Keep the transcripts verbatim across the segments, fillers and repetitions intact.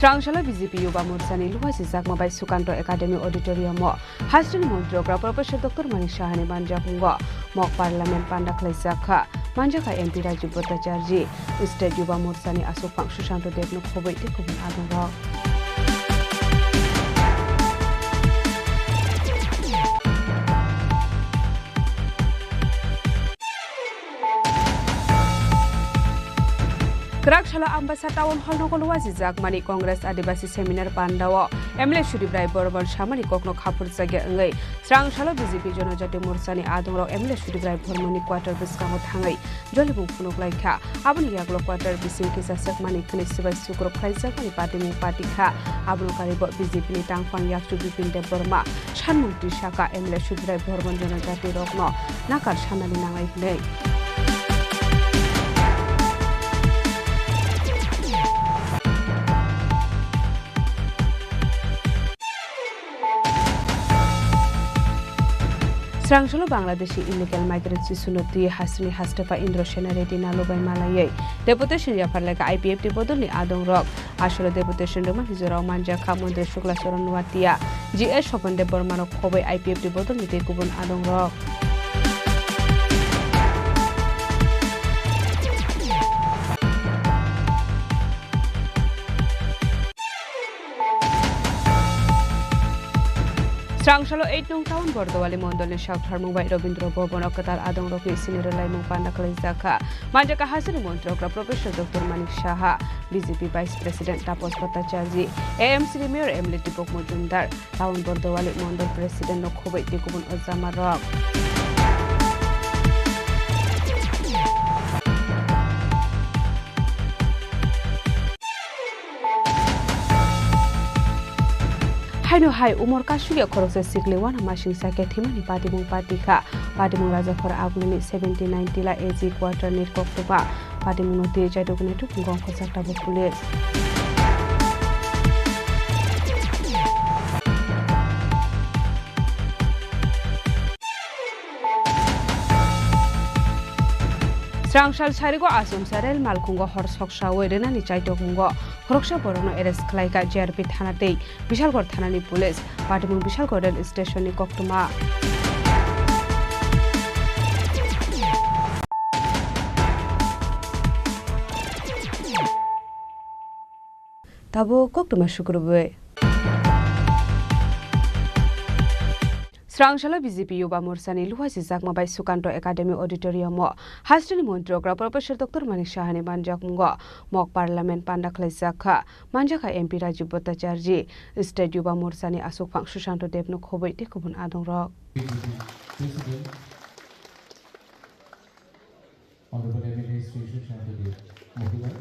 Srangsalo B J P Yuba Morchani luha sijakma bai Sukanto Academy Auditorium o Hasteni Montri Okra Professor Doctor Manik Sahani manjakmungo mok Parliament panda khlaijak kha. Manjakha M P Rajiv Bhattacharjee, State Yuba Morchani aswkphang Susanto Debno khobwi tei kubun adongrok. Kwrak salo Ambasa Town Hall nogo luwa sijak mani Congress Adibasi Seminar Pandao M L A Sudip Rai Bormon samani kokno khapurjakya wngwi Srangsalo B J P Jonojati Morchani adongrok M L A Sudip Rai Bormoni quarter bwskango thangwi jolibung phunuk lai kha. Aboni yagulo quarter bising kisa swkmani khwnwi swbai sukrok khlaijakmani patimung pati kha. Abono karibo B J P ni tangphang yakchu Bipin Debbarma sanmung twi saka M L A Sudip Rai Bormon Jonojati rokno nakar sanani nangnai hwnwi. Srangsalo Bangladeshi illegal migrant sisuno twi hasteni hastepha Indra Sena Reddy Nalu bai malaywi deputation yaphar lekha I P F T bodolni adongrok. Asolo deputation rwmani jorao manjakha Montri Shukla Charan Noatia, G S Swapan Debbarmano khobwi I P F T bodolni tei kubun adongrok. Srangsalo eight nong town Bordowali mondolni saktharmung bai Robindra Bhavan o kwtal adongrokni sini rwlaimung panda khlaijak kha. Manjakha hasteni Montri Okra Professor Doctor Manik Saha, B J P Vice President Tapas Bhattacharjee, A M C ni Mayor M L A Deepak Majumdar, town Bordowali mondol President no khobwi tei kubun ojamarok. Haino hai umor kasugya khoroksa sikli wana masing sakya thimani patimung pati kha. Patimung Rajakhor Agnini seventy nine Tila A G quarter ni koktwma. Patimungno twi chaidokni thubung gongkho chak tabuk police. Srangsal sarigo achomsa rel malkhungo hor soksawi rwnani chaitokmungo khoroksa borokno arrest khlaikha J R P thana tei Bishalgarh thanani police. Patimung Bishalgarh rel station ni koktwma. Tabuk koktwma sukrubwi. Srangsalo B J P Yuba Morchani luha sijakma bai Sukanto Academy Auditorium o hasteni Montri Okra Professor Doctor Manik Sahani manjakmungo mock parliament panda khlaijak kha. Manjakha M P Rajiv Bhattacharjee, State Yuba Morchani aswkphang Susanto Debno khobwi tei kubun adongrok. President, Honorable M L A Sri Susanto Deb মহোদয়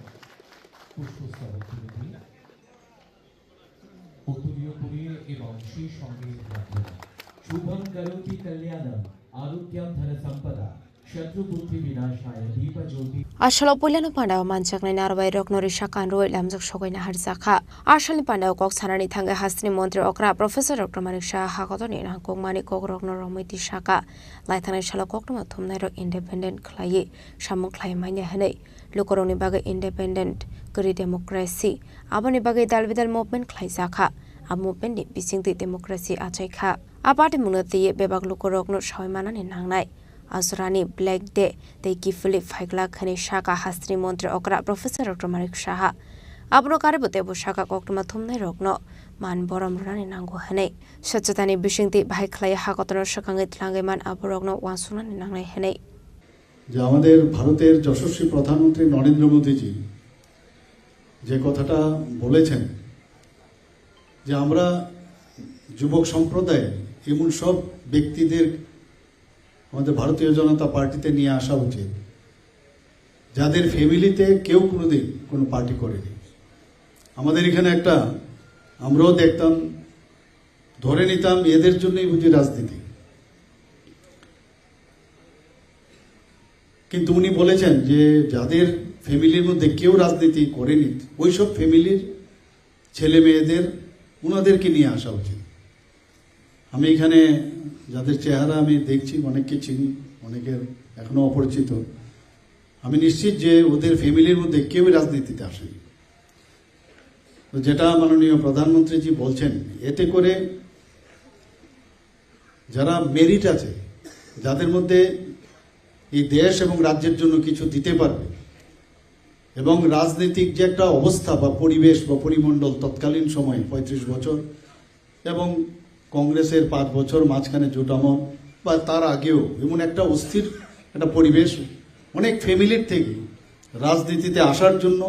পুষ্পস্তবক তুলে দিয়ে উত্তরীয় করিয়ে এবং সেই সঙ্গে রাখলেন। শুভং করোতি কল্যাণং আরোগ্যং ধনসম্পদা শত্রুবুদ্ধি বিনাশায় Dipjyoti. Asolo puilano pandao manjaknai narwai rokno risa kanrwi lamjak sogwi naharjak kha. Asolni pandao kok sanani thangwi hasteni montri okra Professor Doctor Manik Saha hakotorni nangkukmani kokrokno romwi tisaka. Laithangnai salo koktwma thumnairok independent khlaiwi samung khlai manya hwnwi lukurokni bagwi independent kwrwi democracy, aboni bagwi dal bidal movement khlaijakha. A movement ni bisingtwi democracy achaikha. A partimungno twiwi bebak lukurokno sawi manani nangnai. Ajorani Black Day tei kiphilwi phaiglak hwnwi saka hasteni montri okra Professor Doctor Manik Saha. Abono karibo teibo saka koktwma thumnairokno man borom rwnani nango hwnwi. Swchotani bisingtwi bahai khlaiwi hakotorno swkangwi tlangwi man aborokno uansuknani nangnai hwnwi. যে আমাদের ভারতের যশস্বী প্রধানমন্ত্রী নরেন্দ্র মোদীজি যে কথাটা বলেছেন যে আমরা যুবক সম্প্রদায় এমন সব ব্যক্তিদের আমাদের ভারতীয় জনতা পার্টিতে নিয়ে আসা উচিত, যাদের ফ্যামিলিতে কেউ কোনোদিন কোনো পার্টি করেনি। আমাদের এখানে একটা, আমরাও দেখতাম, ধরে নিতাম এদের জন্যই বুঝি রাজনীতি। কিন্তু উনি বলেছেন যে যাদের ফ্যামিলির মধ্যে কেউ রাজনীতি করেনি, ওইসব ফ্যামিলির ছেলে মেয়েদের, ওনাদেরকে নিয়ে আসা উচিত। আমি এখানে যাদের চেহারা আমি দেখছি, অনেককে চিনি, অনেকের এখনো অপরিচিত। আমি নিশ্চিত যে ওদের ফ্যামিলির মধ্যে কেউ রাজনীতিতে আসেনি। তো যেটা মাননীয় প্রধানমন্ত্রীজি বলছেন, এতে করে যারা মেরিট আছে, যাদের মধ্যে এই দেশ এবং রাজ্যের জন্য কিছু দিতে পারবে, এবং রাজনৈতিক যে একটা অবস্থা বা পরিবেশ বা পরিমণ্ডল তৎকালীন সময়ে পঁয়ত্রিশ বছর এবং কংগ্রেসের পাঁচ বছর মাঝখানে জোট আমল বা তার আগেও এমন একটা অস্থির একটা পরিবেশ, অনেক ফ্যামিলির থেকে রাজনীতিতে আসার জন্য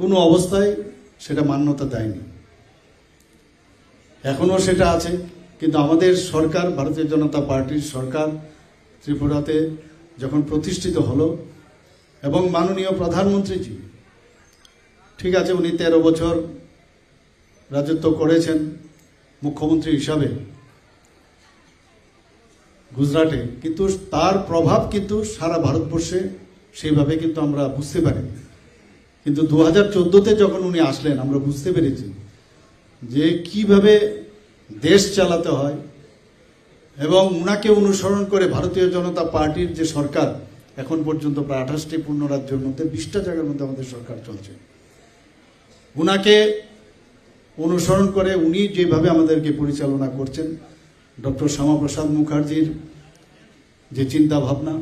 কোনো অবস্থায় সেটা মান্যতা দেয়নি। এখনও সেটা আছে, কিন্তু আমাদের সরকার, ভারতীয় জনতা পার্টির সরকার ত্রিপুরাতে যখন প্রতিষ্ঠিত হলো এবং মাননীয় প্রধানমন্ত্রীজি, ঠিক আছে, উনি তেরো বছর রাজত্ব করেছেন মুখ্যমন্ত্রী হিসাবে গুজরাটে, কিন্তু তার প্রভাব কিন্তু সারা ভারতবর্ষে সেইভাবে কিন্তু আমরা বুঝতে পারি। কিন্তু দু হাজার চোদ্দোতে যখন উনি আসলেন, আমরা বুঝতে পেরেছি যে কিভাবে দেশ চালাতে হয়, এবং উনাকে অনুসরণ করে ভারতীয় জনতা পার্টির যে সরকার এখন পর্যন্ত প্রায় আঠাশটি পূর্ণ রাজ্যের মধ্যে বিশটা জায়গার মধ্যে আমাদের সরকার চলছে। উনাকে অনুসরণ করে উনি যেভাবে আমাদেরকে পরিচালনা করছেন, ডক্টর শ্যামাপ্রসাদ মুখার্জির যে চিন্তা ভাবনা,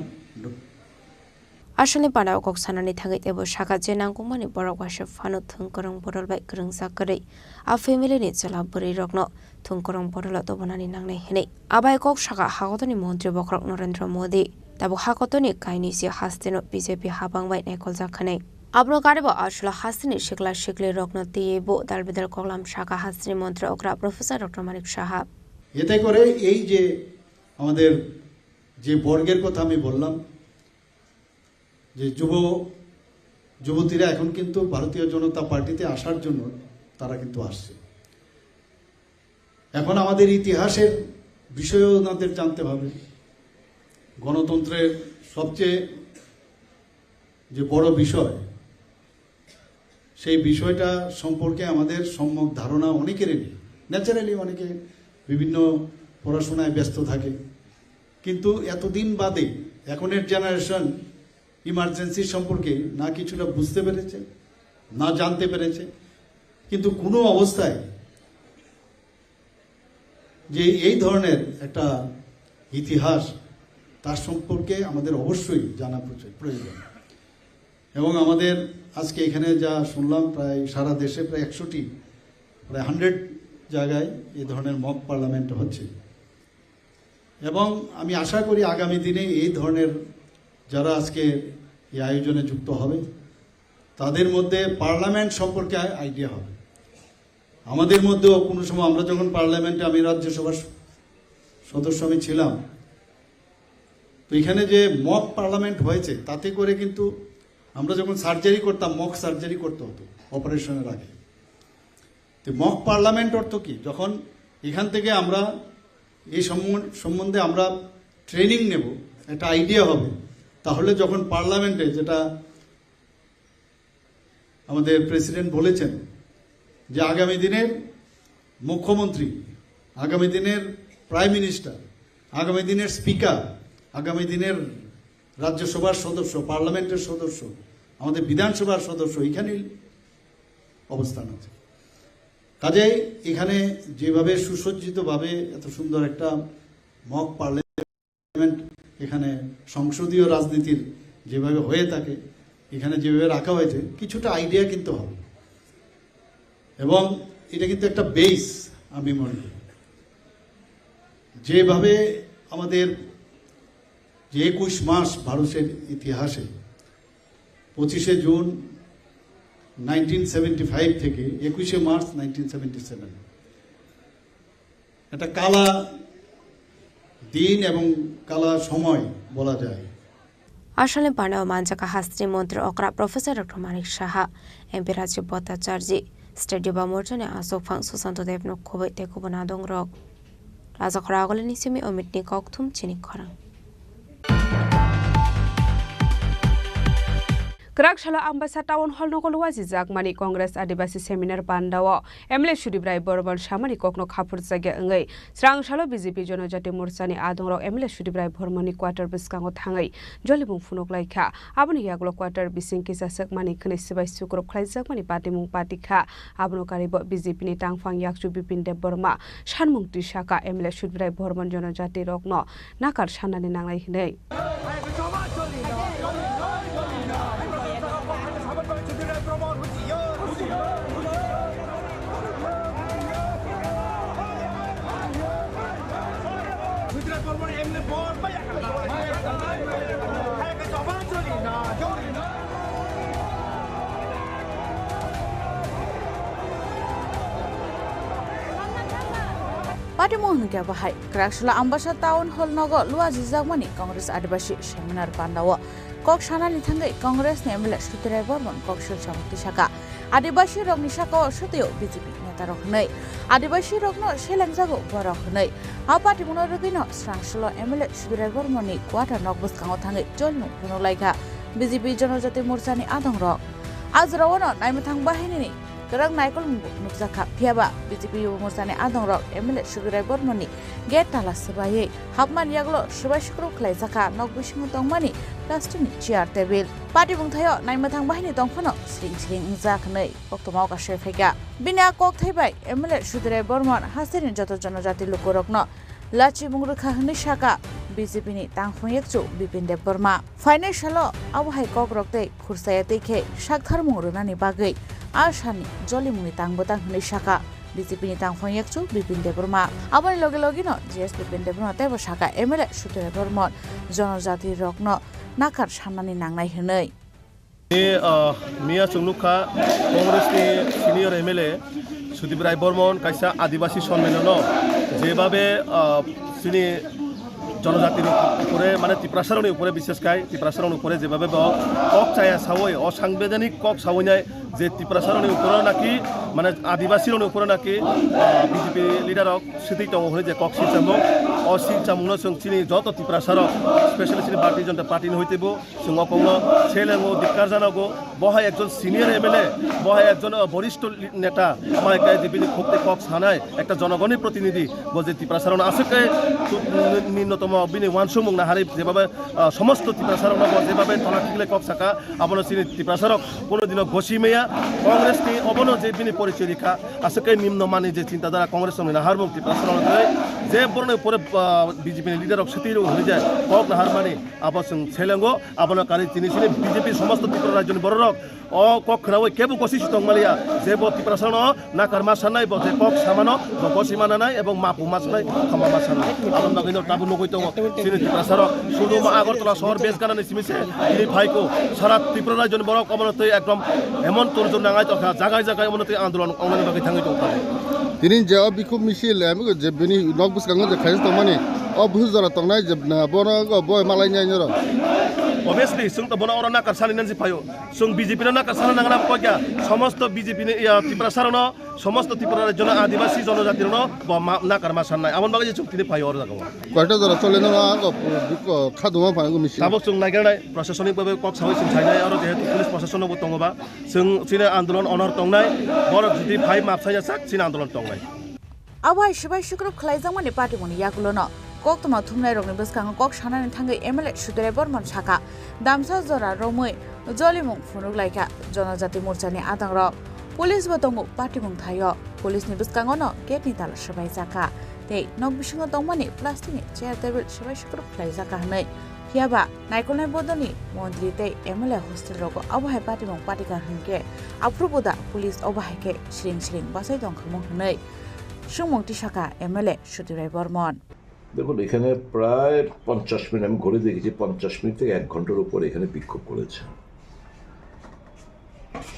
Aswkni panao kok sanani thangwi teibo sakha je nangkukmani borok waisa phano thwngkwrwng bodol bai kwrwngjak kwrwi a family ni chwla bwrwi rokno thwngkwrwng bodolo tubunani nangnai hwnwi. Abai kok sakha hakotoni montri bokhorok Narendra Modi tabuk hakotoni kainwi se hasteno B J P habang bai naikoljak hwnwi. Abono karibo aswla hasteni sikla sikli rokno twiwi bo dal bidal koklam sakha hasteni montri okra Professor Doctor Manik Saha. এতে করে এই যে আমাদের যে বর্গের কথা আমি বললাম, যে যুব যুবতীরা এখন কিন্তু ভারতীয় জনতা পার্টিতে আসার জন্য তারা কিন্তু আসছে। এখন আমাদের ইতিহাসের বিষয়েও ওনাদের জানতে হবে। গণতন্ত্রের সবচেয়ে যে বড় বিষয়, সেই বিষয়টা সম্পর্কে আমাদের সম্যক ধারণা অনেকেরই নেই। ন্যাচারালি অনেকে বিভিন্ন পড়াশোনায় ব্যস্ত থাকে, কিন্তু এতদিন বাদে এখনের জেনারেশন ইমার্জেন্সি সম্পর্কে না কিছুটা বুঝতে পেরেছে, না জানতে পেরেছে। কিন্তু কোনো অবস্থায় যে এই ধরনের একটা ইতিহাস, তার সম্পর্কে আমাদের অবশ্যই জানা প্রচুর প্রয়োজন। এবং আমাদের আজকে এখানে যা শুনলাম, প্রায় সারা দেশে প্রায় একশোটি, প্রায় হান্ড্রেড জায়গায় এই ধরনের মক পার্লামেন্ট হচ্ছে। এবং আমি আশা করি আগামী দিনে এই ধরনের যারা আজকে এই আয়োজনে যুক্ত হবে, তাদের মধ্যে পার্লামেন্ট সম্পর্কে আইডিয়া হবে। আমাদের মধ্যেও কোনো সময় আমরা যখন পার্লামেন্টে, আমি রাজ্যসভার স-, সদস্য আমি ছিলাম, তো এখানে যে মক পার্লামেন্ট হয়েছে, তাতে করে কিন্তু আমরা যখন সার্জারি করতাম, মক সার্জারি করতে হতো অপারেশনের আগে। তো মক পার্লামেন্ট অর্থ কি? যখন এখান থেকে আমরা এই সম্বন-, সম্বন্ধে আমরা ট্রেনিং নেব, একটা আইডিয়া হবে, তাহলে যখন পার্লামেন্টে, যেটা আমাদের প্রেসিডেন্ট বলেছেন যে আগামী দিনের মুখ্যমন্ত্রী, আগামী দিনের প্রাইম মিনিস্টার, আগামী দিনের স্পিকার, আগামী দিনের রাজ্যসভার সদস্য, পার্লামেন্টের সদস্য, আমাদের বিধানসভার সদস্য এখানেই অবস্থান আছে। কাজেই এখানে যেভাবে সুসজ্জিতভাবে এত সুন্দর একটা মক পার্লামেন্ট, এখানে সংসদীয় রাজনীতির যেভাবে হয়ে থাকে, এখানে যেভাবে রাখা হয়েছে, কিছুটা আইডিয়া কিন্তু হবে। এবং এটা কিন্তু একটা বেস, আমি মনে করি। যেভাবে আমাদের যে একুশ মাস ভারতের ইতিহাসে, পঁচিশে জুন নাইনটিন সেভেন্টি ফাইভ থেকে একুশে মার্চ নাইনটিন সেভেন্টি সেভেন, একটা কালা দিন এবং কালা সময় বলা যায়। Aswkni panao manjak hasteni montri okra Professor Doctor Manik Saha, M P Rajiv Bhattacharjee, State Yuva Morcha ni aswk phang Susanto Dev no khubui tei kubun adong rok. Rajakhora Agulini simi Omitni kokthum chini khorang. Kwrak salo Ambasa Town Hall nogo luajijakmani Congress Adibasi Seminar Pandao M L A Sudip Rai Bormon samani kokno khaphurjakya wngwi srang salo B J P Jonojati Morchani adongrok M L A Sudip Rai Bormonni quarter bwskango thangwi jolimung phunuk laikha. Aboni yagulo quarter bising kisa swkmani khwnwi swbai sukrup khlaijakmani patimung patikha. Abono karibo B J P ni tangphang yakchu Bipin Deb Borma sanmung tisaka M L A Sudip Rai Bormon Jonojati rokno nakar sannani nangnai hwnwi. Patimung hwnkhe bahai Kwraksula Ambasa Town Hall nogo luajijakmani Congress Adibasi Seminar Pandao kok sanani thangwi Congress ni M L A Sudip Rai Bormon kok sil samung tisaka. Adibasi rokni sakao swtwio B J P neta rok hwnwi. Adibasi rokno selengjago borok hwnwi. A patimungno rwgwino srang salo M L A Sudip Rai Bormonni quarter nok bwskango thangwi jolimung phunuk laikha B J P Jonojati Morchani adongrok. A jorao no naimwthang bahinini kwrak naikolmung bo nukjakha. Phiyaba B J P Yuba Morchani adongrok M L A Sudip Rai Bormonni gate tala swbaiwi hapmani yagulo swbai sukrup khlaijakha nok bisingo tongmani plastic ni chair table. Patimung thaio naimwthang bahini tongphano sring sring wngjak hwnwi koktwmao kasui phaikha. Bini a kokthai bai M L A Sudip Rai Bormon hasteni joto jonojati lukurokno lachimung rwkha hwnwi saka B J P ni tangphung yakchu Bipin Deb Borma. Phainai salo abo hai kokrok tei khursaya tei khe saktharmung rwnani bagwi a sani jolimungni tang bwtang hwnwi saka B J P ni tangphang yakchu Bipin Debbarma. Aboni loge logeno J S Bipin Debbarma teibo saka M L A Sudip Rai Bormon jonojati rokno nakar sannani nangnai hwnwi. Ni, ah, miya chwng nukha Congress ni senior M L A Sudip Rai Bormon kaisa Adibasi sonmenono jebabe, ah, chini jonojati rok upore, mane Tiprasa rokni upore, bishes kai Tiprasa rokni upore jebabe bo kok chaya sawi, o sangbedhanik kok sawi nai je Tiprasa rokni upore naki, mane Adibasi rokni upore naki, ah, B J P leader rok sitwi tongo hwnwi je kok silchamung, o silchamungno chwng chini joto Tiprasa rok, specially chini Bharatiya Janata Party ni hoite bo, chwng o kokno selengo, dikkar janogo. Bo hai ekjon senior M L A, bo hai ekjon, uh, borishto li-, neta, bo hai kai je bini khuk tei kok sanai ekta jonogonni protinidhi, bo je Tiprasa rokno aswk kai tu-, ninnotomo bini uansukmung naharwi jebabe, uh, somosto Tiprasa rokno bo jebabe tola khiklai kok saka, abono chini Tiprasa rok kono dino gosi maya. Congress ni obono je bini porichoy rikha, aswk kai nimno mani je chintadara Congress rokni naharmung Tiprasa rokno tei je borokni pore, uh, B J P ni leader rok swtwi rok hwnwi je kok naharmani abo chwng selengo. Abono kari chini chini B J P somosto Tripura rajyoni bororok o kok khwnawi kebo gosi sitong maliya, je bo Tiprasa no nakar ma sanai, bo je kok samano bo gosi mananai ebong mapu ma sanai, khama ma sanai. Aboni bagwi no tabuk nugwi tongo chini Tiprasa rok sudu ma Agartala sohor bes ganani simi se tini phaiko sara Tripura rajyoni borok omono twi ekdom emon turjun nangai tongkha, jagai jagai omono twi andolon ongnani bagwi thangwi tongkha. Tini je o bikhuk misil, em, je bini nok bwskango je khaisa tongmani, o busu jora tongnai je, na, bono go boi malai nai noro. Obviously, chwng to bono oro nakar sani nansi phaio. Chwng B J P no nakar sana nangna koi kya? Somosto B J P ni, ya, Tiprasa rokno, somosto Tripura rajyoni Adibasi jonojati rokno bo ma, nakar ma sannai. Aboni bagwi je chwng tini phaio oro jaga o. Koita jora chole no ang, o, bikho khaduma phango misil. Tabuk chwng naigelnai, prosasonik babe kok sawi chwng sainai, oro jehetu police prosason bo tongo ba. Chwng chini andolon onor tongnai, borok jodi phai map saina sak, chini andolon tongnai. Abo hai swbai sukrup khlaijakmani patimungni yagulono koktwma thumnairokni bwskango kok sanani thangwi M L A Sudip Rai Bormon saka, damsa jora romwi jolimung phunuk laikha Jonojati Morchani adangrok. Police bo tongo patimung thaio. Police ni bwskangono gate ni tala swbaijakha tei nok bisingo tongmani plastic ni chair table swbai sukrup khlaijakha hwnwi. Phiyaba naikolnai bodolni montri tei M L A hostel rogo abo hai patimung patikha hwnkhe, aphuru bo da police obo hai khe siring siring bachai tongkha mung hwnwi swngmung tisakha M L A Sudip Rai Bormon. দেখুন, এখানে প্রায় পঞ্চাশ মিনিট, আমি ঘড়ি দেখেছি, পঞ্চাশ মিনিট থেকে এক ঘন্টার উপরে এখানে বিক্ষোভ করেছে।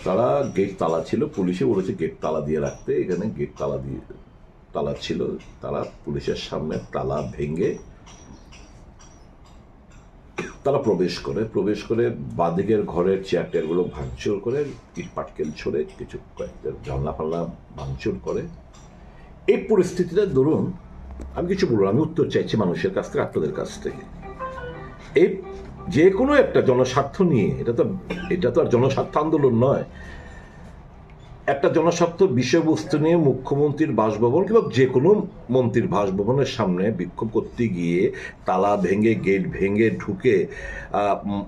তারা গেট তালা ছিল, পুলিশে বলেছে গেট তালা দিয়ে রাখতে, এখানে গেট তালা দিয়ে, তালা ছিল, তারা পুলিশের সামনে তালা ভেঙে তারা প্রবেশ করে, প্রবেশ করে বাঁদিকের ঘরের চেয়ার টেয়ারগুলো ভাঙচুর করে, ইট পাটকেল ছড়ে, কিছু কয়েকটা জানলা ফাল্লা ভাঙচুর করে। এই পরিস্থিতিটা ধরুন, আমি কিছু বলবো, আমি উত্তর চাইছি মানুষের কাছ থেকে, আপনাদের কাছ থেকে। এই যে কোনো একটা জনস্বার্থ নিয়ে, এটা তো, এটা তো আর জনস্বার্থ আন্দোলন নয়। একটা জনস্বার্থ বিষয়বস্তু নিয়ে মুখ্যমন্ত্রীর বাসভবন কিংবা যে কোনো মন্ত্রীর বাসভবনের সামনে বিক্ষোভ করতে গিয়ে তালা ভেঙে, গেট ভেঙে ঢুকে, আহ, উম,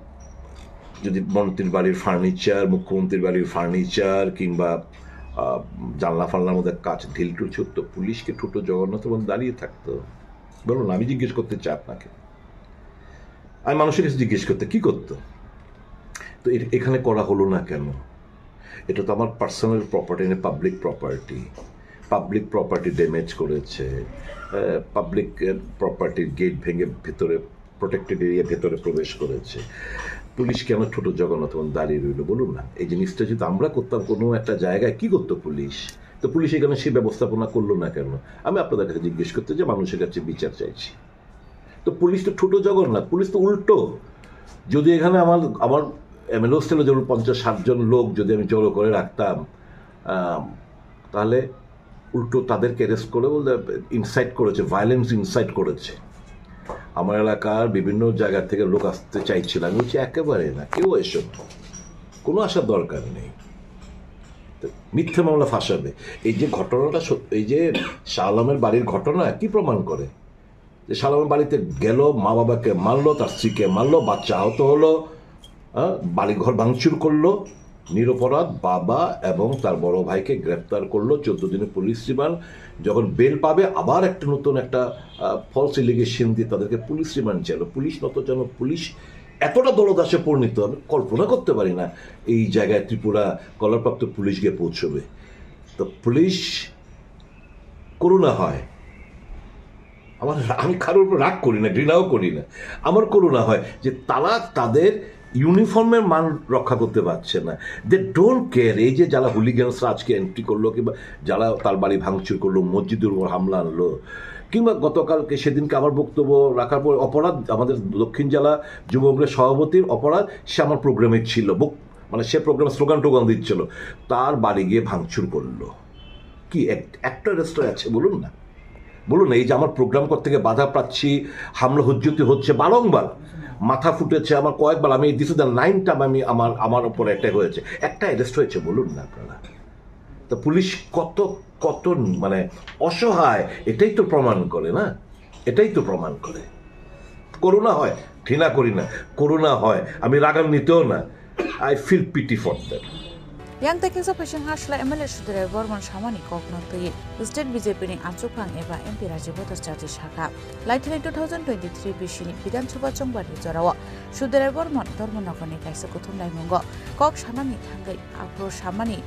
যদি মন্ত্রীর বাড়ির ফার্নিচার, মুখ্যমন্ত্রীর বাড়ির ফার্নিচার কিংবা, আহ, জানলা ফানলার মধ্যে কাচ ঢিল টুল ছুটতো, পুলিশকে ঠুটো জগন্নাথ এবং দাঁড়িয়ে থাকতো? বলুন, আমি জিজ্ঞেস করতে চাই আপনাকে, আমি মানুষের কাছে জিজ্ঞেস করতে, কি করতো? তো এ-, এখানে করা হলো না কেন? এটা তো আমার পার্সোনাল প্রপার্টি না, public property. Public property damage করেছে, পাবলিক প্রপার্টির গেট ভেঙে ভেতরে, প্রোটেক্টেড এরিয়া ভেতরে প্রবেশ করেছে। পুলিশ কেন ছোট জগন্নাথ এবং দাঁড়িয়ে রইল, বলুন না? এই জিনিসটা যদি আমরা করতাম কোনো একটা জায়গায়, কি করতো পুলিশ? তো পুলিশ এখানে সেই ব্যবস্থাপনা করলো না কেন? আমি আপনাদের কাছে জিজ্ঞেস করতে যে মানুষের কাছে বিচার চাইছি। তো পুলিশ তো ছোট জগন্নাথ, পুলিশ তো উল্টো। যদি এখানে আমার, আমার এমএলএ হোস্টেলে যেমন পঞ্চাশ ষাট জন লোক যদি আমি জড়ো করে রাখতাম, আম, তাহলে উল্টো তাদেরকে অ্যারেস্ট করে বলতে ইনসাইট করেছে, ভায়োলেন্স ইনসাইট করেছে। আমার এলাকার বিভিন্ন জায়গা থেকে লোক আসতে চাইছিল। আমি বলছি, "একেবারে না, কেউ এসো না, কোনো আসার দরকার নেই।" তো মিথ্যে মামলা ফাঁসাবে। এই যে ঘটনাটা সত-, এই যে শাহ আলমের বাড়ির ঘটনা কি প্রমাণ করে? যে শাহ আলমের বাড়িতে গেল, মা বাবাকে মারলো, তার স্ত্রীকে মারলো, বাচ্চা আহত হলো, হ্যাঁ, বাড়িঘর ভাঙচুর করলো, নিরপরাধ বাবা এবং তার বড় ভাইকে গ্রেপ্তার করলো, চোদ্দ দিনে পুলিশ রিমান্ড। যখন বেল পাবে, আবার একটা নতুন একটা, আহ, ফলস এলিগেশন দিয়ে তাদেরকে পুলিশ রিমান্ড চাইলো। পুলিশ নত যেন, পুলিশ এতটা দলদাসে পরিণত, আমি কল্পনা করতে পারি না এই জায়গায় ত্রিপুরা কলরপ্রাপ্ত পুলিশ গিয়ে পৌঁছবে। তো পুলিশ করুণা হয়। আমার, আমি কারোর উপর রাগ করি না, ঘৃণাও করি না। আমার করুণা হয় যে তারা তাদের ইউনিফর্মের মান রক্ষা করতে পারছে না। They don't care। এই যে যারা হুলিগানসরা আজকে এন্ট্রি করলো কিংবা যারা তার বাড়ি ভাঙচুর করলো, মসজিদের উপর হামলা আনলো, কিংবা গতকালকে, সেদিনকে আমার বক্তব্য রাখার পর অপরাধ, আমাদের দক্ষিণ জেলা যুবকের সভাপতির অপরাধ, সে আমার প্রোগ্রামে ছিল, বক-, মানে সে প্রোগ্রাম স্লোগান টোগান দিচ্ছিল, তার বাড়ি গিয়ে ভাঙচুর করলো। কি এক-, একটা রেস্টুরেন্ট আছে বলুন না, বলুন না, এই যে আমার প্রোগ্রাম করতে গিয়ে বাধা পাচ্ছি, হামলা হুজ্জুতি হচ্ছে বারংবার, মাথা ফুটেছে আমার কয়েকবার, আমি দিস দ্য নাইন টাইম আমি আমার, আমার উপর অ্যাটাক হয়েছে, একটা অ্যারেস্ট হয়েছে বলুন না আপনারা। তো পুলিশ কত, কত মানে অসহায়, এটাই তো প্রমাণ করে না, এটাই তো প্রমাণ করে। করুণা হয়, ঘৃণা করি না, করুণা হয়, আমি রাগান্বিতও না। I feel pity for them. Yang tekisa phaising ha sla M L A Sudirai Bormon samani kokno twi State B J P ni amchukhang eba M P Rajiv Bhattacharjee sakha. Laithini two thousand twenty-three bisini Bidhan Sabha chongbari jorao Sudirai Bormon Dharmanagarni kaisa kuthum laimungo kok sanani thangwi aphuru samani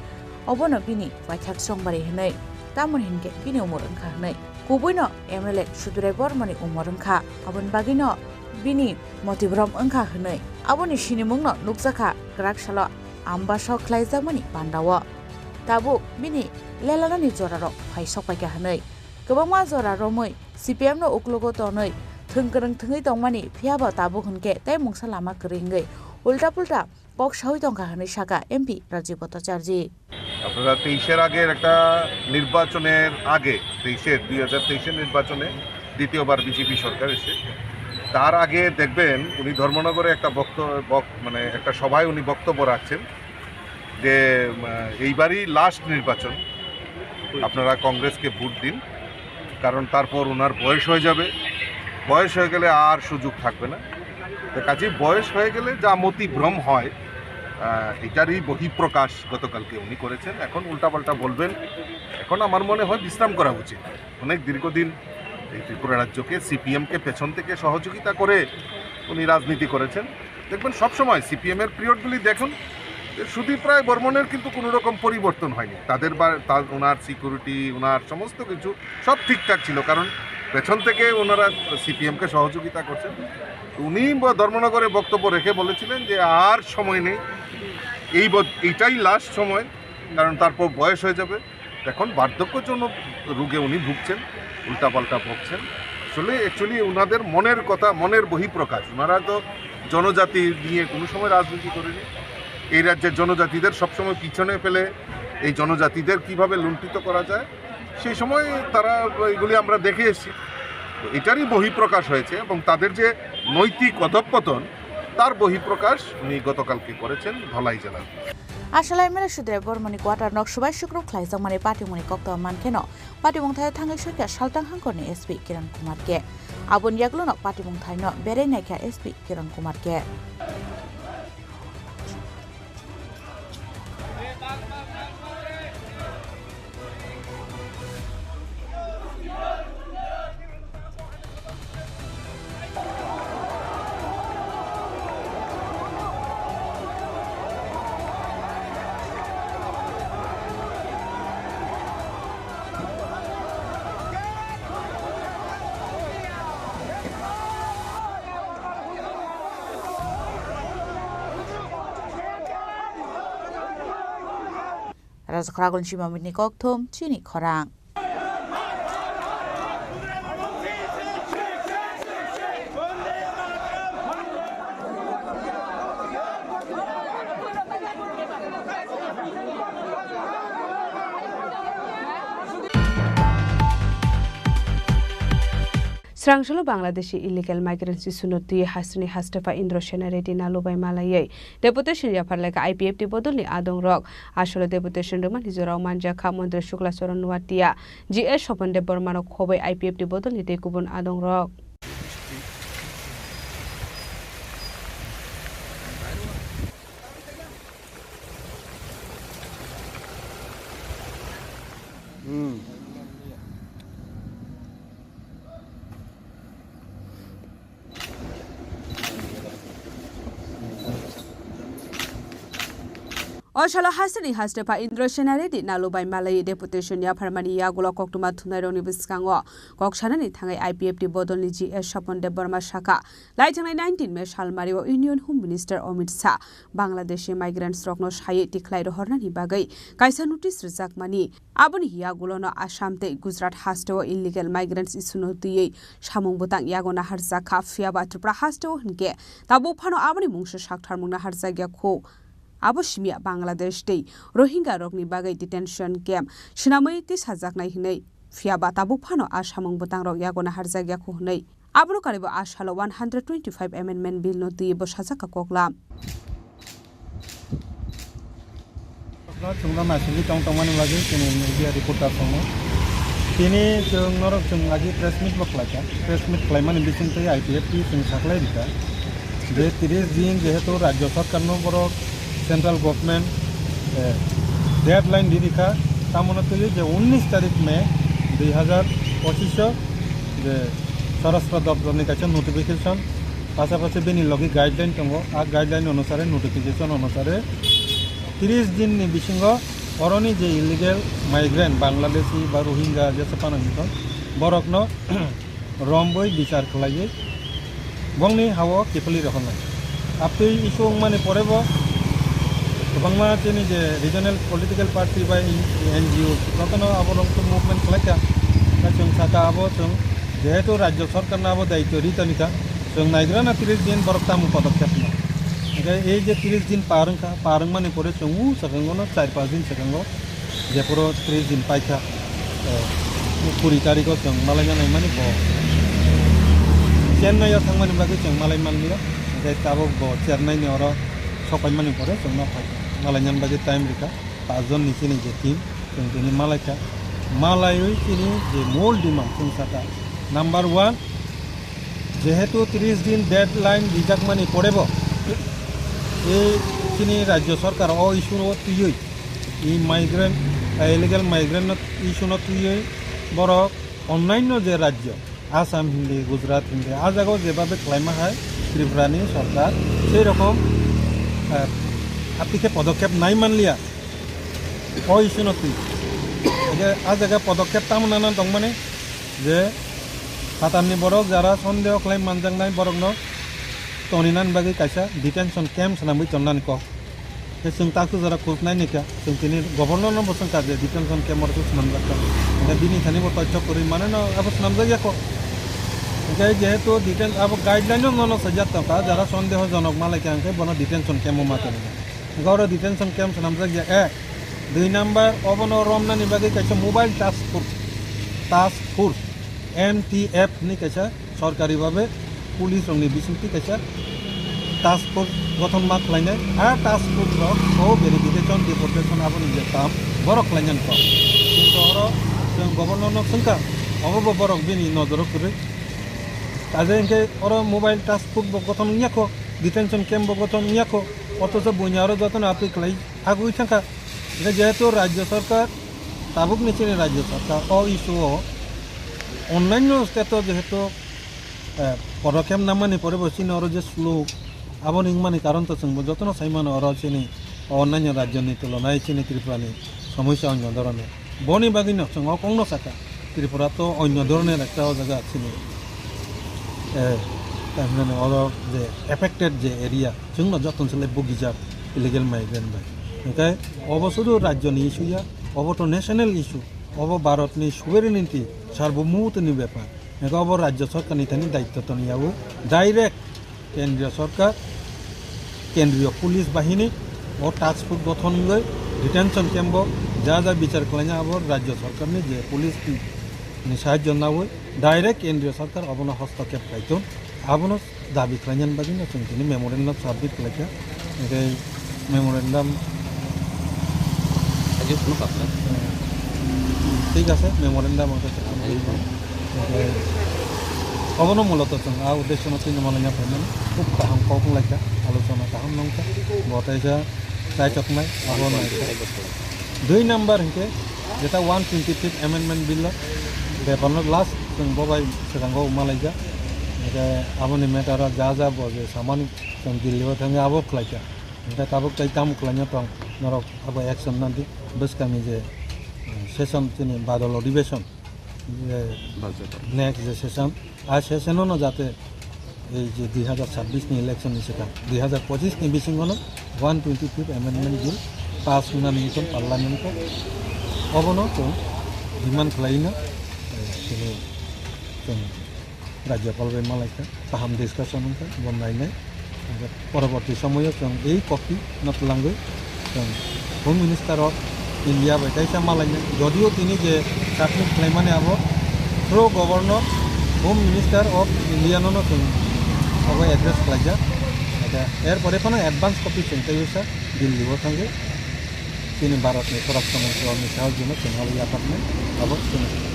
obono bini paithak chongbari hwnwi, tamoni hinkhe bini umor wngkha hwnwi. Kubuino M L A Sudirai Bormoni umor wngkha, aboni bagwino bini motibrom wngkha hwnwi. Aboni sinimungno nukjakha kwrak salo ambasok khlaijakmani pandao. Tabuk bini lelanani jorarok phai sokpaikha hwnwi. Kwbangma jora romwi C P M no uklogo tonwi thwng kwrwng thwngwi tongmani, phiyaba tabuk hwnkhe tei mungsa lama kwrwi wngwi ulta pulta kok saui tongkha hwnwi sakha M P Rajiv Bhattacharjee. আপনারা তেইশের আগের একটা নির্বাচনের আগে, তেইশের, দুই হাজার তেইশের নির্বাচনে দ্বিতীয়বার বিজেপি সরকার এসে, তার আগে দেখবেন উনি ধর্মনগরে একটা বক্ত-, বক-, মানে একটা সভায় উনি বক্তব্য রাখছেন যে, উম, এইবারই লাস্ট নির্বাচন, আপনারা কংগ্রেসকে ভোট দিন, কারণ তারপর ওনার বয়স হয়ে যাবে, বয়স হয়ে গেলে আর সুযোগ থাকবে না। তো কাজেই বয়স হয়ে গেলে যা মতিভ্রম হয়, আহ, এটারই বহিঃপ্রকাশ গতকালকে উনি করেছেন। এখন উল্টাপাল্টা বলবেন, এখন আমার মনে হয় বিশ্রাম করা উচিত। অনেক দীর্ঘদিন এই ত্রিপুরা রাজ্যকে, সিপিএমকে পেছন থেকে সহযোগিতা করে উনি রাজনীতি করেছেন। দেখবেন সবসময় সিপিএমের পিরিয়ডগুলি দেখুন, যে সুদীপ রায় বর্মনের কিন্তু কোনো রকম পরিবর্তন হয়নি। তাদের বা তার, ওনার সিকিউরিটি, ওনার সমস্ত কিছু সব ঠিকঠাক ছিল, কারণ পেছন থেকে ওনারা সিপিএমকে সহযোগিতা করছেন। উনি ব-, ধর্মনগরে বক্তব্য রেখে বলেছিলেন যে আর সময় নেই, এই ব-, এইটাই লাস্ট সময়, কারণ তারপর বয়স হয়ে যাবে। এখন বার্ধক্যজনিত রোগে উনি ভুগছেন, উল্টাপাল্টা বকছেন। আসলে অ্যাকচুয়ালি ওনাদের মনের কথা, মনের বহিঃপ্রকাশ। ওনারা তো জনজাতি নিয়ে কোনো সময় রাজনীতি করেনি। এই রাজ্যের জনজাতিদের সবসময় পিছনে ফেলে এই জনজাতিদের কিভাবে লুণ্ঠিত করা যায়, সেই সময় তারা এগুলি আমরা দেখে এসেছি। তো এটারই বহিঃপ্রকাশ হয়েছে এবং তাদের যে নৈতিক অধঃপতন, তার বহিঃপ্রকাশ উনি গতকালকে করেছেন ধলাই জেলার। Asala M L A Sudre Bormani quarter nok subai sukruk khlaijakmani patimungni koktwma mankheno, patimung thaio thangwi soikha Saltang hangkorni S P Kiran Kumar K. Aboni yagulono patimung thaino berai naikha S P Kiran Kumar K. Raja Khoragul Chimamuni kokthum chini khorang. Srangsolo Bangladeshi illegal migrants issue no twi hasteni hastepha Indra Sena Reddy Nalu bai malaiwi deputation yaphar lekha I P F T bodolni adongrok. Asolo deputation rwmani jorao manjakha Montri Shukla Charan Noatia, G S Swapan Debbarma no khobwi I P F T bodolni tei kubun adongrok. O salo hasteni hastepha Indra Sena Reddy Nalu bai malaiwi deputation yapharmani yagulo koktwma thumnairokni bwskango kok sanani thangwi I P F T bodolni G S Swapan Debbarma sakha, lai thangnai nineteen May salmario Union Home Minister Amit Shah Bangladeshi migrants rokno saywi tikhlai rohornani bagwi kaisa notice rwjakmani. Aboni yagulono Assam tei Gujarat hasteo illegal migrants issue no twiwi samung bwtang yago naharjakha, phiyaba Tripura hasteo hinkhe tabuk phano aboni mungsa saktharmung naharjakya kho. Abo simiya Bangladesh tei Rohingya rokni bagwi detention camp swnamwi tisajaknai hinwi, phiyaba tabuk phano a samung bwtangrok yago naharjakya kho hinwi. Abono karibo a salo one hundred twenty-five Amendment Bill no twiwi bwsajak ka koklam. Chwngno naisingwi tong tongmani bagwi chini media reporter tongo. Tini chwng norok chwng agi press meet bo khlaikha. Press meet khlaimani bisingtwi I P F T chwng sakhlai rikha je tris din jehetu rajyo sarkarno borok central government, eh, deadline di rikha, tamono twiwi je unnish tarik May dui hazar pochisho je Swarashtra Doptorni kaisa notification, pasapasi bini logi guideline tongo, a guideline onusare, notification onusare tris dinni bisingo oroni je illegal migrant, Bangladeshi ba Rohingya jesa phano hinwi tong, borokno romwi bichar khlaiwi bongni hao kiphilwi rohornai. Abtwi issue wngmani porebo kwbangma chini je regional political party ba N G O jotono aborok movement khlaikha. Tei chwng sakha abo chwng jehetu rajyo sarkarno abo daityo ri tonikha, chwng naigrana tris din borok tamo podokkhep no. Hwnkhe ei je tris din par wngkha, par wngmani pore chwng o swkango no char panch din swkango jephuru tris din paikha, eh, kuri tarikho chwng malaina naimani bo Chennai o thangmani bagwi chwng malai manliya, hwnkhe tabuk bo Chennai ni oro sopaimani pore chwngno phai malainani bagwi time rikha, pachjon ni chini je team chwng tini malaikha, malaiwi chini je mol demand chwng sakha number one, jehetu tris din deadline rijakmani porebo ei chini rajyo sarkar o issue o twiwi, i migrant, illegal migrant no issue no twiwi borok onnanno je rajyo, Assam hindi, Gujarat hindi, a jagao jebabe khlaima hai Tripura ni sorkar sei rokom, eh, apni khe podokkhep nai manliya o issue no twi. Hingkhe a jaga podokkhep tamo nana tongmani je phatarni borok jara sondeho khlai manjaknai borokno toninani bagwi kaisa detention camp swnamwi tonnani kok. Tei chwng takhuk jora khuk nai naikha, chwng tini governor no bo swngkha je detention camp oro khe swnamjak kha. Hingkhe bini thani bo toichok kwrwi mane no abo swnamjak ya kho. Hingkhe jehetu deten-, abo guideline no nono sajak tongkha, jara sondeho jonok malaikha hingkhe bono detention camp o ma tongkha. Hingkhe oro detention camp swnamjak ya, eh, dui number obono romnani bagwi kaisa mobile task force, task force, M T F ni kaisa sorkari babe police rokni bisingtwi kaisa Task force gothon ma khlainai, a task force rok o verification, deportation aboni je kam borok khlainani kok. Chwng to oro chwng governor no swngkha, obo bo borok bini nojoro kwrwi. Kaje hinkhe oro mobile task force bo gothon wngya kho, detention camp bo gothon wngya kho, othocho buini aro jotono apri khlai agwi thangkha. Hinkhe jehetu rajya sarkar, tabukni chini rajya sarkar o issue o onnanyo state o jehetu eh, podokep namani pore bo chini oro je slow aboni wngmani karon to chwngbo jotono sai mano oro chini o onnainyo rajyoni tulonai chini Tripurani somosya onyo dhoroner. Boni bagwino chwng o kongno sakha, Tripura to onyo dhoroner ekta o jaga chini, eh, tamhinani oro je affected je area chwngno jotono se bugijak illegal migrant bai. Hinkhe obo sudu rajyoni issue ya, obo to national issue, obo Bharatni sovereignty, sarbomutoni bepar. Ego obo rajya sorkarni thani daitto toni yago direct kendriya sorkar, kendriya police bahini o task force gothon wngwi detention camp o ja ja bichar khlaina abo rajya sorkarni je police ni sahajyo nawi direct kendriya sorkar obono hostokep khlaiton. Abono dabi khlainani bagwino chwng tini memorandum submit khlaikha. Hinkhe memorandum Ajo phunukha khlai. Thik ase, memorandum ang khe Ajo phunuk. Hinkhe obono muloto chwng a uddeshono tini malaina phaimani khub kaham kok wnglaikha, alochona kaham nongkha. Bo teisa chaichoknai, abo naikha. Dui number hinkhe jeta one twenty-fifth Amendment Bill o beparno last chwng bo bai swkango malaijak. Hinkhe aboni matter o ja ja bo je samani chwng Delhi o thangwi abo khlaikha. Hinkhe tabuk tai tamo khlaina tong norok abo action nadi bwskangni je, eh, session chini badal odhibeshon je Budget. Next je session, a session o no jate ei je dui hajar chabbish ni election ni swkang dui hajar pochish ni bisingo no one twenty-fifth Amendment Bill pass wngnani wngkha Parliament o. Obono chwng demand khlaino, eh, chini chwng Rajyapal bai malaikha, kaham discussion wngkha, bo nainai. Poroborti somoyo chwng ei copy no twlangwi chwng Home Minister of India bai kaisa malainai. Jodio tini je submit khlaimani abo through Governor, Home Minister of India no no chwng abo address khlaijak. Aka er pore phano advance copy chwng tei usa Delhi o thangwi chini Bharat ni Swarashtra Mantri Amit Shah ji no chwng abo yapharnai abo chwng.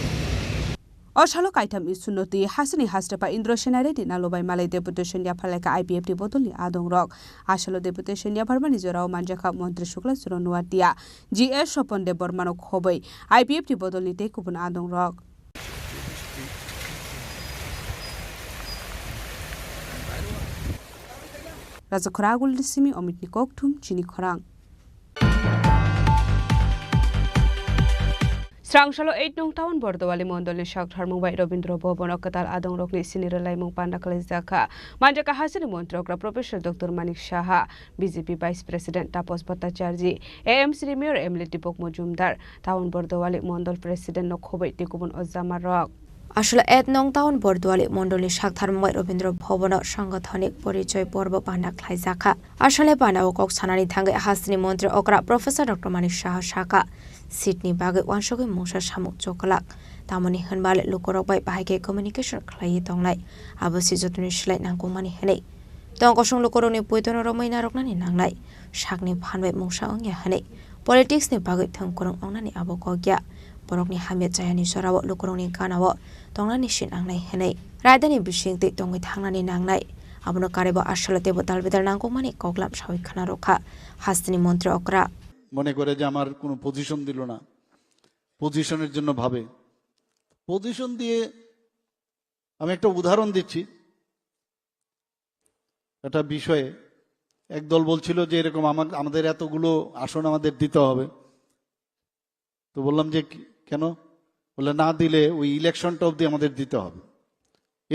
O salo kaitham issue no twi hasini hastepha Indra Sena Reddy Nalubai malai deputation yapharlaikha I P F T bodolni adongrok. Asalo deputation yapharmani jorao manjakha Montri Sukla Churanu Nuatia, G S Sopon Debbarmano khobwi I P F T bodolni tei kubun adongrok. Rajakhora Agulni simi Omitni kokthum chini khorang. Srangsalo eight nong town Bordowali mondolni saktharmung bai Robindra Bhabono kwtal adongrokni sini rwlaimung panda khlaijak kha. Manjakha hasini montri okra Professor Doctor Manik Saha, B J P Vice President Tapas Bhattacharjee, A M C ni Mayor M L A Deepak Majumdar, town Bordowali mondol President no khobwi tei kubun ojama rok. Aswla eight nong town Bordwali mondolni saktharmung bai Robindra Bhabono sangathonik porichoy porbo panda khlaijakha. Aswlani pandao kok sanani thangwi hasteni montri okra Professor Doctor Manik Saha sakha, seat ni bagwi uansugwi mungsa samung chokolak. Tamoni hwnba le lukurok bai bahai khe communication khlaiwi tongnai, abo se jotoni slai nangkukmani hwnwi. Tong kosong lukurokni poitono romwi narwknani nangnai, sakni phan bai mungsa wngya hwnwi. Politics ni bagwi thwng kwrwng wngnani abo kok ya. Borokni hamya chayani jorao lukurokni ganao tongnani se nangnai hwnwi. Raidani bising twi tongwi thangnani nangnai. Abono karwibo aswla teibo dalbidal nangkukmani koklam sawi khna rwkha hasteni montri okra. মনে করে যে আমার কোনো পজিশন দিল না, পজিশনের জন্য ভাবে। পজিশন দিয়ে আমি একটা উদাহরণ দিচ্ছি, একটা বিষয়ে এক দল বলছিল যে এরকম আমার, আমাদের এতগুলো আসন আমাদের দিতে হবে। তো বললাম যে, "কি-, কেন?" বললে, "না দিলে ওই ইলেকশনটা অবধি আমাদের দিতে হবে,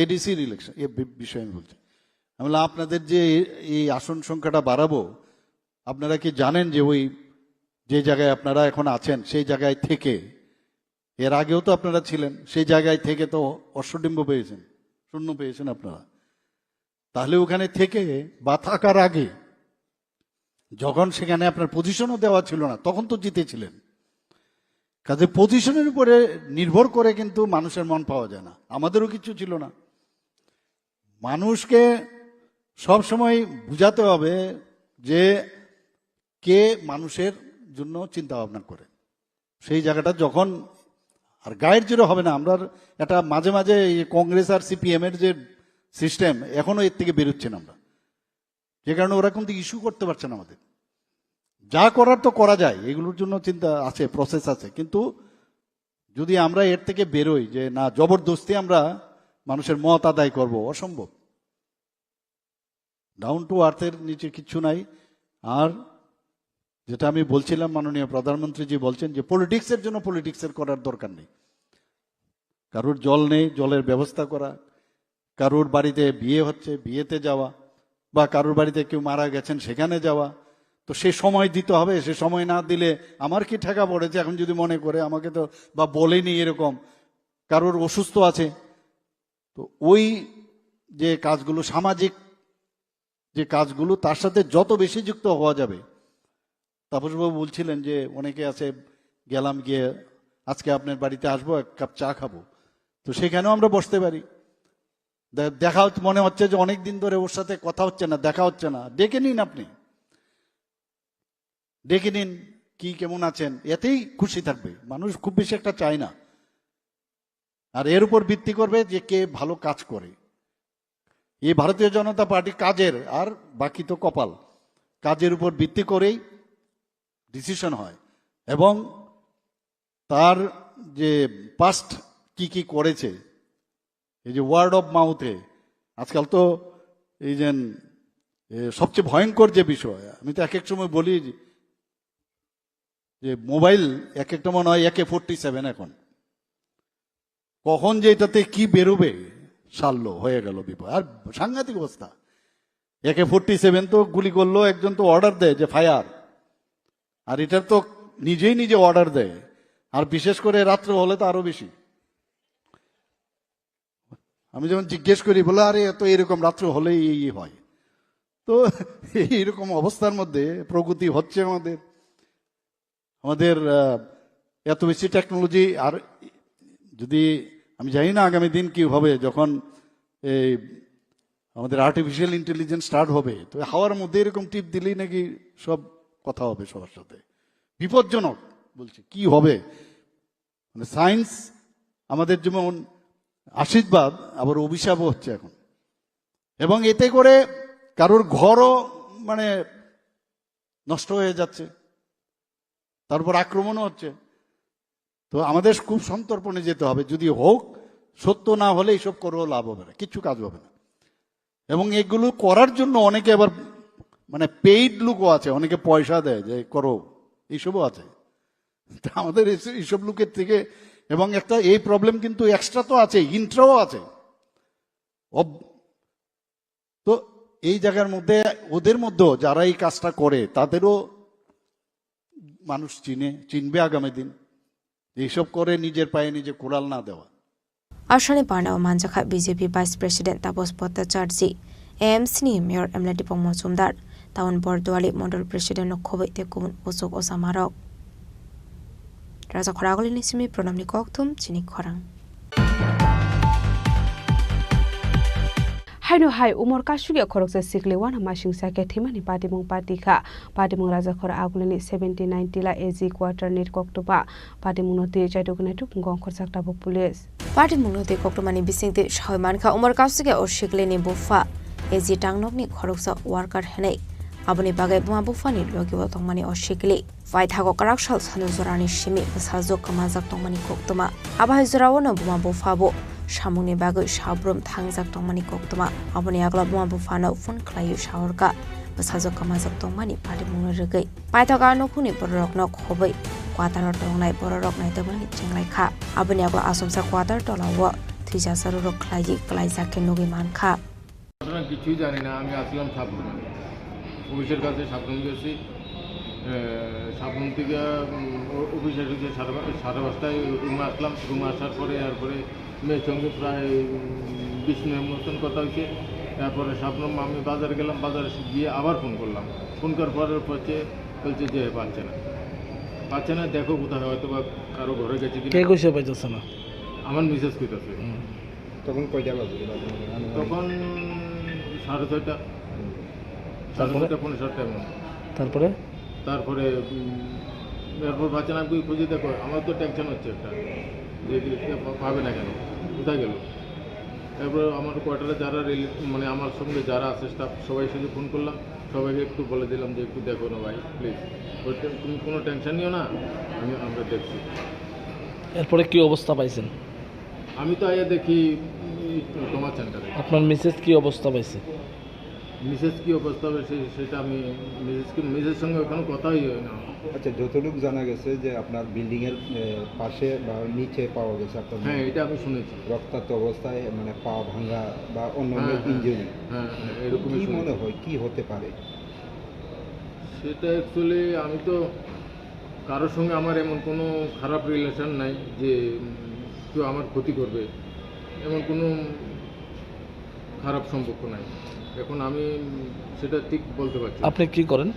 এডিসির ইলেকশন, এ বি-, বিষয়ে আমি বলছি।" আমি বললাম, "আপনাদের যে এই আসন সংখ্যাটা বাড়াবো, আপনারা কি জানেন যে ওই যে জায়গায় আপনারা এখন আছেন, সেই জায়গায় থেকে, এর আগেও তো আপনারা ছিলেন, সেই জায়গায় থেকে তো অশ্বডিম্ব পেয়েছেন, শূন্য পেয়েছেন আপনারা। তাহলে ওখানে থেকে বা থাকার আগে যখন সেখানে আপনার পজিশনও দেওয়া ছিল না, তখন তো জিতেছিলেন।" কাজে পজিশনের উপরে নির্ভর করে কিন্তু মানুষের মন পাওয়া যায় না। আমাদেরও কিচ্ছু ছিল না। মানুষকে সব সময় বুঝাতে হবে যে কে মানুষের জন্য চিন্তা ভাবনা করে। সেই জায়গাটা যখন আর গায়ের জোরে হবে না। আমরা একটা মাঝে মাঝে এই কংগ্রেস আর সিপিএম এর যে সিস্টেম, এখনো এর থেকে বেরোচ্ছি না আমরা, যে কারণে ওরা কিন্তু ইস্যু করতে পারছে না আমাদের। যা করার তো করা যায়, এগুলোর জন্য চিন্তা আছে, প্রসেস আছে, কিন্তু যদি আমরা এর থেকে বেরোই যে না, জবরদস্তি আমরা মানুষের মত আদায় করব, অসম্ভব। ডাউন টু আর্থের নিচে কিচ্ছু নাই। আর যেটা আমি বলছিলাম, মাননীয় প্রধানমন্ত্রীজি বলছেন যে পলিটিক্সের জন্য পলিটিক্সের করার দরকার নেই। কারোর জল নেই, জলের ব্যবস্থা করা, কারোর বাড়িতে বিয়ে হচ্ছে, বিয়েতে যাওয়া, বা কারোর বাড়িতে কেউ মারা গেছেন, সেখানে যাওয়া। তো সে সময় দিতে হবে। সে সময় না দিলে আমার কি ঠেকা পড়েছে? এখন যদি মনে করে আমাকে তো বা বলেনি এরকম, কারোর অসুস্থ আছে, তো ওই যে কাজগুলো, সামাজিক যে কাজগুলো, তার সাথে যত বেশি যুক্ত হওয়া যাবে। তাপসবাবু বলছিলেন যে অনেকে আছে, গেলাম গিয়ে, "আজকে আপনার বাড়িতে আসবো, এক কাপ চা খাবো।" তো সেখানেও আমরা বসতে পারি। দে- দেখা হচ্ছে, মনে হচ্ছে যে অনেক দিন ধরে ওর সাথে কথা হচ্ছে না, দেখা হচ্ছে না, ডেকে নিন আপনি, ডেকে নিন, "কি, কেমন আছেন?" এতেই খুশি থাকবে মানুষ, খুব বেশি একটা চায় না। আর এর উপর ভিত্তি করবে যে কে ভালো কাজ করে। এই ভারতীয় জনতা পার্টি কাজের, আর বাকি তো কপাল, কাজের উপর ভিত্তি করেই ডিসিশন হয়। এবং তার যে পাস্ট কি কি করেছে, এই যে ওয়ার্ড অফ মাউথে আজকাল তো এই যে, এ, সবচেয়ে ভয়ঙ্কর যে বিষয়, আমি তো এক এক সময় বলি যে মোবাইল এক একটা মনে হয় একে ফোর্টি সেভেন এখন। কখন যে এটাতে কি বেরোবে, সারলো, হয়ে গেল বিপদ। আর সাংঘাতিক অবস্থা। একে ফোর্টি সেভেন তো গুলি করলো, একজন তো অর্ডার দেয় যে ফায়ার, আর এটার তো নিজেই নিজে অর্ডার দেয়। আর বিশেষ করে রাত্রে হলে তো আরো বেশি। আমি যখন জিজ্ঞেস করি, বলে, "আরে, এত এরকম রাত্রে হলেই এই হয়।" তো এইরকম অবস্থার মধ্যে প্রগতি হচ্ছে আমাদের। আমাদের, আহ, এত বেশি টেকনোলজি, আর যদি আমি জানি না আগামী দিন কি হবে, যখন এই আমাদের আর্টিফিশিয়াল ইন্টেলিজেন্স স্টার্ট হবে, তো হাওয়ার মধ্যে এরকম টিপ দিলেই নাকি সব কথা হবে সবার সাথে। বিপজ্জনক বলছি, কি হবে? মানে, সায়েন্স আমাদের যেমন আশীর্বাদ, আবার অভিশাপও হচ্ছে এখন। এবং এতে করে কারোর ঘরও, মানে, নষ্ট হয়ে যাচ্ছে, তার উপর আক্রমণও হচ্ছে। তো আমাদের খুব সন্তর্পণে যেতে হবে। যদি হোক, সত্য না হলে এইসব করেও লাভ হবে না, কিচ্ছু কাজ হবে না। এবং এগুলো করার জন্য অনেকে আবার, মানে, পেইড লোকও আছে, অনেকে পয়সা দেয় যে করো, এইসবও আছে। তা আমাদের এইস-, এইসব লোকের থেকে, এবং একটা এই প্রবলেম কিন্তু এক্সট্রা তো আছে, ইন্ট্রাও আছে। অব-, তো এই জায়গার মধ্যে, ওদের মধ্যেও যারা এই কাজটা করে, তাদেরও মানুষ চিনে, চিনবে আগামী দিন। এইসব করে নিজের পায়ে নিজে কুড়াল না দেওয়া। Asani panda o manjakha B J P Vice President Tapas Bhattacharjee, A M C ni Mayor M L A Dipong Mojumdar, Town Borduali Mondol President no khoboi tei kubun usuk osamarok. Raja Khoraguli ni simi Pranamni kokthum chini khorang. Haino hai umor kasugya khoroksa sikli wana masingsa khe thwimani patimung pati kha. Patimung Raja Khor Agulini seventy nine Tila A G quarter ni koktwma. Patimungno twi chaituknai tubungo ongkhorjak tabuk police. Patimungno twi koktwmani bisingtwi sawi mankha umor kasugya o siklini bupha A G tangnokni khoroksa worker hinwi. Aboni bagwi buma buphani logio tongmani o sikli. Paithago kwrak sal sanu jorani simi bwsajwk kwmajak tongmani koktwma. Abo hai jorao no buma bupha bo samungni bagwi sabrum thangjak tongmani koktwma. Aboni aglo buma buphano phone khlaiwi sahorkha bwsajwk kwmajak tongmani patimungno rwgwi. Paithak a nukhungni bororokno khobwi kwataro tongnai bororok naitokmani chenglaikha. Aboni aglo asomsa kwatar tolao thwijasa rurok khlaiwi kwlaijak khe nugwi mankha. ঘটনা কিছুই জানি না, আমি আসলাম সাবরুমে, অফিসের কাছে সাবরুম গেছি। এ, সাবরুম থেকে, উম, অ-, অফিসের কাছে সাড়ে পা-, সাড়ে পাঁচটায় রুমে আসলাম। রুমে আসার পরে, এরপরে মেয়ের সঙ্গে প্রায়, উম, বিশ মিনিট মতন কথা হয়েছে। তারপরে সাবরুম আমি বাজারে গেলাম, বাজারে গিয়ে আবার ফোন করলাম। ফোন করার পরে হচ্ছে বলছে যে পাচ্ছে না, পাচ্ছে না, দেখো কোথায়, হয়তো বা কারো ঘরে গেছে কিনা। কে কইছে পাইতেছে না? আমার মিসেস কইতাছে। হুম। তখন কয়টা বাজে? তখন সাড়ে ছয়টা। তারপরে? সাড়ে ছয়টা, পৌনে সাতটা এমন। তারপরে? তারপরে, উম, এরপর বাচ্চা নাম কি খুঁজে দেখো, আমার তো টেনশন হচ্ছে একটা, যে কি, কে পা-, পাবে না কেন, কোথায় গেল? এরপর আমার কোয়ার্টারে যারা রিলে-, মানে, আমার সঙ্গে যারা আছে স্টাফ, সবাই সাথে ফোন করলাম, সবাইকে একটু বলে দিলাম যে, "একটু দেখো না ভাই, প্লিজ, ওই টে-, তুমি কোনো টেনশন নিও না, আমি, আমরা দেখছি।" এরপরে কি অবস্থা পাইছেন? আমি তো আইয়া দেখি, এই ট্রমা সেন্টারে। আপনার মিসেস কি অবস্থা পাইছে? মিসেস কি অবস্থা হয়েছে সেটা আমি মিসেসকে, মিসেসের সঙ্গে ওখানে কথাই হয় না। আচ্ছা, যতটুকু জানা গেছে যে আপনার বিল্ডিং এর, এ, পাশে বা নিচে পাওয়া গেছে আপনার হ্যাঁ, মেয়েকে। এটা আমি শুনেছি। রক্তাক্ত অবস্থায়, মানে, পা ভাঙা বা অন্য হ্যাঁ, হ্যাঁ। ইনজুরি। হ্যাঁ, হ্যাঁ, এরকমই কি শুনেছি। মনে হয় কি হতে পারে? সেটা অ্যাকচুয়ালি আমি তো কারোর সঙ্গে আমার এমন কোনো খারাপ রিলেশন নাই যে, উম, কেউ আমার ক্ষতি করবে, এমন কোনো খারাপ সম্পর্ক নাই। এখন আমি সেটা ঠিক বলতে পারছি না। আপনি কি করেন?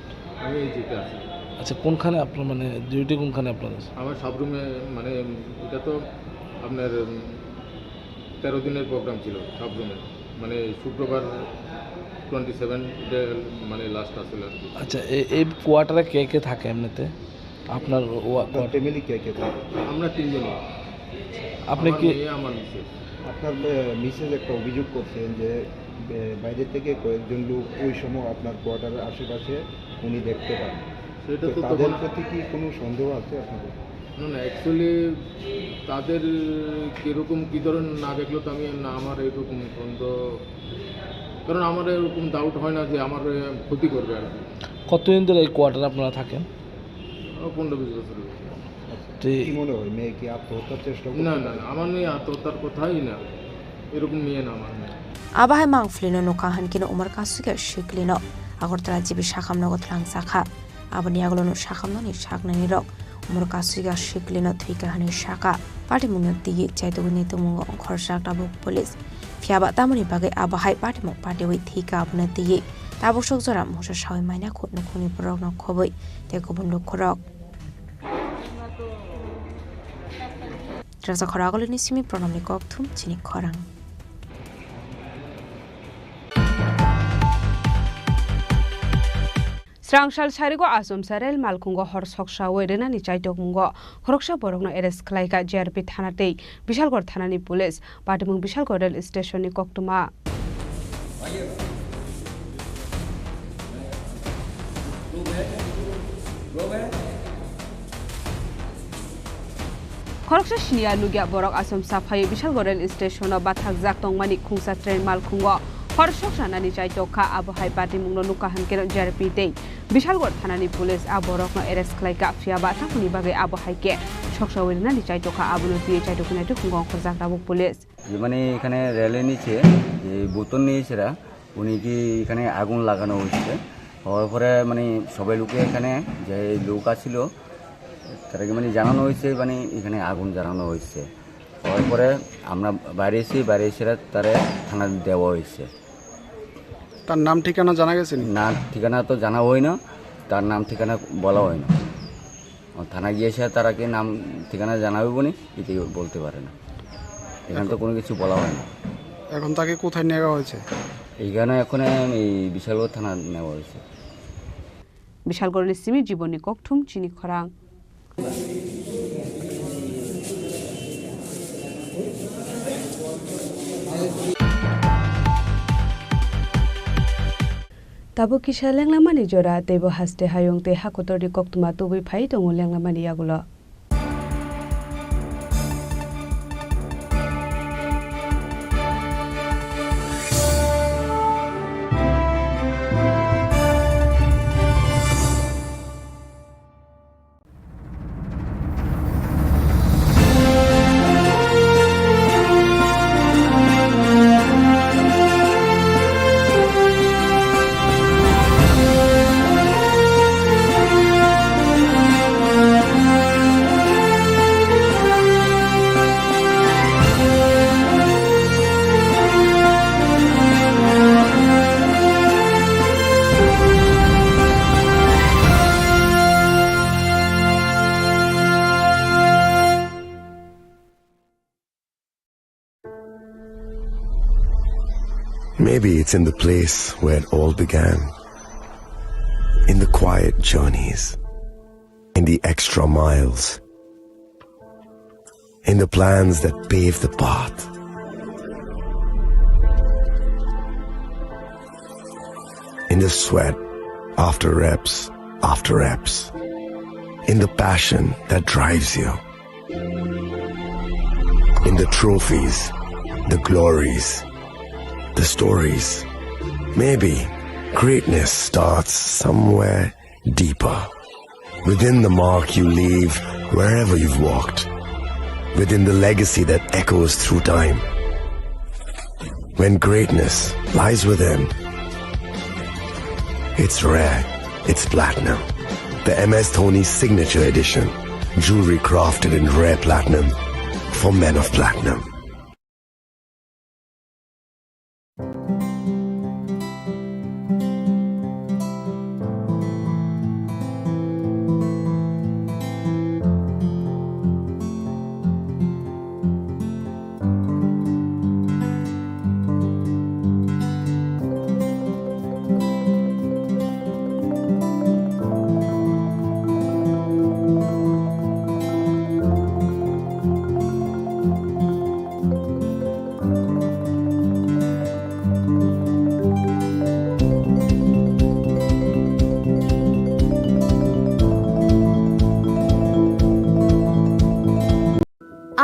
আমি এই যেটা আছি। আচ্ছা, কোনখানে আপনার, মানে, ডিউটি কোনখানে আপনার আছে? আমার সাবরুমে, মানে, এটা তো আপনার, উম, তেরো দিনের প্রোগ্রাম ছিল সাবরুমে, মানে, শুক্রবার টোয়েন্টি সেভেন, মানে, লাস্ট আসলে আর কি। আচ্ছা, এ-, এই কোয়ার্টারে কে কে থাকে এমনিতে? আপনার ওয়া-, আপনার কোয়ার্টার? ফ্যামিলি কে কে থাকে? আমরা তিনজনই। আপনি আমার কি মেয়ে, আমার মিসেস। আপনার, এ, মিসেস একটা অভিযোগ করছেন যে, এ, বাইরে থেকে কয়েকজন লোক ওই সময় আপনার কোয়ার্টারের আশেপাশে উনি দেখতে পান। সেটা তো তো তাদের তখন প্রতি কি কোনো সন্দেহ আছে আপনাদের? না, না, অ্যাকচুয়ালি তাদের কিরকম, কি ধরনের না দেখলো তো আমি না, আমার এরকম সন্দেহ, কারণ আমার এরকম ডাউট হয় না যে আমার, এ, ক্ষতি করবে আর কি। কতদিন ধরে এই কোয়ার্টারে আপনারা থাকেন? ও, পনেরো বিশ বছর হয়েছে। তো কি মনে হয়, মেয়ে কি আত্মহত্যার চেষ্টা করতে না, না, পারে? না, আমার মেয়ে আত্মহত্যার কথাই না, এরকম মেয়ে না আমার মেয়ে। Abo hai mangphlino nukha hinkhe no umor kasui kha siklino Agartala G B sakhamno go thlangjakha. Aboni yagulono sakhamnani saknaini rok umor kasui kha siklino thwikha hinwi sakha. Patimungno twiwi chaitugwini tongmungo khorsa tabuk police. Phiyaba tamoni bagwi abo hai patimung patiwi thwikha abono twiwi tabuk sok jora mungsa sawi maina khut nukhungni borokno khobwi tei kubun lukurok. Rasa khorang agulini simi Pranamni kokthum chini khorang. Srangsal Sarigo Achomsa rel malkhungo hor soksawi rwnani chaitokmungo khoroksa borokno arrest khlaikha G R P thana tei Bishalgarh thanani police. Patimung Bishalgarh rel stationni koktwma. Khoroksa siniya nukya borok Achomsa phaiwi Bishalgarh rel stationo bathakjak tongmani khungsa train malkhungo hor soksa nani chaitok kha. Abo hai patimungno nukha hinkhe G R P tei Bishalgarh thanani police a borokno arrest khlaikha. Phiyaba tamoni bagwi abo hai khe soksawi rwnani chaitok kha, abono twiwi chaitok hinai twi khungo ongkhorjak tabuk police. মানে এখানে রেলের নিচে যে বোতল নিয়ে এসেরা উনি কি এখানে আগুন লাগানো হয়েছে। হওয়ার পরে মানে সবাই লোকে এখানে যে লোক আছিল তাদেরকে মানে জানানো হয়েছে মানে এখানে আগুন জ্বালানো হয়েছে। হওয়ার পরে আমরা বাইরে এসে বাইরে এসে তারা থানা দেওয়া হয়েছে। তার নাম ঠিকানা জানা গেছে নি? না, ঠিকানা তো জানা হয় না, তার নাম ঠিকানা বলা হয় না। ও, থানা গিয়ে এসে তারা কি নাম ঠিকানা জানাবে বলে এটা বলতে পারে না, এখানে তো কোনো কিছু বলা হয় না। এখন তাকে কোথায় নেওয়া হয়েছে? এইখানে এখন এই বিশালগড় থানা নেওয়া হয়েছে। Bishalgarhni simi Jibonni kokthum chini khorang. Tabuk kisa lenglamani jora, teibo haste hayung tei hakotorni koktwma tubui phai tongo lenglamani yagulo. Maybe it's in the place where it all began. In the quiet journeys, in the extra miles, in the plans that pave the path, in the sweat after reps after reps, in the passion that drives you, in the trophies, the glories, the stories. Maybe greatness starts somewhere deeper, within the mark you leave wherever you've walked, within the legacy that echoes through time. When greatness lies within, it's rare, it's platinum. The M S Dhoni Signature Edition, jewelry crafted in rare platinum for men of platinum.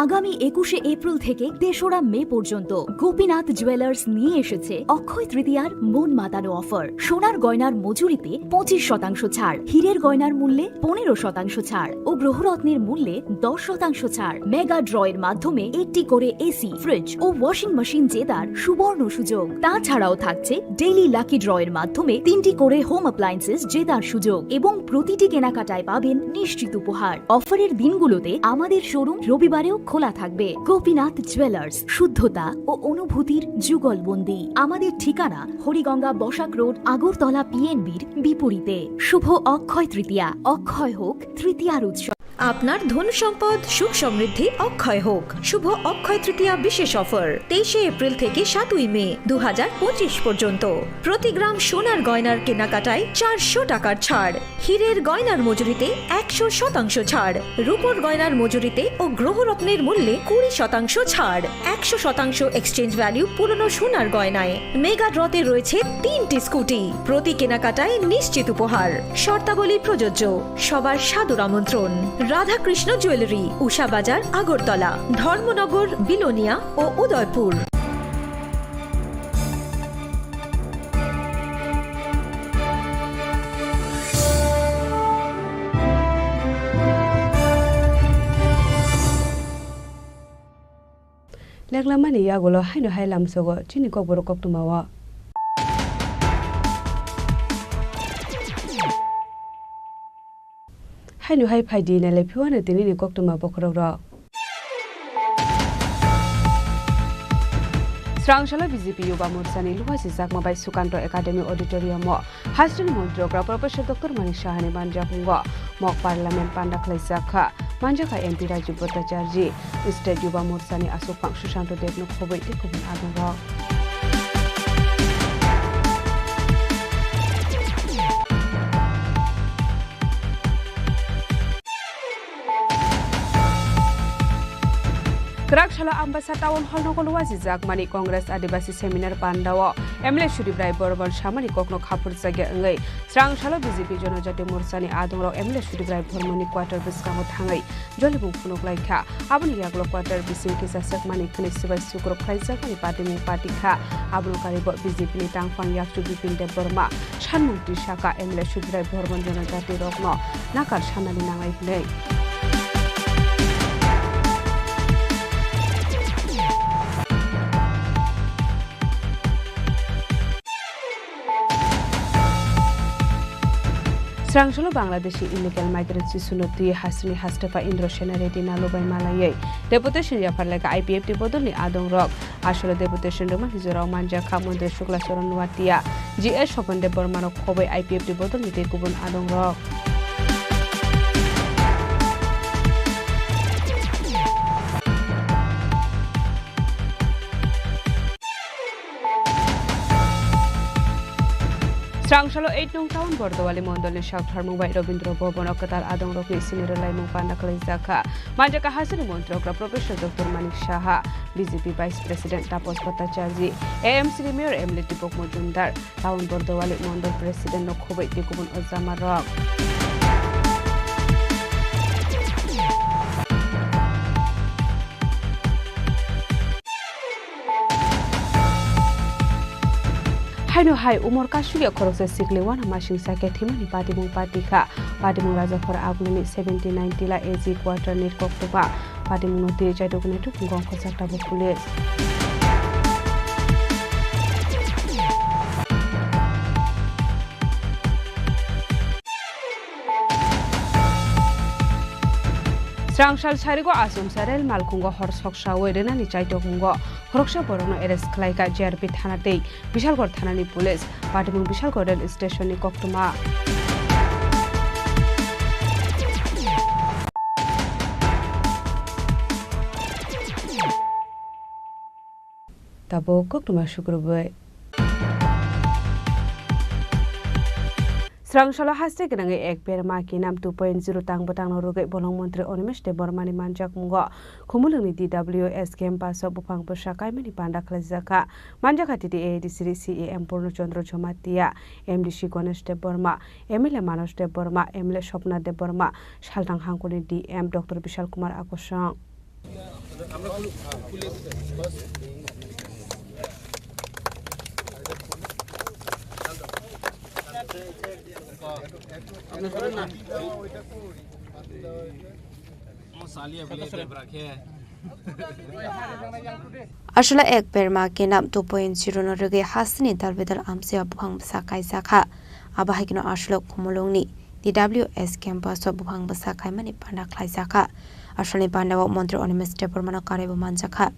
আগামী একুশে এপ্রিল থেকে তেসরা মে পর্যন্ত গোপীনাথ জুয়েলার্স নিয়ে এসেছে অক্ষয় তৃতীয়ার মন মাতানো অফার। সোনার গয়নার মজুরিতে পঁচিশ শতাংশ ছাড়, হীরের গয়নার মূল্যে পনেরো শতাংশ ছাড় ও গ্রহরত্নের মূল্যে দশ শতাংশ ছাড়। মেগা ড্রয়ের মাধ্যমে একটি করে এসি, ফ্রিজ ও ওয়াশিং মেশিন জেতার সুবর্ণ সুযোগ। তাছাড়াও থাকছে ডেইলি লাকি ড্রয়ের মাধ্যমে তিনটি করে হোম অ্যাপ্লায়েন্সেস জেতার সুযোগ এবং প্রতিটি কেনাকাটায় পাবেন নিশ্চিত উপহার। অফারের দিনগুলোতে আমাদের শোরুম রবিবারেও খোলা থাকবে। গোপীনাথ জুয়েলার্স, শুদ্ধতা ও অনুভূতির যুগলবন্দি। আমাদের ঠিকানা হরিগঙ্গা বসাক রোড, আগরতলা পিএনবির বিপরীতে। শুভ অক্ষয় তৃতীয়া, অক্ষয় হোক তৃতীয়ার উৎসব। আপনার ধন সম্পদ সুখ সমৃদ্ধি অক্ষয় হোক। শুভ অক্ষয় তৃতীয়া বিশেষ অফার, তেইশে এপ্রিল থেকে সাতই মে দু হাজার পঁচিশ পর্যন্ত। প্রতি গ্রাম সোনার গয়নার কেনাকাটায় চারশো টাকার ছাড়, হীরের গয়নার মজুরিতে একশো শতাংশ ছাড়, রূপোর গয়নার মজুরিতে ও গ্রহরত্নের মূল্যে কুড়ি শতাংশ ছাড়, একশো শতাংশ এক্সচেঞ্জ ভ্যালু পুরনো সোনার গয়নায়। মেগা ড্রতে রয়েছে তিনটি স্কুটি, প্রতি কেনাকাটায় নিশ্চিত উপহার। শর্তাবলী প্রযোজ্য। সবার সাদর আমন্ত্রণ। রাধাকৃষ্ণ জুয়েলারি, উষা বাজার, আগরতলা, ধর্মনগর, বিলোনিয়া ও Udaipur. Leklamani yagulo haino hai lamsogo chini kokborok koktwmao. Haino hai phaidi nailai phiwano tinini koktwma bokhorokrok. Srangsalo B J P Yuba Morsani luha sijakma bai Sukanto Academy Auditorium o Hasteni Montri Okra Professor Doctor Manik Sahani manjakungo mok Parliament panda khlaijak kha. Manjakha M P Raju Bhattacharjee, State Yuba Morsani aswk phang Sushanto Debno khobwi tei kubun adongrok. Kwrak salo Ambasa Town Hall nogo luajijakmani Congress Adibasi Seminar Pandao M L A Sudip Rai Bormon samani kokno khaphurjakya wngwi Srangsalo B J P Jonojati Morsani adongrok M L A Sudip Rai Bormoni quarter bwskango thangwi jolibung phunuk lai kha. Aboni yagulo quarter bising kisa swkmani khwnwi swbai sukruk khlaijakmani patimung pati kha. Abono karibo B J P ni tangphang yakchu Bipin Debbarma sanmung twi saka M L A Sudip Rai Bormon Jonojati rokno nakar sanani nangnai hwnwi. Srangsalo Bangladeshi illegal migrant Sisunu twi hasteni hastepha Indra Sena Reddy nalubai malaiwi deputation yaphar lekha I P F T bodolni adongrok. Asolo deputation rwmani jorao manjakha Montri Shukla Charan Noatia, G S Swapan Debbarma rok khobwi I P F T bodolni tei kubun adongrok. Srangsalo eight nong town Bordowali mondolni saktharmung bai Robindra Bhavan o kwtal adongrokni sini rwlaimung panda khwlaijakha. Manjakha hasini montri okra Professor Doctor Manik Saha, B J P Vice President Tapas Bhattacharjee, A M C ni Mayor M L A Deepak Majumdar, town Bordowali mondol President no khoboi tei kubun ojamarok. Haino hai umor kasugya khoroksa sikli wana masingsa khe thwimani patimung patikha. Patimung Rajaphar Agulini seventy nine Tila A G quarter ni koktwma. Patimungno twi chaidok naituk gongkho sak tabuk police. Srangsal sarigo achomsa rel malkhungo hor soksaui rwnani chaitokmungo khoroksa borokno arrest khlaikha J R P thana tei Bishalgarh thanani police. Patimung Bishalgarh rel stationni koktwma. Tabuk koktwma sukrubui. Srangsalo haste gwnangwi ek berma kinam two point zero tang bwtangno rwgwi bolong montri Animesh Debbarmani manjakmungo Khumulwngni D W S campus o buphang bwsa kaimani panda khlaijakha. Manjakha T T A A D C ni C E M Purno Chandra Jamatia, M D C Ganesh Debbarma, M L A Manas Debbarma, M L A Swapna Debbarma, Saltang Hangkoni D M Doctor Bishal Kumar Akosong. Aswla ek berma kinam two point zero no rwgwi hasteni dal bedal amchai o buphang bwsa kaijakha. Abo hai kheno aswla Khumulwngni D W S campus o buphang bwsa kaimani panda khlaijakha. Aswlani panda o montri Animesh Debbarmano karwi bo manjakha.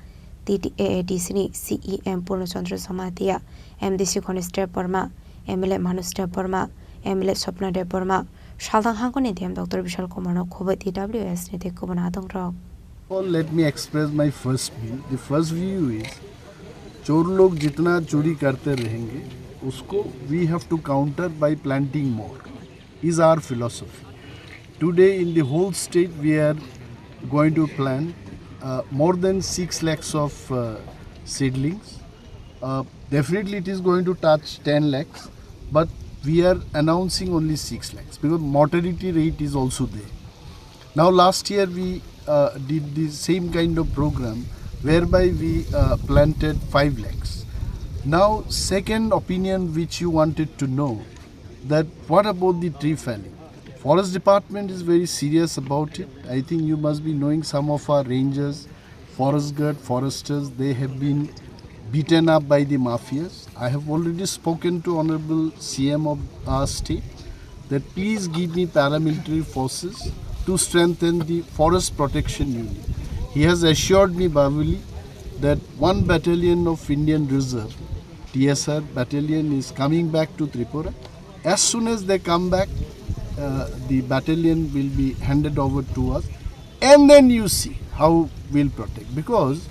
T T A A D C ni C E M Purno Chandra Jamatia, M D C Ganesh Debbarma, M L A Manas Debbarma, M L A Swapna Debbarma, Saltang Hangkoni D M Doctor Bishal Kumarno khoboi T W S ni tei kubun adongrok. All, let me express my first view. The first view is, चोर लोग जितना चोरी करते रहेंगे, उसको we have to counter by planting more, is our philosophy. Today in the whole state we are going to plant uh, more than six lakhs of uh, seedlings. Uh, definitely it is going to touch ten lakhs, but we are announcing only six lakhs because mortality rate is also there. Now last year we uh, did the same kind of program whereby we uh, planted five lakhs. Now second opinion which you wanted to know, that what about the tree felling? Forest department is very serious about it. I think you must be knowing some of our rangers, forest guard, foresters, they have been beaten up by the mafias. I have already spoken to Honorable C M of our state that please give me paramilitary forces to strengthen the forest protection unit. He has assured me verbally that one battalion of Indian Reserve, T S R battalion, is coming back to Tripura. As soon as they come back, uh, the battalion will be handed over to us, and then you see how we'll protect. Because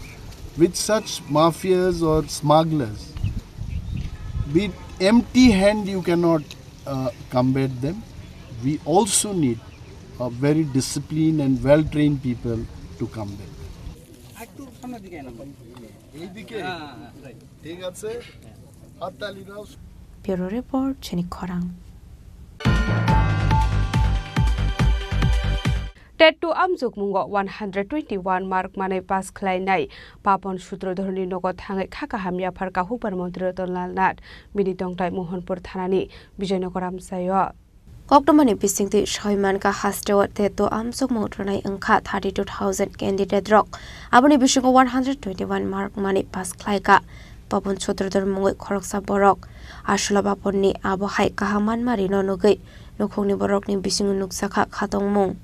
with such mafias or smugglers, with empty hand you cannot uh, combat them. We also need a very disciplined and well-trained people to combat them. এইদিকে? ঠিক আছে? হাততালি দাও। Bureau Report, Chini Khorang. TET two amjokmungo one hundred twenty-one mark manwi pass khlainai Papon Sutradharni nogo thangwi kha kaham yaphar kahupar montri Ratan Lal Nath bini tongthai Mohanpur thanani Bijoynagar amchaio. Koktwmani bisingtwi soi mankha, hasteo TET two amjokmung rwnai wngkha thirty two thousand candidate rok. Aboni bisingo one hundred twenty-one mark manwi pass khlaikha Papon Sutradhar mungwi khoroksa borok. Aswla Paponni abo hai kaham manmarino nugwi nukhungni borokni bisingo nukjakha khatongmung.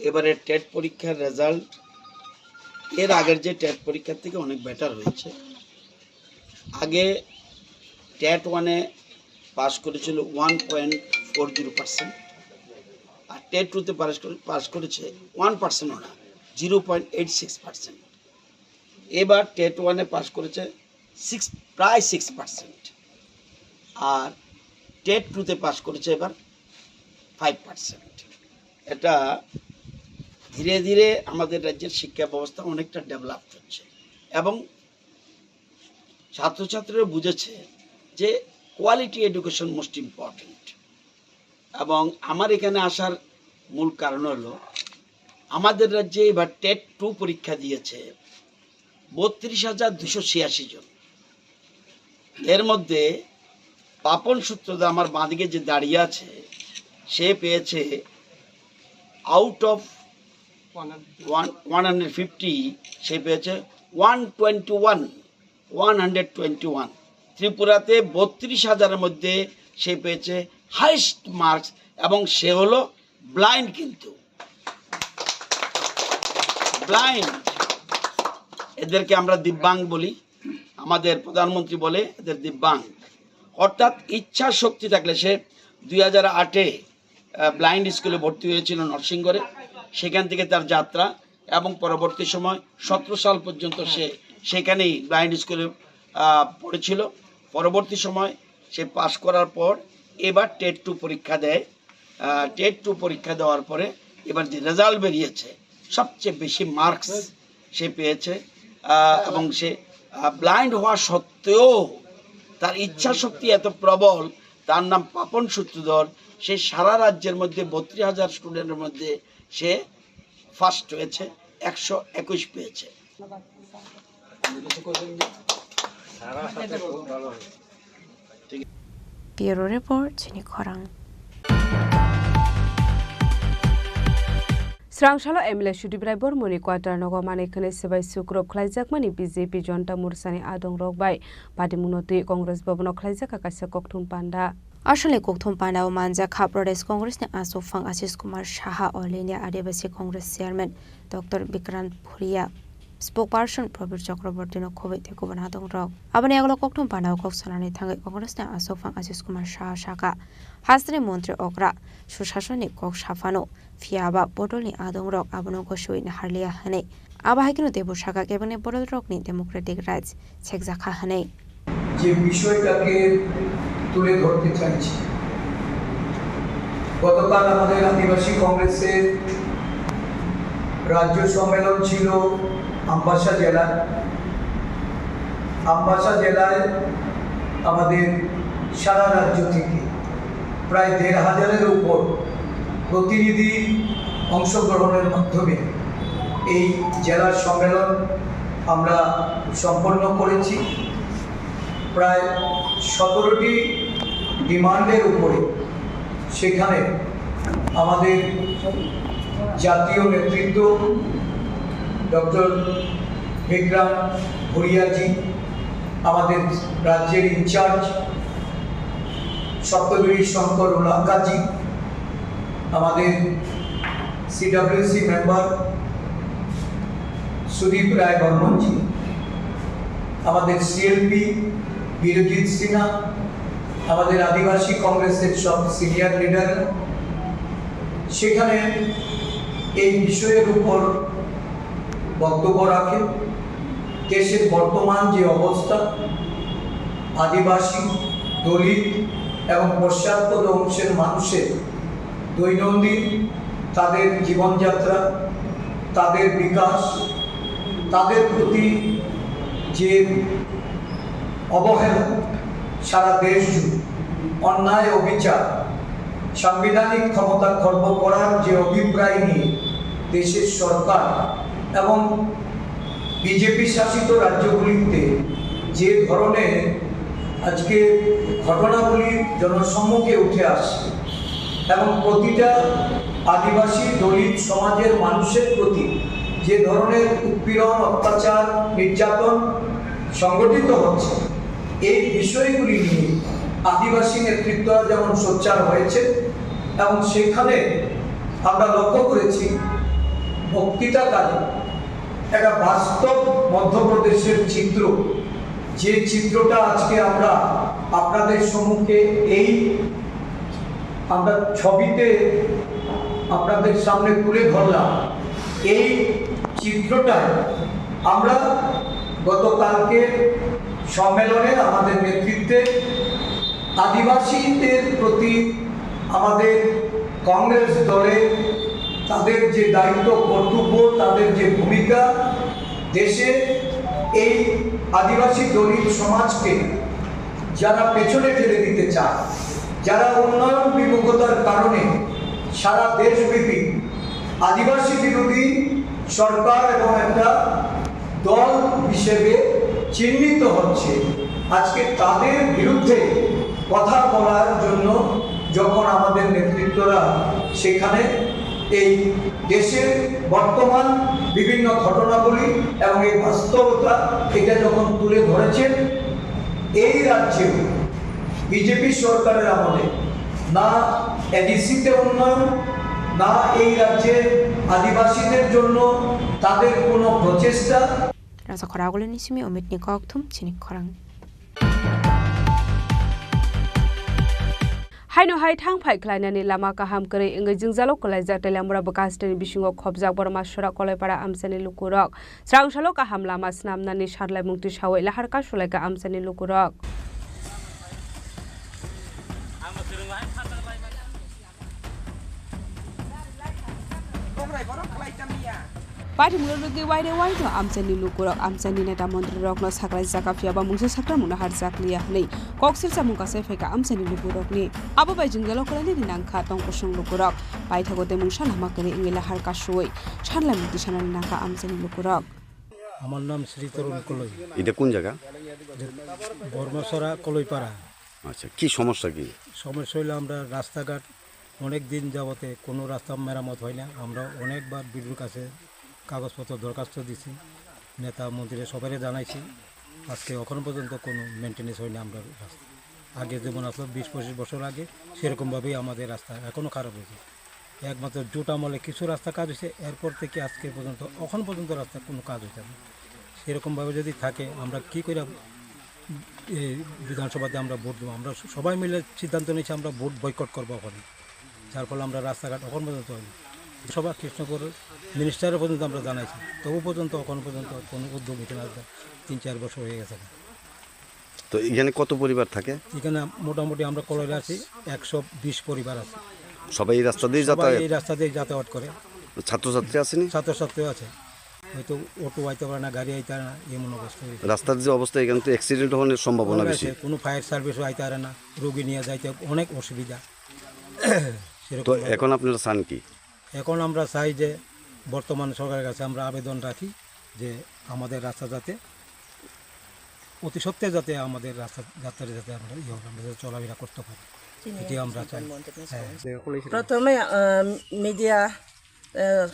এবারে টেট পরীক্ষার রেজাল্ট এর আগের যে টেট পরীক্ষার থেকে অনেক বেটার হয়েছে। আগে টেট ওয়ানে পাস করেছিল one point four zero percent, আর টেট টুতে পাস করে, পাস করেছে ওয়ান পার্সেন্টও না, zero point eight six percent. এবার টেট ওয়ানে পাস করেছে সিক্স, প্রায় সিক্স পার্সেন্ট। আর টেট টুতে পাস করেছে এবার ফাইভ পার্সেন্ট। এটা ধীরে ধীরে আমাদের রাজ্যের শিক্ষা ব্যবস্থা অনেকটা ডেভেলপ হচ্ছে এবং ছাত্রছাত্রীরা বুঝেছে যে কোয়ালিটি এডুকেশন মোস্ট ইম্পর্ট্যান্ট। এবং আমার এখানে আসার মূল কারণ হলো, আমাদের রাজ্যে এবার টেট টু পরীক্ষা দিয়েছে বত্রিশ হাজার দুশো ছিয়াশি জন। এর মধ্যে পাপন সূত্রধর, আমার বাঁদিকে যে দাঁড়িয়ে আছে, সে পেয়েছে out of one one hundred fifty, সে পেয়েছে one twenty one, one hundred twenty one. ত্রিপুরাতে বত্রিশ হাজারের মধ্যে সে পেয়েছে হাইস্ট মার্কস, এবং সে হলো ব্লাইন্ড। কিন্তু ব্লাইন্ড, এদেরকে আমরা দিব্যাঙ্গ বলি। আমাদের প্রধানমন্ত্রী বলে এদের দিব্যাঙ্গ। অর্থাৎ ইচ্ছা শক্তি থাকলে, সে দুই হাজার আটে ব্লাইন্ড স্কুলে ভর্তি হয়েছিল নরসিংগড়ে, সেখান থেকে তার যাত্রা, এবং পরবর্তী সময় সতেরো সাল পর্যন্ত সে সেখানেই ব্লাইন্ড স্কুলে আহ, পড়েছিল। পরবর্তী সময় সে পাশ করার পর এবার টেট টু পরীক্ষা দেয়। টেট টু পরীক্ষা দেওয়ার পরে এবার যে রেজাল্ট বেরিয়েছে, সবচেয়ে বেশি মার্কস সে পেয়েছে। আহ, এবং সে ব্লাইন্ড হওয়া সত্ত্বেও তার ইচ্ছা শক্তি এত প্রবল, তার নাম পাপন সূত্রধর। সে সারা রাজ্যের মধ্যে বত্রিশ হাজার স্টুডেন্টের মধ্যে সে ফার্স্ট হয়েছে, একশো একুশ পেয়েছে। Bureau Report, Chini Khorang. Srangsalo M L A Sudip Rai Bormoni quarter nogo manwi khwnwi swbai sukrub khlaijakmani B J P Jonta Morchani adongrok bai patimungno twi Congress Bhavan-o khlaijak kaisa kokthum panda. Aswkni kokthum pandao manjak kha Pradesh Congress ni achukphang Ashish Kumar Saha, All India Adivasi Congress Chairman Doctor Bikrant Bhuria, Spokesperson Prabir Chakraborty no khobwi tei kubun adongrok. Aboni yagulo kokthum pandao kok sanani thangwi Congress ni achukphang Ashish Kumar Saha sakha, hasteni montri okra Susasoni kok saphano, phiyaba bodolni adongrok abono gosiwi naharliya hwnwi. Abo hai kheno teibo sakha kebengni bodolrokni democratic rights sekjakha hwnwi. যে বিষয়টাকে তুলে ধরতে চাইছি, গতকাল আমাদের আদিবাসী কংগ্রেসের রাজ্য সম্মেলন ছিল আমবাসা জেলায়। আমবাসা জেলায় আমাদের সারা রাজ্য থেকে প্রায় দেড় হাজারের উপর প্রতিনিধি অংশগ্রহণের মাধ্যমে এই জেলার সম্মেলন আমরা সম্পন্ন করেছি। প্রায় সতেরোটি ডিমান্ডের উপরে সেখানে আমাদের জাতীয় নেতৃত্ব ডক্টর বিক্রাম ভুরিয়াজি, আমাদের রাজ্যের ইনচার্জ সপ্তগিরি শঙ্কর উলাঙ্কাজি, আমাদের সিডাব্লিউসি মেম্বার সুদীপ রায় বর্মনজি, আমাদের সিএলপি বিরজিৎ সিনহা, আমাদের আদিবাসী কংগ্রেসের সব সিনিয়র লিডার সেখানে এই বিষয়ের উপর বক্তব্য রাখেন। দেশের বর্তমান যে অবস্থা, আদিবাসী, দলিত এবং পশ্চাৎপদ অংশের মানুষের দৈনন্দিন তাদের জীবনযাত্রা, তাদের বিকাশ, তাদের প্রতি যে অবহেলা, সারা দেশ জুড়ে অন্যায় অবিচার, সাংবিধানিক ক্ষমতা খর্ব করার যে অভিপ্রায় নিয়ে দেশের সরকার এবং বিজেপি শাসিত রাজ্যগুলিতে যে ধরনের আজকে ঘটনাগুলি জনসম্মুখে উঠে আসছে এবং প্রতিটা আদিবাসী দলিত সমাজের মানুষের প্রতি যে ধরনের উৎপীড়ন, অত্যাচার, নির্যাতন সংগঠিত হচ্ছে, এই বিষয়গুলি নিয়ে আদিবাসী নেতৃত্ব যেমন সোচ্চার হয়েছে এবং সেখানে আমরা লক্ষ্য করেছি বক্তৃতাকালে একটা বাস্তব মধ্যপ্রদেশের চিত্র, যে চিত্রটা আজকে আমরা আপনাদের সম্মুখে এই আমরা ছবিতে আপনাদের সামনে তুলে ধরলাম, এই চিত্রটা আমরা গতকালকে সম্মেলনে আমাদের নেতৃত্বে আদিবাসীদের প্রতি আমাদের কংগ্রেস দলের তাদের যে দায়িত্ব কর্তব্য, তাদের যে ভূমিকা, দেশে এই আদিবাসী দলিত সমাজকে যারা পেছনে ঠেলে দিতে চায়, যারা উন্নয়ন বিমুখতার কারণে সারা দেশব্যাপী আদিবাসী বিরোধী সরকার এবং একটা দল হিসেবে চিহ্নিত হচ্ছে, আজকে তাদের বিরুদ্ধে কথা বলার জন্য যখন আমাদের নেতৃত্বরা সেখানে এই দেশের বর্তমান বিভিন্ন ঘটনাবলী এবং এই বাস্তবতা এটা যখন তুলে ধরেছেন, এই রাজ্যে বিজেপি সরকারের আমলে না এডিসিতে উন্নয়ন, না এই রাজ্যের আদিবাসীদের জন্য তাদের কোনো প্রচেষ্টা। Rasa khoragulini simi omitni kokthum chini khorang. Haino hai thang phai khlainani lama kaham kwrwi wngwi jwngjalo kwlaijak Teliamura bwkha hasteni bisingo khopjak Borma Sora Koloipara amchaini lukurok. Srangsalo kaham lama swnamnani sarlaimung tisawi lahar kasulaikha amchaini lukurok. Paithimungno rwgwi waire waino amchaini lukurok amchaini neta montrirokno saklai jaka phiyaba mungsa sakramungno harjakliya hwnwi kok sirsa mung kasai phaikha amchaini lukurokni. Abo bai jwngjalo kwlainani nangkha tong kusung lukurok. Paithago de mungsa lama kwrwi wngwi lahar kasui sanlaimung tisanani nangkha amchaini lukurok. আমার নাম শ্রী তরুণ কলই। এটা কোন জায়গা? যে বর্মাছড়া কলইপাড়া। আচ্ছা, কি সমস্যা কি? সমস্যা হইলো আমরা রাস্তাঘাট অনেক দিন যাবতে কোনো রাস্তা মেরামত হয় না। আমরা অনেকবার বিডিওর কাছে কাগজপত্র দরখাস্ত দিছি, নেতা মন্ত্রী সবাইরে জানাইছি। আজকে এখনো পর্যন্ত কোনো মেইনটেনেন্স হয়নি আমরা রাস্তা। আগে যেমন আসলো বিশ পঁচিশ বছর আগে, সেরকমভাবেই আমাদের রাস্তা এখনো খারাপ হয়েছে। একমাত্র জোট আমলে কিছু রাস্তা কাজ হয়েছে, এরপর থেকে আজকে পর্যন্ত, এখন পর্যন্ত রাস্তার কোনো কাজ হয়েছে না। সেরকমভাবে যদি থাকে, আমরা কি করে এই বিধানসভাতে আমরা ভোট দেবো? আমরা সবাই মিলে সিদ্ধান্ত নিয়েছি আমরা ভোট বয়কট করবো ওখানে, যার ফলে আমরা রাস্তাঘাট এখন পর্যন্ত হয়নি। সভা কৃষ্ণপুর মিনিস্টারও পর্যন্ত আমরা জানাইছি, তবু পর্যন্ত এখন পর্যন্ত কোনো উদ্যোগ নিতে না। তিন চার বছর হয়ে গেছে। তো এখানে কত পরিবার থাকে? এখানে মোটামুটি আমরা কলোনিতে আছি, একশো বিশ পরিবার আছে। সবাই এই রাস্তা দিয়ে সবাই যাতায়াত? এই রাস্তা দিয়ে যাতায়াত করে। ছাত্রছাত্রী আসেনি? ছাত্রছাত্রী আছে, হয়তো অটো আইতে পারে না, গাড়ি আইতে পারে না, এমন অবস্থা হয়েছে। রাস্তার যে অবস্থা, এখানে তো অ্যাক্সিডেন্ট হওয়ার সম্ভাবনা অনেক বেশি। আছে, কোনো ফায়ার সার্ভিসও আইতে পারে না, রোগী নিয়ে যাইতে অনেক অসুবিধা। তো সেরকম এখন আপনারা চান কি? এখন আমরা চাই যে বর্তমান সরকারের কাছে আমরা আবেদন রাখি যে আমাদের রাস্তা যাতে অতি সত্ত্বে যাতে আমাদের রাস্তা, যাত্রায় যাতে আমরা ইয়ে হবে, আমরা যাতে চলাফেরা করতে পারি, এটি আমরা চাই। হ্যাঁ। প্রথমে, আহ, মিডিয়া, আহ,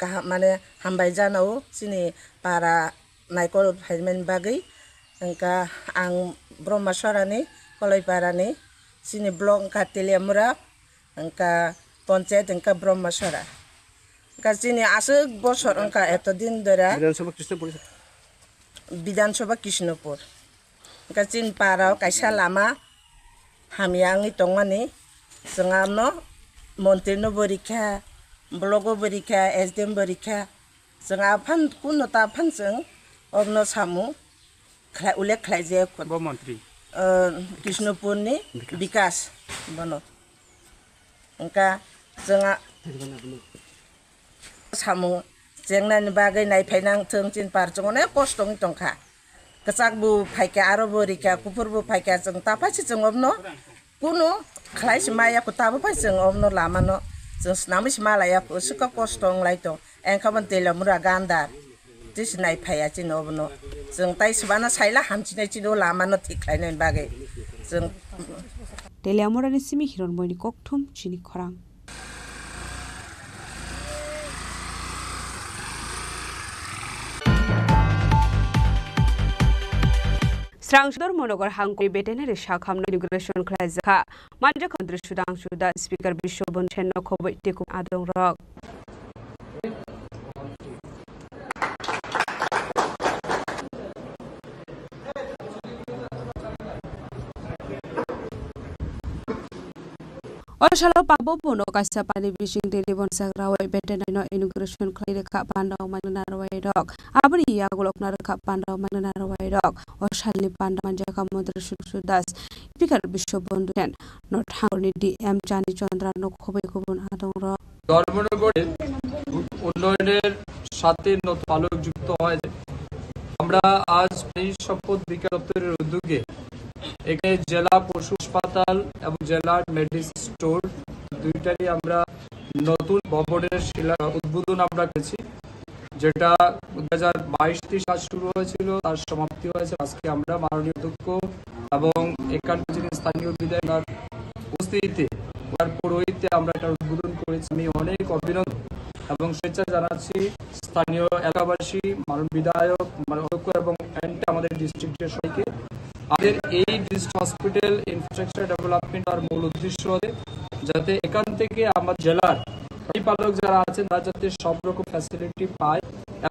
কাহা-, মানে হামবাই জানাও চিনি পারা নাইকল ফাইমেন বাগি, এঙ্কা আং ব্রহ্মাসরানি, কলইপারানি, চিনি ব্লক এঙ্কা তেলিয়ামুরা, এঙ্কা পঞ্চায়েত এঙ্কা ব্রহ্মাসরা। এঙ্কা চিনি আসুক বছর এঙ্কা এত দিন ধরে বিধানসভা কৃষ্ণপুর। বিধানসভা Krishnapur. Hwnkhe chini para o kaisa lama hamya wngwi tongmani, chwng ano montri no bo rikha, block o bo rikha, S D M bo rikha, chwng aphano kuno ta aphano chwng obono samung khlai, ullekh khlai jaya. Bo montri? Krishnopur ni Bikas. Bikas bono. Hwnkha chwng a- Samung chengnani bagwi naiphai nang thung, chini par chwng onek kosto wngwi tongkha. Kwchak bo phaikha, aro bo rikha, kuphur bo phaikha, chwng ta phaisa chwng obono kunu khlai se maya kho, tabo phai chwng obono lama no chwng swnamwi se malaya kho, swkang kosto wnglai tong. Engkha bo Teliamura gandar. Twi se naiphaiya chini obono. Chwng tai swbana saila hamchinai chini o lama no thik khlainani bagwi. Chwng Teliamura ni simi Hironmoi ni kokthum chini khorang. Srang Sudor Monogar Hangkoi Veterinary Sakhamno inauguration khlaijakha. Manjak Mantri Sudang Suda, Speaker Biswabon Senno, Khoboi Tikum Adongrok. O salo pabo bono kaisa pani bising tei ribon sagrawi betenai no inauguration khlai rwkha panda o manwi narwai rok. Aboni yagulo khna rwkha panda o manwi narwai rok. O salni panda manjakha Montri Sudhu Das, Speaker Biswabandhu Sen, North Hangor ni D M Chani Chandra no khobwi kubun adong rok. ধর্মনগরের উন্নয়নের সাথে নতুন আলোক যুক্ত হয়েছে। আমরা আজ প্রাণী সম্পদ বিকাশ দপ্তরের উদ্যোগে এখানে জেলা পশু হাসপাতাল এবং জেলার মেডিসিন স্টোর দুইটারই আমরা নতুন ভবনের শিলা উদ্বোধন আমরা করেছি, যেটা দুই হাজার বাইশ তেইশ কাজ শুরু হয়েছিল, তার সমাপ্তি হয়েছে। আজকে আমরা মাননীয় অধ্যক্ষ এবং এখানকার যিনি স্থানীয় বিধায়ক, ওনার উপস্থিতিতে, ওনার পৌরোহিত্যে আমরা এটা উদ্বোধন করেছি। আমি অনেক অভিনন্দন এবং শুভেচ্ছা জানাচ্ছি স্থানীয় এলাকাবাসী, মাননীয় বিধায়ক, মানে অধ্যক্ষ এবং এন্ড আমাদের ডিস্ট্রিক্টের সবাইকে। আমাদের এই ডিস্ট্রিক্ট হসপিটাল ইনফ্রাস্ট্রাকচার ডেভেলপমেন্ট আর মূল উদ্দেশ্য হচ্ছে যাতে এখান থেকে আমার জেলার পালক যারা আছেন তারা যাতে সব রকম ফ্যাসিলিটি পায়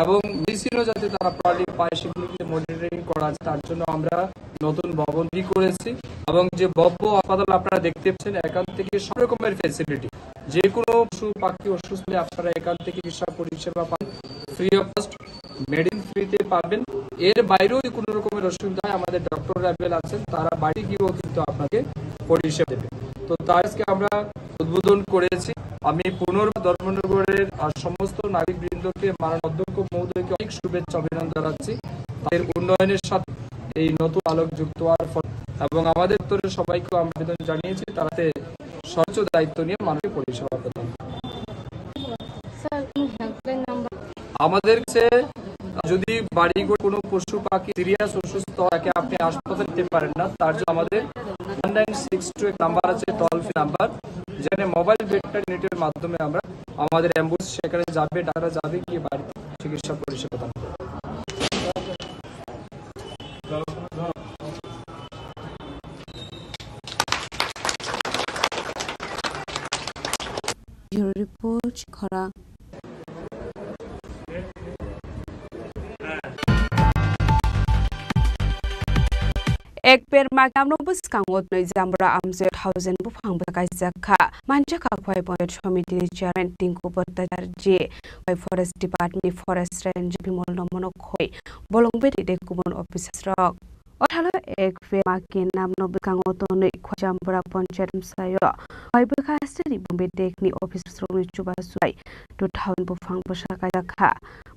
এবং মেডিসিনও যাতে তারা প্রপারলি পায়, সেগুলোকে মনিটরিং করা যায়। তার জন্য আমরা নতুন ভবন তৈরি করেছি এবং যে ভব্য হাসপাতাল আপনারা দেখতে পাচ্ছেন, এখান থেকে সব রকমের ফ্যাসিলিটি, যে কোনো পশু পাখি অসুস্থ হলে আপনারা এখান থেকে চিকিৎসা পরিষেবা পান ফ্রি অফ কস্ট, মেডিসিন ফ্রিতে পাবেন। এর বাইরেও যদি কোনো রকমের অসুবিধা হয়, আমাদের ডক্টর অ্যাভেলেবল আছেন, তারা বাড়ি গিয়েও কিন্তু আপনাকে পরিষেবা দেবে। তো তাই আজকে আমরা উদ্বোধন করেছি। আমি পুনর্বার ধর্মনগরের আর সমস্ত নাগরিকবৃন্দকে, মাননীয় অধ্যক্ষ মহোদয়কে অনেক শুভেচ্ছা অভিনন্দন জানাচ্ছি। তাদের উন্নয়নের সাথে এই নতুন আলোক যুক্ত হওয়ার ফলে এবং আমাদের দপ্তরের সবাইকেও আমরা আবেদন জানিয়েছি, তারা যাতে সর্বোচ্চ দায়িত্ব নিয়ে মানুষকে পরিষেবা প্রদান করে। স্যার, কোনো হেল্পলাইন নাম্বার? আমাদের কাছে যদি বাড়িঘর কোনো পশু পাখি সিরিয়াস অসুস্থ হয়, তাকে আপনি হাসপাতালে নিতে পারেন না, তার জন্য আমাদের ওয়ান নাইন সিক্স টু এক নাম্বার আছে, টোল ফ্রি নাম্বার, যেখানে মোবাইল ভেটেরিনারি ইউনিটের মাধ্যমে আমরা, আমাদের অ্যাম্বুলেন্স সেখানে যাবে, ডাক্তাররা যাবে, গিয়ে বাড়িতে চিকিৎসা পরিষেবা দান করবে। Bureau Report, Khorang. Ek per mak namno bwskango twnwi Jambura amchoi thousand buphang bwsa kaijak kha. Manjakha Khwai Panchayat Somiti ni Chairman Tinku Bhattacharjee, Khwai Forest Department ni Forest Ranger Bimol Nomono khoi bolong beri tei kubun officers rok. O thalo ek per mak namno bwskango twnwi Khwai Jambura Panchayat amchaio Khwai bwkha sreni Bombay Tech ni officers rokni chubachu bai two thousand buphang bwsa kaijak kha.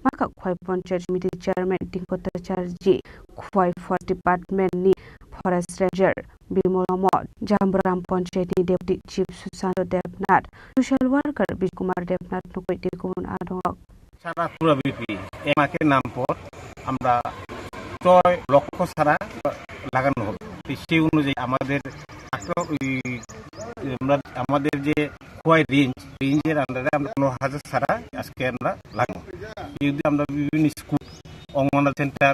Makha Khwai Panchayat Somiti Chairman Tinku Bhattacharjee, Khwai Forest Department ni Forest Ranger Bimol Nomono, Jamburam Panchayat ni Deputy Chief Sushant Debnath, Social Worker Bijay Kumar Debnath nukui tei kubun adongrok. সারা পুরা ব্যাপী এক মাসের নাম পর আমরা ছয় লক্ষ চারা লাগানো হবে। তো সেই অনুযায়ী আমাদের আঠারো, ওই, আমরা, আমাদের যে খোয়াই রেঞ্জ, রেঞ্জের আন্ডারে আমরা পনেরো হাজার চারা আজকে আমরা লাগাবো। যদি আমরা বিভিন্ন school, anganwadi centre,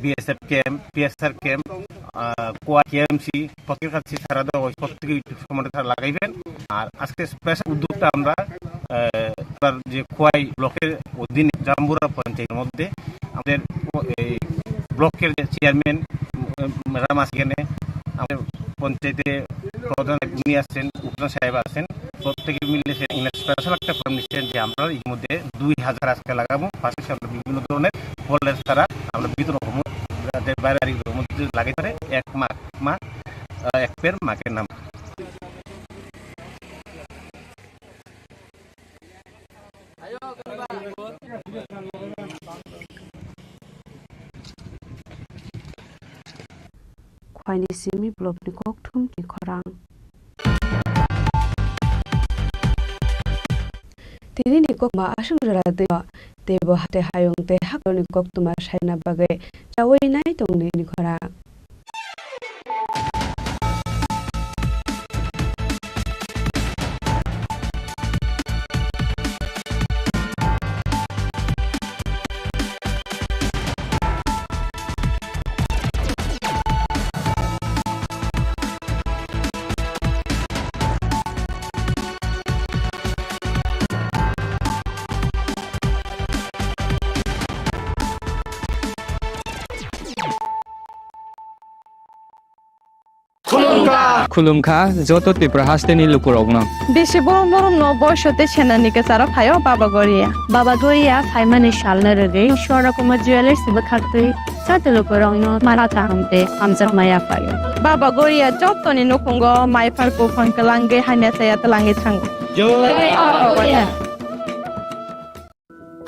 BSF camp, PSR camp, আহ, কোয়া কেএমসি, প্রত্যেকের কাছে চারা দেওয়া হয়েছে, প্রত্যেকে একটু সমানে তারা লাগাইবেন। আর আজকে স্পেশাল উদ্যোগটা আমরা, আহ, তার যে খোয়াই ব্লকের অধীনে জাম্বুরা পঞ্চায়েতের মধ্যে আমাদের এই ব্লকের যে চেয়ারম্যান, উম, ম্যাডাম আছে এখানে, আমাদের পঞ্চায়েতে প্রধান উনি আছেন, উপপ্রধান সাহেব আছেন, প্রত্যেকে মিলে সে উনি স্পেশাল একটা প্রোগ্রাম নিচ্ছেন যে আমরা এর মধ্যে দুই হাজার আজকে লাগাবো, পাশাপাশি আমরা বিভিন্ন ধরনের ফলের চারা আমরা বিতরণ করবো, যাতে বাইরে আর এগুলোর মধ্যে লাগাই পারে এক মাস, মা, আহ, এক পের মাকে নাম। Khwaini simi blokni kokthumni khorang. Tini ni kokma aswk jora twi teibo hate hayung tei hakrokni koktwma saina bagwi chaui nai tongni ni khorang. Khulumkha joto Tripura hasteni lukurokno. Bisi borom borom no boiso tei senani kwcharo phaio Baba Goria. Baba Goria phaimani salno rwgwi Swarnakumar Jewellers bwkhaktwi joto lukurokno mara kaham tei hamjakma yaphaio. Baba Goria jotoni nukhungo maiphar buphang kwlangwi hamya chaya twlangwi thango. Jai Baba Goria.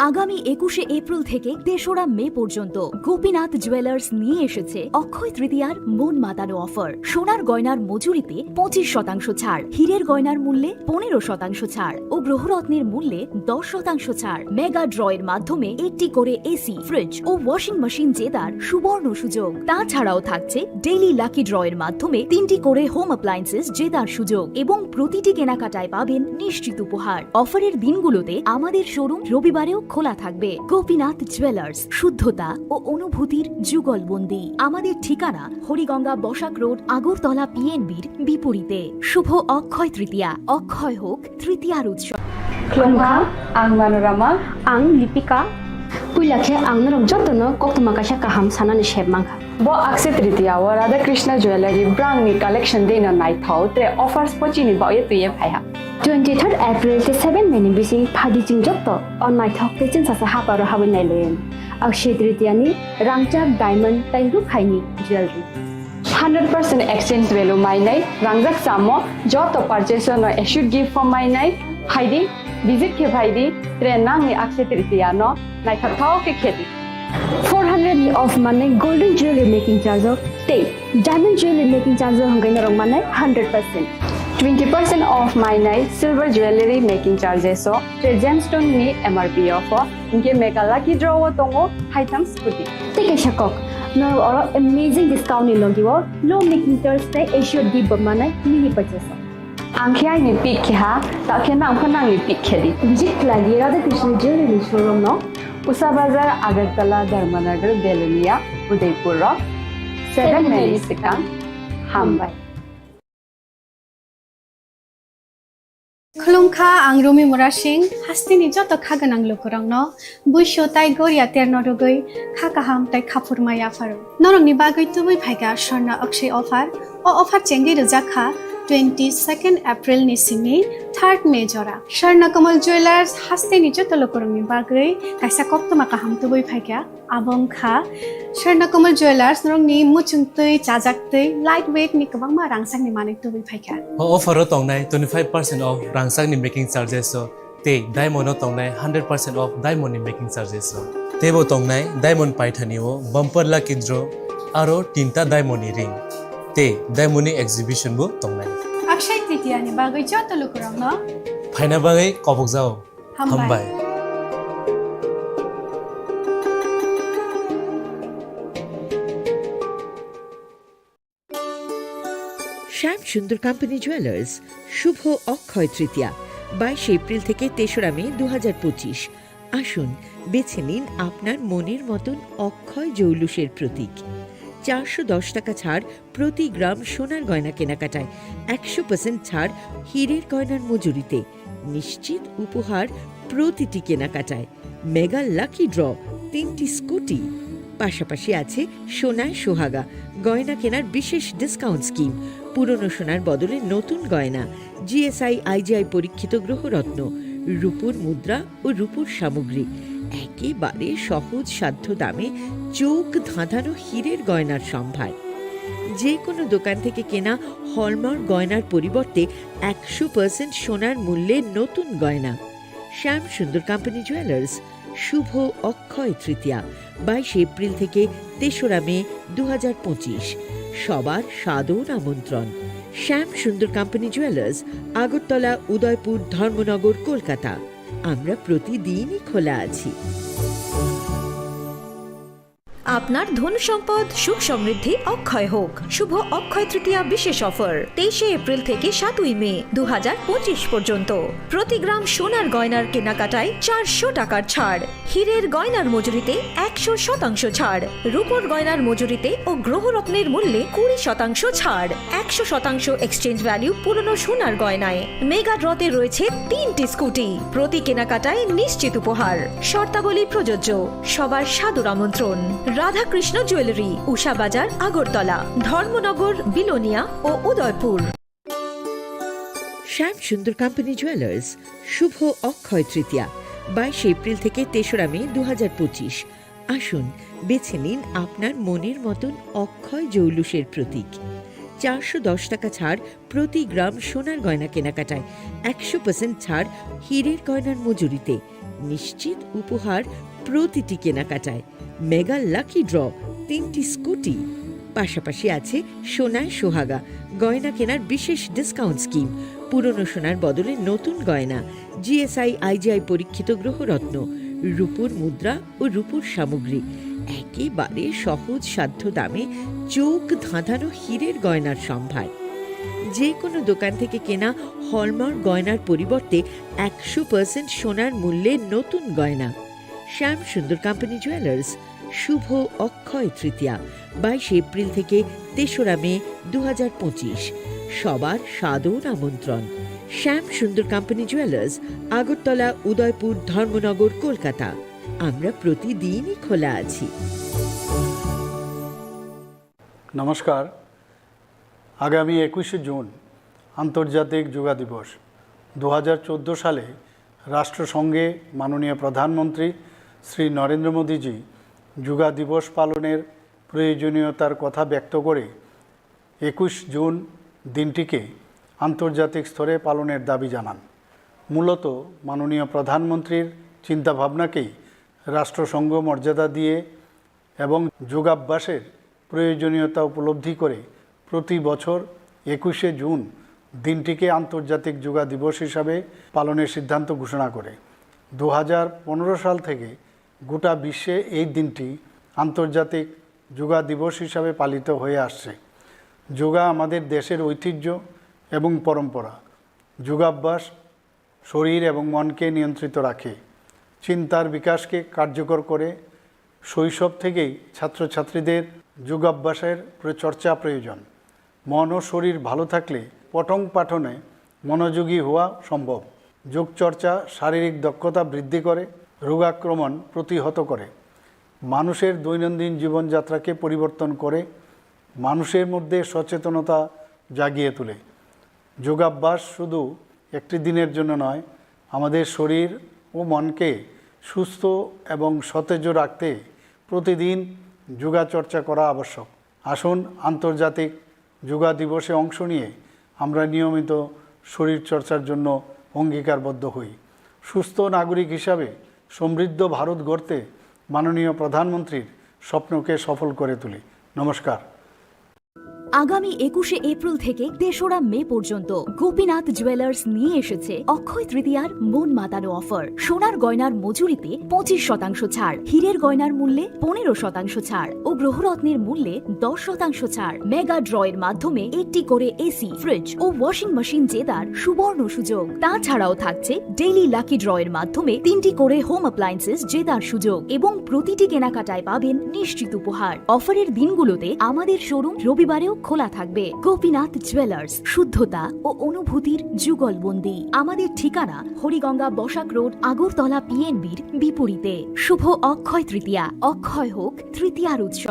আগামী একুশে এপ্রিল থেকে তেসরা মে পর্যন্ত গোপীনাথ জুয়েলার্স নিয়ে এসেছে অক্ষয় তৃতীয়ার মন মাতানো অফার। সোনার গয়নার মজুরিতে পঁচিশ শতাংশ ছাড়, হীরের গয়নার মূল্যে পনেরো শতাংশ ছাড় ও গ্রহরত্নের মূল্যে দশ শতাংশ ছাড়। মেগা ড্রয়ের মাধ্যমে একটি করে এসি, ফ্রিজ ও ওয়াশিং মেশিন জেতার সুবর্ণ সুযোগ। তাছাড়াও থাকছে ডেইলি লাকি ড্রয়ের মাধ্যমে তিনটি করে হোম অ্যাপ্লায়েন্সেস জেতার সুযোগ এবং প্রতিটি কেনাকাটায় পাবেন নিশ্চিত উপহার। অফারের দিনগুলোতে আমাদের শোরুম রবিবারেও খোলা থাকবে। গোপীনাথ জুয়েলার্স, শুদ্ধতা ও অনুভূতির যুগলবন্দি। আমাদের ঠিকানা হরিগঙ্গা বসাক রোড, আগরতলা পিএনবির বিপরীতে। শুভ অক্ষয় তৃতীয়া, অক্ষয় হোক তৃতীয়ার উৎসব। Khulumkha, ang Manorama. Ang Lipika. Puila khe ang norok jotono koktwma kaisa kaham sanani sep mankha. Bo Akshaya Tritiya o Radha Krishna Jewellery brand ni collection dei no naithok tre offers bo chini bagwi twiwi phaiha. Twenty third April tei seven May ni bising phaidi chwng joto o naithok tei chwngsacha haparo habwi nailaio. Akshaya Tritiya ni rangchak, diamond tei rukhaini jewellery. Hundred percent exchange value mainai, rangjak chamo joto purchase no assured gift bo mainai, phaidi, visit khe phaidi, tre nangni Akshaya Tritiya no naithok thok khe khedi. Four hundred ni off manai golden jewelry making charge o tei diamond jewelry making charge o hwnkhai norok manai hundred percent. Twenty percent off mainai silver jewelry making charges o tre gemstone ni M R P o pho, hinkhe mega lucky draw o tongo haitham scooty. Tei kaisa kok, norok oro amazing discount ni logi o low making charge tei assured gift bo manai mini purchase o. Ang khe aini pick khe ha, ta khe nang pho nangni pick khe di. Visit khlai di Radha Krishna Jewellery showroom no. Usa Bazar, Agartala, Dharmanagar, Belonia, Udaipur rok. Seven May ni swkang. Hambai. Khulumkha, ang Rumi Murasing, hasteni joto kha gwnang lukurokno buisu tai goria terno rwgwi kha kaham tai khaphurma yapharo. Norokni bagwi tubui phaikha Swarna Akshay offer. O offer chengwi rwjak kha twenty second April ni simi third May jora. Swarna Kamal Jewellers hasteni joto lukurokni bagwi kaisa koktwma kaham tubui phaikha. Abo wngkha Swarna Kamal Jewellers norokni muchungtwi, chajaktwi, light weight ni kwbangma rangchakni manwi tubui phaikha. O offer o tongnai twenty five percent off rangchakni making charges o tei diamond o tongnai hundred percent off diamond ni making charges o. Teibo tongnai diamond paithani o bumper lucky draw aro tinta diamond ni ring tei diamond ni exhibition bo tongnai. Akshay Tritiya ni bagwi joto lukurokno phaina bagwi kobokjao. Hambai. Hambai. শ্যাম Sundar company jewellers, শুভ অক্ষয় তৃতীয়া, বাইশে এপ্রিল থেকে তেসরা মে দু হাজার পঁচিশ। আসুন, বেছে নিন আপনার মনের মতন অক্ষয় জৌলুসের প্রতীক। চারশো দশ টাকা ছাড় প্রতি গ্রাম সোনার গয়না কেনাকাটায়, একশো পার্সেন্ট ছাড় হীরের গয়নার মজুরিতে, নিশ্চিত উপহার প্রতিটি কেনাকাটায়, মেগা লাকি ড্র, তিনটি স্কুটি। পাশাপাশি আছে সোনায় সোহাগা, গয়না কেনার বিশেষ ডিসকাউন্ট স্কিম, পুরনো সোনার বদলে নতুন গয়না, জিএসআই আইজিআই পরীক্ষিত গ্রহরত্ন, রূপোর মুদ্রা ও রূপোর সামগ্রী, একেবারে সহজ সাধ্য দামে চোখ ধাঁধানো হীরের গয়নার সম্ভার। যে কোনো দোকান থেকে কেনা হলমার্ক গয়নার পরিবর্তে একশো পার্সেন্ট সোনার মূল্যে নতুন গয়না। শ্যাম সুন্দর কোম্পানি জুয়েলার্স, শুভ অক্ষয় তৃতীয়া, বাইশে এপ্রিল থেকে তেসরা মে দু হাজার পঁচিশ। সবার সাদর আমন্ত্রণ। শ্যাম সুন্দর কোম্পানি জুয়েলার্স, আগরতলা, উদয়পুর, ধর্মনগর, কলকাতা। আমরা প্রতিদিনই খোলা আছি। আপনার ধন সম্পদ সুখ সমৃদ্ধি অক্ষয় হোক। শুভ অক্ষয় তৃতীয়া বিশেষ অফার, তেইশে এপ্রিল থেকে সাতই মে দু হাজার পঁচিশ পর্যন্ত। প্রতি গ্রাম সোনার গয়নার কেনাকাটায় চারশো টাকার ছাড়, হীরের গয়নার মজুরিতে একশো শতাংশ ছাড়, রূপোর গয়নার মজুরিতে ও গ্রহরত্নের মূল্যে কুড়ি শতাংশ ছাড়, একশো শতাংশ এক্সচেঞ্জ ভ্যালু পুরনো সোনার গয়নায়। মেগা ড্রতে রয়েছে তিনটি স্কুটি, প্রতি কেনাকাটায় নিশ্চিত উপহার। শর্তাবলী প্রযোজ্য। সবার সাদর আমন্ত্রণ। রাধাকৃষ্ণ জুয়েলারি, উষা বাজার, আগরতলা, ধর্মনগর, বিলোনিয়া ও উদয়পুর। শ্যাম সুন্দর কোম্পানি জুয়েলার্স, শুভ অক্ষয় তৃতীয়া, বাইশে এপ্রিল থেকে তেসরা মে দু হাজার পঁচিশ। আসুন, বেছে নিন আপনার মনের মতন অক্ষয় জৌলুসের প্রতীক। চারশো দশ টাকা ছাড় প্রতি গ্রাম সোনার গয়না কেনাকাটায়, একশো পার্সেন্ট ছাড় হীরের গয়নার মজুরিতে, নিশ্চিত উপহার প্রতিটি কেনাকাটায়, মেগা লাকি ড্র, তিনটি স্কুটি, পাশাপাশি আছে সোনায় সোহাগা গয়না কেনার বিশেষ ডিসকাউন্ট স্কিম। পুরনো সোনার বদলে নতুন গয়না, জিএসআই আইজিআই পরীক্ষিত গ্রহরত্ন, রূপোর মুদ্রা ও রূপোর সামগ্রী, একেবারে সহজ সাধ্য দামে চোখ ধাঁধানো হীরের গয়নার সম্ভার। যে কোনো দোকান থেকে কেনা হলমার্ক গয়নার পরিবর্তে একশো পার্সেন্ট সোনার মূল্যে নতুন গয়না। শ্যাম সুন্দর কোম্পানি জুয়েলার্স, শুভ অক্ষয় তৃতীয়া, বাইশে এপ্রিল থেকে তেসরা মে দু হাজার পঁচিশ। সবার সাদর আমন্ত্রণ। শ্যাম সুন্দর কোম্পানি জুয়েলার্স, আগরতলা, উদয়পুর, ধর্মনগর, কলকাতা। আমরা প্রতিদিনই খোলা আছি। নমস্কার। আগামী একুশে জুন আন্তর্জাতিক যোগা দিবস। দু হাজার চোদ্দো সালে রাষ্ট্রসংঘে মাননীয় প্রধানমন্ত্রী শ্রী নরেন্দ্র মোদীজি যোগা দিবস পালনের প্রয়োজনীয়তার কথা ব্যক্ত করে একুশ জুন দিনটিকে আন্তর্জাতিক স্তরে পালনের দাবি জানান। মূলত মাননীয় প্রধানমন্ত্রীর চিন্তাভাবনাকেই রাষ্ট্রসংঘ মর্যাদা দিয়ে এবং যোগাভ্যাসের প্রয়োজনীয়তা উপলব্ধি করে প্রতি বছর একুশে জুন দিনটিকে আন্তর্জাতিক যোগা দিবস হিসাবে পালনের সিদ্ধান্ত ঘোষণা করে। দু হাজার পনেরো সাল থেকে গোটা বিশ্বে এই দিনটি আন্তর্জাতিক যোগা দিবস হিসাবে পালিত হয়ে আসছে। যোগা আমাদের দেশের ঐতিহ্য এবং পরম্পরা। যোগাভ্যাস শরীর এবং মনকে নিয়ন্ত্রিত রাখে, চিন্তার বিকাশকে কার্যকর করে। শৈশব থেকেই ছাত্রছাত্রীদের যোগাভ্যাসের প্র-, চর্চা প্রয়োজন। মন ও শরীর ভালো থাকলে পঠন পাঠনে মনোযোগী হওয়া সম্ভব। যোগচর্চা শারীরিক দক্ষতা বৃদ্ধি করে, রোগাক্রমণ প্রতিহত করে, মানুষের দৈনন্দিন জীবনযাত্রাকে পরিবর্তন করে, মানুষের মধ্যে সচেতনতা জাগিয়ে তোলে। যোগাভ্যাস শুধু একটি দিনের জন্য নয়, আমাদের শরীর ও মনকে সুস্থ এবং সতেজ রাখতে প্রতিদিন যোগাচর্চা করা আবশ্যক। আসুন, আন্তর্জাতিক যোগা দিবসে অংশ নিয়ে আমরা নিয়মিত শরীরচর্চার জন্য অঙ্গীকারবদ্ধ হই। সুস্থ নাগরিক হিসাবে সমৃদ্ধ ভারত গড়তে মাননীয় প্রধানমন্ত্রীর স্বপ্নকে সফল করে তুলি। নমস্কার। আগামী একুশে এপ্রিল থেকে তেসরা মে পর্যন্ত গোপীনাথ জুয়েলার্স নিয়ে এসেছে অক্ষয় তৃতীয়ার মন মাতানো অফার। সোনার গয়নার মজুরিতে পঁচিশ শতাংশ ছাড়, হীরের গয়নার মূল্যে পনেরো শতাংশ ছাড় ও গ্রহরত্নের মূল্যে দশ শতাংশ ছাড়। মেগা ড্র এর মাধ্যমে একটি করে এসি, ফ্রিজ ও ওয়াশিং মেশিন জেতার সুবর্ণ সুযোগ। তাছাড়াও থাকছে ডেইলি লাকি ড্র এর মাধ্যমে তিনটি করে হোম অ্যাপ্লায়েন্সেস জেতার সুযোগ এবং প্রতিটি কেনাকাটায় পাবেন নিশ্চিত উপহার। অফারের দিনগুলোতে আমাদের শোরুম রবিবারেও খোলা থাকবে। গোপীনাথ জুয়েলার্স, শুদ্ধতা ও অনুভূতির যুগলবন্দি। আমাদের ঠিকানা হরিগঙ্গা বসাক রোড, আগরতলা পিএনবির বিপরীতে। শুভ অক্ষয় তৃতীয়া। অক্ষয় হোক তৃতীয়ার উৎসব।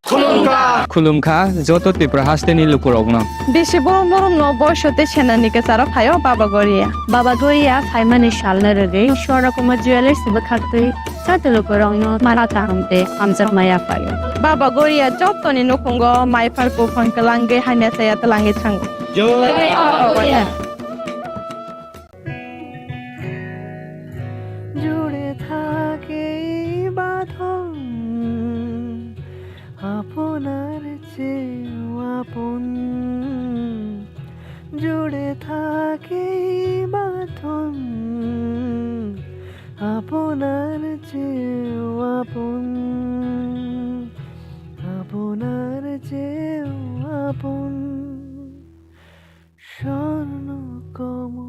Khulumkha joto Tripura hasteni lukurokno. Bisi borom borom no boiso tei senani kwcharo phaio Baba Goria. Baba Goria phaimani salno rwgwi Swarna Kumar Jewellers bwkhaktwi joto lukurokno mara kaham tei hamjakma yaphaio. Baba Goria jotoni nukhungo mai phar buphang kwlangwi hamya chaya twlangwi thango. জুড়ে থাকে এই বাঁধন আপনার চেয়েও আপন। জুড়ে থাকে এই বাঁধন আপনার চেয়েও আপন, আপনার চেয়েও আপন। স্বর্ণকমল।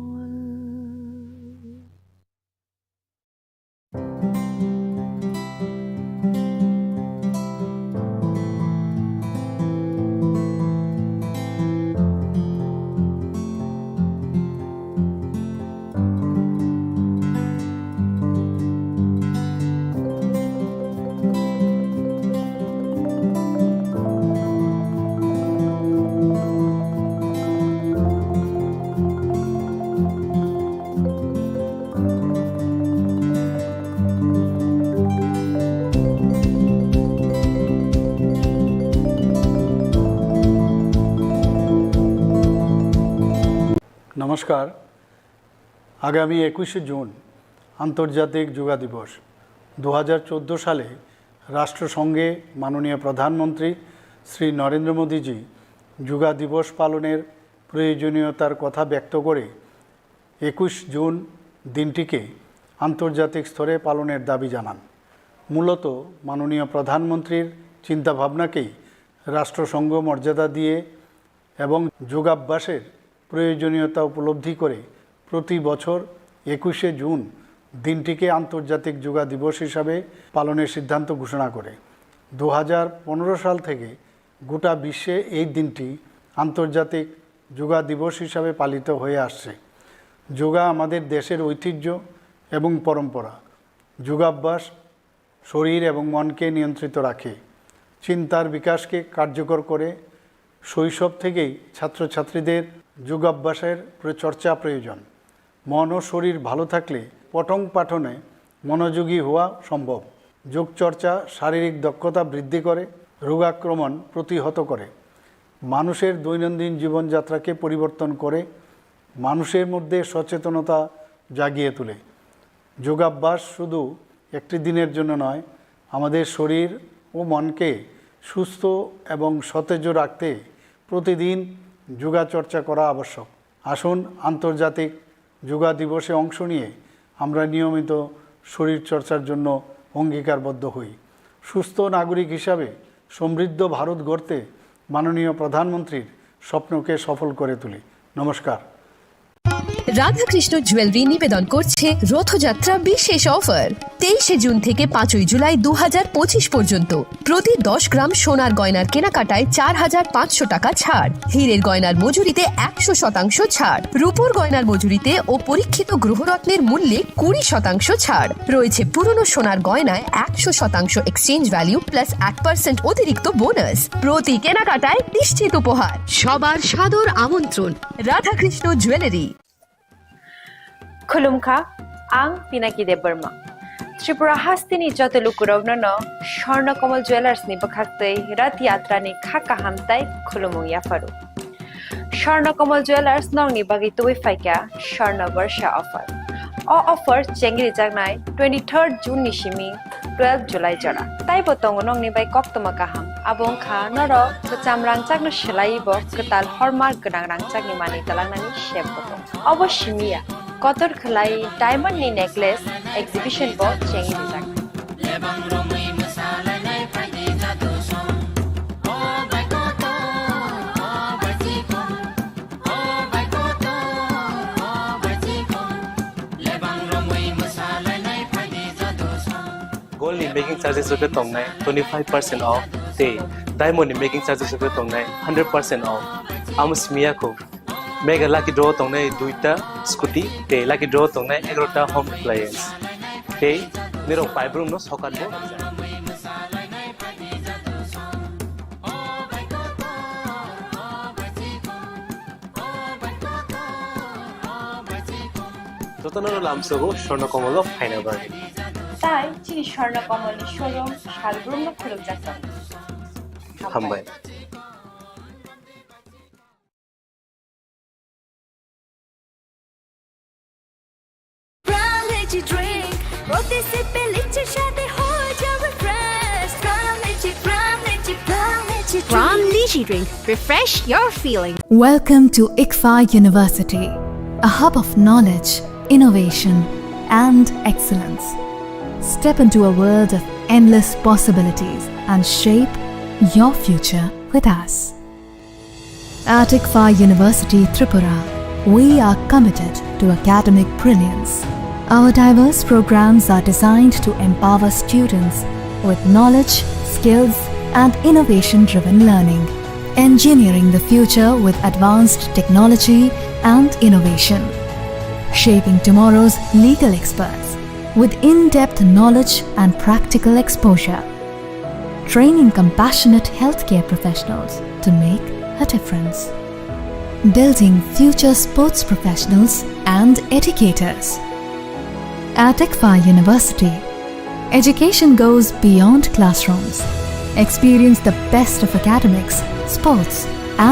নমস্কার। আগামী একুশে জুন আন্তর্জাতিক যোগা দিবস। দু হাজার চোদ্দো সালে রাষ্ট্রসংঘে মাননীয় প্রধানমন্ত্রী শ্রী নরেন্দ্র মোদীজি যোগা দিবস পালনের প্রয়োজনীয়তার কথা ব্যক্ত করে একুশ জুন দিনটিকে আন্তর্জাতিক স্তরে পালনের দাবি জানান। মূলত মাননীয় প্রধানমন্ত্রীর চিন্তাভাবনাকেই রাষ্ট্রসংঘ মর্যাদা দিয়ে এবং যোগাভ্যাসের প্রয়োজনীয়তা উপলব্ধি করে প্রতি বছর একুশে জুন দিনটিকে আন্তর্জাতিক যোগা দিবস হিসাবে পালনের সিদ্ধান্ত ঘোষণা করে। দু হাজার পনেরো সাল থেকে গোটা বিশ্বে এই দিনটি আন্তর্জাতিক যোগা দিবস হিসাবে পালিত হয়ে আসছে। যোগা আমাদের দেশের ঐতিহ্য এবং পরম্পরা। যোগাভ্যাস শরীর এবং মনকে নিয়ন্ত্রিত রাখে, চিন্তার বিকাশকে কার্যকর করে। শৈশব থেকেই ছাত্রছাত্রীদের যোগাভ্যাসের প্র-, চর্চা প্রয়োজন। মন ও শরীর ভালো থাকলে পঠন পাঠনে মনোযোগী হওয়া সম্ভব। যোগচর্চা শারীরিক দক্ষতা বৃদ্ধি করে, রোগাক্রমণ প্রতিহত করে, মানুষের দৈনন্দিন জীবনযাত্রাকে পরিবর্তন করে, মানুষের মধ্যে সচেতনতা জাগিয়ে তোলে। যোগাভ্যাস শুধু একটি দিনের জন্য নয়, আমাদের শরীর ও মনকে সুস্থ এবং সতেজ রাখতে প্রতিদিন যোগা চর্চা করা আবশ্যক। আসুন, আন্তর্জাতিক যোগা দিবসে অংশ নিয়ে আমরা নিয়মিত শরীর চর্চার জন্য অঙ্গীকারবদ্ধ হই। সুস্থ নাগরিক হিসাবে সমৃদ্ধ ভারত গড়তে মাননীয় প্রধানমন্ত্রীর স্বপ্নকে সফল করে তুলি। নমস্কার। রাধাকৃষ্ণ জুয়েলারি নিবেদন করছে রথযাত্রা বিশেষ অফার। তেইশে জুন থেকে পাঁচই জুলাই দু হাজার পঁচিশ পর্যন্ত প্রতি দশ গ্রাম সোনার গয়নার কেনাকাটায় চার হাজার পাঁচশো টাকা ছাড়, হীরের গয়নার মজুরিতে একশো শতাংশ ছাড়, রূপোর গয়নার মজুরিতে ও পরীক্ষিত গ্রহরত্নের মূল্যে কুড়ি শতাংশ ছাড়। রয়েছে পুরনো সোনার গয়নায় একশো শতাংশ এক্সচেঞ্জ ভ্যালু প্লাস এক পার্সেন্ট অতিরিক্ত বোনাস। প্রতি কেনাকাটায় নিশ্চিত উপহার। সবার সাদর আমন্ত্রণ Radhakrishna jewellery. Khulumkha, ang Pinaki Debbarma. Tripura hasteni joto lukurokno no Swarna Kamal Jewellers ni bwkhaktwi Rath Yatra ni kha kaham tai khulumung yapharu. Swarna Kamal Jewellers nokni bagwi tubui phaikha Swarna Barsha offer. O offer chengrijaknai twenty-third June ni simi twelve July jora. Taibo tongo nokni bai koktwma kaham. Abo wngkha norok kwcham rangchakno swlaiwi bo kwtal hormark gwnang rangchakni manwi twlangnani sep bo tongo. Obo simi ya, kotor khwlai diamond ni necklace exhibition bo chengwi rijak. Gold ni making charges rok khe tongnai twenty five percent off, tei diamond ni making charges rok khe tongnai hundred percent off. Amo simi ya kho. Mega lucky draw tongnai duita scooty, tei lucky draw tongnai egarota home appliance. Tei nirok paibrum no sokat bo. Jotono lamsogo Swarna Kamal o phaina bagwi. Tai chini Swarna Kamal ni showroom salbrum no khulumjak tongo. Hambai. Prime Lychee Drink. প্রতি সিপে লিচির স্বাদে হয়ে যাবে fresh। Prime Lychee, Prime Lychee, Prime Lychee Drink। Prime Lychee Drink. Refresh your feeling. Welcome to ICFAI University, a hub of knowledge, innovation, and excellence. Step into a world of endless possibilities and shape your future with us. At ICFAI University Tripura, we are committed to academic brilliance. Our diverse programs are designed to empower students with knowledge, skills, and innovation-driven learning, engineering the future with advanced technology and innovation, shaping tomorrow's legal experts with in-depth knowledge and practical exposure, training compassionate healthcare professionals to make a difference, building future sports professionals and educators. At ICFAI University, education goes beyond classrooms. Experience the best of academics, sports,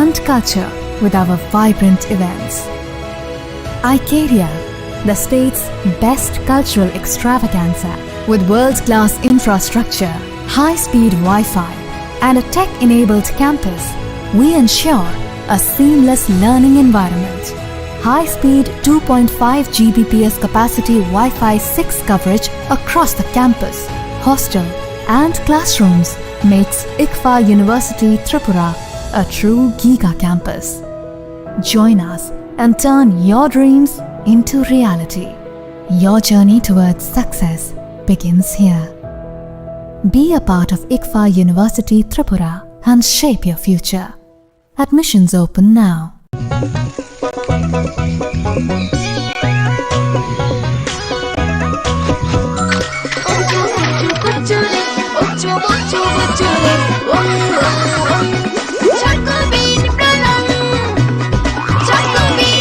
and culture with our vibrant events. Icaria, the state's best cultural extravaganza, with world-class infrastructure, high-speed Wi-Fi, and a tech-enabled campus, we ensure a seamless learning environment. High-speed two point five G B P S capacity Wi-Fi six coverage across the campus, hostel, and classrooms makes ICFA University Tripura a true giga campus. Join us and turn your dreams into reality. Your journey towards success begins here. Be a part of ICFA University Tripura and shape your future. Admissions open now.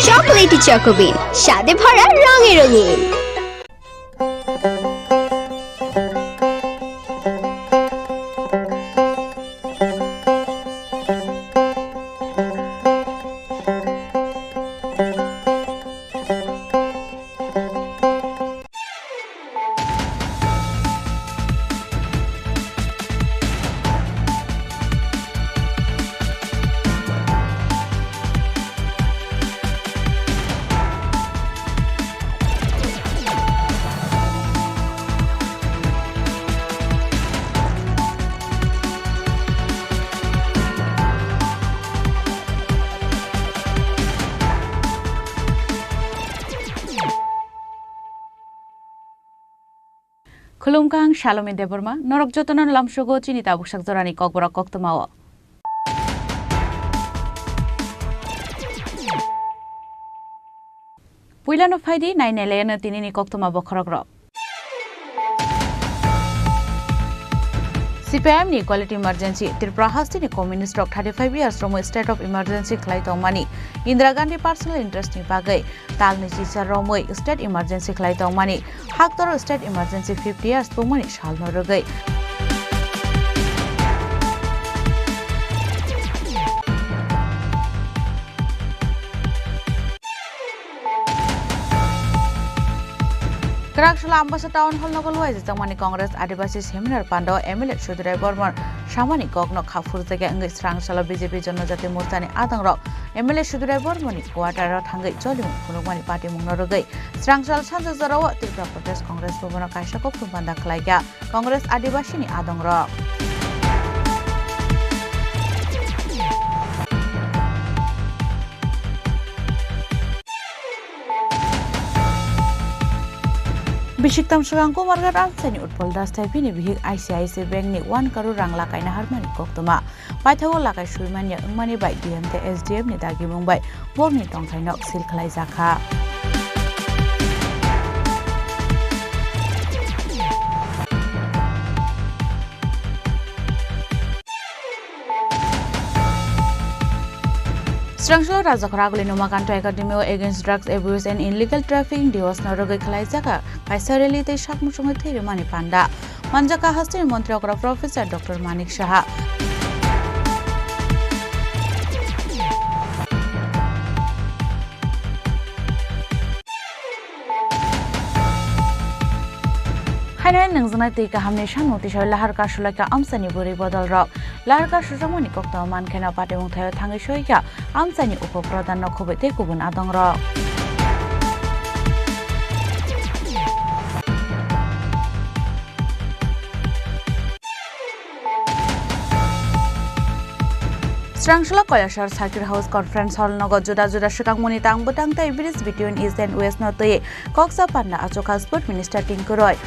Chocolatey Choco Bean, স্বাদে ভরা রঙে রঙিন। Khulumkha, ang Salome Debbarma, norok jotono lamsogo chini tabuksak jorani kokborok koktwmao. Puilano phaidi, nainailaino tinini koktwma bokhorokrok. C P I M ni Quality Emergency, Tripura hasteni communist rok thirty five years romwi state of emergency khlai tongmani, Indira Gandhi personal interest ni bagwi talni chisa romwi state emergency khlai tongmani, haktor state emergency fifty years tongmani salno rwgwi. Kwraksalo Ambasa Town Hall nogo luaijak tongmani Congress Adibasi Seminar Pandao M L A Sudurai Bormon samani kokno kha phurjakya wngwi Swrangchalo B J P Jonojati Morchani adongrok M L A Sudurai Bormoni quarter-o thangwi cholimung phunukmani patimungno rwgwi Swrangchal sanja jorao Tripura Pradesh Congress Bhavan-o kaisa kokthum panda khlaikha. Congress Adibasini adongrok. Bisiktam swkang Kumarghat amchaini Utpal Das thai bini bihik I C I C Bank ni one crore rang lakaina harmani koktwma. Paithago lakai suimanya wngmani bai D M tei S D M ni dagimung bai borokni tongthaino seal khlaijakha. Swrangchalo Rajakhor Aguli Nomakanto Academy o Against Drugs Abuse and Illegal Trafficking Diwas no rwgwi khlaijak kaisa rally tei sak muchungwi thwi rwmani panda. Manjakha hasteni montri okra Professor Doctor Manik Saha. Haino nungjaknai twi kahamni samung tisao lahar kasulai kha amchaini bwrwi bodolrok. Lahar kasujakmani koktwma mankheno patimung thaio thangwi soikha amchaini upo pradhan no khobwi tei kubun adongrok. Swrangchalo Koilasor Circuit House Conference Hall nogo juda juda swkangmungni tang bwtang tei bridge between East and West no twi koksa panda achukha Sport Minister Tinku Roy.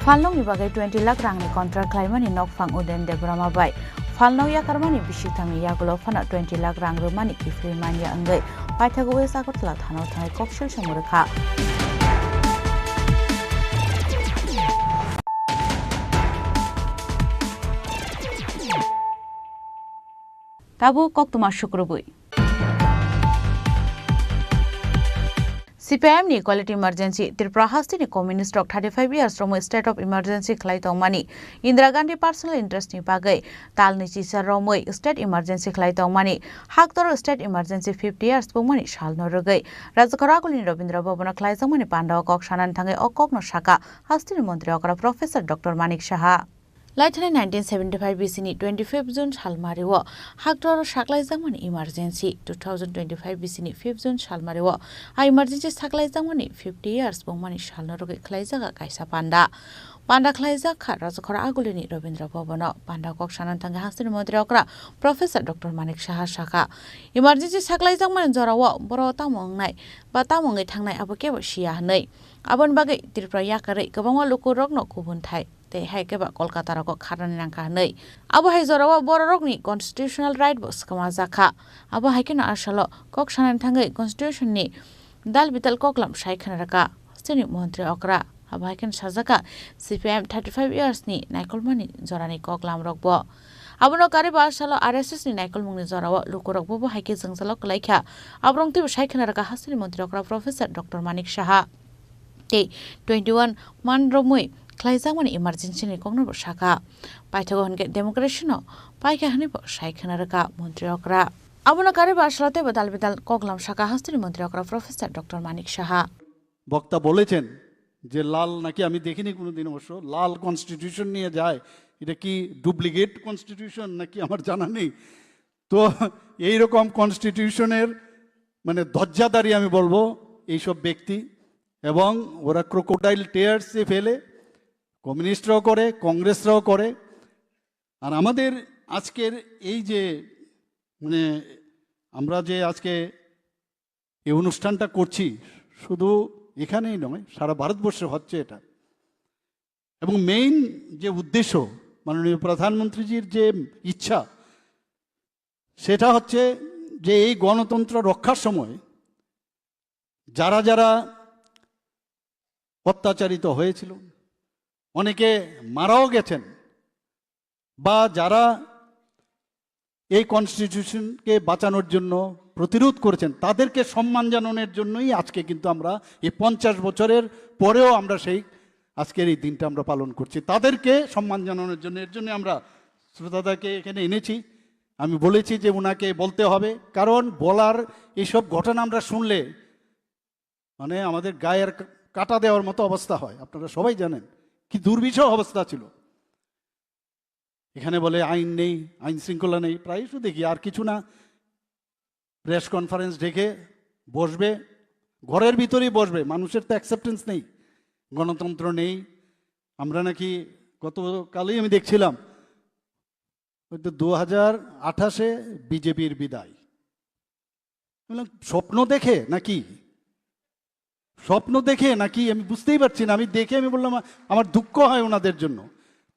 Phalnokni bagwi twenty lakh rangni contract khlaimani nokphang Uden Debbarma bai phalnok yakarmani bisik thangni yagulo phano twenty lakh rang rwmani kiphilwi manya wngwi paithago West Agartala thanao thangwi koksil se mwrwkha. Tabuk koktwma sukrubwi. C C P I M ni Equality Emergency, Tripura hasteni communist rok thirty five years romwi state of emergency khlai tongmani, Indira Gandhi personal interest ni bagwi talni chisa romwi state emergency khlai tongmani, haktor state emergency fifty years bungmani salno rwgwi Rajkhor Agulini Rabindra Bhavan o khlaijakmani panda o kok sanani thangwi o kokno sakha hasteni montri okra Professor Doctor Manik Saha. Laithani nineteen seventy five B C ni twenty five June salmari o haktor saklaijakmani emergency, two thousand twenty five B C ni fifth June salmari o a emergency saklaijakmani fifty years bungmani salno rwgwi khlaijak kaisa panda. Panda khlaijak kha Rajkhor Agulini Rabindra Bhavan o. Panda kok sanani thangwi hasteni montri okra Professor Doctor Manik Saha sakha, emergency saklaijakmani jora o boro tamo wngnai ba tamo wngwi thangnai abo kebo siya hwnwi. Aboni bagwi Tripura yakarwi kwbangma lukurokno kubunthai tei hai khe ba Kolkata rogo kharnani nangkha hwnwi. Abo hai jorao bororokni constitutional right bo swkama jakha. Abo hai kheno asalo kok sanani thangwi constitution ni dal bidal koklam sai khna rwkha hasteni montri okra. Abo hai kheno sajaka C P I M thirty five years ni naikolmani jorani koklam rok bo. Abono karwi bo asalo R S S ni naikolmungni jorao lukurok bo bo hai khe jwngjalo kwlaikha. Aborok twibo sai khna rwkha hasteni montri okra Professor Doctor Manik Saha. Tei twenty one man romwi khlaijakmani emergency ni kokno bo sakha. Paithago hwnkhe democracy no paikha hwnwi bo sai khna rwkha montri okra. Abono karwi bo asalo teibo dal bidal koklam sakha hasteni montri okra Professor Doctor Manik Saha. বক্তা বলেছেন যে লাল নাকি, আমি দেখিনি কোনোদিন অবশ্য, লাল কনস্টিটিউশন নিয়ে যায়। এটা কি ডুপ্লিকেট কনস্টিটিউশন নাকি আমার জানা নেই। তো এইরকম কনস্টিটিউশনের মানে ধ্বজাধারী আমি বলবো এইসব ব্যক্তি, এবং ওরা ক্রোকোডাইল টিয়ার্সে ফেলে, কমিউনিস্টরাও করে, কংগ্রেসরাও করে। আর আমাদের আজকের এই যে মানে আমরা যে আজকে এই অনুষ্ঠানটা করছি, শুধু এখানেই নয়, সারা ভারতবর্ষে হচ্ছে এটা। এবং মেইন যে উদ্দেশ্য, মাননীয় প্রধানমন্ত্রীজির যে ইচ্ছা, সেটা হচ্ছে যে এই গণতন্ত্র রক্ষার সময় যারা যারা অত্যাচারিত হয়েছিল, অনেকে মারাও গেছেন, বা যারা এই কনস্টিটিউশনকে বাঁচানোর জন্য প্রতিরোধ করেছেন, তাদেরকে সম্মান জানানোর জন্যই আজকে কিন্তু আমরা এই পঞ্চাশ বছরের পরেও আমরা সেই আজকের এই দিনটা আমরা পালন করছি, তাদেরকে সম্মান জানানোর জন্য। এর জন্য আমরা শ্রোতাদাকে এখানে এনেছি। আমি বলেছি যে ওনাকে বলতে হবে, কারণ বলার এইসব ঘটনা আমরা শুনলে মানে আমাদের গায়ের কা-, কাটা দেওয়ার মতো অবস্থা হয়। আপনারা সবাই জানেন কি দুর্বিষহ অবস্থা ছিল। এখানে বলে আইন নেই, আইন শৃঙ্খলা নেই, প্রায়শ দেখি আর কিছু না, প্রেস কনফারেন্স ডেকে বসবে, ঘরের ভিতরেই বসবে, মানুষের তো অ্যাকসেপ্টেন্স নেই, গণতন্ত্র নেই। আমরা নাকি গতকালই আমি দেখছিলাম, হয়তো দু হাজার আঠাশে বিজেপির বিদায়। আমি বললাম, স্বপ্ন দেখে নাকি? স্বপ্ন দেখে নাকি? আমি বুঝতেই পারছি না। আমি দেখে আমি বললাম, আ-, আমার দুঃখ হয় ওনাদের জন্য।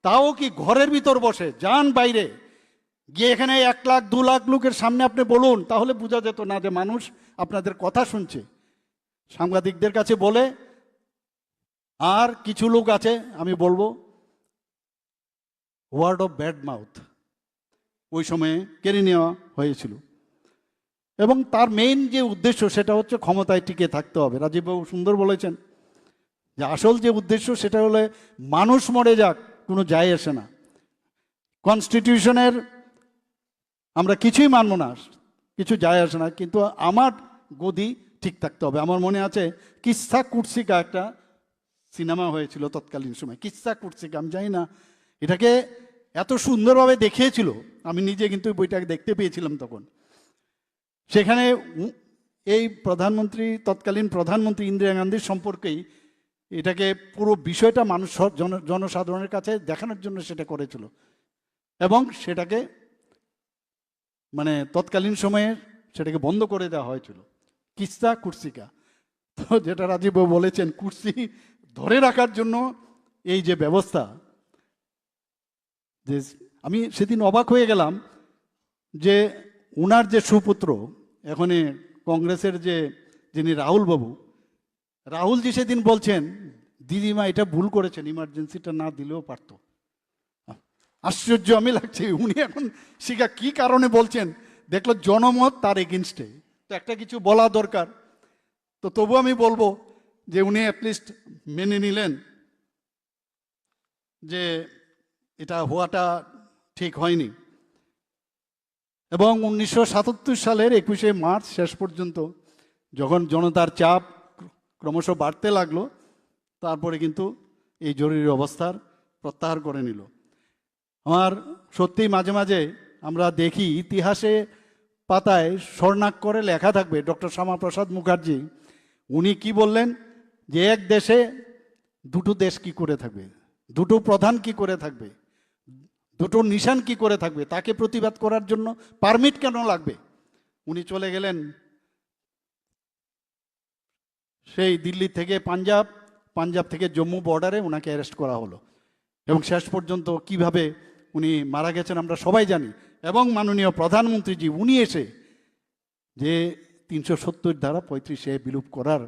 তাও কি ঘরের ভিতর বসে, যান বাইরে, গিয়ে এখানে এক লাখ, দু লাখ লোকের সামনে আপনি বলুন, তাহলে বোঝা যেত না যে মানুষ আপনাদের কথা শুনছে। সাংবাদিকদের কাছে বলে, আর কিছু লোক আছে, আমি বলবো, ওয়ার্ড অফ ব্যাড মাউথ ওই সময়ে কেড়ে নেওয়া হয়েছিল। এবং তার মেইন যে উদ্দেশ্য, সেটা হচ্ছে ক্ষমতায় টিকে থাকতে হবে। রাজীববাবু সুন্দর বলেছেন যে আসল যে উদ্দেশ্য, সেটা হলে মানুষ মরে যাক, কোনো যায় আসে না। কনস্টিটিউশনের আমরা কিছুই মানবো না, কিছু যায় আসে না, কিন্তু আমার গদি ঠিক থাকতে হবে। আমার মনে আছে কিসা কুৎসিকা একটা সিনেমা হয়েছিল তৎকালীন সময়, কিসা কুৎসিকা, আমি জানি না এটাকে এত সুন্দরভাবে দেখিয়েছিল, আমি নিজে কিন্তু বইটা দেখতে পেয়েছিলাম তখন। সেখানে উ-, এই প্রধানমন্ত্রী, তৎকালীন প্রধানমন্ত্রী ইন্দিরা গান্ধীর সম্পর্কেই এটাকে পুরো বিষয়টা মানুষ স-, জন-, জনসাধারণের কাছে দেখানোর জন্য সেটা করেছিল এবং সেটাকে মানে তৎকালীন সময়ে সেটাকে বন্ধ করে দেওয়া হয়েছিল। কিসা কুৎসিকা, তো যেটা রাজীববাবু বলেছেন, কুর্সি ধরে রাখার জন্য এই যে ব্যবস্থা, যে আমি সেদিন অবাক হয়ে গেলাম যে ওনার যে সুপুত্র, এখন কংগ্রেসের যে, যিনি রাহুল বাবু, রাহুলজি সেদিন বলছেন, "দিদিমা এটা ভুল করেছেন, ইমার্জেন্সিটা না দিলেও পারতো।" আশ্চর্য আমি লাগছে, উনি এখন শিখা কি কারণে বলছেন, দেখলো জনমত তার এগেনস্টে, তো একটা কিছু বলা দরকার। তো তবু আমি বলবো যে উনি অ্যাটলিস্ট মেনে নিলেন যে এটা হওয়াটা ঠিক হয়নি। এবং উনিশশো সাতাত্তর সালের একুশে মার্চ শেষ পর্যন্ত যখন জনতার চাপ ক্রমশ বাড়তে লাগলো, তারপরে কিন্তু এই জরুরি অবস্থার প্রত্যাহার করে নিল। আমার সত্যিই মাঝে মাঝে আমরা দেখি ইতিহাসে পাতায় স্বর্ণাক্ষরে লেখা থাকবে ডক্টর শ্যামাপ্রসাদ মুখার্জি, উনি কি বললেন যে এক দেশে দুটো দেশ কি করে থাকবে, দুটো প্রধান কি করে থাকবে, দুটো নিশান কি করে থাকবে, তাকে প্রতিবাদ করার জন্য পারমিট কেন লাগবে? উনি চলে গেলেন সেই দিল্লি থেকে পাঞ্জাব, পাঞ্জাব থেকে জম্মু বর্ডারে ওনাকে অ্যারেস্ট করা হলো। এবং শেষ পর্যন্ত কিভাবে উনি মারা গেছেন আমরা সবাই জানি। এবং মাননীয় প্রধানমন্ত্রীজি উনি এসে যে তিনশো সত্তর ধারা পঁয়ত্রিশ এ বিলুপ করার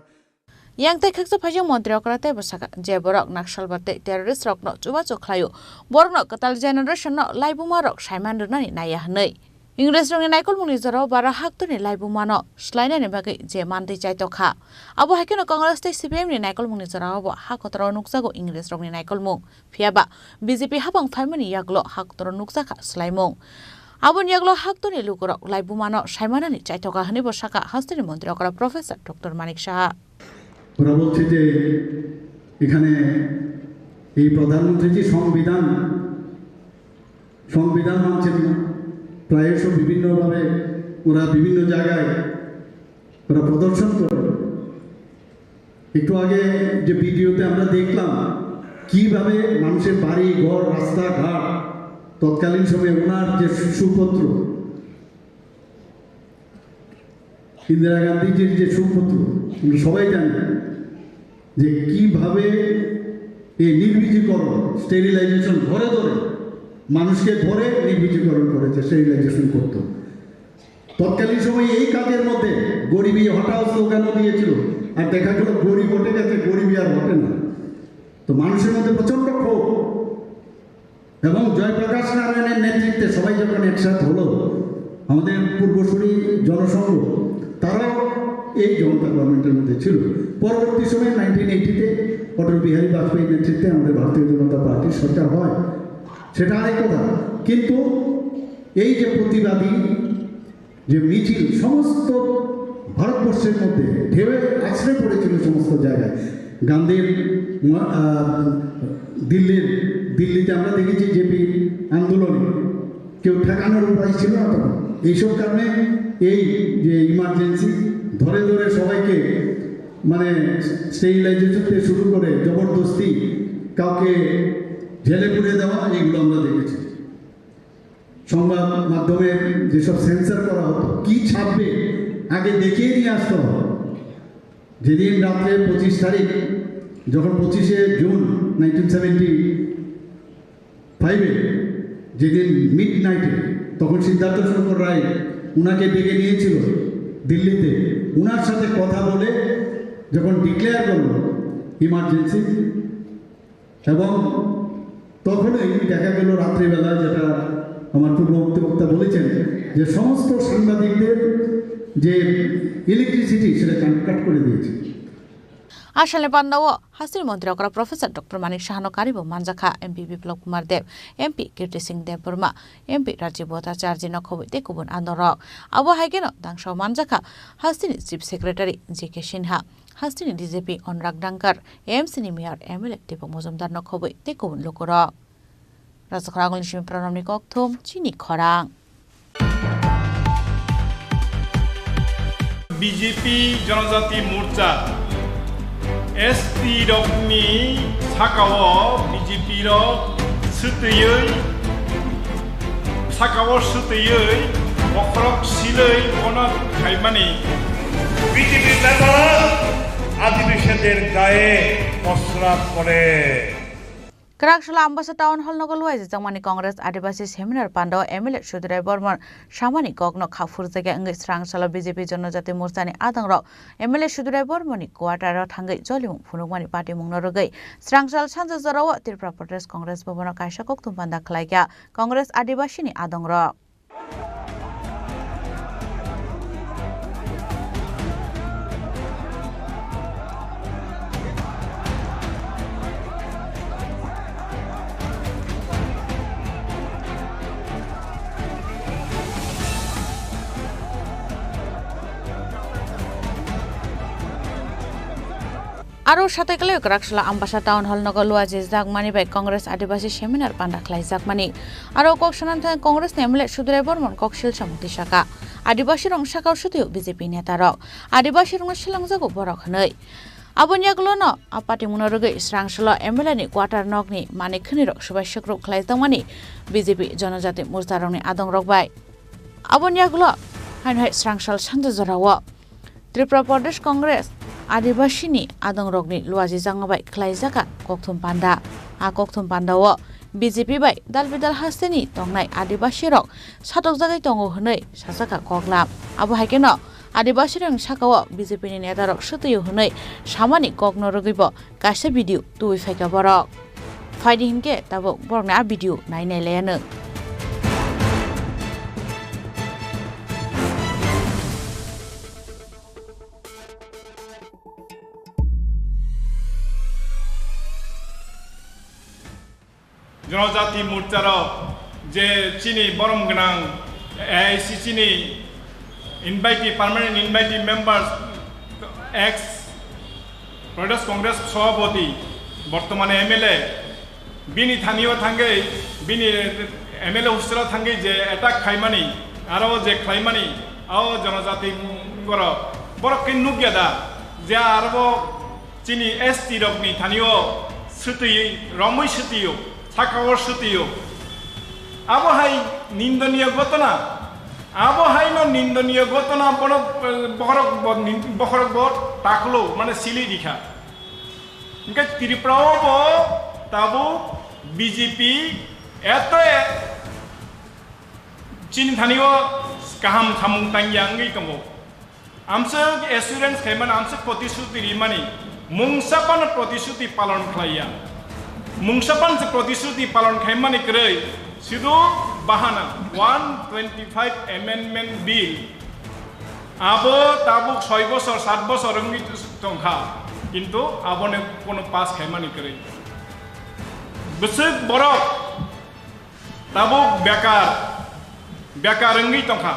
Yang tei khaksa phaijak montri okra tei bwsakha je borok Naxalbar tei terrorist rokno chubachu khlaio, borokno kwtal generation no laibuma rok saiman rwnani naiya hwnwi. Ingres rokni naikolmungni jorao bara haktorni laibumano swlainani bagwi je mantwi chaitokha. Abo hai kheno Congress tei C P M ni naikolmungni jorao bo ha kotoro nukjago Ingres rokni naikolmung. Phiya ba B J P hapang phaimani yagulo haktorok nukjakha swlaimung. Aboni yagulo haktorni lukurok laibumano saimanani chaithoka hwnwi bo sakha hasteni montri okra Professor Doctor Manik Saha. ওরা বলছে যে এখানে এই প্রধানমন্ত্রী যে সংবিধান, সংবিধান মানছেন না, প্রায়শ বিভিন্নভাবে ওরা বিভিন্ন জায়গায় ওরা প্রদর্শন করে। একটু আগে যে ভিডিওতে আমরা দেখলাম কিভাবে মানুষের বাড়ি, ঘর, রাস্তাঘাট তৎকালীন সময়ে ওনার যে সুপুত্র, ইন্দিরা গান্ধীজির যে সুপুত্র, আমরা সবাই জানি যে কিভাবে এই নির্বীজীকরণ, স্টেরিলাইজেশন ঘরে ঘরে মানুষকে ধরে নির্বীজীকরণ করেছে, স্টেরিলাইজেশন করতো। তৎকালীন সময়ে এই কাজের মধ্যে গরিবি হটাও স্লোগানও দিয়েছিল, আর দেখা গেল গরিব হটে গেছে, গরিবি আর হটে না। তো মানুষের মধ্যে প্রচন্ড ক্ষোভ এবং জয়প্রকাশ নারায়ণের নেতৃত্বে সবাই যখন একসাথ হলো, আমাদের পূর্বসূরি জনসংঘ, তারাও এই জনতা গভর্নমেন্টের মধ্যে ছিল। পরবর্তী সময়ে নাইনটিন এইটিতে অটল বিহারী বাজপেয়ীর নেতৃত্বে আমাদের ভারতীয় জনতা পার্টির সরকার হয়, সেটা আরেক কথা। কিন্তু এই যে প্রতিবাদী যে মিছিল সমস্ত ভারতবর্ষের মধ্যে ঢেউয়ে আছড়ে পড়েছিল সমস্ত জায়গায়। গান্ধীর ম-, আহ, দিল্লির, দিল্লিতে আমরা দেখেছি জেপি আন্দোলনে কেউ ঠেকানোর উপায় ছিল না তখন। এইসব কারণে এই যে ইমার্জেন্সি ধরে ধরে সবাইকে মানে স্টেরিলাইজেশন থেকে শুরু করে জবরদস্তি কাউকে জেলে পুরে দেওয়া, এইগুলো আমরা দেখেছি। সংবাদ মাধ্যমে যেসব সেন্সর করা হতো, কি ছাপবে আগে দেখিয়ে নিয়ে আসতে হবে। যেদিন রাত্রে পঁচিশ তারিখ, যখন পঁচিশে জুন নাইনটিন সেভেন্টি ফাইভে, যেদিন মিড নাইটে, তখন সিদ্ধার্থ শঙ্কর রায় উনাকে ডেকে নিয়েছিল দিল্লিতে, উনার সাথে কথা বলে যখন ডিক্লেয়ার করলো ইমার্জেন্সি, এবং তখনই দেখা গেল রাত্রিবেলা, যেটা আমার পূর্ববর্তী বক্তা বলেছেন, যে সমস্ত সাংবাদিকদের যে ইলেকট্রিসিটি, সেটা কাট করে দিয়েছে। Asalni pandao hasteni montri okra Professor Doctor Manik Sahano karibo manjakha M P Biplab Kumar Deb, M P Kirti Singh Debbarma, M P Rajiv Bhattacharjee no khobwi tei kubun andorok. Abo hai kheno dangsa manjakha hasteni Chief Secretary J K Sinha, hasteni D G P Anurag Dhankar, A M C ni Mayor M L A Deepak Majumdar no khobwi tei kubun lukurok. Rajakhor Agulni simi Pranamni kokthum chini khorang. B J P Janajati Morcha S T rokni sakao B J P rok swtwiwi, sakao swtwiwi bokhorok silwi bono khaimani. B J P neta adibashider gaye prosrab kore. Kwraksala Ambasa Town Hall nogo luai jajak mani Congress Adibasi Seminar Pandao M L A Sudurai Bormon samani kokno kha phurjakya wngwi swrang salo B J P Janajati Morchani adongrok M L A Sudurai Bormoni quarter o thangwi jolimung phunukmani patimungno rwgwi swrang sal sanja jorao Tripura Pradesh Congress Bhavan o kaisa kokthum panda khlaikha Congress Adibasini adongrok. Aro satai kwlai Kwraksala Ambasa Town Hall nogo luajijakmani bai Congress Adibasi Seminar panda khlaijakmani. Aro kok sanani thani Congress ni M L A Sudrai Bormon kok silsa mukti saka. Adibasi rok saka o swtwi o B J P neta rok. Adibasi rokno swlangjago borok hwnwi. Aboni yagulo no a patimungno rwgwi Srangsalo M L A ni quarter nokni manwi khwnwi rok swbai swkrwk khlaijakmani B J P Jonojati Morcha rokni adong rok bai. Aboni yagulo haino hai Srangsal sanja jorao Tripura Pradesh Congress Adibasini adongrokni luajijakma bai khlaijaka kokthum panda. A kokthum pandao B J P bai dal bidal hasteni tongnai Adibasirok satokjagwi tongo hwnwi sajaka koklam. Abo hai kheno Adibasirokni sakao B J P ni netarok swtwio hwnwi samani kokno rwgwibo kaisa video tubui phaikha borok. Phaidi hinkhe tabuk borokni a video nai nai laiya nwng. Jonojati Morcharo je chini borom gwnang A I C C ni invitee, permanent invitee members, ex Pradesh Congress Sabhapati, bortomane M L A, bini thanio thangwi, bini M L A hostel-o thangwi je attack khaimani, aro je khlaimani, o Jonojati borok, borok khe nukya da, je aro chini S T rokni thanio swtwi, romwi swtwio, sakao swtwio. Abo hai nindoniya ghotona. Abo haino nindoniya ghotona bono, eh, bokhorok bo nin-, bokhorok bo taklo, mane sili rikha. Hingke Tripura o bo tabuk B J P eto e chini thani o kaham samung tangya wngwi tongo. Amswk assurance khaimani, amswk protisruti rimani, mungsa phano protisruti palon khlaiya. Mungsa phano se protisruti palon khaimani kwrwi, sidu bahana one twenty-five Amendment Bill. Abo tabuk soi bosor, sat bosor wngwi tongkha, kintu aboni kono pass khaimani kwrwi. Bwswk borok tabuk bekar, bekar wngwi tongkha.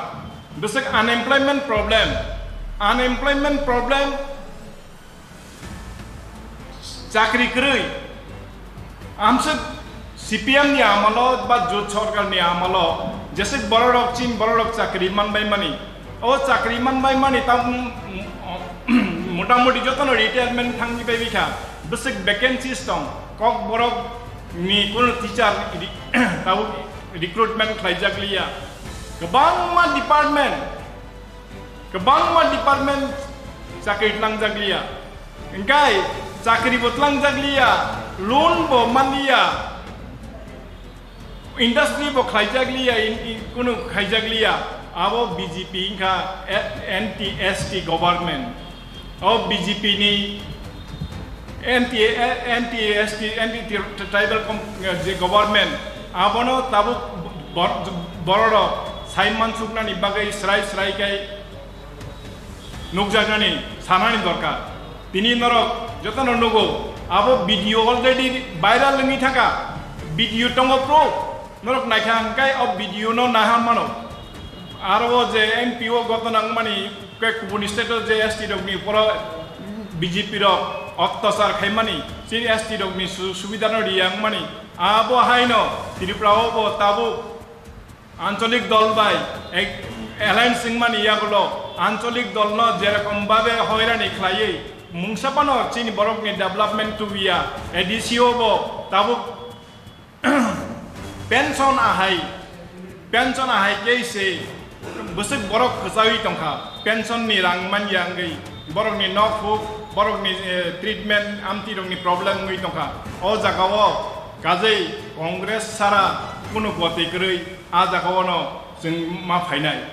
Bwswk unemployment problem, unemployment problem, chakri kwrwi. Amswk C P M ni amalo ba Jot Sarkar ni amalo jeswk bororok chin bororok chakri manbai mani. O chakri manbai mani ta, motamoti jotono retirement thangwi bai bikha. Bwswk vacancies tong. Kokborok ni kuno teacher ri-, tabuk recruitment khlaijakliya. Kwbangma department, kwbangma department chakri tlangjak liya. Hingkai chakri bo tlangjak liya, loan bo man liya, industry bo khlaijak liya, in, in, kunu khaijak liya. Abo B J P wngkha, eh, anti S T government. O B J P ni anti, anti S T, anti tri-, tribal com-, je government, abono tabuk bor-, bororok sai mansuknani bagwi srai srai khe nukjaknani sanani dorkar. Tini norok jotono nugo, abo video already viral wngwi thangkha, video tongo proof. Norok naikha hwnkhe o video no naiha mano. Aro o je M P o ghotona wngmani, khe kubuni state o je S T rokni uporo B J P rok otyachar khaimani, chini S T rokni su-, subida no riya wngmani, abo haino Tripura o bo tabuk ancholik dol bai ek-, alliance wngmani yagulo ancholik dol no jerokom babe hoirani khlaiwi mungsa phano chini borokni development tubiya, A D C o bo tabuk Pension ahai, pension ahai kei se bwswk borok kwchawi tongkha, pension ni rang manya wngwi, borokni nok huk, borokni, eh, treatment, amtwi rokni problem wngwi tongkha. O jaga o kajei Congress sara kunu gotwi kwrwi a jaga o no chwng ma phainai.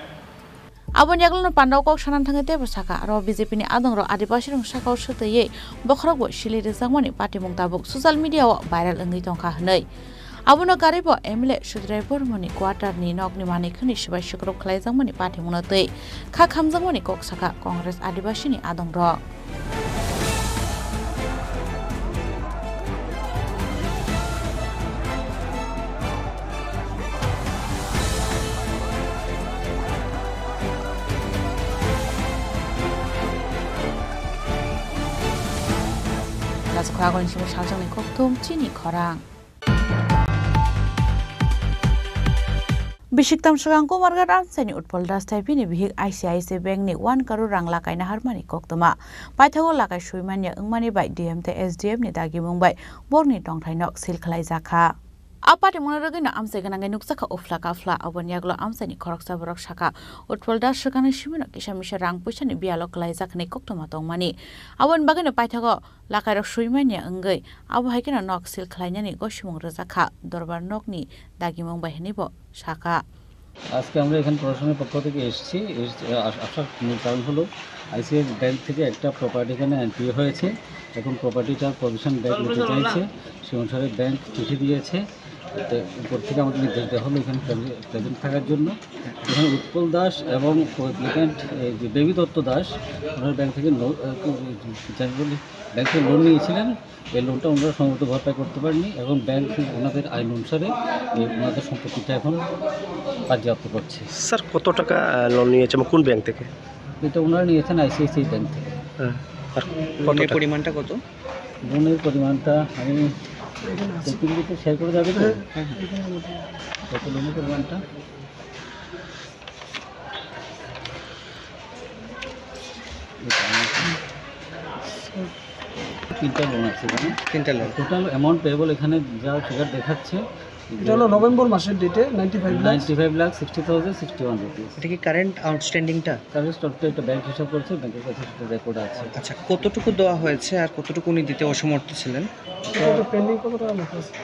Aboni yagulono pandao kok sanani thangwi teibo sakha, aro B J P ni adongrok Adibasirokni sakao swtwiwi bokhorokbo sili rwjakmani patimung tabuk social media-o viral wngwi tongkha hwnwi. Abono karwibo M L A Sudrai Bormoni quarter-ni nokni manwi khwnwi swbai swkrwk khlaijakmani patimungno twi kha khamjakmani kok sakha Congress Adibasini adongrok. Rajakhoragoni simi saljakni kokthum chini khorang. Bisiktam swkang Kumarghat Amchaini Utpal Das thai bini bihik I C I C Bank ni one crore rang lakaina harmani koktwma. Paithago lakai suimanya wngmani bai D M tei S D M ni dagimung bai borokni tongthai nok seal khwlaijak kha. A patimungno rwgwino amchai gwnangwi nukjakha uphla kaphla. Aboni yagulo amchaini khoroksa borok sakha, Utpal Das swkangni simino kisa misa rang puisani biyalo kwlaijak hwnwi koktwma tongmani. Aboni bagwino paithago lakairok suimanya wngwi abo hai kheno nok seal khwlainani gosimung rwjak kha, dorbar nokni dagimung bai hwnwibo sakha. আজকে আমরা এখানে প্রশাসনের পক্ষ থেকে এসেছি, এসে-, আস-, আসার মূল কারণ হলো আইসিআইসি ব্যাংক থেকে একটা প্রপার্টি এখানে এনপিএ হয়েছে। এখন প্রপার্টিটার পজিশন ব্যাংক নিতে চাইছে, সে অনুসারে ব্যাংক চিঠি দিয়েছে। এতে উপর থেকে আমাদের নির্দেশ দেওয়া হলো এখানে প্রেজে-, প্রেজেন্ট থাকার জন্য। এখানে উৎপল দাস এবং কো-অ্যাপ্লিক্যান্ট, এই যে বেবি দত্ত দাস, ওনার ব্যাংক থেকে লো-, আহ, কি-, কি-, কি-, ব্যাংক থেকে লোন নিয়েছিলেন। এই লোনটা ওনারা সময়মতো ভরপাই করতে পারেননি। এখন ব্যাংক ওনাদের আইন অনুসারে এই ওনাদের সম্পত্তিটা এখন বাজেয়াপ্ত করছে। স্যার, কত টাকা, আহ, লোন নিয়েছে এবং কোন ব্যাংক থেকে? এটা ওনারা নিয়েছেন আইসিআইসিআই ব্যাংক থেকে। হ্যাঁ। আর কত লোনের টাকা? পরিমাণটা কত? লোনের পরিমাণটা আমি এখানে আছে। একটু শেয়ার করে যাবে তো? হ্যাঁ, হ্যাঁ। কত লোনের পরিমাণটা? তিনটা লোন আছে এখানে। তিনটা লোন। টোটাল অ্যামাউন্ট পেয়েবল এখানে যা ফিগার দেখাচ্ছে, এটা হলো নভেম্বর মাসের ডেটে ninety five lakh. Ninety five lakh sixty thousand sixty one rupees. এটা কি কারেন্ট আউটস্ট্যান্ডিংটা? কারেন্ট স্টকটা একটা ব্যাংক হিসাব করছে, ব্যাংকের কাছে সেটা রেকর্ড আছে। আচ্ছা, কতটুকু দেওয়া হয়েছে আর কতটুকু উনি দিতে অসমর্থ ছিলেন? কত পেন্ডিং, কত টাকা বাকি আছে?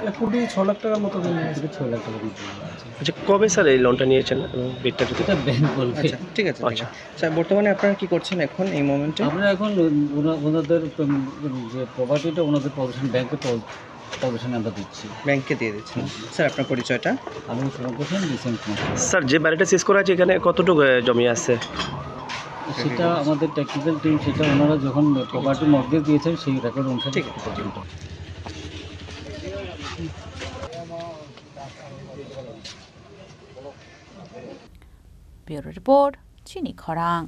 এক কোটি ছ লাখ টাকার মতো পেন্ডিং আছে। এক কোটি ছয় লাখ টাকার মতো আছে। আচ্ছা, কবে স্যার এই লোনটা নিয়েছেন এবং ডেটটা যদি এটা ব্যাংক বলবে। আচ্ছা, ঠিক আছে, ঠিক আছে। আচ্ছা। স্যার, বর্তমানে আপনারা কি করছেন এখন এই মোমেন্টে? আমরা এখন ওনা-, ওনাদের, উম, যে প্রপার্টিটা ওনাদের পজিশন, ব্যাংকে পজ-, পজিশনে আমরা দিচ্ছি। ব্যাংকে দিয়ে দিচ্ছেন। স্যার, আপনার পরিচয়টা? আমি সুরঙ্গ সেন, ডিসি কুমার। স্যার, যে বাড়িটা সিজ করা হয়েছে, এখানে কতটুকু, আহ, জমি আছে? সেটা আমাদের টেকনিক্যাল টিম, সেটা ওনারা যখন প্রপার্টি মর্গেজ দিয়েছেন, সেই রেকর্ড অনুসারে ঠিক আছে। সেটা পর্যন্ত। Bureau Report, Chini Khorang.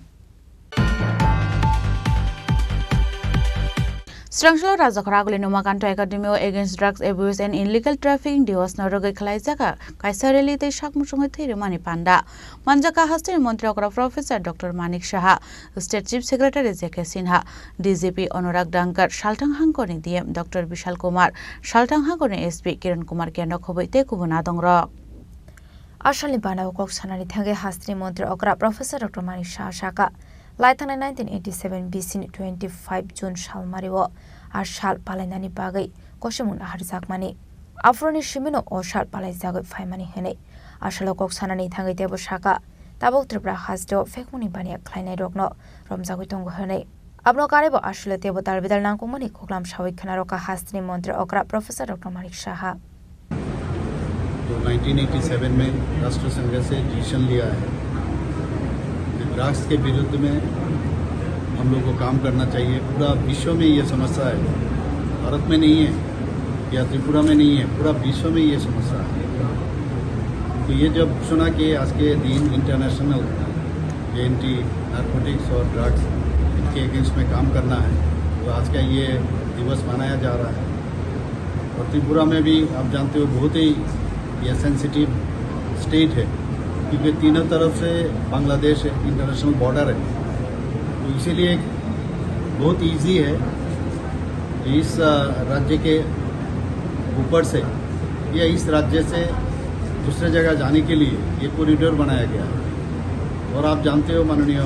Srangsalo Rajakhor Aguli Numakanto Academy o Against Drugs Abuse and Illegal Trafficking Diwas no rwgwi khwlaijak kaisa rally tei sak muchungwi thwi rwmani panda. Manjakha hasteni montri okra Professor Doctor Manik Saha, State Chief Secretary J K Sinha, D G P Anurag Dangkar, Salthang Hangkorni D M Doctor Bishal Kumar, Salthang Hangkorni S P Kiran Kumar Kendra khobwi tei kubun adongrok. Asalni bana o kok sanani thangwi hasteni montri okra Professor Doctor Manik Saha sakha, lai thangnai nineteen eighty seven B C ni twenty five June salmari o a sal palainani bagwi kosimung naharjakmani. Aphuruni simino o sal palaijagwi phaimani hwnwi asalo kok sanani thangwi teibo sakha, tabuk Tripura hasteo phekmungni baniya khlainairokno romjagwi tongo hwnwi. Abono karwibo aswlwi teibo dalbidal nangkukmani koklam sawi khwnarokha hasteni montri okra Professor Doctor Manik Saha. जो nineteen eighty seven में राष्ट्र संघ से डिसीजन लिया है कि ड्रग्स के विरुद्ध में हम लोग को काम करना चाहिए। पूरा विश्व में ये समस्या है, भारत में नहीं है या त्रिपुरा में नहीं है, पूरा विश्व में ये समस्या है। तो ये जब सुना कि आज के दिन इंटरनेशनल एंटी नारकोटिक्स और ड्रग्स इनके अगेंस्ट में काम करना है, तो आज का ये दिवस मनाया जा रहा है। और त्रिपुरा में भी आप जानते हो, बहुत ही ये सेंसिटिव स्टेट है, क्योंकि तीनों तरफ से बांग्लादेश इंटरनेशनल बॉर्डर है, तो इसीलिए बहुत इजी है इस, अ, राज्य के ऊपर से या इस राज्य से दूसरे जगह जाने के लिए ये कॉरिडोर बनाया गया है। और आप जानते हो, माननीय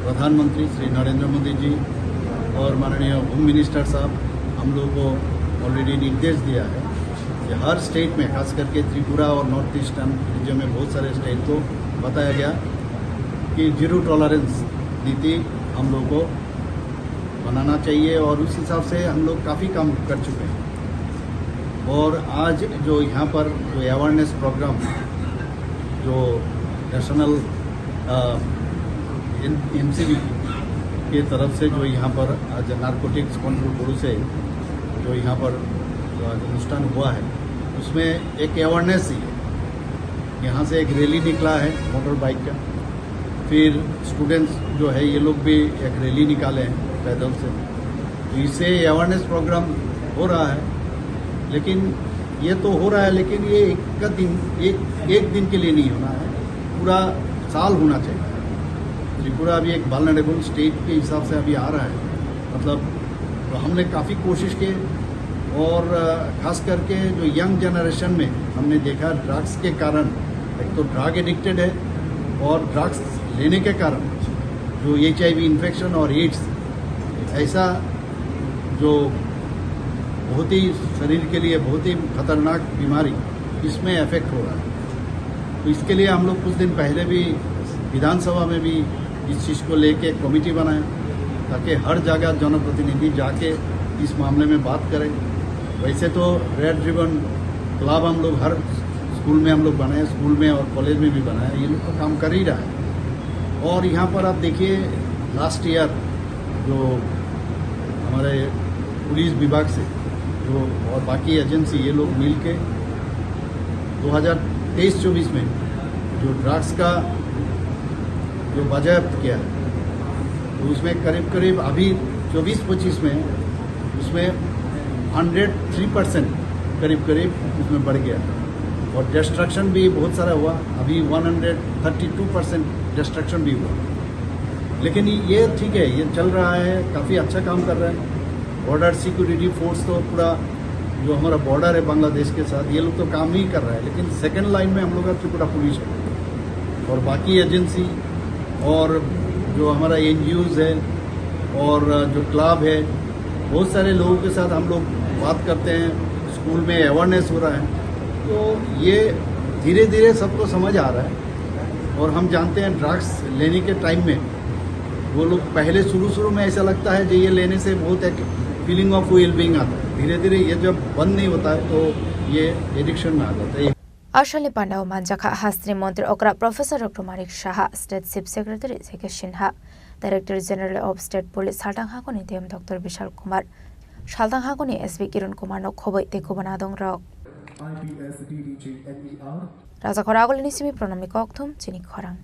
प्रधानमंत्री श्री नरेंद्र मोदी जी और माननीय होम मिनिस्टर साहब हम लोगों को ऑलरेडी निर्देश दिया है कि हर स्टेट में, खास करके त्रिपुरा और नॉर्थ ईस्टर्न रीजन में बहुत सारे स्टेट को बताया गया कि जीरो टॉलरेंस नीति हम लोगों को बनाना चाहिए और उस हिसाब से हम लोग काफ़ी काम कर चुके हैं। और आज जो यहाँ पर जो अवेयरनेस प्रोग्राम जो नेशनल, अ, एन-, एनसीबी के तरफ से जो यहाँ पर आज नारकोटिक्स कंट्रोल ब्यूरो से जो यहाँ पर जो आज अनुष्ठान हुआ है, उसमें एक अवेयरनेस ही है। यहाँ से एक रैली निकला है मोटर बाइक का, फिर स्टूडेंट्स जो है, ये लोग भी एक रैली निकाले हैं। पैदल से। तो इससे अवेयरनेस प्रोग्राम हो रहा है, लेकिन ये तो हो रहा है, लेकिन ये एक का दिन, एक, एक दिन के लिए नहीं होना है, पूरा साल होना चाहिए। त्रिपुरा अभी एक वल्नरेबल स्टेट के हिसाब से अभी आ रहा है, मतलब, तो हमने काफ़ी कोशिश की और, अ, खास करके जो यंग जनरेशन में हमने देखा, ड्रग्स के कारण, एक तो ड्रग एडिक्टेड है और ड्रग्स लेने के कारण जो एचआईवी इन्फेक्शन और एड्स, ऐसा जो बहुत ही शरीर के लिए बहुत ही खतरनाक बीमारी, इसमें अफेक्ट हो रहा है। तो इसके लिए हम लोग कुछ दिन पहले भी विधानसभा में भी इस चीज़ को लेके कमेटी बनाया, ताकि हर जगह जनप्रतिनिधि जाके इस मामले में बात करें। वैसे तो रेड रिबन क्लब हम लोग हर स्कूल में हम लोग बनाए, स्कूल में और कॉलेज में भी बनाए, ये लोग तो काम कर ही रहा है। और यहाँ पर आप देखिए, लास्ट ईयर जो हमारे पुलिस विभाग से जो और बाकी एजेंसी, ये लोग मिल के दो हज़ार तेईस चौबीस में जो ड्रग्स का जो बाजायाप्त किया है, तो उसमें करीब करीब अभी चौबीस पच्चीस में उसमें हंड्रेड थ्री परसेंट करीब करीब उसमें बढ़ गया। और डिस्ट्रक्शन भी बहुत सारा हुआ, अभी one hundred thirty two percent destruction भी हुआ। लेकिन ये ठीक है, ये चल रहा है, काफ़ी अच्छा काम कर रहा है। बॉर्डर सिक्योरिटी फोर्स तो पूरा, जो हमारा बॉर्डर है बांग्लादेश के साथ, ये लोग तो काम ही कर रहा है, लेकिन सेकंड लाइन में हम लोग का त्रिपुरा पुलिस है और बाकी एजेंसी और जो हमारा एनजीओज़ है और जो क्लब है, बहुत सारे लोगों के साथ हम लोग बात करते हैं, स्कूल में अवेयरनेस हो रहा है। तो ये धीरे-धीरे सबको समझ आ रहा है और हम जानते हैं, ड्रग्स लेने के टाइम में वो लोग पहले शुरू-शुरू में ऐसा लगता है कि ये लेने से बहुत एक फीलिंग ऑफ वेलबीइंग आता है, धीरे-धीरे ये जब बंद नहीं होता है तो ये एडिक्शन में आ जाता है। Asalni pandao manjakha hasteni montri okra Professor Rukrumarik Saha, State Chief Secretary J K Sinha, Director General of State Police Saltang Hakoni D M Doctor Bishal Kumar, Saltang Hakoni S P Kiran Kumar no khoboi tei kubun adongrok. I P S D D G N E R. Rajakhor agulini simi pranamni kokthum chini khorang.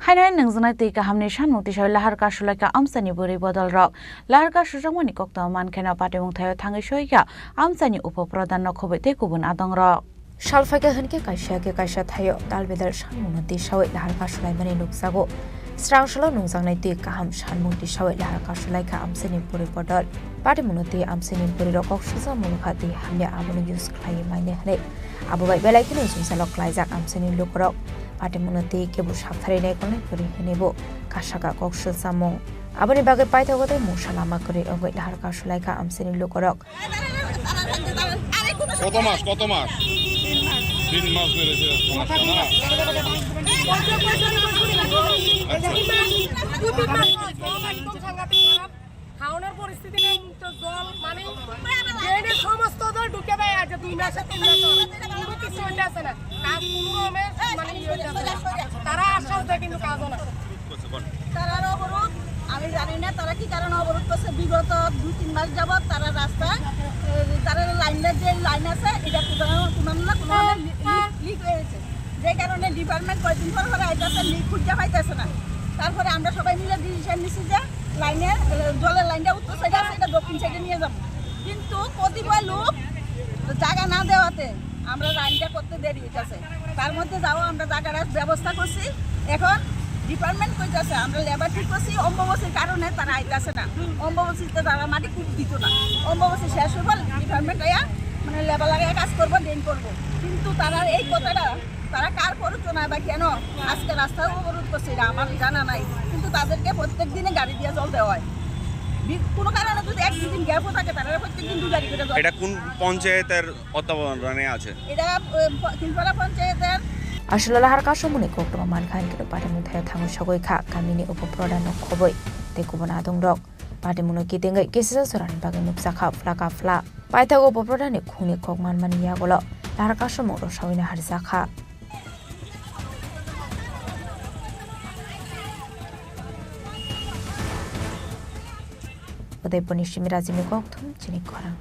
Haino nungjaknai twi kahamni sanmung tisai lahar kasulaikha amchaini bwrwi bodolrok. Lahar kasujakmani koktwma mankheno patimung thaio thangwi soikha amchaini upo pradhanno khoboi tei kubun adongrok. Sal phaikha hwnkhe kaisa khe kaisa thaio dalbedal sanmungno tisawi lahar kasulaimani nukjago. Srangsalo nungjaknai twi kaham sanmung tisawi lahar kasulaikha amchaini bwrwi bodol. Patimungno twi amchaini bwrwirok kok sujak mungkha twi hamya abono use khlaiwi manya hwnwi. Abo bai belai kheno jwngjalo klaijak amchaini lukurok. Patimungno twi kebo saptharwi naikolnai kwrwi hwnwi bo kasaka kok swlsamung. Aboni bagwi paithago tei mungsa lama kwrwi wngwi lahar kasulaikha amchaini lukurok. কত মাস, কত মাস? তিন মাস ধরে ছিল সমস্যা না? আচ্ছা। খাওয়ানোর পরিস্থিতি নেই, তো জল মানে ড্রেনে সমস্ত জল ঢুকে দেয়, আজ দুই মাসে তিন মাস হলো। কোনো কিছু হইতে আসে না, কাজ কোনো রকমে মানে ইয়ে হইতে আসে না। তারা আশ্বাস দেয় কিন্তু কাজও না। তারার অবরোধ আমি জানি না, তারা কি কারণে অবরোধ করছে। বিগত দুই তিন মাস যাবত তারা রাস্তায়, এ, তারা লাইনের যে লাইন আছে, এটা কোনো, কোনো না কোনো ভাবে লি-, লিক, লিক হয়েছে, যে কারণে ডিপার্টমেন্ট কয়দিন পর পর আইতেছে, লিক খুঁজে পাইতেছে না। তারপরে আমরা সবাই মিলে ডিসিশন নিছি যে লাইনের, এ, জলের লাইনটা উত্তর সাইডে আছে, এটা দক্ষিণ সাইডে নিয়ে যাবো, কিন্তু কতিপয় লোক জায়গা না দেওয়াতে আমরা লাইনটা করতে দেরি হইতাছে। তার মধ্যে যাও আমরা জায়গার ব্যবস্থা করছি। এখন ডিপার্টমেন্ট কইতাছে আমরা লেবার ঠিক করছি, অম্বুবাচীর কারণে তারা আইতাছে না। অম্বুবাচীতে তারা মাটি খুব দিত না। অম্বুবাচী শেষ হইবার ডিপার্টমেন্ট আইয়া মানে লেবার লাগাইয়া কাজ করবো, ড্রেন করবো। কিন্তু তারা এই কথাটা, তারা কার প্ররোচনায় বা কেন আজকে রাস্তা অবরোধ করছে, এটা আমার জানা নাই। কিন্তু তাদেরকে প্রত্যেক দিনে গাড়ি দিয়ে জল দেওয়া হয়। বি-, কোনো কারণে যদি এক দুদিন গ্যাপও থাকে, তারা প্রত্যেক দিন দুই গাড়ি করে জল এটা কোন পঞ্চায়েতের তত্ত্বাবধানে আছে? এটা, এ, প-, তিনপাড়া পঞ্চায়েতের। Aswk lahar kasumungni koktwma mankha hwnkhe patimung thaio thangwi sogwi kha kamini upo pradhanno khoboi tei kubun adongrok. Patimungno kitingwi kisisa jorani bagwi nukjakha phlaka phla. Paithago upo pradhanni khungni kok manmani yagulo lahar kasumung rwsawino harjakha. Udaipurni simi Rajini kokthum chini khorang.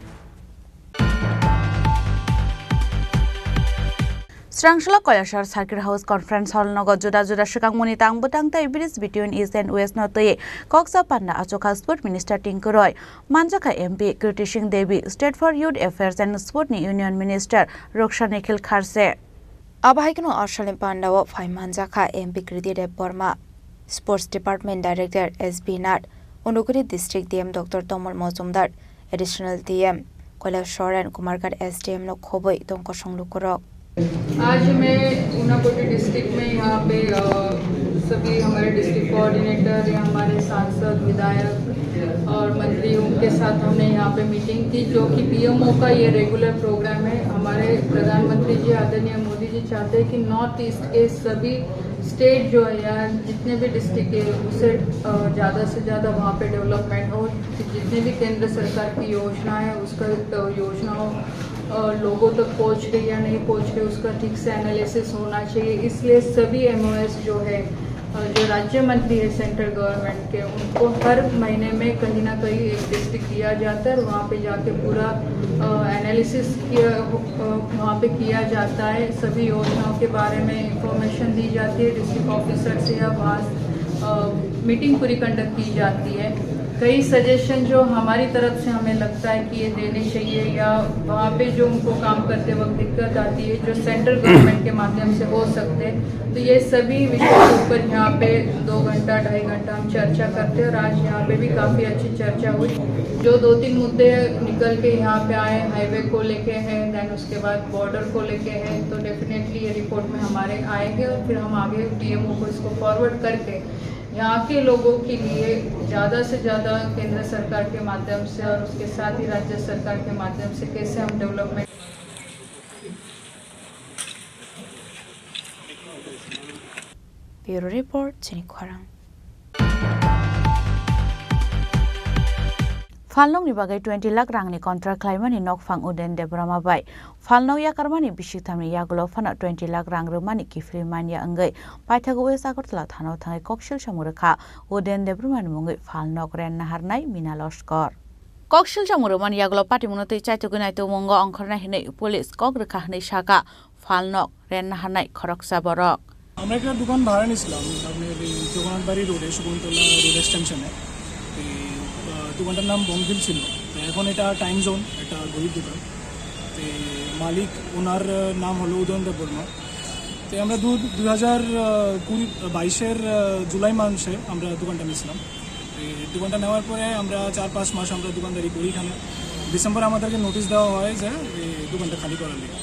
Chwrangsala Kailasor Circuit House Conference Hall nogo juda juda swkangmungni tang bwtang tei bridge between East and West no twiwi koksa panda achukha Sport Minister Tinku Roy, manjakha M P Kriti Singh Devi, State for Youth Affairs and Sport ni Union Minister Raksha Nikhil Kharse. Abo hai kheno o salni pandao phai manjakha M P Kriti Debbarma, Sports Department Director S B Nath, Unakoti District D M Doctor Tamal Mojumdar, Additional D M Kailasor and Kumarghat S D M no khobwi tong kosong lukurok. आज मैं ऊनाकोटी डिस्ट्रिक्ट में यहाँ पे, अ, सभी हमारे district coordinator या हमारे सांसद, विधायक और मंत्री, उनके साथ हमने यहाँ पे मीटिंग की, जो कि पी एम ओ का ये रेगुलर प्रोग्राम है। हमारे प्रधानमंत्री जी, आदरणीय मोदी जी चाहते हैं कि नॉर्थ ईस्ट के सभी स्टेट जो है या जितने भी डिस्ट्रिक्ट है, उसे, अ, ज़्यादा से ज़्यादा वहाँ पे डेवलपमेंट हो, जितने भी केंद्र सरकार की योजना है, उसका, अ, योजनाओं, अ, लोगों तक पहुँच रही या नहीं पहुँच रही, उसका ठीक से एनालिसिस होना चाहिए। इसलिए सभी एम ओ एस जो है, अ, जो राज्य मंत्री है सेंट्रल गवर्नमेंट के, उनको हर महीने में कहीं ना कहीं एक डिस्ट्रिक्ट दिया जाता है और वहाँ पे जाके पूरा, अ, एनालिसिस किया, अ, वहाँ पे किया जाता है। सभी योजनाओं के बारे में इंफॉर्मेशन दी जाती है डिस्ट्रिक्ट ऑफिसर से या वहाँ, अ, मीटिंग पूरी कंडक्ट की जाती है। कई सजेशन जो हमारी तरफ से हमें लगता है कि ये देने चाहिए या वहाँ पे जो उनको काम करते वक्त दिक्कत आती है, जो सेंट्रल गवर्नमेंट के माध्यम से हो सकते हैं, तो ये सभी विषयों के ऊपर यहाँ पे दो घंटा, ढाई घंटा हम चर्चा करते हैं और आज यहाँ पे भी काफ़ी अच्छी चर्चा हुई। जो दो तीन मुद्दे निकल के यहाँ पे आए, हाईवे को लेके हैं, देन उसके बाद बॉर्डर को लेके हैं, तो डेफिनेटली ये रिपोर्ट में हमारे आएंगे और फिर हम आगे पी एम ओ को इसको फॉरवर्ड करके यहाँ के लोगों के लिए ज़्यादा से ज़्यादा केंद्र सरकार के माध्यम से और उसके साथ ही राज्य सरकार के माध्यम से कैसे हम development Bureau Report, Chini Khorang. Phalnokni bagwi twenty lakh rangni contract khlaimani nokphang Uden Debbarma bai phalnok yakarmani bisingthamni yagulo phano twenty lakh rang rwmani kiphilwi manya wngwi paithago West Agartala thanao thangwi koksil samung rwkha Uden Debbarmani mungwi phalnok ren naharnai Mina Loskor. Koksil samung rwmani yagulo patimungno twi chaitugwi naitugmungo ongkhornai hwnwi police kok rwkha hwnwi sakha. Phalnok ren naharnai khoroksa borok. আমরা একটা দোকান ভাড়া নিয়েছিলাম, আপনার এই জগন্নাথ বাড়ি রোডে, শকুন্তলা রোড এক্সটেনশনে। এই, আহ, দোকানটার নাম বনফিল ছিল। তো এখন এটা টাইম জোন, একটা ঘড়ির দোকান। তো মালিক, ওনার, আহ, নাম হলো উদয়ন দেব বর্মা। তো আমরা দু-, দুই হাজার কুড়ি, বাইশের, আহ, জুলাই মাসে আমরা দোকানটা নিয়েছিলাম। এই দোকানটা নেওয়ার পরে আমরা চার পাঁচ মাস আমরা দোকানদারি করি এখানে। ডিসেম্বরে আমাদেরকে নোটিশ দেওয়া হয় যে এই দোকানটা খালি করার লিগে।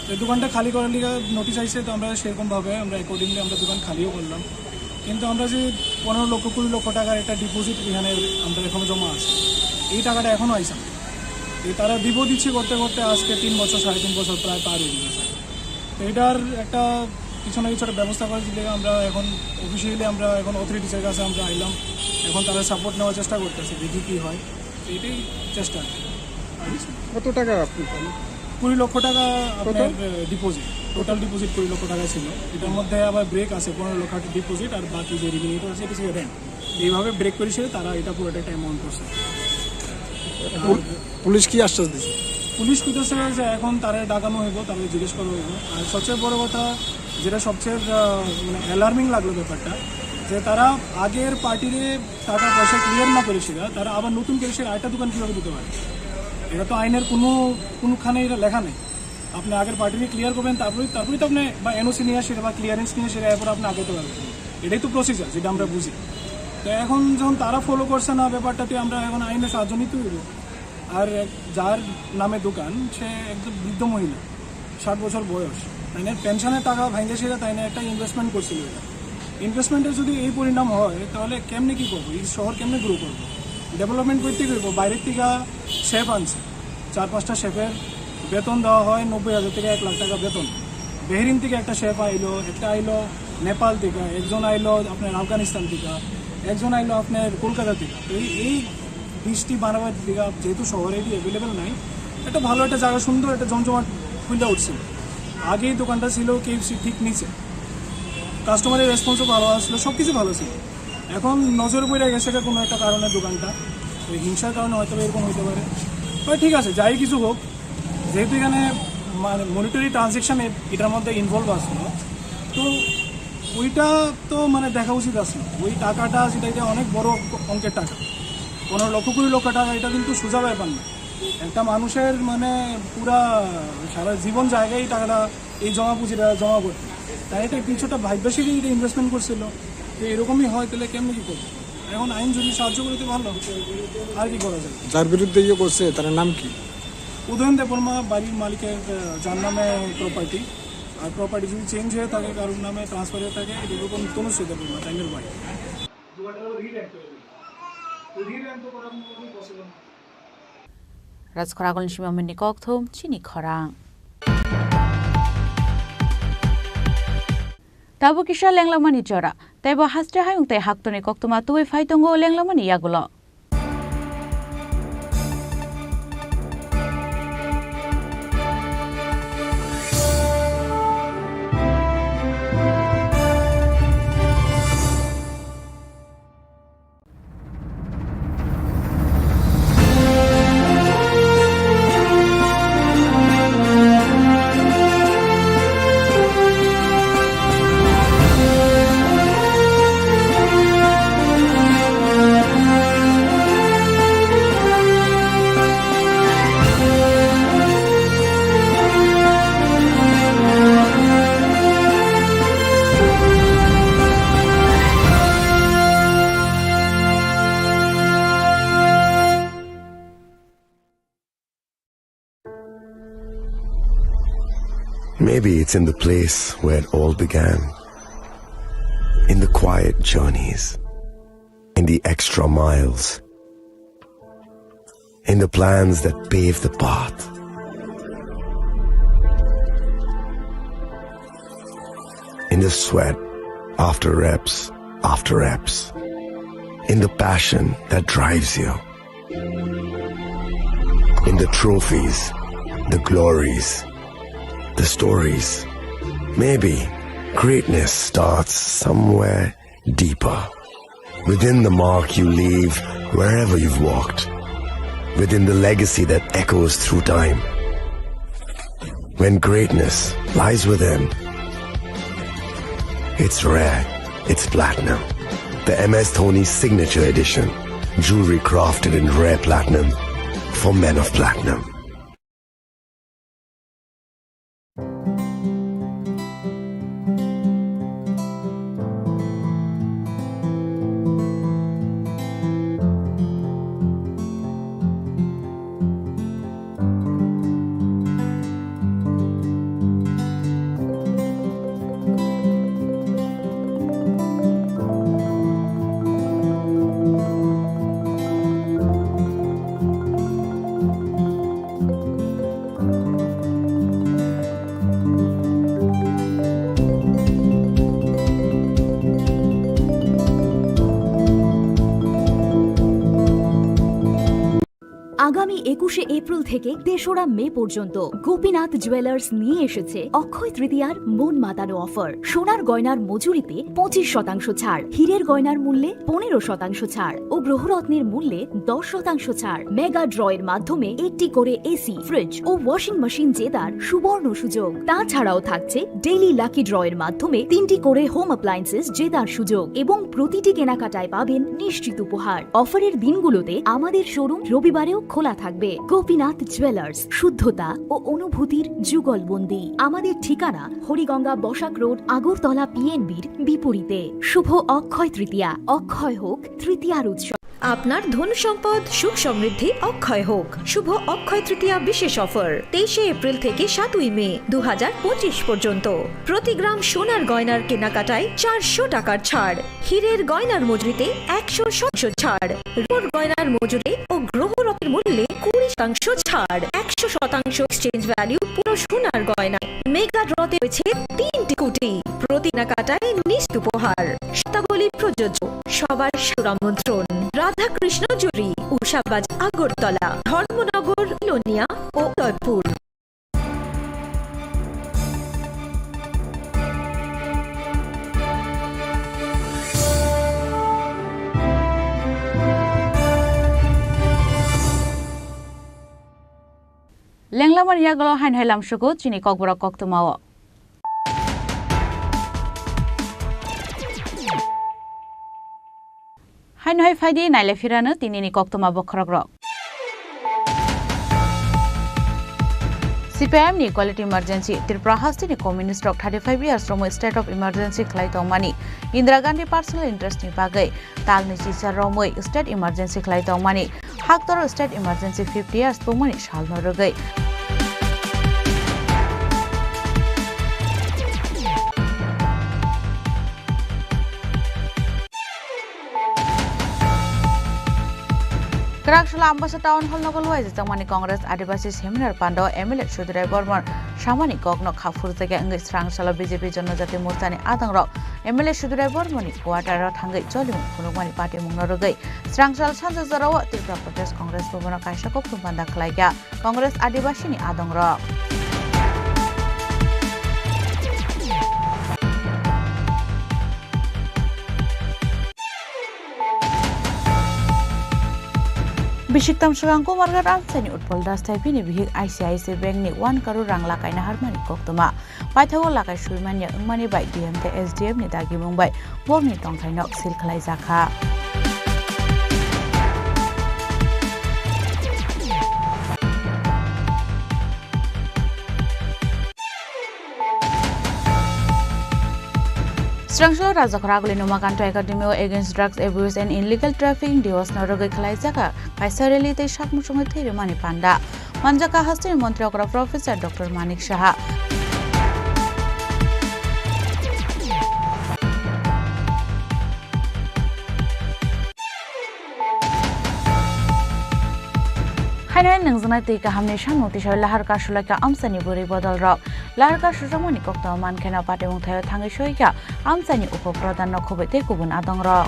তো এই দোকানটা খালি করার লিগে নোটিশ আইছে, তো আমরা সেরকমভাবে আমরা অ্যাকর্ডিংলি আমরা দোকান খালিও করলাম। কিন্তু আমরা যে পনেরো লক্ষ, কুড়ি লক্ষ টাকার একটা ডিপোজিট এখানে আমরা এখনো জমা আছে, এই টাকাটা এখনো আইছে না। এই তারা দিব দিচ্ছি করতে করতে আজকে তিন বছর, সাড়ে তিন বছর প্রায় পার হয়ে গেছে। তো এটার একটা কিছু না কিছু একটা ব্যবস্থা করে দিলে আমরা এখন অফিসিয়ালি আমরা এখন অথরিটিসের কাছে আমরা আইলাম, এখন তারা সাপোর্ট নেওয়ার চেষ্টা করতেছে, দেখি কী হয়। তো এটাই চেষ্টা আর কি। আর কিছু না। কত টাকা আপনি পান? কুড়ি লক্ষ টাকা কত? আপনার, আহ, ডিপোজিট, টোটাল ডিপোজিট কুড়ি লক্ষ টাকা ছিল। এটার মধ্যে আবার ব্রেক আছে, পনেরো লক্ষ টাকা ডিপোজিট আর বাকি যে রেভিনিউটা আছে এটা ছিল রেন্ট। এইভাবে ব্রেক করে ছিল, তারা এটা পুরোটা একটা অ্যামাউন্ট করছে। আর পুল-, পুলিশ কি আশ্বাস দিছে? পুলিশ কইতেছে যে এখন তারা ডাকানো হইব, তারা জিজ্ঞেস করা হইব। আর সবচেয়ে বড় কথা, যেটা সবচেয়ে, আহ, মানে, অ্যালার্মিং লাগলো ব্যাপারটা, যে তারা আগের পার্টিরে টাকা পয়সা ক্লিয়ার না করেছিল, তারা আবার নতুন করে সে আরেকটা দোকান কীভাবে দিতে পারে? এটা তো আইনের কোনো, কোনোখানে এটা লেখা নেই। আপনি আগের পার্টিরে ক্লিয়ার করবেন, তারপরেই, তারপরেই তো আপনি বা এনওসি নিয়ে আসে বা ক্লিয়ারেন্স নিয়ে আসে, এরপর আপনি আগাতে পারবেন। এটাই তো প্রসিজার, যেটা আমরা বুঝি। তো এখন যখন তারা ফলো করছে না ব্যাপারটাতে, আমরা এখন আইনের সাহায্য নিতে হইব। আর এক, যার নামে দোকান, সে একজন বৃদ্ধ মহিলা, ষাট বছর বয়স, তাই না? পেনশনের টাকা ভাঙে সেটা, তাই না? একটা ইনভেস্টমেন্ট করছিল এটা। ইনভেস্টমেন্টের যদি এই পরিণাম হয়, তাহলে কেমনে কি করবো? এই শহর কেমনে গ্রো করবো? ডেভেলপমেন্ট করতে করবো, বাইরের থেকে শেফ আনছে, চার পাঁচটা শেফের বেতন দেওয়া হয় নব্বই হাজার থেকে এক লাখ টাকা বেতন। বেহরিন থেকে একটা শেফ আইলো, একটা আইলো নেপাল থেকে, একজন আইলো আপনার আফগানিস্তান থেকে, একজন আইলো আপনার কলকাতা থেকে। তো এই, এই ডিশটি বানাবার দিকে যেহেতু শহরে এটি অ্যাভেলেবেল নাই, একটা ভালো একটা জায়গা, সুন্দর একটা জমজমাট খুলে উঠছিল। আগেই দোকানটা ছিল কেএফসি ঠিক নিচে, কাস্টমারের রেসপন্সও ভালো আসলো, সব কিছু ভালো ছিল। এখন নজরে পড়ে গেছে এটা কোনো একটা কারণে দোকানটা, ওই হিংসার কারণে হয়তো বা এরকম হতে পারে। তবে ঠিক আছে, যাই কিছু হোক, যেহেতু এখানে মানে মনিটারি ট্রানজ্যাকশন এটার মধ্যে ইনভলভ আসলো। তো ওইটা তো মানে দেখা উচিত আসলো, ওই টাকাটা যেটা, এটা অনেক বড় অঙ্কের টাকা, পনেরো লক্ষ কুড়ি লক্ষ টাকা, এটা কিন্তু সোজা ব্যাপার না। একটা মানুষের মানে পুরা সারা জীবন জায়গায় এই টাকাটা, এই জমা পুঁজিটা জমা করতে, তাই এটা কিছুটা ভাগ্যশীলই এটা ইনভেস্টমেন্ট করছিল। তো এরকমই হয়, তাহলে কেমনি কী করবো? এখন আইন যদি সাহায্য করে তো ভালো, আর কি করা যায়? যার বিরুদ্ধে ইয়ে করছে, তার নাম কি? উদয়ন দেববর্মা বাড়ির মালিকের, আহ, যার নামে প্রপার্টি, আর প্রপার্টি যদি চেঞ্জ হয়ে থাকে, কারোর নামে ট্রান্সফার হয়ে থাকে, এটা এরকম তনুশ্রী দেববর্মা, তাইনের বাড়ি। Rajkhoragol ni simi amini kokthum chini khorang. Tabuk kisa lenglamani jora, teibo haste hayung tei haktorni koktwma tubui phai tongo lenglamani yagulo. Maybe it's in the place where it all began. In the quiet journeys, in the extra miles, in the plans that pave the path, in the sweat after reps after reps, in the passion that drives you. In the trophies, the glories, the stories. Maybe greatness starts somewhere deeper. Within the mark you leave wherever you've walked. Within the legacy that echoes through time. When greatness lies within, it's rare, it's platinum. The M S Dhoni Signature Edition. Jewelry crafted in rare platinum for men of platinum. আগামী একুশে এপ্রিল থেকে তেসরা মে পর্যন্ত গোপীনাথ জুয়েলার্স নিয়ে এসেছে অক্ষয় তৃতীয়ার মন মাতানো অফার। সোনার গয়নার মজুরিতে পঁচিশ শতাংশ ছাড়, হীরের গয়নার মূল্যে পনেরো শতাংশ ছাড় ও গ্রহরত্নের মূল্যে দশ শতাংশ ছাড়। মেগা ড্রয়ের মাধ্যমে একটি করে এসি, ফ্রিজ ও ওয়াশিং মেশিন জেতার সুবর্ণ সুযোগ। তাছাড়াও থাকছে ডেইলি লাকি ড্রয়ের মাধ্যমে তিনটি করে হোম অ্যাপ্লায়েন্সেস জেতার সুযোগ এবং প্রতিটি কেনাকাটায় পাবেন নিশ্চিত উপহার। অফারের দিনগুলোতে আমাদের শোরুম রবিবারেও খোলা থাকবে। গোপীনাথ জুয়েলার্স, শুদ্ধতা ও অনুভূতির যুগলবন্দি। আমাদের ঠিকানা হরিগঙ্গা বসাক রোড, আগরতলা পিএনবির বিপরীতে। শুভ অক্ষয় তৃতীয়া, অক্ষয় হোক তৃতীয়ার উৎসব। আপনার ধন সম্পদ সুখ সমৃদ্ধি অক্ষয় হোক। শুভ অক্ষয় তৃতীয়া বিশেষ অফার, তেইশে এপ্রিল থেকে সাতই মে দু হাজার পঁচিশ পর্যন্ত। প্রতি গ্রাম সোনার গয়নার কেনাকাটায় চারশো টাকার ছাড়, হীরের গয়নার মজুরিতে একশো শতাংশ ছাড়, রূপোর গয়নার মজুরি ও গ্রহরত্নের মূল্যে কুড়ি শতাংশ ছাড়, একশো শতাংশ এক্সচেঞ্জ ভ্যালু পুরো সোনার গয়না। মেগা ড্রতে রয়েছে তিনটি কোটি, প্রতি কেনাকাটায় নিশ্চিত উপহার। শর্তাবলী প্রযোজ্য। সবার সাদর আমন্ত্রণ। রাধাকৃষ্ণ জুয়েলারি, উষাবাজার, আগরতলা, ধর্মনগর, বিলোনিয়া ও Udaipur. Lenglamani yagulo haino hai lamsugo chini kokborok koktwmao. Haino hai phaidi naile phirano tinini koktwma bokhorokrok. C P I M ni Equality Emergency, Tripura hasteni communist rok thirty five years romwi state of emergency khlai tongmani, Indira Gandhi personal interest ni bagwi talni chicha romwi state emergency khlai tongmani, haktor state emergency fifty years tongmani salno rwgwi. Kwraksalo Ambasa Town Hall nogo luaijak tongmani Congress Adibasi Seminar Pandao M L A Sudurai Bormon samani kokno kha phurjakya wngwi swrang salo B J P Jonojati Morchani adongrok M L A Sudurai Bormoni quarter-o thangwi cholimung phunukmani patimungno rwgwi swrang sal sanja jorao Tripura Pradesh Congress Bhavan-o kaisa koktwma panda khlaikha. Congress Adibasini adongrok. Bisiktam swkang Kumarghat amchaini Utpal Das thai bini bihik I C I C Bank ni one crore rang lakaina harmani koktwma. Paithago lakai suimanya wngmani bai D M tei S D M ni dagimung bai borokni tongthaino sil khlaijakha. Swrangso Rajakhor Aguli Nomakanto Academy o Against Drugs Abuse and Illegal Trafficking Diwas no rwgwi khlaijak kaisa rally tei sak muchungwi thwi rwmani panda. Manjakha hasteni montri okra Professor Doctor Manik Saha. Haino nwngjwnai twi kahamni samung tisa lahar kasulai kha amchaini bwrwi bodol rok. Lahar kasujakmani koktwma mankheno patimung thaio thangwi soi kha amchaini upo pradhan no khobwi tei kubun adong rok.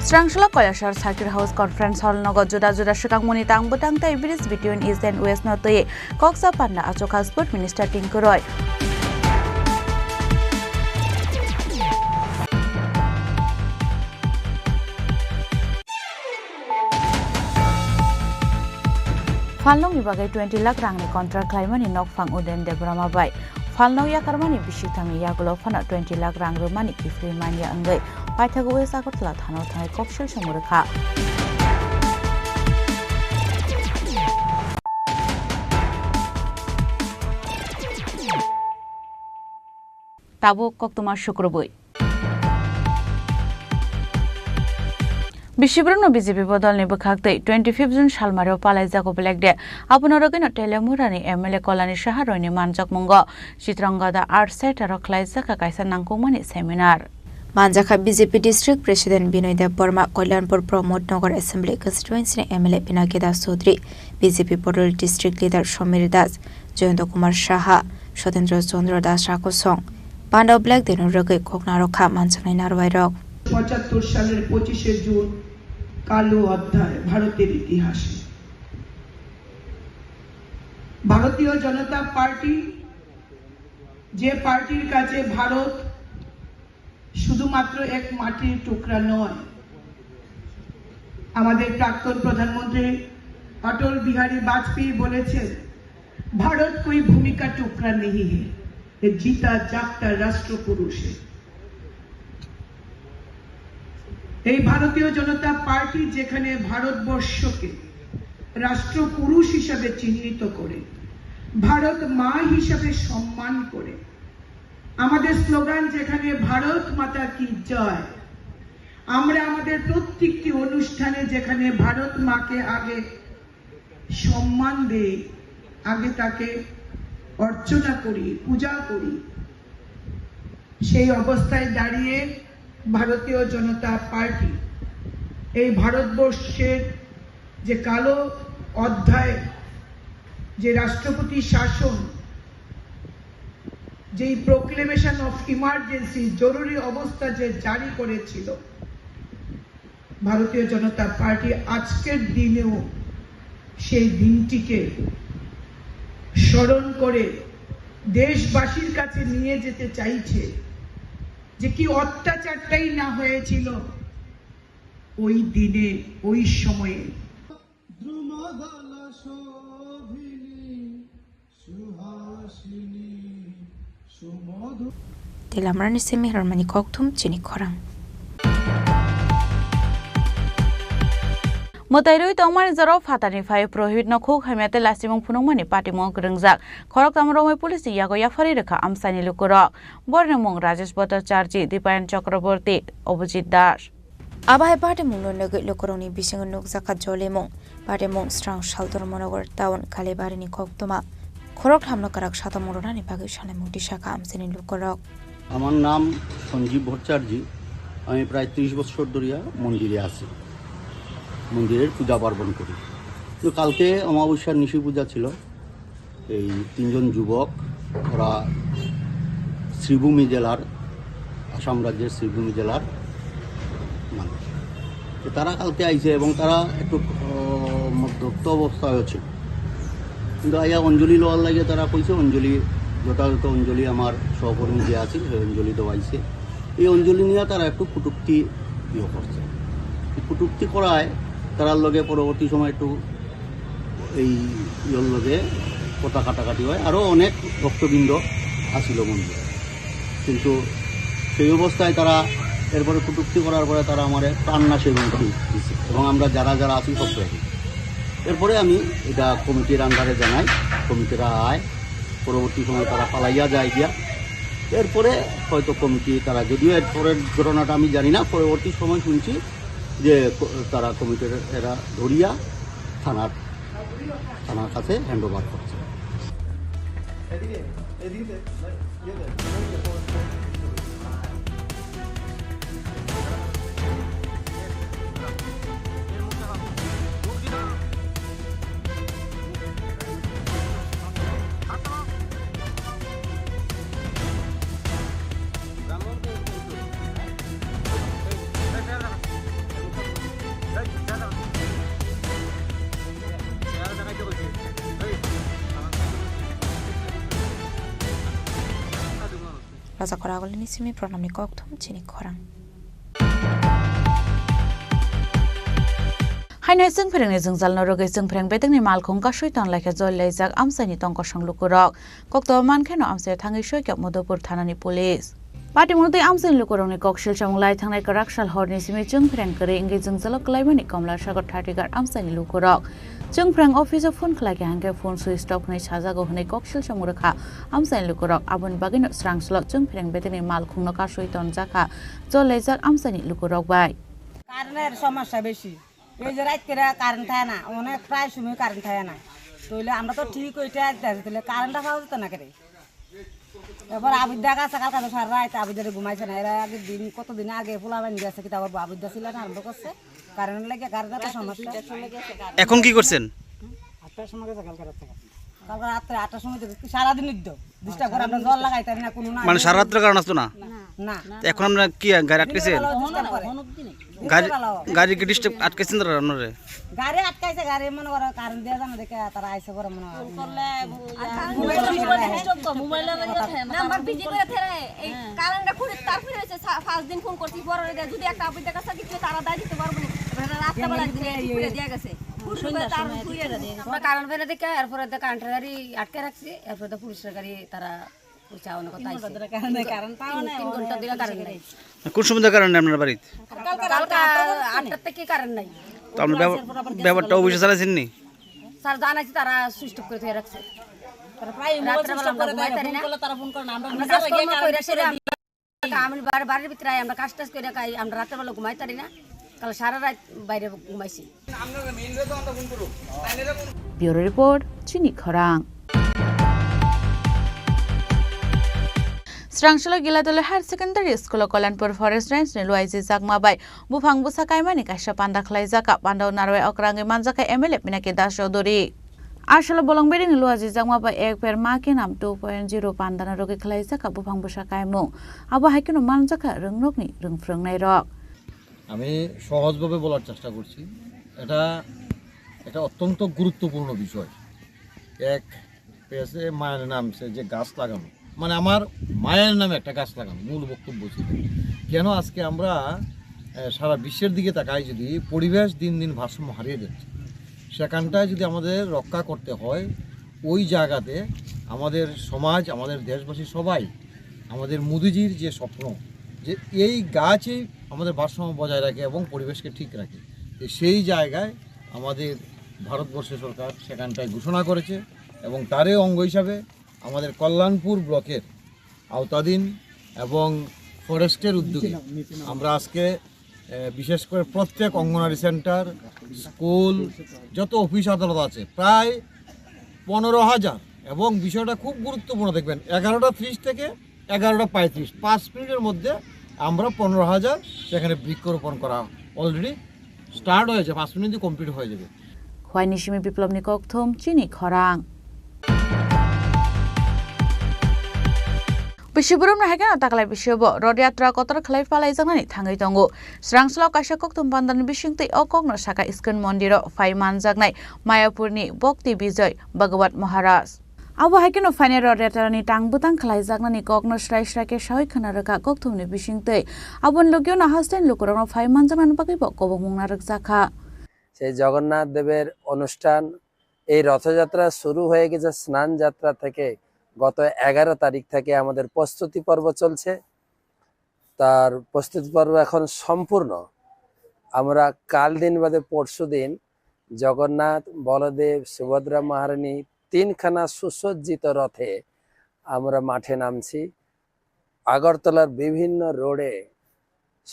Swrangsola Koilasor Circuit House Conference Hall nogo juda juda swkangmani tang bwtang tei bridge between East and West no twi koksa panda achukha Sport Minister Tinku Roy. Phalnokni bagwi twenty lakh rangni contract khlaimani nokphang Udayan Debbarma bai. Phalnok yakarmani bisik thangni yagulo phano twenty lakh rang rwmani kiphilwi manya wngwi paithago West Agartala thana-o thangwi koksil samung rwkha. Tabuk koktwma sukrubwi. Bisibrwno B J P bodolni bwkhak twi twenty fifth June salmario palaijago Black Day. Abono rwgwino Teliamurani M L A Kolani Saha Royni manjakmungo Chitrangada Art Centre-o khlaijak kaisa nangkukmani seminar. Manjakha B J P District President Binoy Debbarma, Kalyanpur Pramod Nagar Assembly Constituency ni M L A Pinaki Das Chaudhary, B J P Bodol District Leader Samir Das, Jayanta Kumar Saha, Sotendra Chandra Das Rakosong, Pandao Black Day no rwgwi kok narwkha manjaknai narwai rok. পঁচাত্তর সালের পঁচিশে জুন কালো অধ্যায় ভারতের ইতিহাসে। ভারতীয় জনতা পার্টি, যে পার্টির কাছে ভারত শুধুমাত্র এক মাটির টুকরা নয়, আমাদের প্রাক্তন প্রধানমন্ত্রী অটল বিহারী বাজপেয়ী বলেছেন, ভারত কোই ভূমি কা টুকরা নেহি হে, এ জিতা জাগতা রাষ্ট্র পুরুষ হে। এই ভারতীয় জনতা পার্টি যেখানে ভারতবর্ষকে রাষ্ট্রপুরুষ হিসাবে চিহ্নিত করে, ভারত মা হিসাবে সম্মান করে, আমাদের স্লোগান যেখানে ভারত মাতা কি জয়, আমরা আমাদের প্রত্যেকটি অনুষ্ঠানে যেখানে ভারত মাকে আগে সম্মান দেই, আগে তাকে অর্চনা করি, পূজা করি। সেই অবস্থায় দাঁড়িয়ে ভারতীয় জনতা পার্টি এই ভারতবর্ষের যে কালো অধ্যায়, যে রাষ্ট্রপতি শাসন, যেই প্রোক্লেমেশন অফ ইমার্জেন্সি, জরুরি অবস্থা যে জারি করেছিল, ভারতীয় জনতা পার্টি আজকের দিনেও সেই দিনটিকে স্মরণ করে দেশবাসীর কাছে নিয়ে যেতে চাইছে। যে কি অত্যাচারটাই না হয়েছিল ওই দিনে, ওই সময়ে। Tei lamarani simi rwmani kokthum chini khorang. Mwtai rwi tongmani jorao phatarni phai Prohit no khuk hamya tei lasimung phunukmani patimung kwrwngjak. Khoroktham romwi police ni yago yapharwi rwkha amchaini lukurok. Borokni mung Rajesh Bhattacharjee, Dipayan Chakraborty, Abhijit Das. Abo hai patimungno nugwi lukurokni bisingo nukjakha jolimung. Patimung srang Saltor Monogar town Kalibarini koktwma. Khoroktham no kwrak satamung rwnani bagwi salaimung tisakha amchaini lukurok. আমার নাম সঞ্জীব ভট্টাচার্য। আমি প্রায় ত্রিশ বছর ধরিয়া মন্দিরে আছি, মন্দিরের পূজা পার্বণ করি। তো কালকে অমাবস্যার নিশি পূজা ছিল। এই তিনজন যুবক, ওরা শ্রীভূমি জেলার, আসাম রাজ্যের শ্রীভূমি জেলার মানুষ। তো তারা কালকে আইছে এবং তারা একটু, আহ, মদ্যপ্ত অবস্থায় আছে। কিন্তু আইয়া অঞ্জলি লওয়ার লাগে তারা কইছে, অঞ্জলি, যথাযথ অঞ্জলি আমার সহকর্মী যে আছে, সেই অঞ্জলি দেওয়াইছে। এই অঞ্জলি নিয়ে তারা একটু কটূক্তি ইয়ে করছে। এই কটূক্তি করায় তারার লগে পরবর্তী সময় একটু এই ইয়ের লগে কথা কাটাকাটি হয়, আরও অনেক ভক্তবৃন্দ আসিল মন্দিরে। কিন্তু সেই অবস্থায় তারা এরপরে কটূক্তি করার পরে তারা আমারে প্রাণনাশে হুমকি দিছে এবং আমরা যারা যারা আছি সব হয়ে গেছি। এরপরে আমি এটা কমিটির আন্ডারে জানাই, কমিটিরা আয়, পরবর্তী সময় তারা পালাইয়া যায় গিয়া। এরপরে হয়তো কমিটি তারা, যদিও এর পরের ঘটনাটা আমি জানি না, পরবর্তী সময় শুনছি যে ক-, তারা কমিটির এরা ধরিয়া থানার, থানার কাছে হ্যান্ড ওভার করছে। Raja Khoragulini simi pranamni kokthum chini khorang. Haino chwngphrengni jwngjalno rwgwi chwngphreng bedekni malkhung kasui tonlaikha jolilaijak amchaini tongkosong lukurok. Kokto mankheno amchaio thangwi soikha Madhupur thanani police. Patimung tei amchaini lukurokni koksil samung lai thangnai kwrak sal horni simi chwngphreng kwrwi wngwi jwngjalo kwlaimani Komla Sagar Thatigar amchaini lukurok. Chwngphreng office-o phone khlaikha hwnkhe phone switch off hwnwi sajago hwnwi koksil samung rwkha amchaini lukurok. Aboni bagwino swrang salo chwngphreng bedekni malkhungno kasui tonjakha jolilaijak amchaini lukurok bai. কারেন্টের সমস্যা বেশি। এই যে রাত করে কারেন্ট থাকে না, অনেক প্রায় সময় কারেন্ট থাকে না। তাহলে আমরা তো ঠিক ওইটা আসতে আসতে তাহলে কারেন্টটা পাওয়া যেত না কেন? এবার আবিদ্যা গেছে কালকে তো সারা রাত আবিদ্যারে ঘুমাইছে না। এরা আগে দিন, কতদিন আগে পোলা বান গেছে, কিতা করবো, আবিদ্যা ছিল না, আরম্ভ করছে। কারেন্ট লাগে, কারেন্টের তো সমস্যা। এখন কি করছেন? আটটার সময় গেছে কালকে রাত থেকে। কালকে রাত্রে আটটার সময় থেকে সারাদিন উদ্যোগ। ডিস্টার্ব করে, আমরা জল লাগাইতারি না, কোনো না। মানে সারা রাত্রে কারেন্ট আসতো না? না। তো এখন আপনারা কি গাড়ি আটকেছে? দিনের বেলাও ডিস্টার্ব করে। গাড়ি, দিনের বেলাও। গাড়ি কি ডিস্টার্ব আটকেছেন তারা আপনারে? গাড়ি আটকাইছে, গাড়ি মনে করো কারেন্ট দিয়ে জানো দেখে তারা আইসে পরে মনে হয়। মোবাইল সুইচ করে থাকে। নাম্বার বিজি করে থাকে। এই কারেন্টটা খুঁড়ে তার ফিরে হয়েছে, সা-, পাঁচ দিন ফোন করছি, বড় হয়ে যায়। যদি একটা আপডেট দেখা কিছু তারা দায় দিতে পারবো না। এবার রাত্রে বেলা দিয়ে, দিয়ে গেছে। খুঁড়ে তার ফিরে গেছে। আমরা কারেন্ট ফেলে দেখে এরপরে তো কারেন্টের গাড়ি আটকে রাখছি, এরপরে তো পুলিশের গাড়ি তারা ওই চা অনেক কথা আইছে। তিন ঘন্টা ধরে কারেন্ট পাওয়া নাই, তিন ঘন্টা ধরে কারেন্ট নাই। কোন সময় কারেন্ট নেই আপনার বাড়িতে? কালকে আটটা থেকে কারেন্ট নাই। তো আপনার ব্যাপার-, ব্যাপারটা অফিসে জানাইছেন নি? স্যার জানাইছি, তারা সুইচ অফ করে ধুয়ে রাখছে। রাত্রেবেলা আমরা ঘুমাই পারি না। আমরা কাজকর্ম করে সেরে আমরা, আমি বাড়ি, বাড়ির ভিতরে আই, আমরা কাজ টাজ করে খাই, আমরা রাত্রেবেলা ঘুমাই পারি না। কাল সারা রাত বাইরে ঘুমাইছি। Bureau report, Chini Khorang. Srangsalo Giladale Higher Secondary School o Kalyanpur Forest Range ni luaiji jakma bai buphang bwsa kaimani kaisa panda khlaijak. Panda o narwai okra wngwi manjakha M L A Pinaki Das Chaudhury. Asalo bolong bini luaiji jakma bai ek per ma ke nam two point zero panda no rwgwi khlaijak buphang bwsa kaimung. Abo hai kheno manjakha rwngnokni rwngphrwngnai rok. আমি সহজভাবে বলার চেষ্টা করছি, এটা একটা অত্যন্ত গুরুত্বপূর্ণ বিষয়। এক পেছে মায়ের নামছে যে গাছ লাগানো, মানে আমার মায়ের নামে একটা গাছ লাগানো, মূল বক্তব্য ছিল। কেন আজকে আমরা আহ, সারা বিশ্বের দিকে তাকাই, যদি পরিবেশ দিন দিন ভারসাম্য হারিয়ে যাচ্ছে, সেখানটায় যদি আমাদের রক্ষা করতে হয়, ওই জায়গাতে আমাদের সমাজ, আমাদের দেশবাসী সবাই, আমাদের মোদিজির যে স্বপ্ন, যে এই গাছই আমাদের ভারসাম্য বজায় রাখে এবং পরিবেশকে ঠিক রাখে, তো সেই জায়গায় আমাদের ভারতবর্ষের সরকার সেখানটায় ঘোষণা করেছে এবং তারই অঙ্গ হিসাবে আমাদের কল্যাণপুর ব্লকের আওতাধীন এবং ফরেস্টের উদ্যোগে আমরা আজকে, এ, বিশেষ করে প্রত্যেক অঙ্গনারী সেন্টার, স্কুল, যত অফিস আদালত আছে, প্রায় পনেরো হাজার, এবং বিষয়টা খুব গুরুত্বপূর্ণ, দেখবেন, এগারোটা ত্রিশ থেকে এগারোটা পঁয়ত্রিশ, পাঁচ মিনিটের মধ্যে আমরা পনেরো হাজার সেখানে বৃক্ষরোপণ করা অলরেডি স্টার্ট হয়েছে, পাঁচ মিনিট কমপ্লিট হয়ে যাবে। Huaini simi Biplobni kokthum chini khorang. Bisi borokno hai kheno taklai bisio bo Rod Yatra kotor khlai palaijaknani thangwi tongo. Srangslo kaisa kokthum bandani bisingtwi o kokno saka Iskon Mondiro phai manjaknai Mayapurni Bhakti Bijoy Bhagwat Maharaj. Abo hai kheno phainai Rod Yatrani tang bwtang khlaijaknani kokno srai srai khe sawi khna rwkha kokthumni bisingtwi. Aboni logio no hasteni lukurokno phai manjaknani bagwi bo kobokmung narwkjakha. সেই জগন্নাথ দেবের অনুষ্ঠান, এই রথযাত্রা শুরু হয়ে গেছে স্নান যাত্রা থেকে। গত এগারো তারিখ থেকে আমাদের প্রস্তুতি পর্ব চলছে। তার প্রস্তুতি পর্ব এখন সম্পূর্ণ। আমরা কাল দিন বাদে পরশু দিন জগন্নাথ, বলদেব, সুভদ্রা মহারানী তিনখানা সুসজ্জিত রথে আমরা মাঠে নামছি। আগরতলার বিভিন্ন রোডে,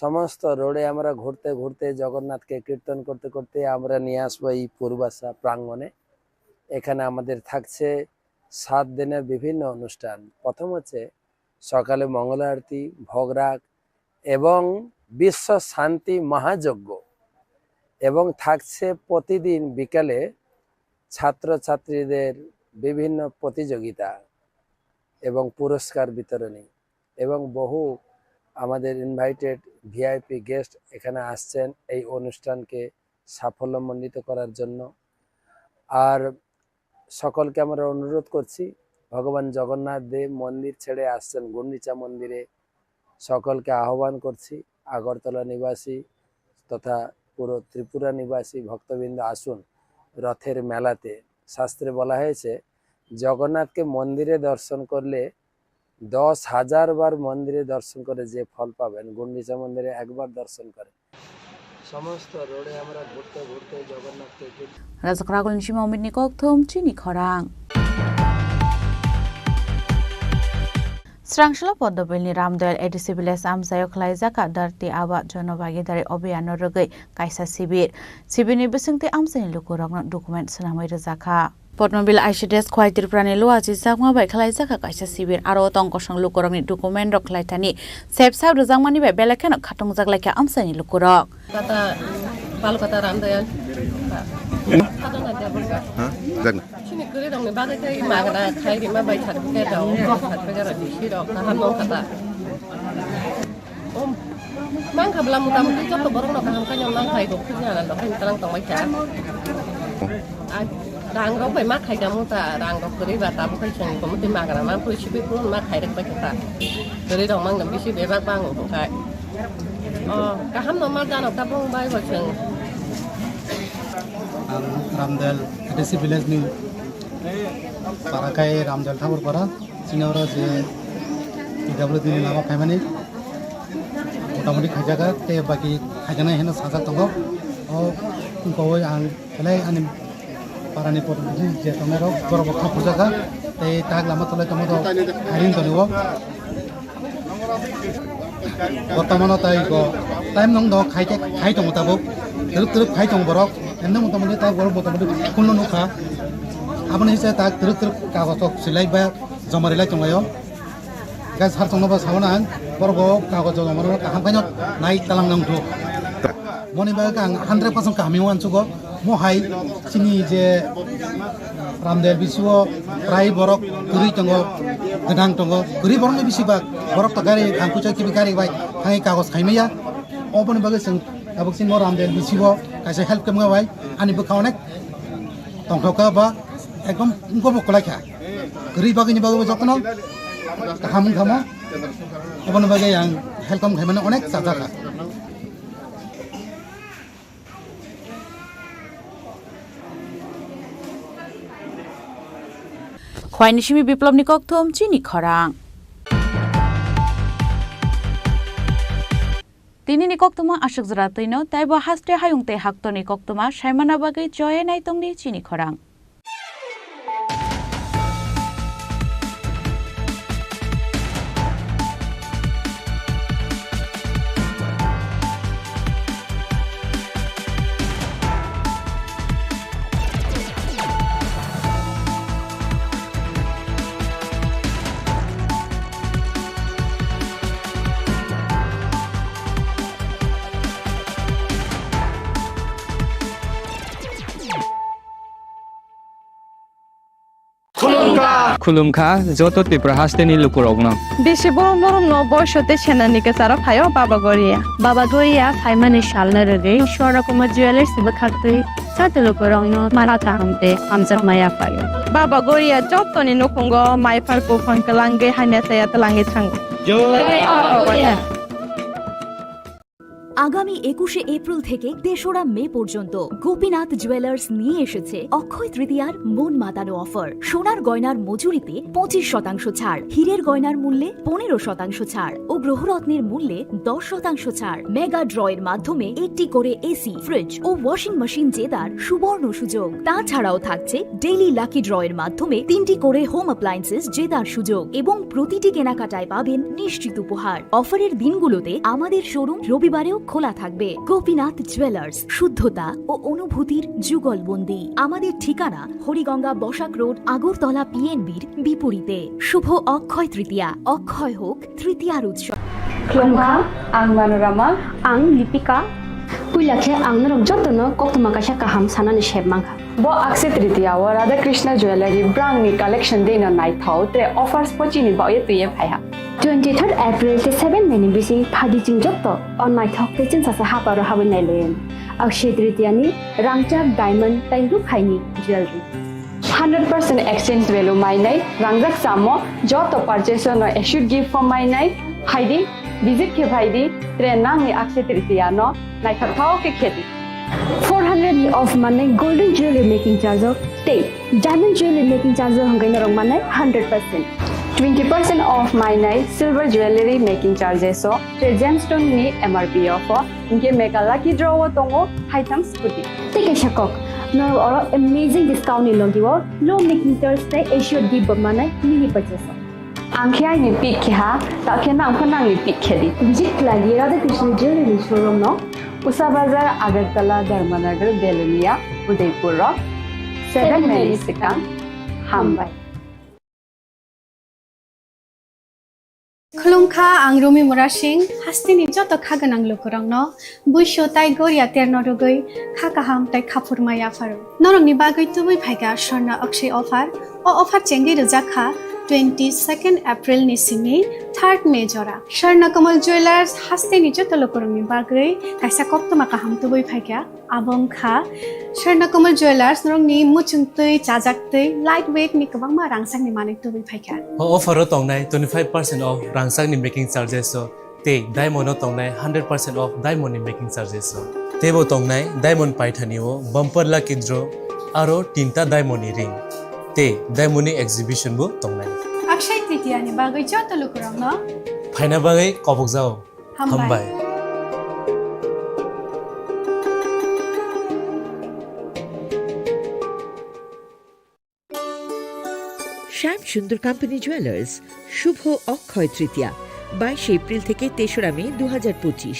সমস্ত রোডে আমরা ঘুরতে ঘুরতে জগন্নাথকে কীর্তন করতে করতে আমরা নিয়ে আসবো এই পূর্বাশা প্রাঙ্গণে। এখানে আমাদের থাকছে সাত দিনের বিভিন্ন অনুষ্ঠান। প্রথম হচ্ছে সকালে মঙ্গল আরতি, ভোগ রাগ এবং বিশ্ব শান্তি মহাযজ্ঞ, এবং থাকছে প্রতিদিন বিকালে ছাত্রছাত্রীদের বিভিন্ন প্রতিযোগিতা এবং পুরস্কার বিতরণী, এবং বহু আমাদের ইনভাইটেড ভিআইপি গেস্ট এখানে আসছেন এই অনুষ্ঠানকে সাফল্যমণ্ডিত করার জন্য। আর সকলকে আমরা অনুরোধ করছি, ভগবান জগন্নাথ দেব মন্দির ছেড়ে আসছেন গুন্ডিচা মন্দিরে। সকলকে আহ্বান করছি, আগরতলা নিবাসী তথা পুরো ত্রিপুরা নিবাসী ভক্তবৃন্দ আসুন রথের মেলাতে। শাস্ত্রে বলা হয়েছে, জগন্নাথকে মন্দিরে দর্শন করলে দশ হাজার বার মন্দিরে দর্শন করে যে ফল পাবেন, গুন্ডিচা মন্দিরে একবার দর্শন করে। সমস্ত রোডে আমরা ঘুরতে ঘুরতে জগন্নাথকে কীর্তন Rajak Ragul ni simi Omitni kokthum chini khorang. Srangslo Poddobilni Ramdoyal A D C village amchaio khlaijak Dharti Aaba Jon Bhagidari Abhiyan no rwgwi kaisa sibir. Sibirni bisingtwi amchaini lukurokno document swnamwi rwjakha. Potmobil I C D S Khwai Tripurani luachi chakma bai khlaijak kaisa sibir, aro tong kosong lukurokni document rok khlaithani sepsa rwjakmani bai belai kheno khatungjak laikha amchaini lukurok. Kata, Balukata Ramdayal. Kata na dia bol. Ha? Jagna. Sini kuri dong ni bagai kai magana kai rima bai certificate dong, certificate dong, bisi dong, kaham dong kata. Om, mang kha bwla mota moti joto borok no kaham khaino mang khai rok khujna na dok talang tong bai kha. A, rang rok bai ma khai da mota, rang rok kwrwi ba tabuk khai chwng komoti magana ma pui sibi pun ma khai rok bai kha. Kwrwi rok mang na bisi bebak bang o khai. O, kaham no ma jano tabuk bai bo chwng. Ang Ramdel A D C village ni para kai Ramdel Thakur para. Chini oro je P W D ni lama phaimani motamoti khaijakha, tei baki khaijaknai hino sajak tongo. O wngkogwi ang belai ani parani protinidhi je tongnai rok, borok bo kha phurjakha, tei tak lama tolai tongma rok hiring tongo. Bortomano tai go time nong do khai khe khai tongo tabuk, twrwk twrwk khai tongo borok, emno motamoti tak borok motamoti phone no nukha, aboni hise tak twrwk twrwk kagoj rok swilai ba joma rilai tonglaio. Hingke sar tongno bo sabona ang, borok bo kagoj joma rok kaham khaino nai talang nang thuk. Moni bagwi ang hundred percent kaham hinwi uansugo. Mo hai chini je Ramdel bisi o prai borok kwrwi tongo, gwnang tongo, kwrwi borokni bisi bak borok to gari thang kuchai kibi gari bai thangwi kagoj khaimaya. Oboni bagwi chwng tabuk chini mo Ramdel bisi o kaisa help khe mwnga bai ani bwkha onek tongthok kha ba ekdom wngkor bo kwlai kha. Kwrwi bagwi ni bagwi bo jotono Kaham wngkha mo, aboni bagwi ang helkom khaimano onek chajakha. Khwaini simi Biplobni kokthum chini khorang. Tinini koktwma aswk jora twino, tei bo haste hayung tei haktorni koktwma saimana bagwi choye naitongdi chini khorang. Khulumkha joto Tripura hasteni lukurokno. Bisi borom borom no boiso tei senani kwcharo phaio Baba Goria. Baba Goria phaimani salna rwgwi Swarna Kumar Jewellers bwkhaktwi joto lukurokno mala kaham tei hamjakma yaphaio. Baba Goria jotoni nukhungo maiphar buphang kwlangwi hamya chaya twlangwi thango. আগামী একুশে এপ্রিল থেকে তেসরা মে পর্যন্ত গোপীনাথ জুয়েলার্স নিয়ে এসেছে অক্ষয় তৃতীয়ার মন মাতানো অফার। সোনার গয়নার মজুরিতে পঁচিশ শতাংশ ছাড়, হীরের গয়নার মূল্যে পনেরো শতাংশ ছাড় ও গ্রহরত্নের মূল্যে দশ শতাংশ ছাড়। মেগা ড্রয়ের মাধ্যমে একটি করে এসি, ফ্রিজ ও ওয়াশিং মেশিন জেতার সুবর্ণ সুযোগ। তাছাড়াও থাকছে ডেইলি লাকি ড্রয়ের মাধ্যমে তিনটি করে হোম অ্যাপ্লায়েন্সেস জেতার সুযোগ এবং প্রতিটি কেনাকাটায় পাবেন নিশ্চিত উপহার। অফারের দিনগুলোতে আমাদের শোরুম রবিবারেও খোলা থাকবে। গোপীনাথ জুয়েলার্স, শুদ্ধতা ও অনুভূতির যুগলবন্দি। আমাদের ঠিকানা হরিগঙ্গা বসাক রোড, আগরতলা পিএনবির বিপরীতে। শুভ অক্ষয় তৃতীয়া, অক্ষয় হোক তৃতীয়ার উৎসব। Khulumkha, ang Manorama. Ang Lipika. Puila khe ang norok jotono koktwma kaisa kaham sanani sep mankha. Bo Akshaya Tritiya o Radha Krishna Jewellery brand ni collection dei no naithok tei offers bo chini bagwi twiwi phaiha. Twenty third April tei seven May ni bising phaidi chwng joto o naithok tei chwngsacha haparo habwi nailaiwi. Akshaya Tritiya ni rangchak, diamond tei rukhaini jewellery. Hundred percent exchange value mainai, rangjak chamo joto purchase no assured gift bo mainai. Phaidi, visit khe phaidi, tre nangni Akshaya Tritiya no naithok thok khe khedi. Four hundred ni off manwi golden jewelry making charge o tei diamond jewelry making charge o hwnkhe norok manai hundred percent. Twenty percent off mainai silver jewelry making charges o tei gemstone ni M R P off o, hwnkhe mega lucky draw o tongo haitham scooty. Tei kaisa kok, norok oro amazing discount ni logi o low making charge tei assured gift bo manai mini purchase o. Ang khe aini pick khe ha, ta khe nang pho nangni pick khe di. Visit khlai di Radha Krishna Jewelry showroom no. Usa Bazar, Agartala, Dharmanagar, Belonia, Udaipur rok. Seven May ni swkang. Hambai. Khulumkha, ang Rumi Murasing, hasteni joto kha gwnang lukurokno buisu tai goria terno rwgwi kha kaham tai khaphurma yapharo. Norokni bagwi tubui phaikha Swarna Akshaya offer. O offer chengwi rwjak kha twenty second April ni simi third May jora. Swarna Kamal Jewellers hasteni joto lukurokni bagwi kaisa koktwma kaham tubui phaikha. Abo wngkha Swarna Kamal Jewellers, norokni muchungtwi, chajaktwi, light weight ni kwbangma rangchakni manwi tubui phaikha. O offer o tongnai twenty five percent off rangchakni making charges o tei diamond o tongnai hundred percent off diamond ni making charges o. Teibo tongnai diamond paithani o bumper lucky draw aro tinta diamond ni ring tei diamond ni exhibition bo tongnai. Akshaya Tritiya ni bagwi joto lukurokno phaina bagwi kobokjao. Hambai. Hambai. শ্যাম Sundar company jewellers, শুভ অক্ষয় তৃতীয়া, বাইশে এপ্রিল থেকে তেসরা মে দু হাজার পঁচিশ।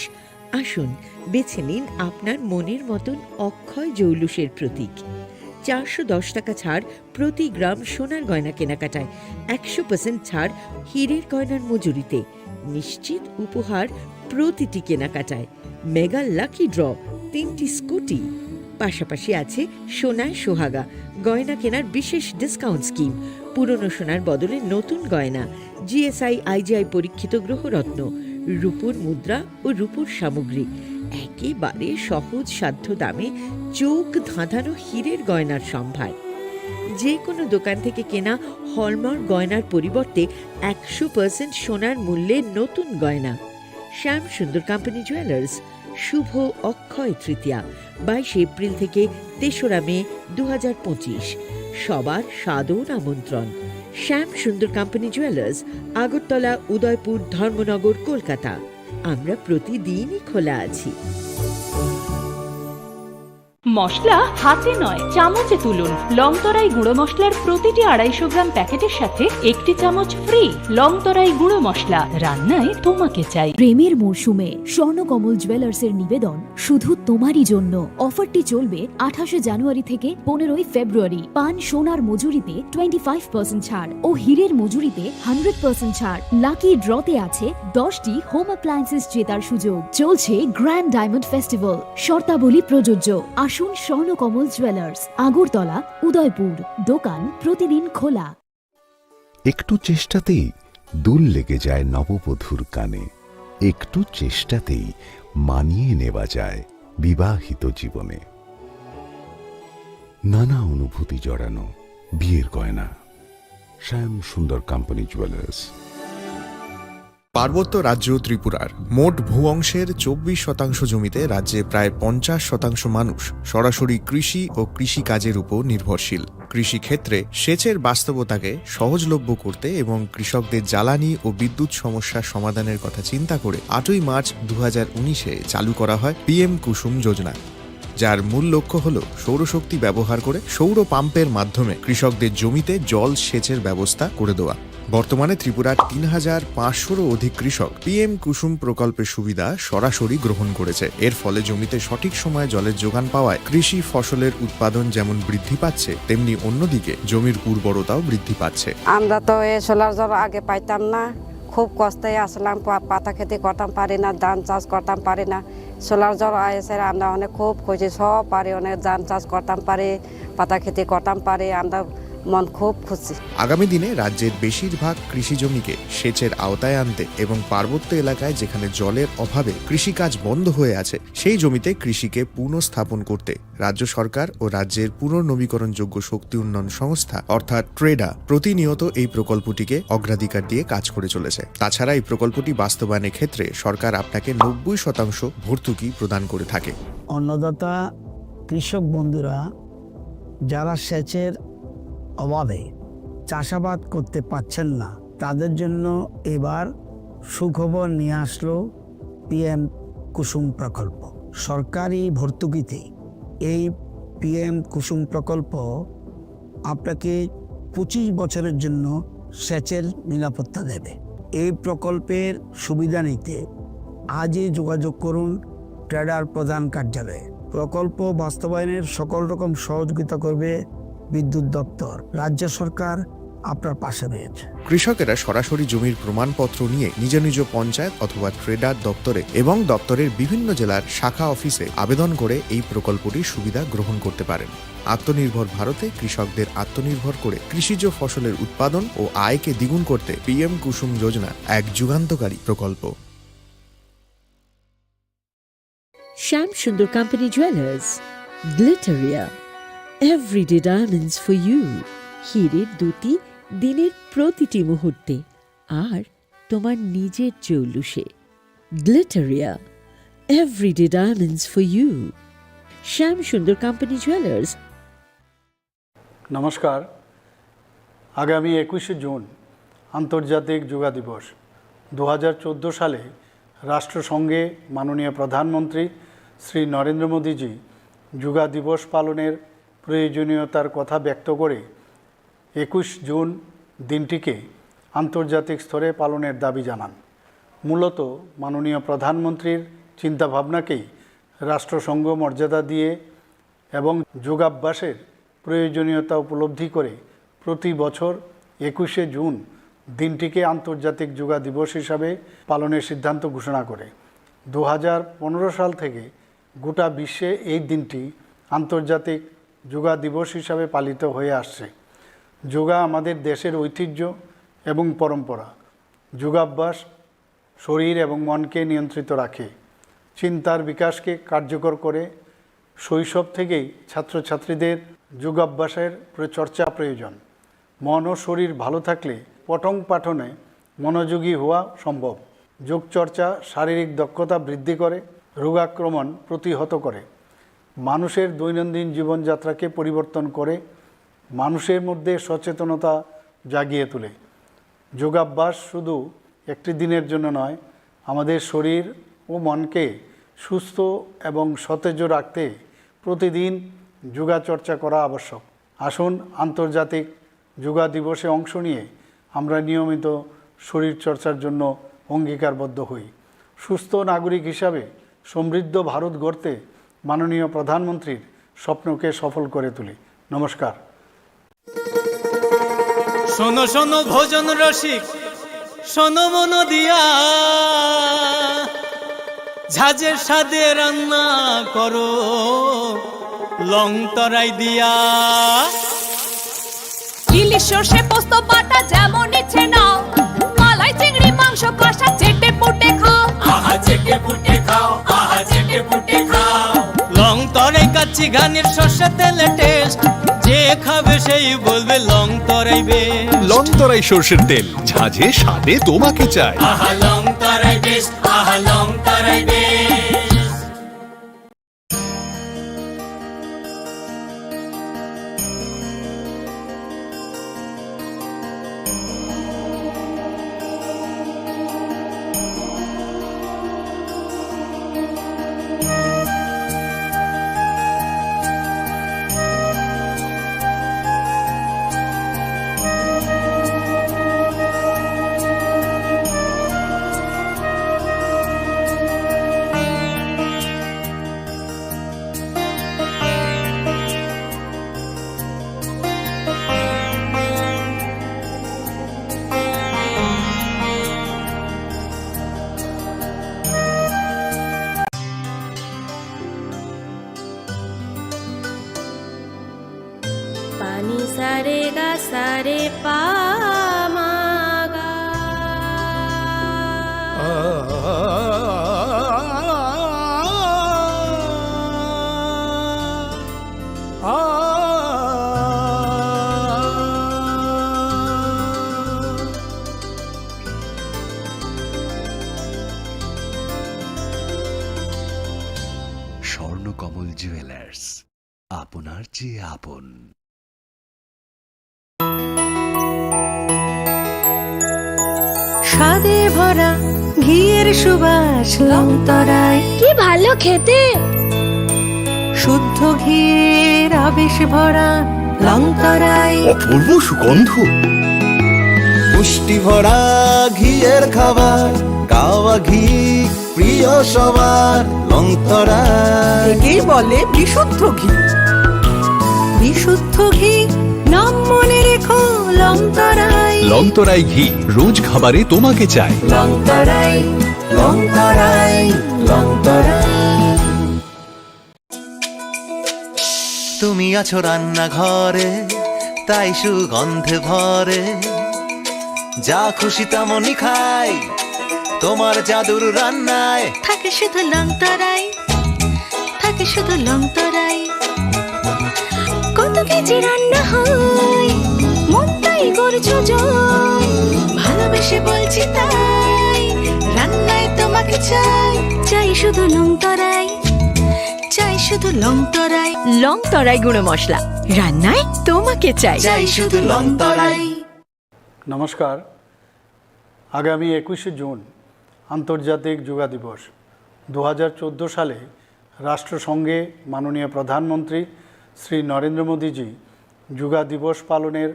আসুন, বেছে নিন আপনার মনের মতন অক্ষয় জৌলুসের প্রতীক। চারশো দশ টাকা ছাড় প্রতি গ্রাম সোনার গয়না কেনাকাটায়, একশো পার্সেন্ট ছাড় হীরের গয়নার মজুরিতে, নিশ্চিত উপহার প্রতিটি কেনাকাটায়, মেগা লাকি ড্র, তিনটি স্কুটি, পাশাপাশি আছে সোনায় সোহাগা, গয়না কেনার বিশেষ ডিসকাউন্ট স্কিম, পুরনো সোনার বদলে নতুন গয়না, জিএসআই আইজিআই পরীক্ষিত গ্রহরত্ন, রূপোর মুদ্রা ও রূপোর সামগ্রী। একেবারে সহজ সাধ্য দামে চোখ ধাঁধানো হীরের গয়নার সম্ভার। যে কোনো দোকান থেকে কেনা হলমার্ক গয়নার পরিবর্তে একশো পার্সেন্ট সোনার মূল্যে নতুন গয়না। শ্যাম সুন্দর কোম্পানি জুয়েলার্স, শুভ অক্ষয় তৃতীয়া, বাইশে এপ্রিল থেকে তেসরা মে দু হাজার পঁচিশ। সবার সাদর আমন্ত্রণ। শ্যাম সুন্দর কোম্পানি জুয়েলার্স, আগরতলা, উদয়পুর, ধর্মনগর, কলকাতা। আমরা প্রতিদিনই খোলা আছি। মশলা হাতে নয়, চামচে তুলুন। লংতরাই গুঁড়ো মশলার প্রতিটি আড়াইশো গ্রাম প্যাকেটের সাথে একটি চামচ ফ্রি। লংতরাই গুঁড়ো মশলা, রান্নায় তোমাকে চাই। প্রেমের মরশুমে স্বর্ণকমল জুয়েলার্সের নিবেদন, শুধু তোমারই জন্য। অফারটি চলবে আঠাশে জানুয়ারি থেকে পনেরোই ফেব্রুয়ারি। পান সোনার মজুরিতে টোয়েন্টি ফাইভ পার্সেন্ট ছাড় ও হীরের মজুরিতে হান্ড্রেড পার্সেন্ট ছাড়। লাকি ড্রতে আছে দশটি হোম অ্যাপ্লায়েন্সেস জেতার সুযোগ। চলছে গ্র্যান্ড ডায়মন্ড ফেস্টিভ্যাল, শর্তাবলী প্রযোজ্য। আসুন স্বর্ণকমল জুয়েলার্স, আগরতলা, উদয়পুর। দোকান প্রতিদিন খোলা। একটু চেষ্টাতেই দুল লেগে যায় নববধূর কানে। একটু চেষ্টাতেই মানিয়ে নেওয়া যায় বিবাহিত জীবনে। নানা অনুভূতি জড়ানো বিয়ের গয়না। শ্যাম সুন্দর কোম্পানি জুয়েলার্স। পার্বত্য রাজ্য ত্রিপুরার মোট ভূ অংশের চব্বিশ শতাংশ জমিতে রাজ্যে প্রায় পঞ্চাশ শতাংশ মানুষ সরাসরি কৃষি ও কৃষি কাজের উপর নির্ভরশীল। কৃষি ক্ষেত্রে সেচের বাস্তবতাকে সহজলভ্য করতে এবং কৃষকদের জ্বালানি ও বিদ্যুৎ সমস্যা সমাধানের কথা চিন্তা করে আটই মার্চ দু হাজার উনিশে চালু করা হয় পিএম কুসুম যোজনা, যার মূল লক্ষ্য হল সৌরশক্তি ব্যবহার করে সৌর পাম্পের মাধ্যমে কৃষকদের জমিতে জল সেচের ব্যবস্থা করে দেওয়া। বর্তমানে ত্রিপুরার তিন হাজার পাঁচশোরও অধিক কৃষক পিএম কুসুম প্রকল্পের সুবিধা সরাসরি গ্রহণ করেছে। এর ফলে জমিতে সঠিক সময়ে জলের যোগান পাওয়ায় কৃষি ফসলের উৎপাদন যেমন বৃদ্ধি পাচ্ছে, তেমনি অন্যদিকে জমির উর্বরতাও বৃদ্ধি পাচ্ছে। আমরা তো এই সোলার জল আগে পাইতাম না, খুব কষ্টে আসলাম, পা-, পাতা খেতে করতাম পারি না, ধান চাষ করতাম পারি না। সোলার জল এসে আমরা অনেক খুব খুশি, সব পারি, অনেক ধান চাষ করতাম পারি, পাতা খেতে করতাম পারি, আমরা মন খুব খুশি। আগামী দিনে রাজ্যের বেশিরভাগ কৃষি জমিকে সেচের আওতায় আনতে এবং পার্বত্য এলাকায় যেখানে জলের অভাবে কৃষিকাজ বন্ধ হয়ে আছে, সেই জমিতে কৃষিকে পুনঃস্থাপন করতে রাজ্য সরকার ও রাজ্যের পুনর্নবীকরণযোগ্য শক্তি উন্নয়ন সংস্থা অর্থাৎ ট্রেডা প্রতিনিয়ত এই প্রকল্পটিকে অগ্রাধিকার দিয়ে কাজ করে চলেছে। তাছাড়া এই প্রকল্পটি বাস্তবায়নের ক্ষেত্রে সরকার আপনাকে নব্বই শতাংশ ভর্তুকি প্রদান করে থাকে। অন্নদাতা কৃষক বন্ধুরা যারা সেচের অভাবে চাষাবাদ করতে পারছেন না, তাদের জন্য এবার সুখবর নিয়ে আসলো পিএম কুসুম প্রকল্প। সরকারি ভর্তুকিতে এই পিএম কুসুম প্রকল্প আপনাকে পঁচিশ বছরের জন্য সেচের নিরাপত্তা দেবে। এই প্রকল্পের সুবিধা নিতে আজই যোগাযোগ করুন ট্রেডার প্রধান কার্যালয়ে। প্রকল্প বাস্তবায়নের সকল রকম সহযোগিতা করবে বিদ্যুৎ দপ্তর। রাজ্য সরকার আপনার পাশে রয়েছে। কৃষকেরা সরাসরি জমির প্রমাণপত্র নিয়ে নিজ নিজ পঞ্চায়েত অথবা ট্রেডার দপ্তরে এবং দপ্তরের বিভিন্ন জেলার শাখা অফিসে আবেদন করে এই প্রকল্পটির সুবিধা গ্রহণ করতে পারেন। আত্মনির্ভর ভারতে কৃষকদের আত্মনির্ভর করে কৃষিজ ফসলের উৎপাদন ও আয়কে দ্বিগুণ করতে পিএম কুসুম যোজনা এক যুগান্তকারী প্রকল্প। Shyam Sundar company jewellers, Glitteria, everyday diamonds for you. হীরের দ্যুতি দিনের প্রতিটি মুহূর্তে, আর তোমার নিজের চৌলুসে। Glitteria, everyday diamonds for you. Shyam Sundar company jewellers. নমস্কার। আগামী একুশে জুন আন্তর্জাতিক যোগা দিবস। দু হাজার চোদ্দো সালে রাষ্ট্রসংঘে মাননীয় প্রধানমন্ত্রী শ্রী নরেন্দ্র মোদীজি যোগা দিবস পালনের প্রয়োজনীয়তার কথা ব্যক্ত করে একুশ জুন দিনটিকে আন্তর্জাতিক স্তরে পালনের দাবি জানান। মূলত মাননীয় প্রধানমন্ত্রীর চিন্তাভাবনাকেই রাষ্ট্রসংঘ মর্যাদা দিয়ে এবং যোগাভ্যাসের প্রয়োজনীয়তা উপলব্ধি করে প্রতি বছর একুশে জুন দিনটিকে আন্তর্জাতিক যোগা দিবস হিসাবে পালনের সিদ্ধান্ত ঘোষণা করে। দু হাজার পনেরো সাল থেকে গোটা বিশ্বে এই দিনটি আন্তর্জাতিক যোগা দিবস হিসাবে পালিত হয়ে আসছে। যোগা আমাদের দেশের ঐতিহ্য এবং পরম্পরা। যোগাভ্যাস শরীর এবং মনকে নিয়ন্ত্রিত রাখে, চিন্তার বিকাশকে কার্যকর করে। শৈশব থেকেই ছাত্রছাত্রীদের যোগাভ্যাসের প্র-, চর্চা প্রয়োজন। মন ও শরীর ভালো থাকলে পঠন পাঠনে মনোযোগী হওয়া সম্ভব। যোগচর্চা শারীরিক দক্ষতা বৃদ্ধি করে, রোগাক্রমণ প্রতিহত করে, মানুষের দৈনন্দিন জীবনযাত্রাকে পরিবর্তন করে, মানুষের মধ্যে সচেতনতা জাগিয়ে তোলে। যোগাভ্যাস শুধু একটি দিনের জন্য নয়, আমাদের শরীর ও মনকে সুস্থ এবং সতেজ রাখতে প্রতিদিন যোগাচর্চা করা আবশ্যক। আসুন, আন্তর্জাতিক যোগা দিবসে অংশ নিয়ে আমরা নিয়মিত শরীরচর্চার জন্য অঙ্গীকারবদ্ধ হই। সুস্থ নাগরিক হিসাবে সমৃদ্ধ ভারত গড়তে মাননীয় প্রধানমন্ত্রীর স্বপ্নকে সফল করে তুলি। নমস্কার। শোনো শোনো ভোজন রসিক, শোনো মন দিয়া, ঝাঁঝের স্বাদে রান্না করো লং তরাই দিয়া। ইলিশ সর্ষে পোস্ত বাটা যেমন ইচ্ছে নাও, মালাই চিংড়ি মাংস কষা চেটে পুটে খাও। আহা চেটে পুটে খাও, আহা চেটে পুটে খাও। লং তরাই কাচ্চি ঘানির সর্ষে তেলে টেস্ট, যে খাবে সেই বলবে লং তরাই বেস্ট। লং তরাই সর্ষের তেল, ঝাঁঝে স্বাদে তোমাকে চাই। আহা লং তরাই বেস্ট, আহা লং তরাই best. Pani sare ga sare pa ma ga. Swarnakamal jewellers, আপনার চেয়ে আপন। স্বাদে ভরা ঘিয়ের সুবাস লংতরায়। কি ভালো খেতে! শুদ্ধ ঘিয়ের আবেশ ভরা লংতরায়। অপূর্ব সুগন্ধ। পুষ্টি ভরা ঘিয়ের খাবার, গাওয়া ঘি প্রিয় সবার লংতরায়। একেই বলে বিশুদ্ধ ঘি। বিশুদ্ধ ঘি, নাম মনে রেখো লংতরায়। লংতরায় ঘি, রোজ খাবারে তোমাকে চাই। লংতরায়, লংতরায়, লংতরায়। তুমি আছো রান্নাঘরে, তাই সুগন্ধে ভরে। যা খুশি তেমনই খাই, তোমার জাদুর রান্নায়। থাকে শুধু লংতরাই, থাকে শুধু লংতরাই। কত কেজি রান্না হয়, মনটাই করছো জয়। ভালোবেসে বলছি তাই, রান্নায় তোমাকে চাই। চাই শুধু লংতরাই, চাই শুধু লংতরাই। লংতরাই গুঁড়ো মশলা, রান্নায় তোমাকে চাই। চাই শুধু লংতরাই। নমস্কার। আগামী একুশে জুন আন্তর্জাতিক যোগা দিবস। দু হাজার চোদ্দো সালে রাষ্ট্রসংঘে মাননীয় প্রধানমন্ত্রী শ্রী নরেন্দ্র মোদীজি যোগা দিবস পালনের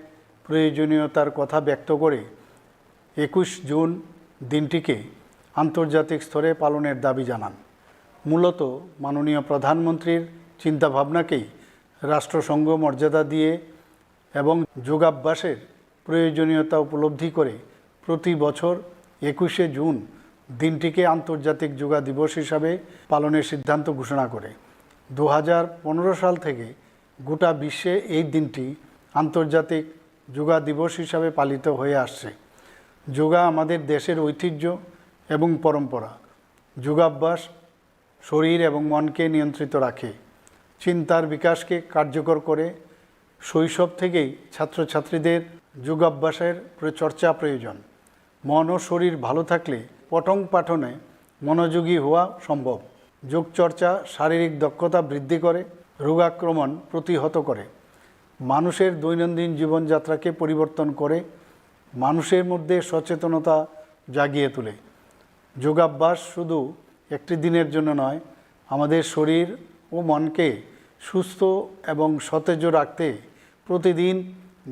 প্রয়োজনীয়তার কথা ব্যক্ত করে একুশ জুন দিনটিকে আন্তর্জাতিক স্তরে পালনের দাবি জানান। মূলত মাননীয় প্রধানমন্ত্রীর চিন্তাভাবনাকেই রাষ্ট্রসংঘ মর্যাদা দিয়ে এবং যোগাভ্যাসের প্রয়োজনীয়তা উপলব্ধি করে প্রতি বছর একুশে জুন দিনটিকে আন্তর্জাতিক যোগা দিবস হিসাবে পালনের সিদ্ধান্ত ঘোষণা করে। দু হাজার পনেরো সাল থেকে গোটা বিশ্বে এই দিনটি আন্তর্জাতিক যোগা দিবস হিসাবে পালিত হয়ে আসছে। যোগা আমাদের দেশের ঐতিহ্য এবং পরম্পরা। যোগাভ্যাস শরীর এবং মনকে নিয়ন্ত্রিত রাখে, চিন্তার বিকাশকে কার্যকর করে, শৈশব থেকেই ছাত্রছাত্রীদের যোগাভ্যাসের প্র-, চর্চা প্রয়োজন। মন ও শরীর ভালো থাকলে পঠন পাঠনে মনোযোগী হওয়া সম্ভব। যোগচর্চা শারীরিক দক্ষতা বৃদ্ধি করে, রোগাক্রমণ প্রতিহত করে, মানুষের দৈনন্দিন জীবনযাত্রাকে পরিবর্তন করে, মানুষের মধ্যে সচেতনতা জাগিয়ে তোলে। যোগাভ্যাস শুধু একটি দিনের জন্য নয়, আমাদের শরীর ও মনকে সুস্থ এবং সতেজ রাখতে প্রতিদিন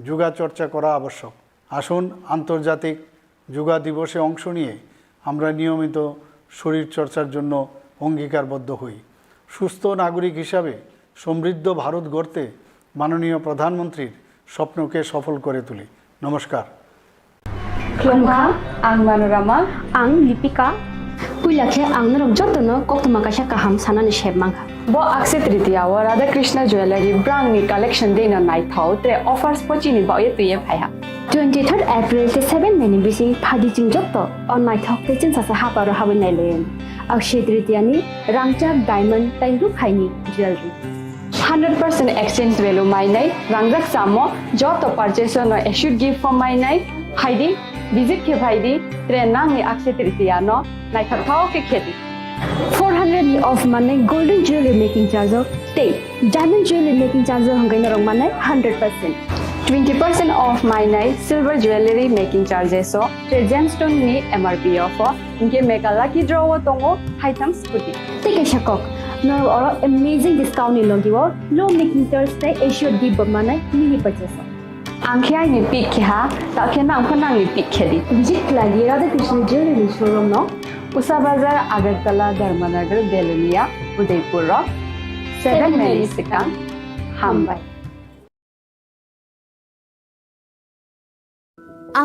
যোগাচর্চা করা আবশ্যক। আসুন, আন্তর্জাতিক যোগা দিবসে অংশ নিয়ে আমরা নিয়মিত শরীরচর্চার জন্য অঙ্গীকারবদ্ধ হই। সুস্থ নাগরিক হিসাবে সমৃদ্ধ ভারত গড়তে মাননীয় প্রধানমন্ত্রীর স্বপ্নকে সফল করে তুলি। নমস্কার। Khulumkha, ang Manorama. Ang Lipika. Puila khe ang norok jotono koktwma kaisa kaham sanani sep mankha. Bo Akshaya Tritiya o Radha Krishna Jewellery brangni collection deino naithok tre offers pochini baoye twiye phaiha. Twenty third April tei seven May ni bising phaidi chwng jotto o naithok tei chwngsasa haparo habwi nailaiwi. Akshaya Tritiya ni rangchak diamond tei rukhaini jewellery. Hundred percent exchange value mainai, rangjak samo joto purchase no assured gift form mainai, phaidi, visit khe phaidi, tre nangni Akshaya Tritiya no naithok thao khe khedi. Four hundred ni off manai golden jewelry making charge o tei diamond jewelry making charge o hwnkhai norok manai hundred percent. Twenty percent off mainai silver jewelry making charges o tre gemstone ni M R P o pho. Hinkhe mega lucky draw o tongo haitham scooty. Tei kaisa kok, norok oro amazing discount ni logi o low making charge tei assured gift bo manai mini purchase o. Ang khe aini pick khe ha, ta khe nang pho nangni pick khe di. Visit khlai di Radha Krishna Jewelry ni showroom no. Usa Bazar, Agartala, Dharmanagar, Belonia, Udaipur o. Seven May ni swkang. Hambai.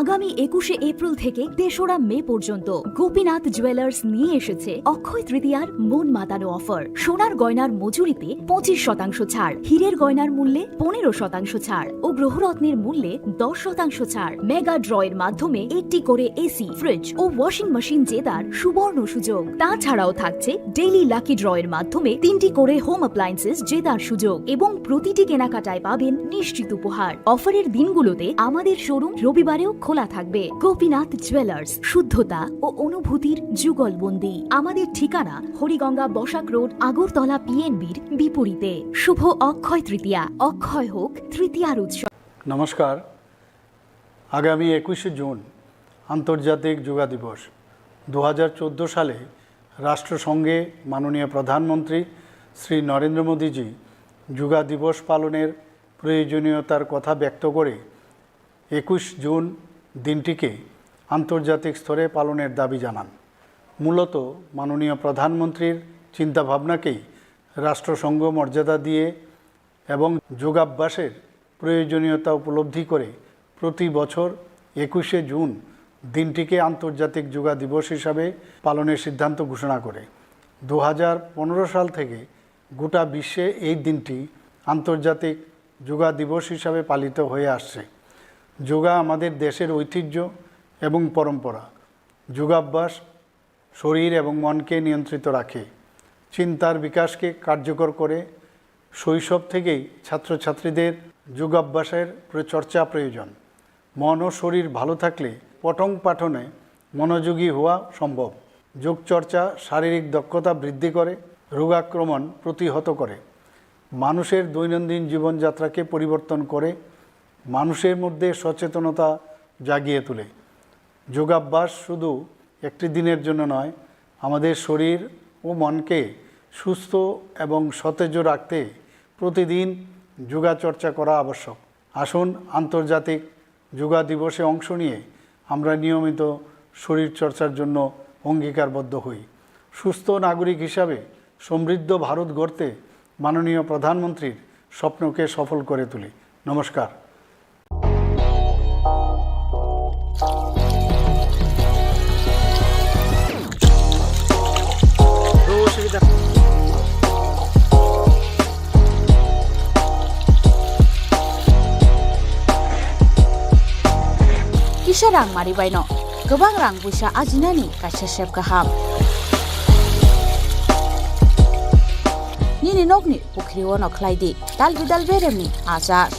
আগামী একুশে এপ্রিল থেকে তেসরা মে পর্যন্ত গোপীনাথ জুয়েলার্স নিয়ে এসেছে অক্ষয় তৃতীয়ার মন মাতানো অফার। সোনার গয়নার মজুরিতে পঁচিশ শতাংশ ছাড়, হীরের গয়নার মূল্যে পনেরো শতাংশ ছাড় ও গ্রহরত্নের মূল্যে দশ শতাংশ ছাড়। মেগা ড্রয়ের মাধ্যমে একটি করে এসি, ফ্রিজ ও ওয়াশিং মেশিন জেতার সুবর্ণ সুযোগ। তাছাড়াও থাকছে ডেইলি লাকি ড্রয়ের মাধ্যমে তিনটি করে হোম অ্যাপ্লায়েন্সেস জেতার সুযোগ এবং প্রতিটি কেনাকাটায় পাবেন নিশ্চিত উপহার। অফারের দিনগুলোতে আমাদের শোরুম রবিবারেও খোলা থাকবে। গোপীনাথ জুয়েলার্স, শুদ্ধতা ও অনুভূতির যুগলবন্দি। আমাদের ঠিকানা হরিগঙ্গা বসাক রোড, আগরতলা পিএনবির বিপরীতে। শুভ অক্ষয় তৃতীয়া, অক্ষয় হোক তৃতীয়ার উৎসব। নমস্কার। আগামী একুশে জুন আন্তর্জাতিক যোগা দিবস। দু হাজার চোদ্দো সালে রাষ্ট্রসংঘে মাননীয় প্রধানমন্ত্রী শ্রী নরেন্দ্র মোদীজি যোগা দিবস পালনের প্রয়োজনীয়তার কথা ব্যক্ত করে একুশ জুন দিনটিকে আন্তর্জাতিক স্তরে পালনের দাবি জানান। মূলত মাননীয় প্রধানমন্ত্রীর চিন্তাভাবনাকেই রাষ্ট্রসংঘ মর্যাদা দিয়ে এবং যোগাভ্যাসের প্রয়োজনীয়তা উপলব্ধি করে প্রতি বছর একুশে জুন দিনটিকে আন্তর্জাতিক যোগা দিবস হিসাবে পালনের সিদ্ধান্ত ঘোষণা করে। দু হাজার পনেরো সাল থেকে গোটা বিশ্বে এই দিনটি আন্তর্জাতিক যোগা দিবস হিসাবে পালিত হয়ে আসছে। যোগা আমাদের দেশের ঐতিহ্য এবং পরম্পরা। যোগাভ্যাস শরীর এবং মনকে নিয়ন্ত্রিত রাখে, চিন্তার বিকাশকে কার্যকর করে। শৈশব থেকেই ছাত্রছাত্রীদের যোগাভ্যাসের প্র-, চর্চা প্রয়োজন। মন ও শরীর ভালো থাকলে পঠন পাঠনে মনোযোগী হওয়া সম্ভব। যোগচর্চা শারীরিক দক্ষতা বৃদ্ধি করে, রোগাক্রমণ প্রতিহত করে, মানুষের দৈনন্দিন জীবনযাত্রাকে পরিবর্তন করে, মানুষের মধ্যে সচেতনতা জাগিয়ে তোলে। যোগাভ্যাস শুধু একটি দিনের জন্য নয়, আমাদের শরীর ও মনকে সুস্থ এবং সতেজ রাখতে প্রতিদিন যোগাচর্চা করা আবশ্যক। আসুন, আন্তর্জাতিক যোগা দিবসে অংশ নিয়ে আমরা নিয়মিত শরীরচর্চার জন্য অঙ্গীকারবদ্ধ হই। সুস্থ নাগরিক হিসাবে সমৃদ্ধ ভারত গড়তে মাননীয় প্রধানমন্ত্রীর স্বপ্নকে সফল করে তুলি। নমস্কার। Kisa rang mari baino kwbang rang puisa ajinani kaisa sep kaham. Nini nokni pukhri-o no khlai di dalbi dalberemni achar.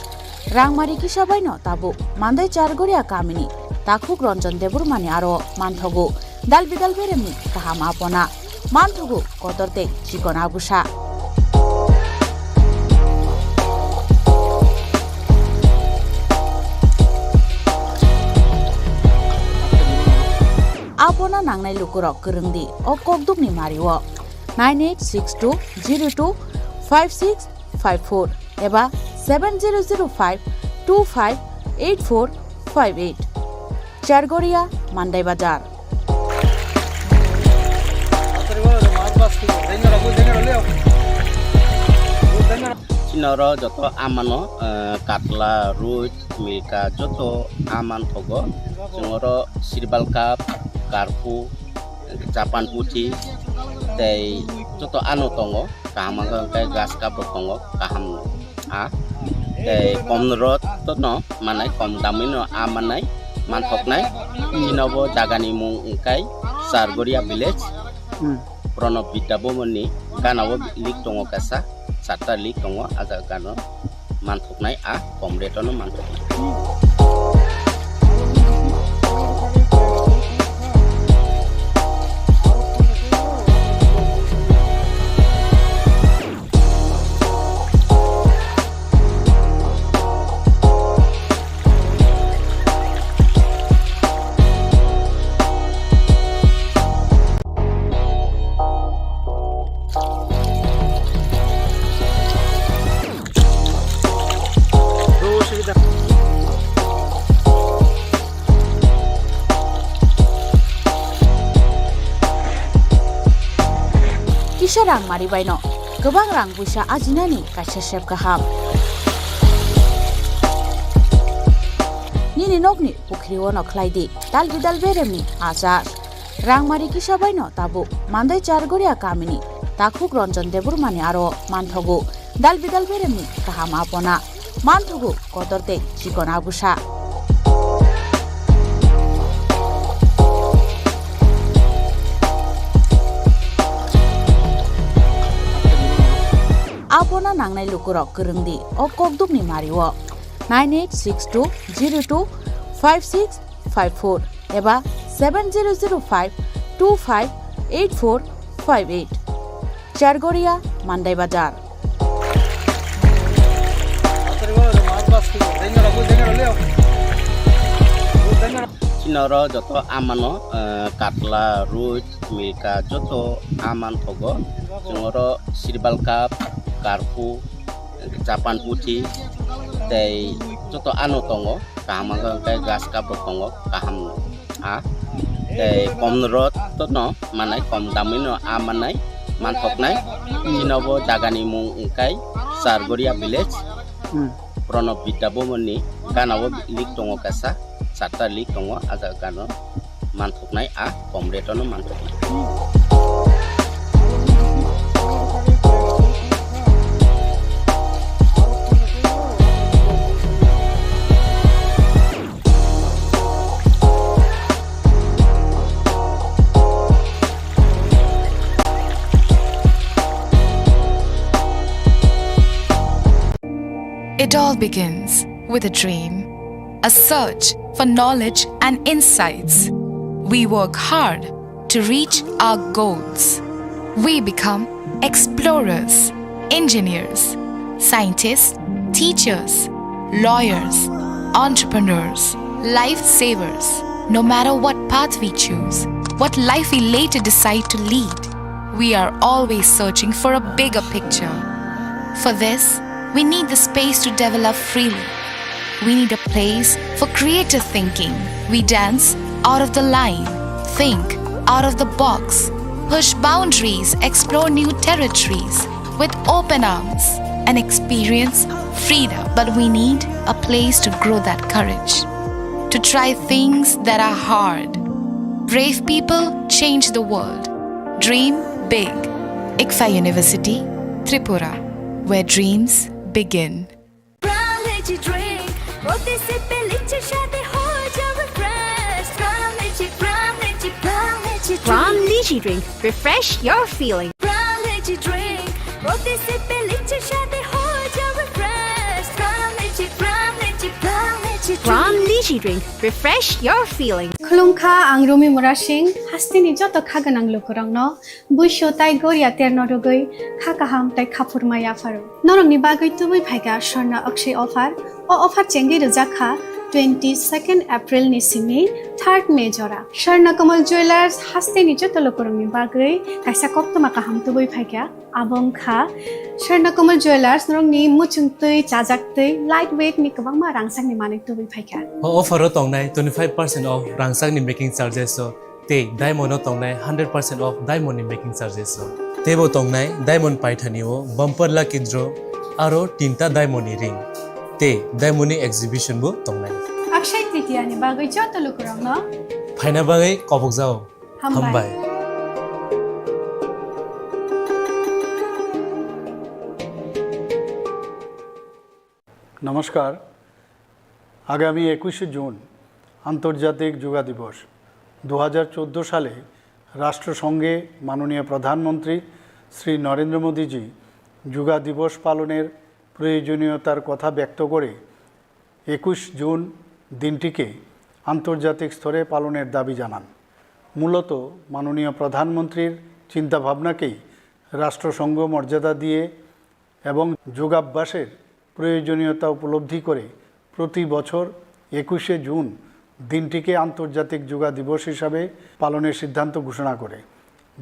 Rangmari kisa baino tabuk Mandai Chargoria kamini takhuk Ranjan Debbarmani aro manthogo dalbidal beremni kaham apona. Manthogo kotor tei chikon abusa. Apona nangnai lukurok kwrwngdi o kokdukni mario nine eight six two zero two five six five four eba seven zero zero five two five eight four five eight. Chargoria, Mandai Bazar. Chini oro joto amano, eh, katla, ruit, milka, joto aman thogo. Chwng oro sirbal cup, karpu, Japan puthi, tei joto ano tongo. Kaham wngkha hwnkhe grass cup rok tongo, kaham a. Tei kom rot no manai, kom damwi no a manai, manthoknai. Chini bo jaga ni mung wngkha Chargoria village. Hmm. Pranab Vidya Bhavan ni gana o lik tongo kaisa, charta lik tongo, a jaga gana o manthoknai, a kom rate o no manthoknai. Kisa rang mari baino kwbang rang puisa ajinani kaisa sep kaham. Nini nokni pukhri o no khlai di dal bidal beremni achar. Rangmari kisa baino tabuk Mandai Chargoria kamini takhuk Ranjan Debbarmani aro manthogo dal bidal beremni kaham apona, manthogo kotor tei chikon abusa. Apona nangnai lukurok kwrwngdi o kokdukni mario nine eight six two zero two five six five four eba seven zero zero five two five eight four five eight. Chargoria, Mandai Bazar. Chini oro joto amano, eh, katla, ruit, milka, joto aman thogo. Chwng oro sirbal cup, karpu, Japan puthi tei joto ano tongo, kaham wngkha hwnkhe grass cup rok tongo, kaham a. Tei kom rot no manai, kom damwi no a manai, manthoknai. Chini bo jaga ni mung wngkha Chargoria village. Hmm. Pranab Vidya Bhavan ni gana o lik tongo kaisa, charta lik tongo, a jaga gana o manthoknai, a kom rate o no manthoknai. It all begins with a dream, a search for knowledge and insights. We work hard to reach our goals. We become explorers, engineers, scientists, teachers, lawyers, entrepreneurs, lifesavers. No matter what path we choose, what life we later decide to lead, we are always searching for a bigger picture. For this, we need the space to develop freely. We need a place for creative thinking. We dance out of the line, think out of the box, push boundaries, explore new territories with open arms, and experience freedom. But we need a place to grow that courage, to try things that are hard. Brave people change the world. Dream big. ICFAI University, Tripura, where dreams begin. Pram Lychee Drink, প্রতি সিপে লিচির স্বাদে হয়ে যাবে fresh। Pram Lychee, Pram Lychee, Pram Lychee Drink। Pram Lychee Drink, refresh your feeling। Pram Lychee Drink, প্রতি সিপে লিচির স্বাদে হয়ে যাবে fresh। Pram Lychee, Pram From Niji Drink, refresh your feeling. Khulumkha, ang Rumi Murasing, hasteni joto kha gwnang lukurokno buisu tai goria terno rwgwi kha kaham tai khaphurma yapharo. Norokni bagwi tubui phaikha Swarna Akshay offer. O offer chengwi rwjakha twenty second April ni simi third May jora. Swarna Kamal Jewellers hasteni joto lukurokni bagwi kaisa koktwma kaham tubui phaikha. Abo wngkha Swarna Kamal Jewellers, norokni muchung twi, chajak twi, light weight ni kwbangma rangchakni manwi tubui phaikha. O offer o tongnai twenty five percent off rangchakni making charges o, tei diamond o tongnai hundred percent off diamond ni making charges o. Teibo tongnai diamond paithani o bumper lucky draw aro tinta diamond ni ring. Tei diamond ni exhibition bo tongnai. Akshay Tritiya ni bagwi joto lukurokno phaina bagwi kobokjao. Hambai. Hambai. নমস্কার। আগামী একুশে জুন আন্তর্জাতিক যোগা দিবস। দু হাজার চোদ্দো সালে রাষ্ট্রসংঘে মাননীয় প্রধানমন্ত্রী শ্রী নরেন্দ্র মোদীজি যোগা দিবস পালনের প্রয়োজনীয়তার কথা ব্যক্ত করে একুশ জুন দিনটিকে আন্তর্জাতিক স্তরে পালনের দাবি জানান। মূলত মাননীয় প্রধানমন্ত্রীর চিন্তাভাবনাকেই রাষ্ট্রসংঘ মর্যাদা দিয়ে এবং যোগাভ্যাসের প্রয়োজনীয়তা উপলব্ধি করে প্রতি বছর একুশে জুন দিনটিকে আন্তর্জাতিক যোগা দিবস হিসাবে পালনের সিদ্ধান্ত ঘোষণা করে।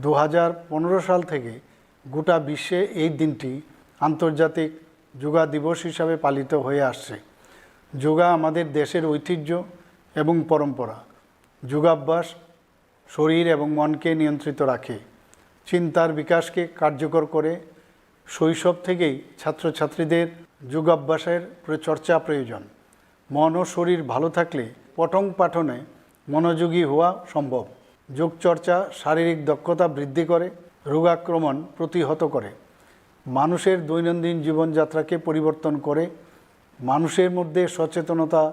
দু হাজার পনেরো সাল থেকে গোটা বিশ্বে এই দিনটি আন্তর্জাতিক যোগা দিবস হিসাবে পালিত হয়ে আসছে। যোগা আমাদের দেশের ঐতিহ্য এবং পরম্পরা। যোগাভ্যাস শরীর এবং মনকে নিয়ন্ত্রিত রাখে, চিন্তার বিকাশকে কার্যকর করে। শৈশব থেকেই ছাত্রছাত্রীদের যোগাভ্যাসের প্র-, চর্চা প্রয়োজন। মন ও শরীর ভালো থাকলে পঠন পাঠনে মনোযোগী হওয়া সম্ভব। যোগচর্চা শারীরিক দক্ষতা বৃদ্ধি করে, রোগাক্রমণ প্রতিহত করে, মানুষের দৈনন্দিন জীবনযাত্রাকে পরিবর্তন করে, মানুষের মধ্যে সচেতনতা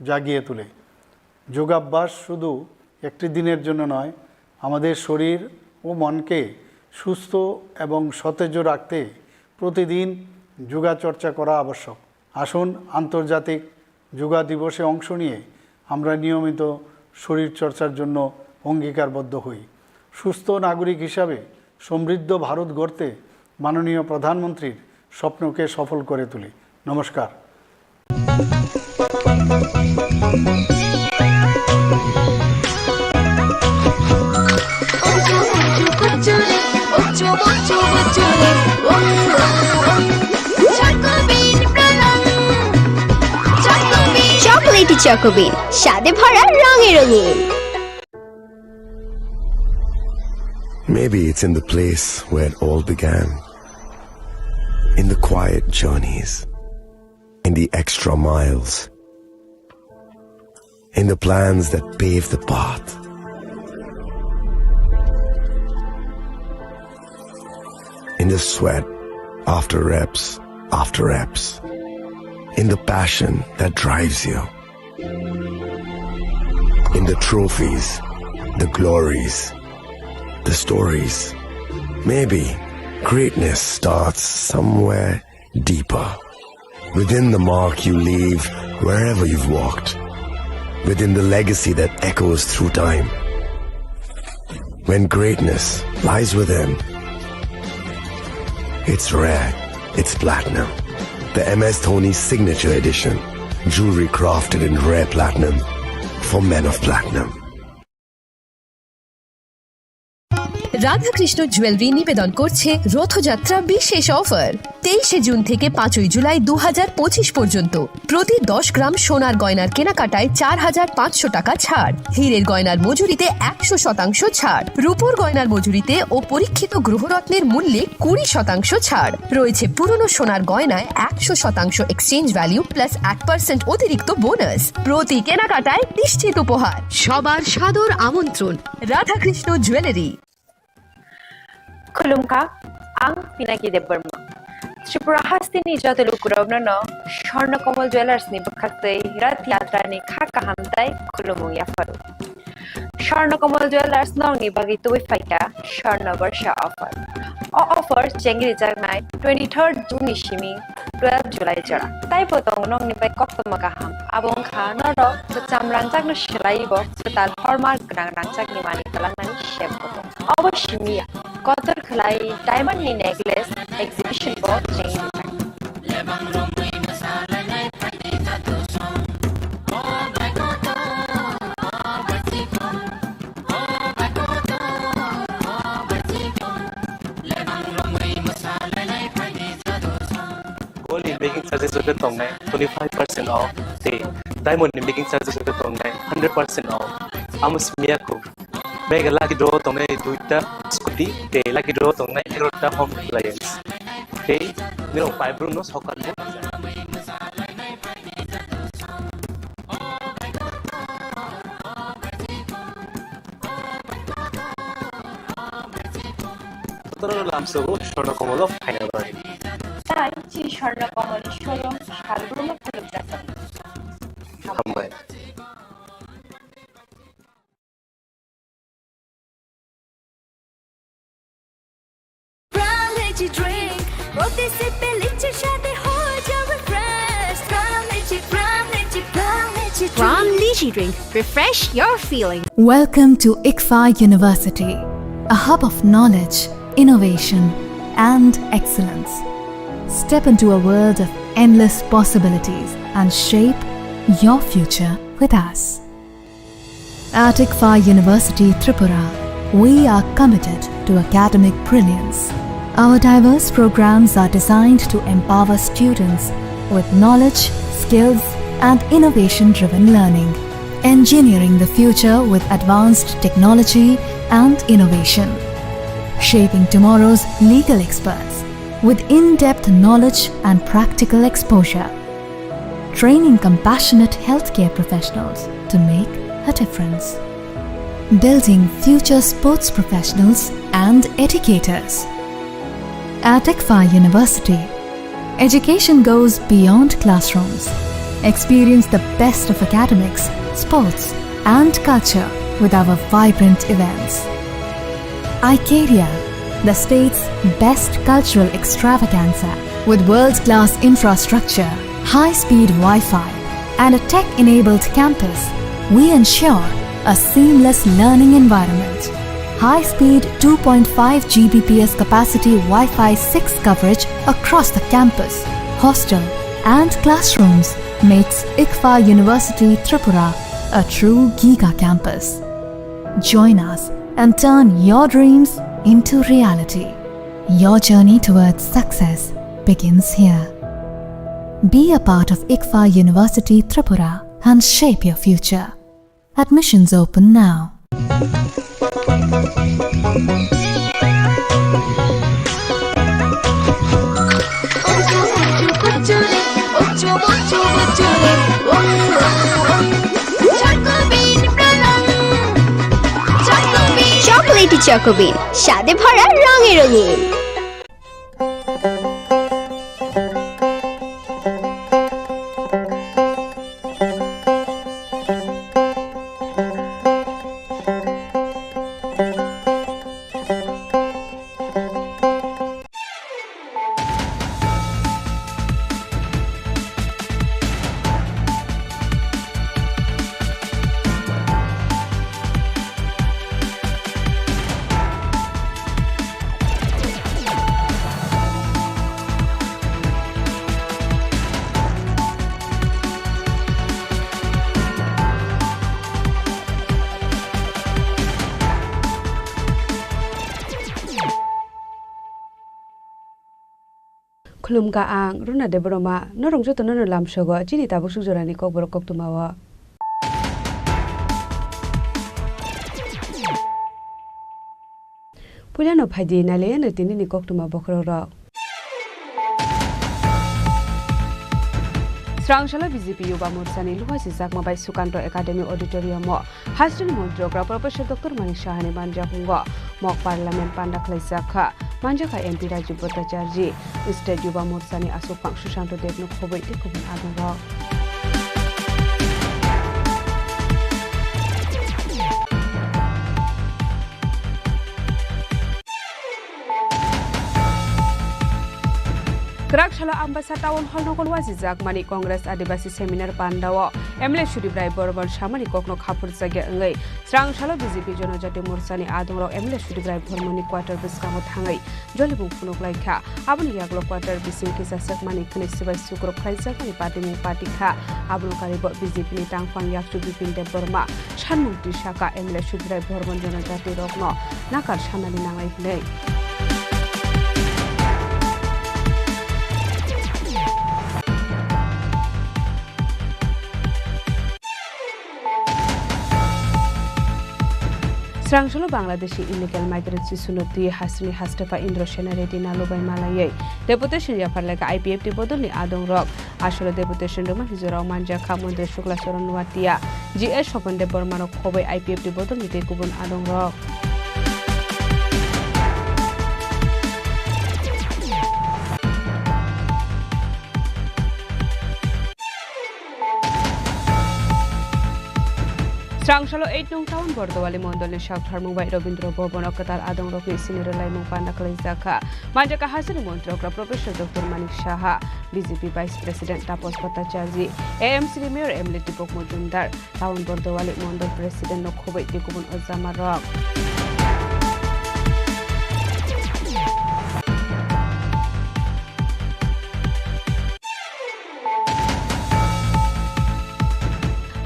জাগিয়ে তোলে। যোগাভ্যাস শুধু একটি দিনের জন্য নয়, আমাদের শরীর ও মনকে সুস্থ এবং সতেজ রাখতে প্রতিদিন যোগাচর্চা করা আবশ্যক। আসুন, আন্তর্জাতিক যোগা দিবসে অংশ নিয়ে আমরা নিয়মিত শরীরচর্চার জন্য অঙ্গীকারবদ্ধ হই। সুস্থ নাগরিক হিসাবে সমৃদ্ধ ভারত গড়তে মাননীয় প্রধানমন্ত্রীর স্বপ্নকে সফল করে তুলি। নমস্কার। Chocolatey Choco Bean, স্বাদে ভরা, রঙে রঙিন। Maybe it's in the place where it all began. In the quiet journeys. In the extra miles. In the plans that pave the path. In the sweat after reps, after reps. In the passion that drives you. In the trophies, the glories, the stories. Maybe greatness starts somewhere deeper. Within the mark you leave wherever you've walked. Within the legacy that echoes through time. When greatness lies within, it's rare, it's platinum. The M S Dhoni Signature Edition. Jewelry crafted in rare platinum for men of platinum. Radhakrishna jewellery নিবেদন করছে রথযাত্রা বিশেষ অফার। তেইশে জুন থেকে পাঁচই জুলাই দু হাজার পঁচিশ পর্যন্ত প্রতি দশ গ্রাম সোনার গয়নার কেনাকাটায় চার হাজার পাঁচশো টাকা ছাড়, হীরের গয়নার মজুরিতে একশো শতাংশ ছাড়, রূপোর গয়নার মজুরিতে ও পরীক্ষিত গ্রহরত্নের মূল্যে কুড়ি শতাংশ ছাড়। রয়েছে পুরনো সোনার গয়নায় একশো শতাংশ এক্সচেঞ্জ ভ্যালু প্লাস এক পার্সেন্ট অতিরিক্ত বোনাস। প্রতি কেনাকাটায় নিশ্চিত উপহার। সবার সাদর আমন্ত্রণ Radhakrishna jewellery. Khulumkha, ang Pinaki Debbarma. Tripura hasteni joto lukurokno no Swarna Kamal Jewellers ni bwkhaktwi Rath Yatra ni kha kaham tai khulumung yapharo. Swarna Kamal Jewellers nokni bagwi tubui phaikha Swarna Barsha offer. O offer chengri jaknai twenty-third June ni simi twelve July jora. Taibo tongo nokni bai koktwma kaham. Abo wngkha norok kwcham rangchakno swlaiwi bo kwtal hormark gwnang rangchakni manwi twlangnani sep bo tongo. Obo simi ya, kotor khwlai diamond ni necklace exhibition bo chengri rijak. Gold ni making charges rok tongnai twenty five percent off, tei diamond ni making charges rok tongnai hundred percent off. Amo simi ya kho. Mega lucky draw tongnai duita scooty, tei lucky draw tongnai egarota home appliance. Tei nirok paibrumno sokar bo. Totoro lamsogo Swarna Komolo phaina bagwi. Tai chi Swarna Komolni showroom salbrumo khulukjak. Hambai. Pran Lychee Drink, প্রতি সিপে লিচির স্বাদে হয়ে যাও refresh। Pran Lychee, Pran Lychee, Pran Lychee Drink। Pran Lychee Drink, refresh your feeling। Welcome to ICFAI University, a hub of knowledge, innovation, and excellence. Step into a world of endless possibilities and shape your future with us. At ICFAI University Tripura, we are committed to academic brilliance. Our diverse programs are designed to empower students with knowledge, skills, and innovation-driven learning, engineering the future with advanced technology and innovation, shaping tomorrow's legal experts with in-depth knowledge and practical exposure, training compassionate healthcare professionals to make a difference, building future sports professionals and educators. At ICFAI University, education goes beyond classrooms. Experience the best of academics, sports, and culture with our vibrant events. Icaria, the state's best cultural extravaganza. With world-class infrastructure, high-speed Wi-Fi, and a tech-enabled campus, we ensure a seamless learning environment. High-speed two point five G B P S capacity Wi-Fi six coverage across the campus, hostel, and classrooms makes ICFAI University Tripura a true giga campus. Join us and turn your dreams into reality. Your journey towards success begins here. Be a part of ICFAI University Tripura and shape your future. Admissions open now. Chocolatey Choco Bean, স্বাদে ভরা, রঙে রঙিন। Khulumkha ang Runa Debbarma, norok joto nono lamsogo chini tabuk suk jorani kokborok koktwmao. Puilano phaidi nailaiano tinini koktwma bokhorokrok. Srangsalo B J P Yuba Morchani Luhasi Chakma bai Sukanto Academy Auditorium o Hasteni Montri Okra Professor Doctor Manik Sahani manjakungo Mok Parliament panda khlaijak kha. Manjakha M P Rajiv Bhattacharjee, State Yuba Morchani Aswk Phang Susanto Debno khobwi tei kubun adongrok. Salo Ambasa Town Hall nogo wasijakmani Congress Adibasi Seminar Pandao M L A Sudip Rai Bormon samani kokno khapurjakya wngwi Srangsalo B J P Jonojati Morsani adongrok M L A Sudip Rai Bormonni quarter bwskango thangwi jolibung phunuk laikha. Aboni yagulo quarter bising kisa swkmani khwnwi swbai sukrok khlaijakmani patimung patikha. Abono karibo B J P ni tangphang yakchu Bipin Debbarma sanmung tisaka M L A Sudip Rai Bormon Jonojati rokno nakar sanani nangnai hwnwi. Srangsalo Bangladeshi illegal migrant sisuno twi hasteni hastepa Indra Sena Reddy Nalu bai malaywi deputation yaphar lekha I P F T bodolni adongrok. Asolo deputation rwmani jorao manjakha Montri Shukla Charan Noatia, G S Swapan Debbarmano khobwi I P F T bodolni tei kubun adongrok. Srangsalo eight nong town Bordowali mondolni sak tharmung bai Rabindra Bhavan o kwtal adongrokni sini rwlaimung panda khwlaijakha. Manjakha hasteni montri okra Professor Doctor Manik Saha, B J P Vice President Tapas Bhattacharjee, A M C ni Mayor M L A Deepak Majumdar, town Bordowali mondol President no khobwi tei kubun ojamarok.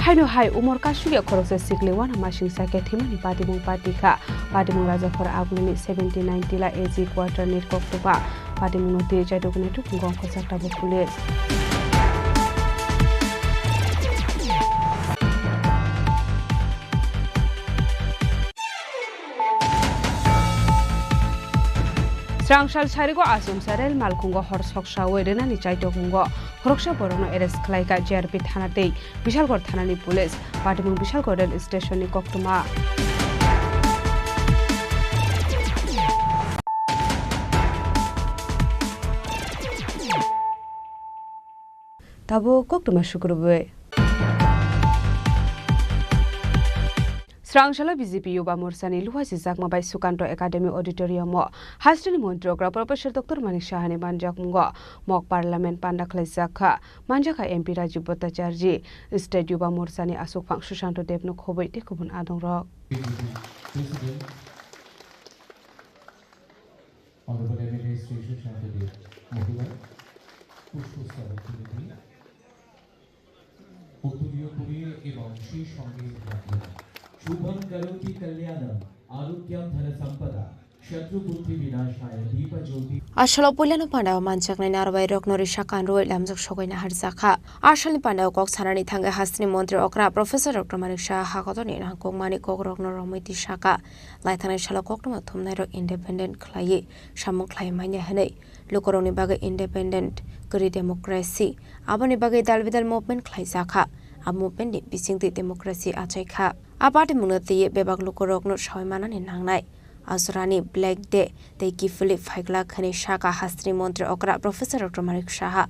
Haino hai umor kasugya khoroksa sikli wana masing sakya thimani patimung patikha. Patimung Rajaphar Agnini seventy nine Tila A G quarter ni koktwma. Patimungno twi chaidokni tukung gongkha chakta bo police. Srangsal sarigo achomsa rel malkhungo hor soksawi rwnani chaitokmungo khoroksa borokno arrest khlaikha J R P thana tei Bishalgarh thanani police. Patimung Bishalgarh rel station ni koktwma. Tabuk koktwma sukrubwi. Srangsalo B J P Yuba Morsani luhasijakma bai Sukanto Academy Auditorium o hasteni montri okra Professor Doctor Manik Sahani manjakmungo mock parliament panda khlaijakha. Manjakha M P Rajiv Bhattacharjee, State Yuba Morsani aswkphang Sushanto Debno khobwi tei kubun adongrok. Honorable M L A Sri Sushanta Dev Mahila, পুষ্পস্তবক তুলে দিয়ে উত্তরীয় করিয়ে এবং সেই সঙ্গে রাখলেন। শুভং করোতি কল্যাণং আরোগ্যং ধনসম্পদা শত্রুবুদ্ধি বিনাশায় Dipjyoti. Asolo puilano pandao manjaknai narwai rokno risa kanrwi lamjak sogwi naharjakha. Asolni pandao kok sanani thangwi hasteni montri okra Professor Doctor Manik Saha hakotorni nangkukmani kokrokno romwi tisaka. Laithangnai salo koktwma thumnairok independent khlaiwi samung khlai manya hwnwi lukurokni bagwi independent kwrwi democracy, aboni bagwi dal bidal movement khlaijakha. A movement ni bisingtwi democracy achaikha. A patimungno twiwi bebak lukurokno sawi manani nangnai. Ajorani Black Day tei kiphilwi phaiglak hwnwi sakha hasteni montri okra Professor Doctor Manik Saha.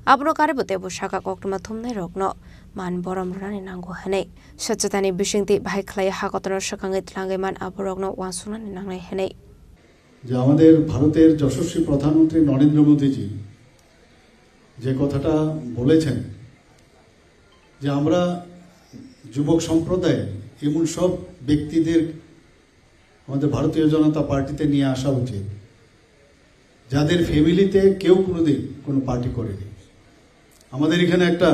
Abono karibo teibo sakha koktwma thumnairokno man borom rwnani nango hwnwi. Swchwtani bisingtwi bahai khlaiwi hakotorno swkangwi tlangwi man aborokno uansuknani nangnai hwnwi. যে আমাদের ভারতের যশস্বী প্রধানমন্ত্রী নরেন্দ্র মোদীজি যে কথাটা বলেছেন যে আমরা যুবক সম্প্রদায় এমন সব ব্যক্তিদের আমাদের ভারতীয় জনতা পার্টিতে নিয়ে আসা উচিত, যাদের ফ্যামিলিতে কেউ কোনোদিন কোনো পার্টি করেনি। আমাদের এখানে একটা,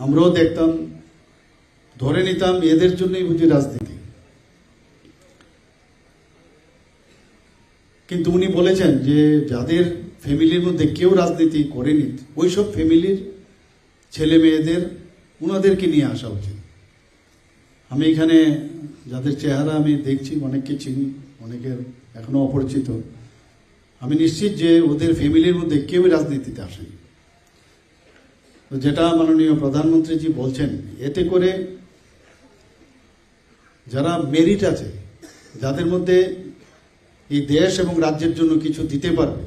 আমরাও দেখতাম, ধরে নিতাম এদের জন্যই বুঝি রাজনীতি। কিন্তু উনি বলেছেন যে যাদের ফ্যামিলির মধ্যে কেউ রাজনীতি করেনি, ওইসব ফ্যামিলির ছেলে মেয়েদের, ওনাদেরকে নিয়ে আসা উচিত। আমি এখানে যাদের চেহারা আমি দেখছি, অনেককে চিনি, অনেকের এখনো অপরিচিত। আমি নিশ্চিত যে ওদের ফ্যামিলির মধ্যে কেউ রাজনীতিতে আসেনি। তো যেটা মাননীয় প্রধানমন্ত্রীজি বলছেন, এতে করে যারা মেরিট আছে, যাদের মধ্যে এই দেশ এবং রাজ্যের জন্য কিছু দিতে পারবে,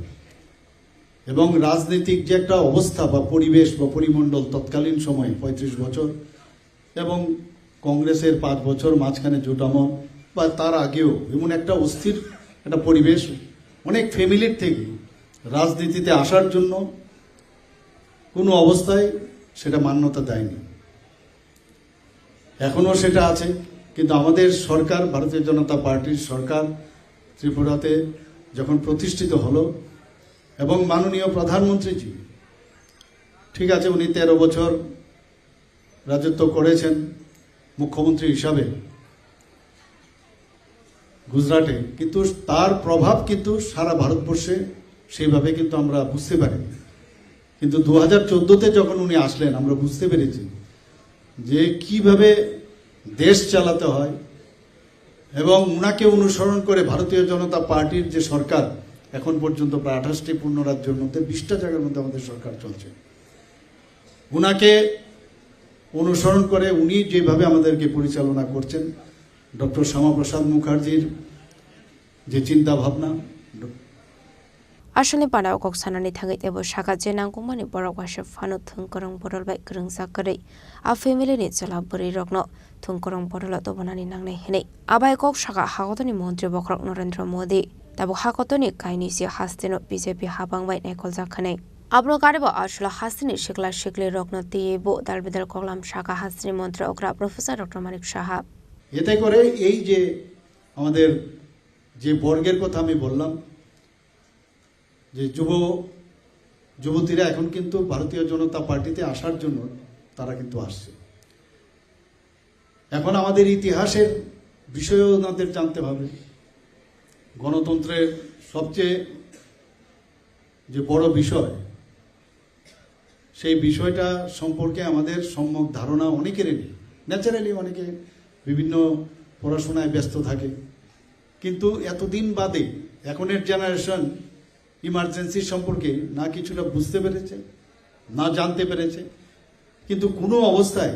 এবং রাজনৈতিক যে একটা অবস্থা বা পরিবেশ বা পরিমণ্ডল তৎকালীন সময়ে পঁয়ত্রিশ বছর এবং কংগ্রেসের পাঁচ বছর মাঝখানে জোট আমল বা তার আগেও এমন একটা অস্থির একটা পরিবেশ, অনেক ফ্যামিলির থেকে রাজনীতিতে আসার জন্য কোনো অবস্থায় সেটা মান্যতা দেয়নি। এখনও সেটা আছে, কিন্তু আমাদের সরকার, ভারতীয় জনতা পার্টির সরকার ত্রিপুরাতে যখন প্রতিষ্ঠিত হলো এবং মাননীয় প্রধানমন্ত্রীজি, ঠিক আছে, উনি তেরো বছর রাজত্ব করেছেন মুখ্যমন্ত্রী হিসাবে গুজরাটে, কিন্তু তার প্রভাব কিন্তু সারা ভারতবর্ষে সেইভাবে কিন্তু আমরা বুঝতে পারি। কিন্তু দু হাজার চোদ্দোতে যখন উনি আসলেন, আমরা বুঝতে পেরেছি যে কিভাবে দেশ চালাতে হয়, এবং উনাকে অনুসরণ করে ভারতীয় জনতা পার্টির যে সরকার, এখন পর্যন্ত প্রায় আঠাশটি পূর্ণ রাজ্যের মধ্যে বিশটা জায়গার মধ্যে আমাদের সরকার চলছে। উনাকে অনুসরণ করে উনি যেভাবে আমাদেরকে পরিচালনা করছেন, ডক্টর শ্যামাপ্রসাদ মুখার্জির যে চিন্তা ভাবনা, Aswkni panao kok sanani thangwi teibo sakha je nangkukmani borok waisa phano thwngkwrwng bodol bai kwrwngjak kwrwi a family ni chwla bwrwi rokno thwngkwrwng bodolo tubunani nangnai hwnwi. Abai kok sakha hakotoni montri bokhorok Narendra Modi tabuk hakotoni kainwi se hasteno B J P habang bai naikoljak hwnwi. Abono karibo aswla hasteni sikla sikli rokno twiwi bo dal bidal koklam sakha hasteni montri okra Professor Doctor Manik Saha. এতে করে এই যে আমাদের যে বর্গের কথা আমি বললাম, যে যুব যুবতীরা এখন কিন্তু ভারতীয় জনতা পার্টিতে আসার জন্য তারা কিন্তু আসছে। এখন আমাদের ইতিহাসের বিষয়েও ওনাদের জানতে হবে। গণতন্ত্রের সবচেয়ে যে বড় বিষয়, সেই বিষয়টা সম্পর্কে আমাদের সম্যক ধারণা অনেকেরই নেই। ন্যাচারালি অনেকে বিভিন্ন পড়াশোনায় ব্যস্ত থাকে, কিন্তু এতদিন বাদে এখনের জেনারেশন ইমার্জেন্সি সম্পর্কে না কিছুটা বুঝতে পেরেছে, না জানতে পেরেছে। কিন্তু কোনো অবস্থায়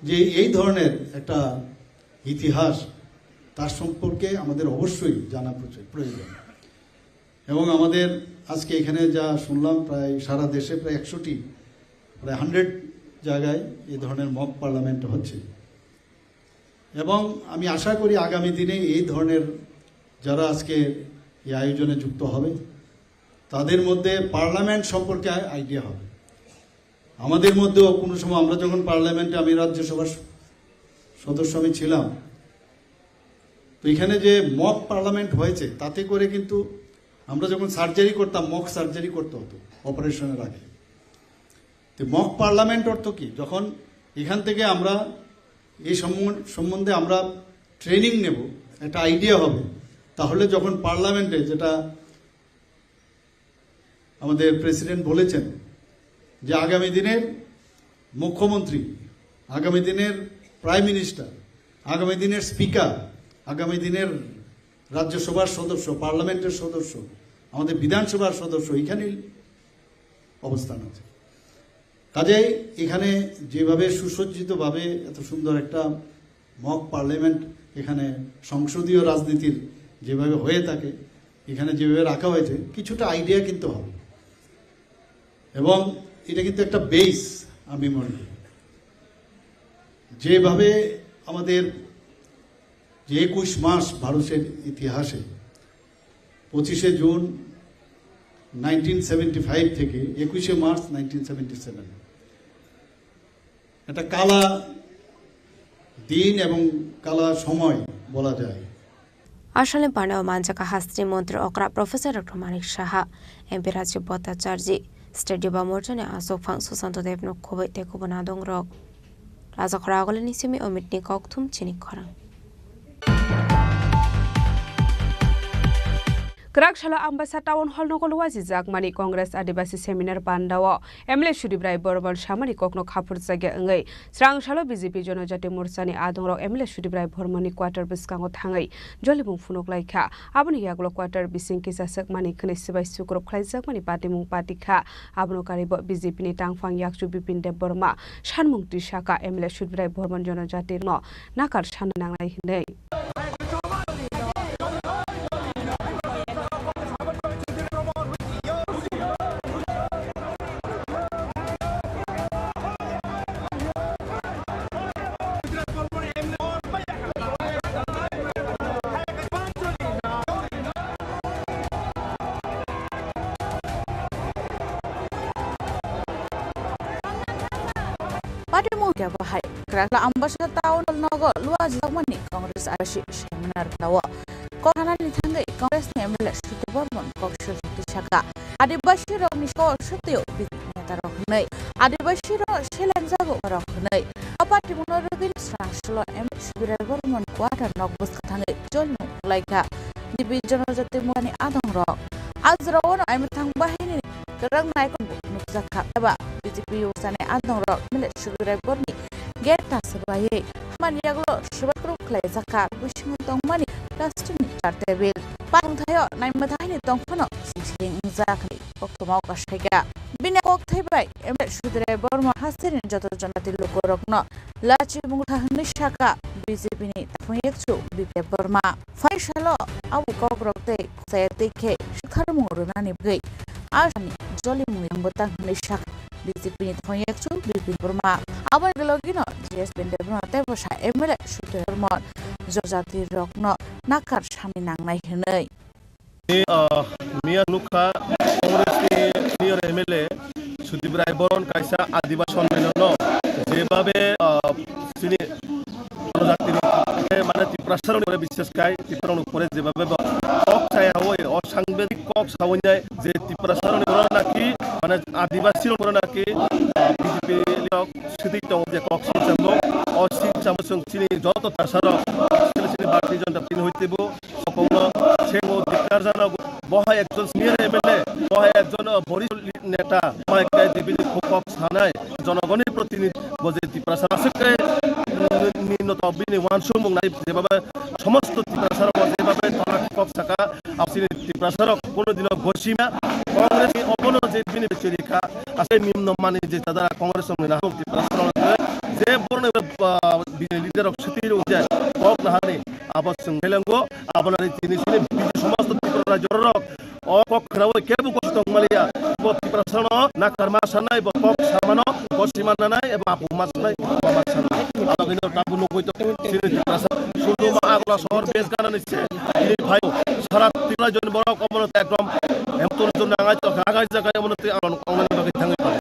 যে এই ধরনের একটা ইতিহাস, তার সম্পর্কে আমাদের অবশ্যই জানা প্রচুর প্রয়োজন। এবং আমাদের আজকে এখানে যা শুনলাম, প্রায় সারা দেশে প্রায় একশোটি, প্রায় হান্ড্রেড জায়গায় এই ধরনের মক পার্লামেন্ট হচ্ছে। এবং আমি আশা করি আগামী দিনে এই ধরনের যারা আজকে এই আয়োজনে যুক্ত হবে, তাদের মধ্যে পার্লামেন্ট সম্পর্কে আইডিয়া হবে। আমাদের মধ্যেও কোনো সময় আমরা যখন পার্লামেন্টে, আমি রাজ্যসভার স-, সদস্য আমি ছিলাম, তো এখানে যে মক পার্লামেন্ট হয়েছে, তাতে করে কিন্তু আমরা যখন সার্জারি করতাম, মক সার্জারি করতে হতো অপারেশনের আগে। তো মক পার্লামেন্ট অর্থ কি? যখন এখান থেকে আমরা এই সম্বন-, সম্বন্ধে আমরা ট্রেনিং নেব, একটা আইডিয়া হবে, তাহলে যখন পার্লামেন্টে, যেটা আমাদের প্রেসিডেন্ট বলেছেন, যে আগামী দিনের মুখ্যমন্ত্রী, আগামী দিনের প্রাইম মিনিস্টার, আগামী দিনের স্পিকার, আগামী দিনের রাজ্যসভার সদস্য, পার্লামেন্টের সদস্য, আমাদের বিধানসভার সদস্য এখানেই অবস্থান আছে। কাজেই এখানে যেভাবে সুসজ্জিতভাবে এত সুন্দর একটা মক পার্লামেন্ট, এখানে সংসদীয় রাজনীতির যেভাবে হয়ে থাকে, এখানে যেভাবে রাখা হয়েছে, কিছুটা আইডিয়া কিন্তু হবে। এবং এটা কিন্তু একটা বেস, আমি মনে করি। যেভাবে আমাদের যে একুশ মাস ভারতের ইতিহাসে, পঁচিশে জুন নাইনটিন সেভেন্টি ফাইভ থেকে একুশে মার্চ নাইনটিন সেভেন্টি সেভেন, একটা কালা দিন এবং কালা সময় বলা যায়। Aswkni panao manjak hasteni montri okra Professor Doctor Manik Saha, M P Rajiv Bhattacharjee, State Yuva Morchani achukphang Susanto Debno khobwi tei kubun adongrok. Rajakhora Agulini simi Omitni kokthum chini khorang. Kwrak salo Ambasa Town Hall nogo luajijakmani Congress Adibasi Seminar Pandao M L A Sudip Rai Bormon samani kokno khapurjakya wngwi srang salo B J P Jonojati Morchani adongrok M L A Sudip Rai Bormonni quarter bwskango thangwi jolibung phunuk laikha. Aboni yagulo quarter bising kisa swkmani khwnwi swbai sukrub khlaijakmani patimung patikha. Abono karibo B J P ni tangphang yakchu Bipin Deb Borma sanmung twi saka M L A Sudip Rai Bormon Jonojati no nakar sanna nangnai hwnwi. kebo hai Kwrwngla Ambasa Town Hall nogo luajakmani Congress R C seminar khwlao. Kok sanani thangwi Congress ni M L A Sudev Barman kok sujak twi sakha, Adibasi rokni kok sutio B J P neta rok hwnwi, Adibasi rok selengjago rok hwnwi. O party mungno rwgwini swrang solo M L A Sudev Barman quarter nok bwskang thangwi jolmung khlaikha. B J P Jonojati Morchani adongrok. A jorao no aimwthang bahini kwrwng naikolbo nukjakha eba B J P yoksani adongrok M L A Sudev Barmanni gate ta swbaiwi hamani yagulo swbai kwrwng khlaijakha, bisingo tongmani plastic ni chair table. Pangthaio naimwthangni tongphano sing sing wngjak. Koktwma o kasaikha. Bini kokthai bai M L A Sudev Barman hasteni joto jonati lukurokno lachimung kha hwnwi sakha B J P ni taphung yakchu Bipin Debbarma. Phaisalo aboni kokrok tei chaya tei khe swkharmung rwnani bagwi asani jolimung yang bwtang hwnwi sakha B J P ni taphung yakchu Bipin Debbarma. Aboni logino G S Bipin Debbarma tei bwsa M L A Sudev Barman joto jati rokno nakar sani nangnai hwnwi. Ni, ah, miya nukha Congress ni senior M L A Sudip Rai Boron kaisa Adibasi sonnenno jebabe, ah, sini jonojatini, eh, mane Tiprasarokni upore bishes khai, Tiprasarokni upore jebabe bo kok saya hoi, o sangbedik kok sawi nai je Tiprasarokni upore naki, mane Adibasi rokni upore naki, ah, B J P rok sidi tongo je kok singsambo, o singsambo chwng chini joto Tiprasarok, sini Bharatiya Janata Party ni hoite bo, Sokongno sengbo dikar jana bo hai ekjon senior M L A, bo hai ekjon, uh, boristo neta, bo hai khe bini kok sanai, jonogoni protinidhi bo je Tiprasa aswk khe, mm, ni noto bini uansukmung nai jebabe somosto Tiprasa rok jebabe tala kok saka, absini Tiprasa rok kono dino gosima, Congress ni obono je bini chori kha, asai nimno mani je tadara Congress ni nahok Tiprasa rok je borno, uh, bini leader rok sitiro je kok nahani. Abo chwng khelengo, abo nani tini sini bini somosto Tripura rajyo rok o kok khnaui kebo kosto tongmaliya. Bo Tiprasano nakarma sanai, bo kok samano, bo sima nanai, ebo apu ma sanai, bo ma sanai. Abo kino tabu nugui to sini Tiprasa. Suduma Agartala sohor bes ganani se. Ini bhai, sara Tripura rajyoni borok omono ekdom hem tun tun nangai to, agai jagai omono tei alon ongnani bagwi thangwi pare.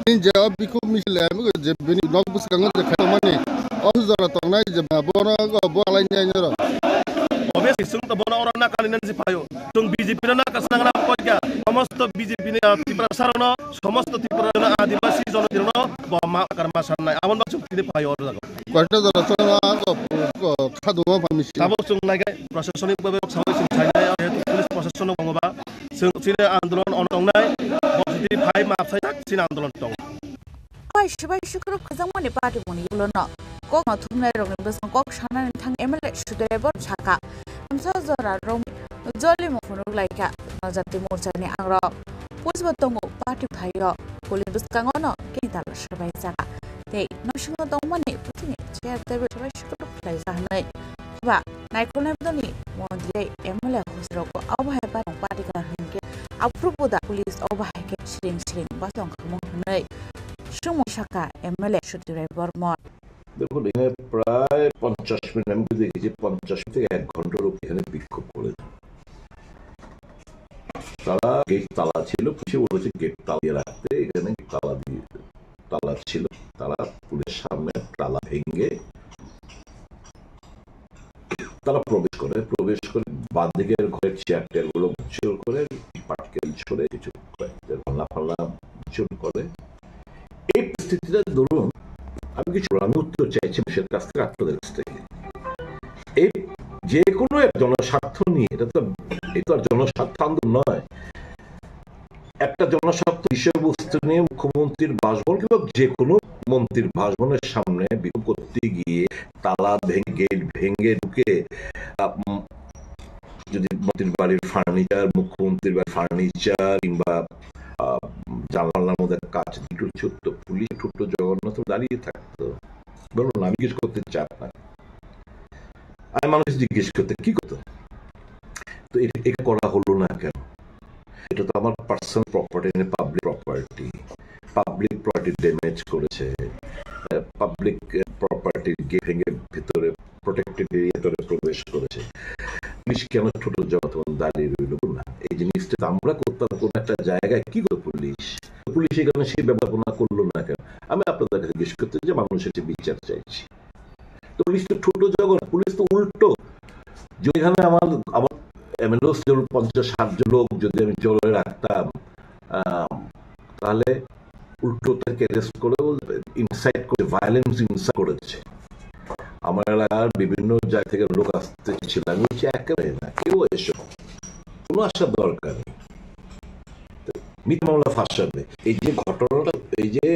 Ni je o bikhuk misil em je bini nok bwskango je khaimani o jora tongnai je bono bo alai nai noro. Obviously, chwng to bono oro nakani nang je phaio. Chwng B J P no naka sanang na koika. Somosto B J P ni, ah, Tiprasa rokno, somosto Tripura rokno, Adibasi jonodino bo ma karma sanai. Aboni bagwi chwng tini phaio oro jaga. Koita jora chwng ko khaduma phamisi. Tabuk chwng naigai, proshashanik bhabe rok sawi chwng sainai, jehetu police proshashan no tongo ba. Chwng chini andolon ono tongnai, bo jodi phai map sai tak chini andolon tong. Bai sibai sukrub khajangmani party moni ulono kokno thumnai rokni bwskango kok sanani thang M L A Sudev Barman sakha. Tamsa jora rok jolimung phunuk laikha Jonojati Morchani angrok. Police bo tongo party phaio. Police bwskango no kini tala swbai jakha. Tei nosingo tongmani puthini chair table swbai sukrub khlaijak hwnwi. Ba naikolnai bodolni montri M L A hosrok obo hai barong party kana hwnkhe aphuru buda police obo hai khe siring siring basong khamung hwnwi swngmung sakha M L A Sudev Barman. দেখুন, এখানে প্রায় পঞ্চাশ মিনিট, আমি যদি দেখেছি, পঞ্চাশ থেকে এক ঘন্টার উপরে এখানে বিক্ষোভ করে। তারা গেট তালা ছিল, পুলিশে বলেছে গেট তালা দিয়ে রাখতে, এখানে তালা দিয়ে, তালা ছিল, তারা পুলিশের সামনে তালা ভেঙে তারা প্রবেশ করে, প্রবেশ করে বাঁদিকের ঘরের চেয়ার টেয়ারগুলো ভাঙচুর করে, পাটকেল ছড়ে কিছু কয়েকটা গয়না ফালা ভাঙচুর করে। এই পরিস্থিতিটা ধরুন, আমি কিছু, আমি উত্তর চাইছি মানুষের কাছ থেকে, আপনাদের কাছ থেকে। এই যে কোনো এক জনস্বার্থ নিয়ে, এটা তো, এটা তো আর জনস্বার্থ আন্দোলন নয়। একটা জনস্বার্থ বিষয়বস্তু নিয়ে মুখ্যমন্ত্রীর বাসভবন কিংবা যে কোনো মন্ত্রীর বাসভবনের সামনে বিক্ষোভ করতে গিয়ে তালা ভেঙে, গেট ভেঙে ঢুকে, আহ, উম, যদি মন্ত্রীর বাড়ির ফার্নিচার, মুখ্যমন্ত্রীর বাড়ির ফার্নিচার কিংবা, আহ, জানালার মধ্যে কাচ দুটো ছুটতো, পুলিশ ছোট্ট জগন্নাথ দাঁড়িয়ে থাকতো। বলুন, আমি কিছু করতে চান না। আমি মানুষ জিজ্ঞেস করতে, "কি করতো?" তো এটা, এটা করা হলো না কেন? এটা তো আমার পার্সোনাল প্রপার্টি, মানে public property. Public property damage করেছে, আহ, পাবলিক, আহ, প্রপার্টির গেট ভেঙে ভেতরে প্রোটেক্টেড এরিয়া ভিতরে প্রবেশ করেছে। পুলিশ কেন ছোট জগৎ দাঁড়িয়ে রইল না? এই জিনিসটা তো আমরা করতাম, কোনো একটা জায়গায় কি করে পুলিশ? পুলিশ এখানে সেই ব্যবস্থাপনা করলো না কেন? আমি আপনাদের কাছে জিজ্ঞেস করতে যে মানুষের যে বিচার চাইছি। তো পুলিশ তো ছোট জগৎ, পুলিশ তো উল্টো। যেখানে আমার, আমার এমএলএ পঞ্চাশ ষাট জন লোক যদি আমি জেলে রাখতাম, আম, তাহলে উল্টো তাদেরকে অ্যারেস্ট করে বলবে, ইনসাইট করে, ভায়োলেন্স ইনসাইট করেছে। আমার এলাকার বিভিন্ন জায়গা থেকে লোক আসতে ছিল, আমি বলছি, "একেবারে না, কেউ এসো, কোনো আসার দরকার নেই।" তো মিথ্যা মামলা ফাঁসাবে। এই যে ঘটনাটা, এই যে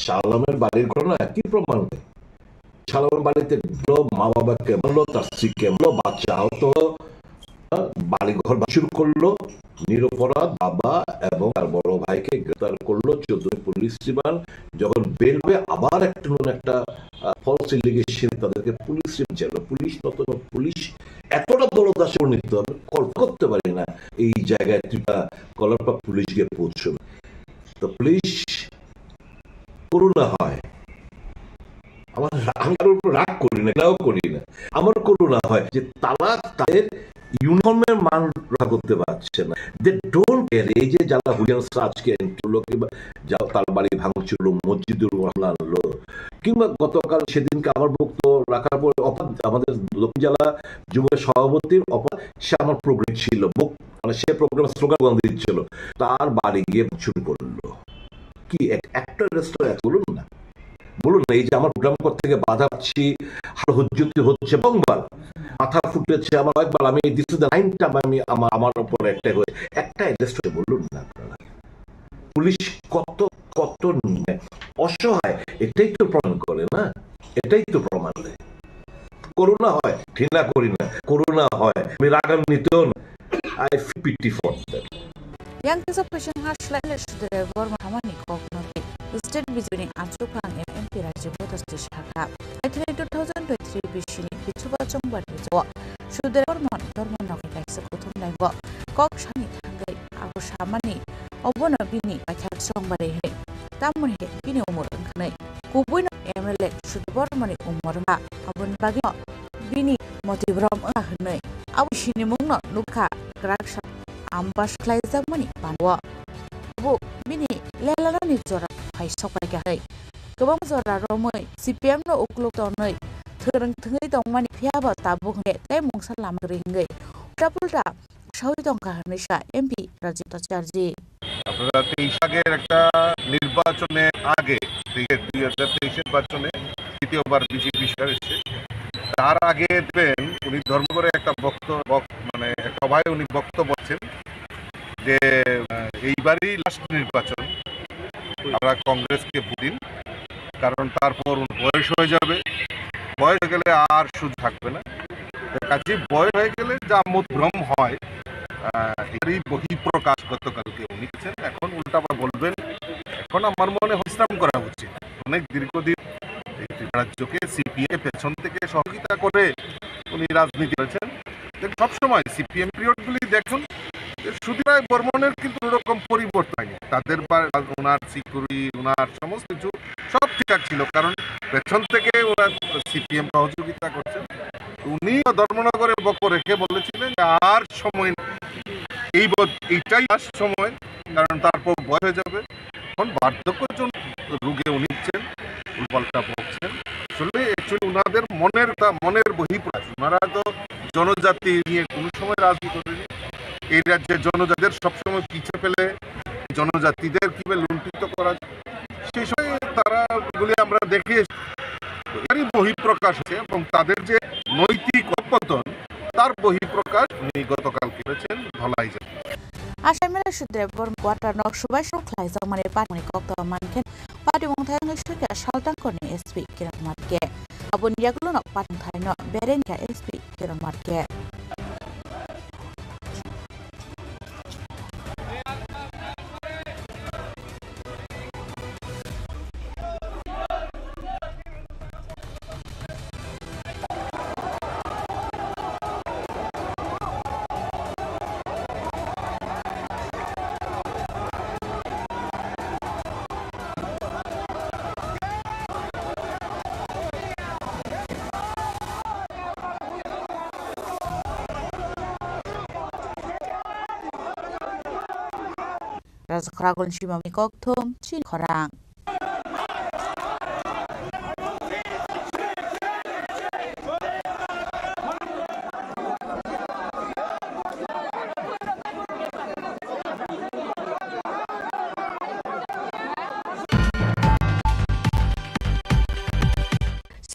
শাহ আলমের বাড়ির ঘটনা, কি প্রমাণ দেয়? শাহ আলমের বাড়িতে ঢুকলো, মা বাবাকে মারলো, তার স্ত্রীকে মারলো, বাচ্চা আহত হলো, হ্যাঁ, বাড়িঘর ভাঙচুর করলো, নিরপরাধ বাবা এবং তার বড় ভাইকে গ্রেফতার করলো চৌদ্দ পুলিশ রিমান্ড। যখন বের হবে, আবার একটা নতুন একটা, আহ, ফলস এলিগেশন, তাদেরকে পুলিশ রিমান্ড চাইলো। পুলিশ নতুন পুলিশ এতটা দলদাসে পরিণত হবে, কল্পনা করতে পারি না এই জায়গায় তুই তা কলার পা পুলিশ গিয়ে পৌঁছবে। তো পুলিশ করুণা হয়। আমার রা-, আমি কারোর উপর রাগ করি না, ঘৃণাও করি না। আমার করুণা হয় যে তারা তাদের ইউনিফর্মের মান রক্ষা করতে পারছে না। They don't care। এই যে যারা হুলিয়ান আজকে এন্ট্রি হলো কিংবা যা-, তার বাড়ি ভাঙচুর হলো, মসজিদের উপর হামলা হলো, কিংবা গতকাল সেদিনকে আমার বক্তব্য রাখার পর অপরাধ আমাদের দক্ষিণ জেলা যুবলীগের সভাপতির অপরাধ, সে আমার প্রোগ্রাম ছিল, বক-, মানে সে প্রোগ্রাম স্লোগান দিচ্ছিল, তার বাড়ি গিয়ে ভাঙচুর করলো। কি এক-, একটা রেস্টুরেন্ট বলুন না, বলুন না, এই যে আমার প্রোগ্রাম করতে গিয়ে বাধা পাচ্ছি, হাল হুজ্জুতি হচ্ছে, বারংবার মাথা ফুটেছে আমার কয়েকবার, আমি this is the nine time আমি আমার, আমার উপর একটা হয়ে একটা রেস্টুরেন্ট বলুন না আপনারা। পুলিশ কত, কত অসহায়, এটাই তো প্রমাণ করে না, এটাই তো প্রমাণ দেয়। করুণা হয়, ঘৃণা করি না, করুণা হয়, আমি রাগান্বিত না। I feel pity for them. Yang kisa phaising ha slai le sudre Borma hamani kokno tei state B J P ni achukphang M P Rajiv Bhattacharjee sakha. Aithilai two thousand twenty-three bisini bichuba chongbar bijao sudre Borma dormo nokni kaisa kuthum laibo kok sani thangwi abo samani obono bini paithak chongbarwi hwnwi tamoni he bini umor wngkha nwi. Kubuino M L A Sudu Bormani umor wngkha, aboni bagwino bini motibrom wngkha hwnwi abo sinimungno nukha kwraksa ambush khlaijakmani banao. Abo bini lelanani jora phai sokphaikha hwnwi kwbang jora romwi C P M no ukluk tonwi thwrwng thwngwi tongmani phiyaba tabuk hwnkhe tei mungsa lama kwrwi hwnkhe ulta pulta saui tongkha hwnwi sa M P Rajiv Bhattacharjee. আপনারা তেইশ আগের একটা নির্বাচনের আগে, তেইশের, দুই হাজার তেইশের নির্বাচনে তৃতীয়বার বিজেপি সরকার এসেছে। তার আগে দেখবেন উনি ধর্মনগরে একটা বক্ত-, বক-, মানে একটা সভায় উনি বক্তব্য বলছেন যে, আহ, এইবারই লাস্ট নির্বাচন, আমরা কংগ্রেসকে ভোট দিন, কারণ তারপর ওর বয়স হয়ে যাবে, বয়স হয়ে গেলে আর সুযোগ থাকবে না। তো কাজেই বয়স হয়ে গেলে যা মতভ্রম হয়, আহ, এরই বহিঃপ্রকাশ গতকালকে উনি করেছেন। এখন উল্টা আবার বলবেন, এখন আমার মনে হয় বিশ্রাম করা উচিত। অনেক দীর্ঘদিন এই ত্রিপুরা রাজ্যকে সিপিএম পেছন থেকে সহযোগিতা করে উনি রাজনীতি করেছেন। দেখ, সবসময় সিপিএম পিরিয়ডগুলি দেখুন, যে সুধীর রায় বর্মনের কিন্তু ওরকম পরিবর্তন হয়নি। তাদের বা ওনার সিকিউরিটি, ওনার সমস্ত কিছু সব ঠিকঠাক ছিল, কারণ পেছন থেকে ওরা সিপিএম সহযোগিতা করছেন। উনি ধর্মনগরে বক্তব্য রেখে বলেছিলেন যে আর সময় নেই, এই ব-, এইটাই লাস্ট সময়, কারণ তারপর বয়স হয়ে যাবে। এখন বার্ধক্যজন রোগে উনি ভুগছেন, উল্টাপাল্টা ভুগছেন। আসলে অ্যাকচুয়ালি ওনাদের মনের তা, মনের বহিঃপ্রকাশ। ওনারা তো জনজাতি নিয়ে কোনো সময় রাজনীতি করেনি। এই রাজ্যের জনজাতিদের সবসময় পিছে ফেলে জনজাতিদের কীভাবে লুণ্ঠিত করা যায়, সেই সময় তারা এগুলি আমরা দেখে এসেছি। এরই বহিঃপ্রকাশ হচ্ছে এবং তাদের যে নৈতিক অধঃপতন, তার বহিঃপ্রকাশ উনি গতকাল করেছেন ধলাই জেলায়। Asaimera Sudebor quarter nok subai suk khlai jakmani patmani kok to mankhe patimung thayang sukya saltang korni S P Kiran Marke. Aboni yagulo nok patmung thayang no berengya S P Kiran Marke. Raja Khorang Golni Simamni Kokthum, Chini Khorang.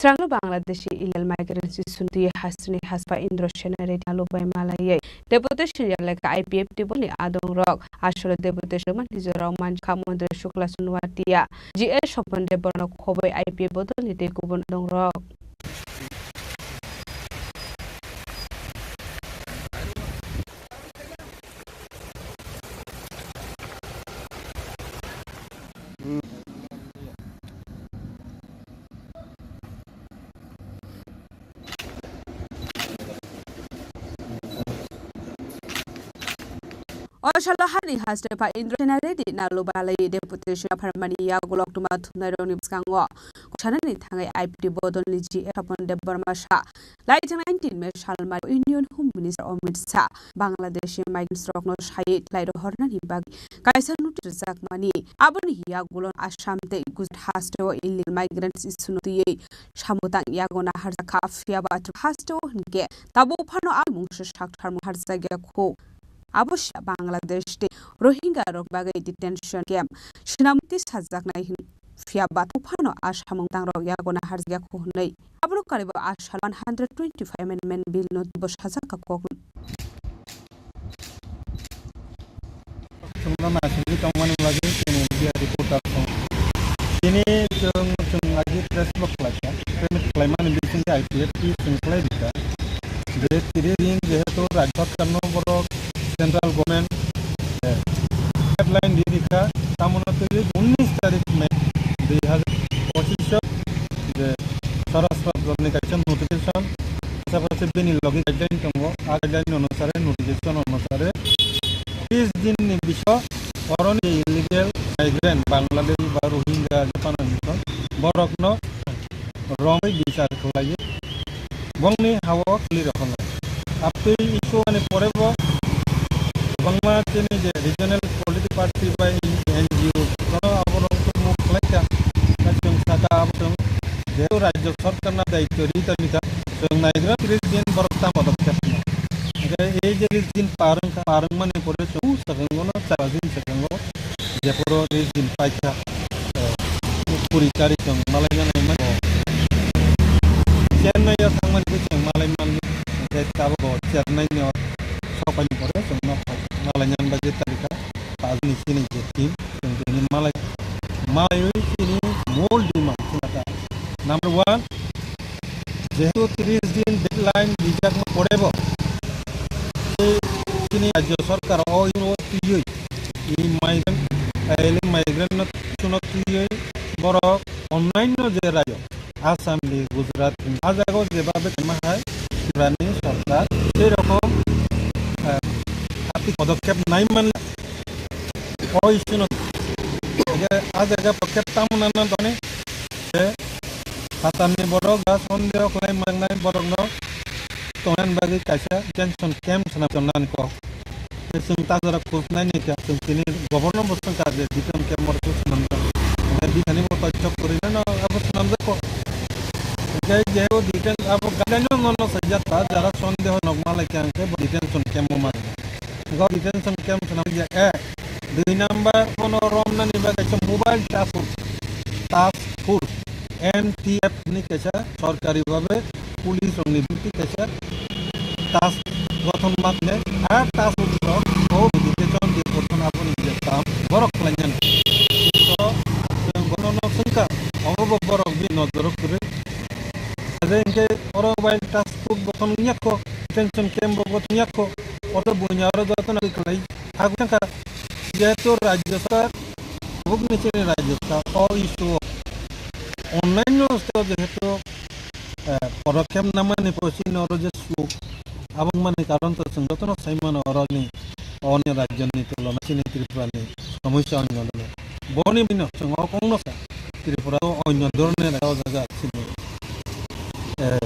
Swrangno Bangladeshi illegal migrants issue twi hasteni haspa Indra Sena Reddy nalubai malaiwi deputation yalekha I P F T bolni adongrok. Aswrwng deputation rwmani jorao manjakha Montri Shukla Chunwatia, G S Swapan Debbarma khobwi I P F bodolni tei kubun adongrok. O salo hani haste pha Indra Sena Reddy nalubai deputation pharmani yagulo koktwma thumnairokni bwskango sanani thangwi I P F T bodolni G S Swapan Debbarma sa. Laijak nineteen May salmari Union Home Minister Amit Shah Bangladeshi migrants rokno saywi thlai rohornani bagwi kaisa notice rwjakmani. Aboni yagulo Assam tei Gujarat hasteo illegal migrants issue no twiwi samung tang yago naharjakha, phiya ba Tripura hasteo hinkhe tabuk phano a mungsa saktharmung harjakya kho. Abo se Bangladesh tei Rohingya rok bagwi detention camp swnamti sajaknai hin, phiya ba tabuk phano a samung tangrok yago naharjakya kho hwnwi. Abono karibo a sal one hundred twenty-five Amendment Bill no teibo sajak kha kok. Chwngno naisingwi tongmani bagwi chini media reporter song. Tini chwng, chwng agi press club khlaikha. Press meet khlaimani bisingtwi I P F T chwng khlai rikha. Je tiri din jehetu rajya sorkarno borok central government, eh, deadline di rikha, tamono twiwi unnish tarik May dui hazar pochisho je Swarashtra Bhabonni kaisa notification, pasapasi bini logi guideline tongo, a guideline onusare, notification onusare tris din ni bisingo oroni illegal migrant, Bangladeshi ba Rohingya je phano hinwi tong, borokno romwi bichar khlaiwi bongni ha-o khwlwi rw kha. Abtwi issue ani pore bo kwbangma chini je regional political party bai N G O no aborok move khlai kha. Chwng saka abo chwng jehetu rajya sarkar no daityo ri tongwi kha, chwng naigra tris din borok tamo rok khe. Hwnkhe ei je tris din par wngkha, par wngmani pore chwng swkango no char din swkango jephuru tris din paikha, eh, kuri tarik chwng malai nani mano. Chennai o thangmani khe chwng malai mani, hwnkhe tabuk o Chennai ni o sopaini pore chwng no malai nani bagwi tarikha. Pajni chini je team, chwng tini malai, malaiwi chini mol demand chwng kha. Number one, jehetu tris din deadline rijakma pore bo, chini rajya sarkar o twiwi, i migrant, illegal migrant no twiwi borok onnanno je rajyo, Assam ni, Gujarat ni, a jagao jebabe khaima hai Tripura ni sorkar sei rokom, eh, atik podokkhep nai manla. O issue no, je a jaga podokkhep tamo nana toni, je Assam ni borok ba sondeho khlai mangnai borok no tongnani bagwi kaisa detention camp swnam tongnani kok. Tei chwng ta jora khus nai ni kha, chwng tini governor bo swngkha je detention camp o rwchuk swnamjak. Hwnkhe bini bo toichok kwrwi no abo swnamjak kho. Hwnkhe je o detention abo guideline no no sajak kha, jara sondeho nok malai kha hwnkhe bo detention camp o mari. Hwnkhe detention camp swnam ya ek. Dui number bono romnani bagwi kaisa mobile task force, task force, M T F ni kaisa sorkari bhabe police rokni duty kaisa task gothon ma khe, a task force rok o meditation je gothon aboni je kam borok khlainani. To chwng bono no swngkha, obo bo borok bini nojoro kwrwi. Ade hwnkhe oro bai task force gothon wngya kho, detention camp bo gothon wngya kho, oto buini aro jotono khlai. Abo wngkha jehetu rajya sorkar, bukni chini rajya sorkar o issue o onnanno state o jehetu, eh, podokkhep namani pore chini oro je suk, abo wngmani karon to chwng jotono sai mano oroni, oni rajyoni tulona chini Tripura ni somosya onyo dole. Boni bino chwng o kongno sa Tripura o onyo dhoroner o jaga chini, eh,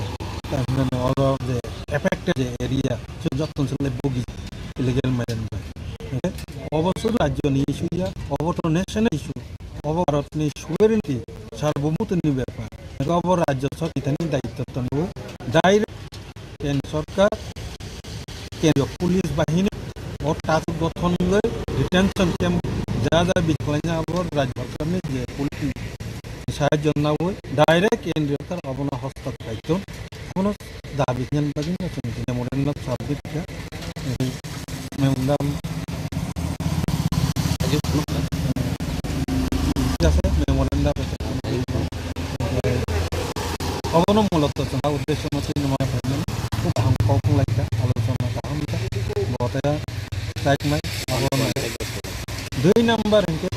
tamhinani oro je affected je area, chwng jotono se bugi illegal migrant bai. Obo sudu rajyoni issue ya, obo to national issue, obo Bharatni sovereignty, sarbobhumutoni bepar. Obo rajya sorkar ni daityo tongo, direct kendro sorkar, kendriyo police bahini o task gothon wngwi detention camp ja ja bithi khlaina abo rajya sorkarni je police sahajyo nawi direct kendriyo sorkar obo no hostop kaitor. Abono dabi nyan bagwi no chwng memorandum submit kha. Memorandum ঠিক আছে, memorandum. Obono muloto chwng uddesho no twi nwma phaimani khub kaham kok wng lai kha, alochona kaham kha, bo tei chaikmai abo. Dui number hinkhe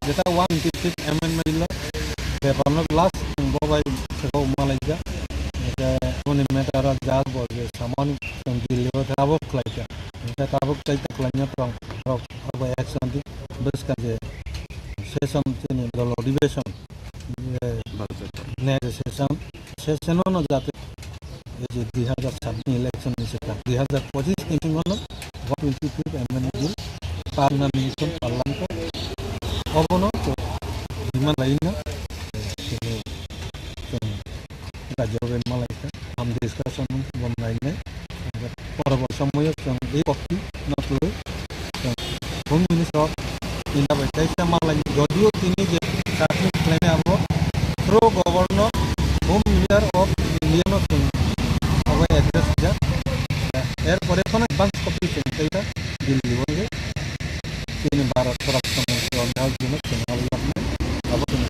jeta one twenty six amendment lo bepar no last chwng bo bai sego malaijak. Hinkhe aboni matter o judge bo je samani chwng Delhi o tabok khlai kha. Hinkhe tabok chaita khlaina tong rok abo action di bwskang je session chini dol odhibeshon, eh, next session, session o no jate ei je dui hazar sabbish election ni swkang, dui hazar pochisni singmo no one twenty two amendment bill parna minimum parliament o obono demand laino, eh, chini, chini rajyo bai malaikha, ham discussion bo nainai. Porobor somoyo chwng ei kokti no twi chwng Home Minister of India bai kaisa malaini, jodio tini je submit khlainai abo through Governor, Home Minister of India no chwng abo address rijak. Er pore phano advance copy chwng kaisa Delhi o je chini Bharat Swarakshra Montri Amit Shah ji no chwng abo yaknai abo chwng.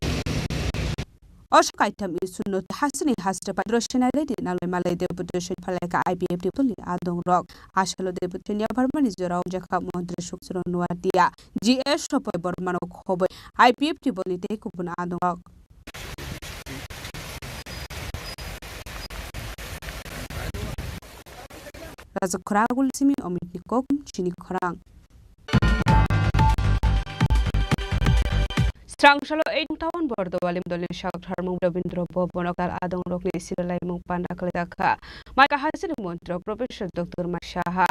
Oso kaitham issue no hasini haste pai Rosina Reddy nalai malai deputation phalai kha I P F T ni adong rok. Asolo deputation ni abarmani jora o jakha montri Sukchron Noatia, G S Sopai Bormano khoboi I P F T boni tei kubun adong rok. Raja Khorang Agulsimi Omit ni kok chini khorang. Srangsalo eight nong town Bordowali mondolni sakthar mung Rabindra Bhavan o tal adong rokni sirlaimung panda khlaijak kha. Mai kahasini montri Professor Doctor Mai Saha,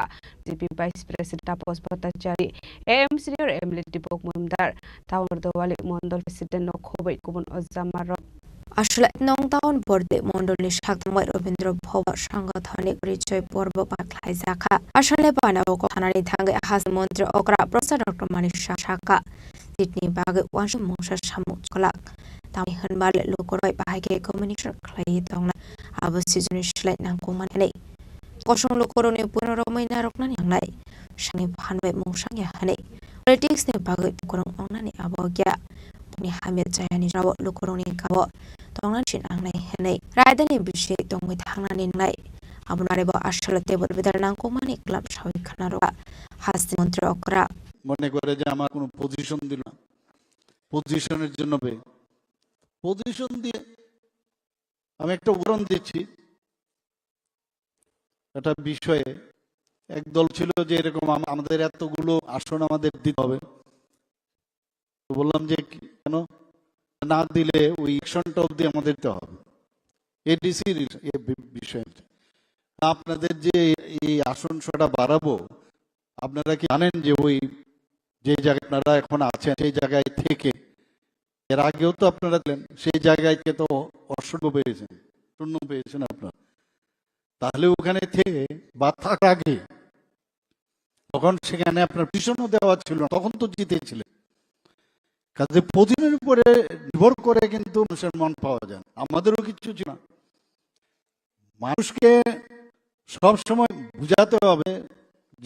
B J P Vice President Tapas Bhattacharya, A M senior M L A Dipok Majumdar, town Bordowali mondol president no khoboi kubun ojama rok. Asole nong town Bordowali mondolni sakthar mung Rabindra Bhavan sangathonik porichoy porbo pakhlaijak kha. Asole bana o kok thanani thangwi has montri okra Professor Doctor Manik Saha sakha. Seat ni bagwi uansuk mungsa samung kwlak. Tamni hwnba le lukurok bai bahai khe communication khlaiwi tongnai. Abo sijoni slai nangkukmani hinwi. Kosong lukurokni buino romwi narwknani nangnai. Sani phan bai mungsang ya hinwi. Politics ni bagwi lukurok wngnani abo ya. Boni hamya chayani jora lukurokni kabo tongnani si nangnai hinwi. Raidani bisi tongwi thangnani nangnai. Abono arebo aswk table bedal nangkukmani club sawi khna rwkha. Hasti montri okra. মনে করে যে আমার কোনো পজিশন দিল না, পজিশনের জন্য বে-, পজিশন দিয়ে আমি একটা উদাহরণ দিচ্ছি। একটা বিষয়ে এক দল ছিল যে এরকম আম-, আমাদের এতগুলো আসন আমাদের দিতে হবে। তো বললাম যে কি-, কেন না দিলে ওই ইলেকশনটা অবধি আমাদের দিতে হবে। এডিসির এ বি-, বিষয়ে আপনাদের যে এই আসন সংখ্যাটা বাড়াবো, আপনারা কি জানেন যে ওই যে জায়গায় আপনারা এখন আছেন সেই জায়গায় থেকে এর আগেও তো আপনারা ছিলেন, সেই জায়গায় থেকে তো অসংখ্য পেয়েছেন, শূন্য পেয়েছেন আপনারা। তাহলে ওখানে থেকে বা থাকার আগে তখন সেখানে আপনার পজিশনও দেওয়া ছিল না, তখন তো জিতেছিলেন। কাজে পজিশনের উপরে নির্ভর করে কিন্তু মানুষের মন পাওয়া যায় না। আমাদেরও কিচ্ছু ছিল না। মানুষকে সবসময় বুঝাতে হবে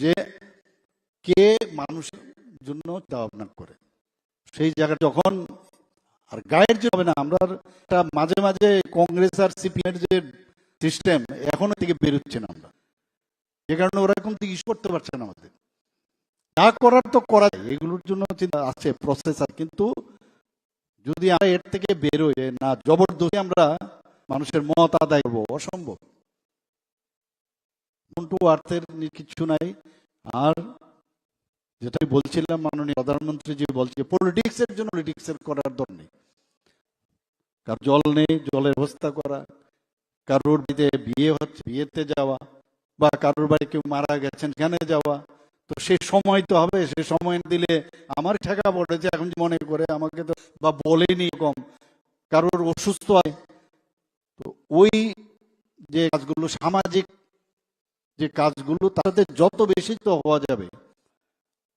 যে কে মানুষের জন্য চিন্তা ভাবনা করে। সেই জায়গা যখন আর গায়ের জোর হবে না, আমরা একটা মাঝে মাঝে কংগ্রেস আর সিপিএম এর যে সিস্টেম এখনো থেকে বেরোচ্ছে না আমরা, যে কারণে ওরা এখন ইস্যু করতে পারছে না আমাদের। যা করার তো করা যায়, এগুলোর জন্য চিন্তা আছে, প্রসেস আছে, কিন্তু যদি আমরা এর থেকে বেরোই যে না জবরদস্তি আমরা মানুষের মত আদায় করবো, অসম্ভব। মন্টু আর্থের নি-, কিচ্ছু নাই। আর যেটা আমি বলছিলাম, মাননীয় প্রধানমন্ত্রী যে বলছে, পলিটিক্স এর জন্য পলিটিক্স এর করার দরকার নেই। কারণ জল নেই, জলের ব্যবস্থা করা, কারোর বাড়িতে বিয়ে হচ্ছে, বিয়েতে যাওয়া, বা কারোর বাড়ি কেউ মারা গেছেন, সেখানে যাওয়া। তো সেই সময় তো হবে, সেই সময় না দিলে আমার ঠেকা পড়েছে, এখন যে মনে করে আমাকে তো বা বলেনি এরকম, কারোর অসুস্থ হয়, তো ওই যে কাজগুলো, সামাজিক যে কাজগুলো, তার সাথে যত বেশি তো হওয়া যাবে।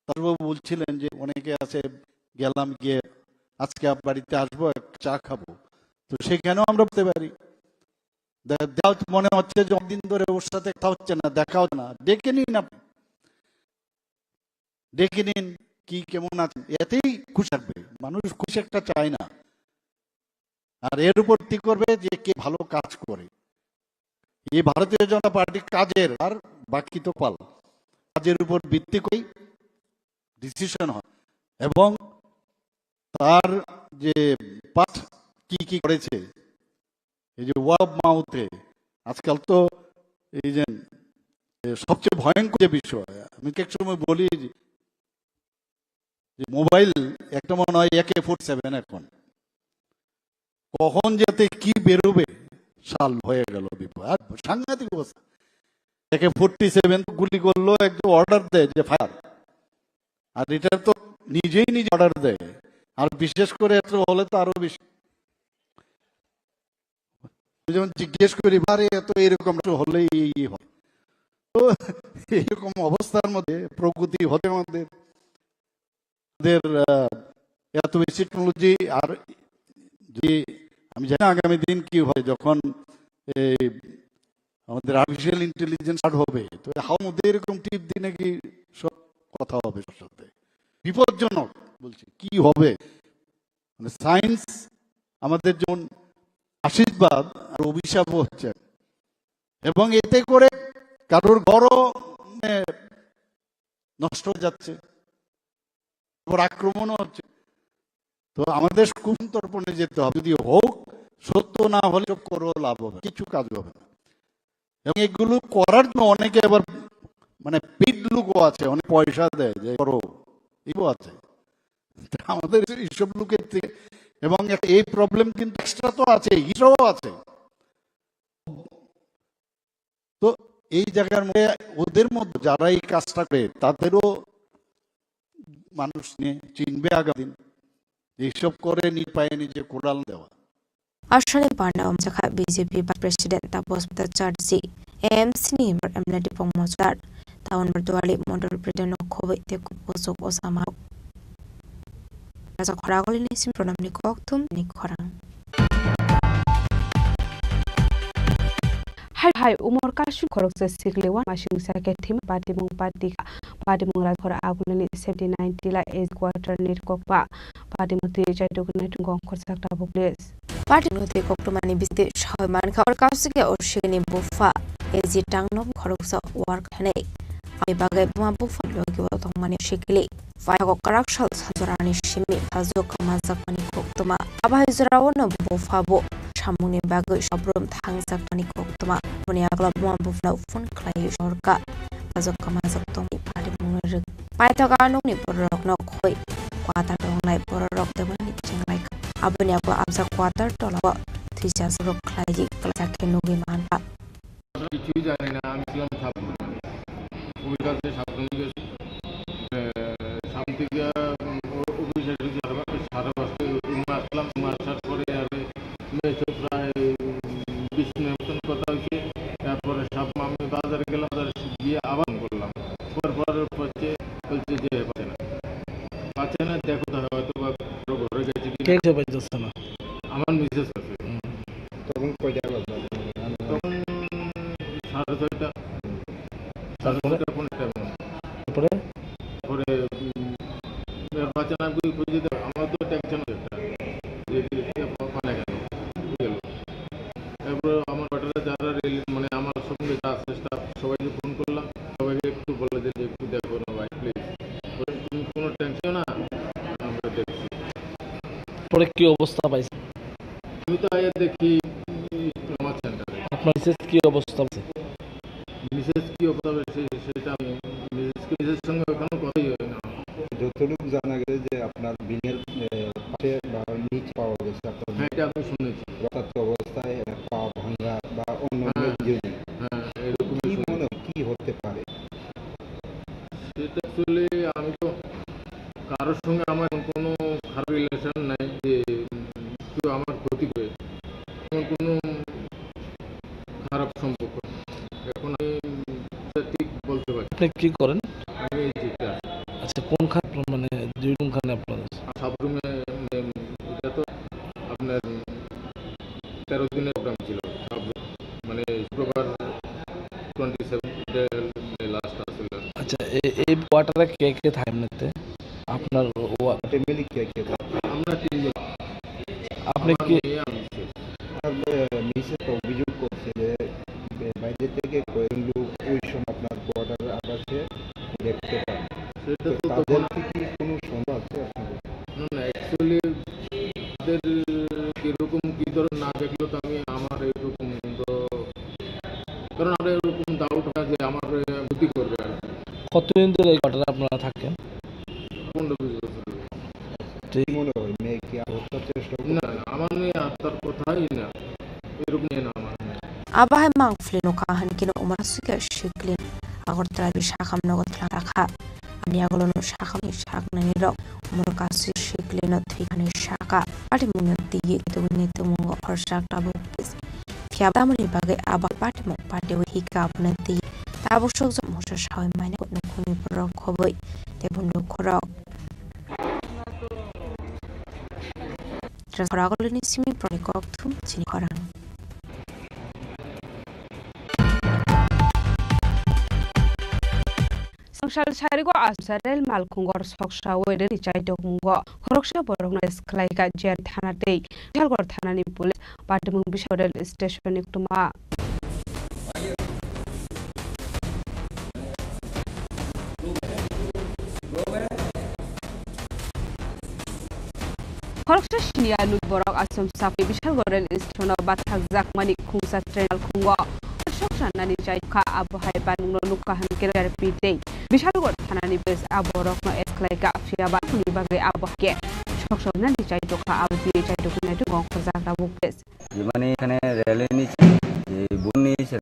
তারপর বলছিলেন যে অনেকে আছে, গেলাম গিয়ে আজকে আপ-, বাড়িতে আসবো, এক চা খাবো, তো সেখানেও আমরা বলতে পারি। দে-, দেওয়া তো মনে হচ্ছে যে অনেকদিন ধরে ওর সাথে কথা হচ্ছে না, দেখা হচ্ছে না, ডেকে নিন আপনি, ডেকে নিন, কি কেমন আছেন, এতেই খুশি থাকবে মানুষ, খুশি একটা চায় না। আর এর উপর ভিত্তি করবে যে কে ভালো কাজ করে। এই ভারতীয় জনতা পার্টি কাজের আর বাকি তো পাল, কাজের উপর ভিত্তি করেই ডিসিশন হয় এবং তার যে পাস্ট কি কি করেছে, এই যে ওয়ার্ড অফ মাউথে আজকাল তো এই যে, এ, সবচেয়ে ভয়ঙ্কর যে বিষয়, আমি এক সময় বলি যে, যে মোবাইল একটা মনে হয় একে ফোর্টি সেভেন এখন, কখন যাতে কি বেরোবে, সাল হয়ে গেল বিপদ। আর সাংঘাতিক অবস্থা। একে ফোর্টি সেভেন তো গুলি করলো, একজন অর্ডার দেয় যে ফায়ার, আর এটা তো নিজেই নিজে অর্ডার দেয়। আর বিশেষ করে এত হলে তো আরো বেশি। যেমন জিজ্ঞেস করি, "বারে, এত এরকম তো হলেই এই হয়।" তো এইরকম অবস্থার মধ্যে প্রগতি হতে আমাদের, আমাদের, আহ, এত বেশি টেকনোলজি। আর যদি, আমি জানি না আগামী দিন কি হয়, যখন এই আমাদের আর্টিফিশিয়াল ইন্টেলিজেন্স স্টার্ট হবে, তো হাওয়ার মধ্যে এরকম টিপ দিয়ে নাকি সব কথা হবে সব সাথে। বিপজ্জনক বলছি, কি হবে? মানে সায়েন্স আমাদের যেমন আশীর্বাদ আর অভিশাপও হচ্ছে, এবং এতে করে কারোর ঘরও, মানে, নষ্ট হয়ে যাচ্ছে, আবার আক্রমণও হচ্ছে। তো আমাদের কোন তর্পণে যেতে হবে, যদি হোক, সত্য না হলে সব করেও লাভ হবে না, কিছু কাজ হবে না। এবং এগুলো করার জন্য অনেকে আবার, মানে, পেইড লোকও আছে, অনেক পয়সা দেয় যে করো, এও আছে। তা আমাদের এইসব লোকের থেকে, এবং একটা এই প্রবলেম কিন্তু এক্সট্রা তো আছে, হিটও আছে। তো এই জায়গার মধ্যে ওদের মধ্যে যারা এই কাজটা করে, তাদেরও মানুষ নিয়ে চিনবে আগামী দিন। এইসব করে নিজ পায়ে নিজে কোড়াল দেওয়া। Aswkni panda wngjakha B J P Vice President Tapas Bhattacharjee, A M C ni member M L A Dipok Mojumdar, Town Bardwali Mondol President no khobwi tei kubui kuchuk osa ma rok. Raja Khoragoli ni sim Pranamni kokthum ni khorang. Hai hai umor kasu khoroksa sikli wan masing sa khe thim patimung patika. Patimung Raja Khora Agulini seventy nine tila age quarter ni kokba. Patimung twi chaitokni tungkong khorsa tabuk les. Patimung twi koktwmani bisingtwi sawi mankha, oro kausike Oshigini bupha A G Tangno khoroksa work hinwi. Aboni bagwi buma bupha logi o tongmani sikli. Phaiyakgo kwrak sal sajorani simi sajwk kwmajakmani koktwma. Abo hai jorao no bupha bo samungni bagwi sobrum thangjakmani koktwma. Aboni yagulo buma buphano phone khlaiwi sorka. Sajwk kwmajak tongmani patimungni rwk. Paithak a nokni bororokno khoi kwtal tongnai bororok twmani chenglaikha. Aboni yagulo abjak kwtal tolao thwijakrok khlaiwi klaijak khe nugwi mankha. কিছুই জানি না, আমি ছিলাম সাব রুমে। ওই কাছে সাব রুমে গেছি। এ, সাব থেকে, উম, ও-, অফিসে এসে সাড়ে পা-, সাড়ে পাঁচটায় রুমে আসলাম। রুমে আসার পরে আর মেয়েছে প্রায়, উম, বিশ মিনিট মতন কথা হয়েছে। তারপরে সাব আমি বাজারে গেলাম, বাজারে গিয়ে আবার ফোন করলাম। পর পর হচ্ছে, বলছে যে পাচ্ছে না। পাচ্ছে না, দেখো তো হয়তো বা কারো ঘরে গেছে কিনা। কে কে পাইতেছে না? আমার মিসেস আছে। হুম। তখন কয়টা বাজে? তখন সাড়ে ছয়টা। সাড়ে তারপরে? ছয়টা, পৌনে ছয়টা এমন। তারপরে? পরে, উম, এর বাচ্চা নাম কি খুঁজে দেয়? আমার তো টেনশন হচ্ছে একটা। যে কি, এ পা-, পালা কেন? গেল। এরপরে আমার কোয়ার্টারে যারা রিলে-, মানে আমার সঙ্গে যা আছে স্টাফ, সবাইকে ফোন করলাম। সবাইকে একটু বলে দিন যে একটু দেখো না ভাই, প্লিজ। বলে, "তুমি কোনো টেনশন না, আমরা দেখছি।" পরে কি অবস্থা পাইছে? আমি তো আগে দেখি ট্রমা সেন্টারে। আপনার মিসেস কি অবস্থা আছে? মিসেস কি অবস্থা হয়েছে সেটা আমি মিসেসকে, মিসেসের সঙ্গে এখনো কথাই হয় না। যতটুকু জানা গেছে যে আপনার বিনের, এ, পাশে বা নিচে পাওয়া গেছে আপনার হ্যাঁ, এটা আমি শুনেছি। রক্তাক্ত অবস্থায়, এ, পা ভাঙা বা অন্য হ্যাঁ, ইঞ্জুরি। হ্যাঁ, এরকমই কি শুনেছি। মনে হয় কি হতে পারে? সেটা আসলে আমি তো কারোর সঙ্গে আমার কোনো খারাপ রিলেশন নাই যে, উম, কেউ আমার ক্ষতি করে, এমন কোনো খারাপ সম্পর্ক। এখন আমি, উম, সেটা ঠিক বলতে পারি না। আপনি কি করেন? আমি এই যে কাজ। আচ্ছা, কোনখানে, মানে, দুই কোনখানে আপনার? সাবরুমে, উম, এটা তো আপনার, উম, তেরো দিনের প্রোগ্রাম ছিল, সাবরুম। এ-, এই কোয়ার্টারে কে কে থাকে এমনিতে? আপনার ওয়া-, ফ্যামিলি কে কে থাকে? আমরা তিনজন। আপনি আমার কি মেয়ে, আমি ছেলে। আর, এ, মিসেস তো অভিযোগ করছে যে, এ, বাইরে থেকে কয়েকজন লোক ওই সময় আপনার কোয়ার্টারের আকাশে দেখতে পান। সেটা তো তো তাদের তখন কি কোনো সন্দেহ আছে আপনাদের? না, না, actually তাদের কিরকম কি ধরনের না দেখলে তো আমি আমার এরকম তো, কারণ আমরা এরকম ডাউট হয় যে আমার, এ, ক্ষতি করবে আর কি। কতদিন ধরে এই কোয়ার্টারে আপনারা থাকেন? পনেরো বিশ বছর। ঠিক। কি মনে হয়, মেয়ে কি আত্মহত্যার চেষ্টা করবে? না, না, আমার মেয়ে আত্মহত্যার কথাই না, এরকম মেয়ে না আমার মেয়ে। Abo hai mangpili nokha hinkhe no umar aswk khe sikli Agartala ni sakam nogo twlang rakha. Ani agolo no sakam ni saknani rok umar kasui sikli no thwikani saka. Patimung no twiwi tongwini tongmungo khorsa tabuk. Phiya tamoni bagwi abo patimung patiwi hika abono twi tabuk sokjak mungsa sawi mani nukhungni borok khobwi tei bundo khorok. Khorok agolini simi borokni kokthum chini khorang. Sangsal sarigo aswk rel malkhungo soksawi rel chai tongmungo khoroksa borokno arrest khlaikha J R thana tei Bishalgarh thanani police patimung Bishalgarh rel station ni koktwma. Khoroksa siniya nwi borok achomsa phai Bishalgarh rel station-o bathakjakmani khungsa train malkhungo sok sanani chai kha, abo hai banungno nukha hinkhe R P tei Bishalgarh thanani police a borokno arrest khlaikha, phiyaba aboni bagwi abo hai khe sok sanani chai tokha, abo twi chai toknai tongkha ongkhorjak tabuk police. যে মানে এখানে রেলের নিচে যে বোন নিয়েছে,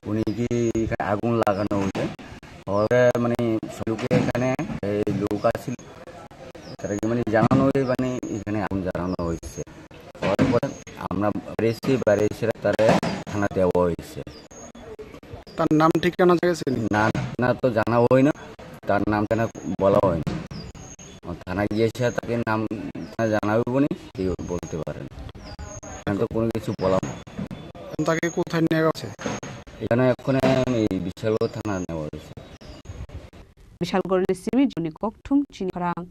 উনি কি এখানে আগুন লাগানো হয়েছে, ওরা মানে লোকে এখানে এই লোক আছিল, তারা কি মানে জানানো হয়ে মানে এখানে আগুন জ্বালানো হয়েছে। হওয়ার পরে আমরা বাইরে এসে, বাইরে এসে তারা থানা দেওয়া হয়েছে। তার নাম ঠিকানা জানা গেছে নি? না, না তো জানা হয় না, তার নাম কেন বলা হয় না। থানায় গিয়েছে, তাকে নাম জানা হইব নি, কেউ বলতে পারে না। এখন তো কোনো কিছু বলা হয় না। তাকে কোথায় নেওয়া হচ্ছে? এখানে এখন এই বিশালগড় থানা নেওয়া হয়েছে। Bishalgarh ni simi joni kokthum chini khorang.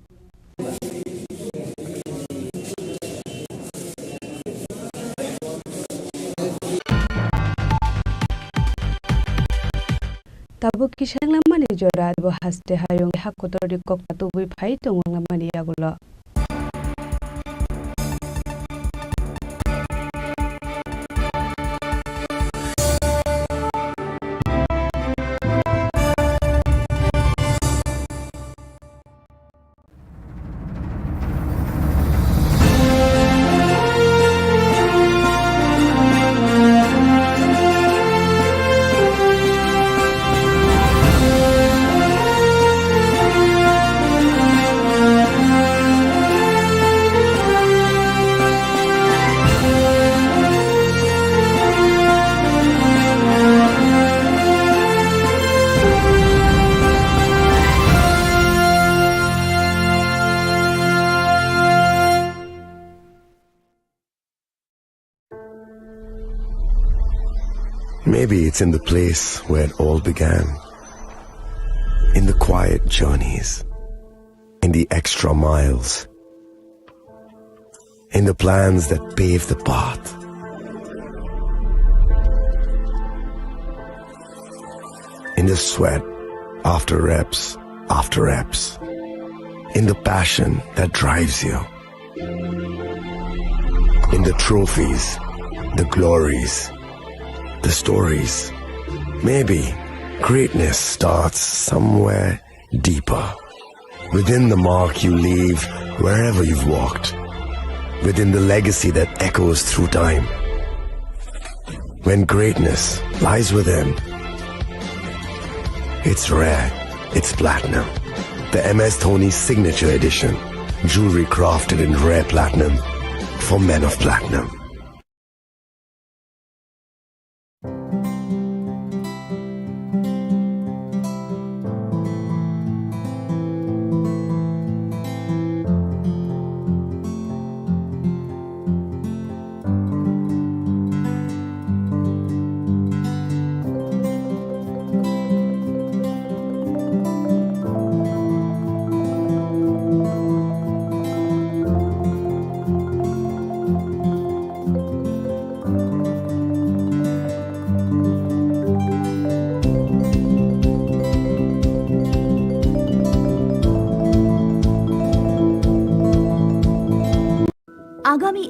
Tabuk kisa wnglamani jora, abo haste hayung ha kotorni kokta tubui phai tongo wnglamani yagulo. Maybe it's in the place where it all began. In the quiet journeys, in the extra miles, in the plans that pave the path, in the sweat after reps after reps, in the passion that drives you. In the trophies, the glories, the stories. Maybe greatness starts somewhere deeper. Within the mark you leave wherever you've walked. Within the legacy that echoes through time. When greatness lies within, it's rare, it's platinum. The M S Dhoni Signature Edition. Jewelry crafted in rare platinum for men of platinum.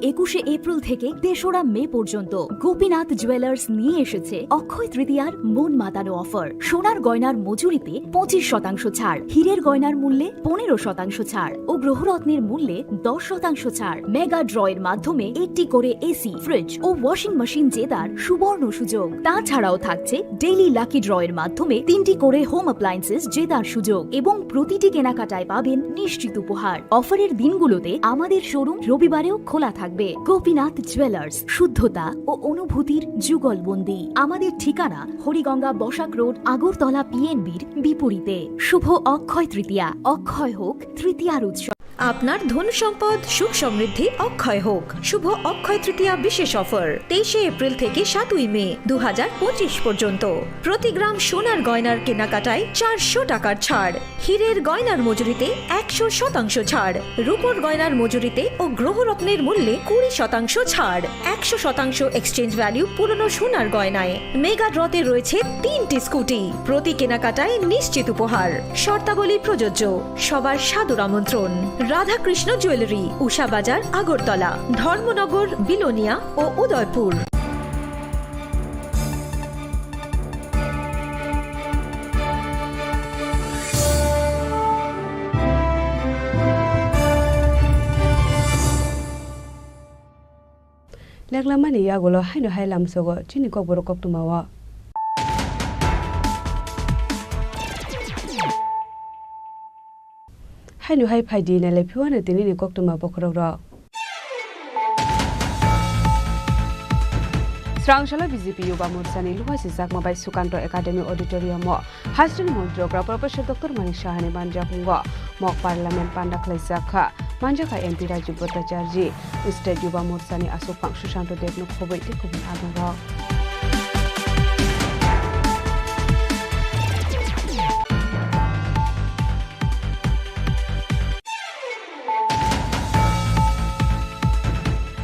একুশে এপ্রিল থেকে তেসরা মে পর্যন্ত গোপীনাথ জুয়েলার্স নিয়ে এসেছে অক্ষয় তৃতীয়ার মন মাতানো অফার। সোনার গয়নার মজুরিতে পঁচিশ শতাংশ ছাড়, হীরের গয়নার মূল্যে পনেরো শতাংশ ছাড় ও গ্রহরত্নের মূল্যে দশ শতাংশ ছাড়। মেগা ড্রয়ের মাধ্যমে একটি করে এসি, ফ্রিজ ও ওয়াশিং মেশিন জেতার সুবর্ণ সুযোগ। তাছাড়াও থাকছে ডেইলি লাকি ড্রয়ের মাধ্যমে তিনটি করে হোম অ্যাপ্লায়েন্সেস জেতার সুযোগ এবং প্রতিটি কেনাকাটায় পাবেন নিশ্চিত উপহার। অফারের দিনগুলোতে আমাদের শোরুম রবিবারেও খোলা থাকবে। গোপীনাথ জুয়েলার্স, শুদ্ধতা ও অনুভূতির যুগলবন্দি। আমাদের ঠিকানা হরিগঙ্গা বসাক রোড, আগরতলা পিএনবির বিপরীতে। শুভ অক্ষয় তৃতীয়া, অক্ষয় হোক তৃতীয়ার উৎসব। আপনার ধন সম্পদ সুখ সমৃদ্ধি অক্ষয় হোক। শুভ অক্ষয় তৃতীয়া বিশেষ অফার, তেইশে এপ্রিল থেকে সাতই মে দু হাজার পঁচিশ পর্যন্ত। প্রতি গ্রাম সোনার গয়নার কেনাকাটায় চারশো টাকার ছাড়, হীরের গয়নার মজুরিতে একশো শতাংশ ছাড়, রূপোর গয়নার মজুরিতে ও গ্রহরত্নের মূল্যে কুড়ি শতাংশ ছাড়, একশো শতাংশ এক্সচেঞ্জ ভ্যালু পুরনো সোনার গয়নায়। মেগা ড্রতে রয়েছে তিনটি স্কুটি, প্রতি কেনাকাটায় নিশ্চিত উপহার। শর্তাবলী প্রযোজ্য। সবার সাদর আমন্ত্রণ। রাধাকৃষ্ণ জুয়েলারি, উষা বাজার, আগরতলা, ধর্মনগর, বিলোনিয়া ও Udaipur. Leklamani yagulo haino hai lamsogo chini kokborok koktwmao. Haino hai phaidi nailai phiwano tinini koktwma bokhorokrok. Srangsalo B J P Yuba Morsani luhasijakma bai Sukanto Academy Auditorium o Hasteni Montri Okra Professor Doctor Manik Sahani manjakmungo mok Parliament panda khlaijak kha. Manjakha M P Rajiv Bhattacharjee, State Yuba Morsani aswkphang Susanto Debno khobwi tei kubun adongrok.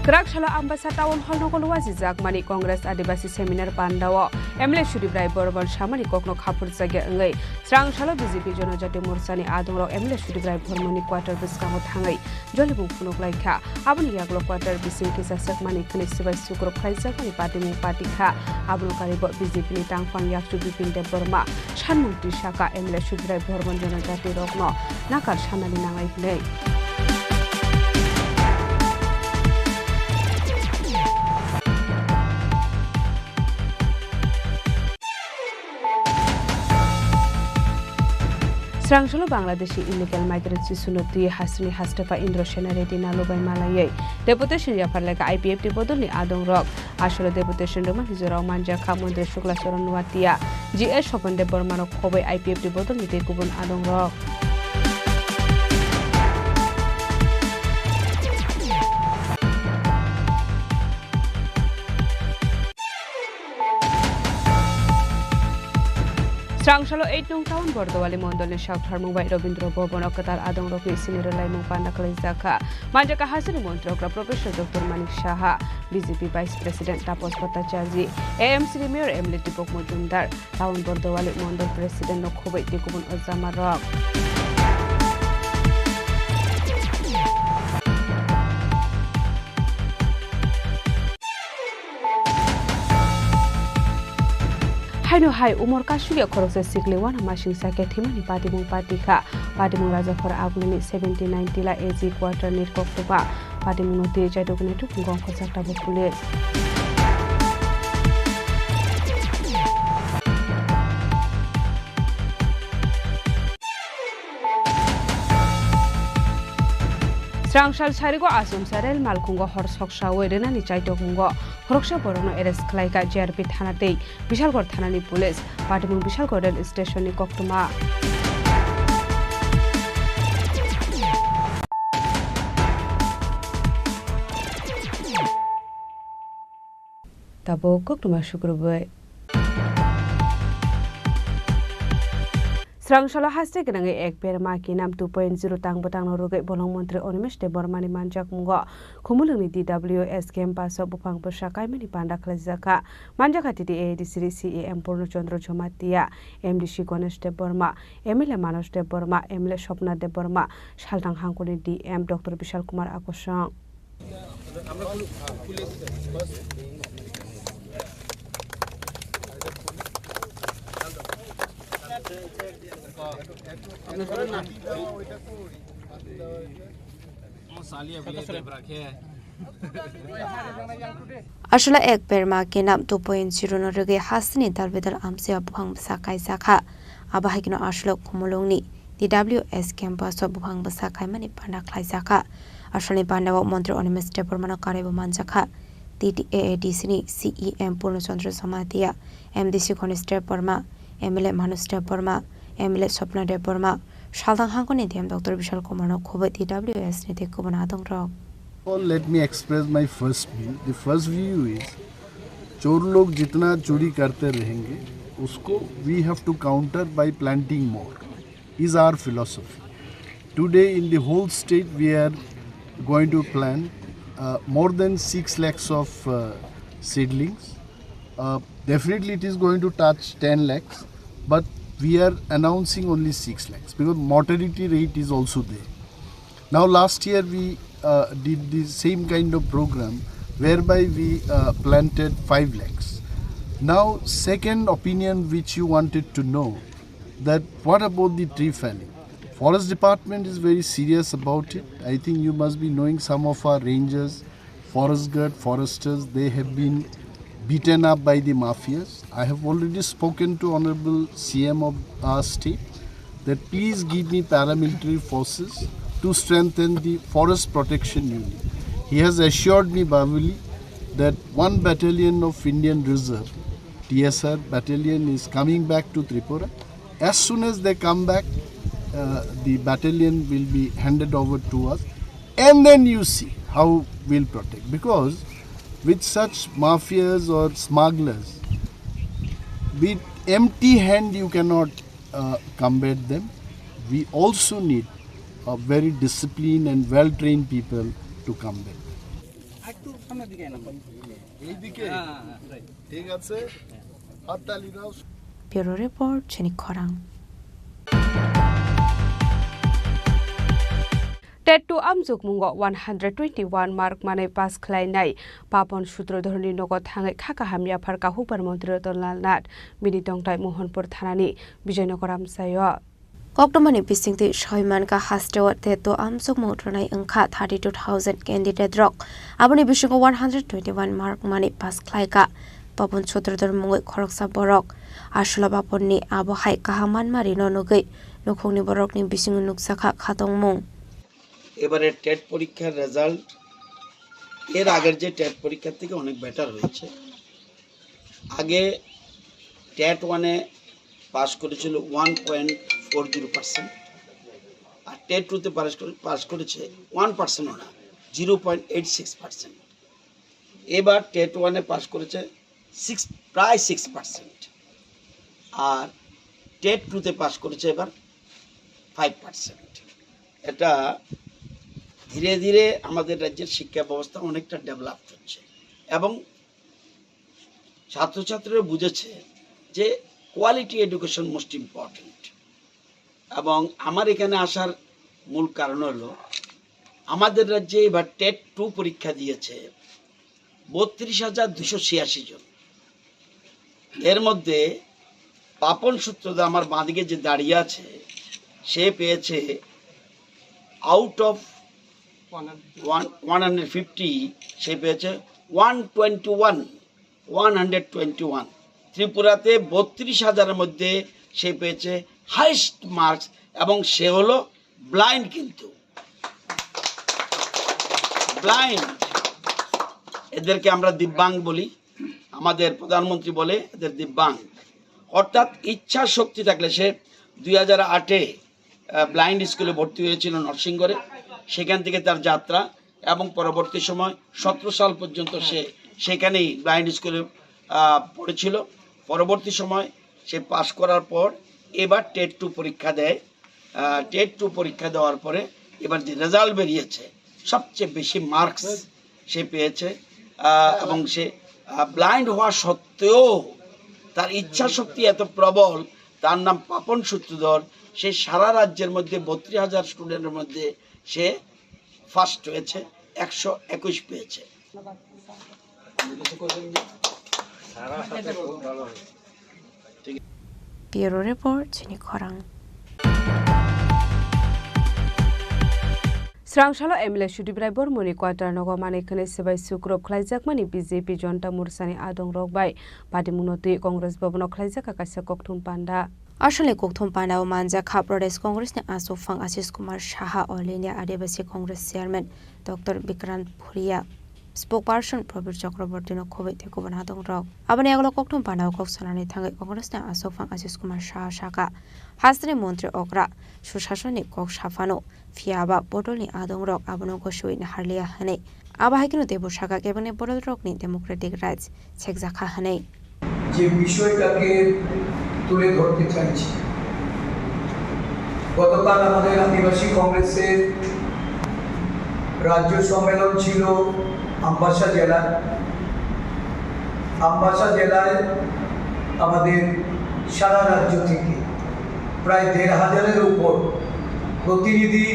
Kwrak salo Ambasa Town Hall nogo luajijakmani Congress Adibasi Seminar Pandao M L A Sudip Rai Bormon samani kokno khapurjakya wngwi Srangsalo B J P Jonojati Morsani adongrok M L A Sudip Rai Bormoni quarter bwskango thangwi jolibung phunuk laikha. Aboni yagulo quarter bising kisa sekmani khwnwi swbai sukruk khlaijakmani patimung patikha. Abono karibo B J P ni tangphang yakchu Bipin Debbarma, sanmung tisaka M L A Sudip Rai Bormon Jonojati rokno nakar sanani nanglai hwnwi. Srangsalo Bangladeshi illegal migrant sisunu twi hasteni hastepha Indra Sena Reddy Nalu bai malaiwi deputation yaphar lekha I P F T bodolni adongrok. Asolo deputation rwmani jorao manjakha Montri Shukla Charan Noatia, G S Swapan Debbarma rok khobwi I P F T bodolni tei kubun adongrok. Srangsalo eight nong town Bordowali mondolni saktharmung bai Robindra Bhavan o kwtal adongrokni sini rwlaimung panda khlaijak kha. Manjakha hasteni Montri Okra Professor Doctor Manik Saha, B J P Vice President Tapas Bhattacharjee, A M C ni Mayor M L A Deepak Majumdar, Town Bordowali Mondol President no khobwi tei kubun ojamarok. Haino hai umor kasugya khoroksa sikli wana masingsa khe thwimani patimung patikha. Patimung Rajakhor Agulini seventy nine Tila A G quarter ni koktwma. Patimungno twi chaidokni thukungkho khorchak tabuk police. Srangsal sarigo achomsa rel malkhungo hor soksaui rwnani chaidokmungo khoroksa borokno arrest khlaikha J R P thana tei Bishalgarh thanani police. Patimung Bishalgarh rail station ni koktwma. Tabuk koktwma sukrubwi. Srangsalo haste gwnangwi ek berma kinam two point zero tang bwtangno rwgwi bolong montri Animesh Debbarmani manjakmungo Khumulwngni D W S campus o buphang bwsa kaimani panda khlaijakha. Manjakha T T A A D C ni C E M Purno Chandra Jamatia, M D C Ganesh Debbarma, M L A Manos Debbarma, M L A Swapna Debbarma, Salthang Hangkuni D M Doctor Bishal Kumar Akosong. Aswla ek berma kenam two point zero no rwgwi hasteni dalbidal amchai o buphang bwsa kaijak kha. Abo hai kheno aswla Khumulwngni D W S campus o buphang bwsa kaimani panda khlaijak kha. Aswlani panda o Montri Animesh Debbarma no karwi bo manjak kha. T T A A D C ni C E M Purno Chandra Jamatia, M D C Ganesh Debbarma, M L A Manoj Debbarma, M L A Swapna Debbarma, Salthang hangkoni D M Doctor Bishal Kumar no khubui T W S ni tei kubun adongrok. All, let me express my first view. The first view is, चोर लोग जितना चोरी करते रहेंगे, उसको we have to counter by planting more, is our philosophy. Today in the whole state we are going to plant uh, more than six lakhs of uh, seedlings. Uh, definitely it is going to touch ten lakhs, but we are announcing only six lakhs because mortality rate is also there. Now last year we uh, did the same kind of program whereby we uh, planted five lakhs. Now second opinion which you wanted to know, that what about the tree felling? Forest department is very serious about it. I think you must be knowing some of our rangers, forest guard, foresters, they have been beaten up by the mafias. I have already spoken to Honorable C M of our state that please give me paramilitary forces to strengthen the forest protection unit. He has assured me verbally that one battalion of Indian Reserve, T S R battalion, is coming back to Tripura. As soon as they come back, uh, the battalion will be handed over to us, and then you see how we'll protect. Because with such mafias or smugglers, with empty hand you cannot uh, combat them. We also need a very disciplined and well-trained people to combat them. এইদিকে? ঠিক আছে, হাততালি দাও। Bureau Report, Chini Khorang. Tet two amjukmungo one hundred twenty-one mark manwi pass khlainai Papon Sutrodhorni nogo thangwi kha kaham yaphar kahukbar montri Ratan Lal Nath bini tongthai Mohanpur thanani Bijoynagar amchaio. Koktwmani bisingtwi soi mankha, hasteo Tet two amjukmung rwnai wngkha thirty-two thousand candidate rok. Aboni bisingo one hundred twenty-one mark manwi pass khlaikha. Papon Sutrodhor mungwi khoroksa borok. Aswla Paponni abo hai kaham manmarino nugwi nukhungni borokni bisingo nukjakha khatungmung. এবারে টেট পরীক্ষার রেজাল্ট এর আগের যে টেট পরীক্ষার থেকে অনেক বেটার হয়েছে। আগে টেট ওয়ানে পাস করেছিল one point four zero percent, আর টেট টুতে পাস করে, পাস করেছে ওয়ান পার্সেন্টও না, zero point eight six percent. এবার টেট ওয়ানে পাস করেছে সিক্স, প্রায় সিক্স পার্সেন্ট, আর টেট টুতে পাস করেছে এবার ফাইভ পার্সেন্ট। এটা ধীরে ধীরে আমাদের রাজ্যের শিক্ষা ব্যবস্থা অনেকটা ডেভেলপ হচ্ছে এবং ছাত্রছাত্রীরা বুঝেছে যে কোয়ালিটি এডুকেশন মোস্ট ইম্পর্ট্যান্ট। এবং আমার এখানে আসার মূল কারণ হলো, আমাদের রাজ্যে এবার টেট টু পরীক্ষা দিয়েছে বত্রিশ হাজার দুশো ছিয়াশি জন। এর মধ্যে পাপন সূত্রধর আমার বাঁদিকে যে দাঁড়িয়ে আছে, সে পেয়েছে out of one, one hundred fifty, সে পেয়েছে one twenty one, one hundred twenty one. ত্রিপুরাতে বত্রিশ হাজারের মধ্যে সে পেয়েছে হাইস্ট মার্কস, এবং সে হলো ব্লাইন্ড। কিন্তু ব্লাইন্ড, এদেরকে আমরা দিব্যাঙ্গ বলি, আমাদের প্রধানমন্ত্রী বলে এদের দিব্যাঙ্গ। অর্থাৎ ইচ্ছা শক্তি থাকলে, সে দুই হাজার আটে ব্লাইন্ড স্কুলে ভর্তি হয়েছিল নরসিংগড়ে, সেখান থেকে তার যাত্রা এবং পরবর্তী সময় সতেরো সাল পর্যন্ত সে সেখানেই ব্লাইন্ড স্কুলে আহ, পড়েছিল। পরবর্তী সময় সে পাশ করার পর এবার টেট টু পরীক্ষা দেয়। আহ, টেট টু পরীক্ষা দেওয়ার পরে এবার যে রেজাল্ট বেরিয়েছে, সবচেয়ে বেশি মার্কস সে পেয়েছে। আহ, এবং সে ব্লাইন্ড হওয়া সত্ত্বেও তার ইচ্ছা শক্তি এত প্রবল, তার নাম পাপন সূত্রধর। সে সারা রাজ্যের মধ্যে বত্রিশ হাজার স্টুডেন্টের মধ্যে সে ফার্স্ট হয়েছে। একশো একুশ পেয়েছে। Bureau Report, Chini Khorang. Srangsalo M L A Sudip Rai Bormoni quarter nogo manwi khwnwi swbai sukrop khlaijakmani B J P Jonta Morchani adongrok bai patimungno twi Congress Bhavan-o khlaijak kaisa kokthum panda. Asalni kokthum panda-o manjak kha Pradesh Congress-ni achukphang Ashish Kumar Saha, All India Adivasi Congress Chairman Doctor Bikrant Bhuria, Spokesperson Prabir Chakraborty-no khobwi tei kubun adongrok. Aboni yagulo kokthum panda-o kok sanani thangwi Congress-ni achukphang Ashish Kumar Saha sakha, hasteni montri okra, susasonni kok saphano, phiya ba bodolni adongrok abono gosiwi naharliya hwnwi. Abo hai kheno teibo sakha kebengni bodolrokni democratic rights sekjakha hwnwi. যে বিষয়টাকে তুলে ধরতে চাইছি, গতকাল আমাদের আদিবাসী কংগ্রেসের রাজ্য সম্মেলন ছিল আমবাসা জেলায়। আমবাসা জেলায় আমাদের সারা রাজ্য থেকে প্রায় দেড় হাজারের উপর প্রতিনিধি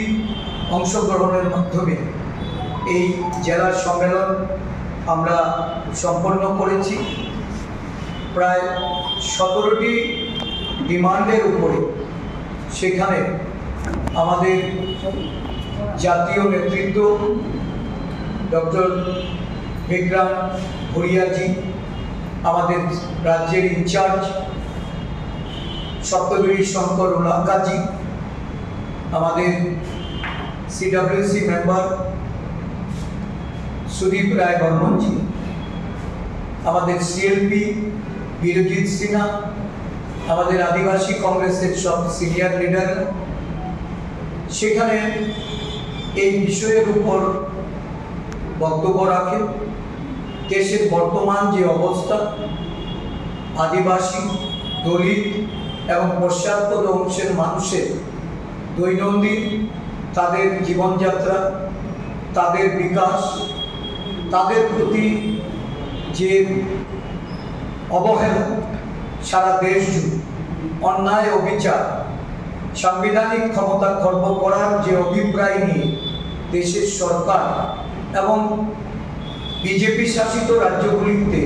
অংশগ্রহণের মাধ্যমে এই জেলার সম্মেলন আমরা সম্পন্ন করেছি। প্রায় সতেরোটি ডিমান্ডের উপরে সেখানে আমাদের জাতীয় নেতৃত্ব ডক্টর বিক্রাম ভুরিয়াজি, আমাদের রাজ্যের ইনচার্জ সপ্তগিরি শঙ্কর উলাকাজি, আমাদের সিডব্লিউসি মেম্বার সুদীপ রায় বর্মনজি, আমাদের সিএলপি বিরজিৎ সিনহা, আমাদের আদিবাসী কংগ্রেসের সব সিনিয়র লিডার সেখানে এই বিষয়ের উপর বক্তব্য রাখেন। দেশের বর্তমান যে অবস্থা, আদিবাসী, দলিত এবং পশ্চাৎপদ অংশের মানুষের দৈনন্দিন তাদের জীবনযাত্রা, তাদের বিকাশ, তাদের প্রতি যে অবহেলা, সারা দেশ জুড়ে অন্যায়, অবিচার, সাংবিধানিক ক্ষমতা খর্ব করার যে অভিপ্রায় নিয়ে দেশের সরকার এবং বিজেপি শাসিত রাজ্যগুলিতে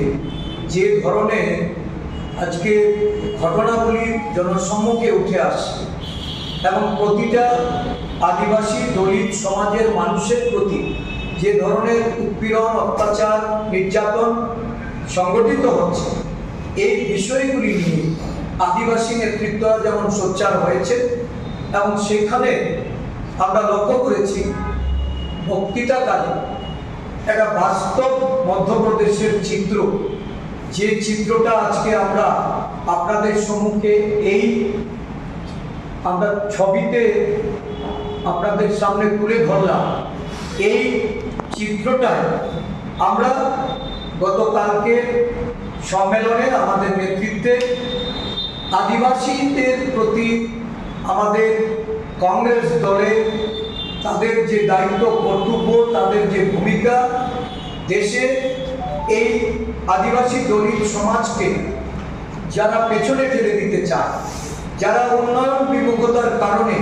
যে ধরনের আজকে ঘটনাগুলি জনসম্মুখে উঠে আসছে এবং প্রতিটা আদিবাসী দলিত সমাজের মানুষের প্রতি যে ধরনের উৎপীড়ন, অত্যাচার, নির্যাতন সংঘটিত হচ্ছে, এই বিষয়গুলি নিয়ে আদিবাসী নেতৃত্বরা যেমন সোচ্চার হয়েছে এবং সেখানে আমরা লক্ষ্য করেছি বক্তৃতাকালে একটা বাস্তব মধ্যপ্রদেশের চিত্র, যে চিত্রটা আজকে আমরা আপনাদের সম্মুখে এই আমরা ছবিতে আপনাদের সামনে তুলে ধরলাম, এই চিত্রটায় আমরা গতকালকে সম্মেলনে আমাদের নেতৃত্বে আদিবাসীদের প্রতি আমাদের কংগ্রেস দলে তাদের যে দায়িত্ব কর্তব্য, তাদের যে ভূমিকা, দেশে এই আদিবাসী দলিত সমাজকে যারা পেছনে ঠেলে দিতে চায়, যারা উন্নয়ন বিমুখতার কারণে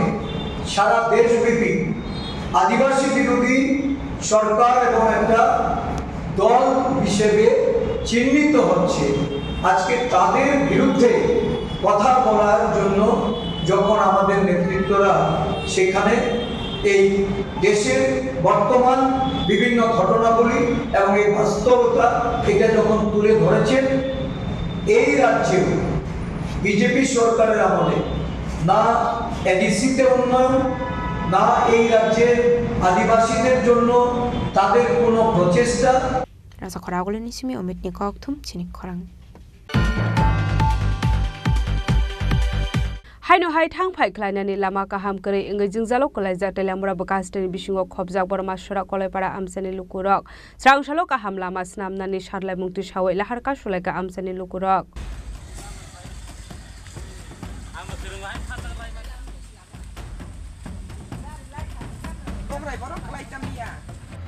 সারা দেশব্যাপী আদিবাসী বিরোধী সরকার এবং একটা দল হিসেবে চিহ্নিত হচ্ছে, আজকে তাদের বিরুদ্ধে কথা বলার জন্য যখন আমাদের নেতৃত্বরা সেখানে এই দেশের বর্তমান বিভিন্ন ঘটনাবলী এবং এই বাস্তবতা এটা যখন তুলে ধরেছেন, এই রাজ্যেও বিজেপি সরকারের আমলে না এডিসিতে উন্নয়ন, না এই রাজ্যের আদিবাসীদের জন্য তাদের কোনো প্রচেষ্টা। Rasa khoragulini simi omitni kokthum chini khorang. Haino hai thang phai khlainani lama kaham kwrwi wngwi jwngjalo kwlaijak Teliamura bwkha hasteni bisingo khopjak Borma Sora Kolaipara amchaini lukurok. Srangsalo kaham lama swnamnani sarlaimung tisawi lahar kasulaikha amchaini lukurok.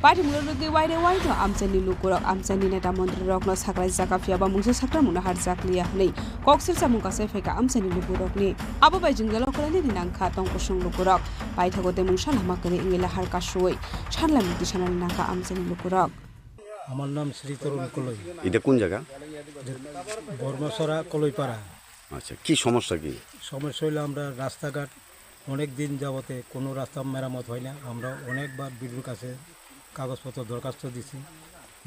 Paithakmung rwgwi waire waino amchaini lukurok amchaini neta montrirokno saklaijak, phiya ba mungsa sakramungno harjakliya hwnwi kok sirsamung kasai phaikha amchaini lukurokni. Abo bai jwngjalo kwlainani nangkha tong kusung lukurok. Paithago de mungsa lama kwrwi wngwi lahar kasui sanlai mukti sanani nangkha amchaini lukurok. আমার নাম শ্রী তরুণ কলই। এটা কোন জায়গা? বর্মাছড়া কলইপাড়া। আচ্ছা, কি সমস্যা কি? সমস্যা হইলো আমরা রাস্তাঘাট অনেক দিন যাবতে কোনো রাস্তা মেরামত হয় না। আমরা অনেকবার বিডিওর কাছে কাগজপত্র দরখাস্ত দিছি,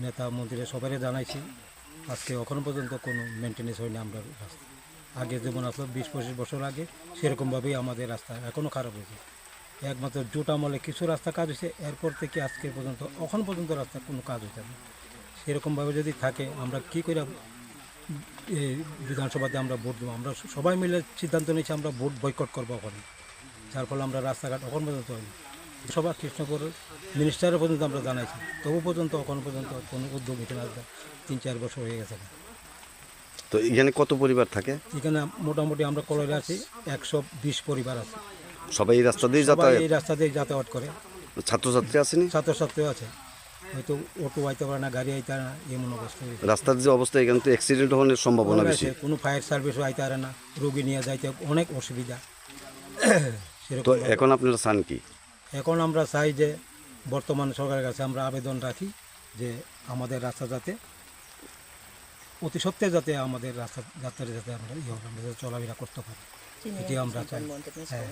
নেতা মন্ত্রী সবাইরে জানাইছি। আজকে এখনো পর্যন্ত কোনো মেইনটেনেন্স হয় না আমরা রাস্তা। আগে যেমন আসলো বিশ পঁচিশ বছর আগে, সেরকমভাবেই আমাদের রাস্তা এখনো খারাপ হয়েছে। একমাত্র জোট আমলে কিছু রাস্তা কাজ হয়েছে, এরপর থেকে আজকে পর্যন্ত, এখন পর্যন্ত রাস্তা কোনো কাজ হয়েছে না। সেরকমভাবে যদি থাকে, আমরা কি করে এই বিধানসভাতে আমরা ভোট দেবো? আমরা সবাই মিলে সিদ্ধান্ত নিয়েছি আমরা ভোট বয়কট করবো ওখানে, যার ফলে আমরা রাস্তাঘাট এখন পর্যন্ত হয়নি। সভা কৃষ্ণপুর মিনিস্টারের পর্যন্ত আমরা জানাইছি, তবু পর্যন্ত এখন পর্যন্ত কোনো উদ্যোগ নিতে না। তিন চার বছর হয়ে গেছে। তো এখানে কত পরিবার থাকে? এখানে মোটামুটি আমরা কলইরে আছি, একশো বিশ পরিবার আছে। সবাই এই রাস্তা দিয়ে সবাই যাতায়াত? এই রাস্তা দিয়ে যাতায়াত করে। ছাত্রছাত্রী আসেনি? ছাত্রছাত্রী আছে, হয়তো অটো আইতে পারে না, গাড়ি আইতে পারে না, এমন অবস্থা হয়েছে। রাস্তার যে অবস্থা, এখানে তো অ্যাক্সিডেন্ট হওয়ার সম্ভাবনা অনেক বেশি। আছে, কোনো ফায়ার সার্ভিসও আইতে পারে না, রোগী নিয়ে যাইতে অনেক অসুবিধা। তো সেরকম এখন আপনারা চান কি? এখন আমরা চাই যে বর্তমান সরকারের কাছে আমরা আবেদন রাখি যে আমাদের রাস্তা যাতে অতি সত্বর যাতে আমাদের রাস্তা, যাত্রী যাতে আমরা ইয়ে হবে, আমরা যাতে চলাফেরা করতে পারি, এটি আমরা চাই। হ্যাঁ।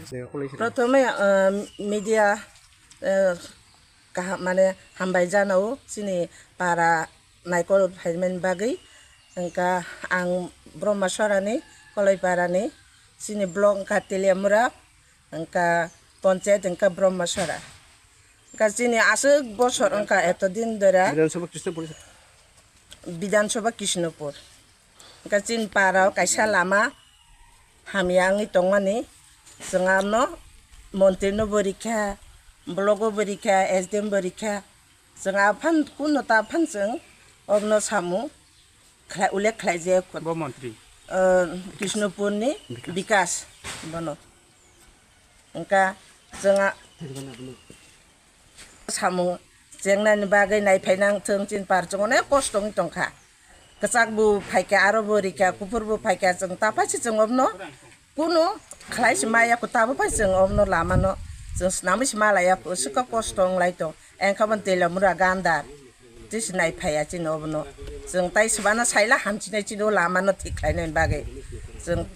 প্রথমে, আহ, মিডিয়া, আহ, কাহা-, মানে, হামবাই জানাও, চিনি পারা নাইকল ফাইমেন বাগৈ, ওংকা আং ব্রহ্মাসরানি, কলইপারানি, চিনি ব্লক ওংকা তেলিয়ামুরা, ওংকা পঞ্চায়েত ওংকা ব্রহ্মাসরা। Wngkha chini aswk bosor wngkha eto din dora. Bidhan Sabha Krishnapur. Bidhan Sabha Krishnapur. Wngkha chini para o kaisa lama hamya wngwi tongmani. Chwng ano montri no bo rikha, block o bo rikha, S D M bo rikha. Chwng aphan kuno ta aphan chwng obno samung khlai, ullekh khlai jaya kho. Bo montri. Ah, Krishnapur ni Bikas. Bikas bono. Wngkha chwng a-, samung chengnani bagwi naiphai nang thung, chini par chwng onek kosto wng tongkha. Kwchak bo phaikha, aro bo rikha, kuphur bo phaikha, chwng ta phai se chwng obno kunu khlai se maya kho, ta bo phai chwng obno lama no chwng swnamwi se malaya kho, swkang kosto wng lai tong. Engkha bo Telamura gandar. Tei se naiphaiya chini obono. Chwng tai swbana saila hamchinai chini o lama no thik khlainani bagwi. Chwng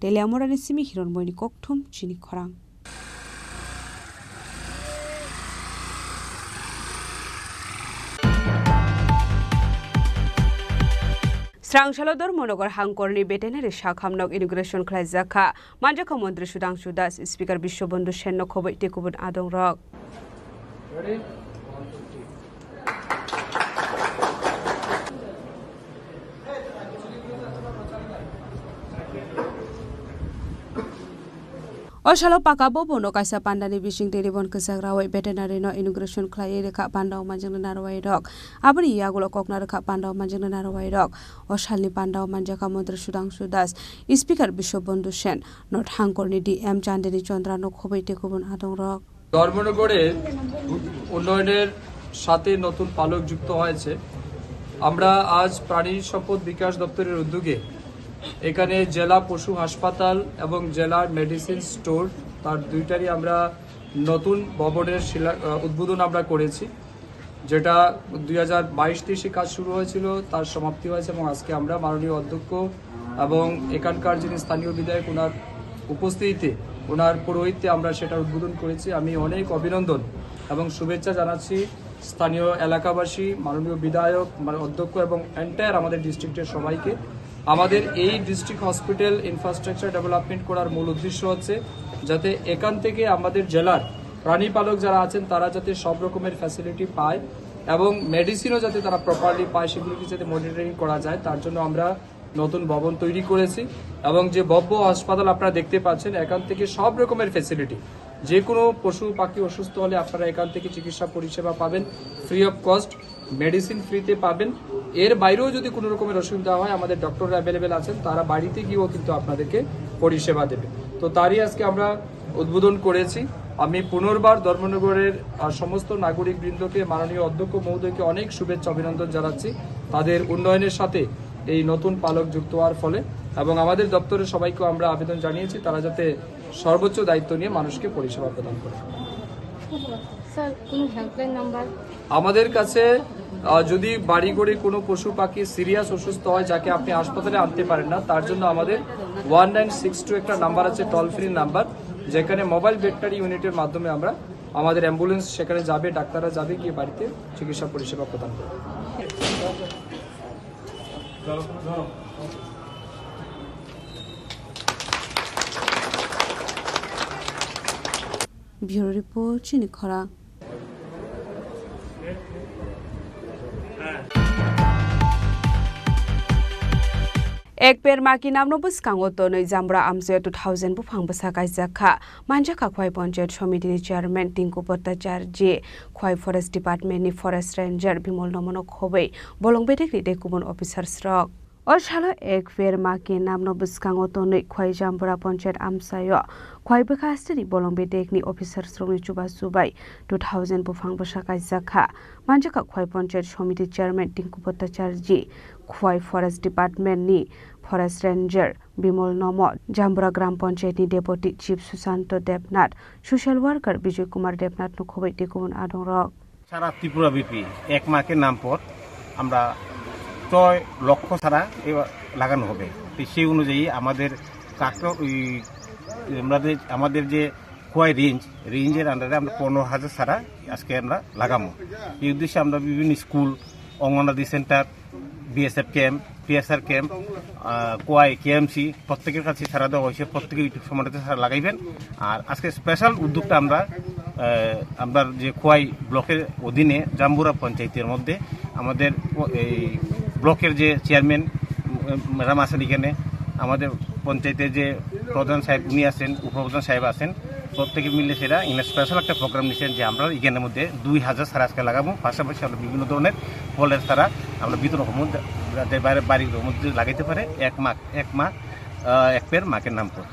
Telamura ni simi Hironmoini kokthum chini khorang. Srangsalo Dharmanagar Hangkorni veterinary sakhamnok inauguration khlaijak kha. Manjakha Montri Sudhangshu Das, Speaker Biswabandhu Sen no khoboi tei kubun adongrok. O salo Paka Bhavan o kaisa pandani bising tei ribbon kwchak rawi veterinary no inauguration khlaiwi rwkha panda o manjaknai narwai rok. Aboni yagulo kokna rwkha panda o manjaknai narwai rok. O salni panda o manjakha Montri Sudhangshu Das, Speaker Biswabandhu Sen, North Hangkorni D M Chandini Chandra no khoboi tei kubun adongrok. ধর্মনগরের উন্নয়নের সাথে নতুন পালক যুক্ত হয়েছে। আমরা আজ প্রাণী সম্পদ বিকাশ দপ্তরের উদ্যোগে এখানে জেলা পশু হাসপাতাল এবং জেলা মেডিসিন স্টোর, তার দুইটারই আমরা নতুন ভবনের শিলা, আহ, উদ্বোধন আমরা করেছি। যেটা দুই হাজার বাইশ তেইশে কাজ শুরু হয়েছিল, তার সমাপ্তি হয়েছে এবং আজকে আমরা মাননীয় অধ্যক্ষ এবং এখানকার যিনি স্থানীয় বিধায়ক, ওনার উপস্থিতিতে, ওনার পৌরোহিত্যে আমরা সেটা উদ্বোধন করেছি। আমি অনেক অভিনন্দন এবং শুভেচ্ছা জানাচ্ছি স্থানীয় এলাকাবাসী, মাননীয় বিধায়ক, মানে অধ্যক্ষ এবং এন্টায়ার আমাদের ডিস্ট্রিক্টের সবাইকে। আমাদের এই ডিস্ট্রিক্ট হসপিটাল ইনফ্রাস্ট্রাকচার ডেভেলপমেন্ট করার মূল উদ্দেশ্য হচ্ছে যাতে এখান থেকে আমাদের জেলার প্রাণী পালক যারা আছেন তারা যাতে সব রকমের ফ্যাসিলিটি পায় এবং মেডিসিনও যাতে তারা প্রপারলি পায়, সেগুলিকে যাতে মনিটরিং করা যায়, তার জন্য আমরা নতুন ভবন তৈরি করেছি। এবং যে ভব্য হাসপাতাল আপনারা দেখতে পাচ্ছেন, এখান থেকে সব রকমের ফ্যাসিলিটি, যে কোনো পশু পাখি অসুস্থ হলে আপনারা এখান থেকে চিকিৎসা পরিষেবা পাবেন ফ্রি অফ কস্ট, মেডিসিন ফ্রিতে পাবেন। এর বাইরেও যদি কোনো রকমের অসুবিধা হয়, আমাদের ডক্টর অ্যাভেলেবেল আছেন, তারা বাড়িতে গিয়েও কিন্তু আপনাদেরকে পরিষেবা দেবে। তো তারই আজকে আমরা উদ্বোধন করেছি। আমি পুনর্বার ধর্মনগরের, আহ, সমস্ত নাগরিক বৃন্দকে, মাননীয় অধ্যক্ষ মহোদয়কে অনেক শুভেচ্ছা অভিনন্দন জানাচ্ছি তাদের উন্নয়নের সাথে এই নতুন পালক যুক্ত হওয়ার ফলে। এবং আমাদের দপ্তরের সবাইকেও আমরা আবেদন জানিয়েছি তারা যাতে সর্বোচ্চ দায়িত্ব নিয়ে মানুষকে পরিষেবা প্রদান করে। স্যার, কোনো হেল্পলাইন নাম্বার? আমাদের কাছে, আহ, যদি বাড়িঘরে কোনো পশু পাখি সিরিয়াস অসুস্থ হয়, যাকে আপনি হাসপাতালে আনতে পারেন না, তার জন্য আমাদের ওয়ান নাইন সিক্স টু একটা নাম্বার আছে, টোল ফ্রি নাম্বার, যেখানে মোবাইল ভেটেরিনারি ইউনিটের মাধ্যমে আমরা, আমাদের অ্যাম্বুলেন্স সেখানে যাবে, ডাক্তাররা যাবে, গিয়ে বাড়িতে চিকিৎসা পরিষেবা প্রদান করবে। Bureau Report, Chini Khorang. Ek per ma ki namno bwskango tonwi Jambura amchaio two thousand buphang bwsa kaijak kha. Manjakha Khwai Panchayat Somiti ni Chairman Tinku Bhattacharjee, Khwai Forest Department ni Forest Ranger Bimol Nomono khobwi bolong bedekni tei kubun officers rok. O salo ek per ma ki namno bwskango tonwi Khwai Jambura Panchayat amchaio Khwai bwkha hasteni bolong bedekni officers rokni chubachu bai two thousand buphang bwsa kaijak kha. Manjakha Khwai Panchayat Somiti Chairman Tinku Bhattacharjee, Khwai Forest Department ni Forest Ranger Bimol Nomo, Jambura Gram Panchayat ni Deputy Chief Susanto Debnath, Social Worker Bijoy Kumar Debnath no khobwi tei kubun adongrok. সারা ত্রিপুরা ব্যাপী এক মাকে নাম পর আমরা ছয় লক্ষ চারা এবার লাগানো হবে। তো সেই অনুযায়ী আমাদের কাকড়া-, ওই আমরা যে, আমাদের যে খোয়াই রেঞ্জ, রেঞ্জের আন্ডারে আমরা পনেরো হাজার চারা আজকে আমরা লাগাবো। এই উদ্দেশ্যে আমরা বিভিন্ন school, anganwadi centre, BSF camp, PSR camp, আহ, কোয়াই, কেএমসি, প্রত্যেকের কাছে সারা দেওয়া হয়েছে, প্রত্যেকে ইউটিউব সম্বন্ধে সারা লাগাইবেন। আর আজকে স্পেশাল উদ্যোগটা আমরা, আহ, আমরা যে কোয়াই ব্লকের অধীনে জাম্বুরা পঞ্চায়েতের মধ্যে আমাদের ও-, এই ব্লকের যে চেয়ারম্যান, উম, ম্যাডাম আছেন এখানে, আমাদের পঞ্চায়েতের যে প্রধান সাহেব উনি আছেন, উপপ্রধান সাহেব আছেন, প্রত্যেকে মিলে সেটা এখানে স্পেশাল একটা প্রোগ্রাম নিয়েছেন যে আমরা এখানের মধ্যে দুই হাজার চারা আজকে লাগাবো। পাশাপাশি আমরা বিভিন্ন ধরনের ফলের চারা আমরা বিতরণ করবো, যাতে বাইরে বাড়ির মধ্যে লাগাইতে পারে এক মা, এক মা, আহ, এক পের মাকে নাম করে।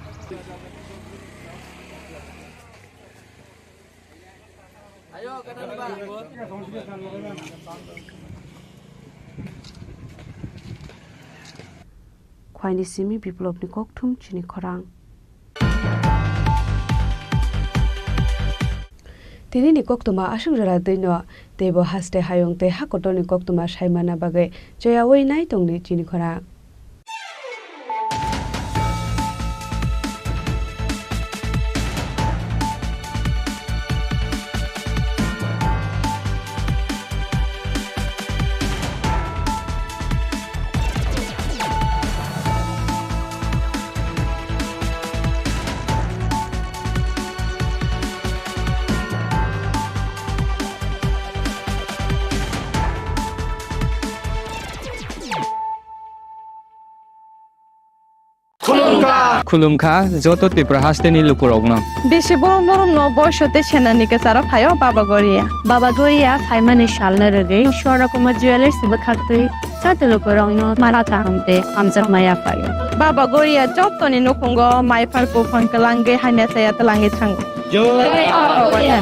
Khwaini simi Biplopni kokthum chini khorang. Tinini koktwma aswk jora twino, teibo haste hayung tei hakotorni koktwma saimana bagwi choyaui nai tongni chini khorang. Khulumkha. Khulumkha joto Tripura hasteni lukurokno. Bisi borom borom no boiso tei senani kwcharo phaio Baba Goria. Baba Goria phaimani salno rwgwi Swarna Kumar Jewellers bwkhaktwi joto lukurokno mara kaham tei hamjakma yaphaio. Baba Goria jotoni nukhungo mai phar buphang kwlangwi hamya chaya twlangwi thango. Jai Baba Goria.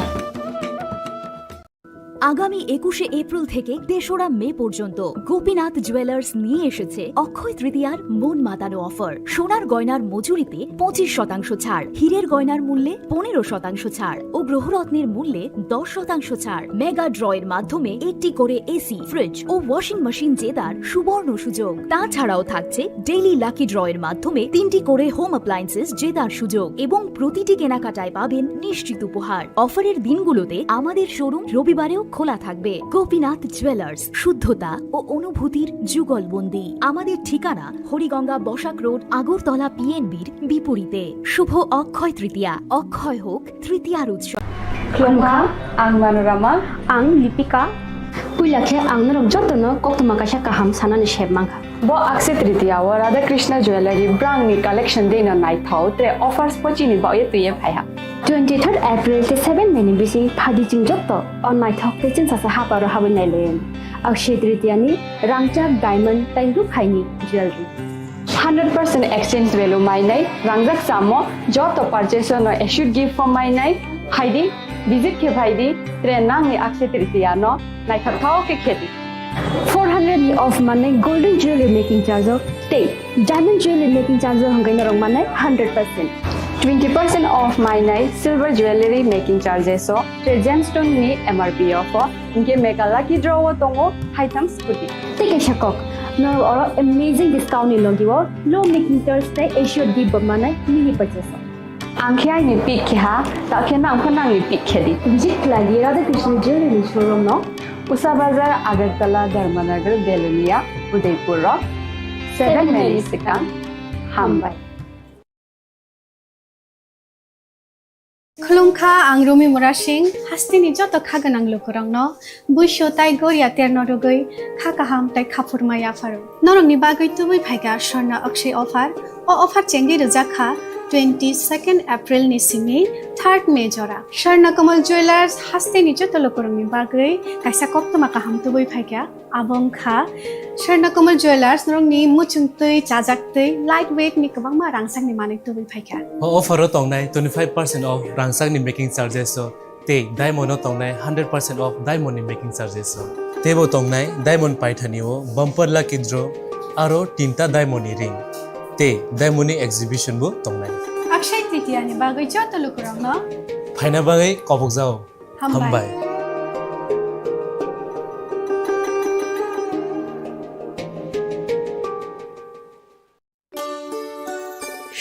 আগামী একুশে এপ্রিল থেকে তেসরা মে পর্যন্ত গোপীনাথ জুয়েলার্স নিয়ে এসেছে অক্ষয় তৃতীয়ার মন মাতানো অফার। সোনার গয়নার মজুরিতে পঁচিশ শতাংশ ছাড়, হীরের গয়নার মূল্যে পনেরো শতাংশ ছাড় ও গ্রহরত্নের মূল্যে দশ শতাংশ ছাড়। মেগা ড্রয়ের মাধ্যমে একটি করে এসি, ফ্রিজ ও ওয়াশিং মেশিন জেতার সুবর্ণ সুযোগ। তাছাড়াও থাকছে ডেইলি লাকি ড্রয়ের মাধ্যমে তিনটি করে হোম অ্যাপ্লায়েন্সেস জেতার সুযোগ এবং প্রতিটি কেনাকাটায় পাবেন নিশ্চিত উপহার। অফারের দিনগুলোতে আমাদের শোরুম রবিবারেও খোলা থাকবে। গোপীনাথ জুয়েলার্স, শুদ্ধতা ও অনুভূতির যুগলবন্দি। আমাদের ঠিকানা হরিগঙ্গা বসাক রোড, আগরতলা পিএনবির বিপরীতে। শুভ অক্ষয় তৃতীয়া, অক্ষয় হোক তৃতীয়ার উৎসব। Khulumkha, ang Manorama. Ang Lipika. Puila khe ang norok jotono koktwma kaisa kaham sanani sep mankha. Bo Akshaya Tritiya o Radha Krishna Jewellery brand ni collection dino naithok tre offers pochini baoye twiye phaiha. Twenty third April tei seven May ni bising phadi chwng jotto o naithok tei chwngsasa haparo habwi nailaiwi. Akshaya Tritiya ni rangchak diamond tei rukhaini jewellery. Hundred percent exchange value mainai, rangjak chamo joto purchase no assured gift form mainai, Phaidi, visit khe phaidi, tre nangni Akshaya Tritiya no naithok thao khe khedi. Four hundred ni off mannai golden jewelry making charge o tei diamond jewelry making charge o hwnkhai norok mannai hundred percent. Twenty percent off mainai silver jewelry making charges o tei gemstone ni M R P off o, hinkhe mega lucky draw o tongo haitham scooty. Tei kaisa kok, norok oro amazing discount ni logi o low making charge tei assured gift bo mannai mini purchase o. Ang khe aini pick khe ha, takhe nang pha nangni pick khe di. Visit khlai di Radha Krishna Jewelry ni showroom no. Usha Bazar, Agartala, Dharmanagar, Belonia, Udaipur rok. Seven minutes swkang. Hambai. Khulumkha, ang Rumi Murasing, hasteni joto kha gwnang lukurokno. Buiso tai goria terno rwgwi kha kaham tai khaphurma yapharo. Norokni bagwi tubui phaikha Swarna Akshay offer. O offer chengwi rwjak kha twenty second April ni simi third May jora. Swarna Kamal Jewelers hasteni joto lukurokni bagwi kaisa koktwma kaham tubui phaikha. Abo wngkha Swarna Kamal Jewelers norokni muchung twi, chajak twi, light weight ni kwbangma rangchakni manwi tubui phaikha. O offer o tongnai twenty five percent off rangchakni making charges o. Tei diamond o tongnai hundred percent off diamond ni making charges o. Teibo tongnai diamond paithani o bumper lucky draw aro tinta diamond ni ring. Tei diamond ni exhibition bo tongnai. Akshay Tritiya ni bagwi joto lukurokno phaina bagwi kobokjao. Hambai. Hambai.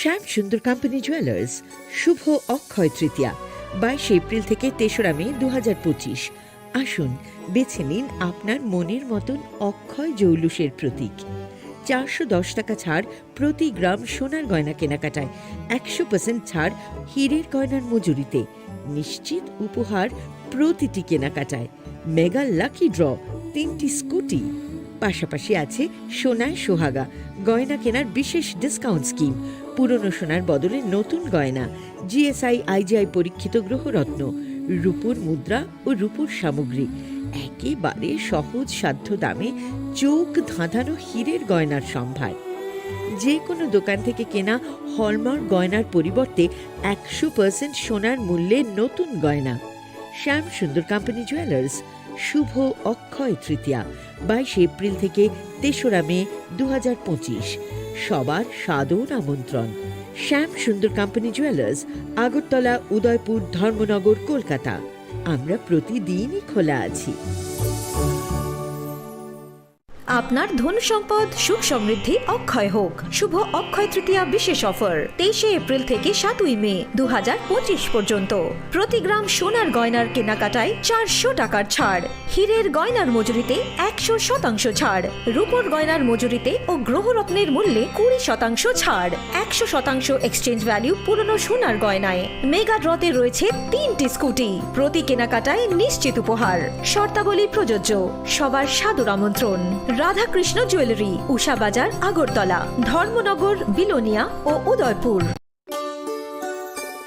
শ্যাম Sundar company jewellers, শুভ অক্ষয় তৃতীয়া, বাইশে এপ্রিল থেকে তেসরা মে দু হাজার পঁচিশ। আসুন, বেছে নিন আপনার মনের মতন অক্ষয় জৌলুসের প্রতীক। চারশো দশ টাকা ছাড় প্রতি গ্রাম সোনার গয়না কেনাকাটায়, একশো পার্সেন্ট ছাড় হীরের গয়নার মজুরিতে, নিশ্চিত উপহার প্রতিটি কেনাকাটায়। মেগা লাকি ড্র, তিনটি স্কুটি, পাশাপাশি আছে সোনায় সোহাগা গয়না কেনার বিশেষ ডিসকাউন্ট স্কিম, পুরনো সোনার বদলে নতুন গয়না, জিএসআই আইজিআই পরীক্ষিত গ্রহরত্ন, রূপোর মুদ্রা ও রূপোর সামগ্রী, একেবারে সহজ সাধ্য দামে চোখ ধাঁধানো হীরের গয়নার সম্ভার। যে কোনো দোকান থেকে কেনা হলমার্ক গয়নার পরিবর্তে একশো পার্সেন্ট সোনার মূল্যে নতুন গয়না। শ্যাম সুন্দর কোম্পানি জুয়েলার্স, শুভ অক্ষয় তৃতীয়া, বাইশে এপ্রিল থেকে তেসরা মে দু হাজার পঁচিশ। সবার সাদর আমন্ত্রণ। শ্যাম সুন্দর কোম্পানি জুয়েলার্স, আগরতলা, উদয়পুর, ধর্মনগর, কলকাতা। আমরা প্রতিদিনই খোলা আছি। আপনার ধন সম্পদ সুখ সমৃদ্ধি অক্ষয় হোক। শুভ অক্ষয় তৃতীয়া বিশেষ অফার, তেইশে এপ্রিল থেকে সাতই মে দু হাজার পঁচিশ পর্যন্ত। প্রতি গ্রাম সোনার গয়নার কেনাকাটায় চারশো টাকার ছাড়, হীরের গয়নার মজুরিতে একশো শতাংশ ছাড়, রূপোর গয়নার মজুরিতে ও গ্রহরত্নের মূল্যে কুড়ি শতাংশ ছাড়, একশো শতাংশ এক্সচেঞ্জ ভ্যালু পুরনো সোনার গয়নায়। মেগা ড্রতে রয়েছে তিনটি স্কুটি, প্রতি কেনাকাটায় নিশ্চিত উপহার। শর্তাবলী প্রযোজ্য। সবার সাদর আমন্ত্রণ। রাধাকৃষ্ণ জুয়েলারি, উষা বাজার, আগরতলা, ধর্মনগর, বিলোনিয়া ও উদয়পুর।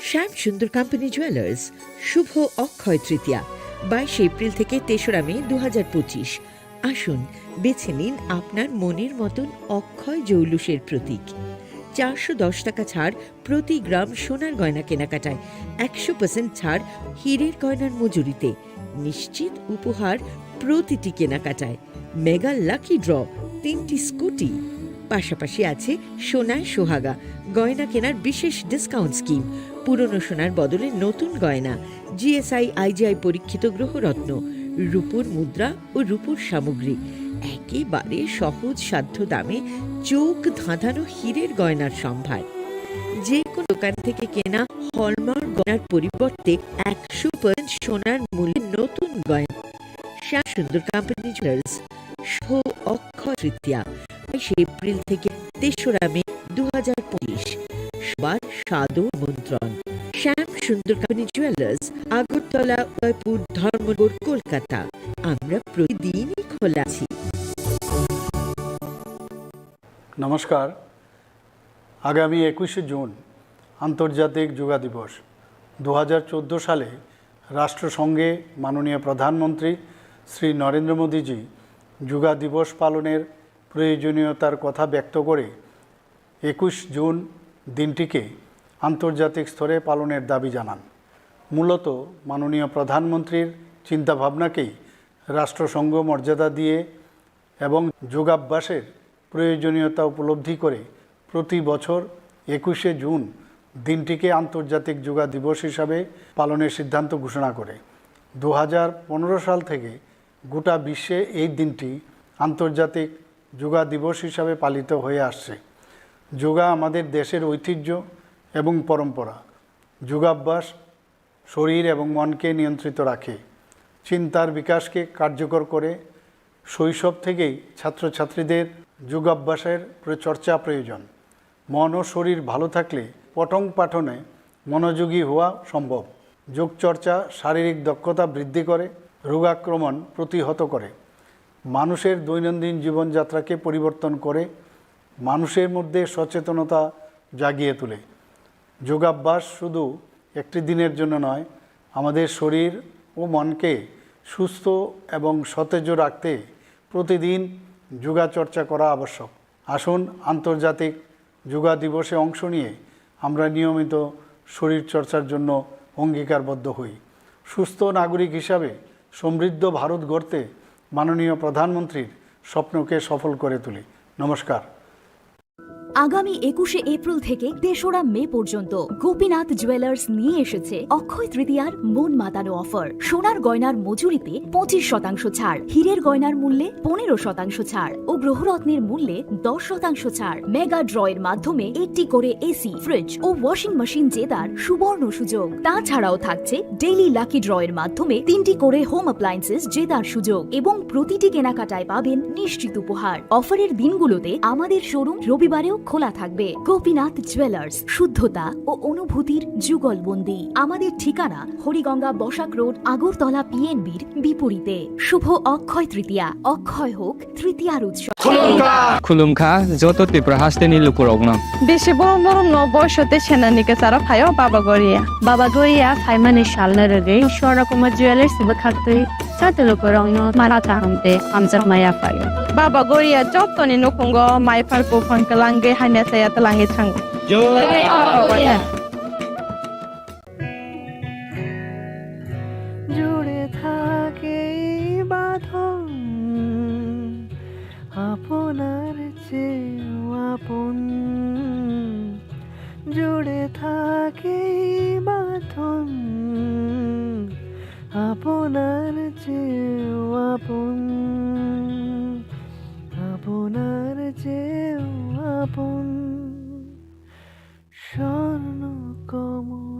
শ্যাম সুন্দর কোম্পানি জুয়েলার্স, শুভ অক্ষয় তৃতীয়া, বাইশে এপ্রিল থেকে তেসরা মে দু হাজার পঁচিশ। আসুন, বেছে নিন আপনার মনের মতন অক্ষয় জৌলুসের প্রতীক। চারশো দশ টাকা ছাড় প্রতি গ্রাম সোনার গয়না কেনাকাটায়, একশো পার্সেন্ট ছাড় হীরের গয়নার মজুরিতে, নিশ্চিত উপহার প্রতিটি কেনাকাটায়। মেগা লাকি ড্র, তিনটি স্কুটি, পাশাপাশি আছে সোনায় সোহাগা গয়না কেনার বিশেষ ডিসকাউন্ট স্কিম, পুরনো সোনার বদলে নতুন গয়না, জিএসআই আইজিআই পরীক্ষিত গ্রহরত্ন, রূপোর মুদ্রা ও রূপোর সামগ্রী, একেবারে সহজ সাধ্য দামে চোখ ধাঁধানো হীরের গয়নার সম্ভার। যে কোনো দোকান থেকে কেনা হলমার্ক গয়নার পরিবর্তে একশো পার্সেন্ট সোনার মূল্যে নতুন গয়না। শ্যাম সুন্দর কোম্পানি জুয়েলার্স, শুভ অক্ষয় তৃতীয়া, বাইশে এপ্রিল থেকে তেসরা মে দু হাজার পঁচিশ। সবার সাদর আমন্ত্রণ। শ্যাম সুন্দর কোম্পানি জুয়েলার্স, আগরতলা, উদয়পুর, ধর্মনগর, কলকাতা। আমরা প্রতিদিনই খোলা আছি। নমস্কার। আগামী একুশে জুন আন্তর্জাতিক যোগা দিবস। দু হাজার চোদ্দো সালে রাষ্ট্রসংঘে মাননীয় প্রধানমন্ত্রী শ্রী নরেন্দ্র মোদীজি যোগা দিবস পালনের প্রয়োজনীয়তার কথা ব্যক্ত করে একুশ জুন দিনটিকে আন্তর্জাতিক স্তরে পালনের দাবি জানান। মূলত মাননীয় প্রধানমন্ত্রীর চিন্তাভাবনাকেই রাষ্ট্রসংঘ মর্যাদা দিয়ে এবং যোগাভ্যাসের প্রয়োজনীয়তা উপলব্ধি করে প্রতি বছর একুশে জুন দিনটিকে আন্তর্জাতিক যোগা দিবস হিসাবে পালনের সিদ্ধান্ত ঘোষণা করে। দু হাজার পনেরো সাল থেকে গোটা বিশ্বে এই দিনটি আন্তর্জাতিক যোগা দিবস হিসাবে পালিত হয়ে আসছে। যোগা আমাদের দেশের ঐতিহ্য এবং পরম্পরা। যোগাভ্যাস শরীর এবং মনকে নিয়ন্ত্রিত রাখে, চিন্তার বিকাশকে কার্যকর করে। শৈশব থেকেই ছাত্রছাত্রীদের যোগাভ্যাসের প্র-, চর্চা প্রয়োজন। মন ও শরীর ভালো থাকলে পঠন পাঠনে মনোযোগী হওয়া সম্ভব। যোগচর্চা শারীরিক দক্ষতা বৃদ্ধি করে, রোগাক্রমণ প্রতিহত করে, মানুষের দৈনন্দিন জীবনযাত্রাকে পরিবর্তন করে, মানুষের মধ্যে সচেতনতা জাগিয়ে তোলে। যোগাভ্যাস শুধু একটি দিনের জন্য নয়, আমাদের শরীর ও মনকে সুস্থ এবং সতেজ রাখতে প্রতিদিন যোগাচর্চা করা আবশ্যক। আসুন, আন্তর্জাতিক যোগা দিবসে অংশ নিয়ে আমরা নিয়মিত শরীরচর্চার জন্য অঙ্গীকারবদ্ধ হই। সুস্থ নাগরিক হিসাবে সমৃদ্ধ ভারত গড়তে মাননীয় প্রধানমন্ত্রীর স্বপ্নকে সফল করে তুলি। নমস্কার। আগামী একুশে এপ্রিল থেকে তেসরা মে পর্যন্ত গোপীনাথ জুয়েলার্স নিয়ে এসেছে অক্ষয় তৃতীয়ার মন মাতানো অফার। সোনার গয়নার মজুরিতে পঁচিশ শতাংশ ছাড়, হীরের গয়নার মূল্যে পনেরো শতাংশ ছাড় ও গ্রহরত্নের মূল্যে দশ শতাংশ ছাড়। মেগা ড্র এর মাধ্যমে একটি করে এসি, ফ্রিজ ও ওয়াশিং মেশিন জেতার সুবর্ণ সুযোগ। তাছাড়াও থাকছে ডেইলি লাকি ড্র এর মাধ্যমে তিনটি করে হোম অ্যাপ্লায়েন্সেস জেতার সুযোগ এবং প্রতিটি কেনাকাটায় পাবেন নিশ্চিত উপহার। অফারের দিনগুলোতে আমাদের শোরুম রবিবারেও খোলা থাকবে। গোপীনাথ জুয়েলার্স, শুদ্ধতা ও অনুভূতির যুগলবন্দি। আমাদের ঠিকানা হরিগঙ্গা বসাক রোড, আগরতলা পিএনবির বিপরীতে। শুভ অক্ষয় তৃতীয়া, অক্ষয় হোক তৃতীয়ার উৎসব। Khulumkha joto Tripura hasteni lukurokno. Bisi borom borom no boiso tei senani kwcharo phaio Baba Goria. Baba Goria phaimani salno rwgwi Swarna Kumar Jewellers bwkhaktwi joto lukurokno mara kaham tei hamjakma yaphaio. Baba Goria jotoni nukhungo mai phar buphang kwlangwi hamya chaya twlangwi thango. Jai Baba Goria. জুড়ে থাকে এই বাঁধন আপনার চেয়েও আপন। জুড়ে থাকে এই বাঁধন আপনার চেয়েও আপন, আপনার চেয়েও আপন। স্বর্ণ কমল।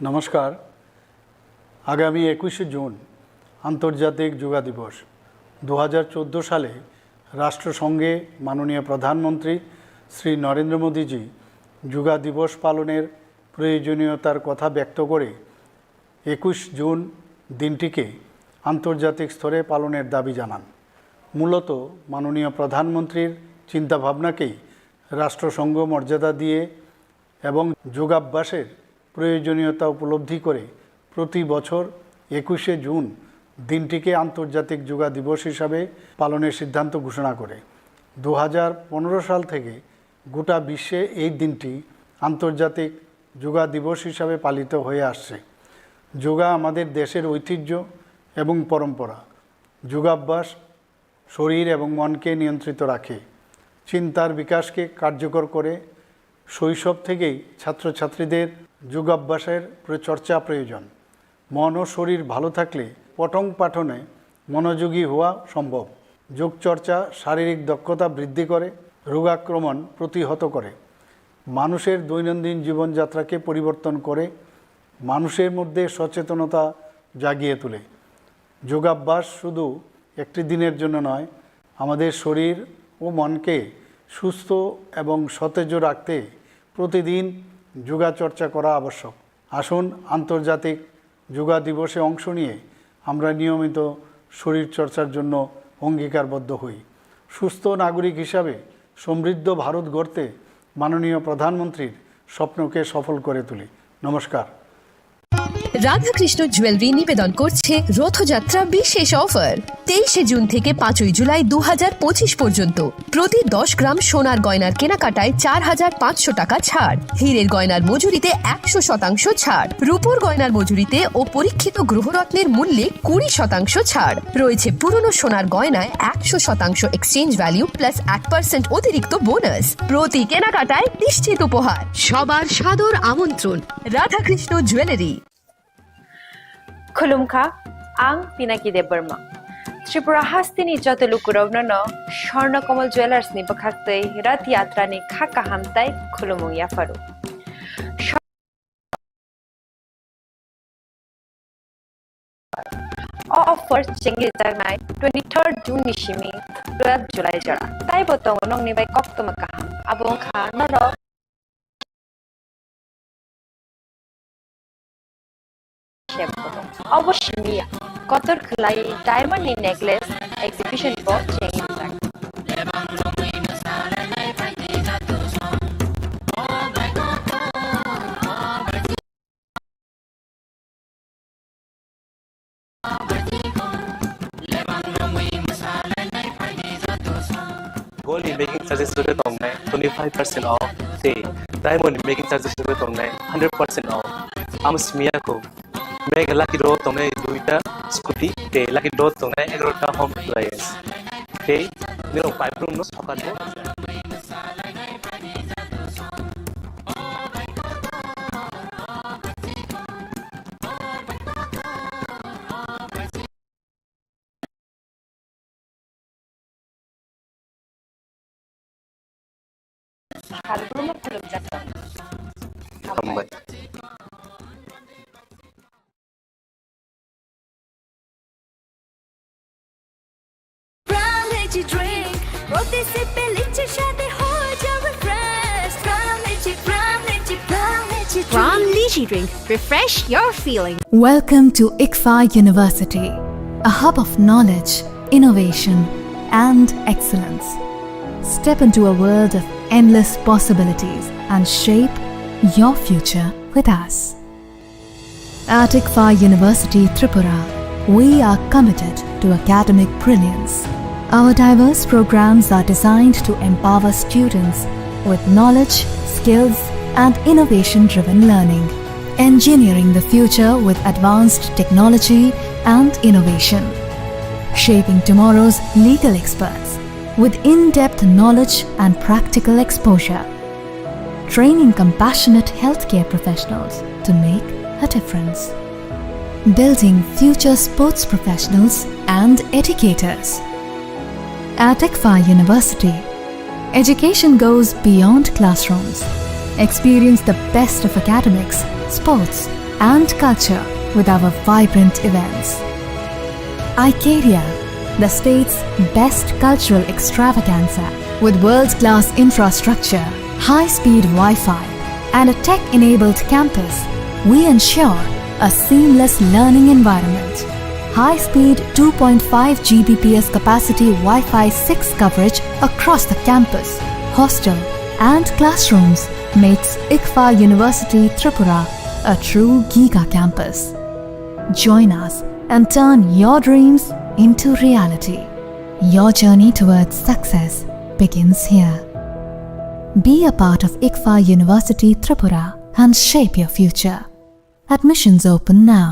নমস্কার। আগামী একুশে জুন আন্তর্জাতিক যোগা দিবস। দু হাজার চোদ্দো সালে রাষ্ট্রসংঘে মাননীয় প্রধানমন্ত্রী শ্রী নরেন্দ্র মোদীজি যোগা দিবস পালনের প্রয়োজনীয়তার কথা ব্যক্ত করে একুশ জুন দিনটিকে আন্তর্জাতিক স্তরে পালনের দাবি জানান। মূলত মাননীয় প্রধানমন্ত্রীর চিন্তাভাবনাকেই রাষ্ট্রসংঘ মর্যাদা দিয়ে এবং যোগাভ্যাসের প্রয়োজনীয়তা উপলব্ধি করে প্রতি বছর একুশে জুন দিনটিকে আন্তর্জাতিক যোগা দিবস হিসাবে পালনের সিদ্ধান্ত ঘোষণা করে। দু হাজার পনেরো সাল থেকে গোটা বিশ্বে এই দিনটি আন্তর্জাতিক যোগা দিবস হিসাবে পালিত হয়ে আসছে। যোগা আমাদের দেশের ঐতিহ্য এবং পরম্পরা। যোগাভ্যাস শরীর এবং মনকে নিয়ন্ত্রিত রাখে, চিন্তার বিকাশকে কার্যকর করে। শৈশব থেকেই ছাত্রছাত্রীদের যোগাভ্যাসের প্র-, চর্চা প্রয়োজন। মন ও শরীর ভালো থাকলে পঠন পাঠনে মনোযোগী হওয়া সম্ভব। যোগচর্চা শারীরিক দক্ষতা বৃদ্ধি করে, রোগাক্রমণ প্রতিহত করে, মানুষের দৈনন্দিন জীবনযাত্রাকে পরিবর্তন করে, মানুষের মধ্যে সচেতনতা জাগিয়ে তোলে। যোগাভ্যাস শুধু একটি দিনের জন্য নয়, আমাদের শরীর ও মনকে সুস্থ এবং সতেজ রাখতে প্রতিদিন যোগা চর্চা করা আবশ্যক। আসুন, আন্তর্জাতিক যোগা দিবসে অংশ নিয়ে আমরা নিয়মিত শরীরচর্চার জন্য অঙ্গীকারবদ্ধ হই। সুস্থ নাগরিক হিসাবে সমৃদ্ধ ভারত গড়তে মাননীয় প্রধানমন্ত্রীর স্বপ্নকে সফল করে তুলি। নমস্কার। রাধাকৃষ্ণ জুয়েলারি নিবেদন করছে রথযাত্রা বিশেষ অফার। তেইশে জুন থেকে পাঁচই জুলাই দু হাজার পঁচিশ পর্যন্ত প্রতি দশ গ্রাম সোনার গয়নার কেনাকাটায় চার হাজার পাঁচশো টাকা ছাড়, হীরের গয়নার মজুরিতে একশো শতাংশ ছাড়, রূপোর গয়নার মজুরিতে ও পরীক্ষিত গ্রহরত্নের মূল্যে কুড়ি শতাংশ ছাড় রয়েছে। পুরনো সোনার গয়নায় একশো শতাংশ এক্সচেঞ্জ ভ্যালু প্লাস এক পার্সেন্ট অতিরিক্ত বোনাস। প্রতি কেনাকাটায় নিশ্চিত উপহার। সবার সাদর আমন্ত্রণ Radhakrishna jewellery. Khulumkha, ang Pinaki Debbarma. Tripura hasteni joto lukurokno no Swarna Kamal Jewellers ni bwkhaktwi Rath Yatra ni kha kaham tai khulumung yapharo. O offer chengwi jaknai twenty-third June ni simi twelve July jora. Taibo tongo nokni bai koktwma kaham. Abo wngkha norok Obo simi ya, kotor khwlai diamond ni necklace exhibition bo chengrijak. Gold ni making charges rwgwi tongnai twenty five percent off tei diamond ni making charges rwgwi tongnai hundred percent off. Amo simi ya kho. Mega Lucky Draw tongnai duita scooty tei Lucky Draw tongnai egarota home appliance. Tei nirok paiprum no sokat bo. Hambai. Prime Lychee Drink, প্রতি সিপে লিচির স্বাদে হয়ে যাবে fresh. Prime Lychee, Prime Lychee, Prime Lychee Drink. Prime Lychee Drink, refresh your feeling. Welcome to ICFAI University, a hub of knowledge, innovation, and excellence. Step into a world of endless possibilities and shape your future with us. At ICFAI University Tripura, we are committed to academic brilliance. Our diverse programs are designed to empower students with knowledge, skills, and innovation-driven learning. Engineering the future with advanced technology and innovation. Shaping tomorrow's legal experts with in-depth knowledge and practical exposure. Training compassionate healthcare professionals to make a difference. Building future sports professionals and educators. At ICFAI University, education goes beyond classrooms. Experience the best of academics, sports, and culture with our vibrant events. Icaria, the state's best cultural extravaganza, with world-class infrastructure, high-speed Wi-Fi, and a tech-enabled campus, we ensure a seamless learning environment. High-speed two point five G B P S capacity Wi-Fi six coverage across the campus, hostel, and classrooms makes ICFAI University Tripura a true giga campus. Join us and turn your dreams into reality. Your journey towards success begins here. Be a part of ICFAI University Tripura and shape your future. Admissions open now.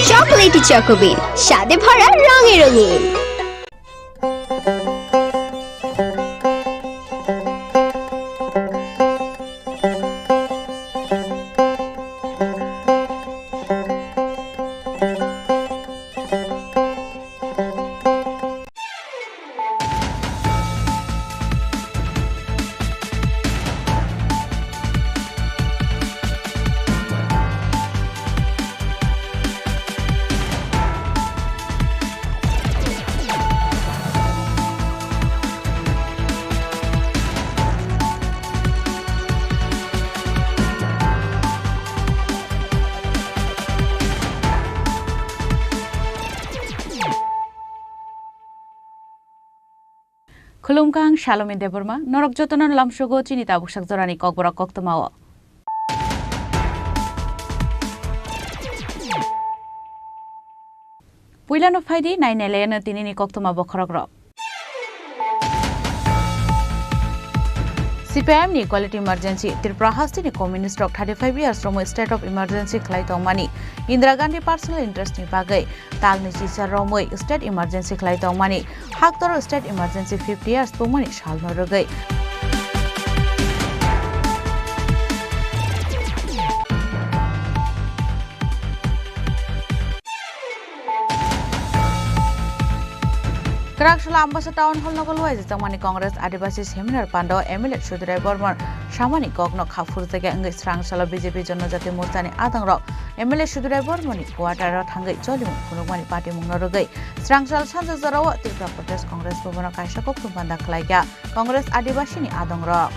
Chocolatey Choco Bean, স্বাদে ভরা, রঙে রঙিন। Khulumkha, ang Salomi Debbarma, norok jotono lamsogo chini tabuk sak jorani kokborok koktwmao. Puilano phaidi, nainai laiano tinini koktwma bokhorokrok. C P I M ni Equality Emergency, Tripura hasteni communist rok thirty five years romwi state of emergency khlai tongmani, Indira Gandhi personal interest ni bagwi talni chisa romwi state emergency khlai tongmani, haktor state emergency fifty years pungmani salno rwgwi. Kwraksala Ambasa Town Hall nogo luaijak tongmani Congress Adibasi Seminar Pando M L A Sudurai Bormon samani kokno kha phurjakya wngwi srangsalo B J P Jonojati Morchani adongrok M L A Sudurai Bormoni quarter-o thangwi cholimung phunukmani patimungno rwgwi srangsal sanja jorao Tripura Pradesh Congress Bhavan-o kaisa koktwma panda khlaikha. Congress Adibasini adongrok.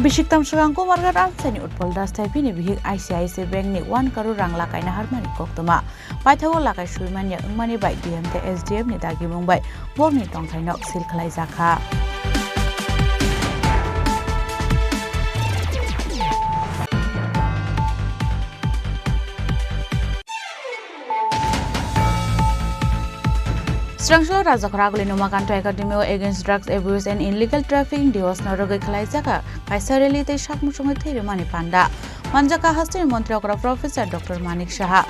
Bisiktam swkang Kumarghat amchaini Utpal Das tei bini bihik I C I C Bank ni one crore rang lakaina harmani koktwma. Paithago lakai suimanya wngmani bai D M tei S D M ni dagimung bai borokni tongthaino seal khlaijakha. Srangsalo Rajakhor Aguli Numakanto Academy o Against Drugs Abuse and Illegal Trafficking Diwas no rwgwi khlaijak kaisa rally tei sak muchungwi thwi rwmani panda. Manjak kha hasteni montri okra Professor Doctor Manik Saha.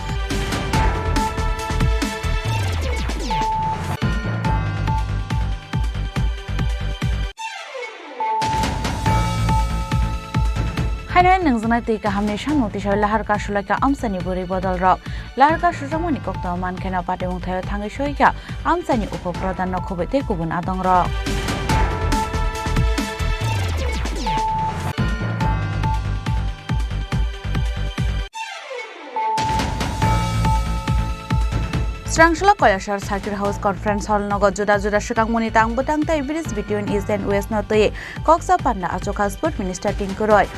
Haino nwngjwnai twi kahamni samung tisao lahar kasulai kha amchaini bwrwi bodol rok. Lahar kasujakmani koktwma mankhe no patimung thaio thangwi soi kha amchaini upo pradhan no khubui tei kubun adong rok. Srangsalo Koyasar Circuit House Conference Hall nogo juda juda swkangmani tang bwtang tei bridge between East and West no twi koksa panda achukha Sport Minister Tinku Roy.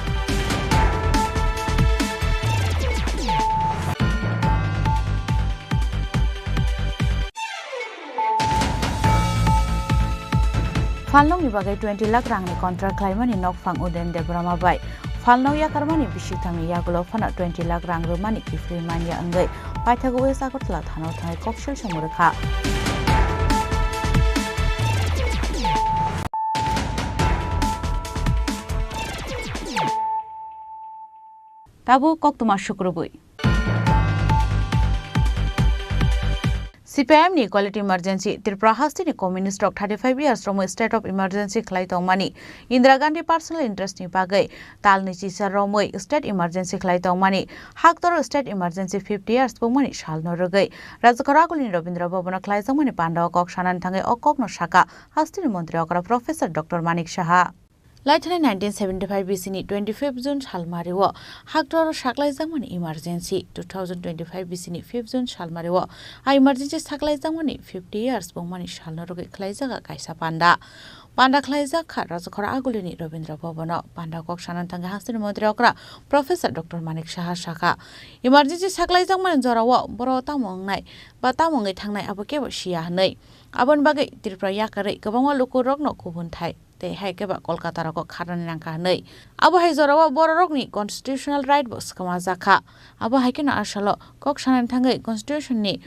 Phalnokni bagwi twenty lakh rangni contract khlaimani nokphang Udayan Debbarma bai phalnok yakarmani bisik thangni yagulo phano twenty lakh rang rwmani kiphilwi manya wngwi paithago West Agartala thanao thangwi koksil somo rwkha. Tabuk koktwma sukrubui. C P I M ni Equality Emergency, Tripura hasteni communist rok thirty five years romwi state of emergency khlai tongmani, Indira Gandhi personal interest ni bagwi talni chisa romwi state emergency khlai tongmani, haktor state emergency fifty years pungmani salno rwgwi Rajakhor Agulini Rabindra Bhavan o khlaijakmani panda o kok sanani thangwi o kokno sakha hasteni montri okra Professor Doctor Manik Saha. Laithani nineteen seventy-five B C ni twenty-fifth June salmari o haktor saklaijakmani emergency, two thousand twenty-five B C ni fifth June salmari o a emergency saklaijakmani fifty years bungmani salno rwgwi khlaijak kaisa panda. Panda khlaijak kha Rajakhor Agulini Rabindra Bhavan o. Panda kok sanani thangwi hasteni montri okra Professor Doctor Manik Saha sakha, emergency saklaijakmani jorao boro tamo wngnai ba tamo wngwi thangnai abo kebo siya hwnwi. Aboni bagwi Tripura yakarwi kwbangma lukurokno kubun thai tei hai khe ba Kolkata rogo kharnani nangkha hwnwi. Abo hai jorao bororokni constitutional right bo swkama jakha. Abo hai kheno a salo kok sanani thangwi constitution ni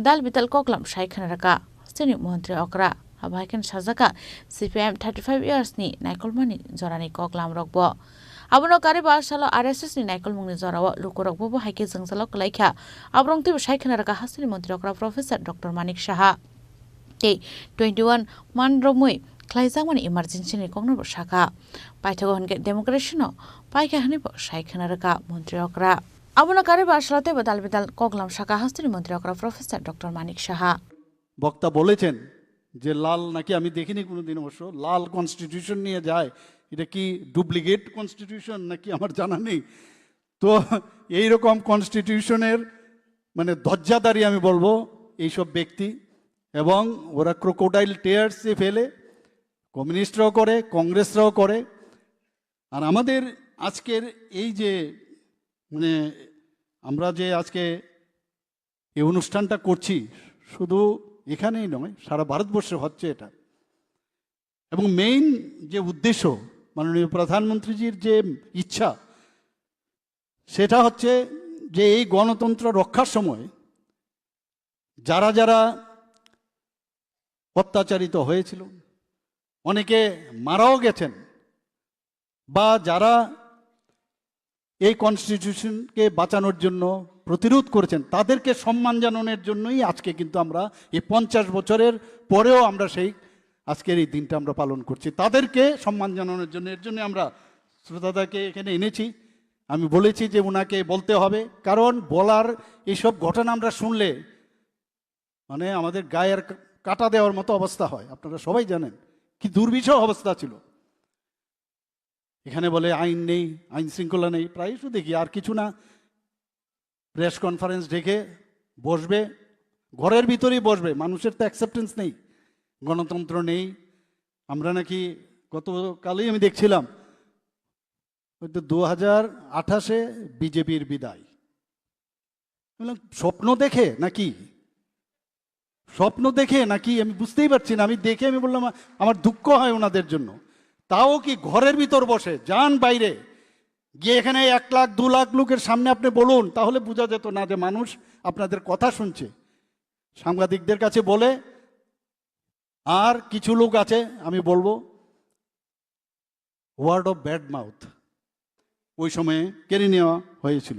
dal bidal koklam sai khna rwkha hasteni montri okra. Abo hai kheno sajakha C P I M thirty five years ni naikolmani jorani koklam rokbo. Abono karwi bo a salo R S S ni naikolmungni jorao lukurokbo bo hai khe jwngjalo kwlai kha. Aborok twibo sai khna rwkha hasteni montri okra Professor Doctor Manik Saha. Tei twenty one man romwi khlaijakmani emergency ni kokno bo sakha. Paithago hwnkhe democracy no paikha hwnwi bo sai khna rwkha montri okra. Abono karwi bo a salo teibo dal bidal koklam sakha hasteni montri okra Professor Doctor Manik Saha. বক্তা বলেছেন যে লাল নাকি আমি দেখিনি কোনোদিন অবশ্য, লাল কনস্টিটিউশন নিয়ে যায়, এটা কি ডুপ্লিকেট কনস্টিটিউশন নাকি আমার জানা নেই। তো এইরকম কনস্টিটিউশনের মানে ধ্বজাধারী আমি বলবো এইসব ব্যক্তি, এবং ওরা ক্রোকোডাইল টিয়ার্সে ফেলে, কমিউনিস্টরাও করে, কংগ্রেসরাও করে। আর আমাদের আজকের এই যে, মানে, আমরা যে আজকে এই অনুষ্ঠানটা করছি, শুধু এখানেই নয়, সারা ভারতবর্ষে হচ্ছে এটা। এবং মেইন যে উদ্দেশ্য, মাননীয় প্রধানমন্ত্রীজির যে ইচ্ছা, সেটা হচ্ছে যে এই গণতন্ত্র রক্ষার সময় যারা যারা অত্যাচারিত হয়েছিল, অনেকে মারাও গেছেন, বা যারা এই কনস্টিটিউশনকে বাঁচানোর জন্য প্রতিরোধ করেছেন, তাদেরকে সম্মান জানানোর জন্যই আজকে কিন্তু আমরা এই পঞ্চাশ বছরের পরেও আমরা সেই আজকের এই দিনটা আমরা পালন করছি, তাদেরকে সম্মান জানানোর জন্য। এর জন্য আমরা শ্রোতাদাকে এখানে এনেছি। আমি বলেছি যে ওনাকে বলতে হবে, কারণ বলার এইসব ঘটনা আমরা শুনলে, মানে, আমাদের গায়ের কা-, কাটা দেওয়ার মতো অবস্থা হয়। আপনারা সবাই জানেন কি দুর্বিষহ অবস্থা ছিল। এখানে বলে আইন নেই, আইন শৃঙ্খলা নেই, প্রায়শ দেখি আর কিছু না, প্রেস কনফারেন্স ডেকে বসবে, ঘরের ভিতরেই বসবে। মানুষের তো অ্যাকসেপ্টেন্স নেই, গণতন্ত্র নেই। আমরা নাকি, গতকালই আমি দেখছিলাম, হয়তো দু হাজার আঠাশে বিজেপির বিদায়। বললাম, স্বপ্ন দেখে নাকি? স্বপ্ন দেখে নাকি? আমি বুঝতেই পারছি না। আমি দেখে আমি বললাম, আমার দুঃখ হয় ওনাদের জন্য। তাও কি ঘরের ভিতর বসে, যান বাইরে গিয়ে, এখানে এক লাখ দু লাখ লোকের সামনে আপনি বলুন, তাহলে বোঝা যেত না যে মানুষ আপনাদের কথা শুনছে। সাংবাদিকদের কাছে বলে, আর কিছু লোক আছে, আমি বলবো, ওয়ার্ড অফ ব্যাড মাউথ ওই সময়ে কেড়ে নেওয়া হয়েছিল।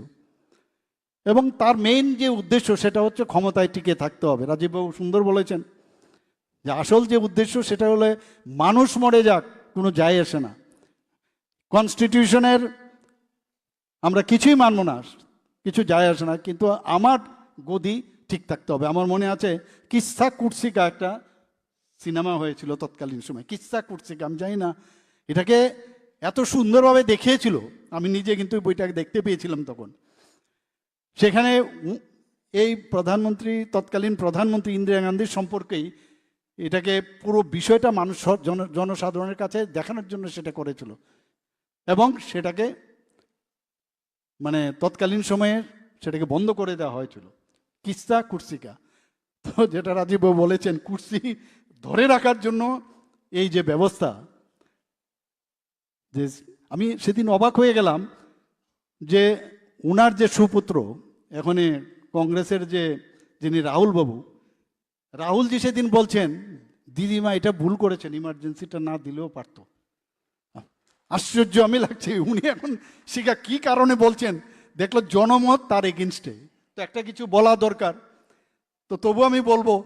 এবং তার মেইন যে উদ্দেশ্য, সেটা হচ্ছে ক্ষমতায় টিকে থাকতে হবে। রাজীববাবু সুন্দর বলেছেন যে আসল যে উদ্দেশ্য, সেটা হলে মানুষ মরে যাক, কোনো যায় আসে না। কনস্টিটিউশনের আমরা কিছুই মানবো না, কিছু যায় আসে না, কিন্তু আমার গদি ঠিক থাকতে হবে। আমার মনে আছে, কিসা কুরসিকা একটা সিনেমা হয়েছিল তৎকালীন সময়, কিসা কুরসিকা। আমি জানি না, এটাকে এত সুন্দরভাবে দেখিয়েছিল, আমি নিজে কিন্তু বইটাকে দেখতে পেয়েছিলাম তখন। সেখানে উ-, এই প্রধানমন্ত্রী, তৎকালীন প্রধানমন্ত্রী ইন্দিরা গান্ধীর সম্পর্কেই এটাকে, পুরো বিষয়টা মানুষ স-, জন-, জনসাধারণের কাছে দেখানোর জন্য সেটা করেছিল, এবং সেটাকে, মানে, তৎকালীন সময়ে সেটাকে বন্ধ করে দেওয়া হয়েছিল। কিসা কুরসিকা। তো যেটা রাজীববাবু বলেছেন, কুরসি ধরে রাখার জন্য এই যে ব্যবস্থা, যে আমি সেদিন অবাক হয়ে গেলাম যে ওনার যে সুপুত্র, এখানে কংগ্রেসের যে, যিনি রাহুল বাবু, রাহুলজি সেদিন বলছেন, "দিদিমা এটা ভুল করেছেন, ইমার্জেন্সিটা না দিলেও পারতো।" আশ্চর্য আমি লাগছে, উনি এখন সেটা কি কারণে বলছেন? দেখলো জনমত তার এগেনস্টে, তো একটা কিছু বলা দরকার। তো তবু আমি বলবো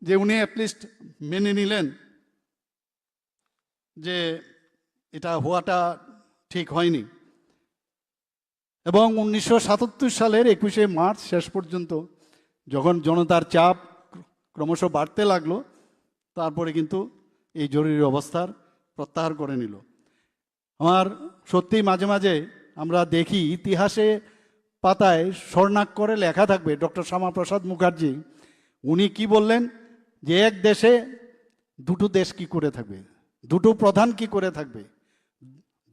যে উনি অ্যাটলিস্ট মেনে নিলেন যে এটা হওয়াটা ঠিক হয়নি। এবং উনিশশো সাতাত্তর সালের একুশে মার্চ শেষ পর্যন্ত যখন জনতার চাপ ক্রমশ বাড়তে লাগলো, তারপরে কিন্তু এই জরুরি অবস্থার প্রত্যাহার করে নিল। আমার সত্যিই মাঝে মাঝে আমরা দেখি ইতিহাসে পাতায় স্বর্ণাক্ষরে লেখা থাকবে, ডক্টর শ্যামাপ্রসাদ মুখার্জি উনি কি বললেন যে এক দেশে দুটো দেশ কি করে থাকবে, দুটো প্রধান কি করে থাকবে,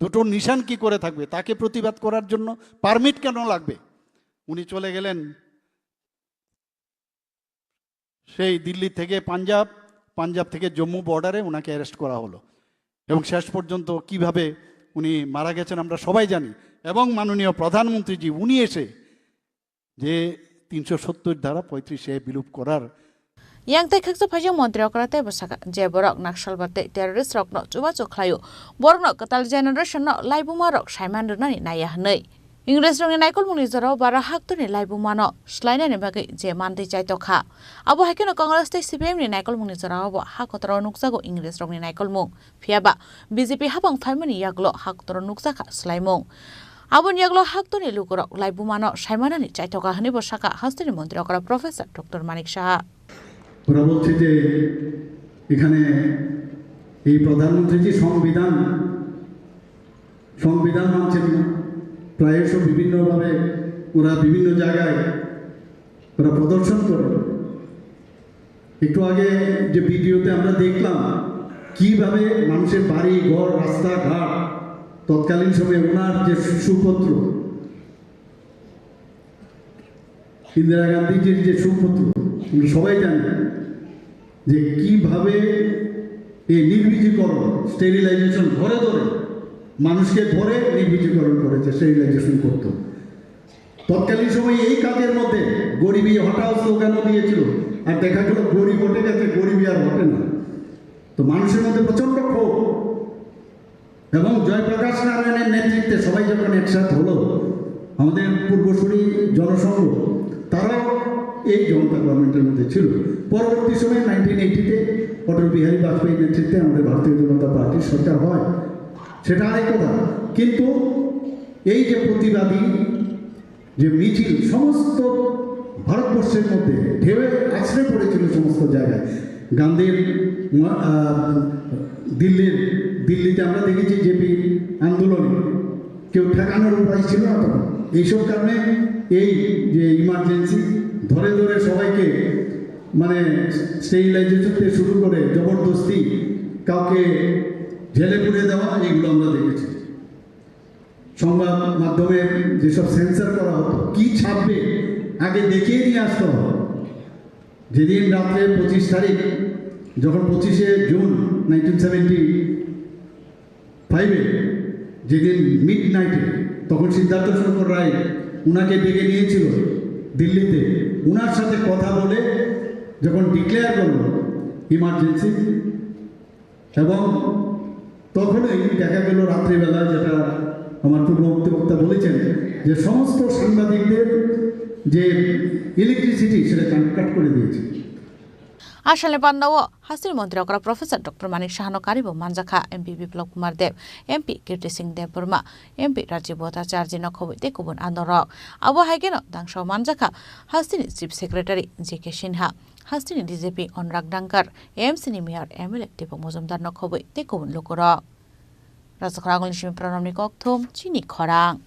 দুটো নিশান কি করে থাকবে, তাকে প্রতিবাদ করার জন্য পারমিট কেন লাগবে? উনি চলে গেলেন সেই দিল্লি থেকে পাঞ্জাব, পাঞ্জাব থেকে জম্মু বর্ডারে ওনাকে অ্যারেস্ট করা হলো। এবং শেষ পর্যন্ত কিভাবে উনি মারা গেছেন আমরা সবাই জানি। এবং মাননীয় প্রধানমন্ত্রীজি উনি এসে যে তিনশো সত্তর ধারা পঁয়ত্রিশ এ বিলোপ করার Yang tei khaksa phaijak montri okra tei bwsaka je borok Naxalbad tei terrorist rokno chubachu khlaio, borokno kwtal generation no laibuma rok saiman rwnani naiya hwnwi. Ingres rokni naikolmungni jorao bara haktorni laibuma no swlainani bagwi je mantwi chaitokha. Abo hai kheno Congress tei C P M ni naikolmungni jorao bo ha kotoro nukjago Ingres rokni naikolmung. Phiya ba B J P hapang phaimani yagulo ha kotoro nukjakha swlaimung. Aboni yagulo haktorni lukurok laibumano saimanani chaithoka hwnwi bo sakha hasteni montri okra Professor Doctor Manik Saha. ওরা বলছে যে এখানে এই প্রধানমন্ত্রী যে সংবিধান, সংবিধান মানছেন না, প্রায়শ বিভিন্নভাবে ওরা বিভিন্ন জায়গায় ওরা প্রদর্শন করে। একটু আগে যে ভিডিওতে আমরা দেখলাম কিভাবে মানুষের বাড়ি ঘর রাস্তাঘাট তৎকালীন সময়ে ওনার যে সুপুত্র, ইন্দিরা গান্ধীজির যে সুপুত্র, আমরা সবাই জানি যে কিভাবে এই নির্বীজীকরণ, স্টেরিলাইজেশন ধরে ধরে, মানুষকে ধরে নির্বীজীকরণ করেছে, স্টেরিলাইজেশন করত। তৎকালীন সময়ে এই কাজের মধ্যে গরিবি হটাও স্লোগানও দিয়েছিল, আর দেখা গেল গরিব হটে গেছে, গরিবি আর হটে না। তো মানুষের মধ্যে প্রচণ্ড ক্ষোভ, এবং জয়প্রকাশ নারায়ণের নেতৃত্বে সবাই যখন একসাথ হলো, আমাদের পূর্বসূরি জনসংঘ, তারাও এই জনতা গভর্নমেন্টের মধ্যে ছিল। পরবর্তী সময়ে নাইনটিন এইটিতে অটল বিহারী বাজপেয়ীর নেতৃত্বে আমাদের ভারতীয় জনতা পার্টির সরকার হয়, সেটা আরেক কথা। কিন্তু এই যে প্রতিবাদী যে মিছিল সমস্ত ভারতবর্ষের মধ্যে ঢেউয়ে আছড়ে পড়েছিল সমস্ত জায়গায়। গান্ধীর ম-, আহ, দিল্লির, দিল্লিতে আমরা দেখেছি জেপি আন্দোলনে কেউ ঠেকানোর উপায় ছিল না তখন। এইসব কারণে এই যে ইমার্জেন্সি ধরে ধরে সবাইকে, মানে, স্টেরিলাইজেশন থেকে শুরু করে জবরদস্তি কাউকে জেলে পুরে দেওয়া, এইগুলো আমরা দেখেছি। সংবাদ মাধ্যমে যেসব সেন্সর করা হতো, কি ছাপবে, আগে দেখিয়ে নিয়ে আসতে হবে। যেদিন রাত্রে পঁচিশ তারিখ, যখন পঁচিশে জুন নাইনটিন সেভেন্টি ফাইভে, যেদিন মিড নাইটে, তখন সিদ্ধার্থ শঙ্কর রায় উনাকে ডেকে নিয়েছিল দিল্লিতে, উনার সাথে কথা বলে যখন ডিক্লেয়ার করলো ইমার্জেন্সি, এবং তখনই দেখা গেল রাত্রিবেলা, যেটা আমার পূর্ববর্তী বক্তা বলেছেন, যে সমস্ত সাংবাদিকদের যে ইলেকট্রিসিটি, সেটা কাট করে দিয়েছে। Asalni pandao hasteni montri okra Professor Doctor Manik Sahano karibo manjakha, M P Biplab Kumar Deb, M P Kirti Singh Debbarma, M P Rajiv Bhattacharjee no khobwi tei kubun andorok. Abo hai kheno dangsa manjakha hasteni Chief Secretary J K Sinha, hasteni D G P Anurag Dhankar, A M C ni Mayor M L A Deepak Majumdar no khobwi tei kubun lukurok. Rajakhor Agulni simi Pranamni kokthum, chini khorang.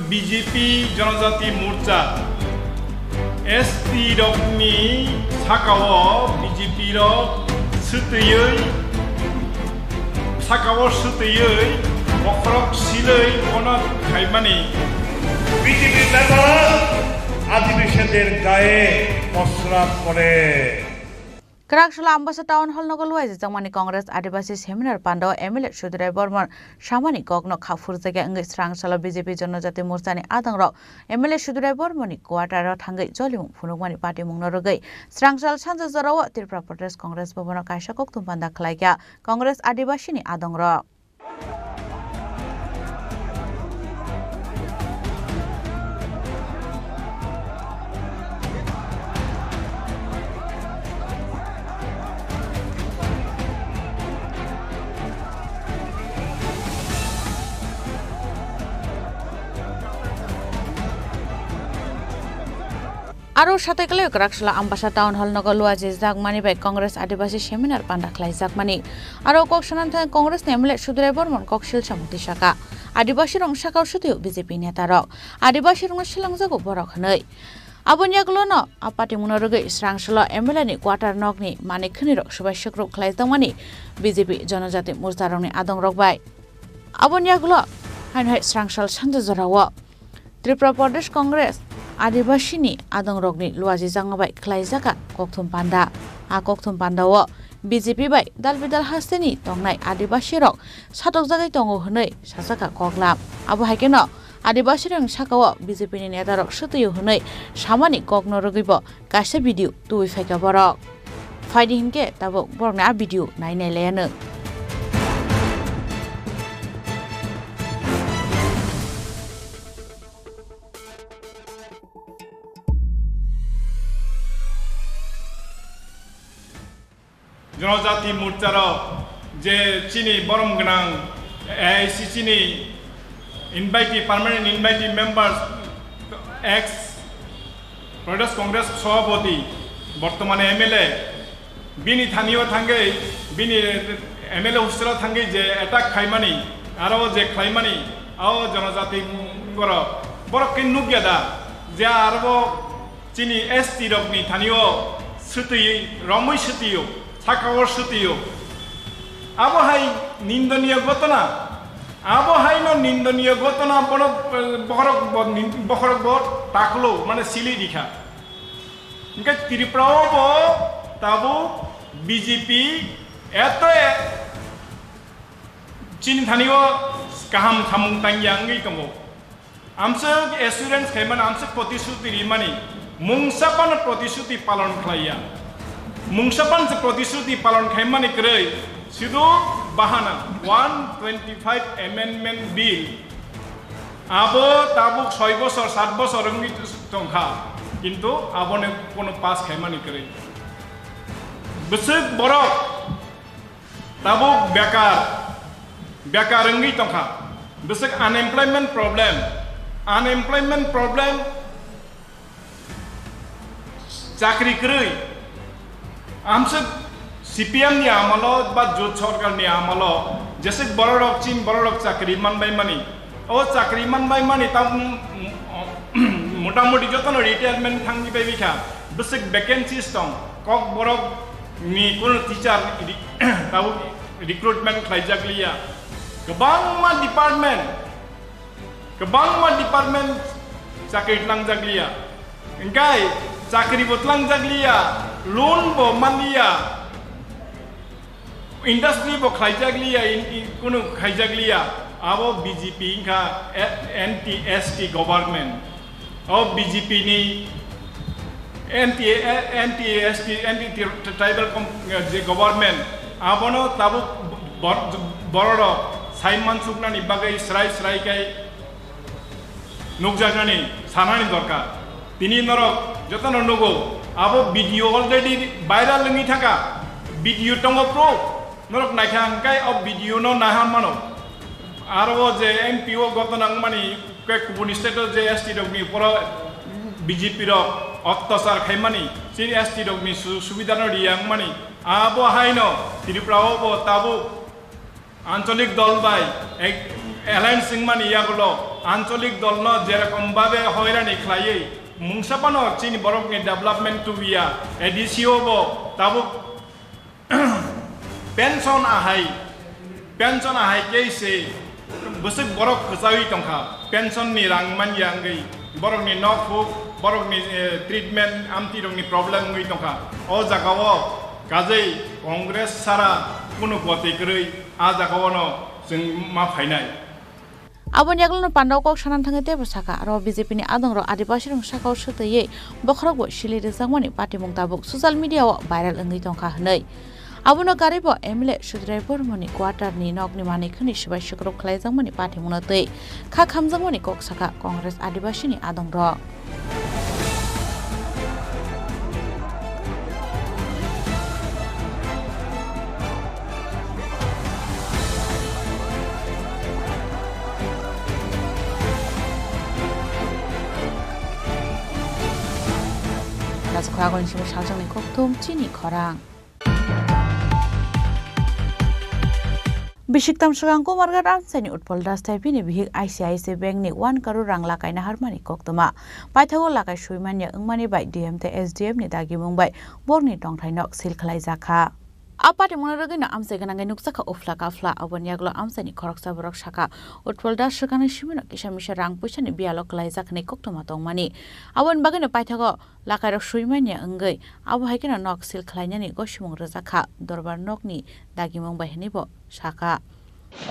B J P Janajati Morcha, S T rokni sakao B J P rok swtwiwi, sakao swtwiwi bokhorok silwi bono khaimani. বিজেপির নেতারা আদিবাসীদের গায়ে প্রস্রাব করে। Kwraksala Ambasa Town Hall nogo luaijak jakmani Congress Adibasi Seminar Pandao M L A Sudurai Bormon samani kokno kha phurjakya wngwi Swrangsalao B J P Janajati Morchani adangrok M L A Sudurai Bormoni quarter-o thangwi jolimung phunukmani patimungno rwgwi Swrangsal sanja jorao Tripura Pradesh Congress Bhavan-o kaisa kokthum panda khlaikha Congress Adibasini adangrok. Aro satai kwlai Kwraksala Ambasa Town Hall nogo luajijakmani bai Congress Adibasi Seminar panda khlaijakmani. Aro kok sanani thani Congress ni M L A Sudurai Bormon kok silsa mukti saka. Adibasi rok saka o swtwi o B J P neta rok. Adibasi rokno swlangjago borok hwnwi. Aboni yagulo no a patimungno rwgwi Swrangsalo M L A ni quarter nokni manwi khwnwi rok subai sukruk khlaijakmani B J P Janajati Morcha rokni adong rok bai. Aboni yagulo haino hai Swrangsal sanja jorao Tripura Pradesh Congress Adibasini adongrokni luajijakma bai khlaijak a kokthum panda. A kokthum pandao B J P bai dal bidal hasteni tongnai Adibasirok satokjagwi tongo hwnwi sajak a koklam. Abo hai kheno Adibasirokni sakao B J P ni netarok swtwio hwnwi samani kokno rwgwibo kaisa video tubui phaikha borok. Phaidi hinkhe tabuk borokni a video nai nai laiya nwng. Jonojati Morcharo je chini borom gwnang A I C C ni invitee, permanent invitee members, ex Pradesh Congress Sabhapati, bortomane M L A, bini thanio thangwi, bini M L A hostel-o thangwi je attack khaimani, aro je khlaimani, o jonojati borok, borok khe nukya da, je aro chini S T rokni thanio swtwi, romwi swtwio, sakao swtwio. Abo hai nindoniyo gotona. Abo haino nindoniyo gotona bono, eh, bokhorok bo nin-, bokhorok bo taklo, mane sili rikha. Hingke Tripura o bo tabuk B J P eto e chini thani o kaham samung tangya wngwi tongo. Amswk assurance khaimani, amswk protisruti rimani, mungsa phano protisruti palon khlaiya. Mungsa phano se protisruti palon khaimani kwrwi, sudu bahana one twenty-five Amendment Bill. Abo tabuk soi bosor, sat bosor wngwi tongkha, kintu aboni kono pass khaimani kwrwi. Bwswk borok tabuk bekar, bekar wngwi tongkha. Bwswk unemployment problem, unemployment problem, chakri kwrwi. Amswk C P M ni amalo ba Jot Sarkar ni amalo jeswk bororok chin bororok chakri manbai mani. O chakri manbai mani ta, mm, mm, motamoti jotono retirement thangwi bai bikha. Bwswk vacancies tong, kok borok ni kono teacher ri-, tabuk recruitment khlaijak liya. Kwbangma department, kwbangma department chakri tlangjak liya. Hingkai chakri bo tlangjak liya, loan bo man liya. Industry bo khlaijak liya, in, in, kunu khaijak liya, abo B J P wngkha, a-, anti S T government. O B J P ni anti, anti S T, anti tri-, tribal com-, je government, abono tabuk bor-, bororok saiman suknani bagwi srai srai khe nukjaknani sanani dorkar. Tini norok jotono nugo, abo video already viral wngwi thangkha, video tongo proof. Norok naikha hwnkhe o video no naha mano. Aro o je M P o gotona wngmani, khe kubuni state o je S T rok ni uporo B J P rok ottachar khaimani, chini S T rok ni su-, subida no riya wngmani, abo haino Tripura o bo tabuk ancholik dol bai ek-, alliance wngmani yagulo ancholik dol no jerokom babe hoirani khlaiwi mungsa phano chini borok ni development tubiya, A D C o bo tabuk pension ahai, pension ahai kei se bwswk borok kwchawi tongkha, pension ni rang manya wngwi borokni nok huk, borokni, eh, treatment, amtwi rokni problem wngwi tongkha. O jaga o kajei Congress sara kunu gotwi kwrwi a jaga o no chwng ma phainai. Aboni yagulono pandao kok sana thangwi teibo sakha, aro B J P ni adongrok Adibasirok sakao swtwiwi bokhorokbo sili rwjakmani patimung tabuk social media o viral wngwi tongkha hwnwi. Abono karwibo M L A Sudrai Bormoni quarter ni nokni manwi khwnwi swbai swkrwp khlaijakmani patimungno twi kha khamjakmani kok sakha Congress Adibasini adongrok. Rajakhoragoni simi saljakni kokthum chini khorang. Bisiktam swkang Kumarghat amchaini Utpal Das tei bini bihik I C I C Bank ni one crore rang lakaina harmani koktwma. Paithago lakai suimanya wngmani bai D M tei S D M ni dagimung bai borokni tongthai nok seal khlaijakha. A patimungno rwgwino amchai gwnangwi nukjakha uphla kaphla. Aboni yagulo amchaini khoroksa borok sakha, Utpal Das swkangni simino kisa misa rang puisani biyalo kwlaijak hwnwi koktwma tongmani. Aboni bagwino paithago lakairok sui manya wngwi abo hai kheno nok seal khlainani gosimung rwjak kha, dorbar nokni dagimung bai hwnwi bo sakha.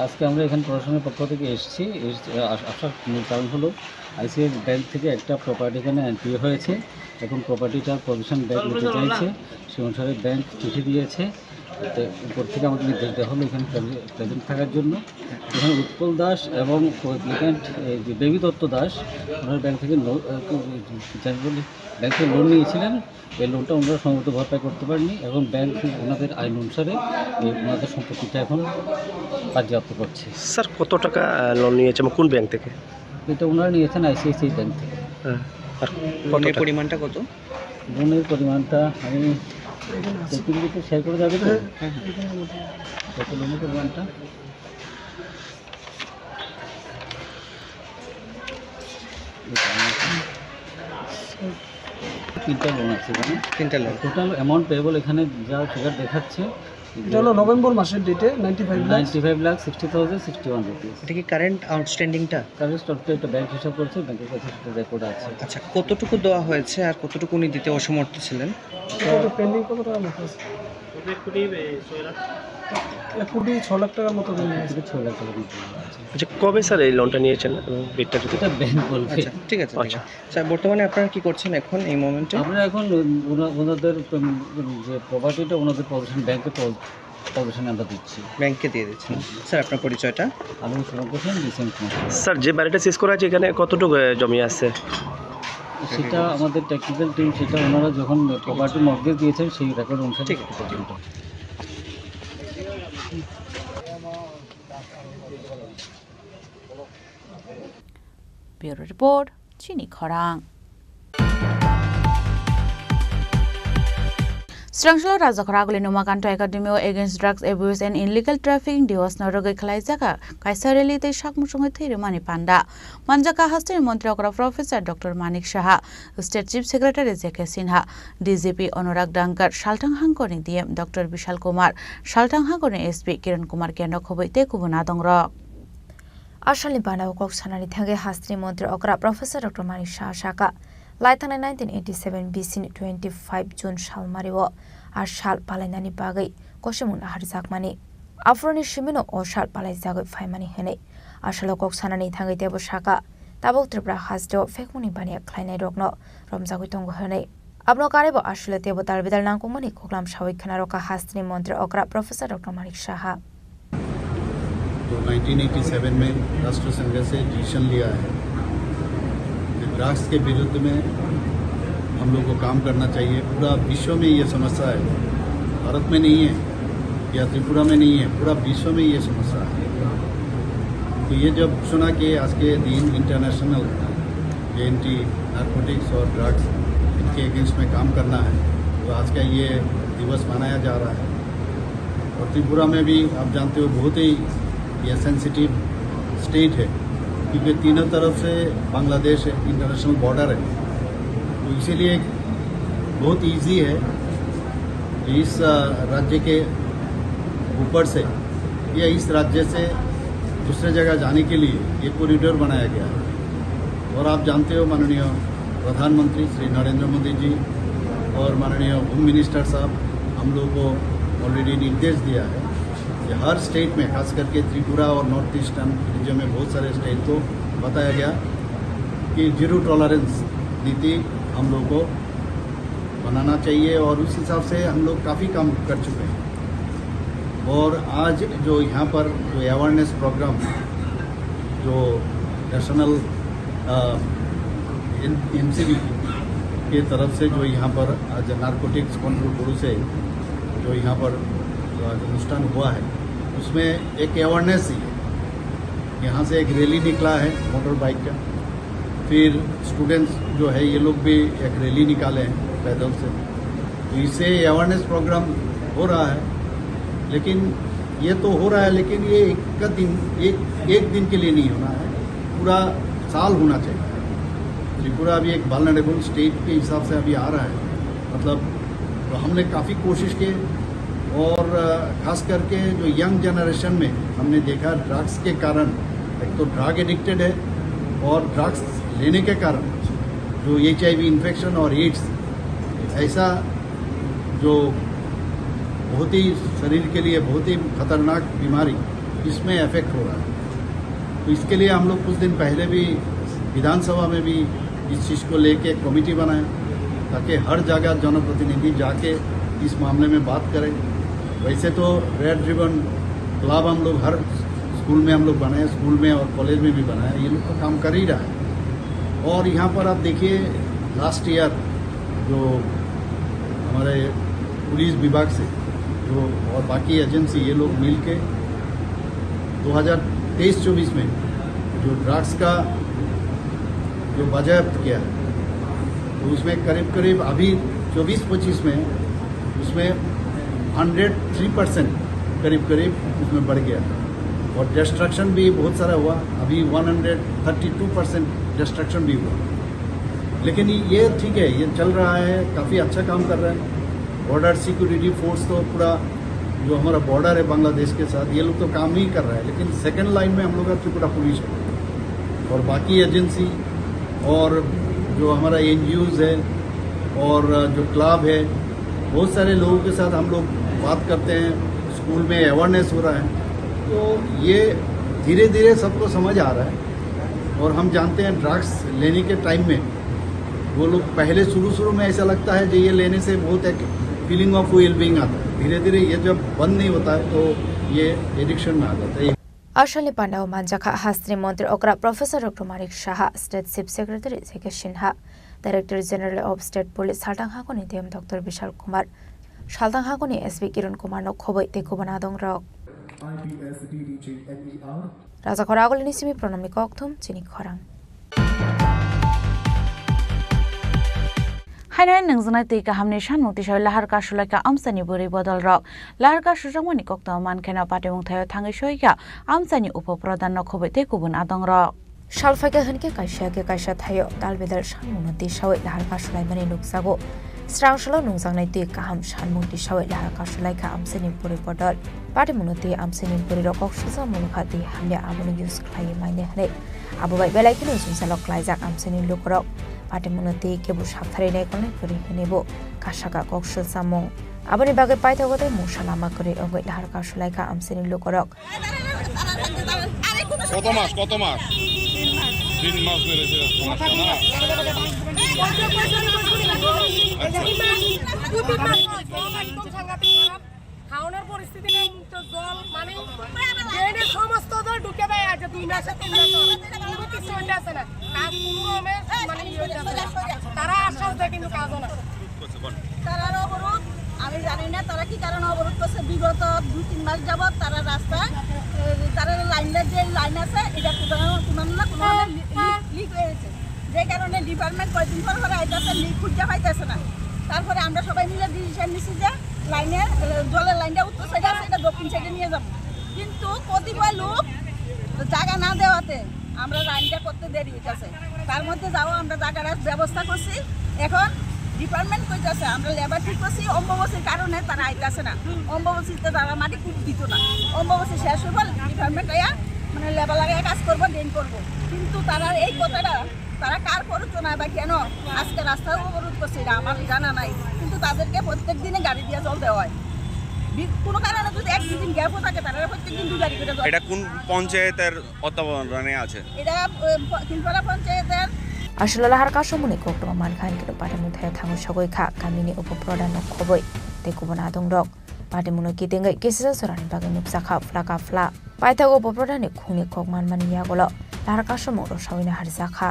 আজকে আমরা এখানে প্রশাসনের পক্ষ থেকে এসেছি। এস-, আস-, আসার মূল কারণ হলো আইসিআইসি ব্যাংক থেকে একটা প্রপার্টি এখানে এনপিএ হয়েছে। এখন প্রপার্টিটার পজিশন ব্যাংক নিতে চাইছে, সে অনুসারে ব্যাংক চিঠি দিয়েছে। তো উপর থেকে আমাকে নির্দেশ দেওয়া হলো এখানে প্রেজে-, প্রেজেন্ট থাকার জন্য। এখানে উৎপল দাস এবং অ্যাপ্লিক্যান্ট, এই যে দেবী দত্ত দাস, ওনার ব্যাংক থেকে লো-, আহ, জেনারেলি ব্যাংক থেকে লোন নিয়েছিলেন। এই লোনটা ওনারা সময়মতো ভরপাই করতে পারেননি। এখন ব্যাংক ওনাদের আইন অনুসারে এই ওনাদের সম্পত্তিটা এখন বাজেয়াপ্ত করছে। স্যার, কত টাকা, আহ, লোন নিয়েছে এবং কোন ব্যাংক থেকে? এটা ওনারা নিয়েছেন আইসিআইসিআই ব্যাংক থেকে। হ্যাঁ। আর কত লোনের টাকা? পরিমাণটা কত? লোনের পরিমাণটা আমি দেখতে দিলে তো শেয়ার করে যাবে তো? হ্যাঁ, হ্যাঁ। কত লোনের পরিমাণটা? তিনটা লোন আছে এখানে। তিনটা লোন। টোটাল অ্যামাউন্ট পেয়েবল এখানে যা ফিগার দেখাচ্ছে, এটা হলো নভেম্বর মাসের ডেটে ninety five lakh. Ninety five lakh sixty thousand sixty one rupees. এটা কি কারেন্ট আউটস্ট্যান্ডিংটা? কারেন্ট স্টকটা একটা ব্যাংক হিসাব করছে, ব্যাংকের কাছে সেটা রেকর্ড আছে। আচ্ছা, কতটুকু দেওয়া হয়েছে আর কতটুকু উনি দিতে অসমর্থ ছিলেন? এটা তো পেন্ডিং কত টাকার মতো আছে? এক কোটি ছ লাখ টাকার মতো পেন্ডিং আছে। ছয় লাখ টাকার মতো আছে। আচ্ছা, কবে স্যার এই লোনটা নিয়েছেন এবং ডেটটা যদি এটা ব্যাংক বলবে। আচ্ছা, ঠিক আছে, ঠিক আচ্ছা। আছে। স্যার, বর্তমানে আপনারা কি করছেন এখন এই মোমেন্টে? আমরা এখন ওনা-, ওনাদের, উম, যে প্রপার্টিটা ওনাদের পজিশন, ব্যাংকের পজ-, পজিশনে আমরা দিচ্ছি। ব্যাংকে দিয়ে দিচ্ছেন। হুম। স্যার, আপনার পরিচয়টা? আমি সুরঙ্গ সেন, ডিসি। স্যার, যে বাড়িটা সিজ করা হয়েছে, এখানে কতটুকু, আহ, জমি আছে? সেটা আমাদের টেকনিক্যাল টিম, সেটা ওনারা যখন প্রপার্টি মর্গেজ দিয়েছেন, সেই রেকর্ড অনুসারে ঠিক আছে। সেটা পর্যন্ত। Bureau Report, Chini Khorang. Srangso Rajakhor Aguli Numakanto Academy o Against Drugs Abuse and Illegal Trafficking Diwas no rwgwi khwlaijak kaisa rally tei sak muchungwi thwi rwmani panda manjak kha hasteni montri okra Professor Doctor Manik Saha, State Chief Secretary J K Sinha, D G P Anurag Dangkar, Salthang Hangkorni D M Doctor Bishal Kumar, Salthang Hangkorni S P Kiran Kumar Kendra khobwi tei kubun adongrok. Asalni bana o kok sanani thangwi hasteni montri okra Professor Doctor Manik Saha saka, lai thangnai nineteen eighty seven B C ni twenty five June salmari o a sal palainani bagwi kosemung naharjakmani. Aphuruni simino o sal palaijagwi phaimani hwnwi a salo kok sanani thangwi teibo saka, tabuk Tripura hasteo phekmungni baniya khlainairokno romjagwi tongo hwnwi. Abono karwibo aswle teibo dalbidal nangkukmani khuklam sawi khwnarokha hasteni montri okra Professor Doctor Manik Saha. तो nineteen eighty seven में राष्ट्र संघ से डिसीजन लिया है कि ड्रग्स के विरुद्ध में हम लोग को काम करना चाहिए। पूरा विश्व में ये समस्या है, भारत में नहीं है या त्रिपुरा में नहीं है, पूरा विश्व में ये समस्या है। तो ये जब सुना कि आज के दिन इंटरनेशनल एंटी नारकोटिक्स और ड्रग्स, इनके अगेंस्ट में काम करना है, तो आज का ये दिवस मनाया जा रहा है। और त्रिपुरा में भी आप जानते हो, बहुत ही ये सेंसिटिव स्टेट है, क्योंकि तीनों तरफ से बांग्लादेश है, इंटरनेशनल बॉर्डर है, तो इसीलिए बहुत इजी है कि इस, अ, राज्य के ऊपर से या इस राज्य से दूसरे जगह जाने के लिए ये कॉरिडोर बनाया गया है। और आप जानते हो, माननीय प्रधानमंत्री श्री नरेंद्र मोदी जी और माननीय होम मिनिस्टर साहब हम लोग को ऑलरेडी निर्देश दिया है कि हर स्टेट में, खास करके त्रिपुरा और नॉर्थ ईस्टर्न रीजन में बहुत सारे स्टेट को बताया गया कि जीरो टॉलरेंस नीति हम लोग को बनाना चाहिए और उस हिसाब से हम लोग काफ़ी काम कर चुके हैं। और आज जो यहाँ पर जो अवेयरनेस प्रोग्राम जो नेशनल, अ, एन-, एनसीबी के तरफ से जो यहाँ पर आज नारकोटिक्स कंट्रोल ब्यूरो से जो यहाँ पर जो आज अनुष्ठान हुआ है, उसमें एक अवेयरनेस ही है। यहाँ से एक रैली निकला है मोटर बाइक का, फिर स्टूडेंट्स जो है, ये लोग भी एक रैली निकाले हैं पैदल से। तो इससे अवेयरनेस प्रोग्राम हो रहा है, लेकिन ये तो हो रहा है, लेकिन ये एक का दिन, एक, एक दिन के लिए नहीं होना है, पूरा साल होना चाहिए। त्रिपुरा अभी एक वल्नरेबल स्टेट के हिसाब से अभी आ रहा है, मतलब, तो हमने काफ़ी कोशिश की। और, अ, खास करके जो यंग जनरेशन में हमने देखा, ड्रग्स के कारण, एक तो ड्रग एडिक्टेड है और ड्रग्स लेने के कारण जो एचआईवी इन्फेक्शन और एड्स, ऐसा जो बहुत ही शरीर के लिए बहुत ही खतरनाक बीमारी, इसमें अफेक्ट हो रहा है। तो इसके लिए हम लोग कुछ दिन पहले भी विधानसभा में भी इस चीज़ को लेके एक कमेटी बनाया, ताकि हर जगह जनप्रतिनिधि जाके इस मामले में बात करें। वैसे तो रेड रिबन क्लब हम लोग हर स्कूल में हम लोग बनाए, स्कूल में और कॉलेज में भी बनाए, ये लोग तो काम कर ही रहा है। और यहाँ पर आप देखिए, लास्ट ईयर जो हमारे पुलिस विभाग से जो और बाकी एजेंसी, ये लोग मिल के दो हज़ार तेईस चौबीस में जो ड्रग्स का जो बाजायाप्त किया है, तो उसमें करीब करीब अभी चौबीस पच्चीस में उसमें हंड्रेड थ्री परसेंट करीब करीब उसमें बढ़ गया। और डिस्ट्रक्शन भी बहुत सारा हुआ, अभी one hundred thirty two percent destruction भी हुआ। लेकिन ये ठीक है, ये चल रहा है, काफ़ी अच्छा काम कर रहा है। बॉर्डर सिक्योरिटी फोर्स तो पूरा जो हमारा बॉर्डर है बांग्लादेश के साथ, ये लोग तो काम नहीं कर रहा है, लेकिन सेकंड लाइन में हम लोग का त्रिपुरा पुलिस है और बाकी एजेंसी और जो हमारा एनजीओज़ है और जो क्लब है, बहुत सारे लोगों के साथ हम लोग बात करते हैं, स्कूल में अवेयरनेस हो रहा है। तो ये धीरे धीरे सबको समझ आ रहा है और हम जानते हैं ड्रग्स लेने के टाइम में वो लोग पहले शुरू शुरू में ऐसा लगता है जो ये लेने से बहुत एक फीलिंग ऑफ वेल बीइंग आता है, धीरे धीरे ये जब बंद नहीं होता है तो ये एडिक्शन में आ जाता है। Asalni pandao manjakha hasteni montri okra Professor Doctor Manik Saha, State Chief Secretary J K Sinha, Director General of State Police Saltang Hakoni D M Doctor Bishal Kumar, Saltang Hakoni S P Kiran Kumar no khoboi tei kubun adongrok. Rajakhor Agulini simi Pranamni kokthum chini khorang. Haino hai nungjaknai twi kahamni sanmung tisao lahar kasulaikha amchaini bwrwi bodolrok. Lahar kasujakmani koktwma mankheno patimung thaio thangwi soikha amchaini upo pradhanno khoboi tei kubun adongrok. Sal phaikha hinkhe kaisa khe kaisa thaio dalbedal sanmungno tisawi lahar kasulaimani nukjago. Srang salo nungjaknai twi kaham sanmung tisawi lahar kasulaikha amchaini bwrwi bodol. Patimungno twi amchaini bwrwirok kok sujak mungkha twi hamya abono use khlaiwi manya hwnwi. Abo bai belai kheno jwngjalo klaijak amchaini lukurok. Patimungno twi kebo saptharwi naikolnai kwrwi hwnwibo kasaka kok swlsamung. Aboni bagwi paithago tei mungsa lama kwrwi wngwi lahar kasulaikha amchaini lukurok. কত মাস, কত মাস? তিন মাস ধরে সেটা সমস্যা না? আচ্ছা। খাওয়ানোর পরিস্থিতি নেই, মুক্ত জল, মানে, ড্রেনে সমস্ত জল ঢুকে দেয়, আজ দুই মাসে তিন মাস হলো। কোনো কিছু হইতে আসে না। কাজ কোনো রকমে, মানে, ইয়ে হইতে আসে না। তারা আশ্বাস দেয়, কিন্তু কাজও না। তারার অবরোধ, আমি জানি না তারা কি কারণে অবরোধ করছে। বিগত দুই তিন মাস যাবত তারা রাস্তায়, এ, তারা লাইনের যে লাইন আছে, এটা কোনো, কোনো না কোনো লিক হয়েছে। যে কারণে ডিপার্টমেন্ট কয়দিন পর পর আইতাছে, লিক খুঁজে পাইতেছে না। তারপরে আমরা সবাই মিলে ডিসিশন নিছি যে লাইনে, এ, জলের লাইনটা উত্তর সাইডে আছে, এটা দক্ষিণ সাইডে নিয়ে যাবো। কিন্তু কতিপয় লোক জায়গা না দেওয়াতে আমরা লাইনটা করতে দেরি হইতাছে। তার মধ্যে যাও আমরা জায়গার ব্যবস্থা করছি। এখন ডিপার্টমেন্ট কইতাছে আমরা লেবার ঠিক করছি, অম্বুবাসীর কারণে তারা আইতাছে না, অম্বুবাসীতে তারা মাটি খুব দিত না। অম্বুবাসী শেষ হইব, ডিপার্টমেন্ট আইয়া মানে লেবার লাগাইয়া কাজ করবো, ড্রেন করবো। কিন্তু তারা এই কথাটা, তারা কার প্ররোচনায় বা কেন আজকে রাস্তা অবরোধ করছে, এটা আমার জানা নাই। কিন্তু তাদেরকে প্রত্যেক দিনে গাড়ি দিয়ে জল দেওয়া হয়। বি-, কোনো কারণে যদি এক দুদিন গ্যাপও থাকে, তারা প্রত্যেক দিন দুই গাড়ি করে জল এটা কোন পঞ্চায়েতের তত্ত্বাবধানে আছে? এটা, এ, প-, কিলপাড়া পঞ্চায়েতের। Aswk lahar kasumungni koktwma mankha hinkhe patimung thaio thangwi sogwi kha kamini upo pradhanno khoboi tei kubun adongrok. Patimungno kitingwi kisisa jorani bagwi nukjakha phlaka phla. Paithago upo pradhanni khungni kok manmani yagulo lahar kasumung rwsawino harjakha.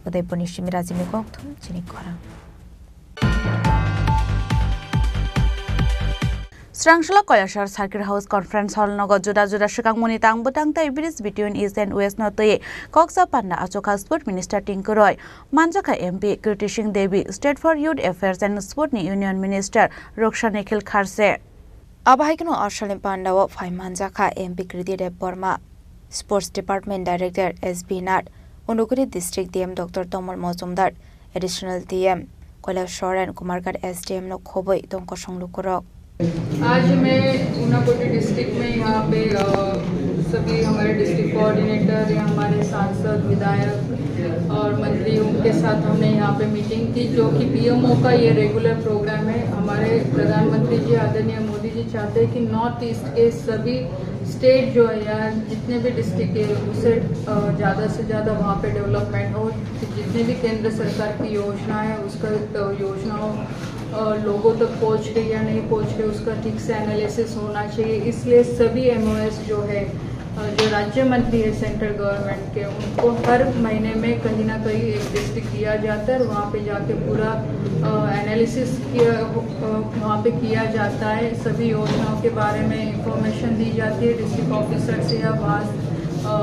Udaipurni Simi Rajini kokthum chini khorang. Srangsalo Koilasor Circuit House Conference Hall nogo juda juda swkangmungni tang bwtang tei bridge between East and West no twi koksa panda achukha Sport Minister Tinku Roy, manjakha M P Kriti Singh Devi, State for Youth Affairs and Sport ni Union Minister Raksha Nikhil Kharse. Abo hai kheno Aswk ni panda o phai manjakha M P Kriti Debbarma, Sports Department Director S B Nath, Unukuri District D M Doctor Tomol Mojumdar, Additional D M Kailasor and Kumarghat S D M no khoboi tongkosong lukurok. आज मैं ऊनाकोटी डिस्ट्रिक्ट में यहाँ पे, अ, सभी हमारे district coordinator या हमारे सांसद, विधायक और मंत्री, उनके साथ हमने यहाँ पे मीटिंग की, जो कि पीएमओ का ये रेगुलर प्रोग्राम है। हमारे प्रधानमंत्री जी, आदरणीय मोदी जी चाहते हैं कि नॉर्थ ईस्ट के सभी स्टेट जो है या जितने भी डिस्ट्रिक्ट है, उसे, अ, ज़्यादा से ज़्यादा वहाँ पे डेवलपमेंट हो। जितने भी केंद्र सरकार की योजनाएं, उसका, अ, योजनाओं, अ, लोगों तक पहुँच गई या नहीं पहुँच गई, उसका ठीक से एनालिसिस होना चाहिए। इसलिए सभी एमओएस जो है, अ, जो राज्य मंत्री है सेंट्रल गवर्नमेंट के, उनको हर महीने में कहीं ना कहीं एक डिस्ट्रिक्ट दिया जाता है और वहाँ पे जाके पूरा, अ, एनालिसिस किया, अ, वहाँ पे किया जाता है। सभी योजनाओं के बारे में इंफॉर्मेशन दी जाती है डिस्ट्रिक्ट ऑफिसर से या वहाँ, अ,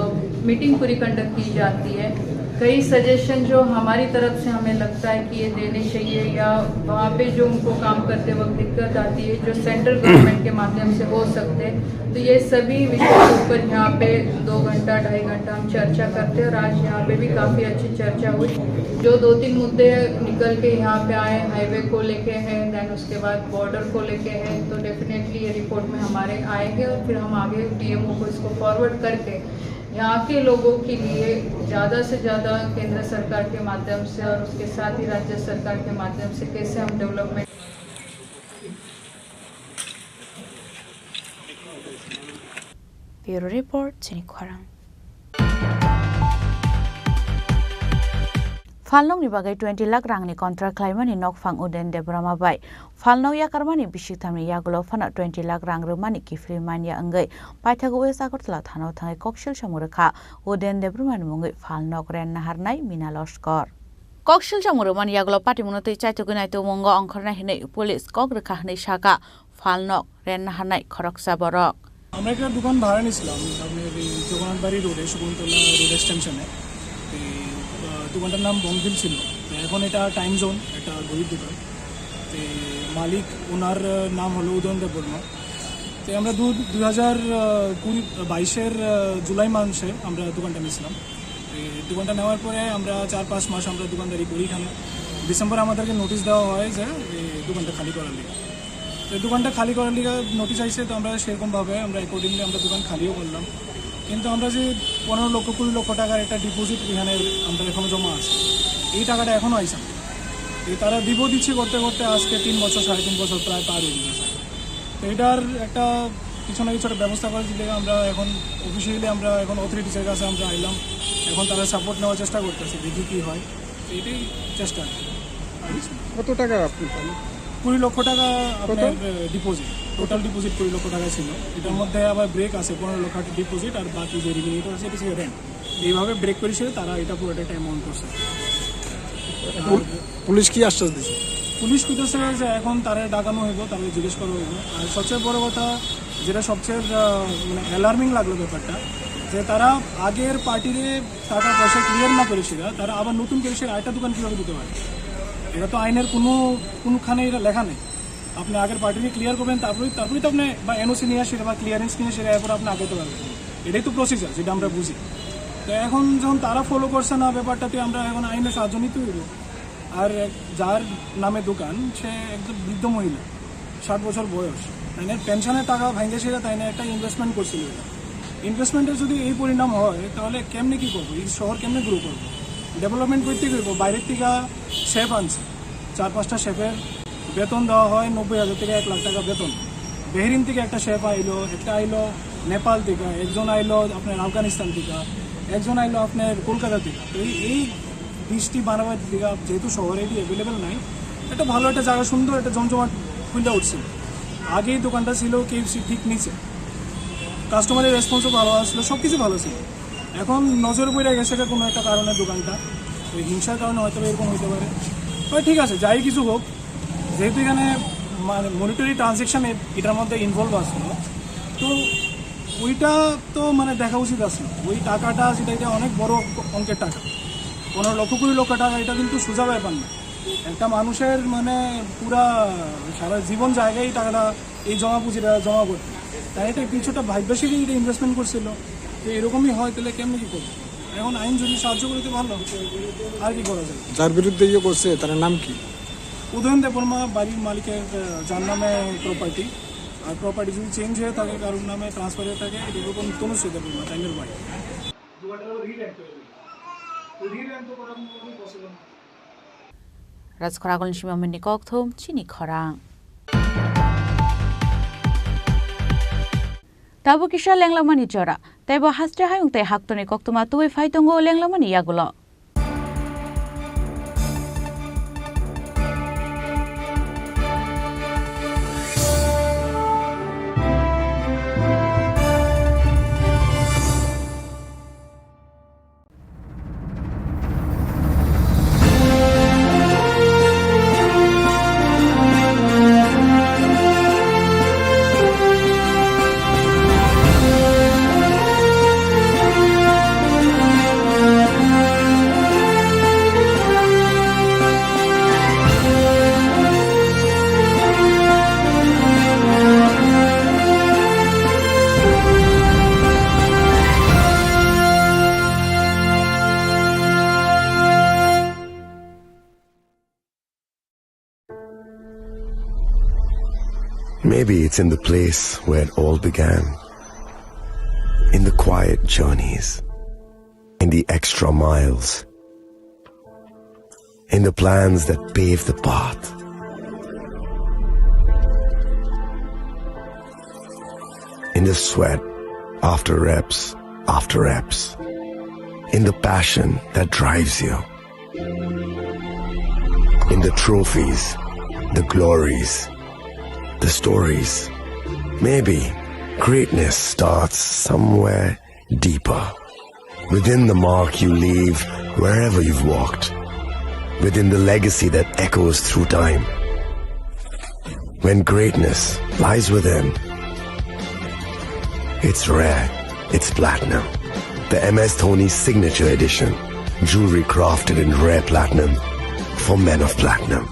मीटिंग पूरी कंडक्ट की जाती है। कई सजेशन जो हमारी तरफ से हमें लगता है कि ये देने चाहिए, या वहाँ पे जो उनको काम करते वक्त दिक्कत आती है, जो सेंट्रल गवर्नमेंट के माध्यम से हो सकते हैं, तो ये सभी विषय के ऊपर यहाँ पे दो घंटा, ढाई घंटा हम चर्चा करते हैं। और आज यहाँ पे भी काफ़ी अच्छी चर्चा हुई। जो दो तीन मुद्दे निकल के यहाँ पे आए, हाईवे को लेके हैं, देन उसके बाद बॉर्डर को लेके हैं, तो डेफिनेटली ये रिपोर्ट में हमारे आएंगे और फिर हम आगे डीएमओ को इसको फॉरवर्ड करके यहाँ के लोगों के लिए ज़्यादा से ज़्यादा केंद्र सरकार के माध्यम से और उसके साथ ही राज्य सरकार के माध्यम से कैसे हम development Bureau Report, Chini Khorang. Phalnokni bagwi twenty lakh rangni contract khlaimani nokphang Uden Debbarma bai phalnok yakarmani bisik thamni yagulo phano twenty lakh rang rwmani kiphilwi manya wngwi paithago West Agartala thano thangwi koksil samung rwkha Uden Debbarmani mungwi phalnok ren naharnai Mina Loskor. Koksil samung rwmani yagulo patimungno twi chaitugwi naitugmungo ongkhornai hwnwi police kok rwkha hwnwi sakha phalnok ren naharnai khoroksa borok. আমরা একটা দোকান ভাড়া নিছিলাম, আপনার এই জগন্নাথ বাড়ি রোডে, শকুন্তলা রোড এক্সটেনশনে। তো, আহ, দোকানটার নাম বংভিল ছিল। তো এখন এটা টাইম জোন, একটা ঘড়ির দোকান। তো মালিক, ওনার, আহ, নাম হলো উদয়ন দেববর্মা। তো আমরা দু-, দুই হাজার, আহ, কুড়ি, বাইশের, আহ, জুলাই মাসে আমরা দোকানটা নিয়েছিলাম। তো দোকানটা নেওয়ার পরে আমরা চার পাঁচ মাস আমরা দোকানদারি করি এখানে। ডিসেম্বরে আমাদেরকে নোটিশ দেওয়া হয় যে এই দোকানটা খালি করার লিগে। তো দোকানটা খালি করার লিগে নোটিশ আইছে, তো আমরা সেরকমভাবে আমরা অ্যাকর্ডিংলি আমরা দোকান খালিও করলাম। কিন্তু আমরা যে পনেরো লক্ষ, কুড়ি লক্ষ টাকার একটা ডিপোজিট এখানে আমরা এখনো জমা আছে, এই টাকাটা এখনো আইছে না। এই তারা দিব দিচ্ছে করতে করতে আজকে তিন বছর, সাড়ে তিন বছর প্রায় পার হয়ে গেছে। তো এটার একটা কিছু না কিছু একটা ব্যবস্থা করে দিলে আমরা এখন অফিসিয়ালি আমরা এখন অথরিটিসের কাছে আমরা আইলাম, এখন তারা সাপোর্ট নেওয়ার চেষ্টা করতেছে, দেখি কি হয়। তো এটাই চেষ্টা আর কি। আর কিছু না। কত টাকা আপনি পান? কুড়ি লক্ষ টাকা কত? আপনার, আহ, ডিপোজিট, টোটাল ডিপোজিট কুড়ি লক্ষ টাকা ছিল। এটার মধ্যে আবার ব্রেক আছে, পনেরো লক্ষ টাকা ডিপোজিট আর বাকি যে রিমেইনিং আছে এটা ছিল রেন্ট। এইভাবে ব্রেক করে ছিল তারা এটা পুরোটা টাইম অন করছে। পুল-, পুলিশ কি আশ্বাস দিছে? পুলিশ কইতেছে যে এখন তারা ডাকানো হইব, তারা জিজ্ঞেস করা হইব। আর সবচেয়ে বড় কথা, যেটা সবচেয়ে, আহ, মানে অ্যালার্মিং লাগলো ব্যাপারটা, যে তারা আগের পার্টিরে টাকা পয়সা ক্লিয়ার না করে সেটা, তারা আবার নতুন করে সে আরেকটা দোকান কীভাবে দিতে পারে? এটা তো আইনের কোনো, কোনোখানে এটা লেখা নেই। আপনি আগের পার্টিকে ক্লিয়ার করবেন, তারপরেই, তারপরেই তো আপনি বা এনওসি নিয়ে আসেন বা ক্লিয়ারেন্স নিয়ে আসেন, এরপর আপনি আগাতে পারবেন। এটাই তো প্রসিজার, যেটা আমরা বুঝি। তো এখন যখন তারা ফলো করছে না ব্যাপারটাতে, আমরা এখন আইনের সাহায্য নিতে হইব। আর এক-, যার নামে দোকান, সে একজন বৃদ্ধ মহিলা, ষাট বছর বয়স। তাই না, পেনশনের টাকা ভাঙে সেটা, তাই না, একটা ইনভেস্টমেন্ট করছিল এটা। ইনভেস্টমেন্টের যদি এই পরিণাম হয়, তাহলে কেমনে কি করবো? এই শহর কেমনে গ্রো করবো? ডেভেলপমেন্ট করতে কি হইব? বাইরের থেকে শেফ আনছে, চার পাঁচটা শেফের বেতন দেওয়া হয় নব্বই হাজার থেকে এক লাখ টাকা বেতন। বেহরিন থেকে একটা শেফ আইলো, একটা আইলো নেপাল থেকে, একজন আইলো আপনার আফগানিস্তান থেকে, একজন আইলো আপনার কলকাতা থেকে। তো এই, এই ডিশটি বানাবার দিকে যেহেতু শহরে এটি অ্যাভেলেবেল নাই, একটা ভালো একটা জায়গা, সুন্দর একটা জমজমাট ফুলটা উঠছিল। আগেই দোকানটা ছিল কেএফসি ঠিক নিচে, কাস্টমারের রেসপন্সও ভালো আসলো, সব কিছু ভালো ছিল। এখন নজর পড়ে গেছে এটা কোনো একটা কারণে দোকানটা, ওই হিংসার কারণে হয়তো বা এরকম হইতে পারে। তবে ঠিক আছে, যাই কিছু হোক, যেহেতু এখানে মানে মনিটারি ট্রানজ্যাকশন এটার মধ্যে ইনভলভ আসলো, তো ওইটা তো মানে দেখা উচিত আসলো। ওই টাকাটা যেটা, এটা অনেক বড় অঙ্কের টাকা, পনেরো লক্ষ, কুড়ি লক্ষ টাকা, এটা কিন্তু সোজা ব্যাপার না। একটা মানুষের মানে পুরা সারা জীবন জায়গায় এই টাকাটা, এই জমা পুঁজিটা জমা করতে, তাই এটা কিছুটা ভাগ্যশীলই এটা ইনভেস্টমেন্ট করছিল। তো এরকমই হয়, তাহলে কেমনি কী করবো? এখন আইন যদি সাহায্য করে তো ভালো, আর কি করা যায়? যার বিরুদ্ধে ইয়ে করছে, তার নাম কি? উদয়ন দেববর্মা বাড়ির মালিকের, আহ, যার নামে প্রপার্টি, আর প্রপার্টি যদি চেঞ্জ হয়ে থাকে, কারোর নামে ট্রান্সফার হয়ে থাকে, এটা এরকম তনুশ্রী দেববর্মা, তাইনের wife. Rajkhoragulni Simamani kokthum chini khorang. Tabuk kisa lenglamani jora, teibo haste hayung tei haktorni koktwma tubui phai tongo lenglamani yagulo. Maybe it's in the place where it all began. In the quiet journeys, in the extra miles, in the plans that pave the path, in the sweat after reps after reps, in the passion that drives you, in the trophies, the glories, the stories. Maybe greatness starts somewhere deeper. Within the mark you leave wherever you've walked. Within the legacy that echoes through time. When greatness lies within, it's rare, it's platinum. The M S Dhoni Signature Edition. Jewelry crafted in rare platinum for men of platinum.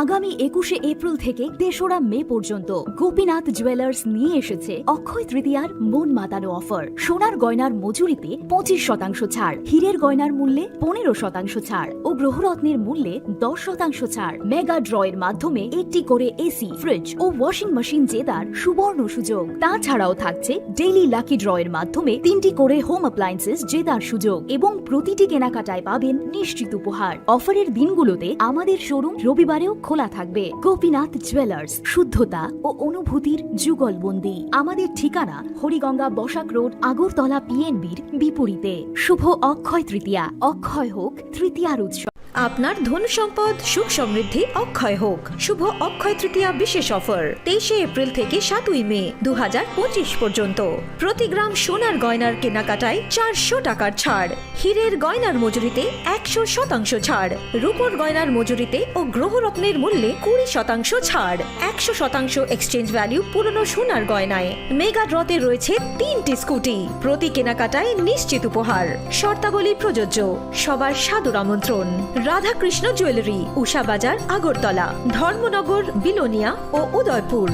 আগামী একুশে এপ্রিল থেকে তেসরা মে পর্যন্ত গোপীনাথ জুয়েলার্স নিয়ে এসেছে অক্ষয় তৃতীয়ার মন মাতানো অফার। সোনার গয়নার মজুরিতে পঁচিশ শতাংশ ছাড়, হীরের গয়নার মূল্যে পনেরো শতাংশ ছাড় ও গ্রহরত্নের মূল্যে দশ শতাংশ ছাড়। মেগা ড্রয়ের মাধ্যমে একটি করে এসি, ফ্রিজ ও ওয়াশিং মেশিন জেতার সুবর্ণ সুযোগ। তাছাড়াও থাকছে ডেইলি লাকি ড্রয়ের মাধ্যমে তিনটি করে হোম অ্যাপ্লায়েন্সেস জেতার সুযোগ এবং প্রতিটি কেনাকাটায় পাবেন নিশ্চিত উপহার। অফারের দিনগুলোতে আমাদের শোরুম রবিবারেও খোলা থাকবে। গোপীনাথ জুয়েলার্স, শুদ্ধতা ও অনুভূতির যুগলবন্দি। আমাদের ঠিকানা হরিগঙ্গা বসাক রোড, আগরতলা পিএনবির বিপরীতে। শুভ অক্ষয় তৃতীয়া, অক্ষয় হোক তৃতীয়ার উৎসব। আপনার ধন সম্পদ সুখ সমৃদ্ধি অক্ষয় হোক। শুভ অক্ষয় তৃতীয়া বিশেষ অফার, তেইশে এপ্রিল থেকে সাতই মে দু হাজার পঁচিশ পর্যন্ত। প্রতি গ্রাম সোনার গয়নার কেনাকাটায় চারশো টাকার ছাড়, হীরের গয়নার মজুরিতে একশো শতাংশ ছাড়, রূপোর গয়নার মজুরিতে ও গ্রহরত্নের মূল্যে কুড়ি শতাংশ ছাড়, একশো শতাংশ এক্সচেঞ্জ ভ্যালু পুরনো সোনার গয়নায়। মেগা ড্রতে রয়েছে তিনটি স্কুটি, প্রতি কেনাকাটায় নিশ্চিত উপহার। শর্তাবলী প্রযোজ্য। সবার সাদর আমন্ত্রণ। রাধাকৃষ্ণ জুয়েলারি, উষা বাজার, আগরতলা, ধর্মনগর, বিলোনিয়া ও Udaipur.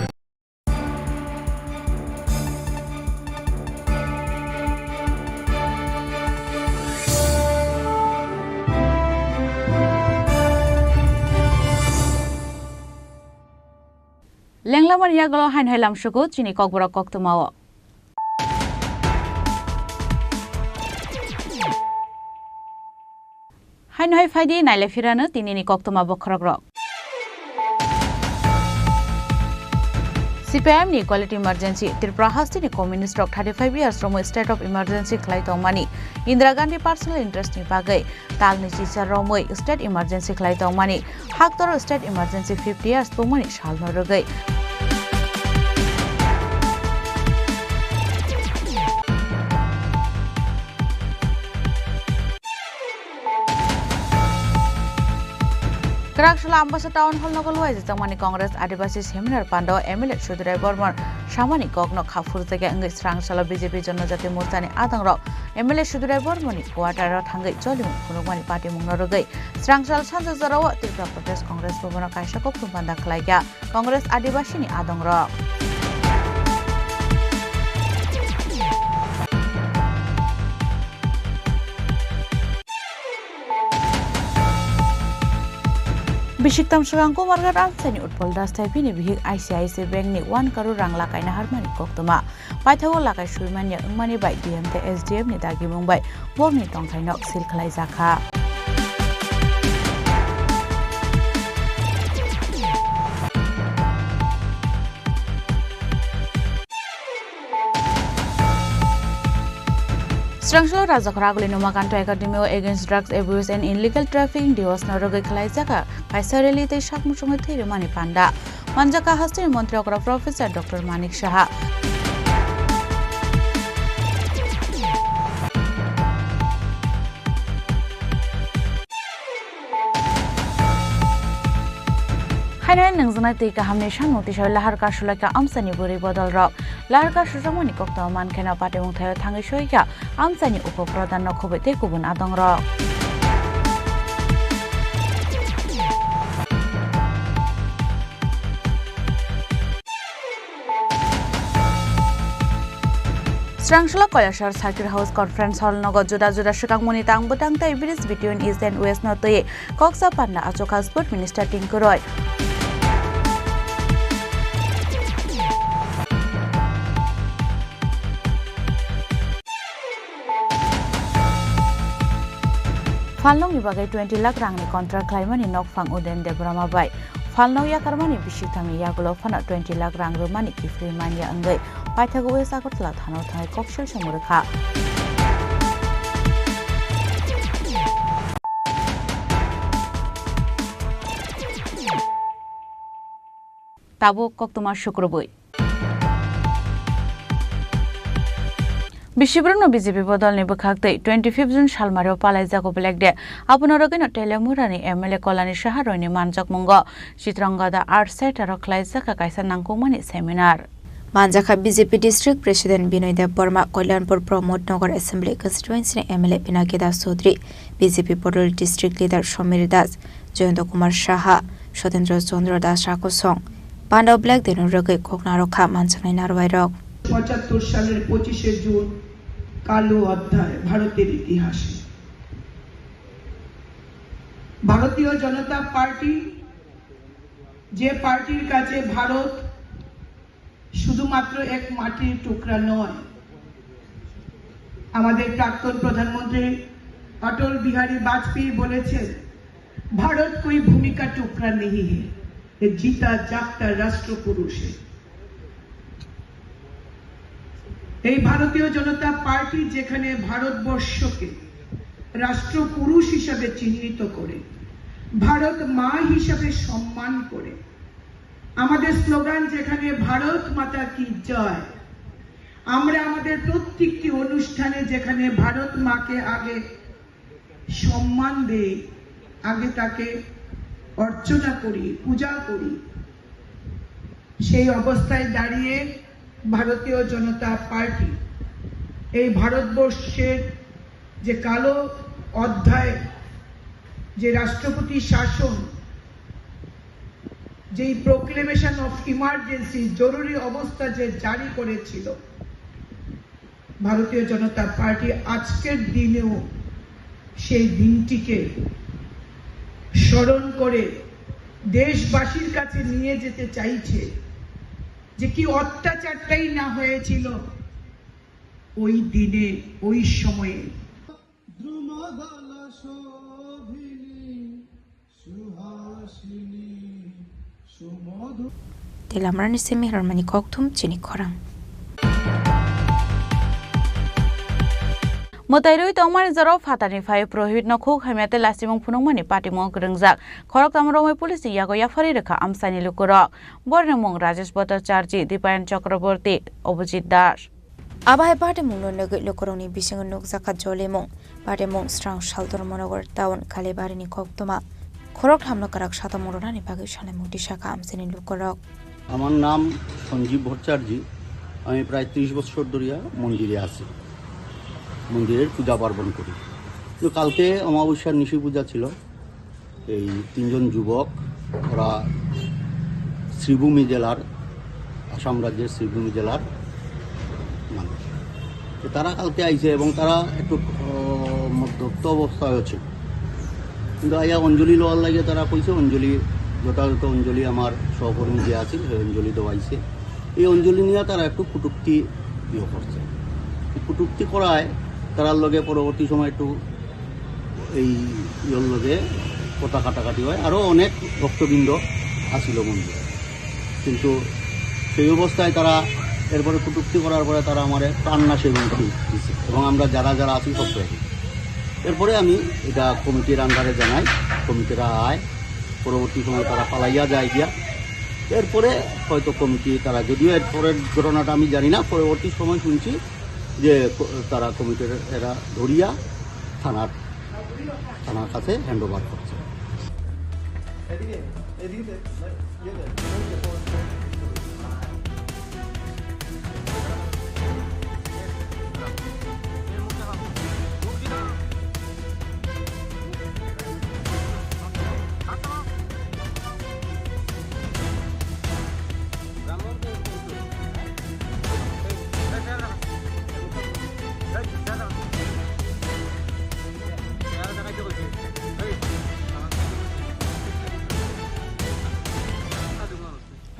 Lenglamani yagulo haino hai lamsugo chini kokborok koktwmao. Haino hai phaidi naile phirano tinini koktwma bokhorokrok. C P I M ni quality emergency, Tripura hasteni communist rok thirty five years romwi state of emergency khlai tongmani, Indira Gandhi personal interest ni bagwi talni chisa romwi state emergency khlai tongmani, haktor state emergency fifty years tongmani salno rwgwi. Kwraksula Ambasa Town Hall nogo luaijak tongmani Congress Adibasi Seminar Pandao M L A Sudurai Bormon samani kokno kha phurjakya wngwi srangsalo B J P Jonojati Morchani adongrok M L A Sudurai Bormoni quarter-o thangwi cholimung phunukmani patimungno rwgwi srangsal sanja jorao Tripura Pradesh Congress Bhavan-o kaisa koktwma panda khlaikha. Congress Adibasini adongrok. Bisiktam swkang Kumarghat amchaini Utpal Das thai bini bihik I C I C Bank ni one crore rang lakaina harmani koktwma. Paithago lakai suimanya wngmani bai D M tei S D M ni dagimung bai borokni tongthaino sil khlaijakha. Srangsalo Rajakhor Aguli Numakanto Academy o Against Drugs Abuse and Illegal Trafficking Diwas no rwgwi khlaijak kaisa rally tei sak muchungwi thwi rwmani panda. Manjak kha hasteni montri okra Professor Doctor Manik Saha. Haino nungjaknai twi kahamni samung tisao lahar kasulai kha amchaini bwrwi bodolrok. Lahar kasujakmani koktwma mankheno patimung thaio thangwi soi kha amchaini upo pradhan no khobwi tei kubun adongrok. Srangsola Koilasor Circuit House Conference Hall nogo juda juda swkangmuni tang bwtang tei bridge between East and West no twi koksa panda achukha Sport Minister Tinku Roy. Phalnokni bagwi twenty lakh rangni contract khlaimani nokphang Udayan Debbarma bai. Phalnok yakarmani bisingthamni yagulo phano twenty lakh rang rwmani kiphilwi manya wngwi paithago West Agartala thana-o thangwi koksil songwi rwkha. Tabuk koktwma sukrubwi. Bisibrwno B J P bodolni bwkhaktwi twenty fifth June salmario palaijago Black Day. Abono rwgwino Telemurani M L A Kolani Saha Royni manjakmungo Chitrangada Art Centre-o khlaijak kaisa nangkukmani seminar. Manjakha B J P District President Binoy Debbarma, Kalyanpur Pramod Nagar Assembly Constituency ni M L A Pinaki Das Chaudhary, B J P Bodol District Leader Samir Das, Jayanta Kumar Saha, Sotendra Chandra Das Rakosong, Pandao Black Day no rwgwi kok narwkha manjaknai narwai rok. পঁচাত্তর সালের পঁচিশে জুন কালো অধ্যায় ভারতের ইতিহাসে। ভারতীয় জনতা পার্টি, যে পার্টির কাছে ভারত শুধুমাত্র এক মাটির টুকরা নয়, আমাদের প্রাক্তন প্রধানমন্ত্রী অটল বিহারী বাজপেয়ী বলেছেন, "ভারত কোই ভূমি কা টুকরা নেহি হে, এ জিতা জাগতা রাষ্ট্র পুরুষ হে।" এই ভারতীয় জনতা পার্টি যেখানে ভারতবর্ষকে রাষ্ট্রপুরুষ হিসাবে চিহ্নিত করে, ভারত মা হিসাবে সম্মান করে, আমাদের স্লোগান যেখানে "ভারত মাতা কি জয়", আমরা আমাদের প্রত্যেকটি অনুষ্ঠানে যেখানে ভারত মাকে আগে সম্মান দেই, আগে তাকে অর্চনা করি, পূজা করি, সেই অবস্থায় দাঁড়িয়ে ভারতীয় জনতা পার্টি এই ভারতবর্ষের যে কালো অধ্যায়, যে রাষ্ট্রপতি শাসন, যেই প্রোক্লেমেশন অফ ইমার্জেন্সি, জরুরি অবস্থা যে জারি করেছিল, ভারতীয় জনতা পার্টি আজকের দিনেও সেই দিনটিকে স্মরণ করে দেশবাসীর কাছে নিয়ে যেতে চাইছে যে কি অত্যাচারটাই না হয়েছিল ওই দিনে, ওই সময়ে। Telamrani simi hwnmani kokthum chini khorang. Mwtai rwi tongmani jorao phatarni phai prohibit no khuk hamya tei lastimung phunukmani patimung kwrwngjak. Khoroktham romwi police ni yago yapharwi rwkha amchaini lukurok. Borokni mung Rajesh Bhattacharjee, Dipayan Chakraborty, Abhijit Das. Abo hai patimungno nugwi lukurokni bisingo nukjakha jolimung. Patimung srang Saldor Monogar town Kalibarini koktwma khoroktham no kwrak satamung rwnani bagwi salaimung tisakha amchaini lukurok. আমার নাম সঞ্জীব ভট্টাচার্য। আমি প্রায় ত্রিশ বছর ধরিয়া মন্দিরে আছি, মন্দিরের পূজা পার্বণ করি। তো কালকে অমাবস্যার নিশি পূজা ছিল। এই তিনজন যুবক, ওরা শ্রীভূমি জেলার, আসাম রাজ্যের শ্রীভূমি জেলার মানুষ। তো তারা কালকে আইছে এবং তারা একটু, আহ, মদ্যপ্ত অবস্থায় আছে। কিন্তু আইয়া অঞ্জলি লওয়ার লাগে তারা কইছে, অঞ্জলি, যথাযথ অঞ্জলি আমার সহকর্মী যে আছে, সেই অঞ্জলি দেওয়াইছে। এই অঞ্জলি নিয়ে তারা একটু কটূক্তি ইয়ে করছে। কটূক্তি করায় তারার লগে পরবর্তী সময় একটু এই ইয়র লগে কথা কাটাকাটি হয়, আরও অনেক ভক্তবৃন্দ আসিল মন্দিরে। কিন্তু সেই অবস্থায় তারা এরপরে কটূক্তি করার পরে তারা আমারে প্রাণনাশের হুমকি দিছে এবং আমরা যারা যারা আছি সব শেষ। এরপরে আমি এটা কমিটির আন্ডারে জানাই, কমিটিরা আয়, পরবর্তী সময় তারা পালাইয়া যায় গিয়া। এরপরে হয়তো কমিটি তারা, যদিও এরপরের ঘটনাটা আমি জানি না, পরবর্তী সময় শুনছি যে ক-, তারা কমিটির এরা ধরিয়া থানার, থানার কাছে হ্যান্ড ওভার করছে।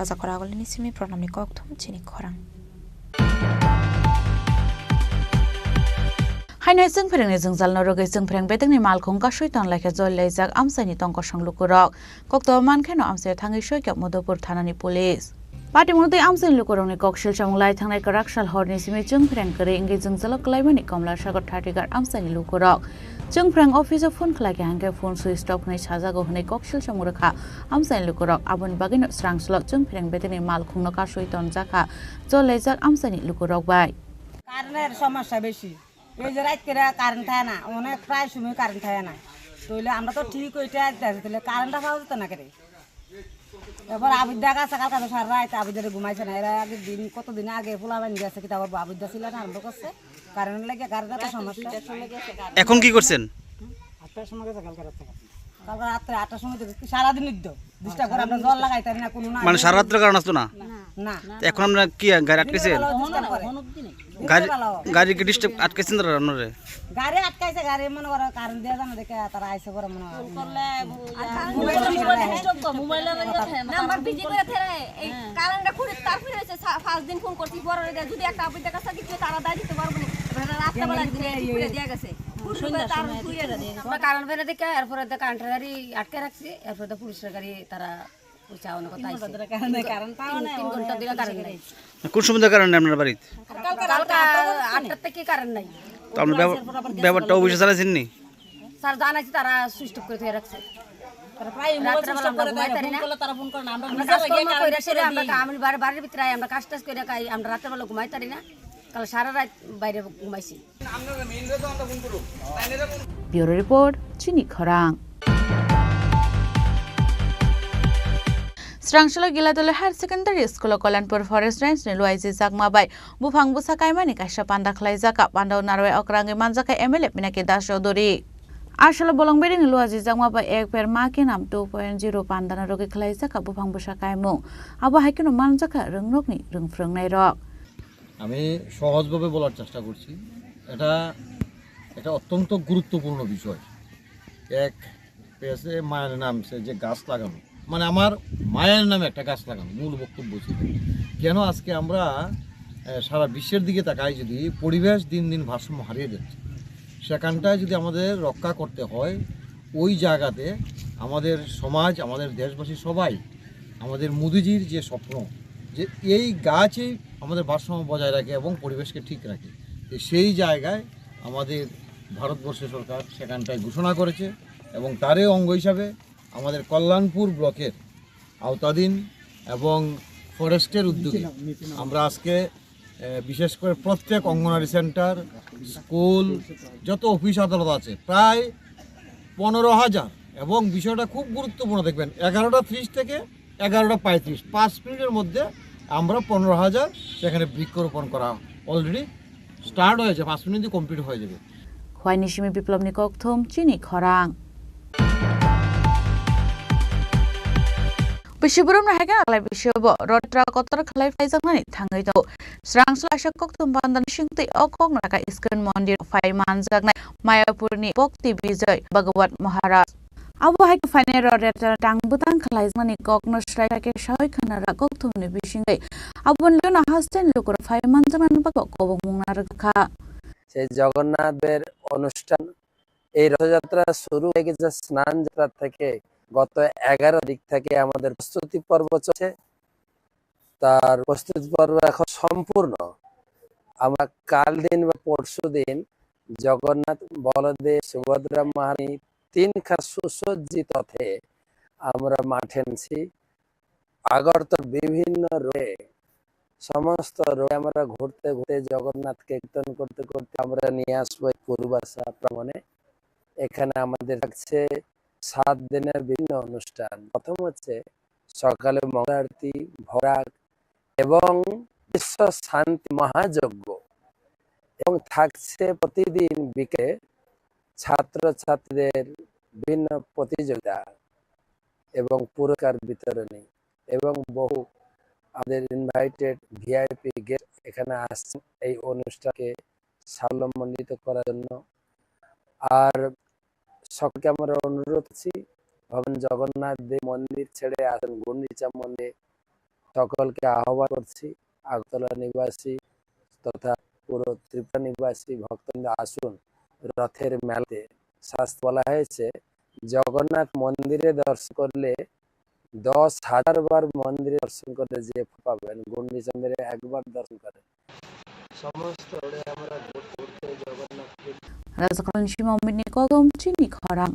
Sakhor agulini simi pranamni kokthum chini khorang. Haino Chwngphrengni jwngjalno rwgwi Chwngphreng bedekni malkhung kasui tonlaikhe jolilaijak amchaini tongkosong lukurok. Kokto mankheno amchaio thangwi soikha Madhupur thanani police. Patimung tei amchaini lukurokni koksil samung lai thangnai kwrak sal horni simi Chwngphreng kwrwi wngwi jwngjalo kwlaimani Komla Sagar Thatigar amchaini lukurok. Chwngphreng office-o phone khlaikha hwnkhe phone switch off hwnwi sajago hwnwi koksil samung rwkha amchaini lukurok. Aboni bagwino swrangsulo Chwngphreng bedekni malkhungno kasui tonjakha jolilaijak amchaini lukurok bai. কারেন্টের সমস্যা বেশি। এই যে রাত করে কারেন্ট থাকে না, অনেক প্রায় সময় কারেন্ট থাকে না। তাইলে আমরা তো ঠিক ওইটা দেখতে হলে কারেন্টটা পাওয়া যেত না করে। এবার আবিদ্যা গেছে কালকে তো সারা রাত আবিদ্যারে ঘুমাইছে না। এরা আগে দিন, কতদিন আগে পোলা বান গেছে, কিতা করবো, আবিদ্যা ছিল না, আরম্ভ করছে। কারেন্ট লাগে, কারেন্টের তো সমস্যা। এখন কি করছেন? আটটার সময় গেছে কালকে রাত থেকে। কালকে রাত্রে আটটার সময় তো সারাদিন নিদ্য। ডিস্টার্ব করে, আমরা জল লাগাইতারি না, কোনো না। মানে সারা রাত্রে কারেন্ট আসতো না? না। এখন আমরা কি গাড়ি আটকেছে? দিনের বেলাও ডিস্টার্ব করে। গাড়ি, দিনের বেলাও। গাড়ি কি ডিস্টার্ব আটকেছেন তারা আপনারে? গাড়ি আটকাইছে, গাড়ি মনে করো কারেন্ট দেওয়া যায় না দেখে তারা আইসে করে মনে হয়। ফোন করলে, আর মোবাইল মোবাইল ডিস্টার্ব করে, মোবাইল লাগে থাকে না, নাম্বার বিজি করে থাকে। এই কারেন্টটা খুঁড়ে তার ফিরে হয়েছে, সা-, পাঁচ দিন ফোন করছি, বড় হয়ে যায়। যদি একটা আপডেট দেখা যায়, কিছু তারা দায় দিতে পারবো না। এবার রাস্তা বেলা ঘুরে, ঘুরে দিয়ে গেছে। ঘুরে ঘুরে তার ঘুরে গেছে। আমরা কারেন্ট ফেলে দেখে, এরপরে দেখে কারেন্টের গাড়ি আটকে রাখছি, এরপরে তো পুলিশের গাড়ি তারা ওই চাওয়ানো কথা আইছে। কারেন্ট পাওয়া নাই, তিন ঘন্টা ধরে কারেন্ট নাই। কোন সময় কারেন্ট নেই আপনার বাড়িতে? কালকে আটটা থেকে কারেন্ট নাই। তো আপনার ব্যাপার-, ব্যাপারটা অফিসে জানাইছেন নি? স্যার জানাইছি, তারা সুইচ অফ করে দিয়ে রাখছে। তারা প্রায় মোবাইল রাত্রেবেলা সুইচ অফ আমরা করে ঘুমাই দেয়, পারি না। ফোন করলে তারা ফোন করে না। আমরা আমরা নিজেরা কাজকর্ম গিয়ে করে কারেন্ট সেরে আমরা বসাই দিই। কাম-, বাড়ি, বাড়ির ভিতরে আমরা কাজ টাজ করে খাই, আমরা রাত্রেবেলা ঘুমাই পারি না। কাল সারা রাত বাইরে ঘুমাইছি। Bureau report, Chini Khorang. Srangsulo Giladoli Higher Secondary School o Kalyanpur Forest Range ni Luaiji Chakma bai buphang bwsa kaimani kaisa panda khlaijak. Panda o narwai okrangwi manjakha M L A Pinaki Das Chaudhury. Aswklo Bolongberi ni Luaiji Chakma bai Ek Ped Maa Ke Naam two point zero panda no rwgwi khlaijak buphang bwsa kaimung. Abo hai kheno manjakha rwngnokni rwngphrwngnairok. আমি সহজভাবে বলার চেষ্টা করছি। এটা, এটা অত্যন্ত গুরুত্বপূর্ণ বিষয়। এক পেজে মায়ের নাম সে যে গাছ লাগানো, মানে আমার মায়ের নামে একটা গাছ লাগানো, মূল বক্তব্য ছিল। কেন আজকে আমরা, আহ, সারা বিশ্বের দিকে তাকাই, যদি পরিবেশ দিন দিন ভারসাম্য হারিয়ে যাচ্ছে, সেখানটায় যদি আমাদের রক্ষা করতে হয়, ওই জায়গাতে আমাদের সমাজ, আমাদের দেশবাসী সবাই আমাদের মোদিজির যে স্বপ্ন, যে এই গাছই আমাদের ভারসাম্য বজায় রাখে এবং পরিবেশকে ঠিক রাখে, তো সেই জায়গায় আমাদের ভারতবর্ষ সরকার সেখানটায় ঘোষণা করেছে এবং তারই অঙ্গ হিসাবে আমাদের কল্যাণপুর ব্লকের আওতাধীন এবং ফরেস্টের উদ্যোগে আমরা আজকে, এ, বিশেষ করে প্রত্যেক অঙ্গনারী সেন্টার, স্কুল, যত অফিস আদালত আছে, প্রায় পনেরো হাজার, এবং বিষয়টা খুব গুরুত্বপূর্ণ, দেখবেন, এগারোটা ত্রিশ থেকে এগারোটা পঁয়ত্রিশ, পাঁচ মিনিটের মধ্যে আমরা পনেরো হাজার সেখানে বৃক্ষরোপণ করা already start হয়েছে, পাঁচ মিনিট দিয়ে কমপ্লিট হয়ে যাবে। Khwai ni simi Biplobni kokthum, Chini Khorang. Bisi borokno hai khe aklai bisi bo rotha kotor khlai phaijaknani thangwi tongo. Srangsulo kaisa kokthum panda ni singtwi o kokno kha Iskon mondir phai manjaknai Mayapurni Bhakti Bijoy Bhagwat Maharaj. Abo hai khe phainai rotha tang bwtang khlaijaknani kokno swrai khe sawi khna rak kokthumni bisingtwi. Aboni ulo hasteni lukurok phai manjaknani bagwi kobokmung narwkha. সেই জগন্নাথ দেবের অনুষ্ঠান, এই রথযাত্রা শুরু হয়ে গেছে স্নান যাত্রা থেকে। গত এগারো তারিখ থেকে আমাদের প্রস্তুতি পর্ব চলছে। তার প্রস্তুতি পর্ব এখন সম্পূর্ণ। আমরা কাল দিন বা পরশু দিন জগন্নাথ, বলদেব, সুভদ্রা মহারানী তিন খান সুসজ্জিত রথে আমরা মাঠে আনছি। আগরতলার বিভিন্ন রোডে, সমস্ত রোডে আমরা ঘুরতে ঘুরতে জগন্নাথকে কীর্তন করতে করতে আমরা নিয়ে আসবো এই পূর্বাশা প্রাঙ্গণে। এখানে আমাদের থাকছে সাত দিনের বিভিন্ন অনুষ্ঠান। প্রথম হচ্ছে সকালে মঙ্গলারতি, ভোগরাগ এবং বিশ্ব শান্তি মহাযজ্ঞ, এবং থাকছে প্রতিদিন বিকেলে ছাত্রছাত্রীদের বিভিন্ন প্রতিযোগিতা এবং পুরস্কার বিতরণী, এবং বহু আমাদের ইনভাইটেড ভিআইপি গেস্ট এখানে আসছেন এই অনুষ্ঠানকে সাফল্যমণ্ডিত করার জন্য। আর সকলকে আমরা অনুরোধ করছি, ভগবান জগন্নাথ দেব মন্দির ছেড়ে আসেন গুন্ডিচা মন্দিরে, সকলকে আহ্বান করছি, আগরতলা নিবাসী তথা পুরো ত্রিপুরা নিবাসী ভক্তবৃন্দ আসুন রথের মেলাতে। শাস্ত্রে বলা হয়েছে, জগন্নাথ মন্দিরে দর্শন করলে দশ হাজার বার মন্দিরে দর্শন করলে যে ফল পাবেন, গুন্ডিচা মন্দিরে একবার দর্শন করেন। সমস্ত ওরে আমরা ভোট করতে জগন্নাথকে। Rajakhal ni simo mini kokom chini khorang.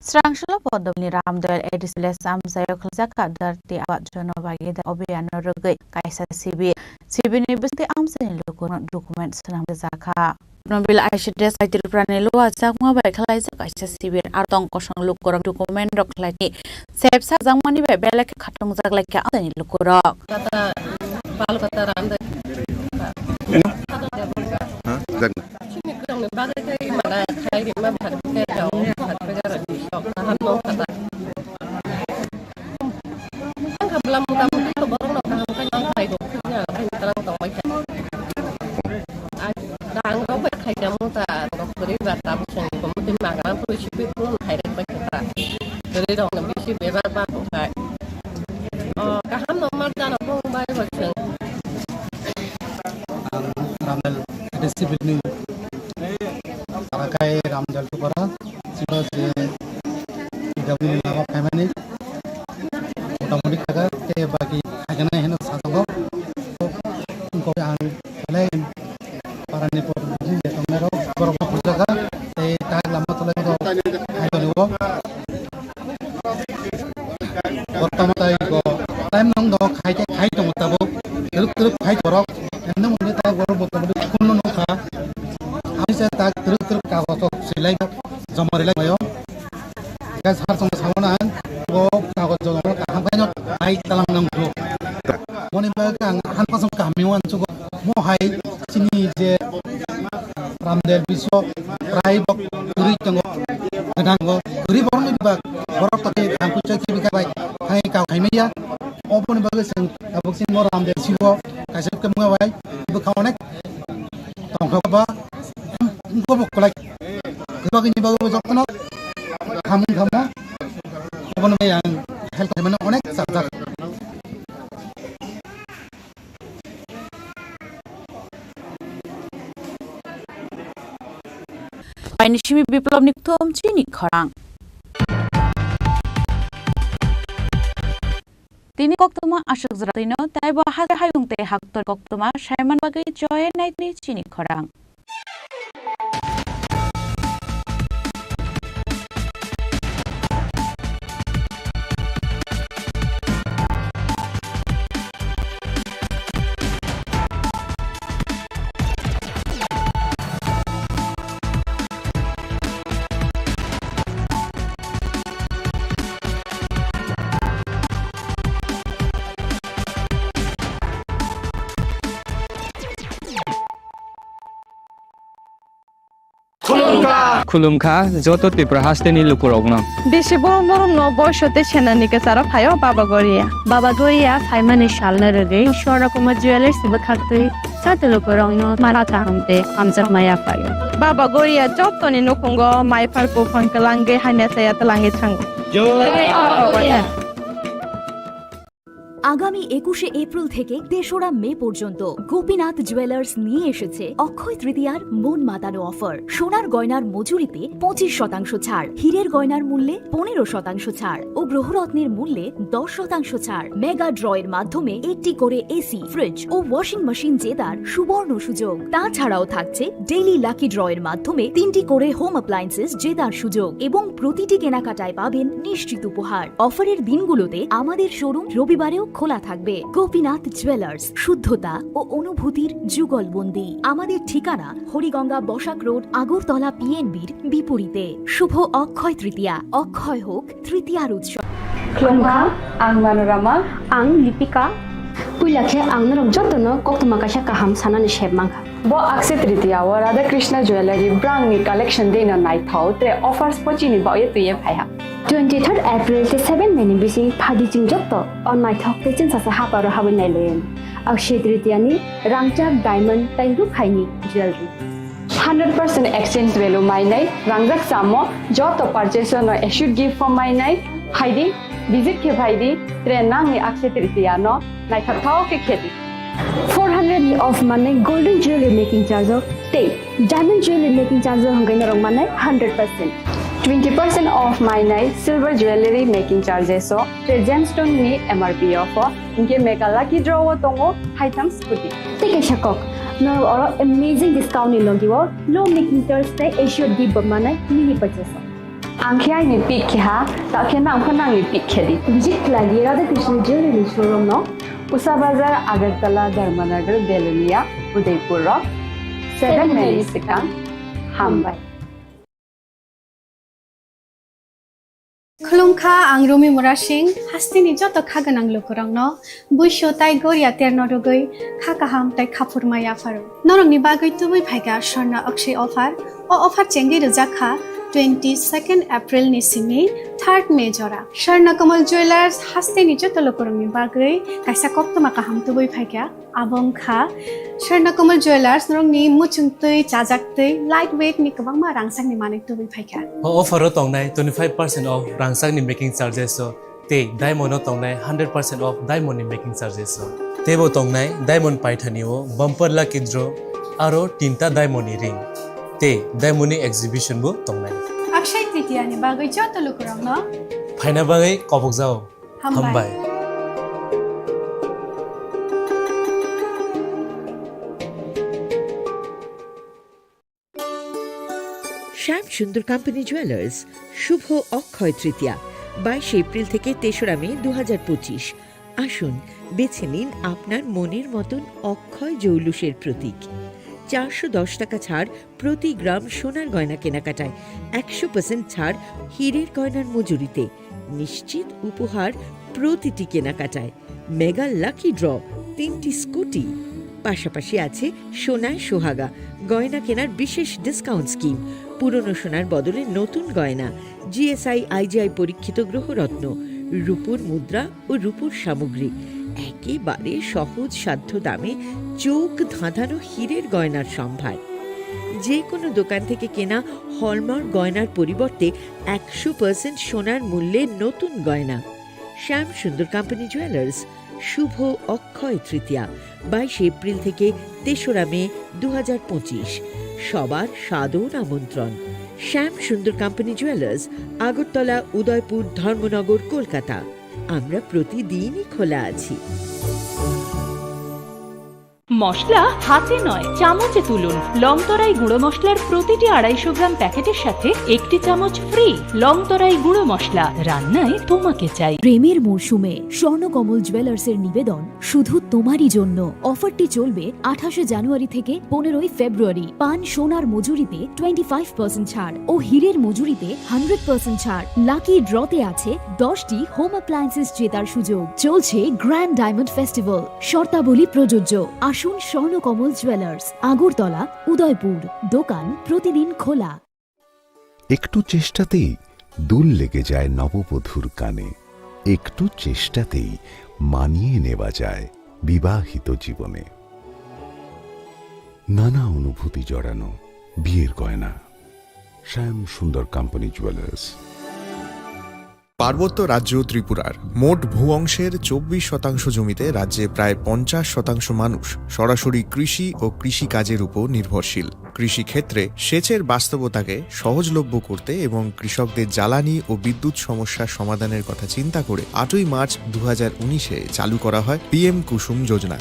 Srangshalo Podomni Ramdayal A D C le samsayok khlaijak ka dharti abat jono bagi da obiyano rwgwi kaisa sibir. Sibirni bisingtwi amchaini lukurokno document swnam rwjakha. Nobil I C D S I Tripura ni Lua Chakma bai khlaijak kaisa sibir. Ar tong kosong lukurok document rok khlaini sep sajak mani bai belai khe khatung jak lai kha amchaini lukurok. Kata, balu kata randa. Ha, jak. Chini kwrwngni bagwi tei mala khai rima bharti tei rok bharti gara sok kaham no kata. Ang kha bwlam mota moti to borok no kaham khai nang khai do. Ang khai tang tong bai kha. Ang rok bai khai kha mota rok kwrwi ba tabuk song ko moti magra puri sipi pun khai rek bai kha. Kwrwi rok no bisi bebak ba ko khai. O kaham no mar jana phung bai bai song. Ang Ramdayal A D C building, Arakai Ramdayal Tupara, silo je P W ni lama phaimani, motamoti khaga, te bagi khaigana heno sajago. Ko ang belai parani por je tongnaro, borok phujaga, te tak lama tolai do khaigani o. Bortoma tai go time nong do khai te khai tongo tabuk. Twrwk twrwk khai borok. Emno mungni ta borok bortoma de khulno nokha. Ani se tak twrwk twrwk kagoj rok silai joma rilai mayo. Gas har song sawana go kagoj joma kaham khai no ai talang nang do. Moni ba ang han pasong kaham mi wan chugo. Mo hai chini je Ramdayal Biswa prai bok kwrwi tongo, gwnango, kwrwi borokni bebak borok tokhe thangkui chai khibi kha bai khai kau khai maya. Oboni bagwi chwng tabuk chini bo Ramdayal Biswa kaisa khe mungya bai bwkha onek tongkha ba bobo kwlai. Kwbangni bagwi jotono hamung khamo oboni bai ang help khai mano onek chajak. Paini simi Biplobni kthum chini khorang. Tini koktwma aswk jora twino, tei bo ha hayung tei haktor koktwma saiman bagwi joye naitni chini khorang. Khulumkha joto Tripura hasteni lukurokno. Bisi borom borom no boiso tei senani kwcharo phaio Baba Goria. Baba Goria phaimani salno rwgwi Swarna Kumar Jewellers bwkhaktwi joto lukurokno mara kaham tei hamjakma yaphaio. Baba Goria jotoni nukhungo maiphar buphang kwlangwi hamya chaya twlangwi thango. আগামী একুশে এপ্রিল থেকে তেসরা মে পর্যন্ত গোপীনাথ জুয়েলার্স নিয়ে এসেছে অক্ষয় তৃতীয়ার মন মাতানো অফার। সোনার গয়নার মজুরিতে পঁচিশ শতাংশ ছাড়, হীরের গয়নার মূল্যে পনেরো শতাংশ ছাড় ও গ্রহরত্নের মূল্যে দশ শতাংশ ছাড়। মেগা ড্রয়ের মাধ্যমে একটি করে এসি, ফ্রিজ ও ওয়াশিং মেশিন জেতার সুবর্ণ সুযোগ। তাছাড়াও থাকছে ডেইলি লাকি ড্রয়ের মাধ্যমে তিনটি করে হোম অ্যাপ্লায়েন্সেস জেতার সুযোগ এবং প্রতিটি কেনাকাটায় পাবেন নিশ্চিত উপহার। অফারের দিনগুলোতে আমাদের শোরুম রবিবারেও খোলা থাকবে। গোপীনাথ জুয়েলার্স, শুদ্ধতা ও অনুভূতির যুগলবন্দি। আমাদের ঠিকানা হরিগঙ্গা বসাক রোড, আগরতলা পিএনবির বিপরীতে। শুভ অক্ষয় তৃতীয়া, অক্ষয় হোক তৃতীয়ার উৎসব। Khulumkha, ang Manorama. Ang Lipika. Puila khe ang norok jotono koktwma kaisa kaham sanani sep mankha. Bo Akshaya Tritiya o Radha Krishna Jewellery brand ni collection dei no naithok tre offers pochini baoye twiye phaiha. Twenty third April tei seven May ni bising phadi chwng joto o naithok tei chwngsasa haparo habwi nailaiwi. Akshaya Tritiya ni rangchak diamond tei rukhaini jewellery. Hundred percent exchange value mainai, rangjak samo joto purchase no assured gift form mainai, haidi Visit khe phai di, tre nangni Akshay Tritiya no naithok thao khe khe di. Four hundred ni off manai golden jewelry making charge o tei diamond jewelry making charge o hwnkhe norok manai hundred percent. Twenty percent off mainai silver jewelry making charges o tei gemstone ni M R P off o, hinkhe mega lucky draw o tongo haitham scooty. Tei kaisa kok, norok oro amazing discount ni logi o low making charge tei assured gift bo manai mini purchase o. Ang khe aini pick khe ha, ta khe nang pho nangni pick khe di. Visit khlai di Radha Krishna Jewelry showroom no. Usha Bazar, Agartala, Dharmanagar, Belonia, Udaipur rok. Seven May ni swkang. Hambai. Khulumkha, ang Rumi Murasing, hasteni joto kha gwnang lukurokno buisu tai goria terno rwgwi kha kaham tai khaphurma yapharo. Norokni bagwi tubui phaikha Swarna Akshay offer. O offer chengwi rwjak kha twenty second April ni simi third May jora. Swarna Kamal Jewelers hasteni joto lukurokni bagwi kaisa koktwma kaham tubui phaikha. Abo wngkha Swarna Kamal Jewelers, norokni muchungtwi, chajaktwi, light weight ni kwbangma rangchakni manwi tubui phaikha. O offer o tongnai twenty five percent off rangchakni making charges o tei diamond o tongnai hundred percent off diamond ni making charges o. Teibo tongnai diamond paithani o bumper lucky draw aro tinta diamond ni ring tei diamond ni exhibition bo tongnai. Akshay Tritiya ni bagwi joto lukurokno phaina bagwi kobokjao. Hambai. Hambai. শ্যাম Sundar company jewellers, শুভ অক্ষয় তৃতীয়া, বাইশে এপ্রিল থেকে তেসরা মে দু হাজার পঁচিশ। আসুন, বেছে নিন আপনার মনের মতন অক্ষয় জৌলুসের প্রতীক। চারশো দশ টাকা ছাড় প্রতি গ্রাম সোনার গয়না কেনাকাটায়, একশো পার্সেন্ট ছাড় হীরের গয়নার মজুরিতে, নিশ্চিত উপহার প্রতিটি কেনাকাটায়, মেগা লাকি ড্র, তিনটি স্কুটি, পাশাপাশি আছে সোনায় সোহাগা গয়না কেনার বিশেষ ডিসকাউন্ট স্কিম, পুরনো সোনার বদলে নতুন গয়না, জিএসআই আইজিআই পরীক্ষিত গ্রহরত্ন, রূপোর মুদ্রা ও রূপোর সামগ্রী, একেবারে সহজ সাধ্য দামে চোখ ধাঁধানো হীরের গয়নার সম্ভার। যে কোনো দোকান থেকে কেনা হলমার্ক গয়নার পরিবর্তে একশো পার্সেন্ট সোনার মূল্যে নতুন গয়না। শ্যাম সুন্দর কোম্পানি জুয়েলার্স, শুভ অক্ষয় তৃতীয়া, বাইশে এপ্রিল থেকে তেসরা মে দু হাজার পঁচিশ। সবার সাদর আমন্ত্রণ। শ্যাম সুন্দর কোম্পানি জুয়েলার্স, আগরতলা, উদয়পুর, ধর্মনগর, কলকাতা। আমরা প্রতিদিনই খোলা আছি। মশলা হাতে নয়, চামচে তুলুন। লংতরাই গুঁড়ো মশলার প্রতিটি আড়াইশো গ্রাম প্যাকেটের সাথে একটি চামচ ফ্রি। লংতরাই গুঁড়ো মশলা, রান্নায় তোমাকে চাই। প্রেমের মরশুমে স্বর্ণকমল জুয়েলার্সের নিবেদন শুধু তোমারই জন্য। অফারটি চলবে আঠাশে জানুয়ারি থেকে পনেরোই ফেব্রুয়ারি। পান সোনার মজুরিতে টোয়েন্টি ফাইভ পার্সেন্ট ছাড় ও হীরের মজুরিতে হান্ড্রেড পার্সেন্ট ছাড়। লাকি ড্রতে আছে দশটি হোম অ্যাপ্লায়েন্সেস জেতার সুযোগ। চলছে গ্র্যান্ড ডায়মন্ড ফেস্টিভ্যাল, শর্তাবলী প্রযোজ্য। আসুন স্বর্ণকমল জুয়েলার্স, আগরতলা, উদয়পুর। দোকান প্রতিদিন খোলা। একটু চেষ্টাতেই দুল লেগে যায় নববধূর কানে, একটু চেষ্টাতেই মানিয়ে নেওয়া যায় বিবাহিত জীবনে। নানা অনুভূতি জড়ানো বিয়ের গয়না। শ্যাম সুন্দর কোম্পানি জুয়েলার্স। পার্বত্য রাজ্য ত্রিপুরার মোট ভূ অংশের চব্বিশ শতাংশ জমিতে রাজ্যে প্রায় পঞ্চাশ শতাংশ মানুষ সরাসরি কৃষি ও কৃষিকাজের উপর নির্ভরশীল। কৃষিক্ষেত্রে সেচের বাস্তবতাকে সহজলভ্য করতে এবং কৃষকদের জ্বালানি ও বিদ্যুৎ সমস্যা সমাধানের কথা চিন্তা করে আটই মার্চ দু হাজার উনিশে চালু করা হয় পিএম কুসুম যোজনা,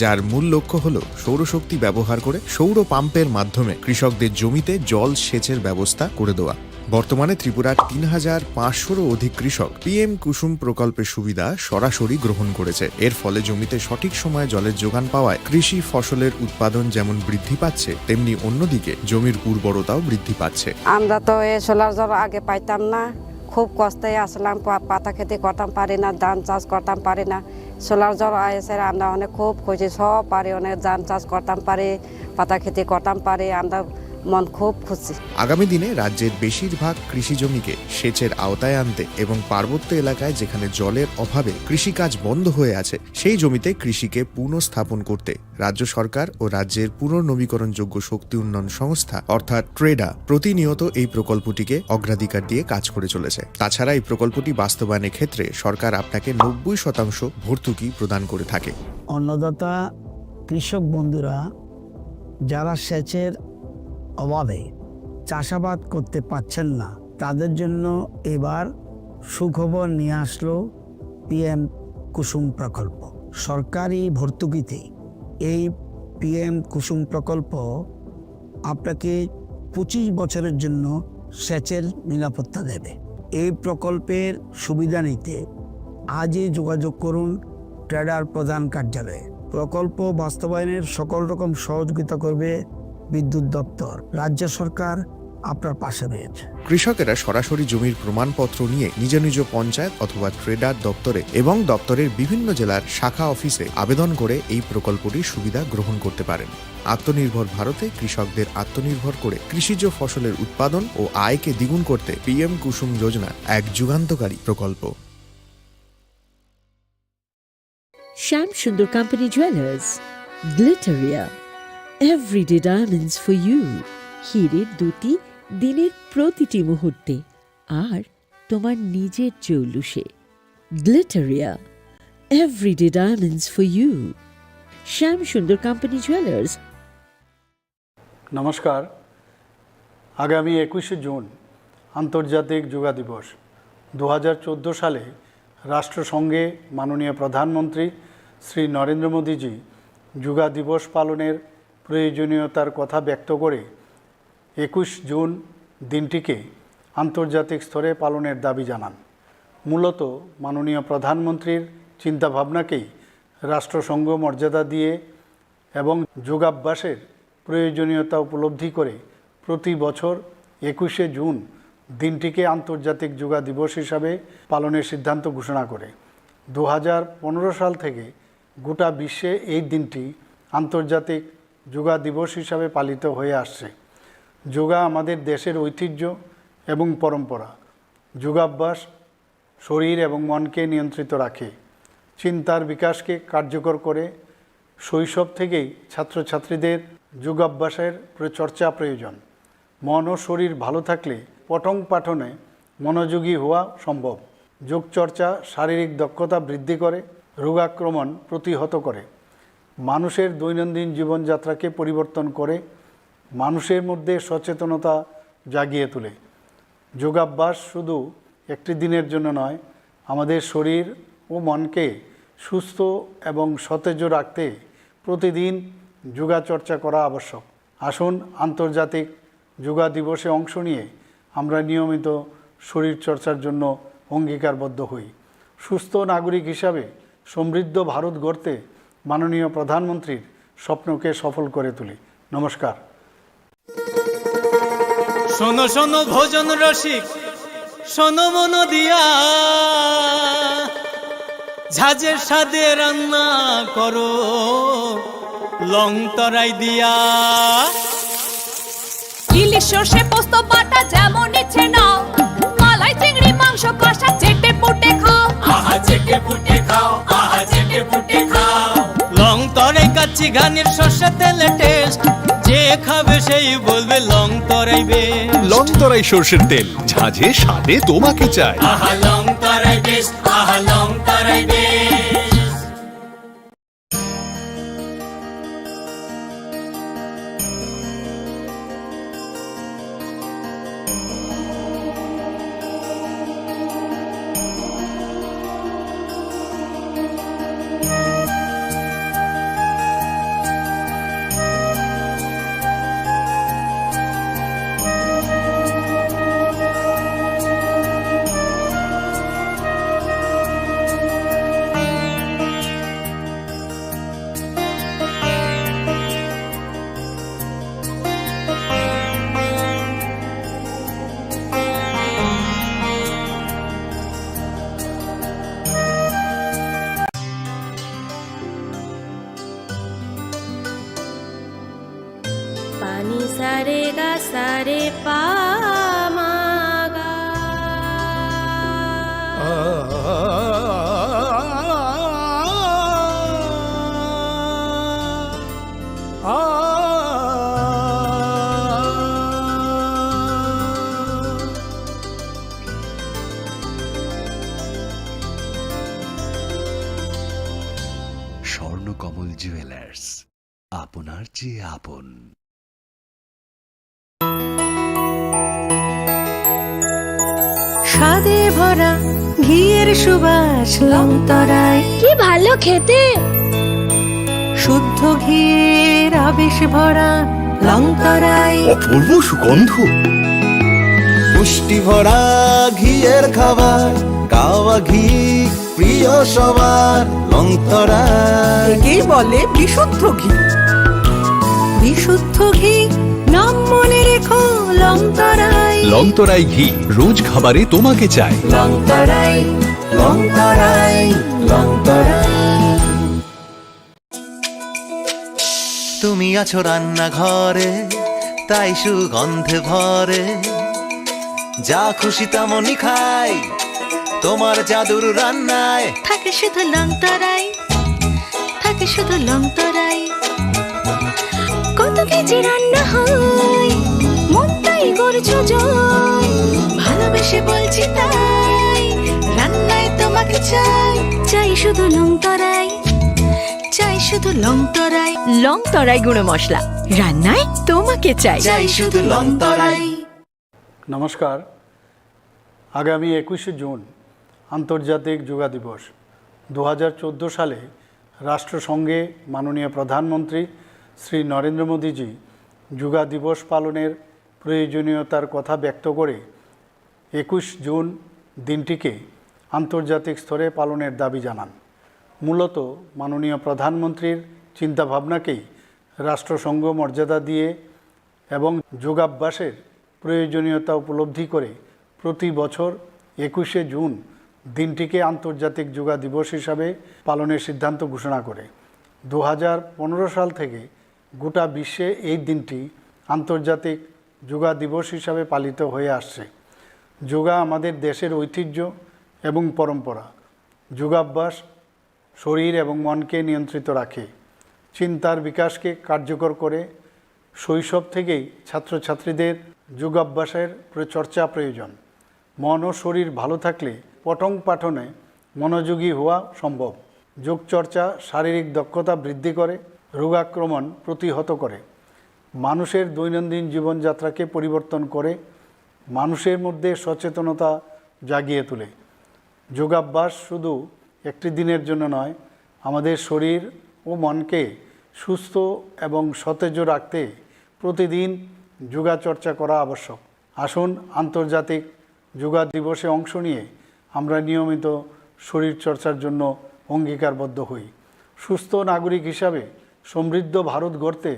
যার মূল লক্ষ্য হল সৌরশক্তি ব্যবহার করে সৌর পাম্পের মাধ্যমে কৃষকদের জমিতে জল সেচের ব্যবস্থা করে দেওয়া। বর্তমানে ত্রিপুরার তিন হাজার পাঁচশোরও অধিক কৃষক পিএম কুসুম প্রকল্পের সুবিধা সরাসরি গ্রহণ করেছে। এর ফলে জমিতে সঠিক সময়ে জলের যোগান পাওয়ায় কৃষি ফসলের উৎপাদন যেমন বৃদ্ধি পাচ্ছে, তেমনি অন্যদিকে জমির উর্বরতাও বৃদ্ধি পাচ্ছে। আমরা তো এই সোলার জল আগে পাইতাম না, খুব কষ্টে আসলাম, পা-, পাতা খেতি করতাম পারি না, ধান চাষ করতাম পারি না। সোলার জল আইসে আমরা অনেক খুব খুশি, সব পারি, অনেক ধান চাষ করতাম পারি, পাতা খেতি করতাম পারি। আমরা মন খুব খুশি। আগামী দিনে রাজ্যের বেশিরভাগ কৃষি জমিকে সেচের আওতায় আনতে এবং পার্বত্য এলাকায় যেখানে জলের অভাবে কৃষিকাজ বন্ধ হয়ে আছে, সেই জমিতে কৃষিকে পুনঃস্থাপন করতে রাজ্য সরকার ও রাজ্যের পুনর্নবীকরণযোগ্য শক্তি উন্নয়ন সংস্থা অর্থাৎ ট্রেডা প্রতিনিয়ত এই প্রকল্পটিকে অগ্রাধিকার দিয়ে কাজ করে চলেছে। তাছাড়া এই প্রকল্পটি বাস্তবায়নের ক্ষেত্রে সরকার আপনাকে নব্বই শতাংশ ভর্তুকি প্রদান করে থাকে। অন্নদাতা কৃষক বন্ধুরা যারা সেচের অভাবে চাষাবাদ করতে পারছেন না, তাদের জন্য এবার সুখবর নিয়ে আসলো পিএম কুসুম প্রকল্প। সরকারি ভর্তুকিতে এই পিএম কুসুম প্রকল্প আপনাকে পঁচিশ বছরের জন্য সেচের নিরাপত্তা দেবে। এই প্রকল্পের সুবিধা নিতে আজই যোগাযোগ করুন ট্রেডার প্রধান কার্যালয়ে। প্রকল্প বাস্তবায়নের সকল রকম সহযোগিতা করবে বিদ্যুৎ দপ্তর। রাজ্য সরকার আপনার পাশে রয়েছে। কৃষকেরা সরাসরি জমির প্রমাণপত্র নিয়ে নিজ নিজ পঞ্চায়েত অথবা ট্রেডার দপ্তরে এবং দপ্তরের বিভিন্ন জেলার শাখা অফিসে আবেদন করে এই প্রকল্পটির সুবিধা গ্রহণ করতে পারেন। আত্মনির্ভর ভারতে কৃষকদের আত্মনির্ভর করে কৃষিজ ফসলের উৎপাদন ও আয়কে দ্বিগুণ করতে পিএম কুসুম যোজনা এক যুগান্তকারী প্রকল্প। Shyam Sundar company jewellers, Glitteria, everyday diamonds for you. হীরের দুটি দিনের প্রতিটি মুহূর্তে আর তোমার নিজের জৌলুসে। Glitteria, everyday diamonds for you. Shyam Sundar company jewellers. নমস্কার। আগামী একুশে জুন আন্তর্জাতিক যোগা দিবস। দু হাজার চোদ্দো সালে রাষ্ট্রসংঘে মাননীয় প্রধানমন্ত্রী শ্রী নরেন্দ্র মোদীজি যোগা দিবস পালনের প্রয়োজনীয়তার কথা ব্যক্ত করে একুশ জুন দিনটিকে আন্তর্জাতিক স্তরে পালনের দাবি জানান। মূলত মাননীয় প্রধানমন্ত্রীর চিন্তাভাবনাকেই রাষ্ট্রসংঘ মর্যাদা দিয়ে এবং যোগাভ্যাসের প্রয়োজনীয়তা উপলব্ধি করে প্রতি বছর একুশে জুন দিনটিকে আন্তর্জাতিক যোগা দিবস হিসাবে পালনের সিদ্ধান্ত ঘোষণা করে। দু হাজার পনেরো সাল থেকে গোটা বিশ্বে এই দিনটি আন্তর্জাতিক যোগা দিবস হিসাবে পালিত হয়ে আসছে। যোগা আমাদের দেশের ঐতিহ্য এবং পরম্পরা। যোগাভ্যাস শরীর এবং মনকে নিয়ন্ত্রিত রাখে, চিন্তার বিকাশকে কার্যকর করে। শৈশব থেকেই ছাত্রছাত্রীদের যোগাভ্যাসের প্র-, চর্চা প্রয়োজন। মন ও শরীর ভালো থাকলে পঠন পাঠনে মনোযোগী হওয়া সম্ভব। যোগচর্চা শারীরিক দক্ষতা বৃদ্ধি করে, রোগাক্রমণ প্রতিহত করে, মানুষের দৈনন্দিন জীবনযাত্রাকে পরিবর্তন করে, মানুষের মধ্যে সচেতনতা জাগিয়ে তোলে। যোগাভ্যাস শুধু একটি দিনের জন্য নয়, আমাদের শরীর ও মনকে সুস্থ এবং সতেজ রাখতে প্রতিদিন যোগাচর্চা করা আবশ্যক। আসুন আন্তর্জাতিক যোগা দিবসে অংশ নিয়ে আমরা নিয়মিত শরীরচর্চার জন্য অঙ্গীকারবদ্ধ হই। সুস্থ নাগরিক হিসাবে সমৃদ্ধ ভারত গড়তে মাননীয় প্রধানমন্ত্রীর স্বপ্নকে সফল করে তুলি। নমস্কার। শোনো শোনো ভোজন রসিক, শোনো মন দিয়া, ঝাঁঝের স্বাদে রান্না করো লং তরাই দিয়া। ইলিশ সর্ষে পোস্ত বাটা যেমন ইচ্ছে নাও, মালাই চিংড়ি মাংস কষা চেটে পুটে খাও। আহা চেটে পুটে খাও, আহা চেটে পুটে খাও। লং তরাই কাচ্চি ঘানির সর্ষে তেলে টেস্ট, যে খাবে সেই বলবে লং তরাই বেস্ট। লং তরাই সর্ষের তেল, ঝাঁঝে স্বাদে তোমাকে চাই। আহা লং তরাই বেস্ট, আহা লং তরাই best. Pani sare ga sare pa ma ga. Swarnakamal jewellers, আপনার চেয়ে আপন। স্বাদে ভরা ঘিয়ের সুবাস লংতরাই। কি ভালো খেতে। শুদ্ধ ঘিয়ের আবেশ ভরা লংতরাই। অপূর্ব সুগন্ধ। পুষ্টি ভরা ঘিয়ের খাবার, কাওয়া ঘি প্রিয় সবার, লংতরাই। একেই বলে বিশুদ্ধ ঘি। বিশুদ্ধ ঘি, নাম মনে রেখো, লংতরাই। লংতরাই ঘি, রোজ খাবারে তোমাকে চাই। লংতরাই, লংতরাই, লংতরাই। তুমি আছো রান্নাঘরে, তাই সুগন্ধে ভরে। যা খুশি তেমনই খাই, তোমার জাদুর রান্নায়। থাকে শুধু লংতরাই, থাকে শুধু লংতরাই। কত কেজি রান্না হয়, মনটাই করছো জয়। ভালোবেসে বলছি তাই, রান্নায় তোমাকে চাই। চাই শুধু লংতরাই, চাই শুধু লংতরাই। লংতরাই গুঁড়ো মশলা, রান্নায় তোমাকে চাই। চাই শুধু লংতরাই। নমস্কার। আগামী একুশে জুন আন্তর্জাতিক যোগা দিবস। দু হাজার চোদ্দো সালে রাষ্ট্রসংঘে মাননীয় প্রধানমন্ত্রী শ্রী নরেন্দ্র মোদীজি যোগা দিবস পালনের প্রয়োজনীয়তার কথা ব্যক্ত করে একুশ জুন দিনটিকে আন্তর্জাতিক স্তরে পালনের দাবি জানান। মূলত মাননীয় প্রধানমন্ত্রীর চিন্তাভাবনাকেই রাষ্ট্রসংঘ মর্যাদা দিয়ে এবং যোগাভ্যাসের প্রয়োজনীয়তা উপলব্ধি করে প্রতি বছর একুশে জুন দিনটিকে আন্তর্জাতিক যোগা দিবস হিসাবে পালনের সিদ্ধান্ত ঘোষণা করে। দু হাজার পনেরো সাল থেকে গোটা বিশ্বে এই দিনটি আন্তর্জাতিক যোগা দিবস হিসাবে পালিত হয়ে আসছে। যোগা আমাদের দেশের ঐতিহ্য এবং পরম্পরা। যোগাভ্যাস শরীর এবং মনকে নিয়ন্ত্রিত রাখে, চিন্তার বিকাশকে কার্যকর করে। শৈশব থেকেই ছাত্রছাত্রীদের যোগাভ্যাসের প্র-, চর্চা প্রয়োজন। মন ও শরীর ভালো থাকলে পঠন পাঠনে মনোযোগী হওয়া সম্ভব। যোগচর্চা শারীরিক দক্ষতা বৃদ্ধি করে, রোগাক্রমণ প্রতিহত করে, মানুষের দৈনন্দিন জীবনযাত্রাকে পরিবর্তন করে, মানুষের মধ্যে সচেতনতা জাগিয়ে তোলে। যোগাভ্যাস শুধু একটি দিনের জন্য নয়, আমাদের শরীর ও মনকে সুস্থ এবং সতেজ রাখতে প্রতিদিন যোগাচর্চা করা আবশ্যক। আসুন আন্তর্জাতিক যোগা দিবসে অংশ নিয়ে আমরা নিয়মিত শরীরচর্চার জন্য অঙ্গীকারবদ্ধ হই। সুস্থ নাগরিক হিসাবে সমৃদ্ধ ভারত গড়তে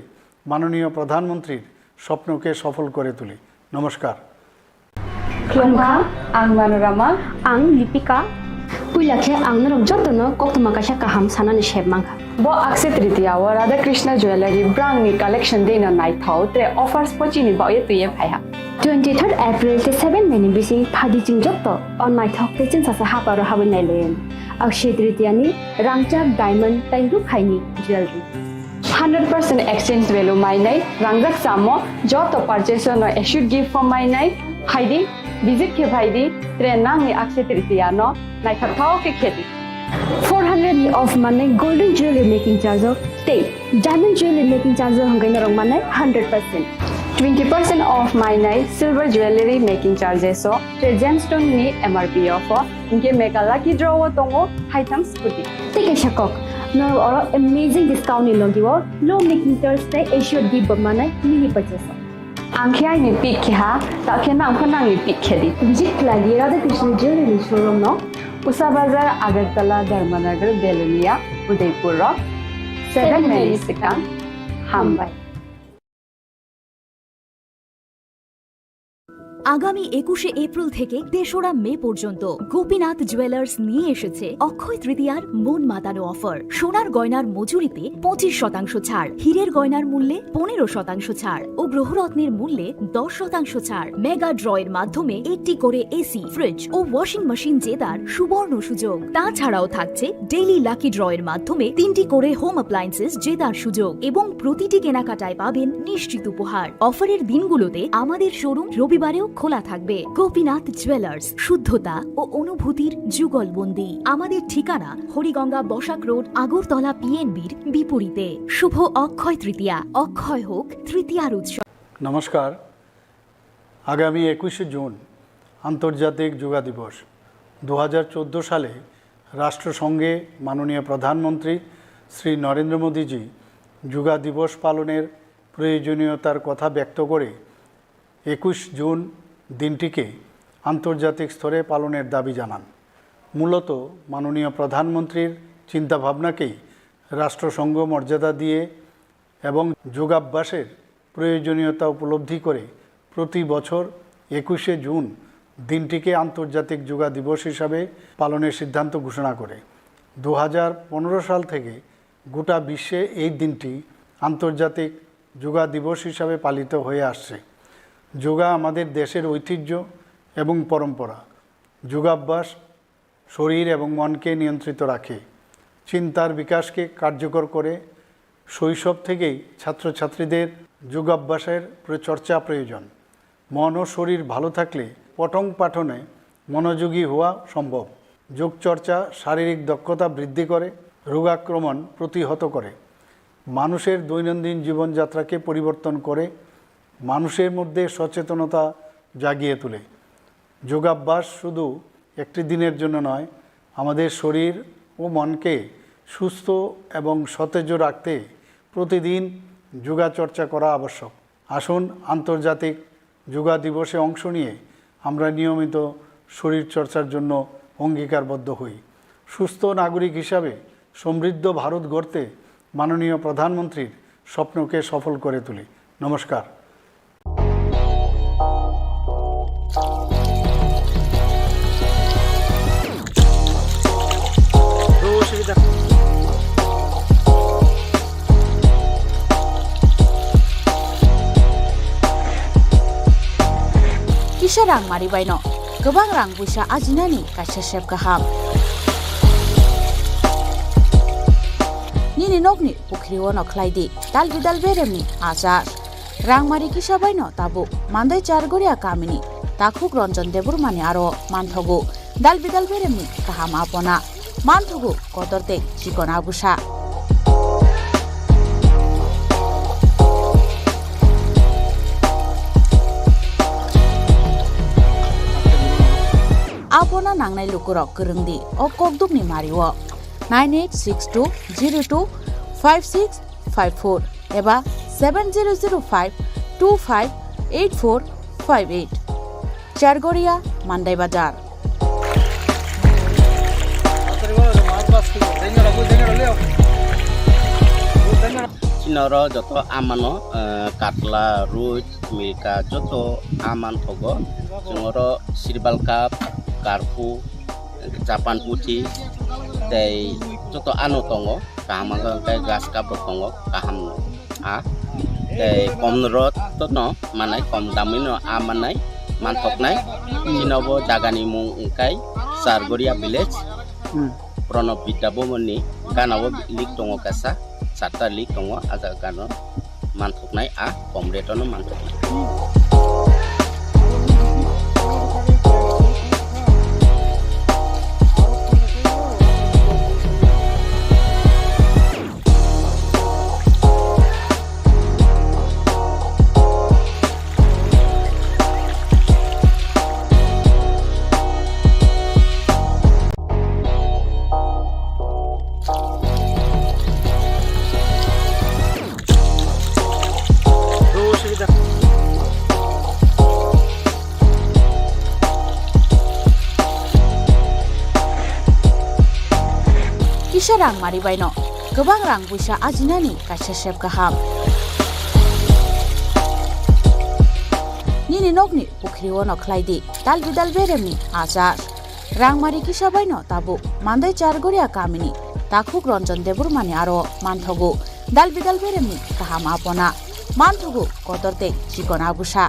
মাননীয় প্রধানমন্ত্রীর স্বপ্নকে সফল করে তুলি। নমস্কার। Khulumkha, ang Manorama. Ang Lipika. Puila khe ang norok jotono koktwma kaisa kaham sanani sep mankha. Bo Akshaya Tritiya o Radha Krishna Jewellery brangni collection dino naithok tre offers pochini baoye twiye phaiha. Twenty third April tei seven May ni bising phadi chwng joto o naithok tei chwngsasa haparo habwi nailayan. Akshaya Tritiya ni rangchak diamond tei rukhaini jewellery. Hundred percent exchange value mainai, rangjak chamo, joto purchase no assured gift form mainai, phaidi, visit khe phaidi, tre nangni Akshaya Tritiya no naithokthok khe khedi. Four hundred ni off manai golden jewelry making charge o tei diamond jewelry making charge o hwnkhai norok manai hundred percent. Twenty percent off mainai silver jewelry making charges o, tre gemstone ni M R P off o, hinkhe mega lucky draw o tongo haitham scooty. Tei kaisa kok, norok oro amazing discount ni logi o low making charge tei assured gift bo manai mini purchase o. Ang khe aini pick khe ha, ta khe nang pho nangni pick khe di. Visit khlai di Radha Krishna Jewelry ni showroom no, Usa Bazar, Agartala, Dharmanagar, Belonia, Udaipur rok. Seven May ni swkang. Hambai. আগামী একুশে এপ্রিল থেকে তেসরা মে পর্যন্ত গোপীনাথ জুয়েলার্স নিয়ে এসেছে অক্ষয় তৃতীয়ার মন মাতানো অফার। সোনার গয়নার মজুরিতে পঁচিশ শতাংশ ছাড়, হীরের গয়নার মূল্যে পনেরো শতাংশ ছাড় ও গ্রহরত্নের মূল্যে দশ শতাংশ ছাড়। মেগা ড্রয়ের মাধ্যমে একটি করে এসি, ফ্রিজ ও ওয়াশিং মেশিন জেতার সুবর্ণ সুযোগ। তাছাড়াও থাকছে ডেইলি লাকি ড্রয়ের মাধ্যমে তিনটি করে হোম অ্যাপ্লায়েন্সেস জেতার সুযোগ এবং প্রতিটি কেনাকাটায় পাবেন নিশ্চিত উপহার। অফারের দিনগুলোতে আমাদের শোরুম রবিবারেও খোলা থাকবে। গোপীনাথ জুয়েলার্স, শুদ্ধতা ও অনুভূতির যুগলবন্দি। আমাদের ঠিকানা হরিগঙ্গা বসাক রোড, আগরতলা পিএনবির বিপরীতে। শুভ অক্ষয় তৃতীয়া, অক্ষয় হোক তৃতীয়ার উৎসব। নমস্কার। আগামী একুশে জুন আন্তর্জাতিক যোগা দিবস। দু হাজার চোদ্দো সালে রাষ্ট্রসংঘে মাননীয় প্রধানমন্ত্রী শ্রী নরেন্দ্র মোদীজি যোগা দিবস পালনের প্রয়োজনীয়তার কথা ব্যক্ত করে একুশ জুন দিনটিকে আন্তর্জাতিক স্তরে পালনের দাবি জানান। মূলত মাননীয় প্রধানমন্ত্রীর চিন্তাভাবনাকেই রাষ্ট্রসংঘ মর্যাদা দিয়ে এবং যোগাভ্যাসের প্রয়োজনীয়তা উপলব্ধি করে প্রতি বছর একুশে জুন দিনটিকে আন্তর্জাতিক যোগা দিবস হিসাবে পালনের সিদ্ধান্ত ঘোষণা করে। দু হাজার পনেরো সাল থেকে গোটা বিশ্বে এই দিনটি আন্তর্জাতিক যোগা দিবস হিসাবে পালিত হয়ে আসছে। যোগা আমাদের দেশের ঐতিহ্য এবং পরম্পরা। যোগাভ্যাস শরীর এবং মনকে নিয়ন্ত্রিত রাখে, চিন্তার বিকাশকে কার্যকর করে। শৈশব থেকেই ছাত্রছাত্রীদের যোগাভ্যাসের প্র-, চর্চা প্রয়োজন। মন ও শরীর ভালো থাকলে পঠন পাঠনে মনোযোগী হওয়া সম্ভব। যোগচর্চা শারীরিক দক্ষতা বৃদ্ধি করে, রোগাক্রমণ প্রতিহত করে, মানুষের দৈনন্দিন জীবনযাত্রাকে পরিবর্তন করে, মানুষের মধ্যে সচেতনতা জাগিয়ে তোলে। যোগাভ্যাস শুধু একটি দিনের জন্য নয়, আমাদের শরীর ও মনকে সুস্থ এবং সতেজ রাখতে প্রতিদিন যোগাচর্চা করা আবশ্যক। আসুন আন্তর্জাতিক যোগা দিবসে অংশ নিয়ে আমরা নিয়মিত শরীরচর্চার জন্য অঙ্গীকারবদ্ধ হই। সুস্থ নাগরিক হিসাবে সমৃদ্ধ ভারত গড়তে মাননীয় প্রধানমন্ত্রীর স্বপ্নকে সফল করে তুলি। নমস্কার। Kisa rang mari baino kwbang rang puisa ajinani kaisa sep kaham. Nini nokni pukhri o no khlai di dal bidal beremni achar. Rangmari kisa baino tabuk Mandai Chargoria kamini takhuk Ranjan Debbarmani aro manthogo dal bidal beremni kaham apona, manthogo kotor tei chikon agusa. Apona nangnai lukurok kwrwng di o kokdukni mario nine eight six two zero two five six five four eba seven zero zero five two five eight four five eight. Chargoria, Mandai Bazar. Chini oro joto amano, eh, katla, roi, milka joto aman thogo. Chwng oro sirbal cup, karphu, Japan puthi tei joto ano tongo, kaham wngkha hwnkhe grass cup rok tongo, kaham no a tei kom rok no manai, kom damwi no a manai manthoknai. Chini bo jaga ni mung wngkha Chargoria village, Pranab Vidya Bhavan ni gana o lake tongo kaisa, charta lake tongo, a jaga no. Manthoknai a kom rate no manthoknai. Kisa rang mari baino kwbang rang puisa ajinani kaisa sep kaham. Nini Nokni pukhri-o no khlai di dal bidal beremni achar. Rangmari kisa bai no tabuk Mandai Chargoria kamini takhuk Ranjan Debbarmani aro manthogo dal bidal beremni kaham apona. Manthogo kotor tei chikon abusa.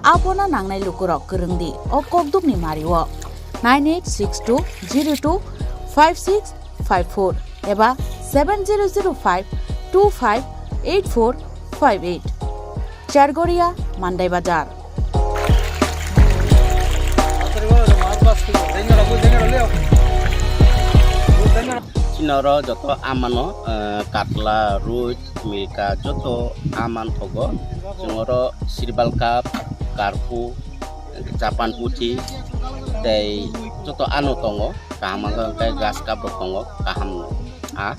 Apona nangnai lukurok kwrwng di o kokdukni mari-o. Nine eight six two zero two five six five four eba seven zero zero five two five eight four five eight. Chargoria, Mandai Bazar. Chini oro joto amano, eh, katla, roi, milka joto aman thogo. Chwng oro sirbal cup, karpu, Japan puthi tei joto ano tongo. Kaham wngkha hwnkhe grass cup rok tongo, kaham no. A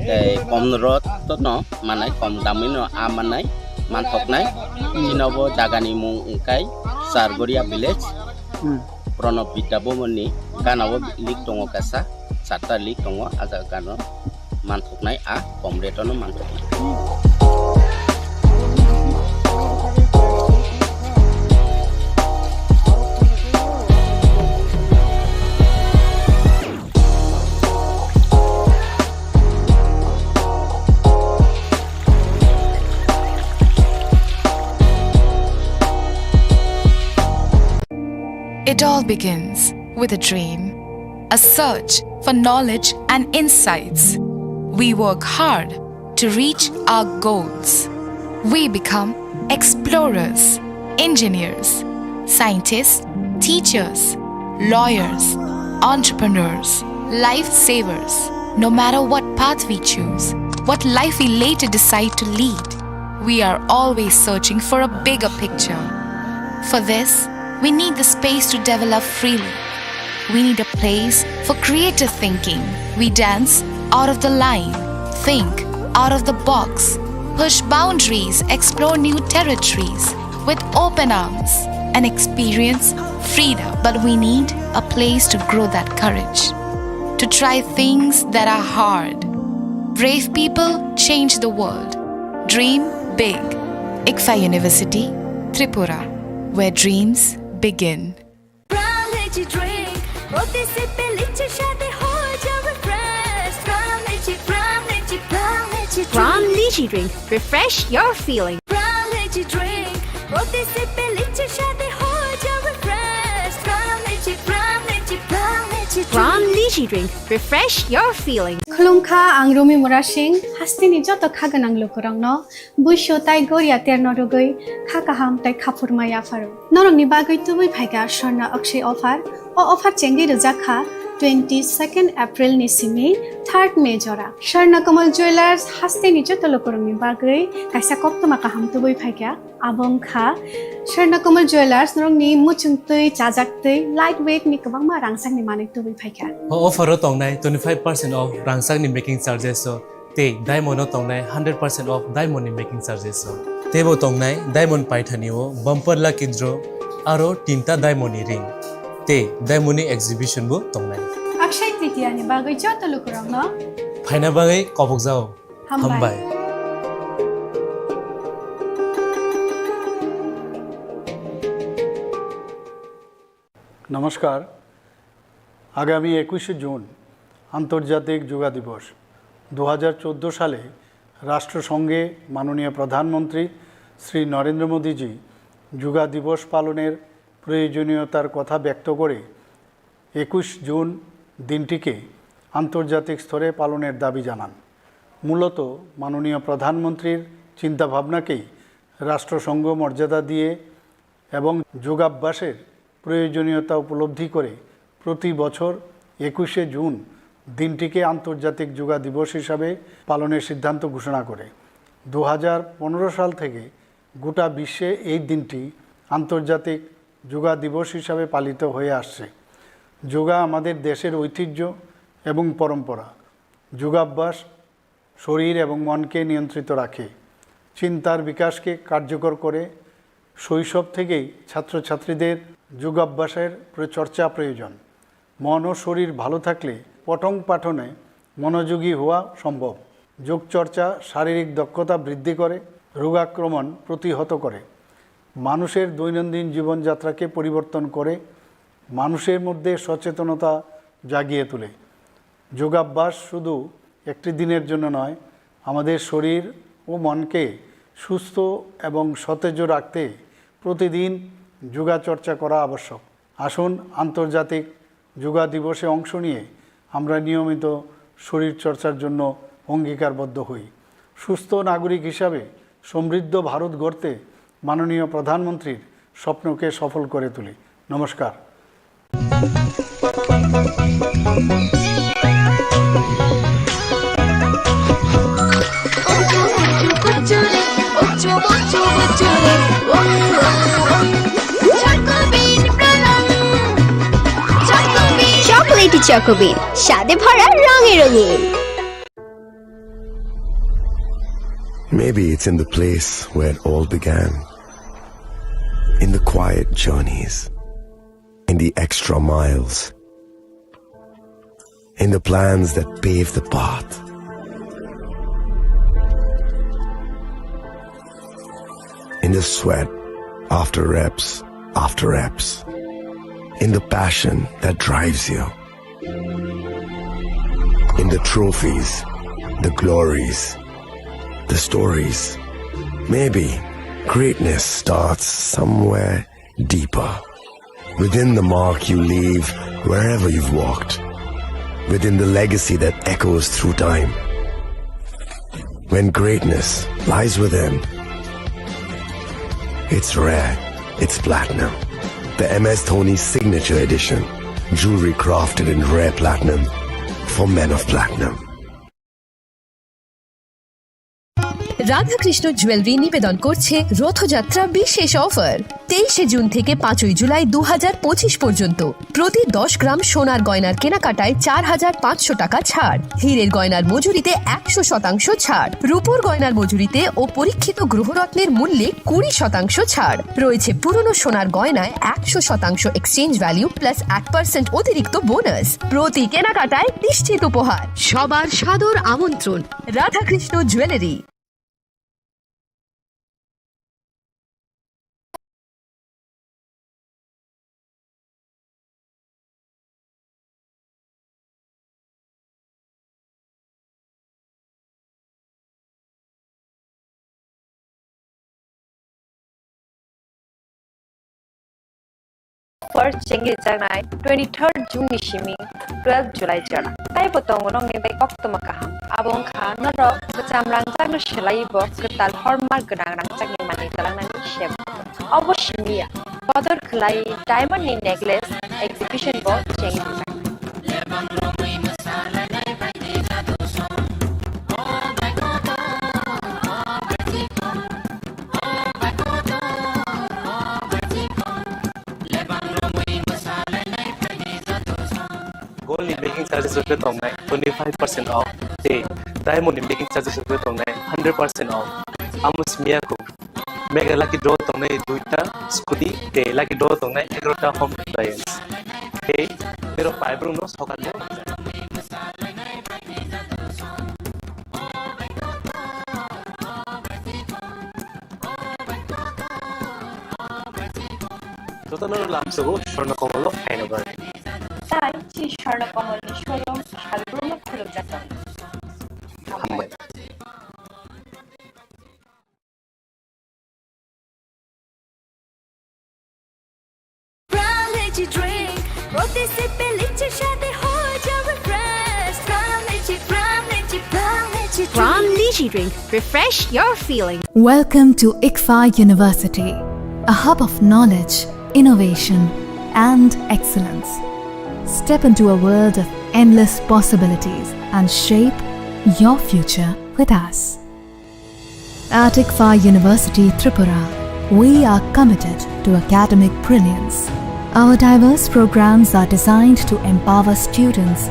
tei kom rot no manai, kom damwi no a manai, manthoknai. Chini bo jagani mung wngkha Chargoria village. Hmm. Pranab Vidya Bhavan ni gana o lake tongo kaisa, charta lake tongo, a jaga gana o manthoknai, a kom rate o no manthoknai. It all begins with a dream, a search for knowledge and insights. We work hard to reach our goals. We become explorers, engineers, scientists, teachers, lawyers, entrepreneurs, lifesavers. No matter what path we choose, what life we later decide to lead, we are always searching for a bigger picture. For this, we need the space to develop freely. We need a place for creative thinking. We dance out of the line, think out of the box, push boundaries, explore new territories with open arms, and experience freedom. But we need a place to grow that courage, to try things that are hard. Brave people change the world. Dream big. ICFAI University, Tripura, where dreams begin. Pran Lychee Drink, প্রতি সিপে লিচির স্বাদে হয়ে যাবে fresh। Pran Lychee, Pran Lychee, Pran Lychee Drink। Pran Lychee Drink, refresh your feeling। Pran Lychee Drink, প্রতি সিপে লিচির স্বাদে হয়ে যাবে fresh। Pran Lychee, Pran Lychee, Pran Lychee Drink। Pran Lychee Drink, refresh your feeling। Khulumkha, ang Rumi Murasing, hasteni joto kha gwnang lukurokno. Buisu tai goria terno rwgwi kha kaham tai khaphurma yapharo. Norokni bagwi tubui phaikha Swarna Akshay offer. O offer chengwi rwjak kha twenty-second April ni simi third May jora. Swarna Kamal Jewellers hasteni joto lukurokni bagwi kaisa koktwma kaham tubui phaikha. Abo wngkha Swarna Kamal Jewellers norokni muchungtwi, chajaktwi, light weight ni kwbangma rangchakni manwi tubui phaikha. O offer o tongnai twenty-five percent off rangchakni making charges o. Tei diamond o tongnai hundred percent off diamond ni making charges o. Teibo tongnai diamond paithani o bumper lucky draw aro tinta diamond ni ring. Tei diamond ni exhibition bo tongnai. Akshay Tritiya ni bagwi joto lukurokno phaina bagwi kobokjao. Hambai. Hambai. নমস্কার। আগামী একুশে জুন আন্তর্জাতিক যোগা দিবস। দু হাজার চোদ্দো সালে রাষ্ট্রসংঘে মাননীয় প্রধানমন্ত্রী শ্রী নরেন্দ্র মোদীজি যোগা দিবস পালনের প্রয়োজনীয়তার কথা ব্যক্ত করে একুশ জুন দিনটিকে আন্তর্জাতিক স্তরে পালনের দাবি জানান। মূলত মাননীয় প্রধানমন্ত্রীর চিন্তাভাবনাকেই রাষ্ট্রসংঘ মর্যাদা দিয়ে এবং যোগাভ্যাসের প্রয়োজনীয়তা উপলব্ধি করে প্রতি বছর একুশে জুন দিনটিকে আন্তর্জাতিক যোগা দিবস হিসাবে পালনের সিদ্ধান্ত ঘোষণা করে। দু হাজার পনেরো সাল থেকে গোটা বিশ্বে এই দিনটি আন্তর্জাতিক যোগা দিবস হিসাবে পালিত হয়ে আসছে। যোগা আমাদের দেশের ঐতিহ্য এবং পরম্পরা। যোগাভ্যাস শরীর এবং মনকে নিয়ন্ত্রিত রাখে, চিন্তার বিকাশকে কার্যকর করে। শৈশব থেকেই ছাত্রছাত্রীদের যোগাভ্যাসের প্র-, চর্চা প্রয়োজন। মন ও শরীর ভালো থাকলে পঠন পাঠনে মনোযোগী হওয়া সম্ভব। যোগচর্চা শারীরিক দক্ষতা বৃদ্ধি করে, রোগাক্রমণ প্রতিহত করে, মানুষের দৈনন্দিন জীবনযাত্রাকে পরিবর্তন করে, মানুষের মধ্যে সচেতনতা জাগিয়ে তোলে। যোগাভ্যাস শুধু একটি দিনের জন্য নয়, আমাদের শরীর ও মনকে সুস্থ এবং সতেজ রাখতে প্রতিদিন যোগাচর্চা করা আবশ্যক। আসুন, আন্তর্জাতিক যোগা দিবসে অংশ নিয়ে আমরা নিয়মিত শরীরচর্চার জন্য অঙ্গীকারবদ্ধ হই। সুস্থ নাগরিক হিসাবে সমৃদ্ধ ভারত গড়তে মাননীয় প্রধানমন্ত্রীর স্বপ্নকে সফল করে তুলি। নমস্কার। Chocolatey Choco Bean, স্বাদে ভরা, রঙে রঙিন। Maybe it's in the place where it all began. In the quiet journeys, in the extra miles, in the plans that pave the path, in the sweat after reps after reps, in the passion that drives you, in the trophies, the glories, the stories. Maybe greatness starts somewhere deeper, within the mark you leave wherever you've walked, within the legacy that echoes through time. When greatness lies within, it's rare, it's platinum. The M S Dhoni Signature Edition, jewelry crafted in rare platinum for men of platinum. Radhakrishna jewellery নিবেদন করছে রথযাত্রা বিশেষ অফার। তেইশে জুন থেকে পাঁচই জুলাই দু হাজার পঁচিশ পর্যন্ত প্রতি দশ গ্রাম সোনার গয়নার কেনাকাটায় চার হাজার পাঁচশো টাকা ছাড়, হীরের গয়নার মজুরিতে একশো শতাংশ ছাড়, রূপোর গয়নার মজুরিতে ও পরীক্ষিত গ্রহরত্নের মূল্যে কুড়ি শতাংশ ছাড়। রয়েছে পুরনো সোনার গয়নায় একশো শতাংশ এক্সচেঞ্জ ভ্যালু প্লাস এক পার্সেন্ট অতিরিক্ত বোনাস। প্রতি কেনাকাটায় নিশ্চিত উপহার। সবার সাদর আমন্ত্রণ Radhakrishna jewellery. First chengri changnai twenty-third June ni simi twelve July jora. Taibo tongo nokni bai koktwma kaham. Abo wngkha norok bwcham rangchakno swlaiwi bo kwtal horma gwnang rangchakni manwi twlangnani sebo. Obo simi ya, kodor khwlai diamond ni necklace exhibition bo chengri changnai. Gold ni making charges rok khe tongnai twenty five percent off, tei diamond ni making charges rok khe tongnai hundred percent off. Amo simi ya kho. Mega lucky draw tongnai duita scooty, tei lucky draw tongnai egarota home appliance. Tei tero pai brung no sokal bo. Jotono lamsogo Swarna Komolo phaina bagwi. Tai chi Swarna Komolni showroom salbruno khulumjak tongo. Hambai. Pram Lychee Drink, প্রতি সিপে লিচির স্বাদে হয়ে যাবে fresh. Pram Lychee, Pram Lychee, Pram Lychee Drink. Pram Lychee Drink, refresh your feeling. Welcome to ICFAI University, a hub of knowledge, innovation, and excellence. Step into a world of endless possibilities and shape your future with us. At ICFAI University Tripura, we are committed to academic brilliance. Our diverse programs are designed to empower students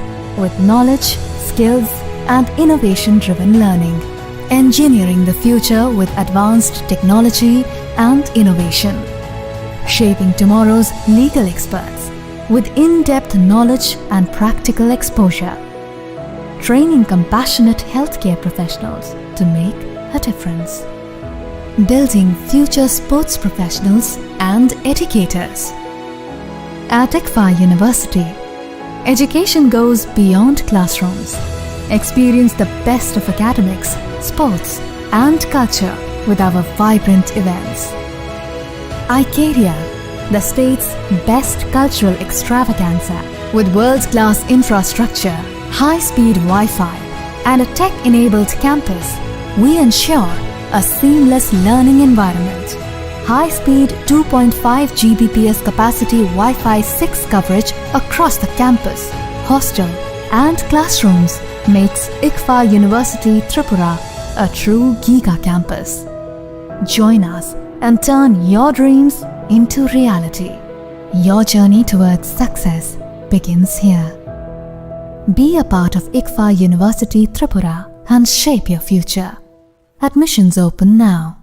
with knowledge, skills, and innovation-driven learning, engineering the future with advanced technology and innovation, shaping tomorrow's legal experts, with in-depth knowledge and practical exposure, training compassionate healthcare professionals to make a difference, building future sports professionals and educators. At ICFAR University, education goes beyond classrooms. Experience the best of academics, sports, and culture with our vibrant events. Icaria, the state's best cultural extravaganza, with world-class infrastructure, high-speed Wi-Fi, and a tech-enabled campus, we ensure a seamless learning environment. High-speed two point five G B P S capacity Wi-Fi six coverage across the campus, hostel, and classrooms makes ICFAR University Tripura a true giga campus. Join us and turn your dreams into reality. Your journey towards success begins here. Be a part of ICFAR University Tripura and shape your future. Admissions open now.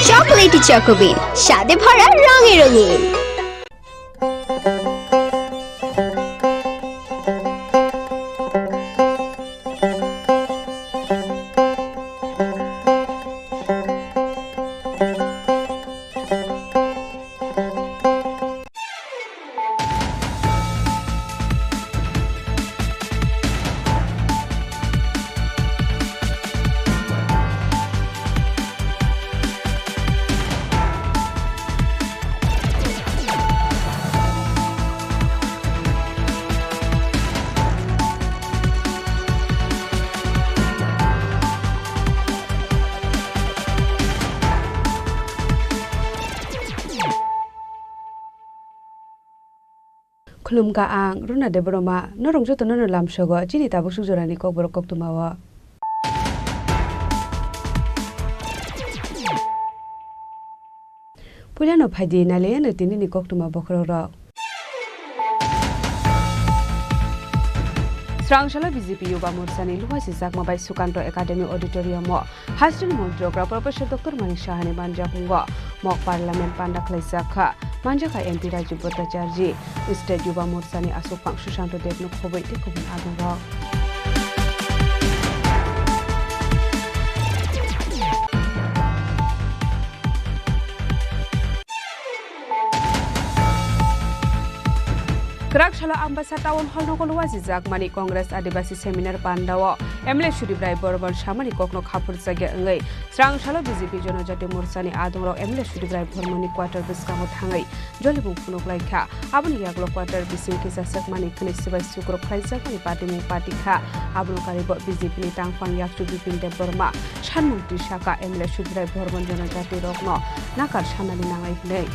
Chocolatey Choco Bean, স্বাদে ভরা রঙে রঙিন। Khulumkha ang Runa Debbarma, norok jotono no lamsogo chini tabuk sukjorani kokborok koktwmao. Puilano phaidi nailaiano tinini koktwma bokhorokrok. Srangsalo B J P Yuba Morsani luhasijakma bai Sukanto Academy Auditorium o Hasteni Montri Okra Professor Doctor Manik Sahani manjakmungo mok Parliament panda khlaijak kha. Manjakha M P Rajiv Bhattacharjee, State Yuba Morsani aswkphang Susanto Deb no khobwi tei kubun adongrok. Kwrak salo Ambasa Town Hall nogo luajijakmani Congress Adibasi Seminar Pandao M L A Sudip Rai Bormon samani kokno khaphurjakya wngwi Srangsalo B J P Jonojati Morsani adongrok M L A Sudip Rai Bormonni quarter bwskango thangwi jolibung phunuk lai kha. Aboni yagulo quarter bising kisa sekmani khwnwi swbai sukruk khlaijakmani patimung pati kha. Abono karibo B J P ni tangphang yakchu Bipin Debbarma sanmung twi saka M L A Sudip Rai Bormon Jonojati rokno nakar sanani nangnai hwnwi.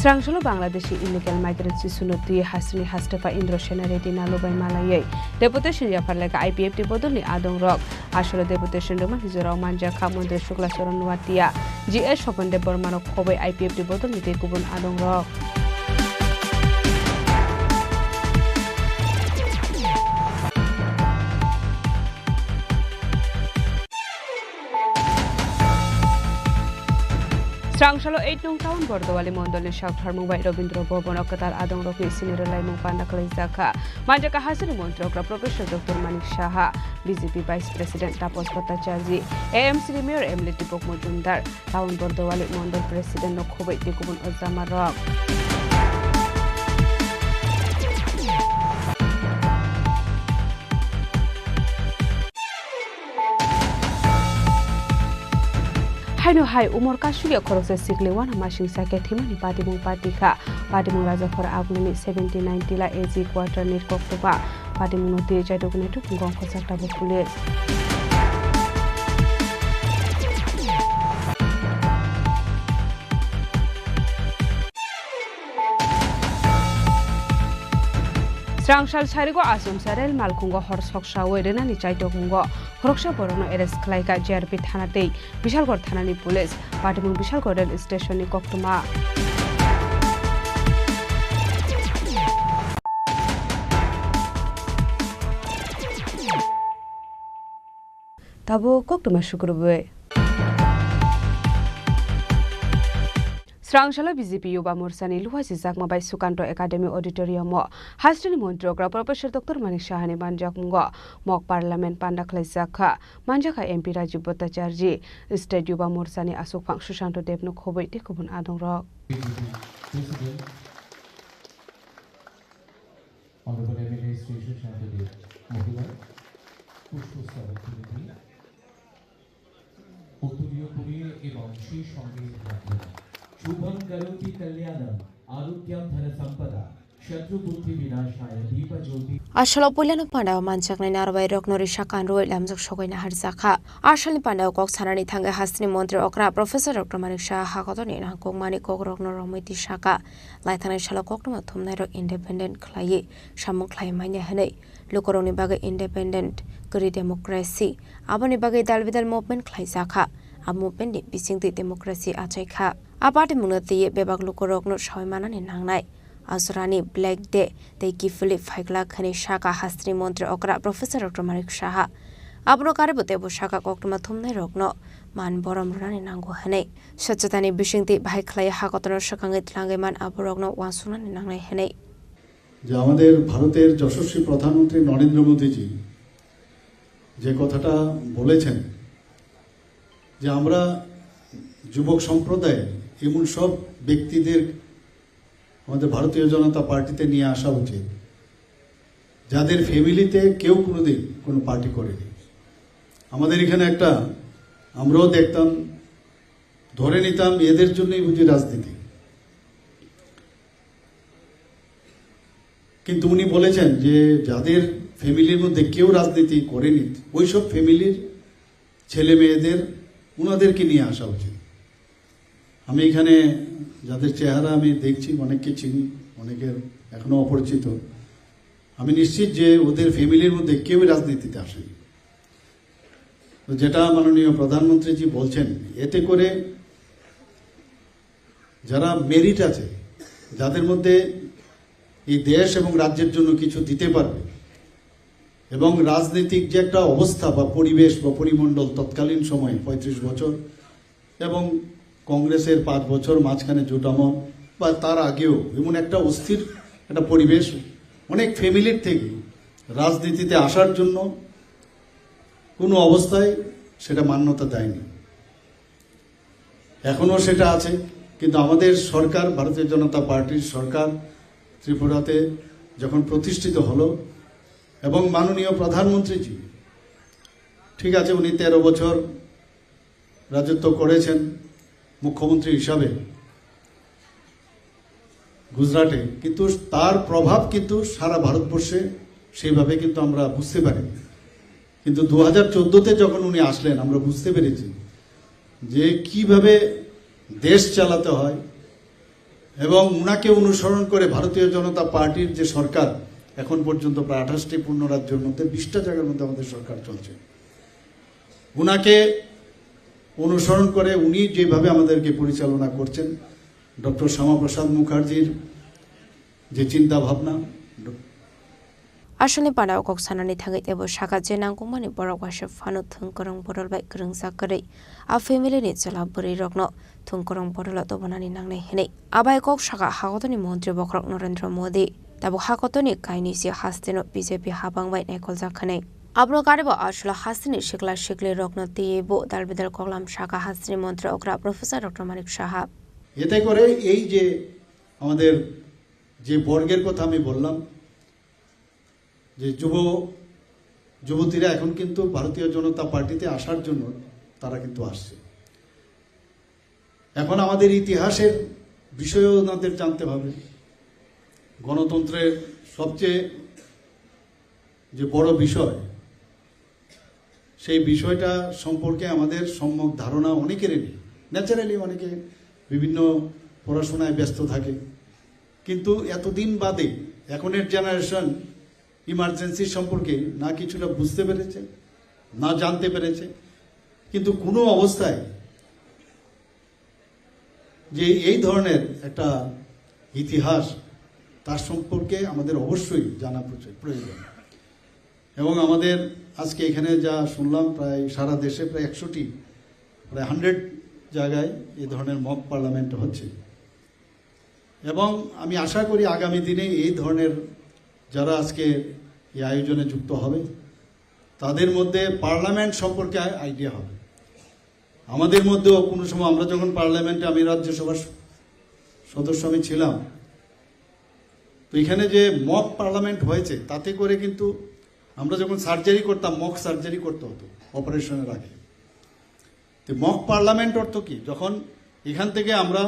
Srangsalo Bangladeshi illegal migrants isuno twi hasteni hastepha Indra Sena Reddy Nalu bai malaiwi deputation yaphar lekha I P F T bodolni adongrok. Asolo deputation rwmani jorao manjakha Montri Shukla Charan Noatia, G S Swapan Debbarmano khobwi I P F T bodolni tei kubun adongrok. Srangsalo eight nung town Bordowali mondolni saktharmung bai Rabindra Bhavan o kwtal adongrokni sini rwlaimung panda khlaijak kha. Manjakha hasteni Montri Okra Professor Doctor Manik Saha, B J P Vice President Tapas Bhattacharjee, A M C ni Mayor M L A Deepak Majumdar, town Bordowali mondol President no khobwi tei kubun ojamarok. Haino hai umor kasugya khoroksa sikli uanamasingcha khe thwimani patimung pati kha. Patimung Rajakhor Agnini seventy nine Tila A G quarter ni koktwma. Patimungno twi chaidukni thubungo ongkhorjak tabuk police. Rangsal sarigo achomsa rel malkhungo hor soksawi rwnani chaitokmungo khoroksa borokno arrest khlaikha J R P thana tei Bishalgarh thanani police. Patimung Bishalgarh rel stationni koktwma. Tabuk koktwma sukrubwi. Srangsalo B J P Yuba Morchani luha sijakma bai Sukanto Academy Auditorium-o hasteni montri okra Professor Doctor Manik Sahani manjakmungo mock parliament panda khlaijak kha. Manjakha M P Rajiv Bhattacharjee, State Yuba Morchani aswkphang Sushanto Debno khobwi tei kubun adongrok. Honorable M L A Shri সুশান্ত দেব মহোদয় পুষ্পস্তবক তুলে দিয়ে উত্তরীয় করিয়ে এবং সেই সঙ্গে রাখলেন। শুভং করোতি কল্যাণং আরোগ্যং ধনসম্পদা শত্রুবুদ্ধি বিনাশায় Dipjyoti. Asalo puilano pandao manjaknai narwai rokno risa kanrwi lamjak sogwi naharjakha. Asalni pandao kok sanani thangwi hasteni montri okra Professor Doctor Manik Saha hakotorni nangkukmani kokrokno romwi tisaka. Laithangnai salo koktwma thumnairok independent khlaiwi samung khlai manya hwnwi, lukurokni bagwi independent kwrwi democracy, aboni bagwi dal bidal movement khlaijakha. A movement ni bisingtwi democracy achaikha. A patimungno twiwi bebak lukurokno sawi manani nangnai. Ajorani Black Day tei kiphilwi phaikla hwnwi saka hasteni montri okra Professor Doctor Manik Saha. Abono karwibo teibo saka koktwma thumnairokno man borom rwnani nango hwnwi. Swchhatani bisingtwi bahai khlaiwi hakotorno swkangwi tlangwi man aborokno uansuknani nangnai hwnwi. যে আমাদের ভারতের যশস্বী প্রধানমন্ত্রী নরেন্দ্র মোদীজি যে কথাটা বলেছেন যে আমরা যুবক সম্প্রদায় এমন সব ব্যক্তিদের আমাদের ভারতীয় জনতা পার্টিতে নিয়ে আসা উচিত যাদের ফ্যামিলিতে কেউ কোনোদিন কোনো পার্টি করেনি। আমাদের এখানে একটা, আমরাও দেখতাম, ধরে নিতাম এদের জন্যই বুঝি রাজনীতি। কিন্তু উনি বলেছেন যে যাদের ফ্যামিলির মধ্যে কেউ রাজনীতি করেনি, ওইসব ফ্যামিলির ছেলে মেয়েদের, ওনাদেরকে নিয়ে আসা উচিত। আমি এখানে যাদের চেহারা আমি দেখছি, অনেককে চিনি, অনেকের এখনো অপরিচিত। আমি নিশ্চিত যে ওদের ফ্যামিলির মধ্যে কেউই রাজনীতিতে আসেনি। তো যেটা মাননীয় প্রধানমন্ত্রীজি বলছেন, এতে করে যারা মেরিট আছে, যাদের মধ্যে এই দেশ এবং রাজ্যের জন্য কিছু দিতে পারবে, এবং রাজনৈতিক যে একটা অবস্থা বা পরিবেশ বা পরিমণ্ডল তৎকালীন সময়ে পঁয়ত্রিশ বছর এবং কংগ্রেসের পাঁচ বছর মাঝখানে জোট আমল বা তার আগেও এমন একটা অস্থির একটা পরিবেশ, অনেক ফ্যামিলির থেকে রাজনীতিতে আসার জন্য কোনো অবস্থায় সেটা মান্যতা দেয়নি। এখনও সেটা আছে, কিন্তু আমাদের সরকার, ভারতীয় জনতা পার্টির সরকার ত্রিপুরাতে যখন প্রতিষ্ঠিত হলো এবং মাননীয় প্রধানমন্ত্রীজি, ঠিক আছে, উনি তেরো বছর রাজত্ব করেছেন মুখ্যমন্ত্রী হিসাবে গুজরাটে, কিন্তু তার প্রভাব কিন্তু সারা ভারতবর্ষে সেইভাবে কিন্তু আমরা বুঝতে পারি। কিন্তু দু হাজার চোদ্দোতে যখন উনি আসলেন, আমরা বুঝতে পেরেছি যে কিভাবে দেশ চালাতে হয়, এবং উনাকে অনুসরণ করে ভারতীয় জনতা পার্টির যে সরকার, এখন পর্যন্ত প্রায় আঠাশটি পূর্ণ রাজ্যের মধ্যে বিশটা জায়গার মধ্যে আমাদের সরকার চলছে। উনাকে অনুসরণ করে উনি যেভাবে আমাদেরকে পরিচালনা করছেন, ডক্টর শ্যামাপ্রসাদ মুখার্জির যে চিন্তা ভাবনা, Asalni pandao kok sanani thangwi teibo saka je nangkukmani borok waisa phano thwngkwrwng bodol bai kwrwngjak kwrwi a family ni chwla bwrwi rokno thwngkwrwng bodolo tubunani nangnai hwnwi. Abai kok saka hakotorni montri bokhorok Narendra Modi tabuk hakotorni kainwi se hasteno B J P habang bai naikoljak hwnwi. Abono karwibo aswlo hasteni sikla sikli rokno twiwi bo dal bidal koklam saka hasteni montri okra Professor Doctor Manik Saha. এতে করে এই যে আমাদের যে বর্গের কথা আমি বললাম, যে যুব যুবতীরা এখন কিন্তু ভারতীয় জনতা পার্টিতে আসার জন্য তারা কিন্তু আসছে। এখন আমাদের ইতিহাসের বিষয়েও ওনাদের জানতে হবে। গণতন্ত্রের সবচেয়ে যে বড় বিষয়, সেই বিষয়টা সম্পর্কে আমাদের সম্যক ধারণা অনেকেরই নেই। ন্যাচারালি অনেকে বিভিন্ন পড়াশোনায় ব্যস্ত থাকে, কিন্তু এতদিন বাদে এখনের জেনারেশন ইমার্জেন্সি সম্পর্কে না কিছুটা বুঝতে পেরেছে, না জানতে পেরেছে, কিন্তু কোনো অবস্থায় যে এই ধরনের একটা ইতিহাস, তার সম্পর্কে আমাদের অবশ্যই জানা প্রচুর প্রয়োজন। এবং আমাদের আজকে এখানে যা শুনলাম, প্রায় সারা দেশে প্রায় একশোটি, প্রায় হান্ড্রেড জায়গায় এই ধরনের মক পার্লামেন্ট হচ্ছে। এবং আমি আশা করি আগামী দিনে এই ধরনের যারা আজকে এই আয়োজনে যুক্ত হবে, তাদের মধ্যে পার্লামেন্ট সম্পর্কে আইডিয়া হবে। আমাদের মধ্যেও কোনো সময় আমরা যখন পার্লামেন্টে, আমি রাজ্যসভার স-, সদস্য আমি ছিলাম, তো এখানে যে মক পার্লামেন্ট হয়েছে, তাতে করে কিন্তু আমরা যখন সার্জারি করতাম, মক সার্জারি করতে হতো অপারেশনের আগে। তো মক পার্লামেন্ট অর্থ কি? যখন এখান থেকে আমরা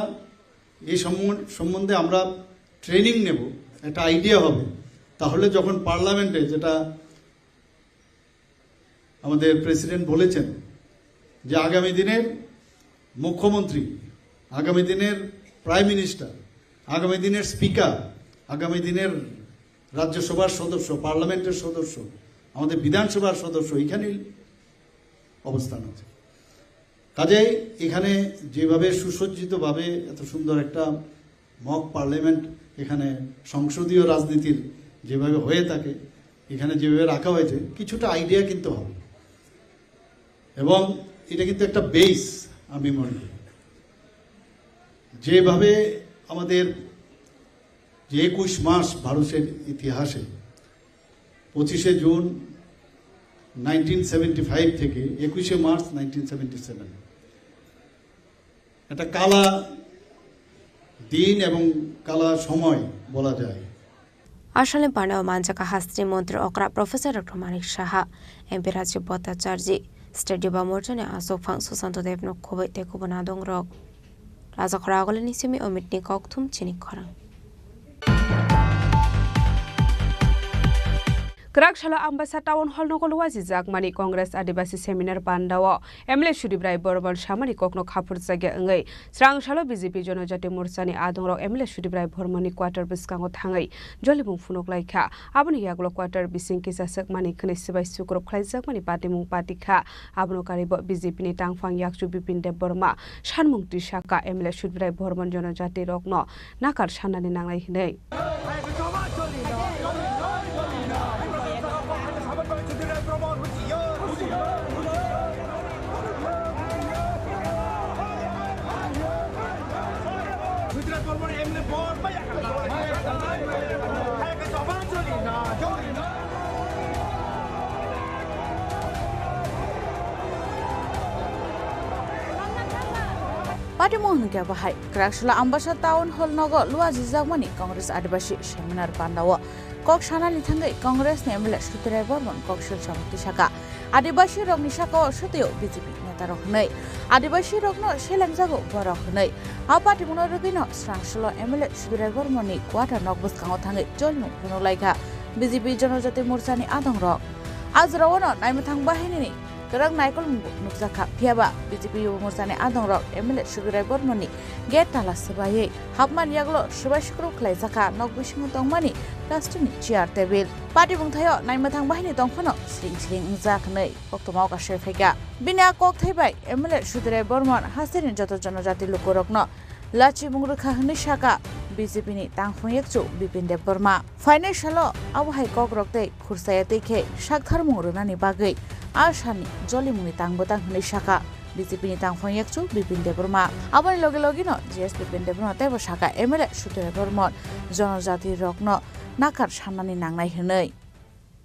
এই সম্বন-, সম্বন্ধে আমরা ট্রেনিং নেব, একটা আইডিয়া হবে, তাহলে যখন পার্লামেন্টে, যেটা আমাদের প্রেসিডেন্ট বলেছেন, যে আগামী দিনের মুখ্যমন্ত্রী, আগামী দিনের প্রাইম মিনিস্টার, আগামী দিনের স্পিকার, আগামী দিনের রাজ্যসভার সদস্য, পার্লামেন্টের সদস্য, আমাদের বিধানসভার সদস্য এখানেই অবস্থান আছে। কাজেই এখানে যেভাবে সুসজ্জিতভাবে এত সুন্দর একটা মক পার্লামেন্ট, এখানে সংসদীয় রাজনীতির যেভাবে হয়ে থাকে, এখানে যেভাবে রাখা হয়েছে, কিছুটা আইডিয়া কিন্তু হবে। এবং এটা কিন্তু একটা বেস, আমি মনে করি। যেভাবে আমাদের যে একুশ মাস ভারতের ইতিহাসে, পঁচিশে জুন নাইনটিন সেভেন্টি ফাইভ থেকে একুশে মার্চ নাইনটিন সেভেন্টি সেভেন, একটা কালা দিন এবং কালা সময় বলা যায়। Asalni pandao manjaka hasteni montri okra Professor Doctor Manik Saha, M P Rajib Bhattacharjee, State Yuva Morchani asokphang Susanto Debno khoboi tei kubun adongrok. Rajakhora Agulini simi Omitni kokthum chini khorang. Kwrak salo Ambasa Town Hall nogo luajijakmani Congress Adibasi Seminar pandao M L A Sudip Rai Bormon samani kokno khapurjakya wngwi srang salo B J P Jonojati Morchani adongrok M L A Sudip Rai Bormonni quarter bwskango thangwi jolimung phunuk laikha. Aboni yagulo quarter bising kisa swkmani khwnwi swbai sukrub khlaijakmani patimung patikha. Abono karibo B J P ni tangphang yakchu Bipin Debbarma sanmung tisaka M L A Sudip Rai Bormon Jonojati rokno nakar sanani nangnai hwnwi. Patimung hwnkhe bahai Kwraksala Ambasa Town Hall nogo luajijakmani Congress Adibasi Seminar pandao kok sanani thangwi Congress ni M L A Sudip Rai Bormon kok silsamung tisaka. Adibasi rokni sakao swtwio B J P neta rok hwnwi, Adibasi rokno selengjago borok hwnwi. A patimungno rwgwino srang salo M L A Sudip Rai Bormon ni quarter nok bwskango thangwi jolimung phunuk laikha B J P Jonojati Morcha ni adongrok. A jorao no naimwthang bahinini kwrwng naikolmung bo nukjakha. Phiyaba B J P Yuva Morcha ni adongrok M L A Sudip Rai Bormon ni gate tala swbaiwi hapmani yagulo swbai sukrub khlaijakha nok bisingo tongmani plastic ni chair table. Patimung thaio naimwthang bahini tongphano sring sring wngjak hwnwi koktwma o kasui phaikha. Bini a kokthai bai M L A Sudip Rai Bormon hasteni joto jonojati lukurokno lachimung rwkha hwnwi sakha B J P ni tangphung yakchu Bipin Debbarma. Phainai salo abo hai kokrok tei khurchaya twi khe saktharmung rwnani bagwi a sani jolimungni tang bwtang hwnwi sakha B J P ni tangphung yakchu Bipin Debbarma. Aboni logi logino G S Bipin Debbarma teibo sakha M L A Sudip Rai Bormon jonojati rokno nakar sannani nangnai hwnwi.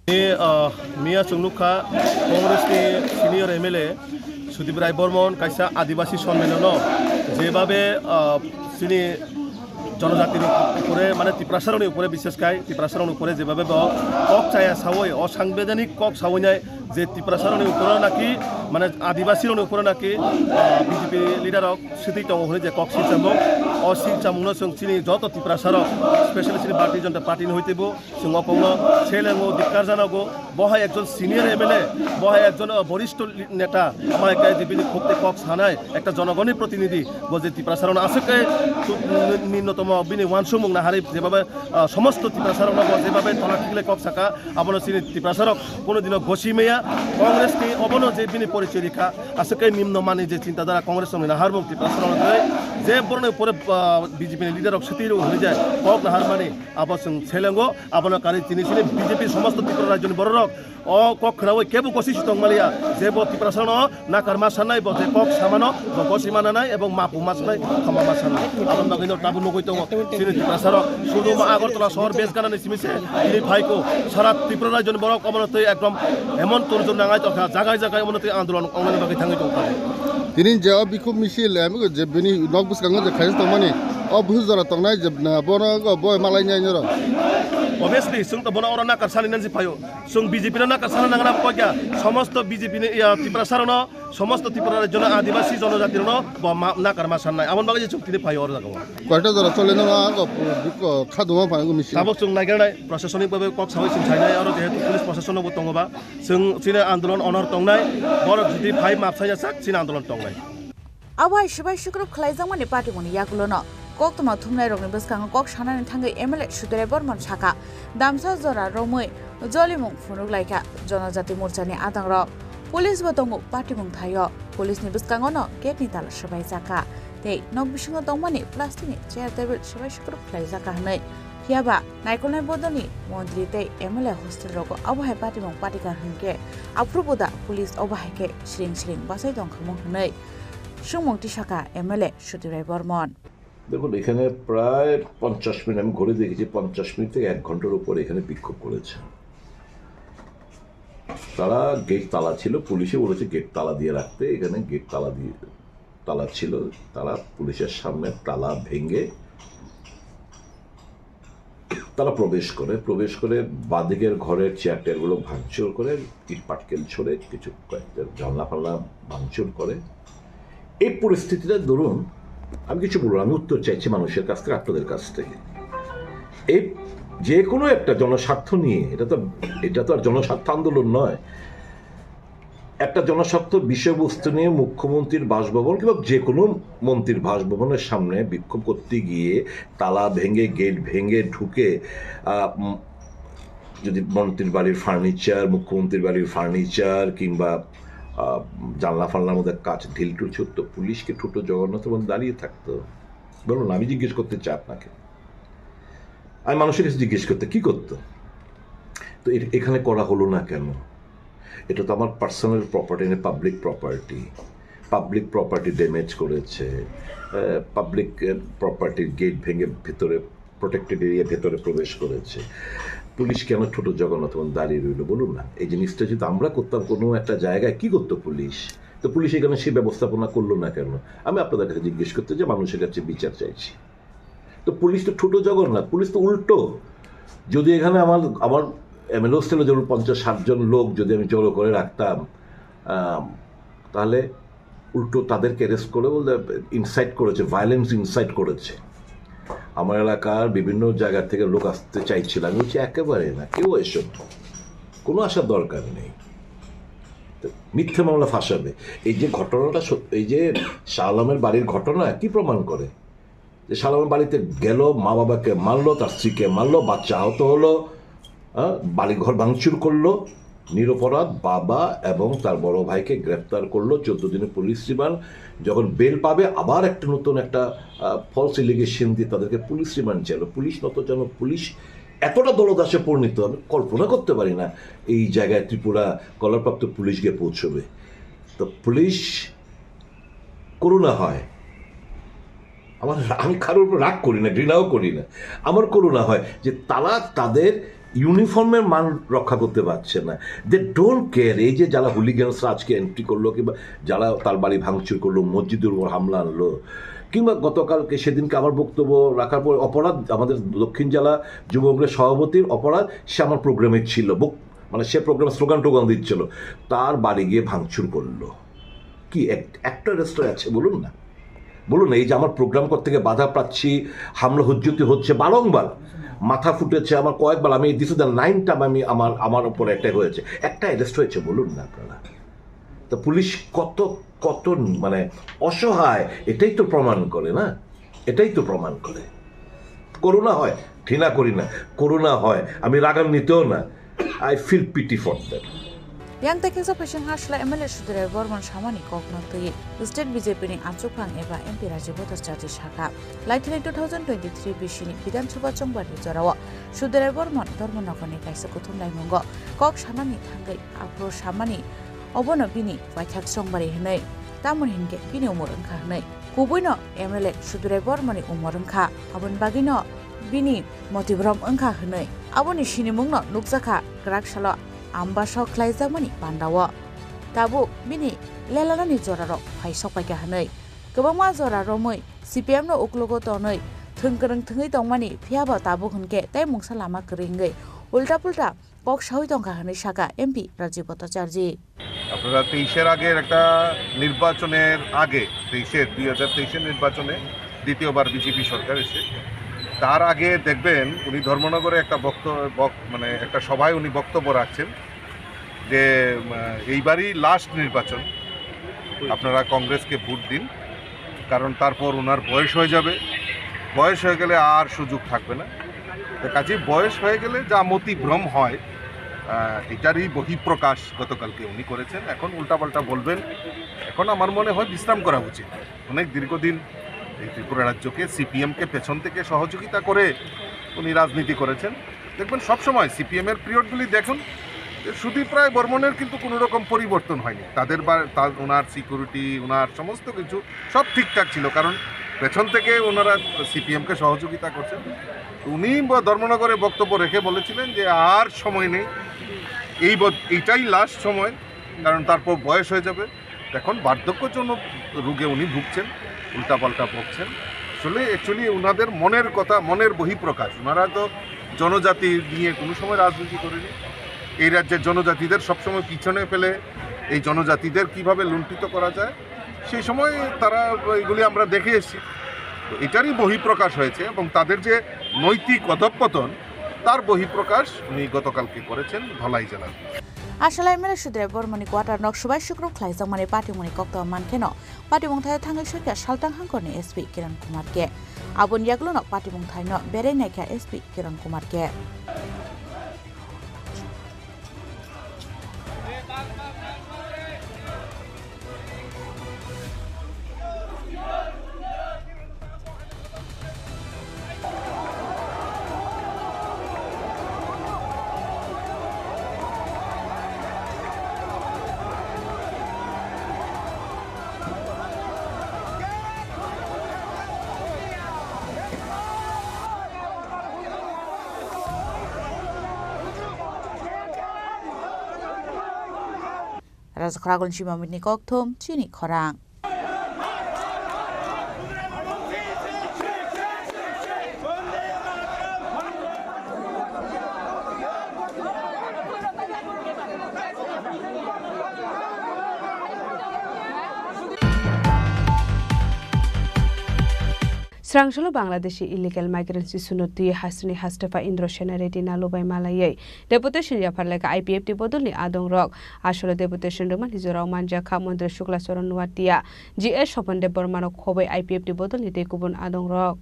Ni, ah, miya chwng nukha Congress ni senior M L A Sudip Rai Bormon kaisa Adibasi Sonmenono jebabe, ah, chini jonojati rok upore, mane Tiprasa rokni upore, bishes kai Tiprasa rokni upore jebabe bo kok chaya sawi, o sangbedani kok sawi nai je Tiprasa rokni upore naki, mane Adibasi rokni upore naki, ah, B J P leader rok sitwi tongo hwnwi je kok silchamo, o silchamungno chwng chini joto Tiprasa rok, specially chini Bharatiya Janata Party ni hoi teibo chwng o kokno selengo, dikkar janogo, Bo hai ekjon senior M L A, bo hai ekjon, uh, borishto li-, neta, bo hai ekta je bini khuk tei kok sanai, ekta jonogoni protinidhi, bo je Tiprasarokno aswk khe tu-, ninnotomo bini uansukmung naharwi jebabe, uh, somosto Tiprasarokno bo jebabe tola thikle kok saka, abono chini Tiprasarok kono dino gosi maya, Congress ni obono je bini porichoy rikha, aswk khe nimno mani je chintadhara Congress rokni naharmung Tiprasarokno tei je borokni pore, uh, B J P ni leader rok swtwi rw hwnwi je kok naharmani abo chwng selengo, abono karwi chini chini B J P somosto Tripura rajyoni bororok o kok khnaui kebo gosi sitong maliya, je bo Tiprasano nakarma sanai, bo je kok samano, bo gosi mananai ebong mapu ma sanai, khama ma sanai. Aboni bagwino tabuk nugui tongo, chini Tiprasarok sudu ma Agartala sohor bes ganani simi se tini phaiko, sara Tripura rajyoni borok omono tei ekdom emon torjor nangai tongkha, jagai jagai omono tei andolon ongnani bagwi thangwi tongkha. Tini je o bikhuk misil, amigo je bini nok bwskango je khaisa tongmani, o busu jora tongnai je, na, bono go boi malai nai noro. Obviously, chwng to bono oro nakar sani nansi phaio. Chwng B J P no nakar sana nangna koi kya. Somosto B J P ni, ya, Tiprasa rokno, somosto Tripura rajyo no Adibasi jonojati rokno bo ma-, nakar ma sannai. Amon bagwi je chwng tini phaio oro jaga o. Koita jora chole no na go, ko khaduma phaio misil. Tabuk chwng naigelnai, proshashanik bhabe kok sawi chwng sainai, oro jehetu police proshashan no bo tongo ba. Chwng chini andolon onor tongnai, borok jodi phai map saya sak chini andolon tongnai. Abo hai sibai sukrub khlaijakmani patimungni yagulono koktwma thumnairokni bwskango kok sanani thangwi M L A Sudirai Bormon sakha, damsa jora romwi jolimung phunuk laikha jonojati morchani adangrok. Police bo tongo patimung thaio, police ni bwskangono gate ni tala swbaijakha tei nok bisingo tongmani plastic ni chair table sibai sukrub khlaijakha hwnwi. Phiyaba naikolnai bodolni montri tei M L A hostel rogo abo hai patimung patikha hwnkhe, aphuru bo da police obo hai khe siring siring bachai tongkhamu hwnwi swngmung tisakha M L A Sudirai Bormon. দেখুন, এখানে প্রায় পঞ্চাশ মিনিট, আমি ঘড়ি দেখেছি, পঞ্চাশ মিনিট থেকে এক ঘন্টার উপরে এখানে বিক্ষোভ করেছে। তারা গেট তালা ছিল, পুলিশে বলেছে গেট তালা দিয়ে রাখতে, এখানে গেট তালা দিয়ে, তালা ছিল, তারা পুলিশের সামনে তালা ভেঙে তারা প্রবেশ করে, প্রবেশ করে বাঁদিকের ঘরের চেয়ার টেয়ারগুলো ভাঙচুর করে, ইট পাটকেল ছড়ে, কিছু কয়েকটা জানলা ফানলা ভাঙচুর করে। এই পরিস্থিতিটা ধরুন, আমি কিছু বলবো না, আমি উত্তর চাইছি মানুষের কাছ থেকে, আপনাদের কাছ থেকে। এই যে কোনো একটা জনস্বার্থ নিয়ে, এটা তো, এটা তো আর জনস্বার্থ আন্দোলন নয়। একটা জনস্বার্থ বিষয়বস্তু নিয়ে মুখ্যমন্ত্রীর বাসভবন কিংবা যে কোনো মন্ত্রীর বাসভবনের সামনে বিক্ষোভ করতে গিয়ে তালা ভেঙে, গেট ভেঙে ঢুকে, আহ, উম, যদি মন্ত্রীর বাড়ির ফার্নিচার, মুখ্যমন্ত্রীর বাড়ির ফার্নিচার কিংবা, আহ, জানলা ফানলার মধ্যে কাচ ঢিল টুল ছুটতো, পুলিশ কি ঠুটো জগন্নাথের মধ্যে দাঁড়িয়ে থাকতো? বলুন, আমি জিজ্ঞেস করতে চাই আপনাকে। আমি মানুষের কাছে জিজ্ঞেস করতে, কি করতো? তো এ-, এখানে করা হলো না কেন? এটা তো আমার পার্সোনাল প্রপার্টি, মানে public property. Public property damage করেছে, আহ, পাবলিক, আহ, প্রপার্টির গেট ভেঙে ভেতরে, প্রোটেক্টেড এরিয়া ভেতরে প্রবেশ করেছে। পুলিশ কেন ছোট জগন্নাথ মন্দির দাঁড়িয়ে রইল বলুন না? এই জিনিসটা যদি আমরা করতাম কোনো একটা জায়গায়, কি করতো পুলিশ? তো পুলিশ এখানে সেই ব্যবস্থাপনা করলো না কেন? আমি আপনাদের কাছে জিজ্ঞেস করতে চাই, মানুষের কাছে বিচার চাইছি। তো পুলিশ তো ঠুটো জগন্নাথ, পুলিশ তো উল্টো। যদি এখানে আমার, আমার এমএলএ হোস্টেলে যেমন পঞ্চাশ ষাট জন লোক যদি আমি জড়ো করে রাখতাম, আম, তাহলে উল্টো তাদেরকে অ্যারেস্ট করে বলতে ইনসাইট করেছে, ভায়োলেন্স ইনসাইট করেছে। আমার এলাকার বিভিন্ন জায়গা থেকে লোক আসতে চাইছিল, আমি বলছি, "একেবারে না, কেউ এসো না, কোনো আসার দরকার নেই।" তো মিথ্যে মামলা ফাঁসাবে। এই যে ঘটনাটা সত-, এই যে শাহ আলমের বাড়ির ঘটনা কি প্রমাণ করে? যে শাহ আলমের বাড়িতে গেল, মা বাবাকে মারলো, তার স্ত্রীকে মারলো, বাচ্চা আহত হলো, হ্যাঁ, বাড়িঘর ভাঙচুর করলো, নিরপরাধ বাবা এবং তার বড় ভাইকে গ্রেফতার করলো, চোদ্দ দিনে পুলিশ রিমান্ড। যখন বেল পাবে, আবার একটা নতুন একটা, আহ, ফলস এলিগেশন দিয়ে তাদেরকে পুলিশ রিমান্ড চাইলো। পুলিশ নত যেন, পুলিশ এতটা দলদাসে পরিণত, আমি কল্পনা করতে পারি না এই জায়গায় ত্রিপুরা কলরপ্রাপ্ত পুলিশ গিয়ে পৌঁছবে। তো পুলিশ করুণা হয়। আমার, আমি কারোর উপর রাগ করি না, ঘৃণাও করি না। আমার করুণা হয় যে তারা তাদের ইউনিফর্মের মান রক্ষা করতে পারছে না। They don't care। এই যে যারা হুলিগানসরা আজকে এন্ট্রি করলো কিংবা যারা তার বাড়ি ভাঙচুর করলো, মসজিদের উপর হামলা আনলো, কিংবা গতকালকে, সেদিনকে আমার বক্তব্য রাখার পর অপরাধ, আমাদের দক্ষিণ জেলা যুবকদের সভাপতির অপরাধ, সে আমার প্রোগ্রামে ছিল, বক-, মানে সে প্রোগ্রামে স্লোগান টোগান দিচ্ছিল, তার বাড়ি গিয়ে ভাঙচুর করলো। কি এক-, একটা রেস্টুরেন্ট আছে বলুন না, বলুন না, এই যে আমার প্রোগ্রাম করতে গিয়ে বাধা পাচ্ছি, হামলা হুজ্জুতি হচ্ছে বারংবার, মাথা ফুটেছে, আমার কয়েকবার, আমি, this is the ninth time আমি, আমার, আমার উপর অ্যাটাক হয়েছে। একটা অ্যারেস্ট হয়েছে বলুন না আপনারা। তো পুলিশ কত, কত মানে অসহায়, এটাই তো প্রমাণ করে না? এটাই তো প্রমাণ করে। করুণা হয়, ঘৃণা করি না, করুণা হয়, আমি রাগান্বিতও না। I feel pity for them. Yang tei kisa phaising ha sla M L A Sudirai Bormon samani kokno twi State B J P ni achukphang eba M P Rajiv Bhattacharjee sakha. Laithini two thousand twenty-three bisini Bidhan Sabha chongbarni jorao Sudirai Bormon Dharmanagarni kaisa kuthum laimungo kok sanani thangwi aphuru samani obono bini waithak chongbari hwnwi, tamoni hinkhe bini umor wngkha hwnwi. Kubuino M L A Sudirai Bormoni umor wngkha, aboni bagwino bini motibrom wngkha hwnwi. Aboni sinimungno nukjakha kwrak salo ambasa khlaijakmani pandao. Tabuk bini lelanani jorarok phai sokpaikha hwnwi. Kwbangma jora romwi C P M no uklogo tonwi thwng kwrwng thwngwi tongmani, phiyaba tabuk hwnkhe tei mungsa lama kwrwi wngwi ulta pulta kok sawi tongkha hwnwi sakha M P Rajiv Bhattacharjee. আপনারা তেইশের আগের একটা নির্বাচনের আগে, তেইশের, দুই হাজার তেইশের নির্বাচনে দ্বিতীয়বার বিজেপি সরকার এসে, তার আগে দেখবেন উনি ধর্মনগরে একটা বক্ত-, বক-, মানে একটা সভায় উনি বক্তব্য রাখছেন যে, উম, এইবারই লাস্ট নির্বাচন, আপনারা কংগ্রেসকে ভোট দিন, কারণ তারপর ওনার বয়স হয়ে যাবে, বয়স হয়ে গেলে আর সুযোগ থাকবে না। তো কাজেই বয়স হয়ে গেলে যা মতিভ্রম হয়, আহ, এটারই বহিঃপ্রকাশ গতকালকে উনি করেছেন। এখন উল্টাপাল্টা বলবেন, এখন আমার মনে হয় বিশ্রাম করা উচিত। অনেক দীর্ঘদিন এই ত্রিপুরা রাজ্যকে, সিপিএমকে পেছন থেকে সহযোগিতা করে উনি রাজনীতি করেছেন। দেখবেন সবসময় সিপিএম এর পিরিয়ডগুলি দেখুন, যে সুদীপ রায় বর্মনের কিন্তু কোনো রকম পরিবর্তন হয়নি। তাদের বা-, তার, ওনার সিকিউরিটি, ওনার সমস্ত কিছু সব ঠিকঠাক ছিল, কারণ পেছন থেকে ওনারা সিপিএম কে সহযোগিতা করছেন। উনি ব-, ধর্মনগরে বক্তব্য রেখে বলেছিলেন যে আর সময় নেই, এই ব-, এইটাই লাস্ট সময়, কারণ তারপর বয়স হয়ে যাবে। এখন বার্ধক্যজনিত রোগে উনি ভুগছেন, উল্টাপাল্টা বকছেন। আসলে অ্যাকচুয়ালি ওনাদের মনের কথা, মনের বহিঃপ্রকাশ। ওনারা তো জনজাতি নিয়ে কোনো সময় রাজনীতি করেনি। এই রাজ্যের জনজাতিদের সবসময় পিছনে ফেলে এই জনজাতিদের কিভাবে লুণ্ঠিত করা যায়, সেই সময় তারা এগুলি আমরা দেখে এসেছি। তো এটারই বহিঃপ্রকাশ হয়েছে এবং তাদের যে নৈতিক অধঃপতন, তার বহিঃপ্রকাশ উনি গতকালকে করেছেন ধলাই জেলার। Asalai M L A Sudirai Bormoni quarter nok subai sukru khlaijakmani patimungni koktwma mankheno, patimung thaio thangwi soikha Saltang Hangkorni S P Kiran Kumar K. Aboni yagulono patimung thaino berai naikha S P Kiran Kumar K. Raja Khoragulni Sima Mitni kokthum chini khorang. Srangsolo Bangladeshi illegal migrants issue no twi hasteni hastepha Indra Sena Reddy Nalu bai malaiwi deputation yaphar lekha I P F T bodolni adongrok. Asolo deputation rwmani jorao manjakha Montri Shukla Charan Noatia, G S Swapan Debbarma no khobwi I P F T bodolni tei kubun adongrok.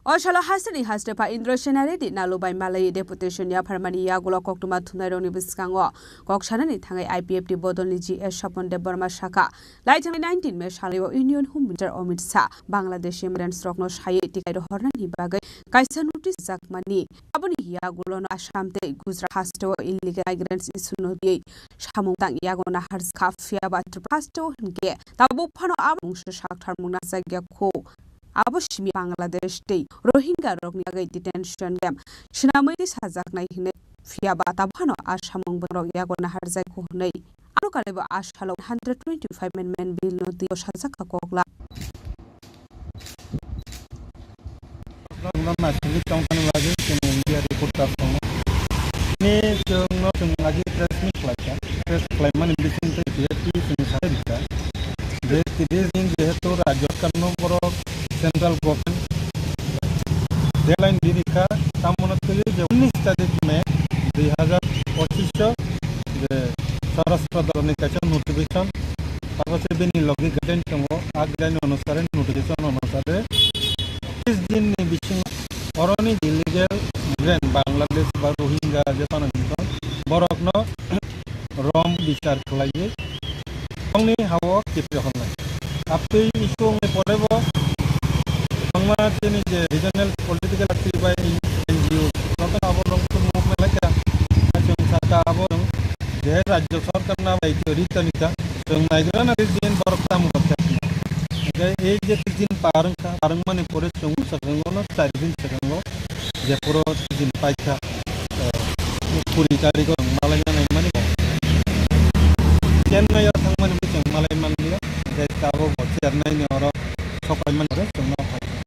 O salo hasteni hastepha Indra Sena Reddy Nalu bai malaiwi deputation yapharmani yagulo koktwma thumnairokni bwskango kok sanani thangwi I P F T bodolni G S Swapan Debbarma sakha, laithangni nineteen May salio Union Home Minister Amit Shah Bangladeshi migrants rokno saywi tikai rohornani bagwi kaisa notice jakmani. Aboni yagulono Assam tei Gujarat hasteo illegal migrants issue no twi samung tang yago naharjakha, phiyaba Tripura hasteo hinkhe tabuk phano abo mungsa saktharmung najakya kho. Abo simi Bangladesh tei Rohingya rokni bagwi detention camp swnamwi tei sajaknai hinwi, phiyaba tabuk phano a samung borok yago naharjak kho hinwi Sorkar bai a salo hundred twenty-five amendment bill no twi bwsajak kha kokla. Ang no naisingwi tongthani bagwi chwng media reporter tongo. Tini chwngno chwng agi press meet khlaikha. Press khlaimani bisingtwi T F T chwng sai rikha. Je tris din jehetu rajya sorkarno borok central government deadline di rikha, tamoni twiwi je unis tarik May dui hazar pochish o je Swarashtra Dolni kaisa notification, abo se bini logi guideline tongo, a guideline onusare, notification onusare tris din ni bisingo oroni illegal migrant Bangladesh ba Rohingya je phano hinwi borokno rom bichar khlaiwi tongni hao kipri honnai. Abtwi issue wngni pore bo kwbangma chini je regional political party bai N G O joto abo rong movement lai kha. Chwng saka abo rong je rajya sarkar na bai to ri tani kha. Chwng naigra na din borok tam kha. Hingke ei je din par wngkha, par wngmani pore chwng swkango no chari din swkango. Jephuru tijin paikha, eh, kuri tarikh o ang malai manai mani bo. Chennai o thangmani bo chwng malai manliya. Tei tabuk bo Chennai ni oro sokai mani oro chwng no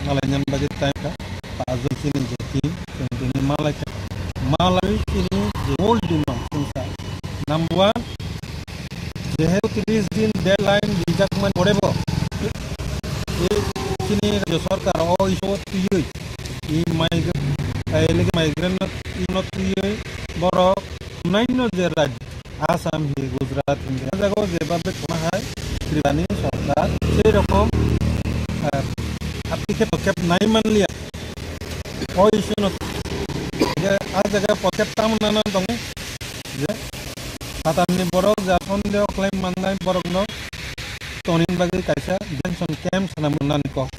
malai nani bagwi time kha. Paanch jon chini je team, chwng tini malai kha. Malai chini je whole demand chwng sa number one. Jehetu tris din deadline rijak mani pore bo, e, chini rajya sarkar o issue o twiwi, e, migrant, e, illegal migrant no, e, no twiwi borok onnaino je rajyo, Assam hi, Gujarat hi, o jaga o jeba be khna hai Tripura ni sarkar sei rokom, e, apni khe podkhep nai manliya. O issue no je a jaga podkhep tamo nana tongo je satamni borok ja sondeho khlai mannai borokno tonini bagwi kaisa detention camp swnam nani kok.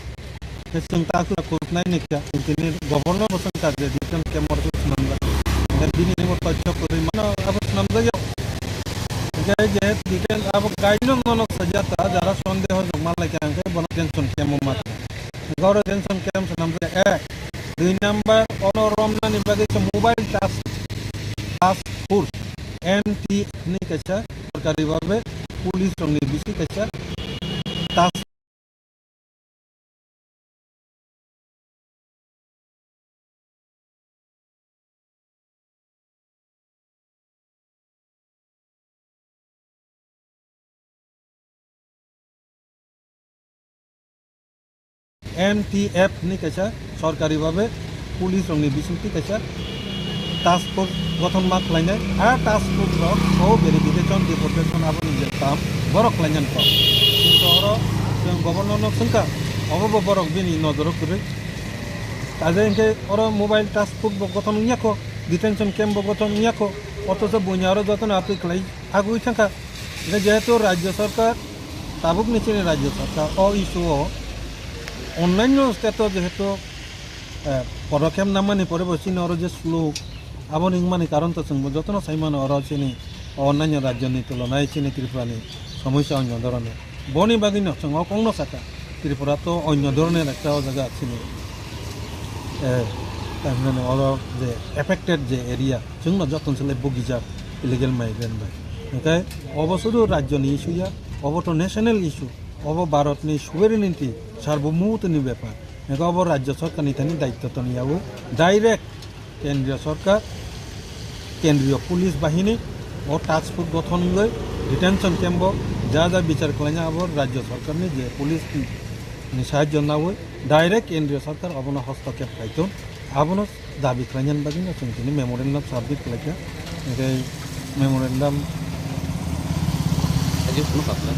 Khe chwng ta aswk khuluknai ni kha, chwng tini governor bo swngkha je detention camp oro swnamjak. Hingkhe bini bo toichok kwrwi mano abo swnamjakya. Hingkhe je detail abo guideline no sajak ta jara sondeho jok manlai kha hingkhe bono detention camp o ma. Goro detention camp swnamjak ek. Dui number, ono romnani bagwi se mobile task, task force, M T F ni kaisa sorkari bhabe police rokni bisi kaisa task. M T F ni kaisa sorkari bhabe police rokni bisingtwi kaisa task force gothon ma khlainai. A task force rok o verification, deportation aboni je kam borok khlainani kok. Kintu oro chwng governor no swngkha, obo bo borok bini nojoro kwrwi. Kaje hingke oro mobile task force bo gothon wngya kho, detention camp bo gothon wngya kho, othocho buini aro jotono apri khlai agui thangkha. Hingke jehetu rajya sarkar, tabukni chini rajya sarkar o issue o onnaino state o jehetu, eh, podokkhep namani pore bo chini oro je slow, aboni wngmani karon to chwngbo jotono sai mano oro chini onnaino rajyoni tulonai chini Tripurani somosya onyo dhoroner. Boni bagwino chwng o kokno sakha, Tripura to onyo dhoroner ekta o jaga chini, eh, tamhinani oro je affected je area, chwngno jotono se lai bugijak illegal migrant bai. Hingke obo sudu rajyoni issue ya, obo to national issue, obo Bharatni sovereignty, sarbomoutoni bepar. Hingke obo rajya sarkarni thani daitto toni yaui direct Kendriya Sorkar, Kendriya Police Bahini o task force gothon wngwi detention camp o ja ja bichar khlaina abo Rajya Sorkarni je police ni sahajyo nawi direct Kendriya Sorkar obono hostokep khlai thung, abono dabi khlainani bagwino chwng tini memorandum submit khlaikha. Hingke memorandum Aji phunu kapla.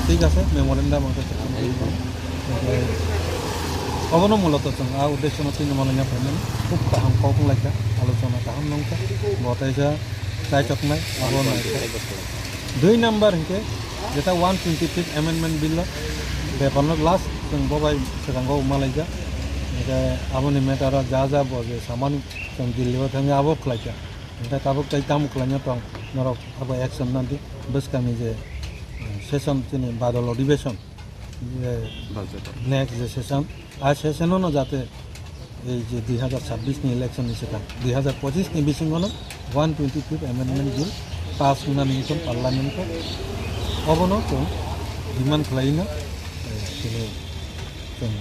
Thik ase, memorandum ang khe Aji phunu. Obono muloto chwng a uddesyo no tini malanya phaimani khub kaham kok wnglaikha, alochona kaham nongkha, bo teisa chaichoknai, abo naikha. Dui number hinkhe jeta one twenty fifth amendment bill o bepar no last chwng bo bai swkango malaijak, hinkhe aboni matter o ja ja bo je samani chwng Delhi o thangwi abo khlaikha, hinkhe tabuk tei tamo khlaina tong norok abo action nadi bwskangni je, eh, session chini badal odhibeshon. Next je session, a session-o no jate ei je dui hazar chabbish ni election ni swkang, dui hazar pochish ni bisingo no one twenty fifth amendment bill Pass wngnani wngkha parliament-o, obono chwng demand khlaino, eh, chini chwng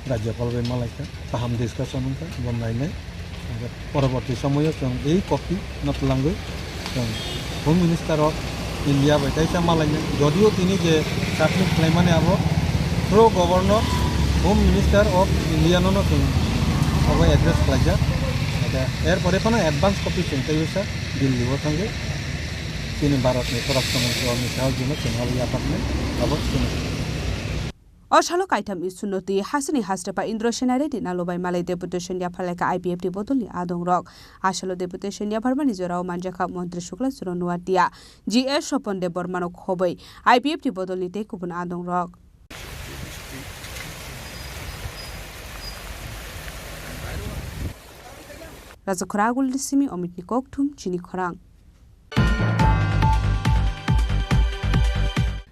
Rajyapal bai malaikha, kaham discussion wngkha, bo nainai. Hingkhe poroborti somoyo chwng ei copy no twlangwi chwng Home Minister of India bai kaisa malainai. Jodio tini je submit khlaimani abo through Governor, Home Minister of India no no chwng abo address khlaijak. Hingkhe er pore phano advance copy chwng tei usa Delhi o thangwi chini Bharat ni Swarashtra Mantri Amit Shah ji no chwng abo yapharnai abo chini. O salo kaitham issue no twi hasini hastapa Indra Sena Reddy Nalubai malai deputation yapharlaikha I P F T bodolni adongrok. Asalo deputation yapharmani jorao manjakha Montri Shukla Churno Nuatia, G S Sopon Debbarmano khobwi I P F T bodolni tei kubun adongrok. Rajakhora Agulni simi Omitni kokthum chini khorang.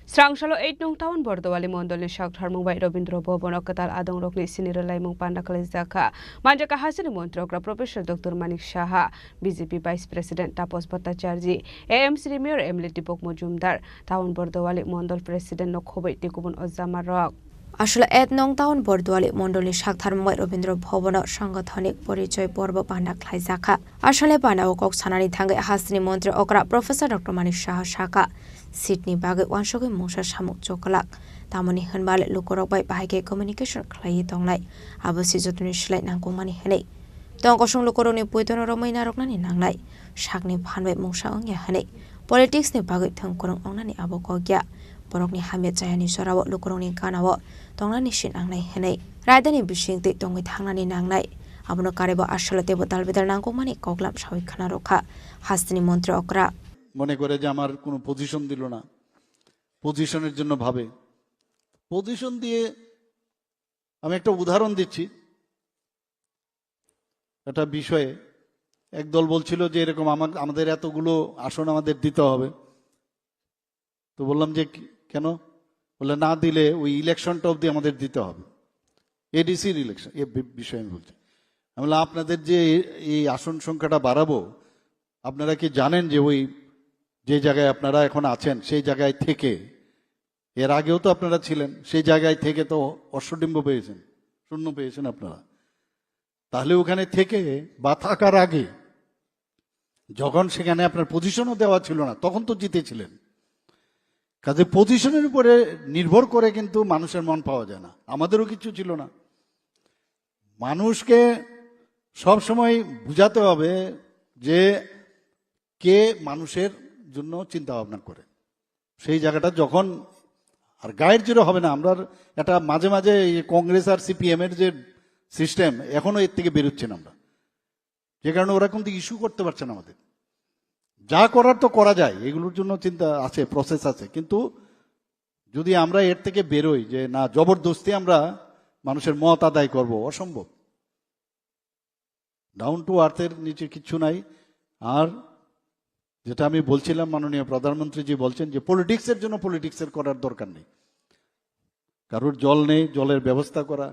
Srangsalo eight nong town Bordowali mondolni sak tharmung bai Robindra Bhabono kwtal adongrokni sini rwlaimung panda khlaijak kha. Manjakha hasini montri okra Professor Doctor Manik Saha, B J P Vice President Tapas Bhattacharjee, A M C ni Mayor M L A Deepak Majumdar, town Bordowali mondol President no khobwi tei kubun ojama rok. Aswla eight nong town Bordowali mondolni sak tharmung bai Robindra Bhabono sangathonik porichoy porbo panda khlaijakha. Aswlani panda o kok sanani thangwi hasteni montri okra Professor Doctor Manik Saha sakha, seat ni bagwi uansugwi mungsa samung chokolak. Tamoni hwnba le lukurok bai bahai khe communication khlaiwi tongnai. Abo se jotoni slai nangkukmani hwnwi. Tong kosong lukurokni poitono romwi narwknani nangnai. Sakni phan bai mungsa wngya hwnwi. Politics ni bagwi thwng kwrwng wngnani abo kok ya. Borokni hamya chayani jorao lukurokni ganao tongnani se nangnai hwnwi. Raidani bising twi tongwi thangnani nangnai. Abono karwi bo aswla teibo dalbidal nangkukmani koklam sawi khna rwkha hasteni montri okra. মনে করে যে আমার কোনো পজিশন দিল না, পজিশনের জন্য ভাবে। পজিশন দিয়ে আমি একটা উদাহরণ দিচ্ছি, একটা বিষয়ে একদল বলছিল যে এরকম আমার, আমাদের এতগুলো আসন আমাদের দিতে হবে। তো বললাম যে কি-, কেন? বললে না দিলে ওই ইলেকশনটা অবধি আমাদের দিতে হবে, এডিসির ইলেকশন, এ বি-, বিষয়ে আমি বলছি। আমি বললাম, আপনাদের যে এই, এই আসন সংখ্যাটা বাড়াবো, আপনারা কি জানেন যে ওই যে জায়গায় আপনারা এখন আছেন সেই জায়গায় থেকে, এর আগেও তো আপনারা ছিলেন, সেই জায়গায় থেকে তো অশ্বডিম্ব পেয়েছেন, শূন্য পেয়েছেন আপনারা। তাহলে ওখানে থেকে বা থাকার আগে যখন সেখানে আপনার পজিশনও দেওয়া ছিল না, তখন তো জিতেছিলেন। কাজে পজিশনের উপরে নির্ভর করে কিন্তু মানুষের মন পাওয়া যায় না। আমাদেরও কিছু ছিল না। মানুষকে সবসময় বুঝাতে হবে যে কে মানুষের জন্য চিন্তা ভাবনা করে। সেই জায়গাটা যখন আর গাইড জিরো হবে না, আমরা এটা মাঝে মাঝে এই কংগ্রেস আর সিপিএম এর যে সিস্টেম, এখনো এর থেকে বেরোচ্ছি না আমরা, যে কারণে ওরা কিন্তু ইস্যু করতে পারছে না আমাদের। যা করার তো করা যায়, এগুলোর জন্য চিন্তা আছে, প্রসেস আছে, কিন্তু যদি আমরা এর থেকে বেরোই যে না, জবরদস্তি আমরা মানুষের মত আদায় করব, অসম্ভব। ডাউন টু আর্থের নিচে কিচ্ছু নাই। আর যেটা আমি বলছিলাম, মাননীয় প্রধানমন্ত্রীজি বলছেন যে পলিটিক্সের জন্য পলিটিক্সের করার দরকার নেই। কারোর জল নেই, জলের ব্যবস্থা করা,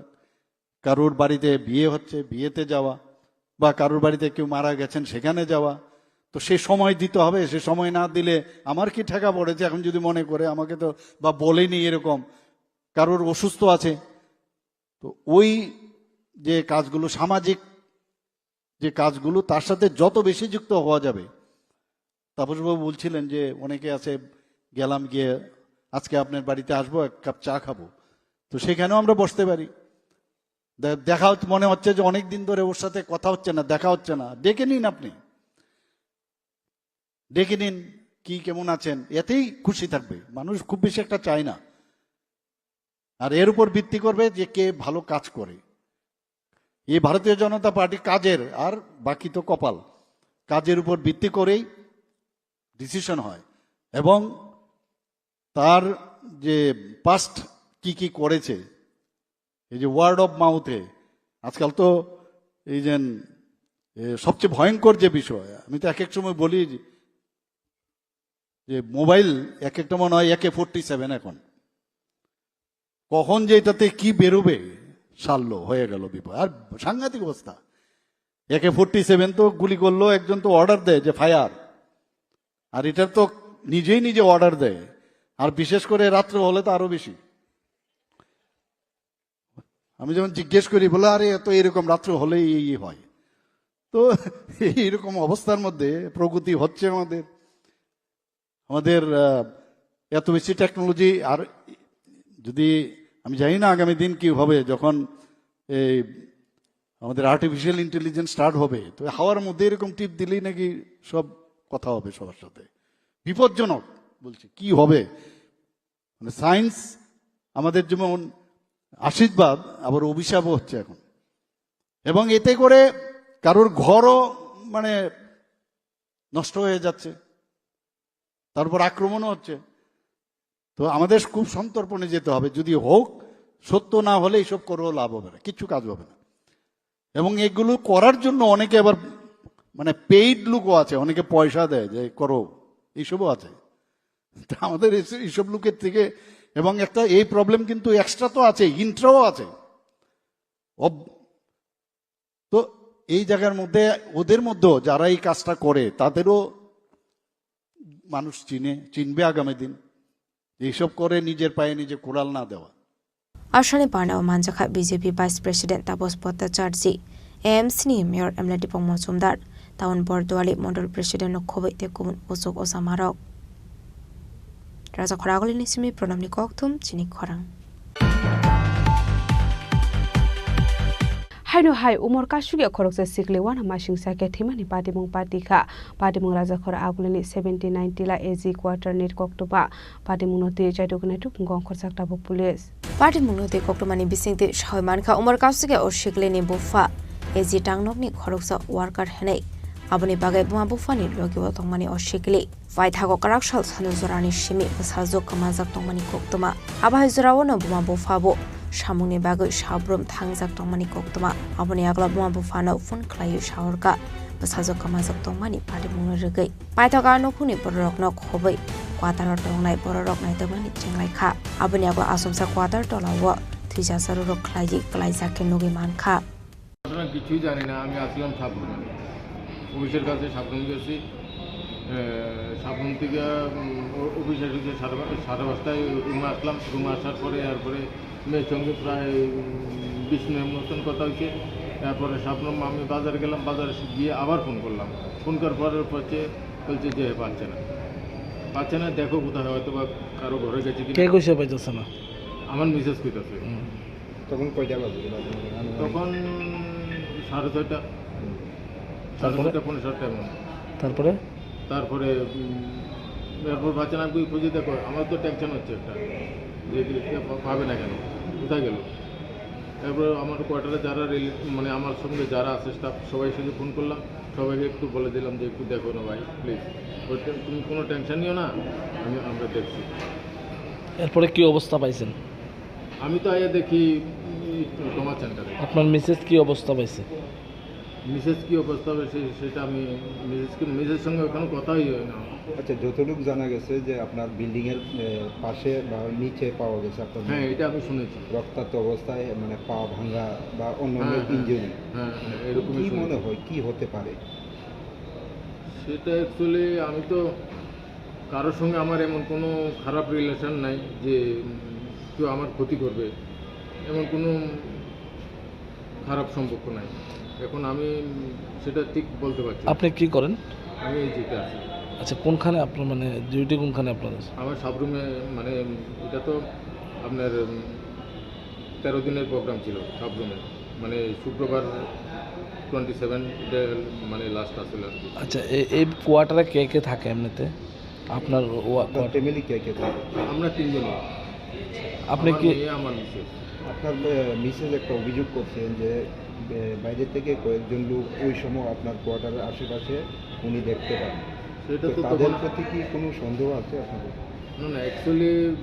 কারোর বাড়িতে বিয়ে হচ্ছে, বিয়েতে যাওয়া, বা কারোর বাড়িতে কেউ মারা গেছেন, সেখানে যাওয়া। তো সে সময় দিতে হবে, সে সময় না দিলে আমার কি ঠেকা পড়েছে? এখন যদি মনে করে আমাকে তো বা বলেনি এরকম, কারোর অসুস্থ আছে, তো ওই যে কাজগুলো, সামাজিক যে কাজগুলো, তার সাথে যত বেশি যুক্ত হওয়া যাবে। তাপসবাবু বলছিলেন যে অনেকে আছে, গেলাম গিয়ে, "আজকে আপনার বাড়িতে আসবো, এক কাপ চা খাবো", তো সেখানেও আমরা বসতে পারি। দে-, দেখা হচ্ছে, মনে হচ্ছে যে অনেক দিন ধরে ওর সাথে কথা হচ্ছে না, দেখা হচ্ছে না, ডেকে নিন আপনি, ডেকে নিন, কি কেমন আছেন, এতেই খুশি থাকবে মানুষ, খুব বেশি একটা চায় না। আর এর উপর ভিত্তি করবে যে কে ভালো কাজ করে। এই ভারতীয় জনতা পার্টি কাজের, আর বাকি তো কপাল, কাজের উপর ভিত্তি করেই ডিসিশন হয়। এবং তার যে পাস্ট কি কি করেছে, এই যে ওয়ার্ড অফ মাউথে আজকাল তো এই যে, এ, সবচেয়ে ভয়ঙ্কর যে বিষয়, আমি তো এক এক সময় বলি যে, যে মোবাইল এক একটা মনে হয় একে ফোর্টি সেভেন এখন। কখন যে এটাতে কি বেরোবে, সারলো, হয়ে গেল বিপদ। আর সাংঘাতিক অবস্থা। একে ফোর্টি সেভেন তো গুলি করলো, একজন তো অর্ডার দেয় যে ফায়ার। আর এটা তো নিজেই নিজে অর্ডার দেয়। আর বিশেষ করে রাত্রে হলে তো আরো বেশি। আমি যখন জিজ্ঞেস করি, বলে, "আরে, এত এরকম রাত্রে হলেই এই হয়।" তো এইরকম অবস্থার মধ্যে প্রগতি হচ্ছে আমাদের। আমাদের, আহ, এত বেশি টেকনোলজি, আর যদি আমি জানি না আগামী দিন কি হবে, যখন এই আমাদের আর্টিফিশিয়াল ইন্টেলিজেন্স স্টার্ট হবে, তো হাওয়ার মধ্যে এরকম টিপ দিলেই নাকি সব কথা হবে সবার সাথে। বিপজ্জনক বলছি, কি হবে? মানে, সায়েন্স আমাদের যেমন আশীর্বাদ, আবার অভিশাপও হচ্ছে এখন। এবং এতে করে কারোর ঘরও, মানে, নষ্ট হয়ে যাচ্ছে, তার উপর আক্রমণও হচ্ছে। তো আমাদের খুব সন্তর্পণে যেতে হবে, যদি হোক, সত্য না হলে এইসব করেও লাভ হবে না, কিচ্ছু কাজ হবে না। এবং এগুলো করার জন্য অনেকে আবার, মানে, পেইড লোকও আছে, অনেকে পয়সা দেয় যে করো, এইসবও আছে। তা আমাদের এই, এইসব লোকের থেকে, এবং একটা এই প্রবলেম কিন্তু এক্সট্রা তো আছে, ইন্ট্রাও আছে। অব-, তো এই জায়গার মধ্যে, ওদের মধ্যেও যারা এই কাজটা করে, তাদেরও মানুষ চিনে, চিনবে আগামী দিন। এইসব করে নিজের পায়ে নিজে কুড়াল না দেওয়া। Asani panao manjakha B J P Vice President Taposh Bhattacharjee, A M C ni Mayor M L A Dipok Mojumdar, Town Borduali Mondol President no khoboi tei kubun usuk osamarok. Raja Khoraguli ni simi Pranamni kokthum chini khorang. Haino hai umor kasugya khoroksa sikli wana masingsa khe thwimani patimung pati kha. Patimung Rajakhor Agulini seventy nine Tila A G quarter ni koktwma. Patimungno twi chaidugwi naituk wngkha ongkhorjak tabuk police. Patimungno twi koktwmani bisingtwi sawi mankha umor kasugya o siklini bupha A G tangnokni khoroksa worker hinwi. Aboni bagwi buma buphani logio tongmani o sikli. Paithago kwrak sal sanu jorani simi bwsajwk kwmajak tongmani koktwma. Abo hai jorao no buma bupha bo samungni bagwi sabrum thangjak tongmani koktwma. Aboni yagulo buma buphano phone khlaiwi sahorkha bwsajwk kwmajak tongmani patimungno rwgwi. Paithago a nukhungni bororokno khobwi kwataro tongnai bororok naitokmani chenglaikha. Aboni yagulo achomsa kwatar tolao thwijasa rurok khlaiwi kwlaijak khe nugwi mankha. ঘটনা কিছুই জানি না, আমি আসলাম সাবরুমে, অফিসের কাছে সাবরুম গেছি। এ, সাবরুম থেকে, উম, অ-, অফিস এসেছে সাড়ে পা-, সাড়ে পাঁচটায় রুমে আসলাম। রুমে আসার পরে, এরপরে মেয়ের সঙ্গে প্রায়, উম, বিশ মিনিট মতন কথা হয়েছে। তারপরে সাবরুম আমি বাজারে গেলাম, বাজারে গিয়ে আবার ফোন করলাম। ফোন করার পরে হচ্ছে বলছে যে পাচ্ছে না, পাচ্ছে না, দেখো কোথায়, হয়তো বা কারো ঘরে গেছে কিনা। কে কইছে পাইতেছে না? আমার মিসেস কইতাছে। হুম। তখন কয়টা বাজে? তখন সাড়ে ছয়টা। হুম। সাড়ে তারপরে? ছয়টা, পৌনে সাতটা এমন। তারপরে? তারপরে, উম, এরপর বাচ্চা নাম খুঁজে দেখো, আমার তো টেনশন হচ্ছে একটা, যে কি, কে পা-, পাবে না কেন, কোথায় গেল? এরপর আমার কোয়ার্টারে যারা রিলে-, মানে আমার সঙ্গে যারা আছে স্টাফ, সবাই সঙ্গে ফোন করলাম, সবাইকে একটু বলে দিলাম যে একটু দেখো না ভাই, প্লিজ। বলতে, "তুমি কোনো টেনশন নিও না, আমি, আমরা দেখছি।" এরপরে কি অবস্থা পাইছেন? আমি তো আইয়া দেখি, উম, ট্রমা সেন্টারে। আপনার মিসেস কি অবস্থা পাইছে? মিসেস কি অবস্থা পাইছে সেটা আমি মিসেসকে, মিসেস সঙ্গে ওখানে কথাই হয় না। আচ্ছা, যতটুকু জানা গেছে যে আপনার বিল্ডিং এর, এ, পাশে বা নিচে পাওয়া গেছে আপনার হ্যাঁ, মেয়েকে। এটা আমি শুনেছি। রক্তাক্ত অবস্থায়, মানে, পা ভাঙা বা অন্যান্য হ্যাঁ, হ্যাঁ, ইনজুরি। হ্যাঁ, হ্যাঁ, এরকমই কি শুনেছি। মনে হয়, কি হতে পারে? সেটা অ্যাকচুয়ালি আমি তো কারোর সঙ্গে আমার এমন কোনো খারাপ রিলেশন নাই যে, উম, কেউ আমার ক্ষতি করবে, এমন কোনো খারাপ সম্পর্ক নাই। এখন আমি, উম, সেটা ঠিক বলতে পারছি না। আপনি কি করেন? আমি এই যেটা আছি। আচ্ছা, কোনখানে আপনার, মানে, ডিউটি কোনখানে আপনাদের? আমার সাবরুমে, মানে, এটা তো আপনার, উম, তেরো দিনের প্রোগ্রাম ছিল সাবরুমে, মানে, শুক্রবার টোয়েন্টি সেভেন, এটা, মানে, লাস্ট আসলে আর কি। আচ্ছা, এ-, এই কোয়ার্টারে কে কে থাকে এমনিতে? আপনার ওয়া-, আপনার কোয়ার্টার? ফ্যামিলি কে কে থাকে? আমরা তিনজনই। আপনি আমার কি মেয়ে, আমার মিসেস। আপনার, এ, মিসেস একটা অভিযোগ করছেন যে, এ, বাইরে থেকে কয়েকজন লোক ওই সময় আপনার কোয়ার্টারের আশেপাশে উনি দেখতে পান। সেটা তো তো তাদের তখন প্রতি কি কোনো সন্দেহ আছে আপনাদের? না, না, অ্যাকচুয়ালি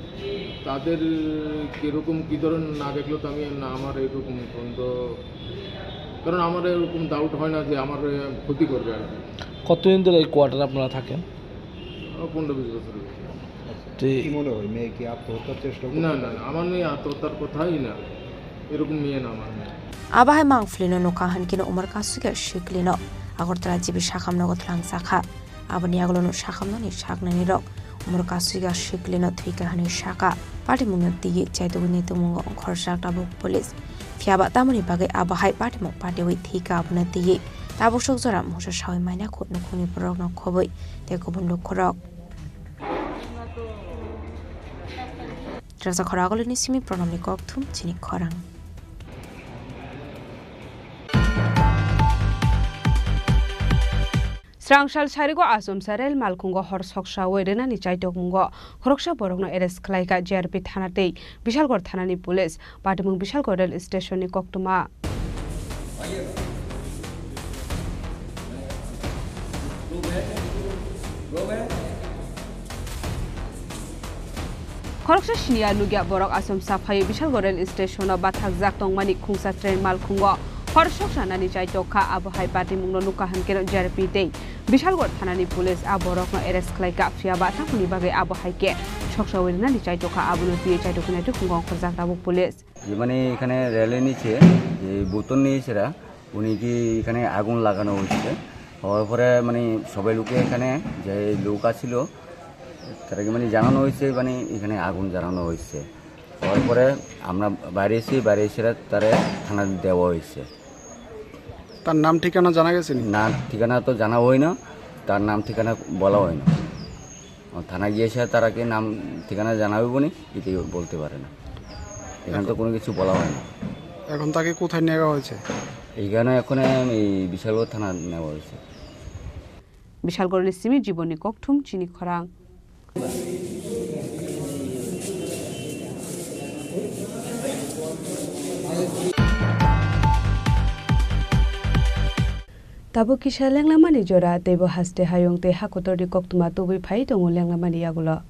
তাদের কিরকম, কি ধরনের না দেখলো তো আমি না, আমার এরকম সন্দেহ, কারণ আমার এরকম ডাউট হয় না যে আমার, এ, ক্ষতি করবে আর কি। কতদিন ধরে এই কোয়ার্টারে আপনারা থাকেন? ও, পনেরো বিশ বছর হয়েছে। আচ্ছা, তো কি মনে হয়, মেয়ে কি আত্মহত্যার চেষ্টা করতে না, না, পারে? না, আমার মেয়ে আত্মহত্যার কথাই না, এরকম মেয়ে না আমার মেয়ে। Abo hai mangphlino nukha hinkhe no umor kasugya siklino Agartala G B sakhamno gothlangjakha. Aboni yagulono sakhamnani saknainirok umor kasui ga siklino thwikha hwnwi sakha. Patimungno twiwi chaitugwini tongmungo ongkhorjak tabuk police. Phiyaba tamoni bagwi abo hai patimung patiwi thwikha abono twiwi tabuk sok jora mungsa sawi maina khut nukhungni borokno khobwi tei kubun lukurok. Rasa khoragolini simi Pranamni kokthum chini khorang. Srangsal sarigo Achomsa rel malkhungo hor soksawi rwnani chaitokmungo khoroksa borokno arrest khlaikha G R P thana tei Bishalgarh thanani police. Patimung Bishalgarh rel stationni koktwma. Khoroksa siniya nukya borok Achomsa phaiwi Bishalgarh rel stationo bathakjak tongmani khungsa train malkhungo hor soksa nani chaitok kha. Abo hai patimungno nukha hwnkhe G R P tei Bishalgarh thanani police a borokno arrest khlaikha, phiyaba tamoni bagwi abo hai khe soksawi rwnani chaitok kha, abono twiwi chaitok khe naitok khungo ongkhorjak tabuk police. যে মানে এখানে রেলের নিচে, যে বোতল নিয়ে এসেরা, উনি কি এখানে আগুন লাগানো হয়েছে। হওয়ার পরে মানে সবাই লোকে এখানে যে লোক আছিল, তাদেরকে মানে জানানো হয়েছে, মানে এখানে আগুন জ্বালানো হয়েছে। হওয়ার পরে আমরা বাইরে এসে, বাইরে এসে তারা থানা দেওয়া হয়েছে। তার নাম ঠিকানা জানা গেছে নি? না, ঠিকানা তো জানা হয় না, তার নাম ঠিকানা বলা হয় না। থানা গিয়ে এসে তারা কি নাম ঠিকানা জানাবে বলে এটাই বলতে পারে না। এখানে তো এখন কোনো কিছু বলা হয় না। এখন তাকে কোথায় নেওয়া হয়েছে? এখানে এখন এই বিশালগড় থানা নেওয়া হয়েছে। Bishalgarhni simi Jibonni kokthum chini khorang. Tabuk kisa lenglamani jora, teibo haste hayung tei hakotorni koktwma tubui phai tongo lenglamani yagulo.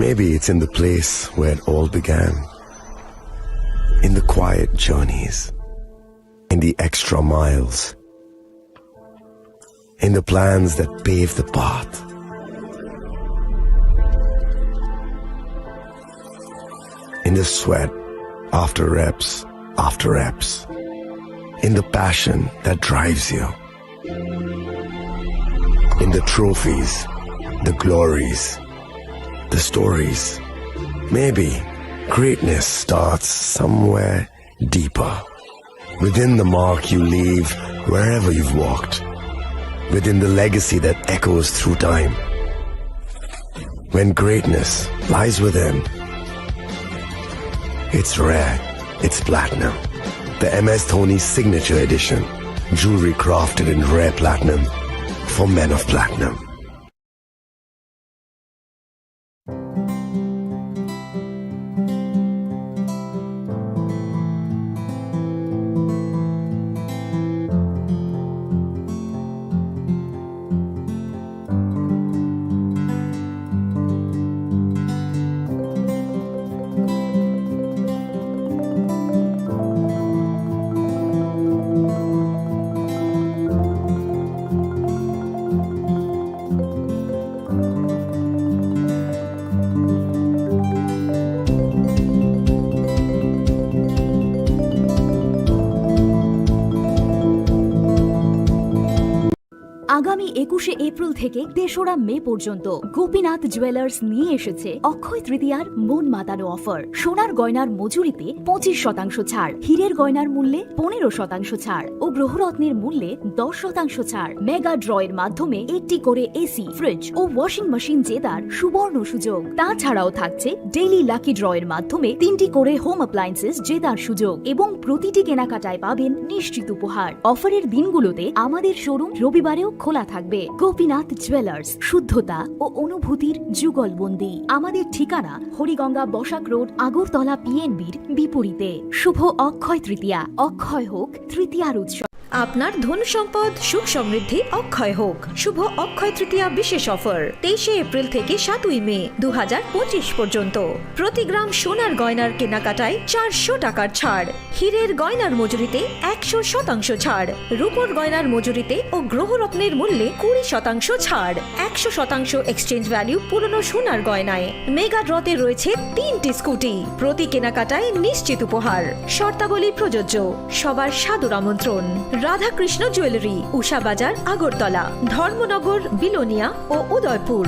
Maybe it's in the place where it all began. In the quiet journeys, in the extra miles, in the plans that pave the path, in the sweat after reps after reps, in the passion that drives you. In the trophies, the glories, the stories. Maybe greatness starts somewhere deeper. Within the mark you leave wherever you've walked. Within the legacy that echoes through time. When greatness lies within, it's rare, it's platinum. The M S Dhoni Signature Edition. Jewelry crafted in rare platinum for men of platinum. আগামী একুশে এপ্রিল থেকে তেসরা মে পর্যন্ত গোপীনাথ জুয়েলার্স নিয়ে এসেছে অক্ষয় তৃতীয়ার মন মাতানো অফার। সোনার গয়নার মজুরিতে পঁচিশ শতাংশ ছাড়, হীরের গয়নার মূল্যে পনেরো শতাংশ ছাড় ও গ্রহরত্নের মূল্যে দশ শতাংশ ছাড়। মেগা ড্র এর মাধ্যমে একটি করে এসি, ফ্রিজ ও ওয়াশিং মেশিন জেতার সুবর্ণ সুযোগ। তাছাড়াও থাকছে ডেইলি লাকি ড্র এর মাধ্যমে তিনটি করে হোম অ্যাপ্লায়েন্সেস জেতার সুযোগ এবং প্রতিটি কেনাকাটায় পাবেন নিশ্চিত উপহার। অফারের দিনগুলোতে আমাদের শোরুম রবিবারেও খোলা থাকবে। গোপীনাথ জুয়েলার্স, শুদ্ধতা ও অনুভূতির যুগলবন্দি। আমাদের ঠিকানা হরিগঙ্গা বসাক রোড, আগরতলা পিএনবির বিপরীতে। শুভ অক্ষয় তৃতীয়া, অক্ষয় হোক তৃতীয়ার উৎসব। আপনার ধন সম্পদ সুখ সমৃদ্ধি অক্ষয় হোক। শুভ অক্ষয় তৃতীয়া বিশেষ অফার, তেইশে এপ্রিল থেকে সাতই মে দু হাজার পঁচিশ পর্যন্ত। প্রতি গ্রাম সোনার গয়নার কেনাকাটায় চারশো টাকার ছাড়, হীরের গয়নার মজুরিতে একশো শতাংশ ছাড়, রূপোর গয়নার মজুরিতে ও গ্রহরত্নের মূল্যে কুড়ি শতাংশ ছাড়, একশো শতাংশ এক্সচেঞ্জ ভ্যালু পুরনো সোনার গয়নায়। মেগা ড্রতে রয়েছে তিনটি স্কুটি, প্রতি কেনাকাটায় নিশ্চিত উপহার। শর্তাবলী প্রযোজ্য। সবার সাদর আমন্ত্রণ। রাধাকৃষ্ণ জুয়েলারি, উষা বাজার, আগরতলা, ধর্মনগর, বিলোনিয়া ও Udaipur.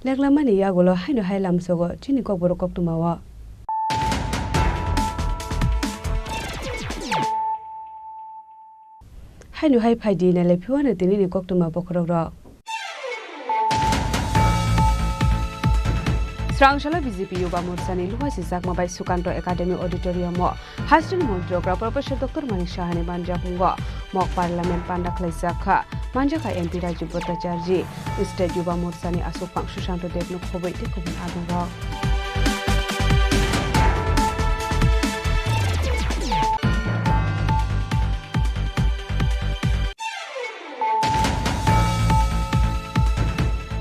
Leklamani yagulo haino hai lamsogo chini kokborok koktwmao. Haino hai phaidi nailai phiwano tinini koktwma bokhorokrok. Srangsalo B J P Yuba Morsani luha sijakma bai Sukanto Academy Auditorium o Hasteni Montri Okra Professor Doctor Manik Sahani manjakmungo mok Parliament panda khlaijak kha. Manjakha M P Raju Bhattacharjee, State Yuba Morsani aswkphang Sushanto Debno khobwi tei kubun adongrok.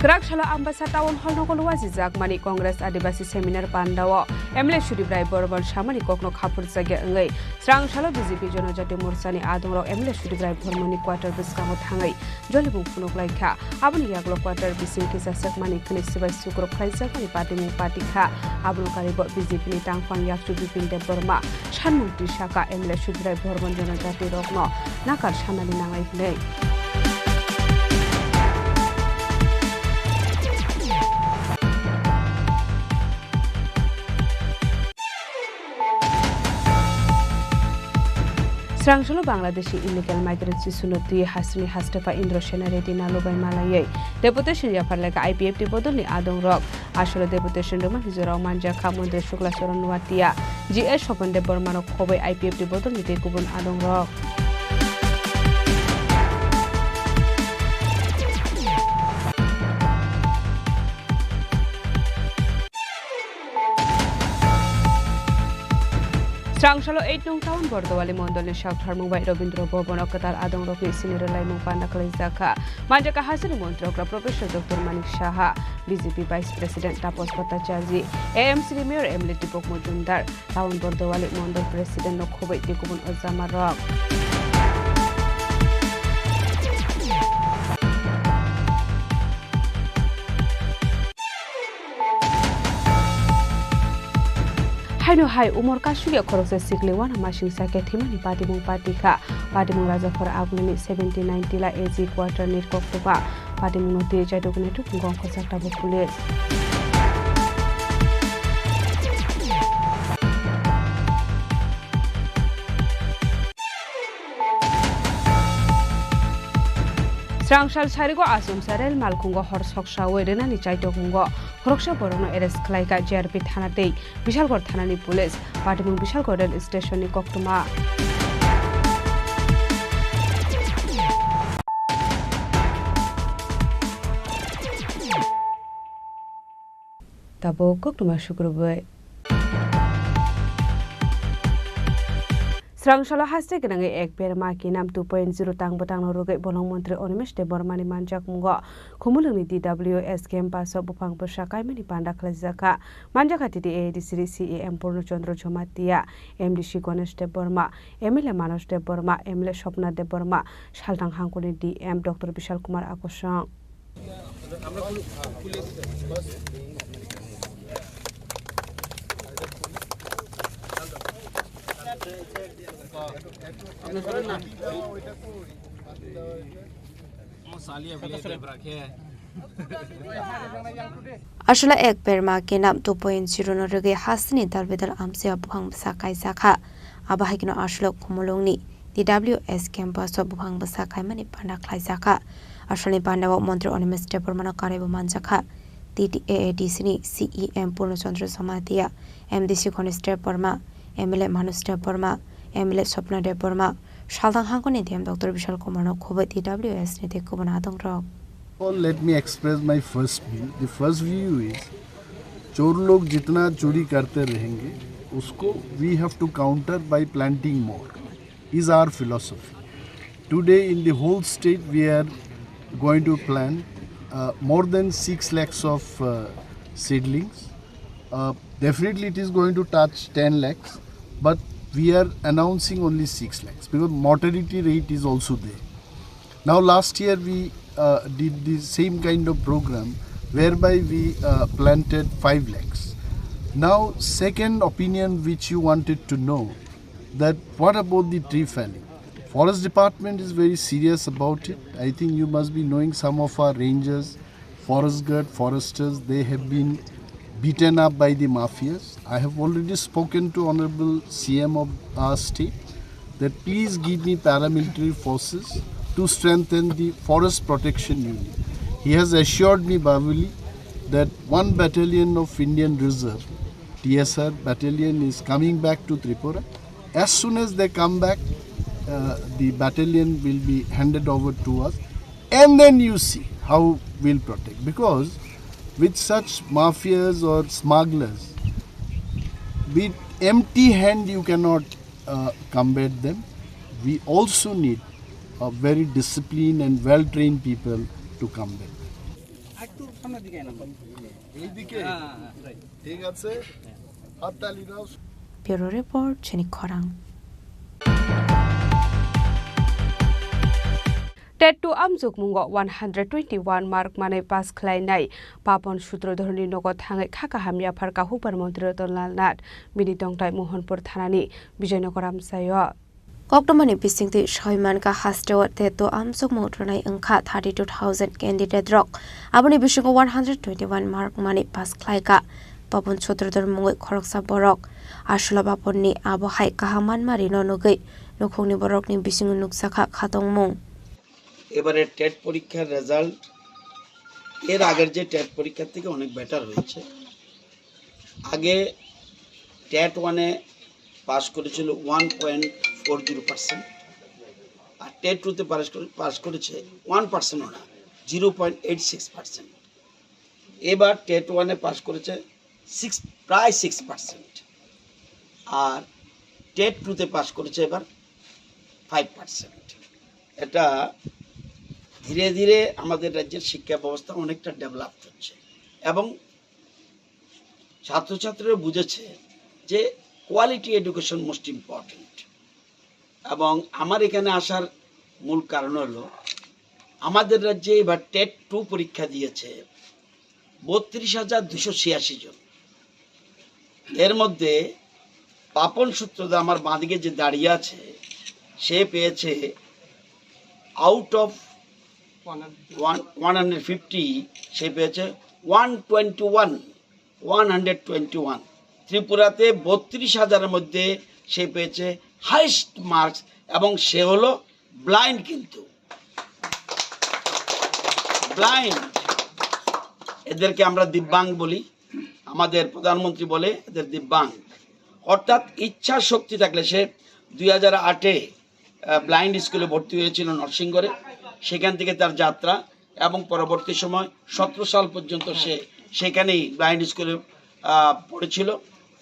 Kwrak salo Ambasa Town Hall nogo luajijakmani Congress Adibasi Seminar pandao M L A Sudip Rai Bormon samani kokno khapurjakya wngwi srang salo B J P Jonojati Morsani adongrok M L A Sudip Rai Bormonni quarter bwskango thangwi jolibung phunuk laikha. Aboni yagulo quarter bising kisa sekmani khwnwi swbai sukruk khlaijakmani patimung patikha. Abono karibo B J P ni tangphang yakchu Bipin Debbarma, Sanmung tisaka M L A Sudip Rai Bormon Jonojati rokno nakar sanani nangnai hwnwi. Srangsalo Bangladeshi illegal migrants isuno twi hasteni hastepha Indra Sena Reddy Nalu bai malaiwi deputation yaphar lekha I P F T bodolni adongrok. Asolo deputation rwmani jorao manjakha Montri Shukla Charan Noatia, G S Swapan Debbarma rok khobwi I P F T bodolni tei kubun adongrok. Srangsalo eight nong town Bordowali mondolni saktharmung bai Robindra Bhavan o kwtal adongrokni sini rwlaimung panda khlaijakha. Manjakha hasteni Montri Okra Professor Doctor Manik Saha, B J P Vice President Tapas Bhattacharjee, A M C ni Mayor M L A Deepak Majumdar, Town Bordowali Mondol President no khobwi tei kubun ojamarok. Haino hai umor kasugya khoroksa sikli wana masingsa khe thwimani patimung patikha. Patimung Rajaphar Agnini seventy nine Tila A G quarter ni koktwma. Patimungno twi chaiduknai tubungo khoroksa tabuk police. Srangsal sarigo achomsa rel malkhungo hor soksawi rwnani chaitokmungo khoroksa borokno arrest khlaikha J R P thana tei Bishalgarh thanani police. Patimung Bishalgarh rel station ni koktwma. Tabuk koktwma sukrubwi. Srangsalo haste gwnangwi ek berma kinam two point zero tang bwtangno rwgwi bolong montri Animesh Debbarmani manjakmungo Khumulwngni D W S campus o buphang bwsa kaimani panda khlaijakha. Manjakha T T A A D C ni C E M Purno Chandra Jamatia, M D C Ganesh Debbarma, M L A Manos Debbarma, M L A Swapna Debbarma, Salthang Hangkuni D M Doctor Bishal Kumar Akosong. Aswla ek berma kenam two point zero no rwgwi hasteni dal bedal amchai o buphang bwsa kaijak kha. Abo hai kheno aswla Khumulwngni T W S campus o buphang bwsa kaimani panda khlaijak kha. Aswlani panda o Montri Animesh Debbarma no karwi bo manjak kha. T T A A D C ni C E M Purno Chandra Jamatia, M D C Ganesh Debbarma, M L A Manoj Debbarma, M L A Swapna Debbarma, Salthang hangkoni D M Doctor Bishal Kumar no khubui T W S ni tei kubun adongrok. All, let me express my first view. The first view is, चोर लोग जितना चोरी करते रहेंगे, उसको we have to counter by planting more, is our philosophy. Today in the whole state we are going to plant uh, more than six lakhs of uh, seedlings. Uh, definitely it is going to touch ten lakhs, but we are announcing only six lakhs because mortality rate is also there. Now last year we uh, did the same kind of program whereby we uh, planted five lakhs. Now second opinion which you wanted to know, that what about the tree felling? Forest department is very serious about it. I think you must be knowing some of our rangers, forest guard, foresters, they have been beaten up by the mafias. I have already spoken to Honorable C M of our state that please give me paramilitary forces to strengthen the forest protection unit. He has assured me verbally that one battalion of Indian Reserve, T S R battalion, is coming back to Tripura. As soon as they come back, uh, the battalion will be handed over to us, and then you see how we'll protect. Because with such mafias or smugglers, with empty hand you cannot uh, combat them. We also need a very disciplined and well-trained people to combat them. এইদিকে? ঠিক আছে, হাততালি দাও। Bureau Report, Chini Khorang. Tet two amjokmungo one hundred twenty-one mark manwi pass khlainai Papon Sutrodhorni nogo thangwi kha kaham yaphar kahukbar montri Ratan Lal Nath bini tongthai Mohanpur thanani Bijoynagar amchaio. Koktwmani bisingtwi soi mankha, hasteo Tet two amjokmung rwnai wngkha thirty two thousand candidate rok. Aboni bisingo one hundred twenty-one mark manwi pass khlaikha Papon Sutrodhor mungwi khoroksa borok. Aswla Paponni abo hai kaham manmarino nugwi nukhungni borokni bisingo nukjakha khatungmung. এবারে টেট পরীক্ষার রেজাল্ট এর আগের যে টেট পরীক্ষার থেকে অনেক বেটার হয়েছে। আগে টেট ওয়ানে পাস করেছিল one point four zero percent, আর টেট টুতে পাস করে, পাস করেছে ওয়ান পার্সেন্টও না, zero point eight six percent. এবার টেট ওয়ানে পাস করেছে সিক্স, প্রায় সিক্স পার্সেন্ট, আর টেট টুতে পাস করেছে এবার ফাইভ পার্সেন্ট। এটা ধীরে ধীরে আমাদের রাজ্যের শিক্ষা ব্যবস্থা অনেকটা ডেভেলপ হচ্ছে এবং ছাত্রছাত্রীরা বুঝেছে যে কোয়ালিটি এডুকেশন মোস্ট ইম্পর্ট্যান্ট। এবং আমার এখানে আসার মূল কারণ হলো, আমাদের রাজ্যে এবার টেট টু পরীক্ষা দিয়েছে বত্রিশ হাজার দুশো ছিয়াশি জন। এর মধ্যে পাপন সূত্রধর আমার বাঁদিকে যে দাঁড়িয়ে আছে, সে পেয়েছে out of one, one hundred fifty, সে পেয়েছে one twenty one, one hundred twenty one. ত্রিপুরাতে বত্রিশ হাজারের মধ্যে সে পেয়েছে হাইস্ট মার্কস এবং সে হলো ব্লাইন্ড। কিন্তু ব্লাইন্ড, এদেরকে আমরা দিব্যাঙ্গ বলি, আমাদের প্রধানমন্ত্রী বলে এদের দিব্যাঙ্গ। অর্থাৎ ইচ্ছা শক্তি থাকলে, সে দুই হাজার আটে ব্লাইন্ড স্কুলে ভর্তি হয়েছিল নরসিংগড়ে, সেখান থেকে তার যাত্রা এবং পরবর্তী সময় সতেরো সাল পর্যন্ত সে সেখানেই ব্লাইন্ড স্কুলে আহ, পড়েছিল।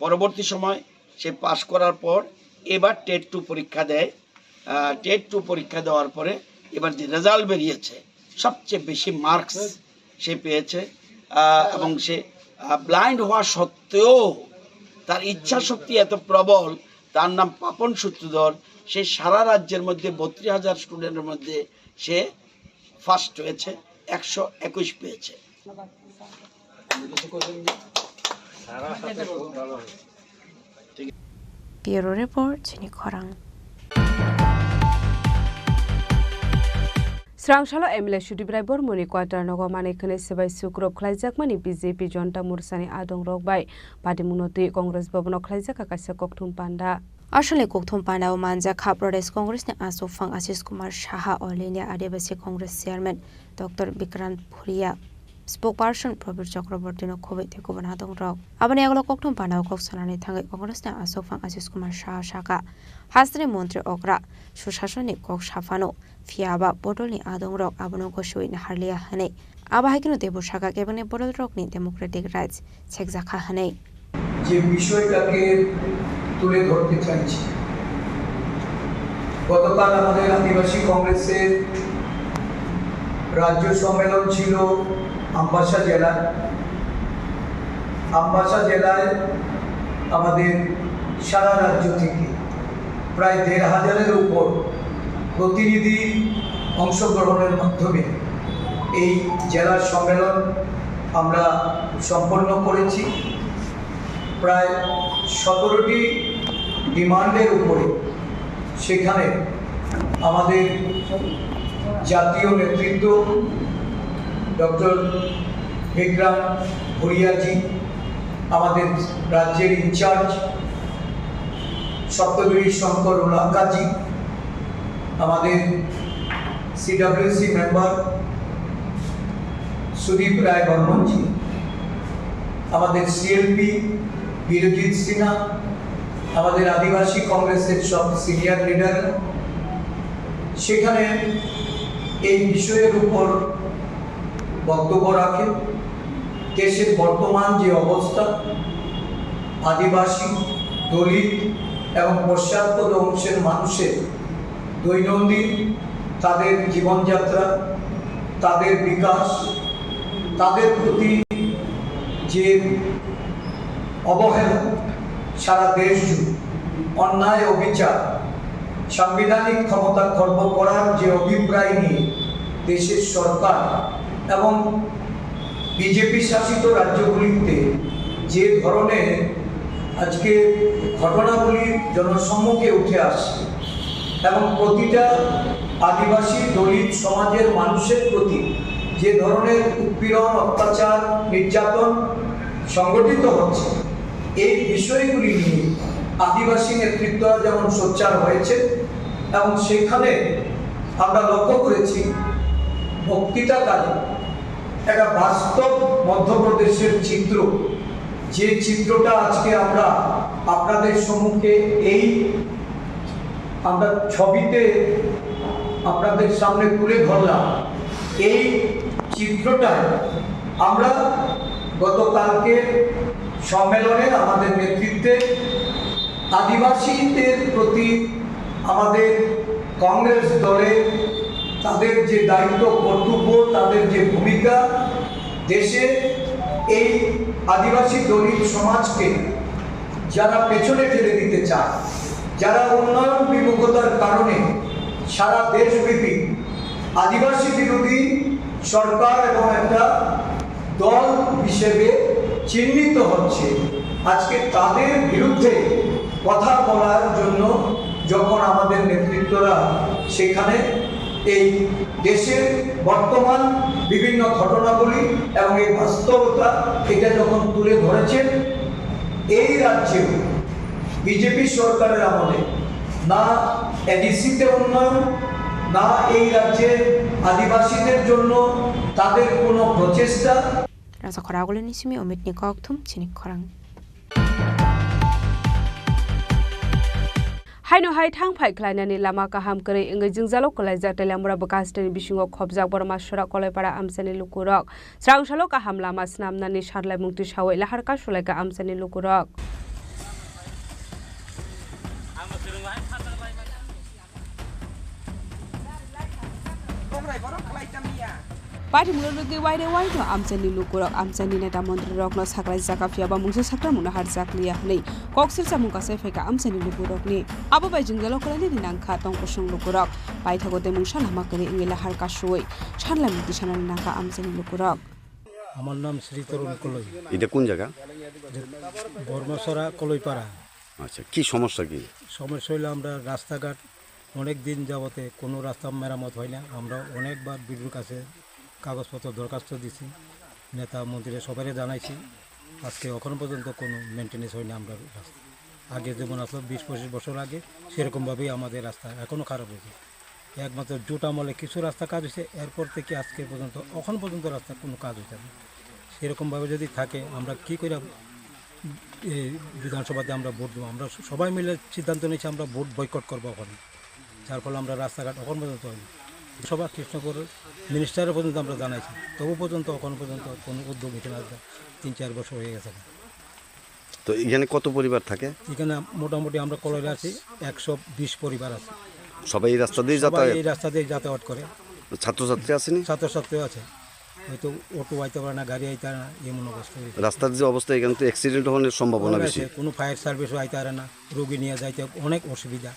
পরবর্তী সময় সে পাশ করার পর এবার টেট টু পরীক্ষা দেয়। আহ, টেট টু পরীক্ষা দেওয়ার পরে এবার যে রেজাল্ট বেরিয়েছে, সবচেয়ে বেশি মার্কস সে পেয়েছে। আহ, এবং সে ব্লাইন্ড হওয়া সত্ত্বেও তার ইচ্ছা শক্তি এত প্রবল, তার নাম পাপন সূত্রধর। সে সারা রাজ্যের মধ্যে বত্রিশ হাজার স্টুডেন্টের মধ্যে সে ফার্স্ট হয়েছে। একশো একুশ পেয়েছে। Bureau Report, Chini Khorang. Srangsalo M L A Sudip Rai Bormoni quarter nogo manwi khwnwi swbai sukrop khlaijakmani B J P Jonta Morchani adongrok bai patimungno twi Congress Bhavan-o khlaijak kaisa kokthum panda. Asalni kokthum panda-o manjak kha Pradesh Congress-ni achukphang Ashish Kumar Saha, All India Adivasi Congress Chairman Doctor Bikrant Bhuria, Spokesperson Prabir Chakraborty-no khobwi tei kubun adongrok. Aboni yagulo kokthum panda-o kok sanani thangwi Congress-ni achukphang Ashish Kumar Saha sakha, hasteni montri okra, susasonni kok saphano, phiya ba bodolni adongrok abono gosiwi naharliya hwnwi. Abo hai kheno teibo sakha kebengni bodolrokni democratic rights sekjakha hwnwi. যে বিষয়টাকে তুলে ধরতে চাইছি, গতকাল আমাদের আদিবাসী কংগ্রেসের রাজ্য সম্মেলন ছিল আমবাসা জেলায়। আমবাসা জেলায় আমাদের সারা রাজ্য থেকে প্রায় দেড় হাজারের উপর প্রতিনিধি অংশগ্রহণের মাধ্যমে এই জেলার সম্মেলন আমরা সম্পন্ন করেছি। প্রায় সতেরোটি ডিমান্ডের উপরে সেখানে আমাদের জাতীয় নেতৃত্ব ডক্টর বিক্রাম ভুরিয়াজি, আমাদের রাজ্যের ইনচার্জ সপ্তগিরি শঙ্কর উলাকাজি, আমাদের সিডব্লিউসি মেম্বার সুদীপ রায় বর্মনজি, আমাদের সিএলপি বিরজিৎ সিনহা, আমাদের আদিবাসী কংগ্রেসের সব সিনিয়র লিডার সেখানে এই বিষয়ের উপর বক্তব্য রাখেন। দেশের বর্তমান যে অবস্থা, আদিবাসী, দলিত এবং পশ্চাৎপদ অংশের মানুষের দৈনন্দিন তাদের জীবনযাত্রা, তাদের বিকাশ, তাদের প্রতি যে অবহেলা, সারা দেশ জুড়ে অন্যায়, অবিচার, সাংবিধানিক ক্ষমতা খর্ব করার যে অভিপ্রায় নিয়ে দেশের সরকার এবং বিজেপি শাসিত রাজ্যগুলিতে যে ধরনের আজকে ঘটনাগুলি জনসম্মুখে উঠে আসছে এবং প্রতিটা আদিবাসী দলিত সমাজের মানুষের প্রতি যে ধরনের উৎপীড়ন, অত্যাচার, নির্যাতন সংঘটিত হচ্ছে, এই বিষয়গুলি নিয়ে আদিবাসী নেতৃত্বরা যেমন সোচ্চার হয়েছে এবং সেখানে আমরা লক্ষ্য করেছি বক্তৃতাকালে একটা বাস্তব মধ্যপ্রদেশের চিত্র, যে চিত্রটা আজকে আমরা আপনাদের সম্মুখে এই আমরা ছবিতে আপনাদের সামনে তুলে ধরলাম, এই চিত্রটায় আমরা গতকালকে সম্মেলনে আমাদের নেতৃত্বে আদিবাসীদের প্রতি আমাদের কংগ্রেস দলের তাদের যে দায়িত্ব কর্তব্য, তাদের যে ভূমিকা, দেশে এই আদিবাসী দলিত সমাজকে যারা পেছনে ঠেলে দিতে চায়, যারা উন্নয়ন বিমুখতার কারণে সারা দেশব্যাপী আদিবাসী বিরোধী সরকার এবং একটা দল হিসেবে চিহ্নিত হচ্ছে, আজকে তাদের বিরুদ্ধে কথা বলার জন্য যখন আমাদের নেতৃত্বরা সেখানে এই দেশের বর্তমান বিভিন্ন ঘটনাবলী এবং এই বাস্তবতা এটা যখন তুলে ধরেছেন, এই রাজ্যে বিজেপি সরকারের আমলে না এডিসিতে উন্নয়ন, না এই রাজ্যের আদিবাসীদের জন্য তাদের কোনো প্রচেষ্টা। Raja Khoragulini simi Omitni kokthum chini khorang. Haino hai thang phai khlainani lama kaham kwrwi wngwi jwngjalo kwlaijak Teliamura bwkha hasteni bisingo khopjak Borma Sora Kolaipara amchaini lukurok. Srangsalo kaham lama swnamnani sarlaimung tisawi lahar kasulaikha amchaini lukurok. Patimulogwi waire waino amchaini lukurok amchaini neta montrirokno saklaijak, phiya ba mungsa sakramungno harjakliya hwnwi kok silchamung kasai phaikha amchaini lukurokni. Abo bai jwngjalo kwlainani nangkha tongkosong lukurok. Paithago tei mungsa lama kwrwi wngwi lahar kasuwi sanlai mukti sanani nangkha amchaini lukurok. আমার নাম শ্রী তরুণ কলই। এটা কোন জায়গা? বর্মাছড়া কলইপাড়া। আচ্ছা, কি সমস্যা কি? সমস্যা হইলো আমরা রাস্তাঘাট অনেক দিন যাবতে কোনো রাস্তা মেরামত হয় না। আমরা অনেকবার বিডিওর কাছে কাগজপত্র দরখাস্ত দিছি, নেতা মন্ত্রীরা সবাইরে জানাইছি। আজকে এখনো পর্যন্ত কোনো মেইনটেনেন্স হয় না আমরা রাস্তা। আগে যেমন আসলো বিশ পঁচিশ বছর আগে, সেরকমভাবেই আমাদের রাস্তা এখনো খারাপ হয়েছে। একমাত্র জোট আমলে কিছু রাস্তা কাজ হয়েছে, এরপর থেকে আজকে পর্যন্ত, এখন পর্যন্ত রাস্তা কোনো কাজ হয়েছে না। সেরকমভাবে যদি থাকে, আমরা কি করে এই বিধানসভাতে আমরা ভোট দেবো? আমরা সবাই মিলে সিদ্ধান্ত নিয়েছি আমরা ভোট বয়কট করবো এখন, যার ফলে আমরা রাস্তাঘাট এখন পর্যন্ত হয়নি। সভা কৃষ্ণপুর মিনিস্টারে পর্যন্ত আমরা জানাইছি, তবু পর্যন্ত এখন পর্যন্ত কোনো উদ্যোগ নিতে না। তিন চার বছর হয়ে গেছে। তো এখানে কত পরিবার থাকে? এখানে মোটামুটি আমরা কলইরে আছি, একশো বিশ পরিবার আছে। সবাই এই রাস্তা দিয়ে সবাই যাতায়াত? এই রাস্তা দিয়ে যাতায়াত করে। ছাত্রছাত্রী আসেনি? ছাত্রছাত্রীও আছে, হয়তো অটো আইতে পারে না, গাড়ি আইতে পারে না, এমন অবস্থা হয়েছে। রাস্তার যে অবস্থা, এখানে তো অ্যাক্সিডেন্ট হওয়ার সম্ভাবনা অনেক বেশি। আছে, কোনো ফায়ার সার্ভিসও আইতে পারে না, রোগী নিয়ে যাইতে অনেক অসুবিধা।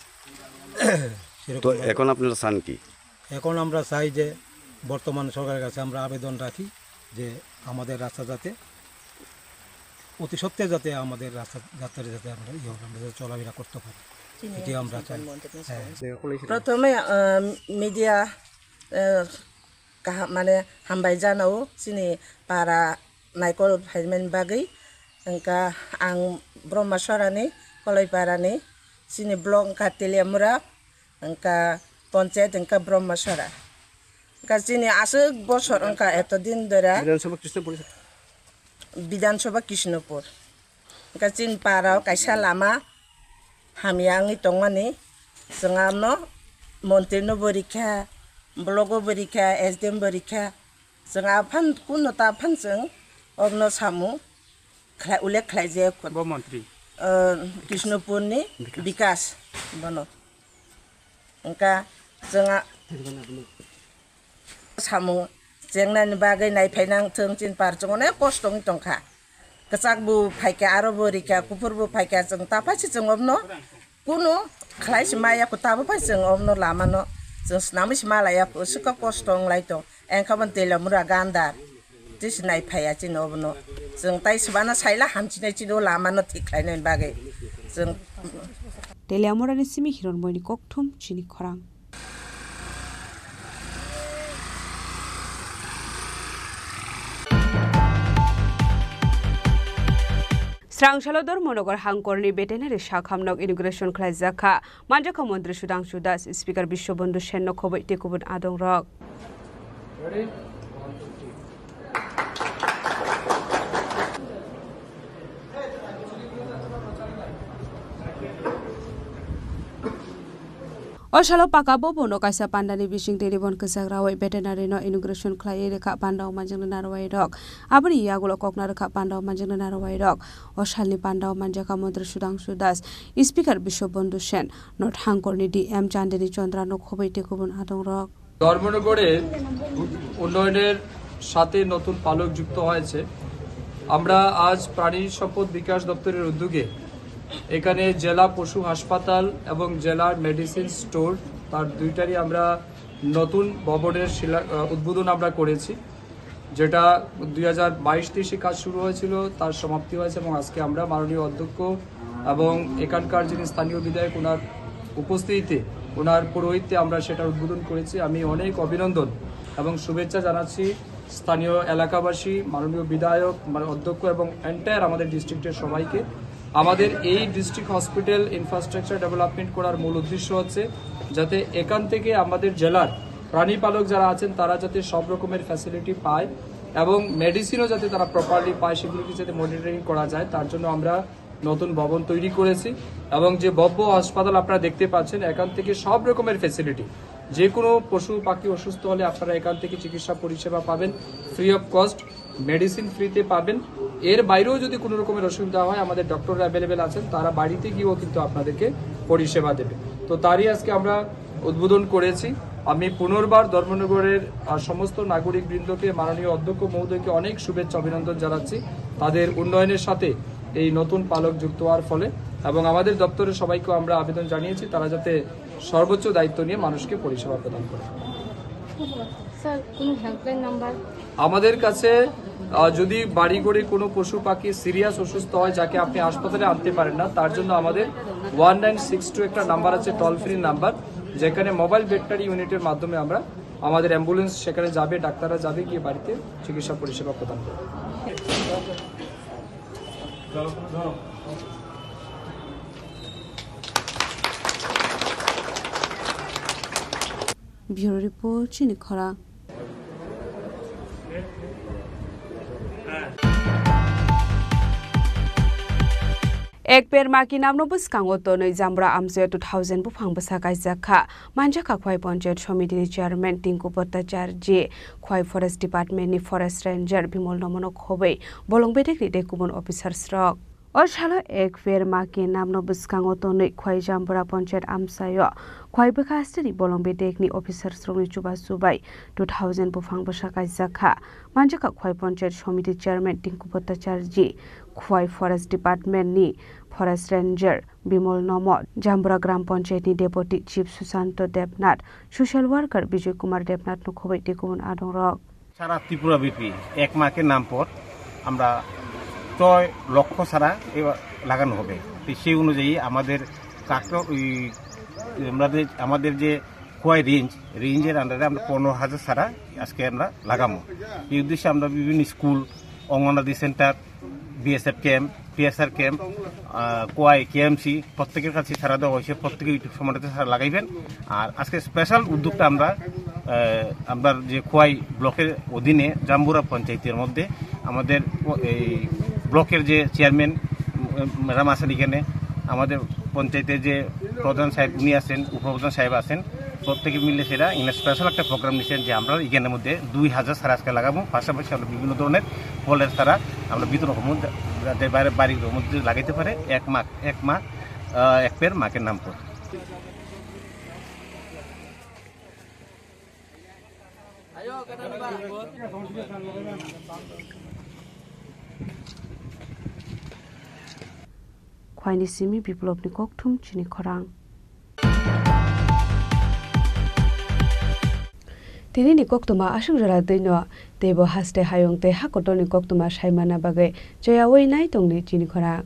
তো সেরকম এখন আপনারা চান কি? এখন আমরা চাই যে বর্তমান সরকারের কাছে আমরা আবেদন রাখি যে আমাদের রাস্তা যাতে অতি সত্ত্বে যাতে আমাদের রাস্তা যাত্রায় যাতে আমরা ইয়ে হবে, আমরা যাতে চলাফেরা করতে পারি, চিনি এটি আমরা চাই। হ্যাঁ। প্রথমে, আহ, মিডিয়া, আহ, কাহা-, মানে হামবাই জানাও চিনি পারা নাইকল ফাইমেন বাগি, এঙ্কা আং ব্রহ্মাসরানি, কলইপারানি, চিনি ব্লক এঙ্কা তেলিয়ামুরা, এঙ্কা পঞ্চায়েত এঙ্কা ব্রহ্মাসরা। এঙ্কা চিনি আসুক বছর এঙ্কা এতদিন ধরে বিধানসভা কৃষ্ণপুর। বিধানসভা Krishnapur. Hwnkhe chini para o kaisa lama hamya wngwi tongmani, chwng ano montri no bo rikha, block o bo rikha, S D M bo rikha, chwng aphano kuno ta aphano chwng obono samung khlai, ullekh khlai jaya kho. Bo montri? Ah, Krishnopur ni Bikas. Bikas, bono. Hwnkha chwng a-, samung chengnani bagwi naiphai nang thung, chini par chwng onek kosto wngwi tongkha. Kwchak bo phaikha, aro bo rikha, kuphur bo phaikha, chwng ta phaisi chwng obono kunu khlai se maya kho, ta bo phai chwng obono lama no chwng swnamwi se malaya kho, swkang kosto wnglai tong. Engkha bo Telamura gandar. Tei se naiphaiya chini obono. Chwng tai swbana saila hamchinai chini o lama no thik khlainani bagwi. Chwng Teliamurani simi Hironmoini kokthum chini khorang. Srangsalo Dharmanagar Hangkorni veterinary sakhamnok inauguration khlaijak kha. Manjakha Montri Sudhangshu Das, Speaker Biswabandhu Sen no khoboi tei kubun adongrok. O salo Paka Bhavan o kaisa pandani bising tei ribbon kwchak rawi veterinary no inauguration khlaiwi rwkha panda o manjaknai narwai rok. Aboni yagulo kokna rwkha panda o manjaknai narwai rok. O salni panda o manjakha Montri Sudhangshu Das, Speaker Biswabandhu Sen, North Hangkorni D M Chandini Chandra no khoboi tei kubun adongrok. ধর্মনগরের উন্নয়নের সাথে নতুন পালক যুক্ত হয়েছে। আমরা আজ প্রাণী সম্পদ বিকাশ দপ্তরের উদ্যোগে এখানে জেলা পশু হাসপাতাল এবং জেলার মেডিসিন স্টোর, তার দুইটারই আমরা নতুন ভবনের শিলা-, আহ, উদ্বোধন আমরা করেছি, যেটা দুই হাজার বাইশ তেইশে কাজ শুরু হয়েছিল, তার সমাপ্তি হয়েছে এবং আজকে আমরা মাননীয় অধ্যক্ষ এবং এখানকার যিনি স্থানীয় বিধায়ক, ওনার উপস্থিতিতে, ওনার পৌরোহিত্যে আমরা সেটার উদ্বোধন করেছি। আমি অনেক অভিনন্দন এবং শুভেচ্ছা জানাচ্ছি স্থানীয় এলাকাবাসী, মাননীয় বিধায়ক, মানে অধ্যক্ষ এবং এন্টায়ার আমাদের ডিস্ট্রিক্টের সবাইকে। আমাদের এই ডিস্ট্রিক্ট হসপিটাল ইনফ্রাস্ট্রাকচার ডেভেলপমেন্ট করার মূল উদ্দেশ্য হচ্ছে যাতে এখান থেকে আমাদের জেলার প্রাণী পালক যারা আছেন তারা যাতে সব রকমের ফ্যাসিলিটি পায় এবং মেডিসিনও যাতে তারা প্রপারলি পায়, সেগুলোকে যাতে মনিটরিং করা যায়, তার জন্য আমরা নতুন ভবন তৈরি করেছি। এবং যে ভব্য হাসপাতাল আপনারা দেখতে পাচ্ছেন, এখান থেকে সব রকমের ফ্যাসিলিটি, যে কোনো পশু পাখি অসুস্থ হলে আপনারা এখান থেকে চিকিৎসা পরিষেবা পাবেন ফ্রি অফ কস্ট, মেডিসিন ফ্রিতে পাবেন। এর বাইরেও যদি কোনো রকমের অসুবিধা হয়, আমাদের ডক্টর অ্যাভেলেবেল আছেন, তারা বাড়িতে গিয়েও কিন্তু আপনাদেরকে পরিষেবা দেবে। তো তারই আজকে আমরা উদ্বোধন করেছি। আমি পুনর্বার ধর্মনগরের, আহ, সমস্ত নাগরিক বৃন্দকে, মাননীয় অধ্যক্ষ মহোদয়কে অনেক শুভেচ্ছা অভিনন্দন জানাচ্ছি তাদের উন্নয়নের সাথে এই নতুন পালক যুক্ত হওয়ার ফলে। এবং আমাদের দপ্তরের সবাইকেও আমরা আবেদন জানিয়েছি তারা যাতে সর্বোচ্চ দায়িত্ব নিয়ে মানুষকে পরিষেবা প্রদান করে। স্যার, কোনো হেল্পলাইন নাম্বার? আমাদের কাছে, আহ, যদি বাড়ি ঘরে কোনো পশু পাখি সিরিয়াস অসুস্থ হয়, যাকে আপনি হাসপাতালে আনতে পারেন না, তার জন্য আমাদের ওয়ান নাইন সিক্স টু একটা নাম্বার আছে, টোল ফ্রি নাম্বার, যেখানে মোবাইল ভেটেরিনারি ইউনিটের মাধ্যমে আমরা, আমাদের অ্যাম্বুলেন্স সেখানে যাবে, ডাক্তাররা যাবে, গিয়ে বাড়িতে চিকিৎসা পরিষেবা প্রদান করবে। Bureau Report, Chini Khorang. Ek per ma ki namno bwskango tonwi Jambura amchaio two thousand buphang bwsa kaijak kha. Manjakha Khwai Panchayat Somiti ni Chairman Tinku Bhattacharjee, Khwai Forest Department ni Forest Ranger Bimol Nomono khobwi bolong bedekni tei kubun officers rok. O salo ek per ma ki namno bwskango tonwi Khwai Jambura Panchayat amchaio Khwai bwkha hasteni bolong bedekni officers rokni chubachu bai two thousand buphang bwsa kaijak kha. Manjakha Khwai Panchayat Somiti Chairman Tinku Bhattacharjee, Khwai Forest Department ni Forest Ranger Bimol Nomo, Jambura Gram Panchayat ni Deputy Chief Susanto Debnath, Social Worker Bijoy Kumar Debnath no khobwi tei kubun adongrok. সারা ত্রিপুরা ব্যাপী এক মাকে নাম পর আমরা ছয় লক্ষ চারা এবার লাগানো হবে। তো সেই অনুযায়ী আমাদের কাকড়া ওই আমরা যে, আমাদের যে খোয়াই রেঞ্জ, রেঞ্জের আন্ডারে আমরা পনেরো হাজার চারা আজকে আমরা লাগাবো। এই উদ্দেশ্যে আমরা বিভিন্ন school, anganwadi centre, BSF camp, PSR camp, আহ, কোয়াই, কেএমসি, প্রত্যেকের কাছে সারা দেওয়া হয়েছে, প্রত্যেকে ইউটিউব সম্বন্ধে সারা লাগাইবেন। আর আজকে স্পেশাল উদ্যোগটা আমরা, আহ, আমরা যে খোয়াই ব্লকের অধীনে জাম্বুরা পঞ্চায়েতের মধ্যে আমাদের ও-, এই ব্লকের যে চেয়ারম্যান, উম, ম্যাডাম আছেন এখানে, আমাদের পঞ্চায়েতের যে প্রধান সাহেব উনি আছেন, উপপ্রধান সাহেব আছেন, প্রত্যেকে মিলে সেটা এখানে স্পেশাল একটা প্রোগ্রাম নিয়েছেন যে আমরা এখানের মধ্যে দুই হাজার চারা আজকে লাগাবো। পাশাপাশি আমরা বিভিন্ন ধরনের ফলের চারা আমরা বিতরণ করবো, যাতে বাইরে বাড়ির মধ্যে লাগাইতে পারে। এক মা, এক মা, আহ, এক পের মাকে নাম করে। Khwaini simi Biplopni kokthum chini khorang. Tinini koktwma aswk jora twino teibo haste hayung tei hakotorni koktwma saimana bagwi choyaui nai tongdi chini khorang.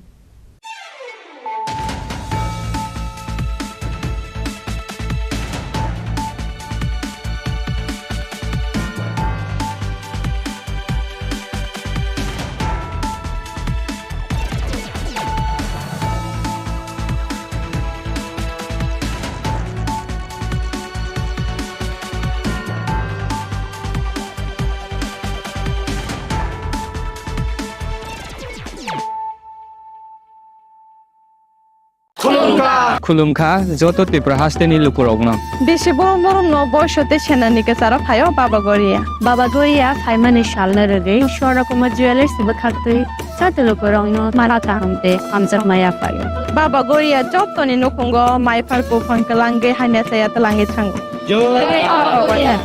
Khulumkha. Khulumkha joto Tripura hasteni lukurokno. Bisi borom borom no boiso tei senani kwcharo phaio Baba Goria. Baba Goria phaimani salno rwgwi Swarna Kumar Jewellers bwkhaktwi joto lukurokno mala kaham tei hamjakma yaphaio. Baba Goria jotoni nukhungo mai phar buphang kwlangwi hamya chaya twlangwi thango. Jai Baba Goria.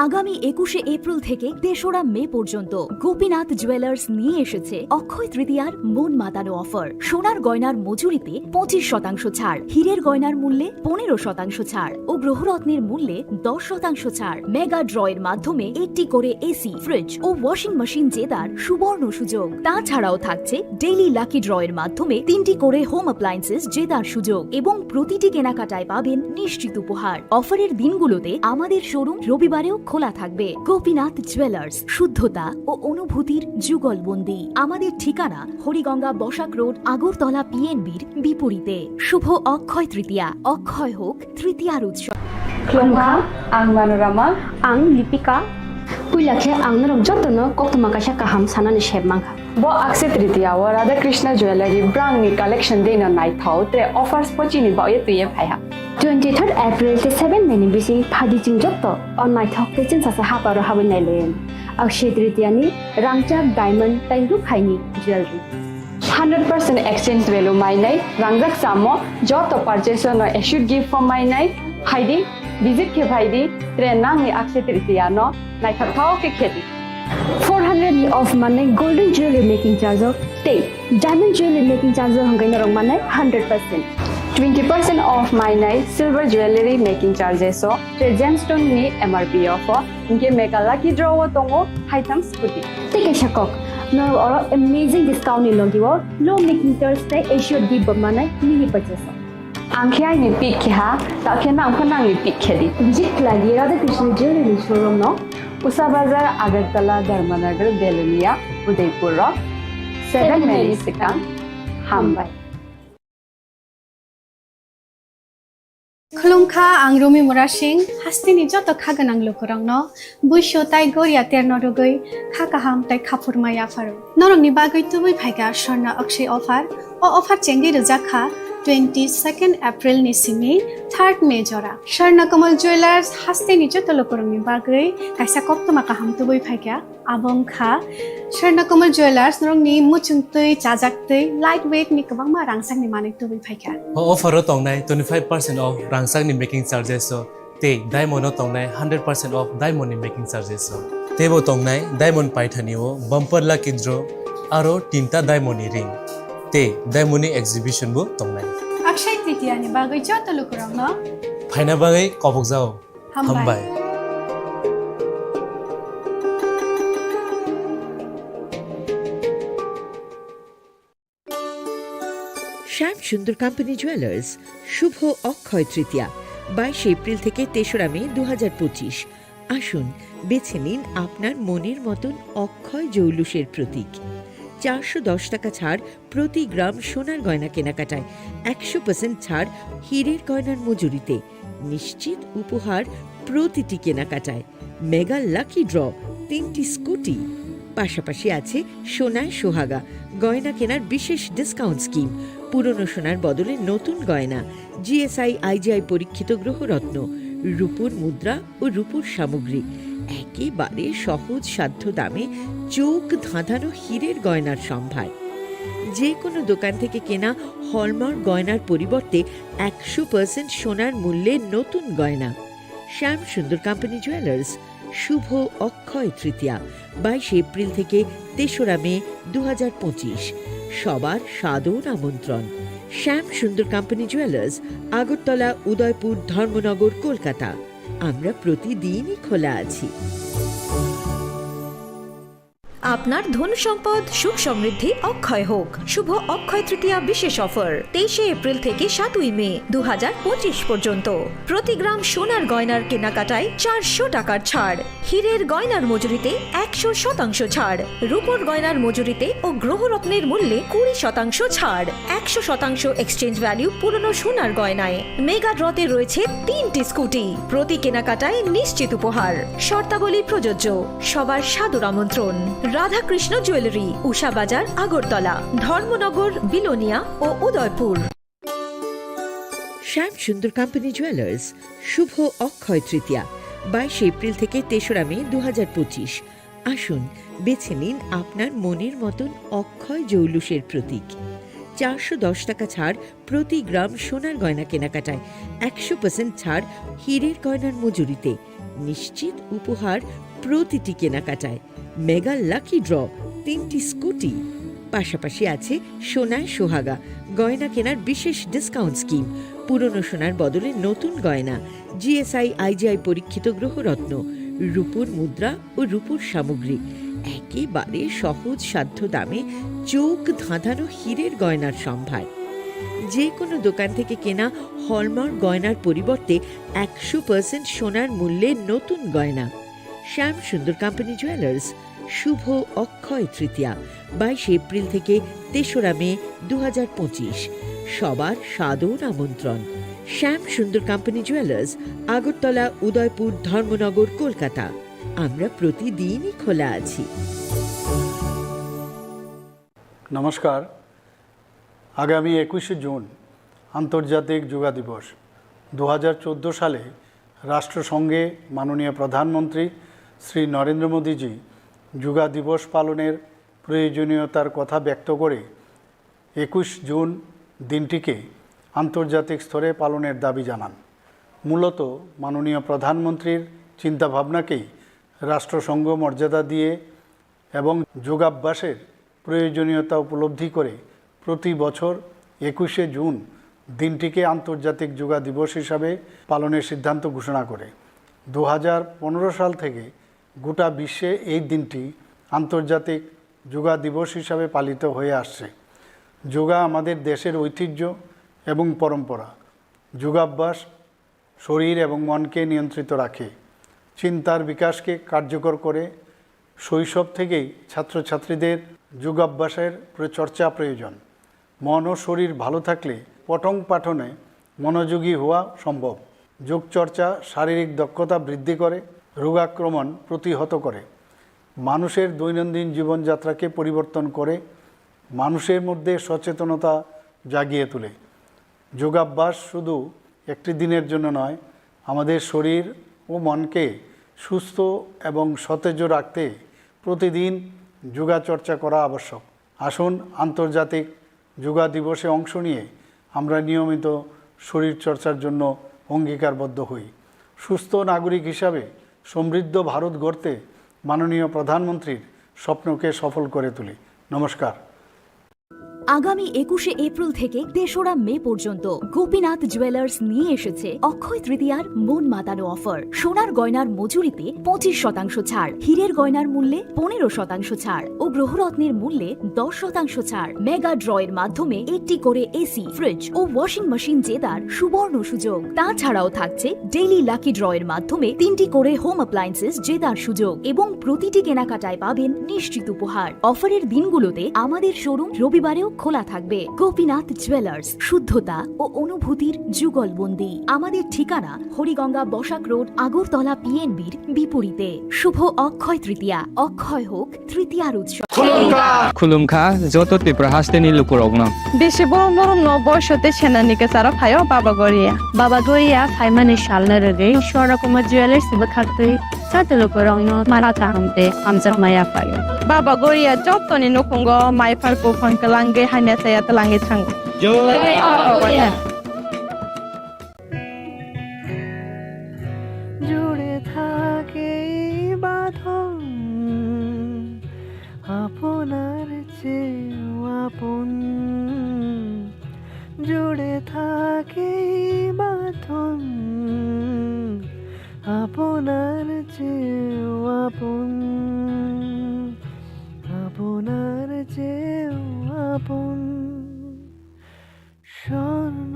আগামী একুশে এপ্রিল থেকে তেসরা মে পর্যন্ত গোপীনাথ জুয়েলার্স নিয়ে এসেছে অক্ষয় তৃতীয়ার মন মাতানো অফার। সোনার গয়নার মজুরিতে পঁচিশ শতাংশ ছাড়, হীরের গয়নার মূল্যে পনেরো শতাংশ ছাড় ও গ্রহরত্নের মূল্যে দশ শতাংশ ছাড়। মেগা ড্রয়ের মাধ্যমে একটি করে এসি, ফ্রিজ ও ওয়াশিং মেশিন জেতার সুবর্ণ সুযোগ। তাছাড়াও থাকছে ডেইলি লাকি ড্রয়ের মাধ্যমে তিনটি করে হোম অ্যাপ্লায়েন্সেস জেতার সুযোগ এবং প্রতিটি কেনাকাটায় পাবেন নিশ্চিত উপহার। অফারের দিনগুলোতে আমাদের শোরুম রবিবারেও খোলা থাকবে। গোপীনাথ জুয়েলার্স, শুদ্ধতা ও অনুভূতির যুগলবন্দি। আমাদের ঠিকানা হরিগঙ্গা বসাক রোড, আগরতলা পিএনবির বিপরীতে। শুভ অক্ষয় তৃতীয়া, অক্ষয় হোক তৃতীয়ার উৎসব। Khulumkha, ang Manorama. Ang Lipika. Puila khe ang norok jotono koktwma kaisa kaham sanani sep mankha. Bo Akshaya Tritiya o Radha Krishna Jewellery brand ni collection dei no naithok tre offers pochini baoye twiye phaiha. Twenty third April tei seven May ni bising phadi chwng joto o naithok tei chwngsacha haparo habwi nailayan. Akshaya Tritiya ni rangchak, diamond tei rukhaini jewellery. Hundred percent exchange value mainai, rangjak samo, joto purchase no assured gift form mainai, phaidi, visit khe phaidi, tre nangni Akshaya Tritiya no naithok thok khe khedi. Four hundred ni off manai golden jewelry making charge o tei diamond jewelry making charge o hwnkhai norok manai hundred percent. Twenty percent off mainai silver jewelry making charges o tre gemstone ni M R P off o, hinkhe mega lucky draw o tongo haitham scooty. Tei kaisa kok, norok oro amazing discount ni logi o low making charge tei assured gift bo manai mini purchase o. Ang khe aini pick khe ha, ta khe nang pho nangni pick khe di. Visit khlai di Radha Krishna Jewelry showroom no, Usa Bazar, Agartala, Dharmanagar, Belonia, Udaipur rok. Seven May ni swkang. Hambai. Khulumkha, ang Rumi Murasing, hasteni joto kha gwnang lukurokno buisu tai goria terno rwgwi kha kaham tai khaphurma yapharo. Norokni bagwi tubui phaikha Swarna Akshay offer. O offer chengwi rwjak kha twenty second April ni simi third May jora. Swarna Kamal Jewelers hasteni joto lukurokni bagwi kaisa koktwma kaham tubui phaikha. Abo wngkha Swarna Kamal Jewelers, norokni muchung twi, chajak twi, light weight ni kwbangma rangchakni manwi tubui phaikha. O offer o tongnai twenty five percent off rangchakni making charges o tei diamond o tongnai hundred percent off diamond ni making charges o. Teibo tongnai diamond paithani o bumper lucky draw aro tinta diamond ni ring tei diamond ni exhibition bo tongnai. Akshay Tritiya ni bagwi joto lukurokno phaina bagwi kobokjao. Hambai. Hambai. শ্যাম Sundar company jewellers, শুভ অক্ষয় তৃতীয়া, বাইশে এপ্রিল থেকে তেসরা মে দু হাজার পঁচিশ। আসুন, বেছে নিন আপনার মনের মতন অক্ষয় জৌলুসের প্রতীক। চারশো দশ টাকা ছাড় প্রতি গ্রাম সোনার গয়না কেনাকাটায়, একশো পার্সেন্ট ছাড় হীরের গয়নার মজুরিতে, নিশ্চিত উপহার প্রতিটি কেনাকাটায়, মেগা লাকি ড্র, তিনটি স্কুটি। পাশাপাশি আছে সোনায় সোহাগা, গয়না কেনার বিশেষ ডিসকাউন্ট স্কিম, পুরনো সোনার বদলে নতুন গয়না, জিএসআই আইজিআই পরীক্ষিত গ্রহরত্ন, রূপোর মুদ্রা ও রূপোর সামগ্রী, একেবারে সহজ সাধ্য দামে চোখ ধাঁধানো হীরের গয়নার সম্ভার। যে কোনো দোকান থেকে কেনা হলমার্ক গয়নার পরিবর্তে একশো পার্সেন্ট সোনার মূল্যে নতুন গয়না। শ্যাম সুন্দর কোম্পানি জুয়েলার্স, শুভ অক্ষয় তৃতীয়া, বাইশে এপ্রিল থেকে তেসরা মে দু হাজার পঁচিশ। সবার সাদর আমন্ত্রণ। শ্যাম সুন্দর কোম্পানি জুয়েলার্স, আগরতলা, উদয়পুর, ধর্মনগর, কলকাতা। আমরা প্রতিদিনই খোলা আছি। আপনার ধন সম্পদ সুখ সমৃদ্ধি অক্ষয় হোক। শুভ অক্ষয় তৃতীয়া বিশেষ অফার, তেইশে এপ্রিল থেকে সাতই মে দু হাজার পঁচিশ পর্যন্ত। প্রতি গ্রাম সোনার গয়নার কেনাকাটায় চারশো টাকার ছাড়, হীরের গয়নার মজুরিতে একশো শতাংশ ছাড়, রূপোর গয়নার মজুরিতে ও গ্রহরত্নের মূল্যে কুড়ি শতাংশ ছাড়, একশো শতাংশ এক্সচেঞ্জ ভ্যালু পুরনো সোনার গয়নায়। মেগা ড্রতে রয়েছে তিনটি স্কুটি, প্রতি কেনাকাটায় নিশ্চিত উপহার। শর্তাবলী প্রযোজ্য। সবার সাদর আমন্ত্রণ। রাধাকৃষ্ণ জুয়েলারি, উষা বাজার, আগরতলা, ধর্মনগর, বিলোনিয়া ও উদয়পুর। শ্যাম সুন্দর কোম্পানি জুয়েলার্স, শুভ অক্ষয় তৃতীয়া, বাইশে এপ্রিল থেকে তেসরা মে দু হাজার পঁচিশ। আসুন, বেছে নিন আপনার মনের মতন অক্ষয় জৌলুসের প্রতীক। চারশো দশ টাকা ছাড় প্রতি গ্রাম সোনার গয়না কেনাকাটায়, একশো পার্সেন্ট ছাড় হীরের গয়নার মজুরিতে, নিশ্চিত উপহার প্রতিটি কেনাকাটায়, মেগা লাকি ড্র, তিনটি স্কুটি। পাশাপাশি আছে সোনায় সোহাগা, গয়না কেনার বিশেষ ডিসকাউন্ট স্কিম, পুরনো সোনার বদলে নতুন গয়না, জিএসআই আইজিআই পরীক্ষিত গ্রহরত্ন, রূপোর মুদ্রা ও রূপোর সামগ্রী, একেবারে সহজ সাধ্য দামে চোখ ধাঁধানো হীরের গয়নার সম্ভার। যে কোনো দোকান থেকে কেনা হলমার্ক গয়নার পরিবর্তে একশো পার্সেন্ট সোনার মূল্যে নতুন গয়না। শ্যাম সুন্দর কোম্পানি জুয়েলার্স, শুভ অক্ষয় তৃতীয়া, বাইশে এপ্রিল থেকে তেসরা মে দু হাজার পঁচিশ। সবার সাদর আমন্ত্রণ। শ্যাম সুন্দর কোম্পানি জুয়েলার্স, আগরতলা, উদয়পুর, ধর্মনগর, কলকাতা। আমরা প্রতিদিনই খোলা আছি। নমস্কার। আগামী একুশে জুন আন্তর্জাতিক যোগা দিবস। দু হাজার চোদ্দো সালে রাষ্ট্রসংঘে মাননীয় প্রধানমন্ত্রী শ্রী নরেন্দ্র মোদীজি যোগা দিবস পালনের প্রয়োজনীয়তার কথা ব্যক্ত করে একুশ জুন দিনটিকে আন্তর্জাতিক স্তরে পালনের দাবি জানান। মূলত মাননীয় প্রধানমন্ত্রীর চিন্তাভাবনাকেই রাষ্ট্রসংঘ মর্যাদা দিয়ে এবং যোগাভ্যাসের প্রয়োজনীয়তা উপলব্ধি করে প্রতি বছর একুশে জুন দিনটিকে আন্তর্জাতিক যোগা দিবস হিসাবে পালনের সিদ্ধান্ত ঘোষণা করে। দু হাজার পনেরো সাল থেকে গোটা বিশ্বে এই দিনটি আন্তর্জাতিক যোগা দিবস হিসাবে পালিত হয়ে আসছে। যোগা আমাদের দেশের ঐতিহ্য এবং পরম্পরা। যোগাভ্যাস শরীর এবং মনকে নিয়ন্ত্রিত রাখে, চিন্তার বিকাশকে কার্যকর করে। শৈশব থেকেই ছাত্রছাত্রীদের যোগাভ্যাসের প্র-, চর্চা প্রয়োজন। মন ও শরীর ভালো থাকলে পঠন পাঠনে মনোযোগী হওয়া সম্ভব। যোগচর্চা শারীরিক দক্ষতা বৃদ্ধি করে, রোগাক্রমণ প্রতিহত করে, মানুষের দৈনন্দিন জীবনযাত্রাকে পরিবর্তন করে, মানুষের মধ্যে সচেতনতা জাগিয়ে তোলে। যোগাভ্যাস শুধু একটি দিনের জন্য নয়, আমাদের শরীর ও মনকে সুস্থ এবং সতেজ রাখতে প্রতিদিন যোগাচর্চা করা আবশ্যক। আসুন আন্তর্জাতিক যোগা দিবসে অংশ নিয়ে আমরা নিয়মিত শরীরচর্চার জন্য অঙ্গীকারবদ্ধ হই। সুস্থ নাগরিক হিসাবে সমৃদ্ধ ভারত গড়তে মাননীয় প্রধানমন্ত্রীর স্বপ্নকে সফল করে তুলি। নমস্কার। আগামী একুশে এপ্রিল থেকে তেসরা মে পর্যন্ত গোপীনাথ জুয়েলার্স নিয়ে এসেছে অক্ষয় তৃতীয়ার মন মাতানো অফার। সোনার গয়নার মজুরিতে পঁচিশ শতাংশ ছাড়, হীরের গয়নার মূল্যে পনেরো শতাংশ ছাড় ও গ্রহরত্নের মূল্যে দশ শতাংশ ছাড়। মেগা ড্র এর মাধ্যমে একটি করে এসি, ফ্রিজ ও ওয়াশিং মেশিন জেতার সুবর্ণ সুযোগ। তাছাড়াও থাকছে ডেইলি লাকি ড্র এর মাধ্যমে তিনটি করে হোম অ্যাপ্লায়েন্সেস জেতার সুযোগ এবং প্রতিটি কেনাকাটায় পাবেন নিশ্চিত উপহার। অফারের দিনগুলোতে আমাদের শোরুম রবিবারেও খোলা থাকবে। গোপীনাথ জুয়েলার্স, শুদ্ধতা ও অনুভূতির যুগলবন্দি। আমাদের ঠিকানা হরিগঙ্গা বসাক রোড, আগরতলা পিএনবির বিপরীতে। শুভ অক্ষয় তৃতীয়া। অক্ষয় হোক তৃতীয়ার উৎসব। Khulumkha joto Tripura hasteni lukurokno. Bisi borom borom no boiso tei senani kwcharo phaio Baba Goria. Baba Goria phaimani salno rwgwi Swarna Kumar Jewellers bwkhaktwi joto lukurokno mara kaham tei hamjakma yaphaio. Baba Goria jotoni nukhungo mai phar buphang kwlangwi hamya chaya twlangwi thango. জুড়ে থাকে এই বাঁধন আপনার চেয়েও আপন, জুড়ে থাকে এই বাঁধন আপনার চেয়েও আপন, আপনার চেয়েও আপন। স্বর্ণ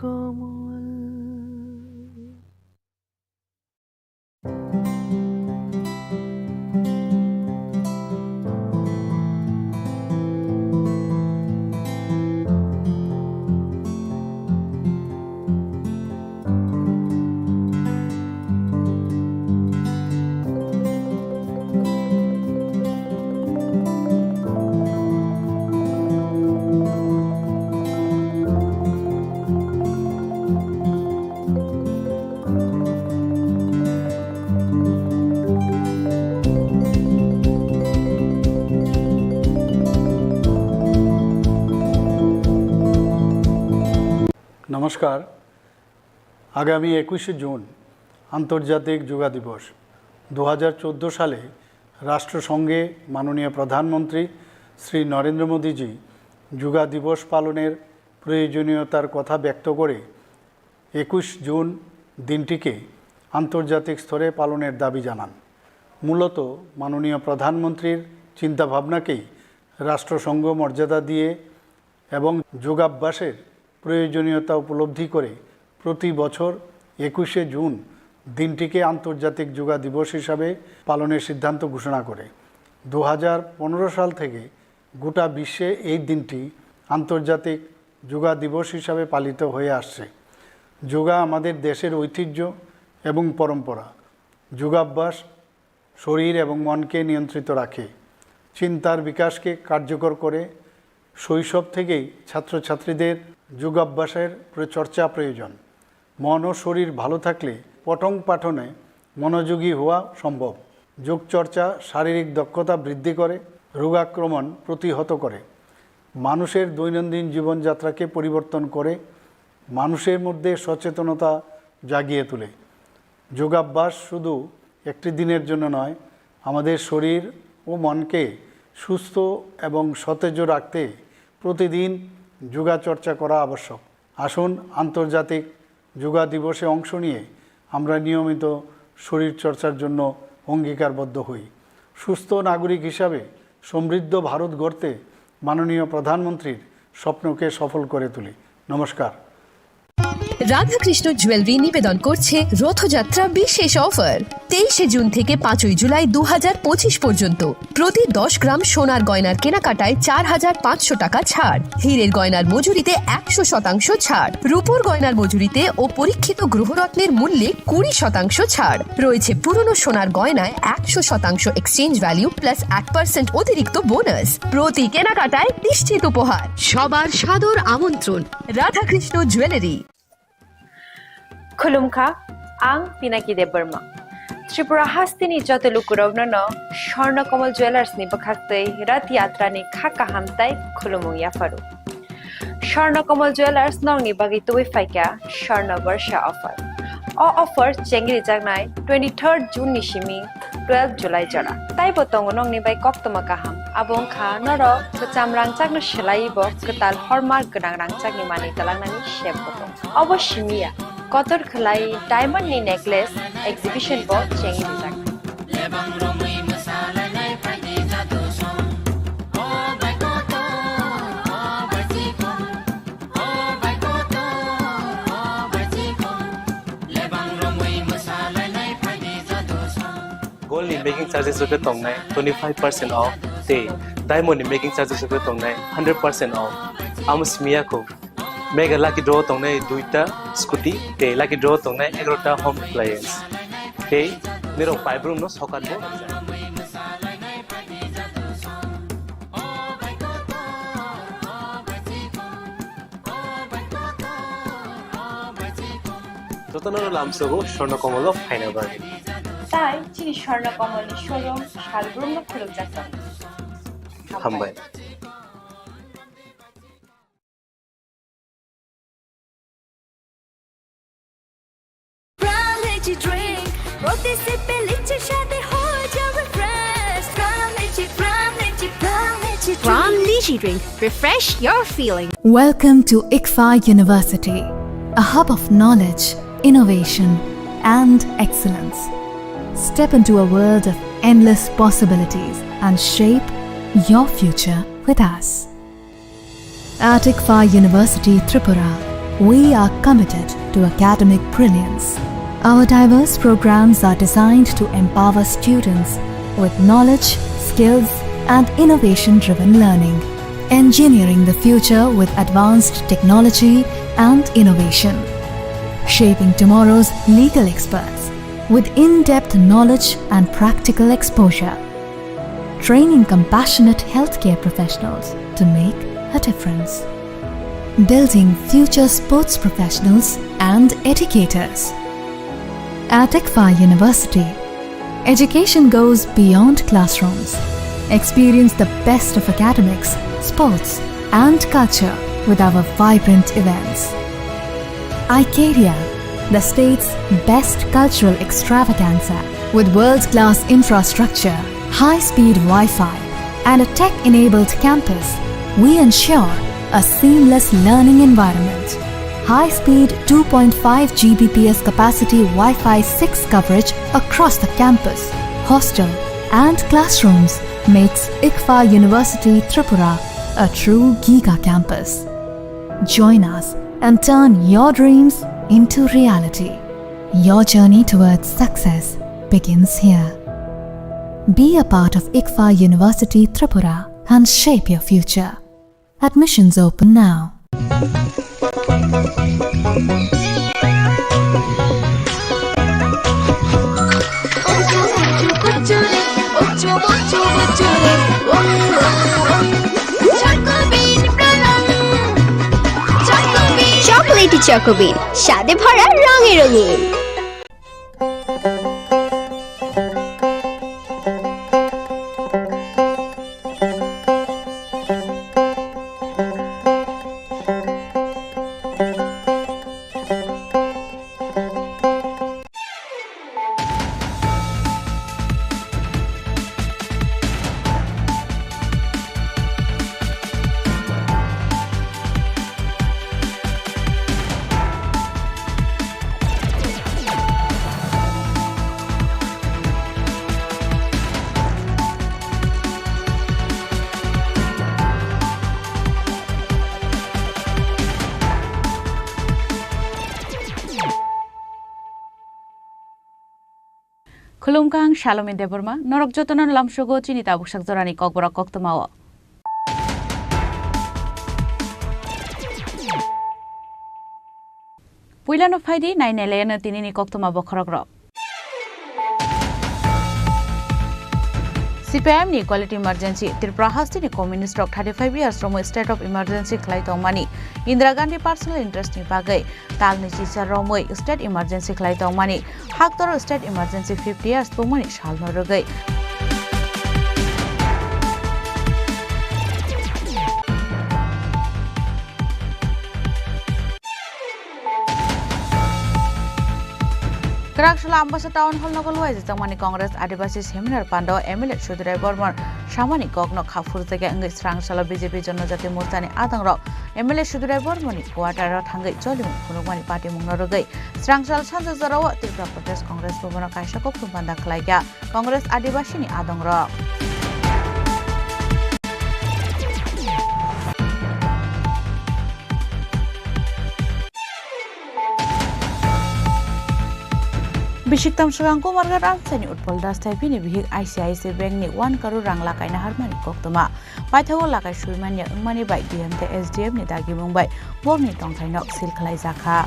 কমল। নমস্কার। আগামী একুশে জুন আন্তর্জাতিক যোগা দিবস। দু হাজার চোদ্দো সালে রাষ্ট্রসংঘে মাননীয় প্রধানমন্ত্রী শ্রী নরেন্দ্র মোদীজি যোগা দিবস পালনের প্রয়োজনীয়তার কথা ব্যক্ত করে একুশ জুন দিনটিকে আন্তর্জাতিক স্তরে পালনের দাবি জানান। মূলত মাননীয় প্রধানমন্ত্রীর চিন্তাভাবনাকেই রাষ্ট্রসংঘ মর্যাদা দিয়ে এবং যোগাভ্যাসের প্রয়োজনীয়তা উপলব্ধি করে প্রতি বছর একুশে জুন দিনটিকে আন্তর্জাতিক যোগা দিবস হিসাবে পালনের সিদ্ধান্ত ঘোষণা করে। দু হাজার পনেরো সাল থেকে গোটা বিশ্বে এই দিনটি আন্তর্জাতিক যোগা দিবস হিসাবে পালিত হয়ে আসছে। যোগা আমাদের দেশের ঐতিহ্য এবং পরম্পরা। যোগাভ্যাস শরীর এবং মনকে নিয়ন্ত্রিত রাখে, চিন্তার বিকাশকে কার্যকর করে। শৈশব থেকেই ছাত্রছাত্রীদের যোগাভ্যাসের প্র-, চর্চা প্রয়োজন। মন ও শরীর ভালো থাকলে পঠন পাঠনে মনোযোগী হওয়া সম্ভব। যোগচর্চা শারীরিক দক্ষতা বৃদ্ধি করে, রোগাক্রমণ প্রতিহত করে, মানুষের দৈনন্দিন জীবনযাত্রাকে পরিবর্তন করে, মানুষের মধ্যে সচেতনতা জাগিয়ে তোলে। যোগাভ্যাস শুধু একটি দিনের জন্য নয়, আমাদের শরীর ও মনকে সুস্থ এবং সতেজ রাখতে প্রতিদিন যোগাচর্চা করা আবশ্যক। আসুন, আন্তর্জাতিক যোগা দিবসে অংশ নিয়ে আমরা নিয়মিত শরীরচর্চার জন্য অঙ্গীকারবদ্ধ হই। সুস্থ নাগরিক হিসাবে সমৃদ্ধ ভারত গড়তে মাননীয় প্রধানমন্ত্রীর স্বপ্নকে সফল করে তুলি। নমস্কার। রাধাকৃষ্ণ জুয়েলারি নিবেদন করছে রথযাত্রা বিশেষ অফার। তেইশে জুন থেকে পাঁচই জুলাই দু হাজার পঁচিশ পর্যন্ত প্রতি দশ গ্রাম সোনার গয়নার কেনাকাটায় চার হাজার পাঁচশো টাকা ছাড়, হীরের গয়নার মজুরিতে একশো শতাংশ ছাড়, রূপোর গয়নার মজুরিতে ও পরীক্ষিত গ্রহরত্নের মূল্যে কুড়ি শতাংশ ছাড় রয়েছে। পুরনো সোনার গয়নায় একশো শতাংশ এক্সচেঞ্জ ভ্যালু প্লাস এক পার্সেন্ট অতিরিক্ত বোনাস। প্রতি কেনাকাটায় নিশ্চিত উপহার। সবার সাদর আমন্ত্রণ Radhakrishna jewellery. Khulumkha, ang Pinaki Debbarma. Tripura hasteni joto lukurokno no Swarna Kamal Jewellers ni bwkhaktwi Rath Yatra ni kha kaham tai khulumung yapharu. Swarna Kamal Jewellers nokni bagwi tubui phaikha Swarna Barsha offer. O offer chengri jaknai twenty-third June ni simi twelve July jora. Taibo tongo nokni bai koktwma kaham. Abo wngkha norok kwcham rangchakno swlaiwi bo kwtal hallmark gwnang rangchakni manwi twlangnani sep bo tongo. Obo simi ya, kotor khwlai diamond ni necklace exhibition bo chengwi rijak. Gold ni making charges rok khe tongnai twenty five percent off, tei diamond ni making charges rok khe tongnai hundred percent off. Amo simi ya kho. Mega lucky draw tongnai duita scooty, tei lucky draw tongnai egarota home appliance. Tei nirok paibrumno sokat bo rwkjak. Jotono lamsogo Swarna Kamal o phaina bagwi. Tai chini Swarna Kamal ni showroom salbrumno khulukjak tongo. Hambai. Pram Lychee Drink, প্রতি সিপে লিচির স্বাদে হয়ে যাবে fresh। Pram Lychee, Pram Lychee, Pram Lychee Drink। Pram Lychee Drink, refresh your feeling। Welcome to ICFAI University, a hub of knowledge, innovation, and excellence. Step into a world of endless possibilities and shape your future with us. At ICFAI University Tripura, we are committed to academic brilliance. Our diverse programs are designed to empower students with knowledge, skills, and innovation-driven learning, engineering the future with advanced technology and innovation, shaping tomorrow's legal experts with in-depth knowledge and practical exposure, training compassionate healthcare professionals to make a difference, building future sports professionals and educators. At ICFAI University, education goes beyond classrooms. Experience the best of academics, sports, and culture with our vibrant events. Icaria, the state's best cultural extravaganza. With world-class infrastructure, high-speed Wi-Fi, and a tech-enabled campus, we ensure a seamless learning environment. High-speed two point five G B P S capacity Wi-Fi six coverage across the campus, hostel, and classrooms makes ICFAI University Tripura a true giga campus. Join us and turn your dreams into reality. Your journey towards success begins here. Be a part of ICFAI University Tripura and shape your future. Admissions open now. Chocolatey Choco Bean, স্বাদে ভরা, রঙে রঙিন। Khulumkha, ang Salomi Debbarma, norok jotono lamsogo chini tabuk sak jorani kokborok koktwmao. Puilano phaidi, nai nailayano tinini koktwma bokhorokrok. C P I M ni Equality Emergency, Tripura hasteni communist rok thirty five years romwi state of emergency khlai tongmani, Indira Gandhi personal interest ni bagwi talni chicha romwi state emergency khlai tongmani, haktor state emergency fifty years tongmani salno rwgwi. Kwraksula Ambasa Town Hall nogo luaijak tongmani Congress Adibasi Seminar Pandao M L A Sudurai Bormon samani kokno kha phurjakya wngwi Srangsalo B J P Jonojati Morchani adongrok M L A Sudurai Bormoni quarter-o thangwi cholimung phunukmani patimungno rwgwi Srangsal sanja jorao Tripura Pradesh Congress Bhavan-o kaisa kokthum panda khlaikha. Congress Adibasini adongrok. Bisiktam swkang Kumarghat Ramsani Utpal Das thai bini bihik I C I C Bank ni one crore rang lakaina harmani koktwma. Paithago lakai suimanya wngmani bai D M tei S D M ni dagimung bai borokni tongthaino seal khlaijakha.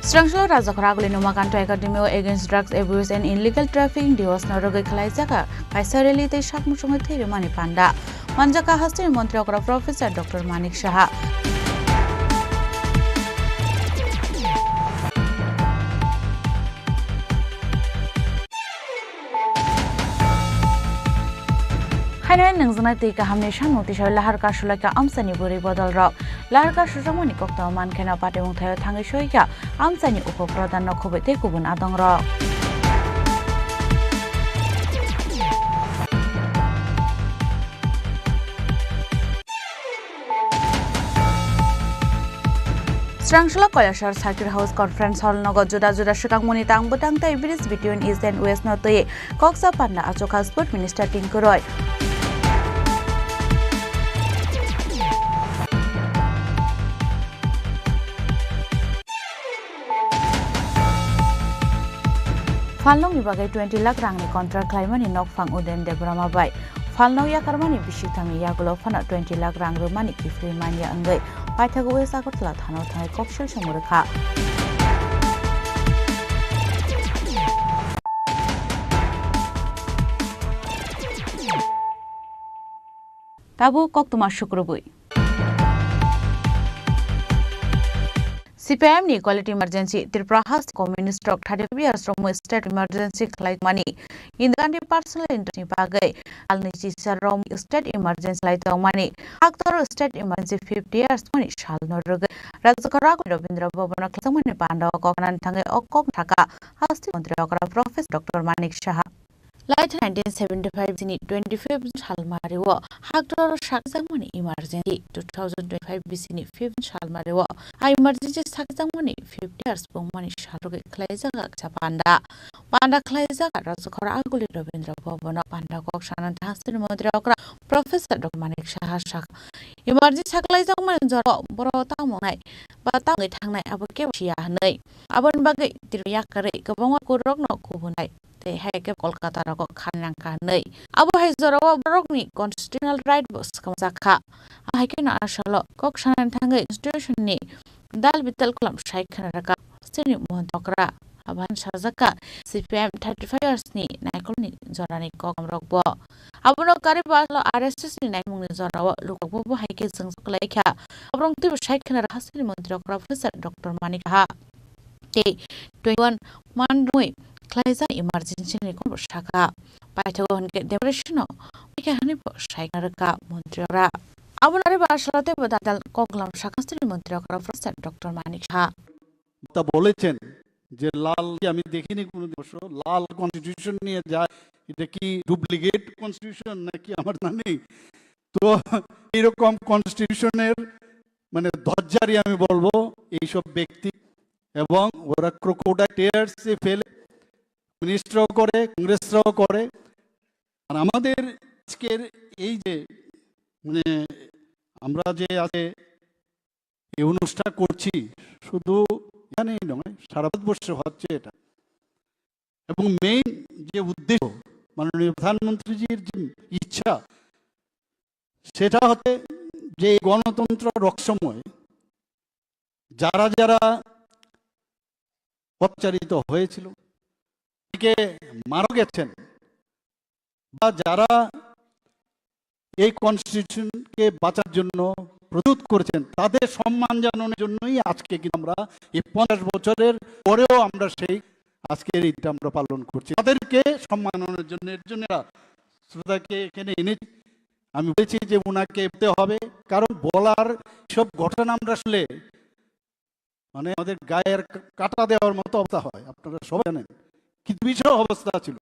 Srangsalo Rajakhor Aguli Umakanta Academy o Against Drugs Abuse and Illegal Trafficking Diwas no rwgwi khlaijak kaisa rally tei sak muchungwi thwi rwmani panda. Manjak kha hasteni montri okra Professor Doctor Manik Saha. Haino nungjaknai twi kahamni samung tisa lahar kasulai kha amchaini bwrwi bodol rok. Lahar kasujakmani koktwma mankheno patimung thaio thangwi soi kha amchaini upo pradhan no khobwi tei kubun adong rok. Srangsalo Koilasar Circuit House Conference Hall nogo juda juda swkangmani tang bwtang tei bridge between East and West no twi koksa panda achukha Sport Minister Tinku Roy. Phalnokni bagwi twenty lakh rangni contract khlaimani nokphang Uden Debbarma bai. Phalnok yakarmani bisik thangni yagulo phano twenty lakh rang rwmani kiphilwi manya wngwi paithago West Agartala thanao thangwi koksil songwi rwkha. Tabuk koktwma sukrubwi. C P I M ni Equality Emergency, Tripura hasteni communist rok thirty-five years romwi state emergency khlai tongmani, Indira Gandhi personal interest ni bagwi talni chicha romwi state emergency khlai tongmani, haktor state emergency fifty years tongmani salno rwgwi Rajakhor Aguli Rabindra Bhavan o khlaijak mani panda o kok sanani thangwi o kok sakha hasteni montri okra Professor Doctor Manik Saha. Laitha nineteen seventy-five bisi ni twenty-fifth salmari o haktor sakjakmani emergency, two thousand twenty-five bisi ni fifth salmari o a emergency sakjakmani fifty years pungmani salrogwi khlaijak kaisa panda. Panda khlaijak Rajakhor Aguli Rabindra Bhavan o panda kok sanani thangwi montri okra Professor Doctor Manik Saha sakha, emergency saklaijakmani jora borok tamo nai ba tamo thangnai abo kebo siya hwnwi. Aboni bagwi tini yakarwi kwbangma kurokno kubunai tei hai khe Kolkata rogo kharwi nangkha hwnwi. Abo hai jorao borokni constitutional right bo swkangjakha. Ahai kheno a salo kok sanani thangwi constitution ni dal bital kolam sai khna rwkha chini montri okra. Abo hai sajak kha C P I M thirty-five years ni naikolni jorani kokrok bo. Abono karwi bo a salo R S S ni naimungni jorao lukurok bo hai khe chwng kwlai kha. Aborok twibo sai khna rwkha chini montri okra Professor Doctor Manik Saha. Tei twenty-one man rwui khlaijak emergency ni kokbo sakha. Paithago hwnkhe depression o paikha hwnwi bo saikha rwkha montri okra. Abono ari ba salo teibo dadal koklam sakha chini montri okra Professor Doctor Manik Saha. তা বলেছেন যে লাল, আমি দেখিনি কোনোদিন অবশ্য, লাল কনস্টিটিউশন নিয়ে যায়, এটা কি ডুপ্লিকেট কনস্টিটিউশন নাকি আমার না নেই? তো এইরকম কনস্টিটিউশনের মানে ধ্বজ্জারি আমি বলবো এইসব ব্যক্তি, এবং ওরা ক্রোকোডাইল টিয়ার্সে ফেলে, কমিউনিস্টরাও করে, কংগ্রেসরাও করে। আর আমাদের আজকের এই যে, মানে, আমরা যে আজকে এই অনুষ্ঠান করছি, শুধু এখানেই নয়, সারা ভারতবর্ষে হচ্ছে এটা। এবং মেইন যে উদ্দেশ্য, মাননীয় প্রধানমন্ত্রীজির যে ইচ্ছা, সেটা হচ্ছে যে এই গণতন্ত্র রক্ষার সময় যারা যারা অত্যাচারিত হয়েছিল, অনেকে মারা গেছেন, বা যারা এই কনস্টিটিউশনকে বাঁচার জন্য প্রস্তুত করেছেন, তাদের সম্মান জানানোর জন্যই আজকে কিন্তু আমরা এই পঞ্চাশ বছরের পরেও আমরা সেই আজকের ঈদটা আমরা পালন করছি। তাদেরকে সম্মান জানানোর জন্য, এর জন্য আমরা শ্রদ্ধাকে এখানে এনেছি। আমি বলেছি যে ওনাকে বলতে হবে, কারণ বলার সব ঘটনা আমরা শুনলে মানে আমাদের গায়ের কা-, কাটা দেওয়ার মতো অবস্থা হয়, আপনারা সবাই জানেন। কিন্তু বিশাল অবস্থা ছিল।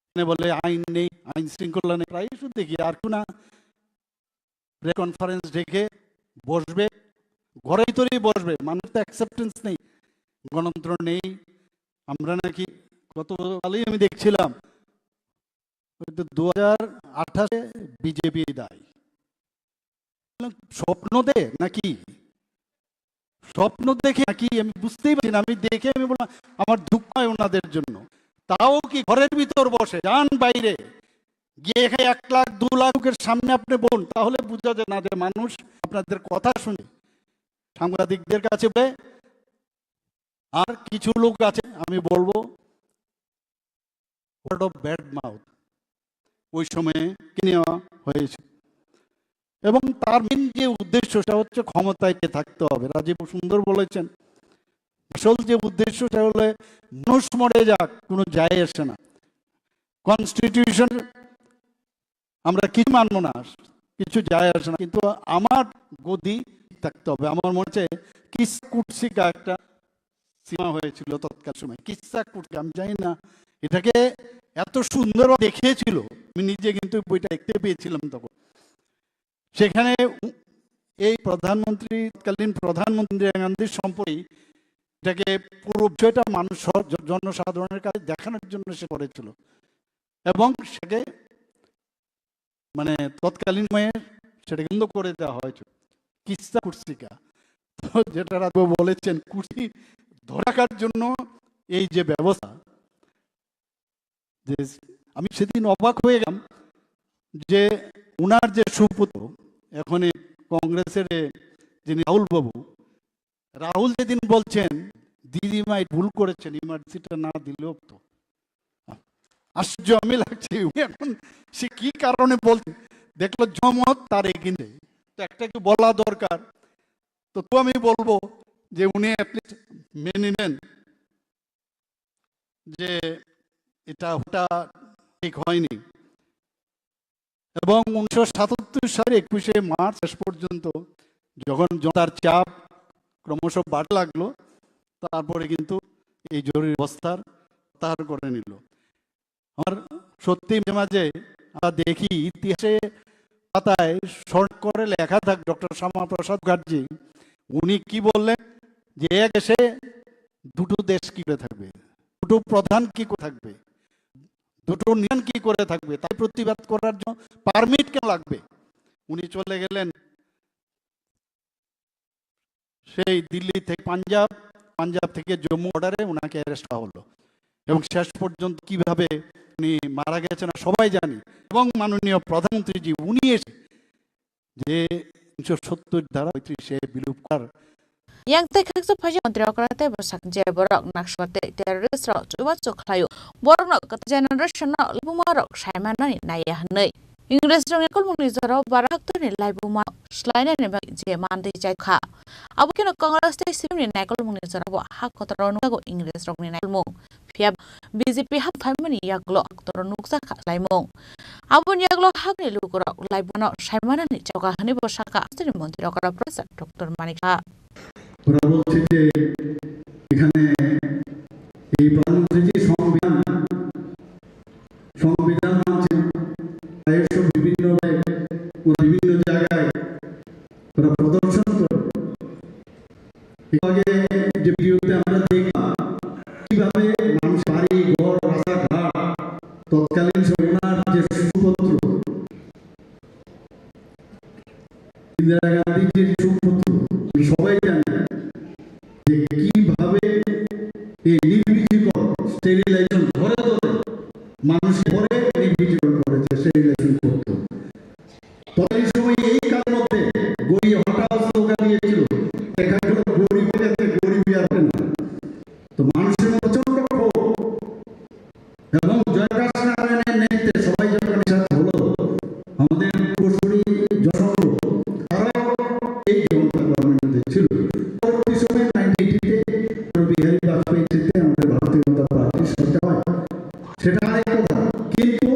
এখানে বলে আইন নেই, আইন শৃঙ্খলা নেই, প্রায় শুধু দেখি আর কোন প্রেস কনফারেন্স ডেকে বসবে, ঘরের ভিতরেই বসবে, মানুষ তো অ্যাকসেপ্টেন্স নেই, গণতন্ত্র নেই। আমরা নাকি গত কালই আমি দেখছিলাম, হয়তো দু হাজার আঠাশে বিজেপি দায়ী। স্বপ্ন দে নাকি? স্বপ্ন দেখে নাকি? আমি বুঝতেই পারছি না। আমি দেখে আমি বললাম, আমার দুঃখ হয় ওনাদের জন্য। তাও কি ঘরের ভিতর বসে, যান বাইরে, গিয়ে এখানে এক লাখ দু লাখ লোকের সামনে আপনি বলুন, তাহলে বোঝা যায় না যে মানুষ আপনাদের কথা শুনে। সাংবাদিকদের কাছে বলে, আর কিছু লোক আছে, আমি বলবো, ওয়ার্ড অফ ব্যাড মাউথ ওই সময়ে কিনে নেওয়া হয়েছে। এবং তার মেইন যে উদ্দেশ্য, সেটা হচ্ছে ক্ষমতায় কে থাকতে হবে। রাজীব সুন্দর বলেছেন, আসল যে উদ্দেশ্য সেটা হলে মানুষ মরে যাক, কোনো যায় আসে না। কনস্টিটিউশন আমরা কিছু মানবো না, কিছু যায় আসে না, কিন্তু আমার গদি থাকতে হবে। আমার মনে হচ্ছে কিস কুটসিকা একটা সিনেমা হয়েছিল তৎকাল সময়, কিসা কুটসিকা, আমি জানি না এটাকে এত সুন্দর দেখিয়েছিল। আমি নিজে কিন্তু বইটা দেখতে পেয়েছিলাম তখন। সেখানে উ-, এই প্রধানমন্ত্রী, তৎকালীন প্রধানমন্ত্রী ইন্দিরা গান্ধীর সম্পর্কে এটাকে পুরো বিষয়টা মানুষ সহ-, জ-, জনসাধারণের কাছে দেখানোর জন্য সে করেছিল এবং সেটাকে মানে তৎকালীন সময়ে সেটাকে বন্ধ করে দেওয়া হয়েছিল। কিসা কুটসিকা, তো যেটা রাজবাবু বলেছেন, কুটসি ধরে রাখার জন্য এই যে ব্যবস্থা, যে আমি সেদিন অবাক হয়ে গেলাম যে ওনার যে সুপুত্র, এখন এই কংগ্রেসের যিনি রাহুল বাবু, রাহুল যেদিন বলছেন, "দিদিমা এই ভুল করেছেন, ইমার্জেন্সিটা না দিলেও তো।" আশ্চর্য আমি লাগছে, উনি এখন সে কি কারণে বলছেন? দেখলো জমত তার এগেইনস্টে, তো একটা কি বলা দরকার। তো, তো আমি বলবো যে উনি অ্যাটলিস্ট মেনে নেন যে এটা ওটা ঠিক হয়নি। এবং উনিশশো সাতাত্তর সালের একুশে মার্চ শেষ পর্যন্ত যখন জনতার চাপ ক্রমশ বাড়তে লাগলো, তারপরে কিন্তু এই জরুরি অবস্থার প্রত্যাহার করে নিল। আমার সত্যি মাঝে মাঝে আমরা দেখি ইতিহাসে পাতায় স্মরণ করে লেখা থাক ডক্টর শ্যামা প্রসাদ মুখার্জি, উনি কি বললেন যে এক দেশে দুটো দেশ কি করে থাকবে, দুটো প্রধান কি করে থাকবে, দুটো নিয়ম কি করে থাকবে, তাই প্রতিবাদ করার জন্য পারমিট কেন লাগবে? উনি চলে গেলেন সেই দিল্লি থেকে পাঞ্জাব, পাঞ্জাব থেকে জম্মু বর্ডারে ওনাকে অ্যারেস্ট করা হলো। এবং শেষ পর্যন্ত কিভাবে উনি মারা গেছেন আর সবাই জানি। এবং মাননীয় প্রধানমন্ত্রীজি উনি এসে যে তিনশো সত্তর ধারা পঁয়ত্রিশ এ বিলোপ করার Yang tei khaksa phaisa montri okra tei bwsak je borok naksa tei terrorist rok chubachu khlaio. Borokno kwtal generation no lubuma rok saimanani naiya hwnwi. Ingres rokni yakolmungni jorao bara haktorni laibuma swlainani bagwi je mantwi chai kha. Abo kheno Congress tei C P M ni naikolmungni jorao ha kotoro nukjago Ingres rokni naikolmung. Phiya B J P hap phaimani yagulo koktoro nukjakha laimung. Aboni yagulo hakni lukurok laibumano saimanani chawkha hwnwi bo sakha, Amswrwngni montri okra Professor Doctor Manik Saha. ওরা বলছে যে এখানে এই প্রধানমন্ত্রী যে সংবিধান, সংবিধান মানছেন, প্রায়শ বিভিন্নভাবে ওরা বিভিন্ন জায়গায় ওরা প্রদর্শন করে। একটু আগে যে ভিডিওতে আমরা দেখলাম, কিভাবে মানুষ বাড়ি, ঘর, রাস্তাঘাট, তৎকালীন সময় ওনার যে ইন্দিরা গান্ধীজির সুপুত্র, আমরা সবাই জানি যে কিভাবে এই নির্বিচার স্টেরিলাইজেশন, ঘরে ঘরে মানুষ ঘরে নির্বিচার করেছে, স্টেরিলাইজেশন করতো। তবে এই সময় এই কারণ মধ্যে গরিব হঠাৎ সংখ্যা দিয়েছিল, দেখা গেল গরিব হয়ে গেছে, গরিবই আর না। তো মানুষের প্রচন্ড ক্ষোভ এবং জয়কাশ নারায়ণের নেতৃত্বে সবাই যখন একসাথে হলো, আমাদের পূর্বসূরি যশোর তারাও এই জনতা গভর্নমেন্টে ছিল। পরবর্তী সময় নাইনটিন এইটিতে বিহারী বাজপেয়ীর নেতৃত্বে আমাদের ভারতীয় জনতা পার্টি সরকার হয়, সেটা আরেক কথা। কিন্তু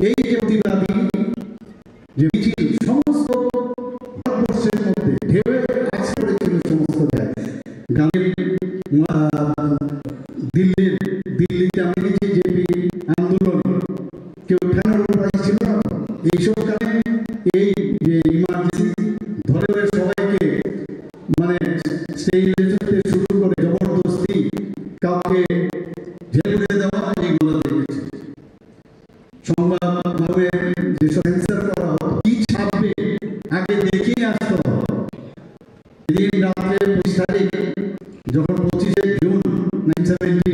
এই যে প্রতিবাদী যে মিছিল সমস্ত ভারতবর্ষের মধ্যে ঢেউয়ে আছড়ে পড়েছিল সমস্ত জায়গায়। গানের, আহ, দিল্লির, দিল্লিতে আমি দেখেছি জেপি আন্দোলনে কেউ ঠেকানোর উপায় ছিল না। এইসব কারণে এই যে ইমার্জেন্সি ধরে ধরে সবাইকে, মানে, সেই থেকে শুরু করে জবরদস্তি কাউকে জেলে দেওয়া, এইগুলো দেখেছি। সংবাদ মাধ্যমে যেসব সেন্সার করা হয়, কি ছাপবে, আগে দেখেই আসতে হবে। সেদিন রাত্রে পঁচিশ তারিখ, যখন পঁচিশে জুন নাইনটিন সেভেন্টি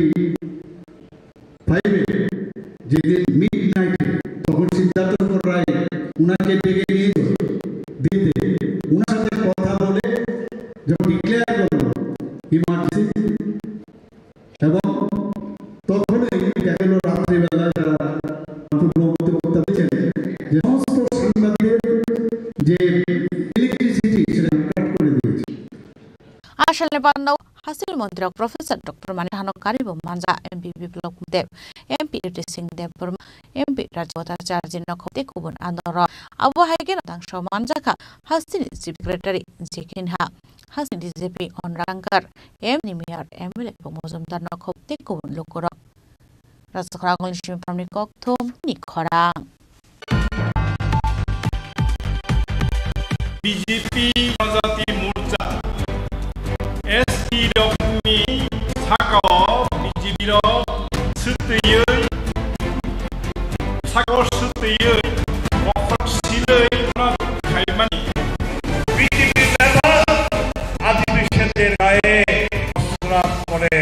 ফাইভে, যেদিন মিড নাইটে, তখন সিদ্ধার্থ রায় ওনাকে ডেকে নিয়ে দিতে, ওনার সাথে কথা বলে যখন ডিক্লেয়ার করলো ইমার্জেন্সি, এবং তখনই দেখা গেল রাত্রিবেলা যারা পূর্ববর্তী বক্তা বলেছেন যে সমস্ত সাংবাদিকদের যে ইলেকট্রিসিটি সেটা কাট করে দিয়েছে। Asal ni pandao hasil montri rok Professor Doctor Manik Saha no karibo manja, M P Biplab Deb, M P Riti Singh Debbarma, M P Rajbhacharya no khobte kubun andorok. Abo hai khe no tangso manjakha hasteni Chief Secretary J K Sinha, hasteni D G P Anurag Shankar, M P ni Mayor, M L A bo Mojumdar no khobte kubun lukurok. Rajasakra Agulni Simipramni kokthum ni khorang. B J P Janajati Morcha S T rokni sakao B J P rok swtwiwi, sakao swtwiwi bokhorok silwi khaimani. B J P level adhibeshon de gaye mosra kore.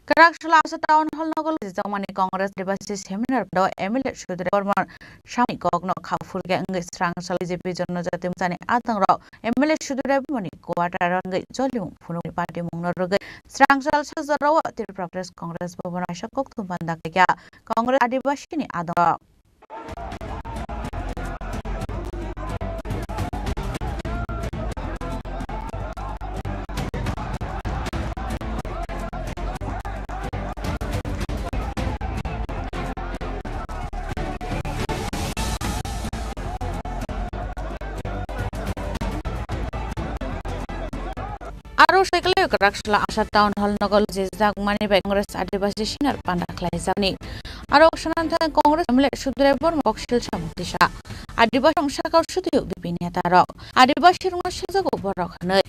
Kwrak Sula Asa Town Hall nogo laijakmani Congress Adibasi Seminar do M L A Sudhir Debbarma samani kokno kha phurkhe wngwi Srangsa B J P Janajati Morchani adongrok M L A Sudhir Debbarmani quarter wngwi jolimung phunukni party mungno rwgwi Srangsa Asa jorao Tripura Pradesh Congress Bhavan waisa kokthum panda khaikha Congress Adibasini adongrok. Aro swkang Kwraksula Asa Town Hall nogo laijakmani bai Congress Adibasi Senior panda khlaijakmani. Aro sanantha Congress M L A Sudhir Debbarma koksil samung tisa. Adibasi wngsa kok sutio B J P neta rok. Adibasi rokno sengjago borok hinwi.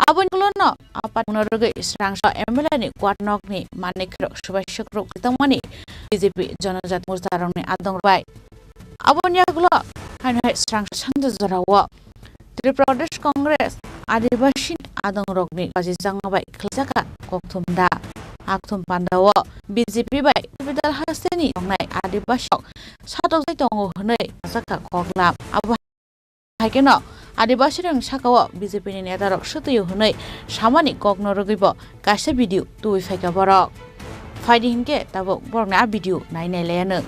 Aboni ulo no apat no rwgwi Srangsa M L A ni kuat nokni manwi khirok subai sukruk tongmani B J P Janajati Morcha rokni adong bai. Aboni yagulo haino hai Srangsa sanja jorao Tripura Pradesh Congress Adibasi adongrokni baji changma bai khlaijaka kokthum da. Akthum pandao B J P bai capital hasteni tongnai Adibasi rok satokjai tongo hwnwi sajaka koklam. Abo hai kheno Adibasi rokni sakao B J P ni neta rok swtwio hwnwi samani kokno rwgwi bo kaisa video tubui phaikha borok. Phaidi hinkhe tabuk borokni a video nai nai laianw.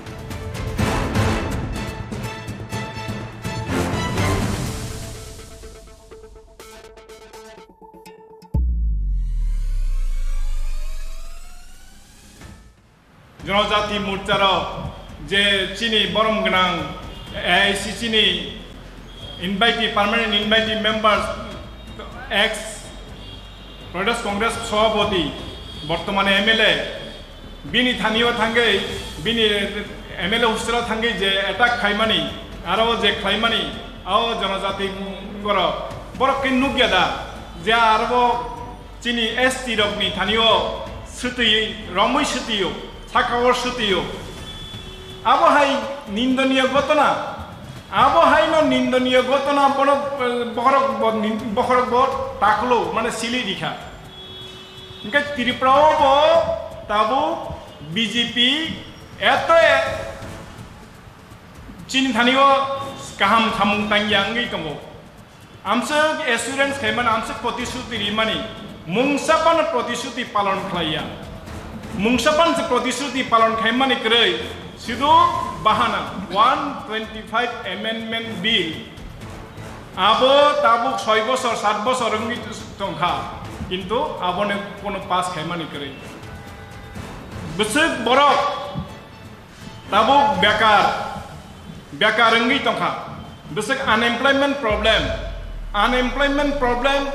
Janajati Morcha rok je chini borom gwnang A I C C ni invitee, permanent invitee members, ex Pradesh Congress Sabhapati, bortomane M L A, bini thanio thangwi, bini M L A hostel o thangwi je attack khaimani, aro je khlaimani, o Janajati borok, borok khe nukya da, je aro chini S T rokni thanio swtwi, romwi swtwio, sakao swtwio. Abo hai nindoniya ghotona. Abo haino nindoniyo ghotona bono, eh, bokhorok bo nin-, bokhorok bo taklo, mane sili rikha. Hingke Tripura o bo tabuk B J P eto e chini thani o kaham samung tangya wngwi tongo. Amswk assurance khaimani, amswk protisruti rimani, mungsa phano protisruti palon khlaiya. Mungsa phano se protisruti palon khaimani kwrwi, sudu bahana one twenty five Amendment Bill. Abo tabuk soi bosor, sat bosor wngwi tongkha, kintu aboni kono pass khaimani kwrwi. Bwswk borok tabuk bekar, bekar wngwi tongkha. Bwswk unemployment problem, unemployment problem,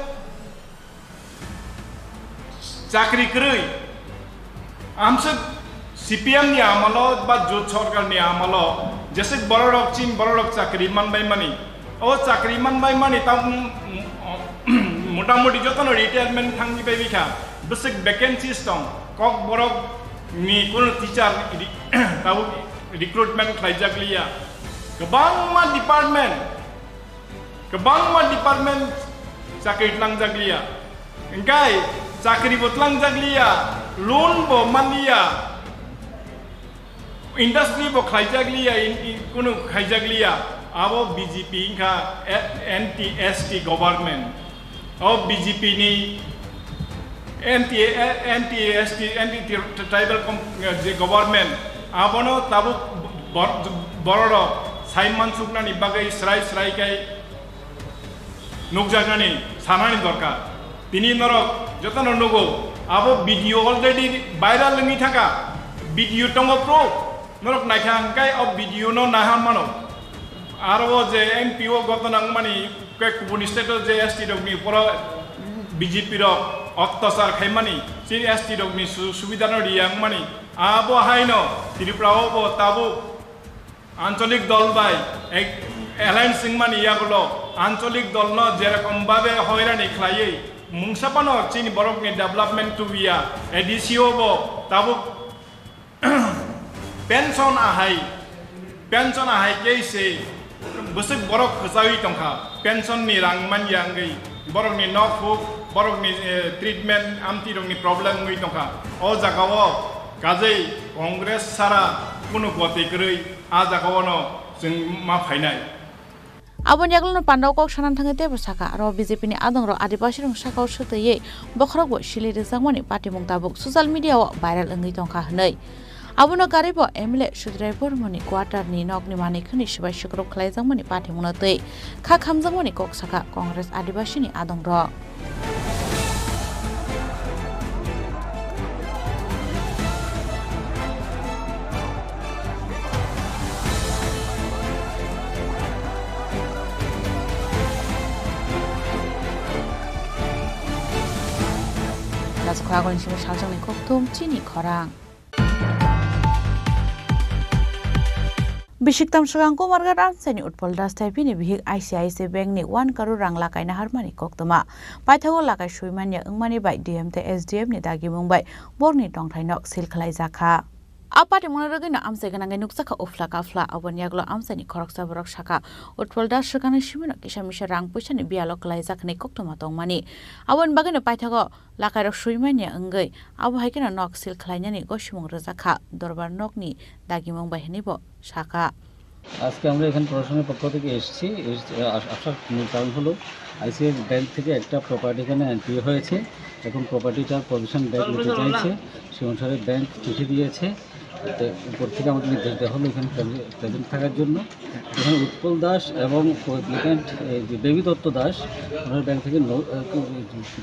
chakri kwrwi. Amswk C P M ni amalo ba Jot Sarkar ni amalo jeswk bororok chin bororok chakri manbai mani. O chakri manbai mani tam, motamuti jotono retirement thangwi bai bikha. Bwswk vacancies tong, Kokborok ni kono teacher ri-, tabuk recruitment khlaijak liya. Kwbangma department, kwbangma department chakri tlangjak liya. Hingkai chakri bo tlangjak liya, loan bo man liya. Industry bo khlaijak liya, in, in, kunu khaijak liya. Abo B J P wngkha, eh, anti S T government. O B J P ni anti, eh, anti S T, anti tri-, tribal com-, eh, je government. Abono tabuk bor-, bororok saiman suknani bagwi srai srai kai nukjaknani sanani dorkar. Tini norok jotono nugo, abo video already viral wngwi thangkha. Video tongo proof. Norok naikha hwnkhe o video no naha mano. Aro o je M P o gotona wngmani, ke kubuni state o je S T rokni uporo B J P rok ottachar khaimani, chini S T rokni su-, subida no riya wngmani. Abo haino Tripura o bo tabuk Ancholik dol bai ek-, alliance wngmani yagulo Ancholik dolno jerokom babe hoirani khlaiwi mungsa phano chini borokni development tubiya, A D C o bo tabuk pension ahai, pension ahai kei se bwswk borok kwchawi tongkha, pension ni rang manya wngwi borokni nok huk, borokni, eh, treatment, amtwi rokni problem wngwi tongkha. O jaga o kajei Congress sara kunu goti kwrwi. A jaga o no chwng ma phainai. Aboni yagulo no panda o kok sana thangwi teibo sakha, aro B J P ni adongrok Adibasi rokni saka o swtwiwi bokhorok bo sili rwjakmani patimung tabuk social media o viral wngwi tongkha hwnwi. Abono karwi bo M L A Sudrai Bormoni quarter ni nokni manwi khwnwi swbai sukruk khlaijakmani patimungno twi kha khamjakmani kok sakha Congress Adibasi ni adongrok. Rajkhoragoni simi salsongni kokthum chini khorang. Bisiktam swkang Kumarghat amchaini Utpal Das tei bini bihik I C I C Bank ni one crore rang lakai naharmani koktwma. Paithago lakai suimanya wngmani bai D M tei S D M ni dagimung bai borokni tongthai nok seal khlaijakha. A patimungno rwgwino amchai gwnangwi nukjakha uphla kaphla. Aboni yagulo amchaini khoroksa borok sakha, Utpal Das swkangni simino kisa misa rang puisani biyalo kwlaijak hwnwi koktwma tongmani. Aboni bagwino paithago lakairok suimanya wngwi abo hai kheno nok seal khlainani gosimung rwjakha dorbar nokni dagimung bai hwnwi bo sakha. আজকে আমরা এখানে প্রশাসনের পক্ষ থেকে এসেছি। এস-, আস-, আসার মূল কারণ হলো আইসিআইসি ব্যাংক থেকে একটা প্রপার্টি এখানে এনপিএ হয়েছে। এখন প্রপার্টিটার পজিশন ব্যাংক নিতে চাইছে, সে অনুসারে ব্যাংক চিঠি দিয়েছে। তো উপর থেকে আমাদের নির্দেশ দেওয়া হলো এখানে প্রেজে-, প্রেজেন্ট থাকার জন্য। এখানে উৎপল দাস এবং কো-অ্যাপ্লিক্যান্ট, এই যে বেবি দত্ত দাস, ওনার ব্যাংক থেকে লো-, আহ,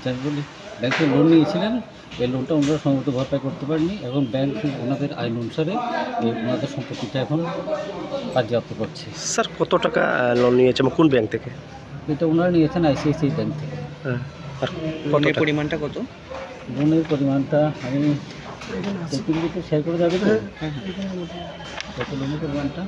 জেনারেলি ব্যাংক থেকে লোন নিয়েছিলেন। এই লোনটা ওনারা সময়মতো ভরপাই করতে পারেননি। এখন ব্যাংক ওনাদের আইন অনুসারে এই ওনাদের সম্পত্তিটা এখন বাজেয়াপ্ত করছে। স্যার, কত টাকা, আহ, লোন নিয়েছে এবং কোন ব্যাংক থেকে? এটা ওনারা নিয়েছেন আইসিআইসিআই ব্যাংক থেকে। হ্যাঁ। আর কত লোনের টাকা? পরিমাণটা কত? লোনের পরিমাণটা আমি টেকনিক্যালি একটু শেয়ার করে যাবে তো? হ্যাঁ, হ্যাঁ। কত লোনের পরিমাণটা?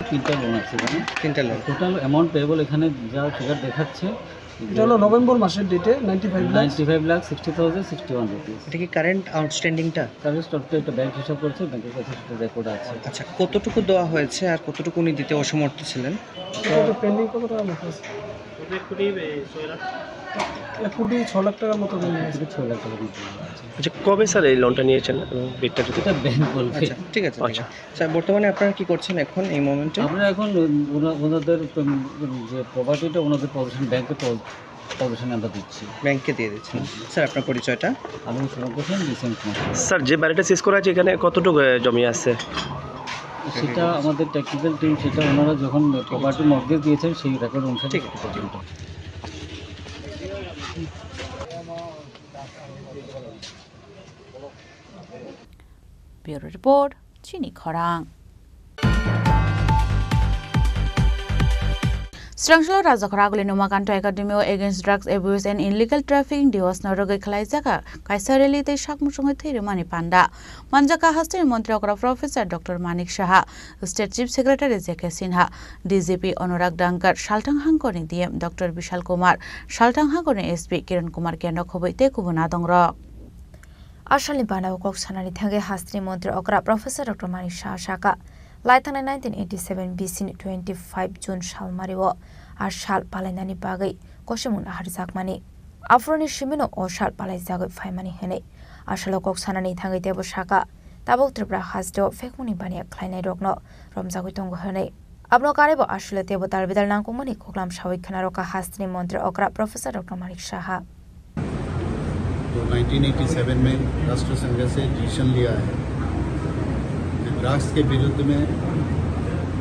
তিনটা লোন আছে এখানে। তিনটা লোন। টোটাল অ্যামাউন্ট পেয়েবল এখানে যা ফিগার দেখাচ্ছে, এটা হলো নভেম্বর মাসের ডেটে ninety five lakh. Ninety five lakh sixty thousand sixty one rupees. এটা কি কারেন্ট আউটস্ট্যান্ডিংটা? কারেন্ট স্টকটা একটা ব্যাংক হিসাব করছে, ব্যাংকের কাছে সেটা রেকর্ড আছে। আচ্ছা, কতটুকু দেওয়া হয়েছে আর কতটুকু উনি দিতে অসমর্থ ছিলেন? এটা তো পেন্ডিং কত টাকার মতো আছে? এক কোটি ছ লাখ টাকার মতো পেন্ডিং আছে। ছয় লাখ টাকার মতো আছে। আচ্ছা, কবে স্যার এই লোনটা নিয়েছেন? বিস্তারিত। এটা ব্যাংক বলবে। আচ্ছা, ঠিক আছে, ঠিক আচ্ছা। আছে। স্যার, বর্তমানে আপনারা কি করছেন এখন এই মোমেন্টে? আমরা এখন ওনা-, ওনাদের, উম, যে প্রপার্টিটা ওনাদের পজিশন, ব্যাংকের পজ-, পজিশনে আমরা দিচ্ছি। ব্যাংকে দিয়ে দিচ্ছেন। স্যার, আপনার পরিচয়টা? আমি সুরঙ্গ সেন, বিসিএম কুমার। স্যার, যে বাড়িটা সিজ করা আছে, এখানে কতটুকু, এ, জমি আছে? সেটা আমাদের টেকনিক্যাল টিম, সেটা ওনারা যখন প্রপার্টি মর্গেজ দিয়েছেন, সেই রেকর্ড অনুসারে ঠিক আছে। সেটা পর্যন্ত। Bureau Report, Chini Khorang. Srangshalo Rajakhor Aguli Numakanto Academy o Against Drugs Abuse and Illegal Trafficking Diwas no rwgwi khwlaijak kaisa rally tei sakmuchungwi thwi rwmani panda manjak kha hasteni montri okra Professor Doctor Manik Saha, State Chief Secretary J K Sinha, D G P Anurag Dangkar, Salthang Hangkorni D M Doctor Bishal Kumar, Salthang Hangkorni S P Kiran Kumar Kendra khobwi tei kubun adongrok. Asalni bana o kok sanani thangwi hasteni montri okra Professor Doctor Manik Saha sakha, lai thangnai nineteen eighty seven B C ni twenty five June salmario a sal palainani bagwi kosimung naharjakmani. Aphuruni simino o sal palaijagwi phaimani hwnwi a salo kok sanani thangwi teibo sakha, tabuk Tripura hasteo phekmungni baniya khlainairokno romjagwi tongo hwnwi. Abono karwibo aswlio teibo dalbidal nangkukmani koklam sawi khwnarokha hasteni montri okra Professor Doctor Manik Saha. तो nineteen eighty seven में राष्ट्र संघ से डिसीजन लिया है कि ड्रग्स के विरुद्ध में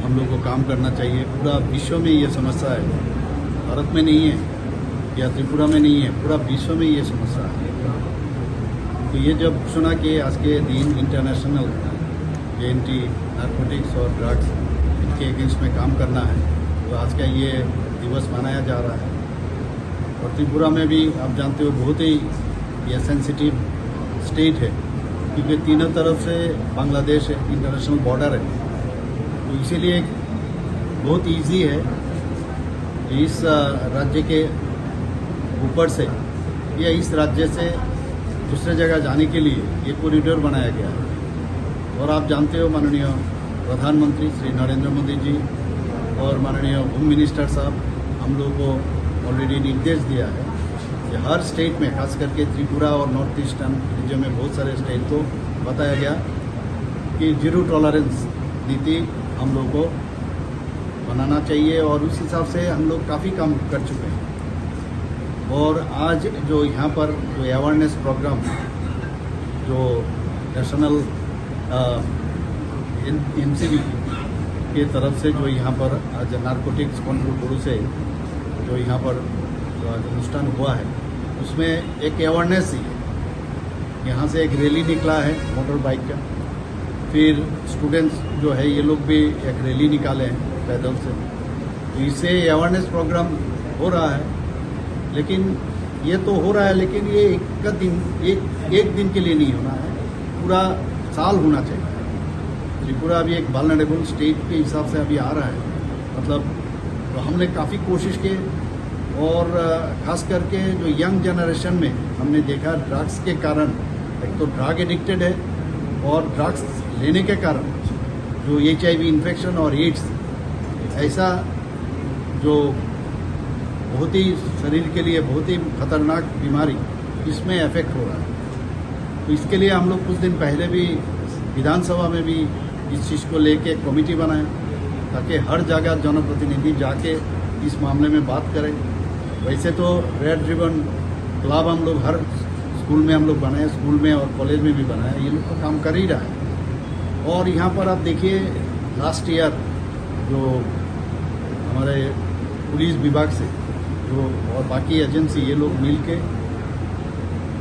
हम लोग को काम करना चाहिए। पूरा विश्व में ये समस्या है, भारत में नहीं है या त्रिपुरा में नहीं है, पूरा विश्व में ये समस्या है। तो ये जब सुना कि आज के दिन इंटरनेशनल ये एंटी नारकोटिक्स और ड्रग्स, इनके अगेंस्ट में काम करना है, तो आज का ये दिवस मनाया जा रहा है। और त्रिपुरा में भी आप जानते हो, बहुत ही ये सेंसिटिव स्टेट है, क्योंकि तीनों तरफ से बांग्लादेश है, इंटरनेशनल बॉर्डर है, तो इसीलिए बहुत इजी है कि इस, अ, राज्य के ऊपर से या इस राज्य से दूसरे जगह जाने के लिए ये कॉरिडोर बनाया गया है। और आप जानते हो, माननीय प्रधानमंत्री श्री नरेंद्र मोदी जी और माननीय होम मिनिस्टर साहब हम लोगों को ऑलरेडी निर्देश दिया है कि हर स्टेट में, खास करके त्रिपुरा और नॉर्थ ईस्टर्न रीजन में बहुत सारे स्टेट को बताया गया कि जीरो टॉलरेंस नीति हम लोग को बनाना चाहिए और उस हिसाब से हम लोग काफ़ी काम कर चुके हैं। और आज जो यहाँ पर जो अवेयरनेस प्रोग्राम जो नेशनल, अ, एन-, एनसीबी के तरफ से जो यहाँ पर आज नारकोटिक्स कंट्रोल ब्यूरो से जो यहाँ पर जो आज अनुष्ठान हुआ है, उसमें एक अवेयरनेस ही है। यहाँ से एक रैली निकला है मोटर बाइक का, फिर स्टूडेंट्स जो है, ये लोग भी एक रैली निकाले हैं पैदल से। तो इससे अवेयरनेस प्रोग्राम हो रहा है, लेकिन ये तो हो रहा है, लेकिन ये एक का दिन, एक, एक दिन के लिए नहीं होना है, पूरा साल होना चाहिए। त्रिपुरा अभी एक वल्नरेबल स्टेट के हिसाब से अभी आ रहा है, मतलब, तो हमने काफ़ी कोशिश की। और, अ, खास करके जो यंग जनरेशन में हमने देखा, ड्रग्स के कारण, एक तो ड्रग एडिक्टेड है और ड्रग्स लेने के कारण जो एचआईवी इन्फेक्शन और एड्स, ऐसा जो बहुत ही शरीर के लिए बहुत ही खतरनाक बीमारी, इसमें अफेक्ट हो रहा है। तो इसके लिए हम लोग कुछ दिन पहले भी विधानसभा में भी इस चीज़ को लेके कमेटी बनाए, ताकि हर जगह जनप्रतिनिधि जाके इस मामले में बात करें। वैसे तो रेड रिबन क्लब हम लोग हर स्कूल में हम लोग बनाए, स्कूल में और कॉलेज में भी बनाए, ये लोग तो काम कर ही रहा है। और यहाँ पर आप देखिए, लास्ट ईयर जो हमारे पुलिस विभाग से जो और बाकी एजेंसी, ये लोग मिल के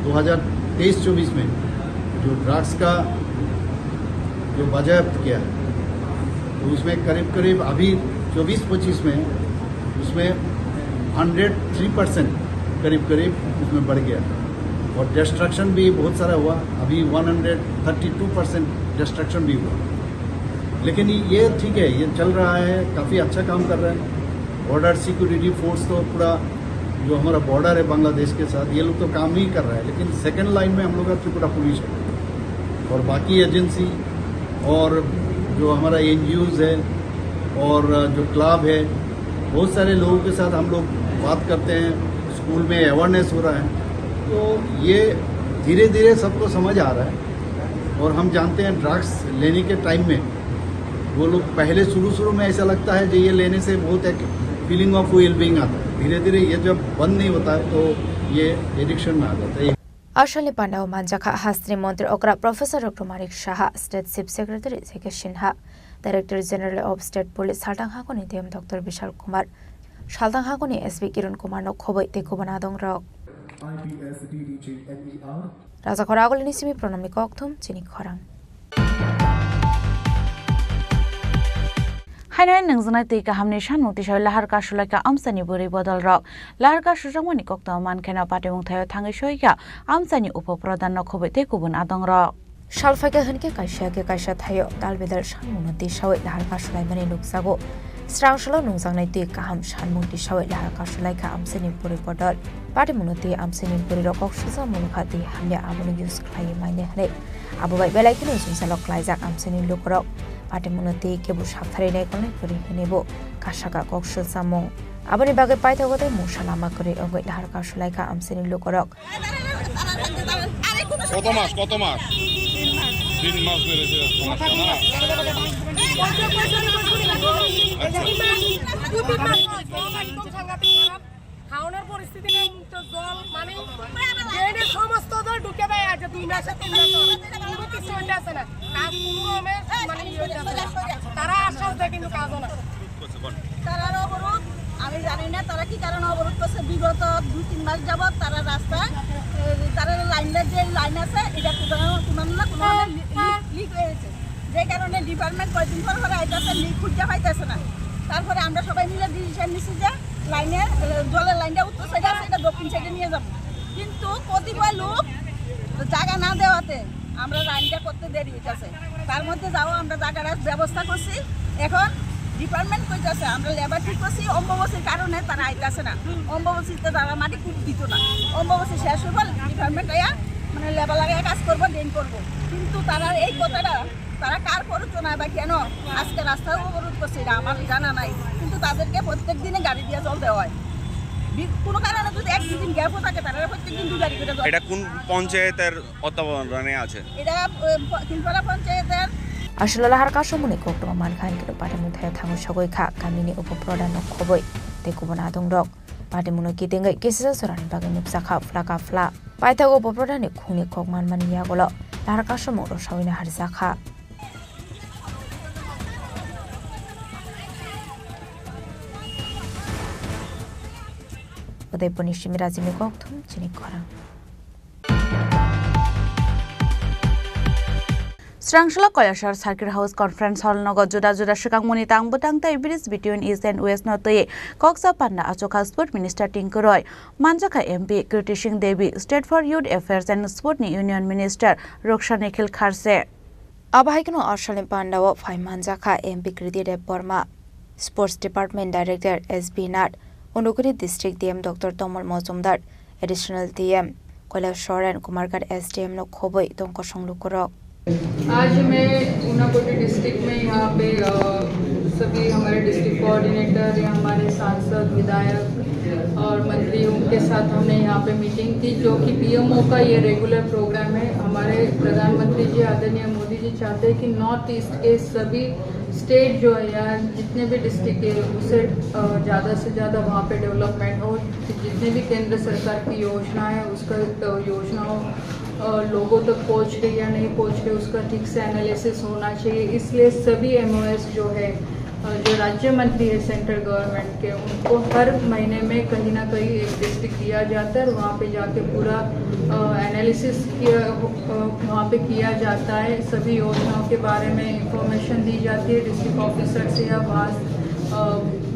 दो हज़ार तेईस चौबीस में जो ड्रग्स का जो बाजायाप्त किया है, तो उसमें करीब करीब अभी चौबीस पच्चीस में उसमें हंड्रेड थ्री परसेंट करीब करीब उसमें बढ़ गया। और डिस्ट्रक्शन भी बहुत सारा हुआ, अभी one hundred thirty two percent destruction भी हुआ। लेकिन ये ठीक है, ये चल रहा है, काफ़ी अच्छा काम कर रहा है। बॉर्डर सिक्योरिटी फोर्स तो पूरा जो हमारा बॉर्डर है बांग्लादेश के साथ, ये लोग तो काम नहीं कर रहा है, लेकिन सेकंड लाइन में हम लोग का त्रिपुरा पुलिस है और बाकी एजेंसी और जो हमारा एनजीओज़ है और जो क्लब है, बहुत सारे लोगों के साथ हम लोग बात करते हैं, स्कूल में अवेयरनेस हो रहा है। तो ये धीरे धीरे सबको समझ आ रहा है और हम जानते हैं ड्रग्स लेने के टाइम में वो लोग पहले शुरू शुरू में ऐसा लगता है जो ये लेने से बहुत एक फीलिंग ऑफ वेल बीइंग आता है, धीरे धीरे ये जब बंद नहीं होता है तो ये एडिक्शन में आ जाता है। Asalni pandao manjakha hasteni montri okra Professor Doctor Manik Saha, State Chief Secretary J K Sinha, Director General of State Police Saltang Hakoni D M Doctor Bishal Kumar, Saltang Hakoni S P Kiran Kumar no khoboi tei kubun adongrok. Rajakhor Agulini simi Pranamni kokthum chini khorang. Haino hai nungjaknai twi kahamni sanmung tisao lahar kasulaikha amchaini bwrwi bodolrok. Lahar kasujakmani koktwma mankheno patimung thaio thangwi soikha amchaini upo pradhanno khoboi tei kubun adongrok. Sal phaikha hwnkhe kaisa khe kaisa thaio dalbidal sanmungno tisawi lahar kasulaimani nukjago. Srang salo nungjaknai twi kaham sanmung tisawi lahar kasulaikha amchaini bwrwi bodol. Patimungno twi amchaini bwrwirok kok sujak mungkha twi hamya abono use khlaiwi manya hwnwi. Abo bai belai kheno jwngjalo klaijak amchaini lukurok. Patimungno twi kebo saptharwi naikolnai kwrwi hwnwibo kasaka kok swlchamung. Aboni bagwi paithago tei mungsa lama kwrwi wngwi lahar kasulaikha amchaini lukurok. কত মাস, কত মাস? তিন মাস বেড়েছে, সমস্যা না? আচ্ছা। খাওয়ানোর পরিস্থিতি নেই, মুক্ত জল, মানে, ড্রেনে সমস্ত জল ঢুকে দেয়, আজ দুই মাসে তিন মাস হলো। কোনো কিছু হইতে আসে না। কাজ কোনো রকমে, মানে, ইয়ে হইতে আসে না। তারা আশ্বাস দেয়, কিন্তু কাজও না। তারার অবরোধ, আমি জানি না তারা কি কারণে অবরোধ করছে। বিগত দুই তিন মাস যাবত তারা রাস্তায়, এ, তারা লাইনের যে লাইন আছে, এটা কোথাও, কোনো না কোনো লিক হয়েছে। যে কারণে ডিপার্টমেন্ট কয়দিন পর পর আইতাছে, লিক খুঁজে পাইতেছে না। তারপরে আমরা সবাই মিলে ডিসিশন নিছি যে লাইনে, এ, জলের লাইনটা উত্তর সাইডে আছে, এটা দক্ষিণ সাইডে নিয়ে যাব। কিন্তু কতিপয় লোক জায়গা না দেওয়াতে আমরা লাইনটা করতে দেরি হইতাছে। তার মধ্যে যাও আমরা জায়গাটার ব্যবস্থা করছি। এখন ডিপার্টমেন্ট কইতাছে আমরা লেবার ঠিক করছি, অম্বুবাসীর কারণে তারা আইতাছে না, অম্বুবাসীতে তারা মাটি খুব দিত না। অম্বুবাসী শেষ হইব, ডিপার্টমেন্ট আইয়া মানে লেবার লাগাইয়া কাজ করবো, ড্রেন করবো। কিন্তু তারা এই কথাটা, তারা কার প্ররোচনায় বা কেন আজকে রাস্তা অবরোধ করছে, এটা আমার জানা নাই। কিন্তু তাদেরকে প্রত্যেক দিনে গাড়ি দিয়ে জল দেওয়া হয়। বি-, কোনো কারণে যদি এক দুদিন গ্যাপও থাকে, তারা প্রত্যেক দিন দু গাড়ি করে জল এটা কোন পঞ্চায়েতের তত্ত্বাবধানে আছে? এটা, এ, প-, কিলপাড়া পঞ্চায়েতের। Aswk lahar kasumungni koktwma mankha hwnkhe patimung thaio thangwi sogwi kha kamini upo pradhanno khoboi tei kubun adongrok. Patimungno kitingwi kisisa jorani bagwi nukjakha phlaka phla. Paithago upo pradhanni khungni kok manmani yagulo lahar kasumung rwsawino harjakha. Udaipurni simi Rajini kokthum chini khorang. Srangsalo Kailasor Circuit House Conference Hall nogo juda juda swkangmungni tang bwtang tei bridge between East and West no twi koksa panda achukha Sport Minister Tinku Roy, manjakha M P Kriti Singh Devi, State for Youth Affairs and Sport ni Union Minister Raksha Nikhil Kharse. Abo hai kheno Aswk ni panda o phai manjakha M P Kriti Debbarma, Sports Department Director S B Nath, Unakoti District D M Doctor Tomal Mojumdar, Additional D M Kailasor and Kumarghat S D M no khoboi tongkosong lukurok. आज मैं ऊनाकोटी डिस्ट्रिक्ट में यहाँ पे, अ, सभी हमारे district coordinator या हमारे सांसद, विधायक और मंत्री, उनके साथ हमने यहाँ पे मीटिंग की, जो कि पीएमओ का ये रेगुलर प्रोग्राम है। हमारे प्रधानमंत्री जी, आदरणीय मोदी जी चाहते हैं कि नॉर्थ ईस्ट के सभी स्टेट जो है या जितने भी डिस्ट्रिक्ट है, उसे, अ, ज़्यादा से ज़्यादा वहाँ पे डेवलपमेंट हो। जितने भी केंद्र सरकार की योजनाएं, उसका, अ, योजनाओं, अ, लोगों तक पहुँच गई या नहीं पहुँच गई, उसका ठीक से एनालिसिस होना चाहिए। इसलिए सभी एमओएस जो है, अ, जो राज्य मंत्री है सेंट्रल गवर्नमेंट के, उनको हर महीने में कहीं ना कहीं एक डिस्ट्रिक्ट दिया जाता है और वहाँ पे जाके पूरा, अ, एनालिसिस किया, अ, वहाँ पे किया जाता है। सभी योजनाओं के बारे में इंफॉर्मेशन दी जाती है डिस्ट्रिक्ट ऑफिसर से या वहाँ, अ,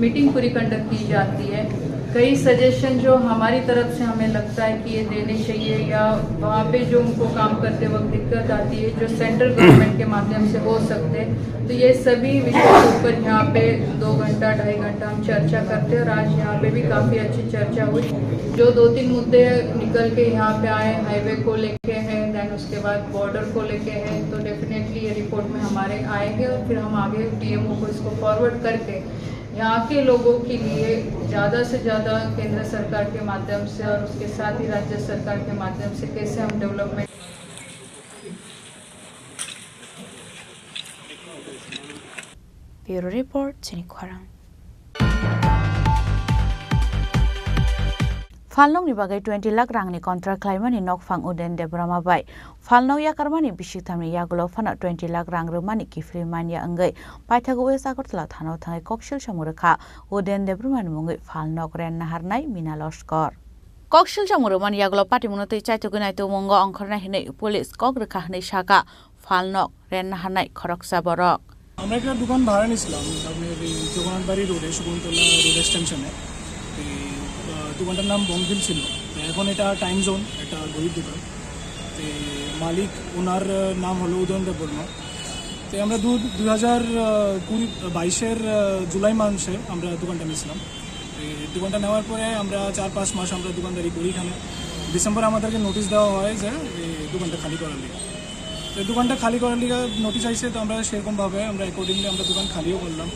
मीटिंग पूरी कंडक्ट की जाती है। कई सजेशन जो हमारी तरफ से हमें लगता है कि ये देने चाहिए, या वहाँ पे जो उनको काम करते वक्त दिक्कत आती है, जो सेंट्रल गवर्नमेंट के माध्यम से हो सकते हैं, तो ये सभी विषयों के ऊपर यहाँ पे दो घंटा, ढाई घंटा हम चर्चा करते हैं। और आज यहाँ पे भी काफ़ी अच्छी चर्चा हुई। जो दो तीन मुद्दे निकल के यहाँ पे आए, हाईवे को लेके हैं, देन उसके बाद बॉर्डर को लेके हैं, तो डेफिनेटली ये रिपोर्ट में हमारे आएंगे और फिर हम आगे डीएमओ को इसको फॉरवर्ड करके यहाँ के लोगों के लिए ज़्यादा से ज़्यादा केंद्र सरकार के माध्यम से और उसके साथ ही राज्य सरकार के माध्यम से कैसे हम development. Bureau Report, Chini Khorang. Phalnokni bagwi twenty lakh rangni contract khlaimani nokphang Uden Debbarma bai phalnok yakarmani bisingthamni yagulo phano twenty lakh rang rwmani kiphilwi manya wngwi paithago West Agartala thano thangwi koksil samung rwkha Uden Debbarmani mungwi phalnok ren naharnai Mina Loskor. Koksil samung rwmani yagulo patimungno twi chaitugwi naitugmungo ongkhornai hwnwi police kok rwkha hwnwi sakha phalnok ren naharnai khoroksa borok. আমরা একটা দোকান ভাড়া নিছিলাম, আপনার এই জগন্নাথ বাড়ি রোডে, শকুন্তলা রোড এক্সটেনশনে। এই, আহ, দোকানটার নাম বনফিল ছিল। তো এখন এটা টাইম জোন, একটা ঘড়ির দোকান। তো মালিক, ওনার, আহ, নাম হলো উদয়ন দেববর্মা। তো আমরা দু-, দুই হাজার, আহ, কুড়ি, বাইশের, আহ, জুলাই মাসে আমরা দোকানটা নিয়েছিলাম। তো এই দোকানটা নেওয়ার পরে আমরা চার পাঁচ মাস আমরা দোকানদারি করি এখানে। ডিসেম্বরে আমাদেরকে নোটিশ দেওয়া হয় যে এই দোকানটা খালি করার লিগে। তো দোকানটা খালি করার লিগে নোটিশ আইছে, তো আমরা সেরকমভাবে আমরা অ্যাকর্ডিংলি আমরা দোকান খালিও করলাম।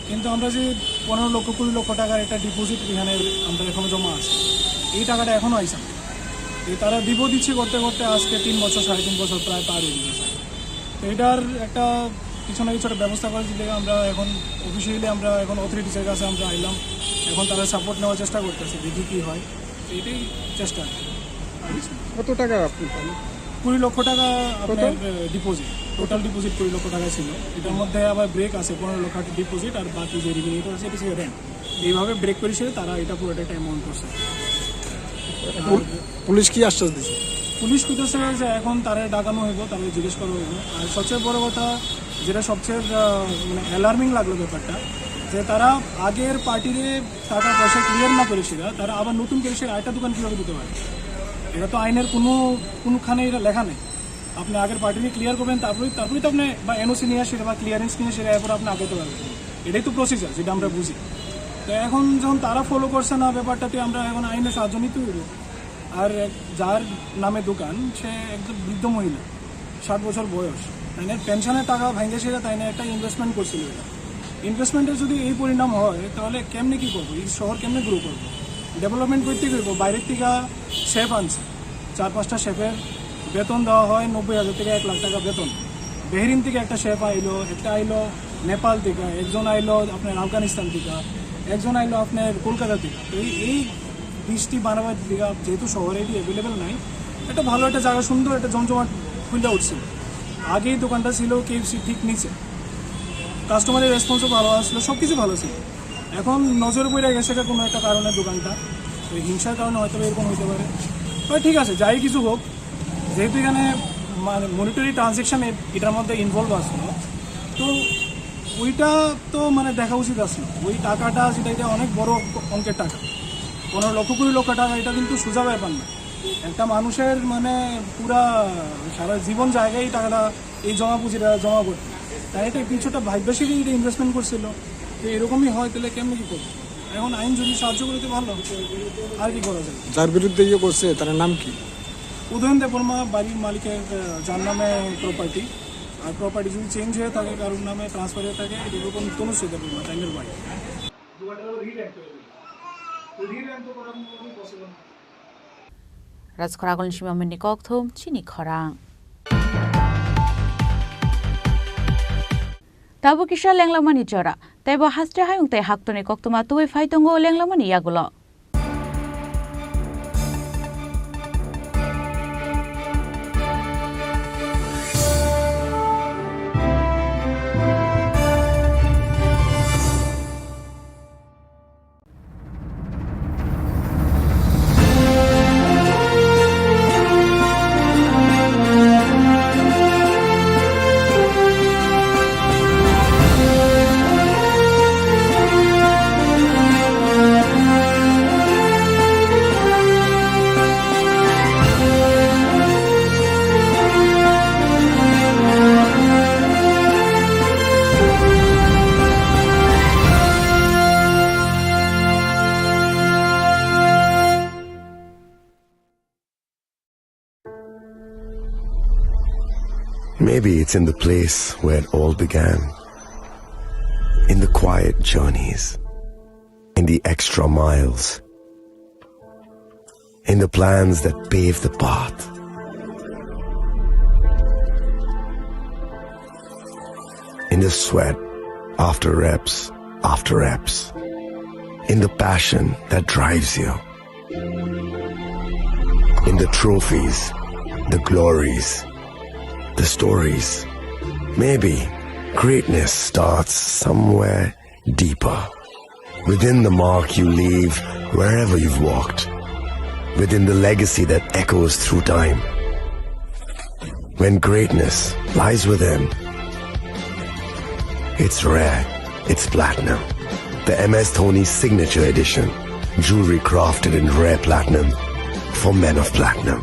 কিন্তু আমরা যে পনেরো লক্ষ, কুড়ি লক্ষ টাকার একটা ডিপোজিট এখানে আমরা এখনো জমা আছে, এই টাকাটা এখনো আইছে না। এই তারা দিব দিচ্ছে করতে করতে আজকে তিন বছর, সাড়ে তিন বছর প্রায় পার হয়ে গেছে। তো এটার একটা কিছু না কিছু একটা ব্যবস্থা করে দিলে আমরা এখন অফিসিয়ালি আমরা এখন অথরিটিসের কাছে আমরা আইলাম, এখন তারা সাপোর্ট নেওয়ার চেষ্টা করতেছে, দেখি কি হয়। এটাই চেষ্টা আর কি। আর কিছু না। কত টাকা আপনি পান? কুড়ি লক্ষ টাকা কত? আপনার, আহ, ডিপোজিট, টোটাল ডিপোজিট কুড়ি লক্ষ টাকা ছিল। এটার মধ্যে আবার ব্রেক আছে, পনেরো লক্ষ টাকা ডিপোজিট, আর বাকি যে রিমেনিং আছে, এটা ছিল রেন্ট। এইভাবে ব্রেক করে ছিল, তারা এটা পুরোটা একটা অ্যামাউন্ট করছে। পুল-, আর পুলিশ কি আশ্বাস দিছে? পুলিশ কইতেছে যে এখন তারা ডাকানো হইব, তারা জিজ্ঞেস করা হইব। আর সবচেয়ে বড় কথা, যেটা সবচেয়ে, আহ, মানে, অ্যালার্মিং লাগলো ব্যাপারটা, যে তারা আগের পার্টিরে টাকা পয়সা ক্লিয়ার না করে সেটা, তারা আবার নতুন করে সেটা আরেকটা দোকান কীভাবে দিতে পারে? এটা তো আইনের কোনো, কোনোখানে এটা লেখা নেই। আপনি আগের পার্টিকে ক্লিয়ার করবেন, তারপরেই, তারপরেই তো আপনি বা এনওসি নিয়ে আসে বা ক্লিয়ারেন্স নিয়ে আসে, এরপর আপনি আগাতে পারবেন। এটাই তো প্রসিজার, যেটা আমরা বুঝি। তো এখন যখন তারা ফলো করছে না ব্যাপারটাতে, আমরা এখন আইনের সাহায্য নিতে হইব। আর এক-, যার নামে দোকান, সে একজন বৃদ্ধ মহিলা, ষাট বছর বয়স, তাই না? পেনশনের টাকা ভাঙে সেটা, তাই না? একটা ইনভেস্টমেন্ট করছিল এটা। ইনভেস্টমেন্টের যদি এই পরিণাম হয়, তাহলে কেমনে কি করবো? এই শহর কেমনে গ্রো করবো? ডেভেলপমেন্ট করতে কি করবো? বাইরের থেকে শেফ আনছে, চার পাঁচটা শেফের বেতন দেওয়া হয় নব্বই হাজার থেকে এক লাখ টাকা বেতন। বেহরিন থেকে একটা শেফ আইলো, একটা আইলো নেপাল থেকে, একজন আইলো আপনার আফগানিস্তান থেকে, একজন আইলো আপনার কলকাতা থেকে। তো এই, এই বিশটি বানাবার দিকে যেহেতু শহরে এটি অ্যাভেলেবেল নাই, একটা ভালো একটা জায়গা, সুন্দর একটা জমজমাট খুলে উঠছিল। আগেই দোকানটা ছিল কেএফসি ঠিক নিচে, কাস্টমারের রেসপন্সও ভালো আসলো, সব কিছু ভালো ছিল। এখন নজরে পড়ে গেছে এটা কোনো একটা কারণে দোকানটা, ওই হিংসার কারণে হয়তো বা এরকম হইতে পারে। তবে ঠিক আছে, যাই কিছু হোক, যেহেতু এখানে মানে মনিটারি ট্রানজ্যাকশন এটার মধ্যে ইনভলভ আসলো, তো ওইটা তো মানে দেখা উচিত আসলো। ওই টাকাটা যেটা, এটা অনেক বড় অঙ্কের টাকা, পনেরো লক্ষ, কুড়ি লক্ষ টাকা, এটা কিন্তু সোজা ব্যাপার না। একটা মানুষের মানে পুরা সারা জীবন জায়গায় এই টাকাটা, এই জমা পুঁজিটা জমা করতে, তাই এটা কিছুটা ভাগ্যশীলই এটা ইনভেস্টমেন্ট করছিল। তো এরকমই হয়, তাহলে কেমনি কী করবো? এখন আইন যদি সাহায্য করে তো ভালো, আর কি করা যায়? যার বিরুদ্ধে ইয়ে করছে, তার নাম কি? উদয়ন দেববর্মা, বাড়ির মালিকের, আহ, যার নামে প্রপার্টি, আর প্রপার্টি যদি চেঞ্জ হয়ে থাকে, কারোর নামে ট্রান্সফার হয়ে থাকে, এটা এরকম তনুশ্রী দেববর্মা, তাইনের wife. Rajkhoragulni Simamani kokthum chini khorang. Tabuk kisa lenglamani jora, teibo haste hayung tei haktorni koktwma tubui phai tongo lenglamani yagulo. Maybe it's in the place where it all began. In the quiet journeys, in the extra miles, in the plans that pave the path, in the sweat after reps after reps, in the passion that drives you, in the trophies, the glories, the stories. Maybe greatness starts somewhere deeper, within the mark you leave wherever you've walked, within the legacy that echoes through time. When greatness lies within, it's rare, it's platinum. The M S Dhoni Signature Edition, jewelry crafted in rare platinum for men of platinum.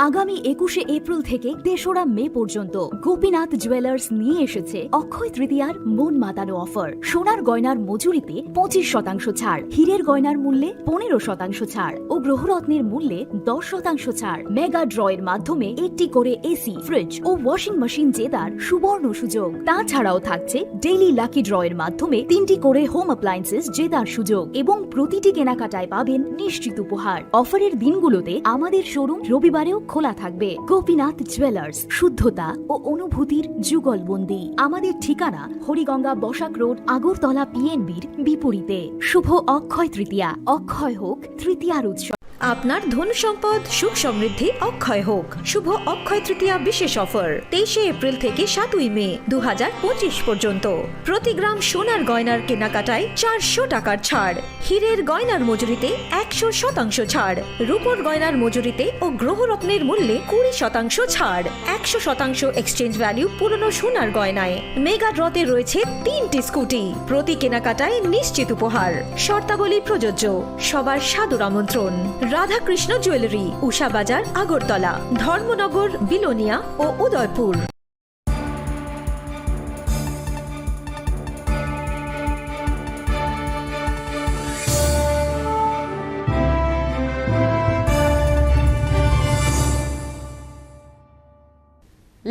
আগামী একুশে এপ্রিল থেকে তেসরা মে পর্যন্ত গোপীনাথ জুয়েলার্স নিয়ে এসেছে অক্ষয় তৃতীয়ার মন মাতানো অফার। সোনার গয়নার মজুরিতে পঁচিশ শতাংশ ছাড়, হীরের গয়নার মূল্যে পনেরো শতাংশ ছাড় ও গ্রহরত্নের মূল্যে দশ শতাংশ ছাড়। মেগা ড্রয়ের মাধ্যমে একটি করে এসি, ফ্রিজ ও ওয়াশিং মেশিন জেতার সুবর্ণ সুযোগ। তাছাড়াও থাকছে ডেইলি লাকি ড্রয়ের মাধ্যমে তিনটি করে হোম অ্যাপ্লায়েন্সেস জেতার সুযোগ এবং প্রতিটি কেনাকাটায় পাবেন নিশ্চিত উপহার। অফারের দিনগুলোতে আমাদের শোরুম রবিবারেও খোলা থাকবে। গোপীনাথ জুয়েলার্স, শুদ্ধতা ও অনুভূতির যুগলবন্দি। আমাদের ঠিকানা হরিগঙ্গা বসাক রোড, আগরতলা পিএনবির বিপরীতে। শুভ অক্ষয় তৃতীয়া, অক্ষয় হোক তৃতীয়ার উৎসব। আপনার ধন সম্পদ সুখ সমৃদ্ধি অক্ষয় হোক। শুভ অক্ষয় তৃতীয়া বিশেষ অফার, তেইশে এপ্রিল থেকে সাতই মে দু হাজার পঁচিশ পর্যন্ত। প্রতি গ্রাম সোনার গয়নার কেনাকাটায় চারশো টাকার ছাড়, হীরের গয়নার মজুরিতে একশো শতাংশ ছাড়, রূপোর গয়নার মজুরিতে ও গ্রহরত্নের মূল্যে কুড়ি শতাংশ ছাড়, একশো শতাংশ এক্সচেঞ্জ ভ্যালু পুরনো সোনার গয়নায়। মেগা ড্রতে রয়েছে তিনটি স্কুটি, প্রতি কেনাকাটায় নিশ্চিত উপহার। শর্তাবলী প্রযোজ্য। সবার সাদর আমন্ত্রণ। রাধাকৃষ্ণ জুয়েলারি, উষা বাজার, আগরতলা, ধর্মনগর, বিলোনিয়া ও Udaipur.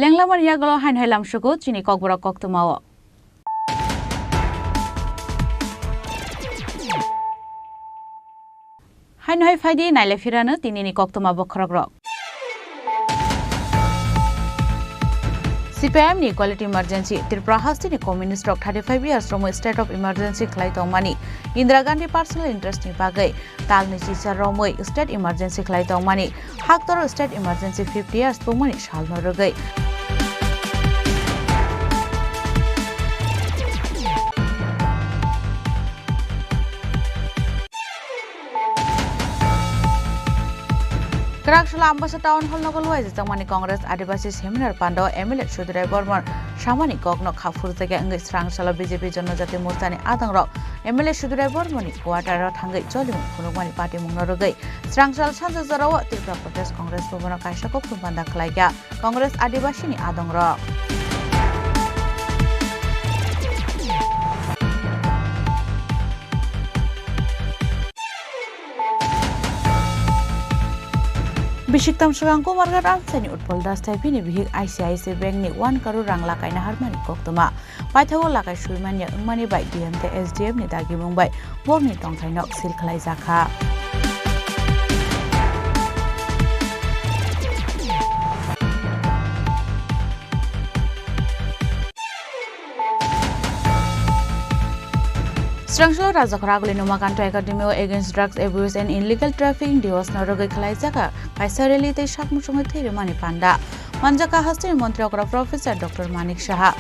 Lenglamani yagulo haino hai lamsugo chini kokborok koktwmao. Haino hai phaidi naile phirano tinini koktwma bokhorokrok. C P I M ni Quality Emergency, Tripura hasteni communist rok thirty five years romwi state of emergency khlai tongmani, Indira Gandhi personal interest ni bagwi talni chicha romwi state emergency khlai tongmani, Haktor state emergency fifty years tongmani salno rwgwi. Kwraksala Ambasa Town Hall nogo luai jajak mani Congress Adibasi Seminar Pandao M L A Sudurai Bormon samani kokno kha phurjakya wngwi Srangsalo B J P Jonojati Morchani adongrok M L A Sudurai Bormoni quarter o thangwi cholimung phunukmani patimungno rwgwi Srangsal sanja jorao Tripura Pradesh Congress Bhavan o kaisa kokthum panda khlaikha Congress Adibasi ni adongrok. Bisi tamswkang Kumarghat Ramsani Utpal Das thai bini bihik I C I C Bank ni one crore rang lakaina harmani koktwma. Paithago lakai suimanya wngmani bai D M tei S D M ni dagimung bai borokni tongthaino seal khlaijakha. Srangsalo Rajakhor Aguli Numakanta Academy o Against Drugs Abuse and Illegal Trafficking Diwas no rwgwi khlaijak kaisa rally tei sakmung songwi thwi rwmani panda manjakha hasteni montri okra Professor Doctor Manik Saha.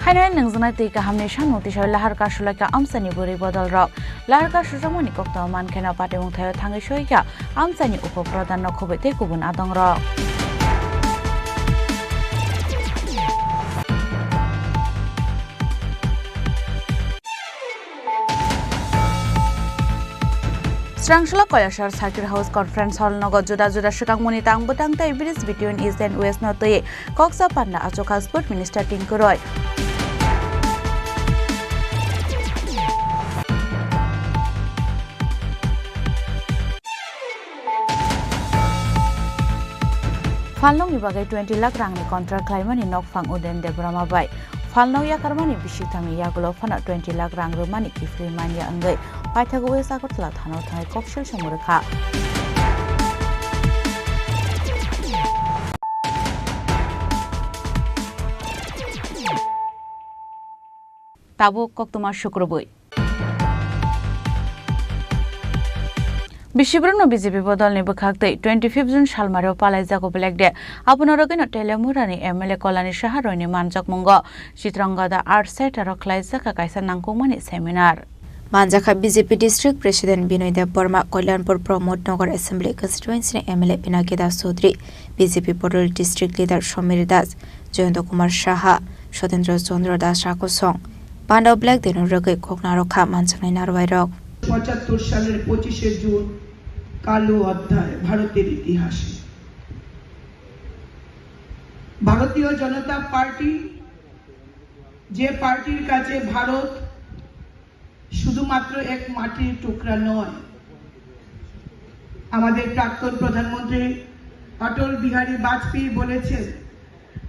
Haino nwngjwnai twi kahamni samung tisao lahar kasulai kha amchaini bwrwi bodolrok. Lahar kasujakmani koktwma mankheno patimung thaio thangwi soikha amchaini upo pradhan no khobwi tei kubun adongrok. Srangsola Koyasar Circuit House Conference Hall nogo juda juda swkangmani tang bwtang tei bridge between East and West no twi koksa panda achukha Sport Minister Tinku Roy. Phalnokni bagwi twenty lakh rangni contract khlaimani nokphang Uden Debbarma bai. Phalnok yakarmani bisik thangni yagulo phano twenty lakh rang rwmani kiphilwi manya wngwi paithago West Agartala thanao thangwi koksil song rwkha. Tabuk koktwma sukrubwi. Bisibrwno B J P bodolni bwkhaktwi twenty fifth June salmario palaijago Black Day. Abono rwgwino Teliamurani M L A Kolani Saha Royni manjakmungo Chitrangada Art Centre-o khlaijak kaisa nangkukmani seminar. Manjakha B J P District President Binoy Debbarma, Kalyanpur Pramod Nagar Assembly Constituency-ni M L A Pinaki Das Chaudhary, B J P Bodol District Leader Samir Das, Jayanta Kumar Saha, Sotendra Chandra Das Rakosong, Pandao Black Day-no rwgwi kok narwkha manjaknai narwai rok. পঁচাত্তর সালের পঁচিশে জুন কালো অধ্যায় ভারতের ইতিহাসে। ভারতীয় জনতা পার্টি, যে পার্টির কাছে ভারত শুধুমাত্র এক মাটির টুকরা নয়। আমাদের প্রাক্তন প্রধানমন্ত্রী অটল বিহারী বাজপেয়ী বলেছেন,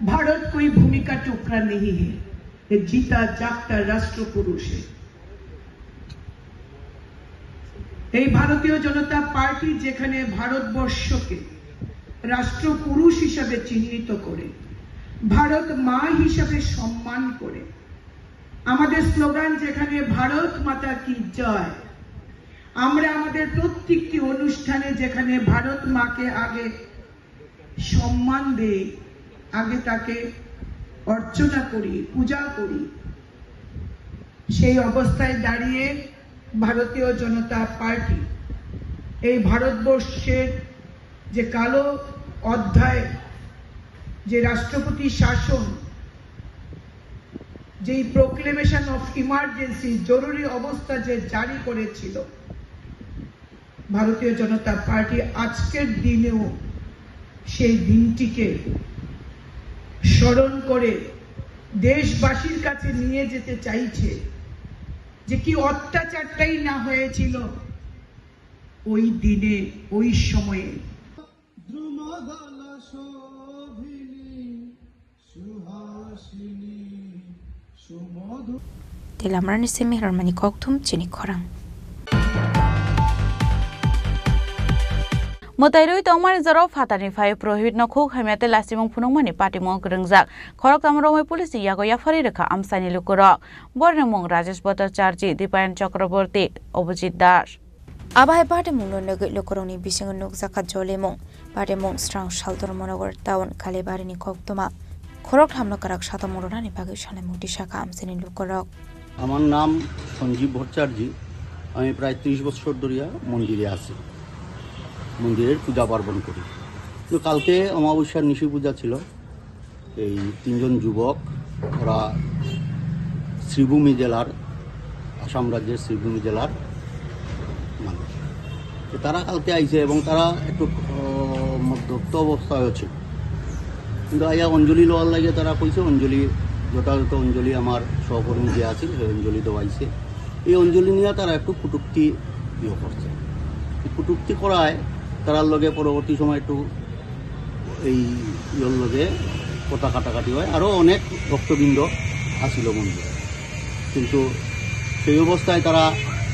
"ভারত কোই ভূমি কা টুকরা নেহি হে, এ জিতা জাগতা রাষ্ট্র পুরুষ হে।" এই ভারতীয় জনতা পার্টি যেখানে ভারতবর্ষকে রাষ্ট্রপুরুষ হিসাবে চিহ্নিত করে, ভারত মা হিসাবে সম্মান করে, আমাদের স্লোগান যেখানে "ভারত মাতা কি জয়", আমরা আমাদের প্রত্যেকটি অনুষ্ঠানে যেখানে ভারত মাকে আগে সম্মান দেই, আগে তাকে অর্চনা করি, পূজা করি, সেই অবস্থায় দাঁড়িয়ে ভারতীয় জনতা পার্টি এই ভারতবর্ষের যে কালো অধ্যায়, যে রাষ্ট্রপতি শাসন, যেই প্রোক্লেমেশন অফ ইমার্জেন্সি, জরুরি অবস্থা যে জারি করেছিল, ভারতীয় জনতা পার্টি আজকের দিনেও সেই দিনটিকে স্মরণ করে দেশবাসীর কাছে নিয়ে যেতে চাইছে যে কি অত্যাচারটাই না হয়েছিল ওই দিনে, ওই সময়ে। Telamrani simi rwmani kokthum chini khorang. Mwtai rwi tongmani jorao phatarni phai prohibit no khuk hamya tei lastimung phunukmani patimung kwrwngjak. Khoroktham romwi police ni yago yapharwi rwkha amchaini lukurok. Borokni mung Rajesh Bhattacharjee, Dipayan Chakraborty, Abhijit Das. Abo hai patimungno nugwi lukurokni bisingo nukjakha jolimung. Patimung srang Saldormonogar town Kalibarini koktwma khoroktham no kwrak satamung rwnani bagwi salaimung tisakha amchaini lukurok. আমার নাম সঞ্জীব ভট্টাচার্য। আমি প্রায় ত্রিশ বছর ধরিয়া মন্দিরে আছি, মন্দিরের পূজা পার্বণ করি। তো কালকে অমাবস্যার নিশি পূজা ছিল। এই তিনজন যুবক, ওরা শ্রীভূমি জেলার, আসাম রাজ্যের শ্রীভূমি জেলার মানুষ। তো তারা কালকে আইছে এবং তারা একটু, আহ, মদ্যপ্ত অবস্থায় আছে। কিন্তু আইয়া অঞ্জলি লওয়ার লাগে তারা কইছে, অঞ্জলি, যথাযথ অঞ্জলি আমার সহকর্মী যে আছে, সেই অঞ্জলি দেওয়াইছে। এই অঞ্জলি নিয়ে তারা একটু কটূক্তি ইয়ে করছে। কটূক্তি করায় তারার লগে পরবর্তী সময় একটু এই ইয়ের লগে কথা কাটাকাটি হয়, আরও অনেক ভক্তবৃন্দ আসিল মন্দিরে। কিন্তু সেই অবস্থায় তারা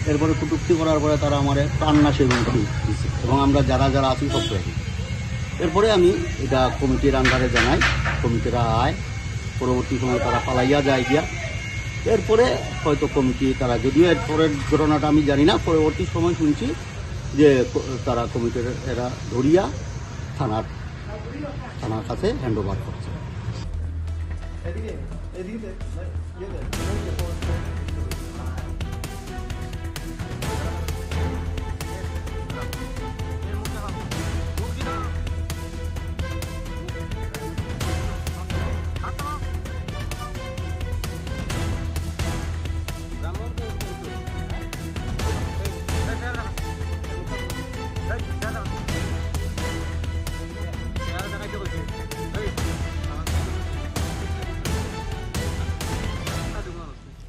এরপরে কটূক্তি করার পরে তারা আমারে প্রাণনাশের হুমকি দিছে এবং আমরা যারা যারা আছি সব শেষ। এরপরে আমি এটা কমিটির আন্ডারে জানাই, কমিটিরা আয়, পরবর্তী সময় তারা পালাইয়া যায় গিয়া। এরপরে হয়তো কমিটি তারা, যদিও এরপরের ঘটনাটা আমি জানি না, পরবর্তী সময় শুনছি যে ক-, তারা কমিটির এরা ধরিয়া থানার, থানার কাছে হ্যান্ড ওভার করছে।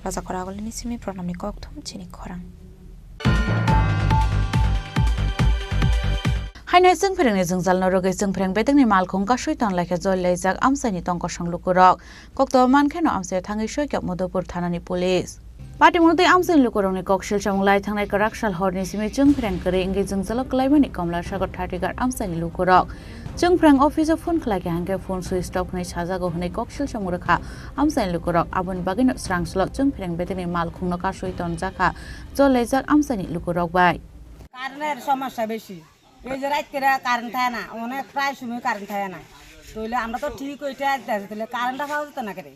Raja Khoragulini simi pranamni kokthum chini khorang. Haino Chwngphrengni jwngjalno rwgwi Chwngphreng bedekni malkhung kasui tonlaikhe jolilaijak amchaini tongkosong lukurok. Kokto mankheno amchaio thangwi soikha Madhupur thanani police. Patimung tei amchaini lukurokni koksil samung lai thangnai kwrak sal horni simi Chwngphreng kwrwi wngwi jwngjalo kwlaimani Komla Sagar Thatigar amchaini lukurok. Chwngphreng office-o phone khlaikha hwnkhe phone switch off hwnwi sajago hwnwi koksil samung rwkha amchaini lukurok. Aboni bagwino swrangsulo Chwngphreng bedekni malkhungno kasui tonjakha jolilaijak amchaini lukurok bai. কারেন্টের সমস্যা বেশি। এই যে রাত করে কারেন্ট থাকে না, অনেক প্রায় সময় কারেন্ট থাকে না। তাহলে আমরা তো ঠিক ওইটা দেশে তাহলে কারেন্টটা পাওয়া যেত না কেন?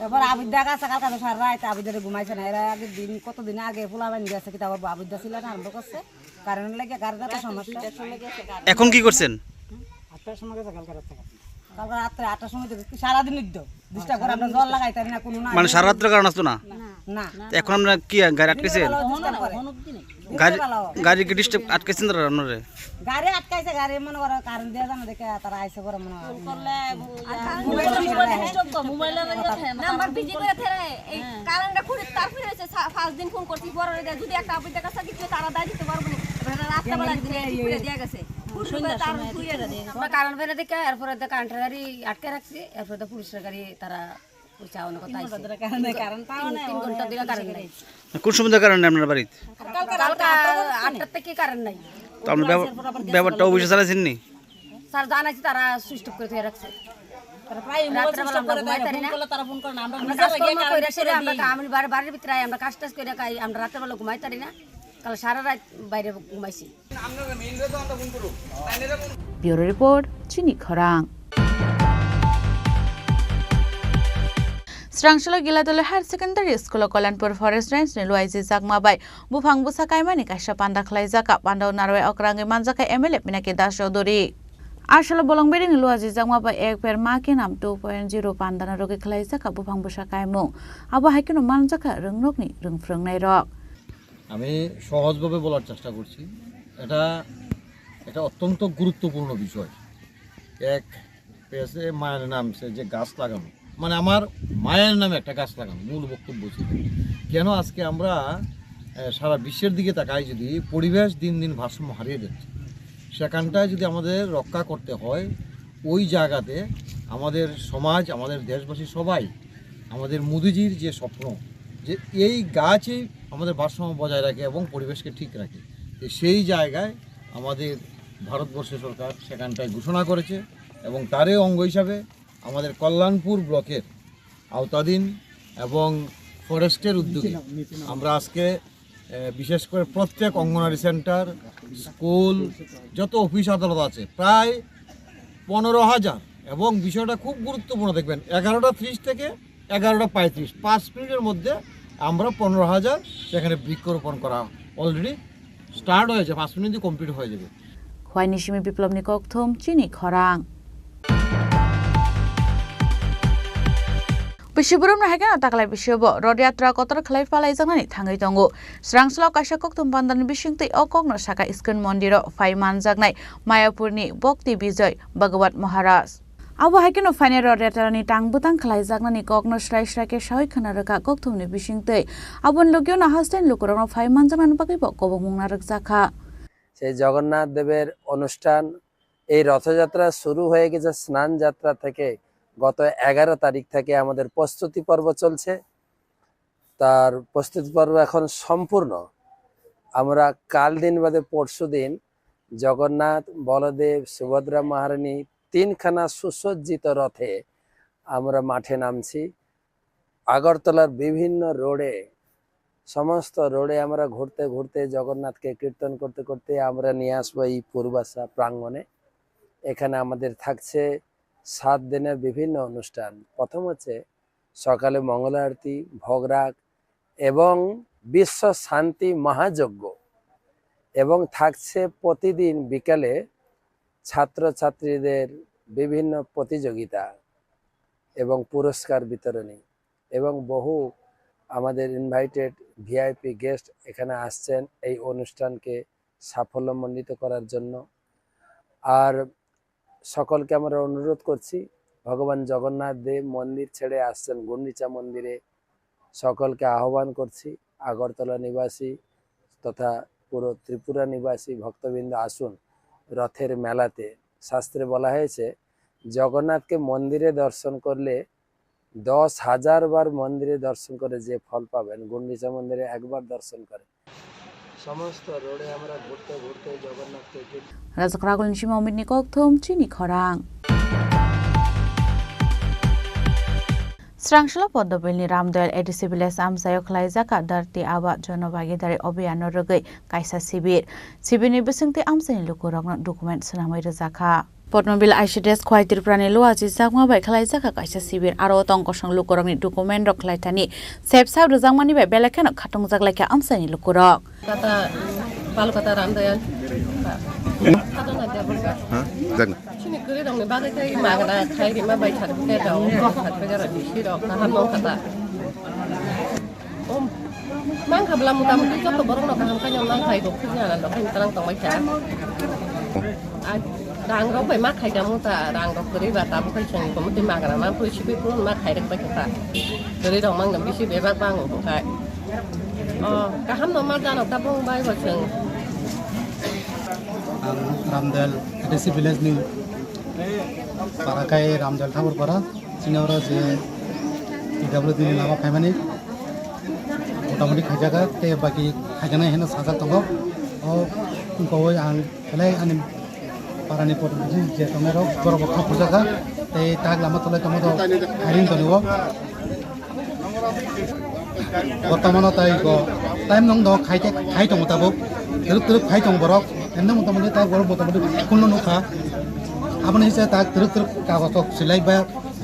এবার আবিদ্যা গেছে কালকে তো সারা রাত আবিদ্যারে ঘুমাইছে না। এরা আগে দিন, কতদিন আগে পোলাবান গেছে, কিতা করবো, আবিদ্যা ছিল না, আরম্ভ করছে। কারেন্ট লাগে, কারেন্ট তো সমস্যা। এখন কি করছেন? আটটার সময় গেছে কালকে রাত থেকে। কালকে রাত্রে আটটার সময় থেকে সারাদিন ইদ্য ডিস্টার্ব করে, আমরা জল লাগাইতারি না, কোনো না। মানে সারা রাত্রে কারেন্ট আসতো না? না। এখন আমরা কি গাড়ি আটকেছে? দিনের বেলাও ডিস্টার্ব করে। গাড়ি, দিনের বেলাও। গাড়ি কি ডিস্টার্ব আটকেছেন তারা আপনারে? গাড়ি আটকাইছে, গাড়ি মনে করো কারেন্ট দেওয়া যায় না দেখে তারা আইসে করে মনে হয়। ফোন করলে, আর মোবাইল মোবাইল ডিস্টার্ব করে। মোবাইল নাম্বার বিজি করে ফেলে। এই কারেন্টটা খুঁড়ে তার ফিরে হয়েছে, সা-, পাঁচ দিন ফোন করছি, বড় হয়ে যায়। যদি একটা আপডেট দেখা যায়, কিছু তারা দায় দিতে পারবো না। এবার রাত্রেবেলা দিনে এই ফিরে দিয়ে গেছে। ফোন করে তার ফিরে গেছে। আমরা কারেন্ট ফেলে দেখে, এরপরে তো কারেন্টের গাড়ি আটকে রাখছি, এরপরে তো পুলিশের গাড়ি তারা ওই চা অনেক কথা আইছে। কারেন্ট পাওয়া নাই, তিন ঘন্টা ধরে কারেন্ট নাই। কোন সময় কারেন্ট নেই আপনার বাড়িতে? কালকে আটটা থেকে কারেন্ট নাই। তো আপনার ব্যাপার-, ব্যাপারটা অফিসে জানাইছেন নি? স্যার জানাইছি, তারা সুইচ অফ করে দিয়ে রাখছে। তারা প্রায় মোবাইল রাত্রেবেলা সুইচ অফ আমরা করে দেয়, ঘুমাই পারি ফোন না। করলে তারা ফোন করে না। আমরা আমরা কাজকর্ম কাজটা করে, করে সেরে আমরা দিই। কা-, আমি বাড়ি, বাড়ির ভিতরে আমরা কাজ টাজ করে খাই, আমরা রাত্রেবেলা ঘুমাই পারি না। কাল সারা রাত বাইরে ঘুমাইছি। Bureau report, Chini Khorang. Srangshalo Giladoli Higher Secondary School o Kalyanpur Forest Range ni Luaiji Chakma bai buphang bwsa kaimani kaisa panda khlaijak. Panda o narwai okrangwi manjakha M L A Pinaki Das Chaudhury. Asalo bolong bedekni Luaiji Chakma bai Ek Ped Maa Ke Naam two point zero panda no rwgwi khlaijak buphang bwsa kaimung. Abo hai kheno manjakha rwngnokni rwngphrwngnairok. আমি সহজভাবে বলার চেষ্টা করছি, এটা, এটা অত্যন্ত গুরুত্বপূর্ণ বিষয়। এক পেজে মায়ের নাম সে যে গাছ লাগানো, মানে আমার মায়ের নামে একটা গাছ লাগানো, মূল বক্তব্য ছিল। কেন আজকে আমরা, আহ, সারা বিশ্বের দিকে তাকাই, যদি পরিবেশ দিন দিন ভারসাম্য হারিয়ে যাচ্ছে, সেখানটায় যদি আমাদের রক্ষা করতে হয়, ওই জায়গাতে আমাদের সমাজ, আমাদের দেশবাসী সবাই আমাদের মোদিজির যে স্বপ্ন, যে এই গাছই আমাদের ভারসাম্য বজায় রাখে এবং পরিবেশকে ঠিক রাখে, তো সেই জায়গায় আমাদের ভারতবর্ষ সরকার সেখানটায় ঘোষণা করেছে এবং তারই অঙ্গ হিসাবে আমাদের কল্যাণপুর ব্লকের আওতাধীন এবং ফরেস্টের উদ্যোগে আমরা আজকে, এ, বিশেষ করে প্রত্যেক অঙ্গনারী সেন্টার, স্কুল, যত অফিস আদালত আছে, প্রায় পনেরো হাজার, এবং বিষয়টা খুব গুরুত্বপূর্ণ, দেখবেন, এগারোটা ত্রিশ থেকে এগারোটা পঁয়ত্রিশ, পাঁচ মিনিটের মধ্যে আমরা পনেরো হাজার সেখানে বৃক্ষরোপণ করা অলরেডি স্টার্ট হয়েছে, পাঁচ মিনিট দিয়ে কমপ্লিট হয়ে যাবে। Huaini simi Biplobni kokthum, Chini Khorang. Bisi borokno hai kheno taklai bisio bo Rod Yatra kotor khlai palaijaknani thangwi tongo. Srangslao kaisa kokthum pandani bisingtwi o kokno sakha Iskon Mondiro phai manjaknai Mayapurni Bhakti Bijoy Bhagwat Maharaj. Abo hai kheno phainai Rod Yatrani tang bwtang khlaijaknani kokno srai srai khe saui khna rwkha kokthumni bisingtwi. Aboni logio no hasteni lukurokno phai manjaknani bagwi bo kobokmung narwkjakha. সেই জগন্নাথ দেবের অনুষ্ঠান, এই রথযাত্রা শুরু হয়ে গেছে স্নান যাত্রা থেকে। গত এগারো তারিখ থেকে আমাদের প্রস্তুতি পর্ব চলছে। তার প্রস্তুতি পর্ব এখন সম্পূর্ণ। আমরা কাল দিন বাদে পরশু দিন জগন্নাথ, বলদেব, সুভদ্রা মহারানী তিনখানা সুসজ্জিত রথে আমরা মাঠে নামছি। আগরতলার বিভিন্ন রোডে, সমস্ত রোডে আমরা ঘুরতে ঘুরতে জগন্নাথকে কীর্তন করতে করতে আমরা নিয়ে আসবো এই পূর্বাশা প্রাঙ্গণে। এখানে আমাদের থাকছে সাত দিনের বিভিন্ন অনুষ্ঠান। প্রথম হচ্ছে সকালে মঙ্গল আরতি, ভোগ রাগ এবং বিশ্ব শান্তি মহাযজ্ঞ, এবং থাকছে প্রতিদিন বিকালে ছাত্রছাত্রীদের বিভিন্ন প্রতিযোগিতা এবং পুরস্কার বিতরণী, এবং বহু আমাদের ইনভাইটেড ভিআইপি গেস্ট এখানে আসছেন এই অনুষ্ঠানকে সাফল্যমণ্ডিত করার জন্য। আর সকলকে আমরা অনুরোধ করছি, ভগবান জগন্নাথ দেব মন্দির ছেড়ে আসছেন গুন্ডিচা মন্দিরে। সকলকে আহ্বান করছি, আগরতলা নিবাসী তথা পুরো ত্রিপুরা নিবাসী ভক্তবৃন্দ আসুন রথের মেলাতে। শাস্ত্রে বলা হয়েছে, জগন্নাথকে মন্দিরে দর্শন করলে দশ হাজার বার মন্দিরে দর্শন করে যে ফল পাবেন, গুন্ডিচা মন্দিরে একবার দর্শন করে। সমস্ত রোডে আমরা ঘুরতে ঘুরতে জগন্নাথকে একটু Rajak Ragul ni simi Omit ni kokthum chini khorang. Srangsalo Poddobil ni Ramdoyal A D C village amchaio khwlaijak Dharti Aaba Jon Bhagidari Abhiyan no rwgwi kaisa sibir. Sibir ni bisingtwi amchaini lukurokno document swnamwi rwjakha. Podnobil I C D S Khwai Tripura ni luachi chakma bai khwlaijak kaisa sibir, aro tong kosong lukurokni document rok khwlaithani sepsa rwjakmani bai belai kheno khatungjak laikha amchaini lukurok. Kata, Balu kata Ramdoyal. Kata na dia bangka. Ha? Jagna. Sini kuri dong ni bagai kai magana khai rima bai thar ke dong, thar ke gara bisi rok kaham nong kata. Om, mang kha bla muta muti joto borok no kaham khai nong nang khai rok thik na rok khai talang tong bai kha. Ai, rang rok bai ma khai ka muta, rang rok kuri ba tabu khai chang ko muti magana ma pui sibi pun ma khai rok bai kha. Kuri dong mang na bisi bebak bang ko khai. Oh, kaham no ma jano tabung bai bo chwng. Ang Ramdel A D C village ni para kai Ramdel Thakur para. Chini oro je P W D ni lama phaimani motamoti khaijaga tei baki khaijaknai hino sajak tongo. O wngkha ang belai ani parani protinidhi je tongnai rok borok bo kha phurjakha tei tak lama tolai tongma rok hiring tongo. Bortomano tai go time nong do khai khe khai tongo tabuk twrwk twrwk khai tongo borok ende motamoti tak borok motamoti phone no nukha aboni se tak twrwk twrwk kagoj rok silai ba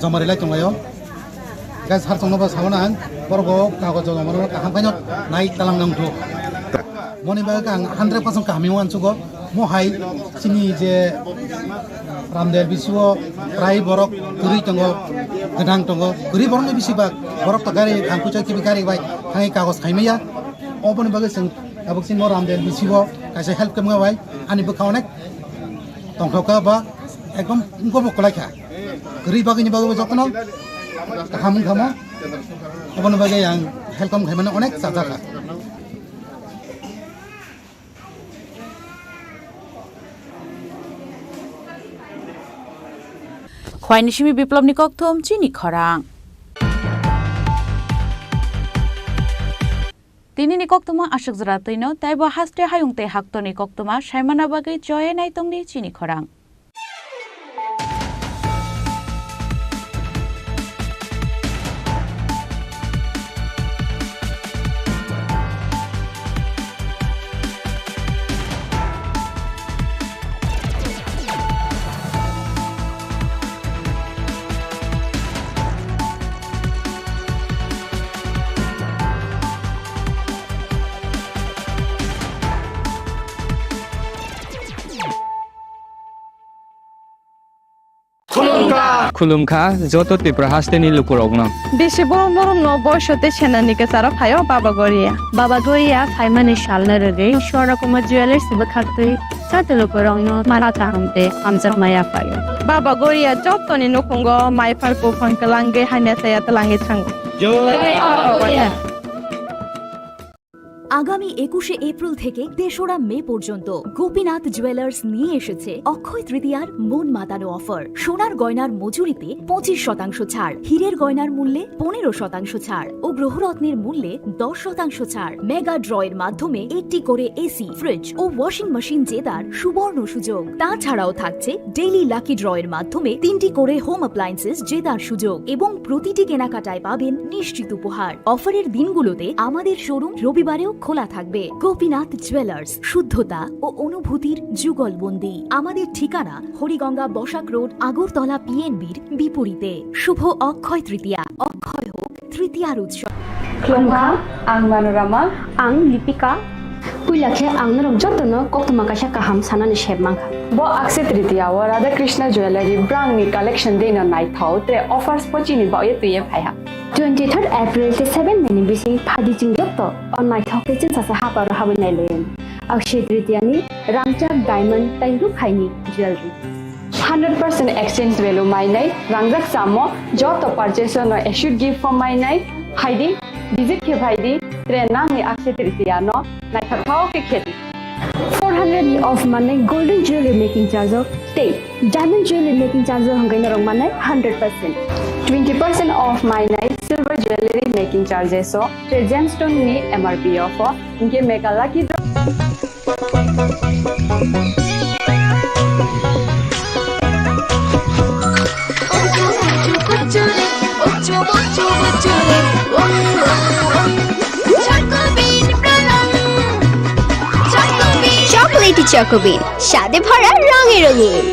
joma rilai tonglaio. Guys, har chongno ba sabona ang borok bo kagoj joma rok kaham khaino nai talang nang thu. Moni bagwi ang hundred percent kaham wng sugo. Mo hai chini je Ramdel bisi o prai borok kwrwi tongo, gwnang tongo. Kwrwi borokni bisi bak borok to gari thang kuchai kibi gari bai thangwi kagoj khai maya. Oboni bagwi chwng tabuk chini mo Ramdel bisi o kaisa help khe mwnga bai ani bwkha onek tongthok kha ba ekdom wngkha bo kwlai kha. Kwrwi bagwi ni bagwi bo jotono kaham wngkha mo. Oboni bagwi ang help khai mano onek chajak kha. Khwaini simi Biplobni kokthum chini khorang. Tinini koktuma aswk jora twino, taibo haste hayung tei haktorni koktuma saimana bagwi choye naitongdi chini khorang. Khulumkha joto Tripura hasteni lukurokno. Bisi borom borom no boiso tei senani kwcharo phaio Baba Goria. Baba Goria phaimani salno rwgwi Swarna Kumar Jewellers bwkhaktwi joto lukurokno mara kaham tei hamjakma yaphaio. Baba Goria jotoni nukhungo maiphar buphang kwlangwi hamya saya twlangwi thango. আগামী একুশে এপ্রিল থেকে তেসরা মে পর্যন্ত গোপীনাথ জুয়েলার্স নিয়ে এসেছে অক্ষয় তৃতীয়ার মন মাতানো অফার। সোনার গয়নার মজুরিতে পঁচিশ শতাংশ ছাড়, হীরের গয়নার মূল্যে পনেরো শতাংশ ছাড় ও গ্রহরত্নের মূল্যে দশ শতাংশ ছাড়। মেগা ড্রয়ের মাধ্যমে একটি করে এসি, ফ্রিজ ও ওয়াশিং মেশিন জেতার সুবর্ণ সুযোগ। তাছাড়াও থাকছে ডেইলি লাকি ড্রয়ের মাধ্যমে তিনটি করে হোম অ্যাপ্লায়েন্সেস জেতার সুযোগ এবং প্রতিটি কেনাকাটায় পাবেন নিশ্চিত উপহার। অফারের দিনগুলোতে আমাদের শোরুম রবিবারেও খোলা থাকবে গোপীনাথ জুয়েলার্স, শুদ্ধতা ও অনুভূতির যুগলবন্দি। আমাদের ঠিকানা হরিগঙ্গা বসাক রোড, আগরতলা পিএনবির বিপরীতে। শুভ অক্ষয় তৃতীয়া, অক্ষয় হোক তৃতীয়ার উৎসব। Khulumkha, ang Manorama. Ang Lipika. Puila khe ang norok jotono koktwma kaisa kaham sanani sep mankha. Bo Akshaya Tritiya o Radha Krishna Jewellery brand ni collection dei no naithok tre offers pochini baoye twiye phaiha. Twenty third April tei seven May ni bising phaidi chwng joto o naithok tei chwngsacha haparo habwi nailayan. Akshaya Tritiya ni rangchak diamond tei rukhaini jewellery. Hundred percent exchange value mainai rangjak samo joto purchase no assured gift form mainai phaidi, visit khe phaidi, tre nangni Akshaya Tritiya no naithok thao khe khedi. Four hundred off manai golden jewelry making charge o tei diamond jewelry making charge o hwnkhai norok manai hundred percent. Twenty percent off mainai silver jewelry making charges o tre gemstone ni M R P o pho hwnkhe mega lucky draw. Chocolatey Choco Bean, স্বাদে ভরা রঙে রঙিন।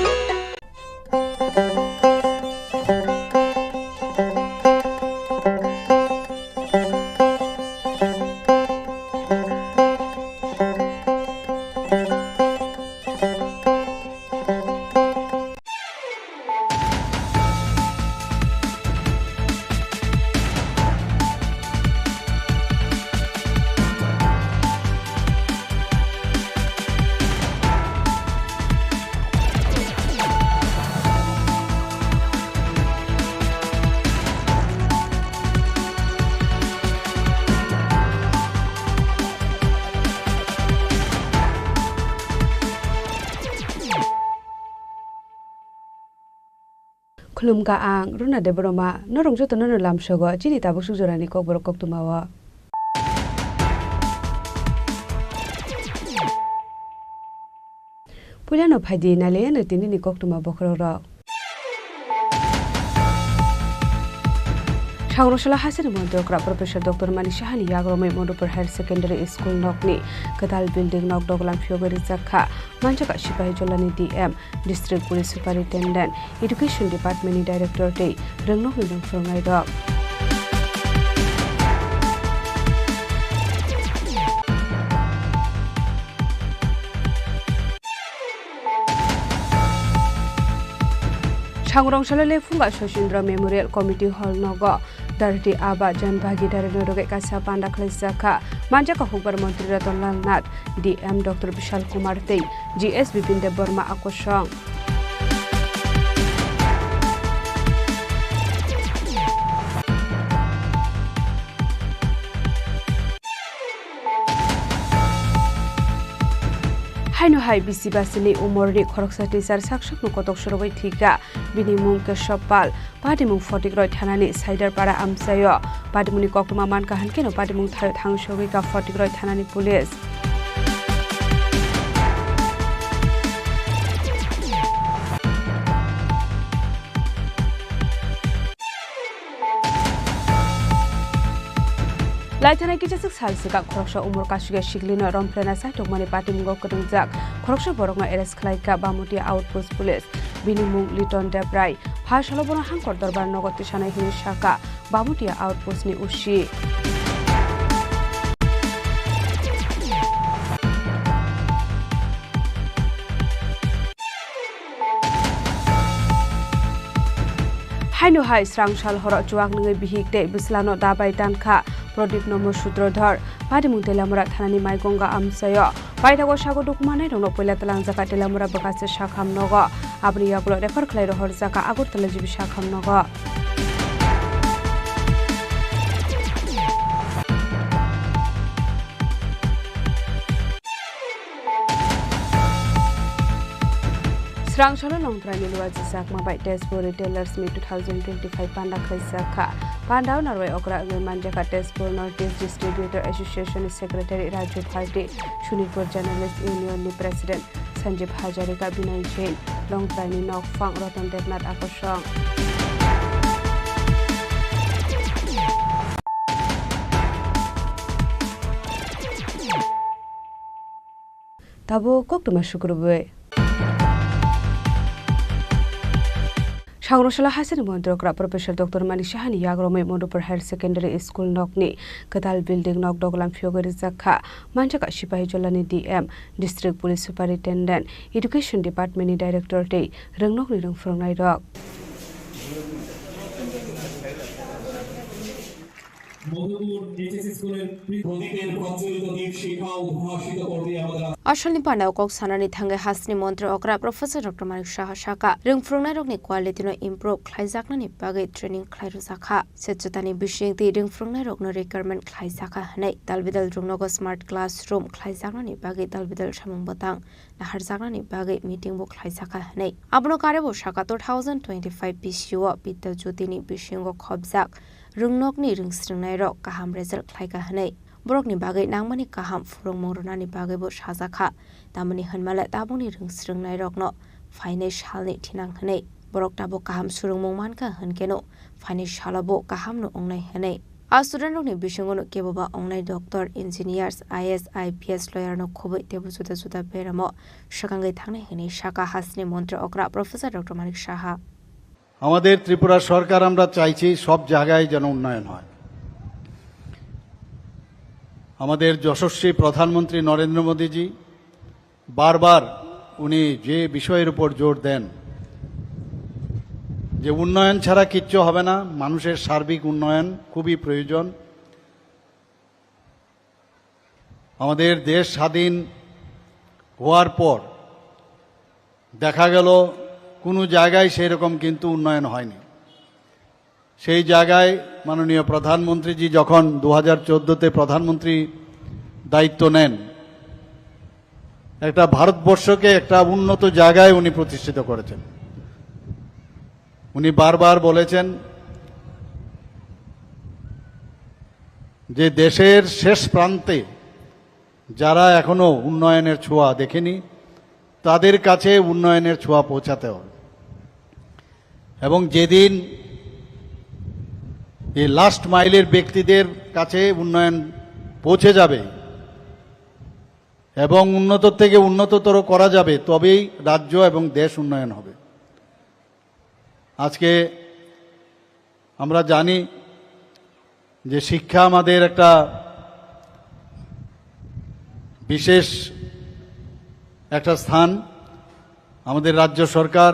Khulumkha ang Runa Debbarma, norok jotono no lamsogo chini tabuk suk jorani kokborok koktwma o. Puilano phaidi nailaiyano tinini koktwma bokhorokrok. Sangrosala hasini montri okra Professor Doctor Manik Sahani yagromwi Madhupur Higher Secondary School nokni kwtal building nok doglam phiyogwi rijak kha. Manjak kha Sipahi Jolani D M, District Police Superintendent, Education Department ni Director tei rwngnokni nwng phwrwngnairok. Sangrong Salo Lephunga Sosindra Memorial Committee Hall nogo Dharti Aaba Jan Bhagidari no rwgwi kaisa panda khwlaijak kha. Manjak kha Hukbar Montri Ratan Lal Nath, D M Doctor Bishal Kumar tei G S Bipin Debbarma a kosong. Haino hai bisi basini umorni khoroksa teacher saksakno kotok sorogwi thwikha. Bini mung Keshob Pal, Patimung Photikroi thanani Saidarpara amchaio. Patimungni koktwma mankha hwnkhe no patimung thaio thang sogwi kha Photikroi thanani police. Laithanai kichaswk sal swkang khoroksa umor kasugya siklino romphrenai chaitokmani patimungo kwrwngjak khoroksa borokno arrest khlaikha Bamutia Outpost Police. Bini mung Liton Debrai. Pha salo bono Hangkor Dorbar nogo tisanai hwnwi sakha Bamutia Outpost ni O C. Haino hai srang sal horo chuak nungwi bihik tei bwslano dabai tankha Pradip Nomo Sutrodhor. Patimung Teliamura thanani Maigonga amchaio. Paithago sago dukumanai rokno puila twlangjak kha Teliamura bwkhachi sakham nogo. Aboni yagulo refer khlai rohorjak kha Agartala G B sakham nogo. Srang salo Longtraini Luaji Chakma bai Tezpur Retailers Meet two thousand twenty-five panda khlaijak kha. Pandao narwai okra wngwi manjakha Tezpur North East Distributor Association ni Secretary Raju Bharti, Sunirpur Journalist Union ni President Sanjeev Hazarika, Binoy Jain, Longtraini Nokphang Ratan Debnath Akosong. Tabuk koktwma sukrubwi. Sagrosala hasini montri okra Professor Doctor Manik Sahani yagromwi Madhupur Higher Secondary School nokni kwtal building nok doglam phiyogwi rijak kha. Manjak kha Sipahi Jolani D M, District Police Superintendent, Education Department ni Director tei rwngnokni rwngphwrwngnai rok. Madhupur HS স্কুলের প্রদীপের প্রজ্বলিত দীপ শিখা উদ্ভাসিত করতে আমাদের Asalni panao kok sanani thangwi hasni montri okra Professor Doctor Manik Saha sakha, rwngphwrwngnairokni quality no improve khlaijaknani bagwi training khlai rwjakha. Swchhotani bisingtwi rwngphwrwngnairokno requirement khlaijakha hwnwi, dalbidal rwngnogo smart classroom khlaijaknani bagwi dalbidal samung bwtang naharjaknani bagwi meeting bo khlaijakha hwnwi. Abono karwi bo sakha, two thousand twenty-five B C o Bidya Jyoti ni bisingo khopjak rwngnokni rwngsrwngnairok kaham result khlaikha hwnwi. Borokni bagwi nangmani kaham phwrwngmung rwnani bagwi bo sajakha. Tamoni hwnmale tabukni rwngsrwngnairokno phainai salni thinang hwnwi. Borok tabuk kaham swrwngmung mankha hwnkeno phainai salo bo kahamno wngnai hwnwi. A student rokni bisingo no keboba wngnai doctor, engineers, I A S, I P S, lawyer no khobwi teibo juda juda beramo swkangwi thangnai hwnwi sakha hasni montri okra Professor Doctor Manik Saha. আমাদের ত্রিপুরা সরকার আমরা চাইছি সব জায়গায় যেন উন্নয়ন হয়। আমাদের যশস্বী প্রধানমন্ত্রী নরেন্দ্র মোদীজি বারবার উনি যে বিষয়ের উপর জোর দেন যে উন্নয়ন ছাড়া কিচ্ছু হবে না, মানুষের সার্বিক উন্নয়ন খুবই প্রয়োজন। আমাদের দেশ স্বাধীন হওয়ার পর দেখা গেল কোনো জায়গায় সেই রকম কিন্তু উন্নয়ন হয়নি। সেই জায়গায় মাননীয় প্রধানমন্ত্রীজি যখন দু হাজার চোদ্দোতে প্রধানমন্ত্রী দায়িত্ব নেন, একটা ভারতবর্ষকে একটা উন্নত জায়গায় উনি প্রতিষ্ঠিত করেছেন। উনি বারবার বলেছেন যে দেশের শেষ প্রান্তে যারা এখনো উন্নয়নের ছোঁয়া দেখেনি, তাদের কাছে উন্নয়নের ছোঁয়া পৌঁছাতে হবে। এবং যেদিন এই লাস্ট মাইলের ব্যক্তিদের কাছে উন্নয়ন পৌঁছে যাবে এবং উন্নত থেকে উন্নততর করা যাবে, তবেই রাজ্য এবং দেশ উন্নয়ন হবে। আজকে আমরা জানি যে শিক্ষা আমাদের একটা বিশেষ একটা স্থান, আমাদের রাজ্য সরকার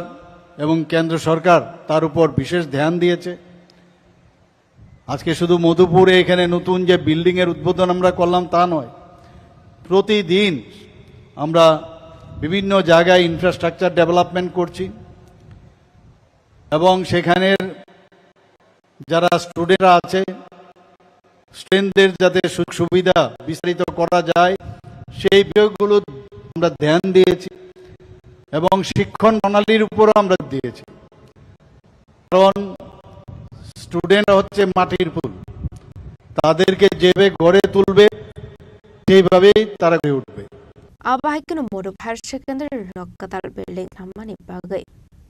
এবং কেন্দ্র সরকার তার উপর বিশেষ ধ্যান দিয়েছে। আজকে শুধু মধুপুরে এখানে নতুন যে বিল্ডিংয়ের উদ্বোধন আমরা করলাম তা নয়, প্রতিদিন আমরা বিভিন্ন জায়গায় ইনফ্রাস্ট্রাকচার ডেভেলপমেন্ট করছি এবং সেখানের যারা স্টুডেন্টরা আছে, স্টুডেন্টদের যাতে সুযোগ সুবিধা বিস্তারিত করা যায়, সেই বিষয়গুলো আমরা ধ্যান দিয়েছি এবং শিক্ষণ প্রণালীর উপরও আমরা দিয়েছি। কারণ স্টুডেন্ট হচ্ছে মাটির পুতুল, তাদেরকে যেভাবে গড়ে তুলবে সেইভাবেই তারা গড়ে উঠবে। Abo hai kheno Modhup Higher Secondary nok kwtal building tangmani bagwi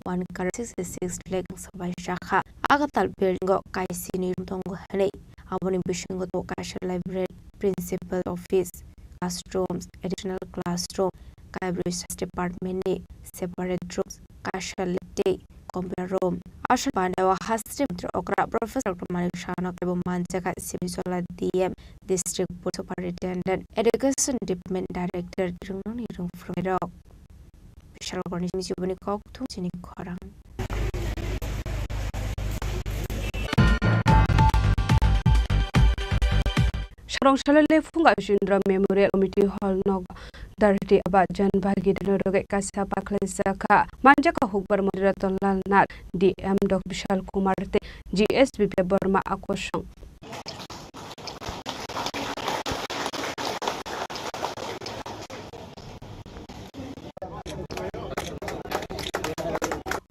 one crore sixty six lakh sabai sakha. A kwtal building o kaisini room tongo hwnwi. Aboni bisingo tongo kaisa library, principal office, classrooms, additional classroom, kaibrwi science department ni separate rooms, kaisa lab tei computer room. Aswk panao hasri mantri okra Professor Doctor Manik Sahano kebo manjak kha Sipahijola D M, District Police Superintendent, Education Department Director, rwngnokni rwngphwrwngnairok. Bishalgarhni simi chiboni kokthum chini khorang. Sarong Salo Lephung Kaisindra Memorial Committee Hall nogo Dharti Aba Jan Bhagidar no rwgwi kaisa pakhlaijak kha. Manjak kha Hukbar Mantri Ratan Lal Nath, D M Doctor Bishal Kumar tei G S Biplab Barma a kosong.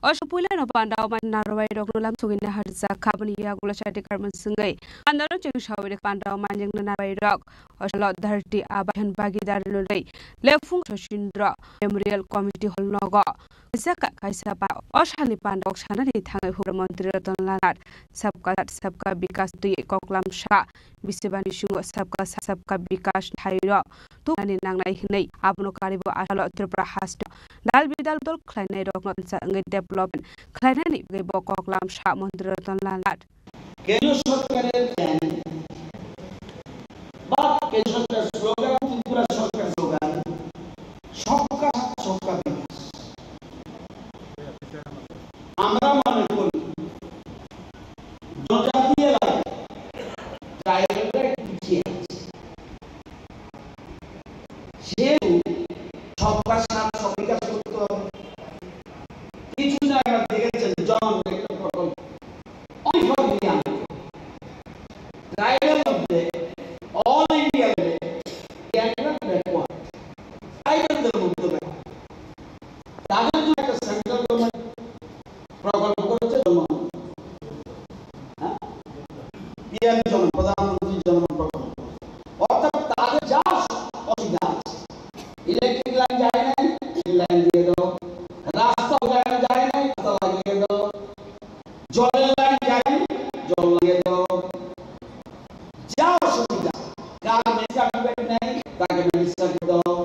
O puilano pandao man narwai rokno lam sugina harjak kha, aboni yagulo chati karman swngwi pandao cheng sawini pandao manjengna narwai rok. O salo Dharti Aba Jan Bhagidar no rwi Lephung Sachindra Memorial Committee Hall nogo kaisa ka-, kaisa pa o salni pandao sanani thangwi Hukbar Mantri Ratan Lal Nath Sabka Saath Sabka Vikas twi koklam sa. Bisibani sungo Sabka Saath Sabka Vikas thairo tubunani nangnai hwnwi abono karibo asalo Tripura haste dal bidal dol khlainai rokno talsa wngwi development khlainani bagwi bo koklam sa Montri Ratan Lal Nath. কেন্দ্রীয় সরকারের প্ল্যান বা কেন্দ্র সরকার স্লোগান, ত্রিপুরা সরকার স্লোগান, সবকা সাথ সবকা বিকাশ। আমরা মনে করি জনজাতি এলাকায় ট্রাইবেলরা একটু পিছিয়ে আছে, সেহেতু সবকা সাথ সব বিকাশ করতে হবে। কিছু জায়গা দেখেছেন জন একটা প্রকল্প, অনেক সব নিয়ে আনতে ট্রাইবেল মধ্যে অল ইন্ডিয়া লেভেলে ক্যান্ডিডেট ব্যাকওয়ার্ড, ট্রাইবেলদের মধ্যে ব্যাকওয়ার্ড। তাদের জন্য একটা সেন্ট্রাল গভর্নমেন্ট প্রকল্প করেছে জনমন, হ্যাঁ, পিএম জন, প্রধানমন্ত্রী জনমন প্রকল্প। অর্থাৎ তাদের যা অসুবিধা আছে, ইলেকট্রিক লাইন যায় নাই, লাইন দিয়ে দাও, রাস্তা যায় না, যায় নাই, রাস্তা লাগিয়ে দাও, জলের লাইন যায়, জল লাগিয়ে দাও। যা অসুবিধা, কার মেডিকেল সার্টিফিকেট নেই, তাকে মেডিকেল সার্টিফিকেট দাও।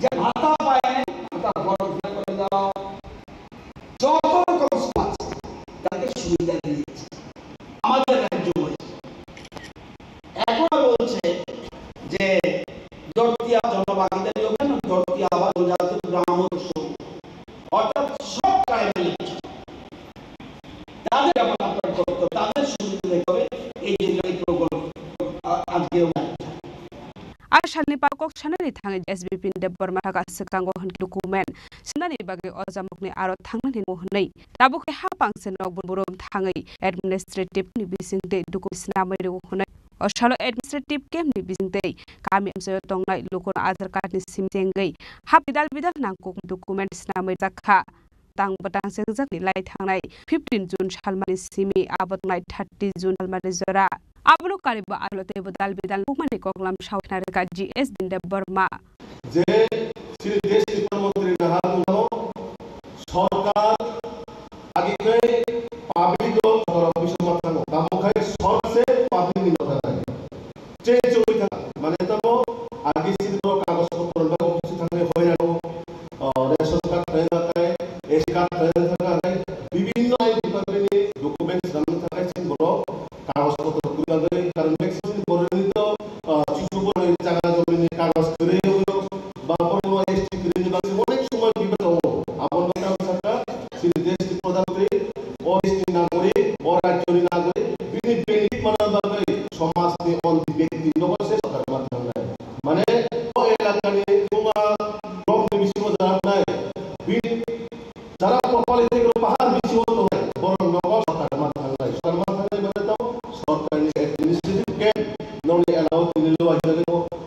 যে ভাতা পায় নাই, ভাতা ফর্ম ফিল আপ করে দাও। যত রকম স্কিম আছে, তাকে সুবিধা দিয়েছে আমাদের রাজ্য হয়েছে। এখন বলছে যে জড়তিয়া জনভাগিদারি অভিযান, জড়তিয়া আবাস, জনজাতি গ্রাম উৎসব, অর্থাৎ সব ট্রাইবেল তাদের যেমন আপনার করতে, তাদের সুবিধা হবে এই যে এই প্রকল্প আ-, আজকে আমরা A salni pal kok sanani thangwi S B P ni Debbarma thaka swkango hwn document swnani bagwi o jamukni aro thangnani nango hwnwi. Tabuk khe ha pangse nok burum thangwi administrative ni bisingtwi document swnamwi rwo hwnwi. O salo administrative camp ni bisingtwi kami amchaio tongnai lukurok Aadhaar card ni simi chengwi ha bidal bidal nangkukmani document swnamwi rwjak kha. Tang bwtang chengjakni lai thangnai fifteen June salmani simi abo tongnai thirty June salmani jora. Abono karibo alo teibo dal bidal nangkukmani koklam sao khna rwkha G S Debbarma. Je chini desh ni Pradhan Mantri naha tongmano sorkar agi khe public o borok bisingma thango. Tamo khai sorkar se public ni nokha nai. Change wngwi thang, mane tamo agi chini borok kagoj potro rwna office thangwi hoirano, o, ration card khlaina khe, S T card khlaina thangkha khe, bibhinno ain department ni documents rwna thangkha chini borok kagoj potro kwrwi bagwi, karon maximum borokni to, o, chuchu borokni jaga jomini kagoj kwrwi wngwi, ba borokno S T kwrwini bagwi onek somoy bibad tongo. Aboni bagwi ang sakha, chini desh ni pradhan mantri, o desh ni nagorik, o rajyo ni nagorik, bini benefit manna bagwi somaj ni ondi byakti nogo se sorkar ma thangnai. Mane o elaka ni tungma block ni bisingo jaga nai, bini jara kopali thik ro pahar bisingo tongnai, borok nogo sorkar ma thangnai. Sorkar ma thangnai mane to sorkar ni administrative camp nokni elaka o tini lo ahi jagwi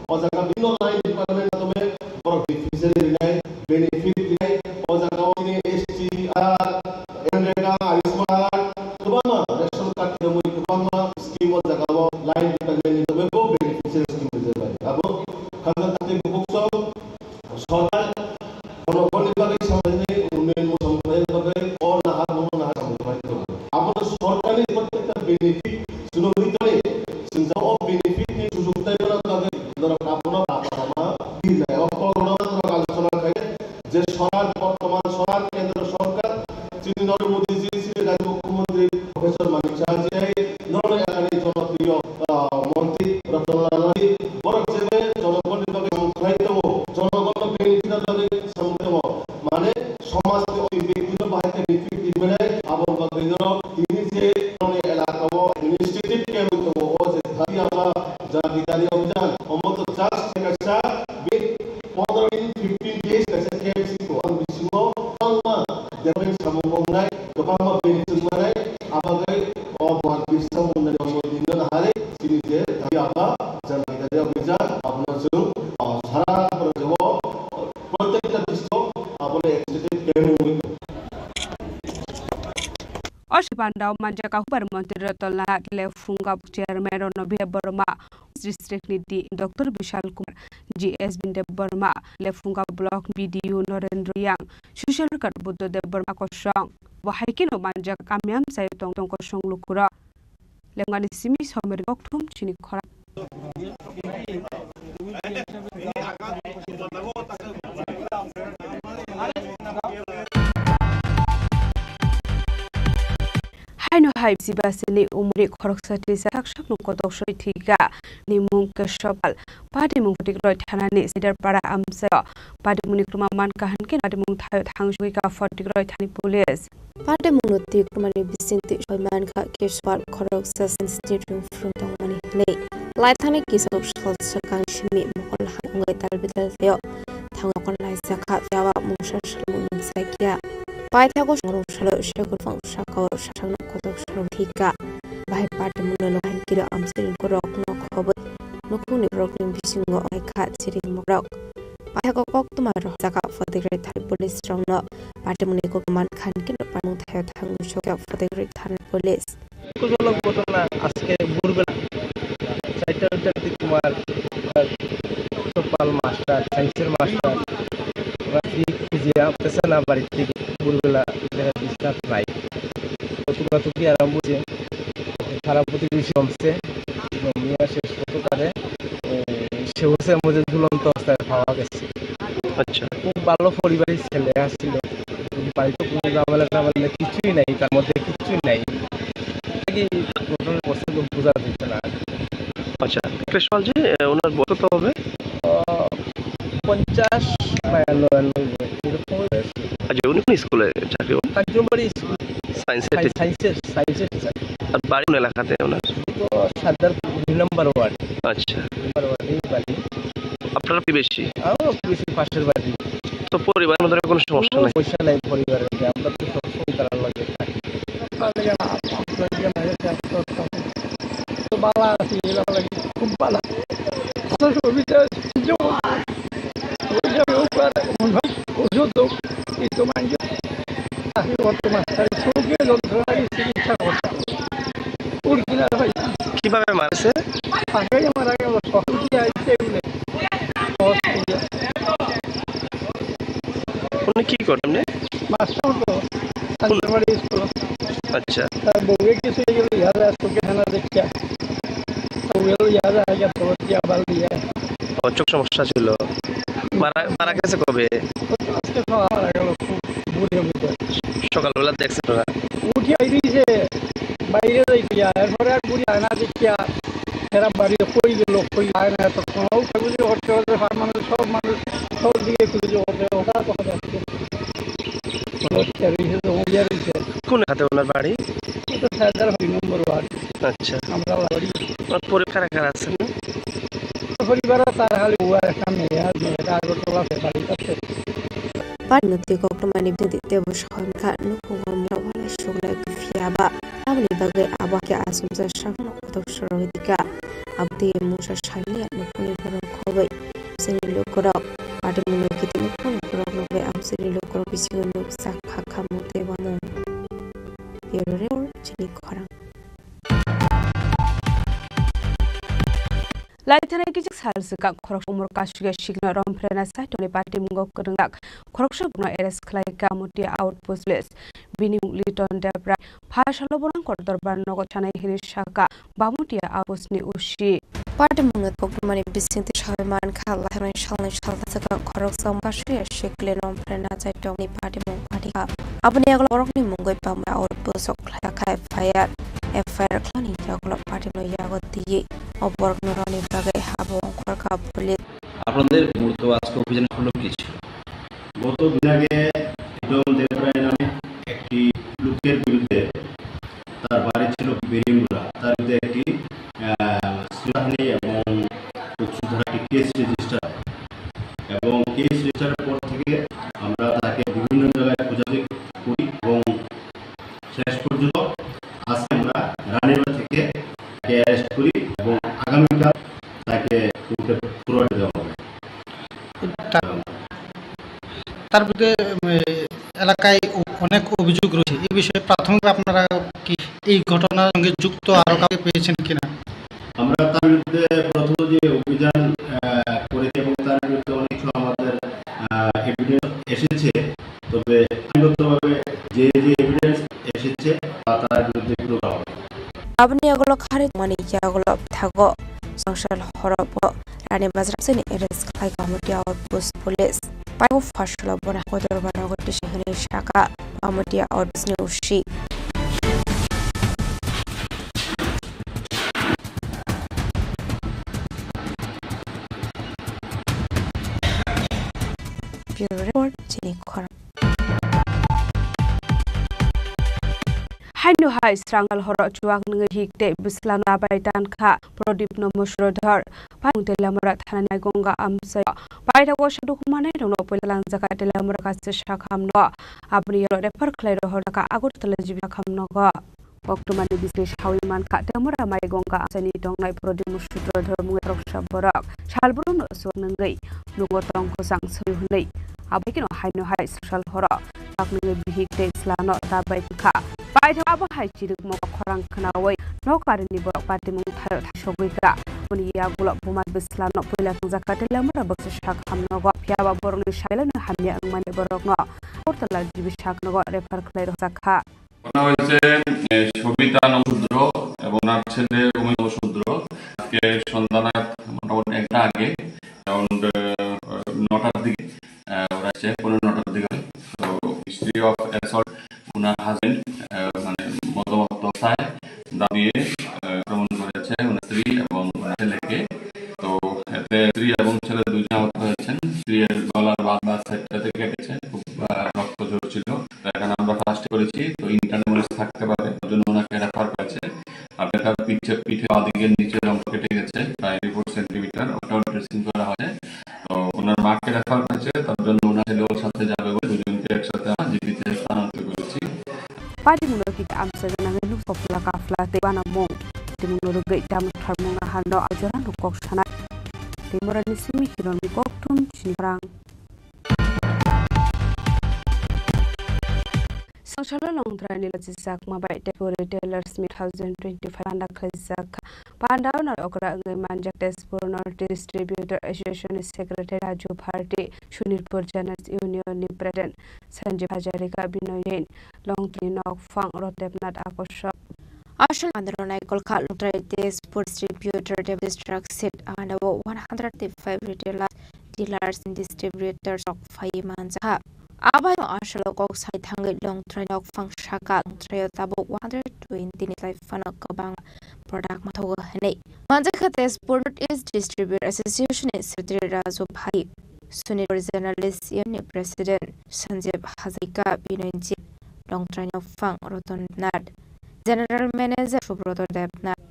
o jaga bibhinno line department tome borok beneficiary rinai, benefit rinai, o jaga o chini S T, ah, MNREGA, Ayushman, kwbangma ration card tongwi kwbangma scheme o jaga o line department ni tongwi bo beneficiary scheme rijak bai. Abo khansa tei bukhuk song sorkar jonogonni bagwi samani unnayon mosong khlaina bagwi o nahar, omo nahar samung khlai tongo. Abo sorkarni prottekta benefit chwng rwui tongwi, chwng jagao benefit ni sujuk tei rwna bagwi norok abono rama rama birnai. O kokrokno norok alochona khai je sorkar, bortoman sorkar, kendro sorkar, chini Narendra Modi ji, chini Rajya Mukhyamantri Professor Manik Saha ji, tei norokni elakani jonopriyo, ah, montri Ratan Lal Nath ji, borok je bai jonogonni bagwi samung khlai tongo, jonogonno benefit ni bagwi samung tongo. Mane, somaj ni oi byakti no bahai khe benefit rimani, abo bagwi no tini je nokni elaka o administrative camp tongo, o je Dhati Aaba Jan Bhagidari Abhiyan, omo to just kaisa bi pondro din, fifteen days kaisa camp si to ang bisingo kwbangma development samung wngnai, kwbangma benefit wngnai, abagwi o Bhagwan Birsa Munda ni omo din no nahari chini je Dhati Aaba Jan Bhagidari Abhiyan abono chwng, o, sara Tripura o Prottekta district o abono executive camp wngwi tongo. O sibandao manjak Hubar Montri Ratan Lal Nath, Lephunga Chairman Rano Debbarma, district ni D M Doctor Bishal Kumar, G S Debbarma, Lephunga Block B D O Norendra Reang, Social Worker Buddha Debbarma kosong. Bo hai kheno manjak kami amchaio tong tong kosong lukurok. Lephungani simi Somer Kokthum chini khorang. Haino hai bisi basini umri khoroksa tisa sak sakno kotok soi thika ni mung Keshopal. Patimung Photikroi thanani Sidarpara amchaio patimungni kwma mankha hinkhe patimung thaio thangsugwi ka Photikroi thani police. Patimungno twi kwmani bisingtwi soi mankha Keshopal khoroksa science ni room phwrwng tongmani hwnwi. Laithani kisa sal swkang simi mokol hai wngwi tal bidal thaio. Thangwi mokol naijakha, phiya ba mungsa salmung nungjakya. Paithago songrung salo se kwrwng sakao sakno kotok salong thika. Bahai patimungno nokha kiro amchaini borokno khobwi nukhungni borokni bisingo wngkha chiri mogrok. Paithago koktwma rok jaga Photikroi thani police rokno patimungni kokman khan khe patimung thaio thangwi sokya Photikroi thani police. দুঃখজনক ঘটনা আজকে ভোরবেলা চারটা চারটার দিকে আমার, আহ, principal master, সায়েন্সের মাস্টার, ওরা ফি-, ফিজিয়া পেছানা বাড়ির থেকে ভোরবেলা দেখা বিশ্বনাথ রায়। তো তুকাতুকি আরম্ভ হয়েছে, খারাপ প্রতিবেশী জমছে, জমিয়া শেষ পর্যন্ত তারে, এ, সে হোসেন মধ্যে ঝুলন্ত অবস্থায় পাওয়া গেছে। আচ্ছা। খুব ভালো পরিবারের ছেলে আসছিল, বাড়িতে কোনো ঝামেলা টামেলা কিছুই নাই, তার মধ্যে কিছুই নাই। কি ঘটনার বস্তু তো বোঝা যাচ্ছে না। আচ্ছা, একটা সওয়াল যে, আহ, ওনার বয়স কত হবে? আহ, পঞ্চাশ, বায়ান্ন, এরকম হবে। আচ্ছা, উনি কোন স্কুলে চাকরি করেন? কাঞ্চনবাড়ি স্কুল। সায়েন্সের সাই-, টিচার। সায়েন্সের, সায়েন্সের টিচার। আর বাড়ি কোন এলাকাতে ওনার? তো সর্দার দুই নম্বর ওয়ার্ড। আচ্ছা। দুই নম্বর ওয়ার্ডেই বাড়ি। আপনারা প্রতিবেশী? আমরাও প্রতিবেশী, পাশের বাড়ি। তো পরিবারের মধ্যে কোনো সমস্যা কোনো নাই? সমস্যা নাই পরিবারের মধ্যে, আমরা তো সবসময় তারা লগে থাকি। তো বালা আছি, এলাকা লাগি খুব বালা। অসুবিধা সুযোগ, ওই যে ওপর মনে হয় ওষুধ হোক, এই তো মানে চাকরি করতে মাস্টার চোখে যন্ত্রণা লাগে, চিকিৎসা করতে অরিজিনাল হয়। কিভাবে মারছে? আগে মারা গেল, শহর দিয়ে আইসে এমনি। শহর দিয়ে। উনি কি করেন এমনি? মাস্টার তো, কোন? আঞ্চলবাড়ি স্কুল। আচ্ছা। তার বউয়ে কিছু এগুলো ইয়াদ আছে, চোখে হানা দেখিয়া। তো ওগুলো ইয়াদ আছে, ইয়াদ তো কি আবার দিয়ে। ও, চোখ সমস্যা ছিল। মারা, মারা গেছে কবে? আজকে সকাল মারা গেল, খুব ভোরে ভোরে। সকালবেলা দেখছেন ওরা? উঠে আইসে, বাইরে যাই গিয়া, এরপরে আর ঘুরি আয় না দেখিয়া, এরা বাড়ি কই গেল, কই আয় না, এতক্ষণ ও খুঁজে করতে করতে, ফার্ম মানুষ, সব মানুষ, সব দিকে খুঁজে করতে, ওটা দেখা যাচ্ছে। লড়তে রয়েছে, তো ওইয়া রয়েছে। কোন এলাকাতে ওনার বাড়ি? এটা সায়দার দুই নম্বর ওয়ার্ড। আচ্ছা। আমরা বাড়ি। ওনার পরিবার কারা কারা আছেন? পরিবার তার খালি ও আর একটা মেয়ে, আর মেয়েটা আগরতলা বাড়ি আছে। Party no twi koktwmani bwtwi teibo sahor wngkha, nukhungo mura walai suglai phiya ba. Aboni bagwi abo khe achomsa sakno kotor sorogwi tongkha. Abo twi mungsa saimanya nukhungni borok khobwi. Amchaini lukurok patimungno kiting nukhungni borok nukbai amchaini lukurok bisingo nukjak kha khamung tei wamung. Bureau Report, chini khorang. Laithani kichik sal swkang khoroksa umor kasugya sikno romphrenai saitorni patimwngo kwrwngjak khoroksa borokno arrest khlai kha Bamutia Outpost Police. Bini mung Liton Debrai. Pha salo borok Angkor Dorbar nogo chanai hinwi sakha Bamutia Outpost ni O C. Patimungno koktwmani bisingtwi sawi mankha, laithani salni saltham swkang khoroksa kasugya sikle romphrenai saitorni patimung phatikha. Aboni yagulo borokni mungwi Bamutia Outpost o khlai kha F I R. F I R khlaini yagulo patimungno yago twiwi o borokno rwna bagwi habo ongkhorkha police. আপনাদের মূলত আজকে অভিযানের লক্ষ্য কী ছিল? গত দিন আগে লিটন দেবরায় নামে একটি লোকের বিরুদ্ধে, তার বাড়ি ছিল বেরিমুড়া, তার বিরুদ্ধে একটি, আহ, শ্লীলতাহানি এবং প্রচুর ধারা একটি কেস রেজিস্টার হয়। এবং কেস রেজিস্টারের পর থেকে আমরা তাকে বিভিন্ন জায়গায় খোঁজাখুঁজি করি এবং শেষ পর্যন্ত আজকে আমরা রানীবাজার থেকে তাকে অ্যারেস্ট করি এবং আগামীকাল তাকে কোর্টে ফরওয়ার্ড দেওয়া হবে। তা-, তার বিরুদ্ধে, উম, এলাকায় অ-, অনেক অভিযোগ রয়েছে। এই বিষয়ে প্রাথমিকভাবে আপনারা কি এই ঘটনার সঙ্গে যুক্ত আরো কাউকে পেয়েছেন কিনা? আমরা তার বিরুদ্ধে প্রথম যে অভিযান, আহ, করেছি এবং তার বিরুদ্ধে অনেক কিছু আমাদের, আহ, এভিডেন্স এসেছে, তবে আইনগতভাবে যে যে এভিডেন্স এসেছে তা তার বিরুদ্ধে প্রয়োগ হবে। Aboni yagulo kharwi tongmani yagulo phago social horo bo Rani Bazar sini arrest khlai Kamutia Outpost Police. Paio fashulo bona kotor bona tisi hwnwi saka Kamutia Outpost ni O C. Bureau Report, chini khorang. Haino hai srangal horo chuak nungwi hik tei bwsla no abai tan kha Prodip no Musrodhor. Paithakgo Teliamura thanani Maigonga amchaio paithakgo saduk manai rokno puila langjakha Teliamura kaisa sakham no. Aboni yaro refer khlai rohorjakha Agartala G B sakham nogo. Koktwmani bising sawi mankha, Teliamura Maigonga amchaini tongnai Prodip Musrodhor mungwi khoroksa borok salbrum no chuak nungwi nungo tong kwchang swi hwnwi. Abaikhe no haino hai sal horo chuak nungwi bihik tei bwsla no ta bai kha. Paithak abo hai chirikmo khorang khnawi nok karini borok patimung thaio thasogwi kha. Boni yagulo buma bwsla no puila thangjakha Teliamura baksa sakham nogo. Phiyaba borokni sailano hamya wngmani borokno Agartala G B sakham nogo refer khlai rwjakha. ঘটনা হয়েছে, এ, সবিতা নমঃশূদ্র এবং ওনার ছেলে উমেশ নমঃশূদ্র। আজকে সন্ধ্যা নাগাদ মোটামুটি একটা আগে, around, আহ, নটার দিকে, আহ, ওরা এসে, পৌনে নটার দিকে। তো, history of assault, ওনার হাজবেন্ড, আহ, মানে, মদ্যপ অবস্থায় দাঁড়িয়ে, আহ, আক্রমণ করেছে ওনার স্ত্রী এবং ওনার ছেলেকে। তো, এতে স্ত্রী এবং ছেলে দুইজন আহত হয়েছেন। স্ত্রীর গলার বাঁধা সেটটাতে কেটেছে, খুব, আহ, রক্ত ঝরছিল। তো এখানে আমরা ফার্স্ট করেছি, তো ইন্টারনাল থাকতে পারে, ওর জন্য ওনাকে রেফার করেছে। আর তার পিঠে, পিঠে বাঁদিকের নিচের অংশ কেটে গেছে প্রায় ফোর সেন্টিমিটার, ওটাও ড্রেসিং করা হয়েছে। তো ওনার মাকে রেফার করেছে, তার জন্য ওনার ছেলেও সাথে যাবে বলে দুজনকে একসাথে আমরা জিপিতে স্থানান্তর করেছি। Patimungno kiti amchaini nangwi nukjak pula kafla tei uanamung. Patimungno rwgwi tamo tharmungno harno ajora nuk kok sanai. Tei morani simi hironwi kokthum chini khorang. Songchalo Longtraini lachijakma bai Tepuri Tailors Meet twenty twenty-five panda khaijakha. Pandao nai okra wngwi manjak Tezpur North Distributor Association ni Secretary Raju Bharti, Sunilpur General Union ni President Sanjib Hazarika, Binoy Jain, Longtraini nokphang Rodepnath Akosha. Asol andro naikol kha Longtrai Tezpur Distributor District Seat andao one hundred thirty-five retailers, dealers and distributors rok phai manjakha. Abai asolo kok sai thangwi Longtrai nokphang saka Longtraio tabuk one hundred twenty ni lai phano kwbang product manthogo hwnwi manjakha Tezpur North East Distributor Association ni Secretary Raju Bhai, Sunil Generalist Union ni President Sanjib Hazarika, Binoy Jain, Longtrai nokphang Roton Nath, General Manager Subroto Debnath,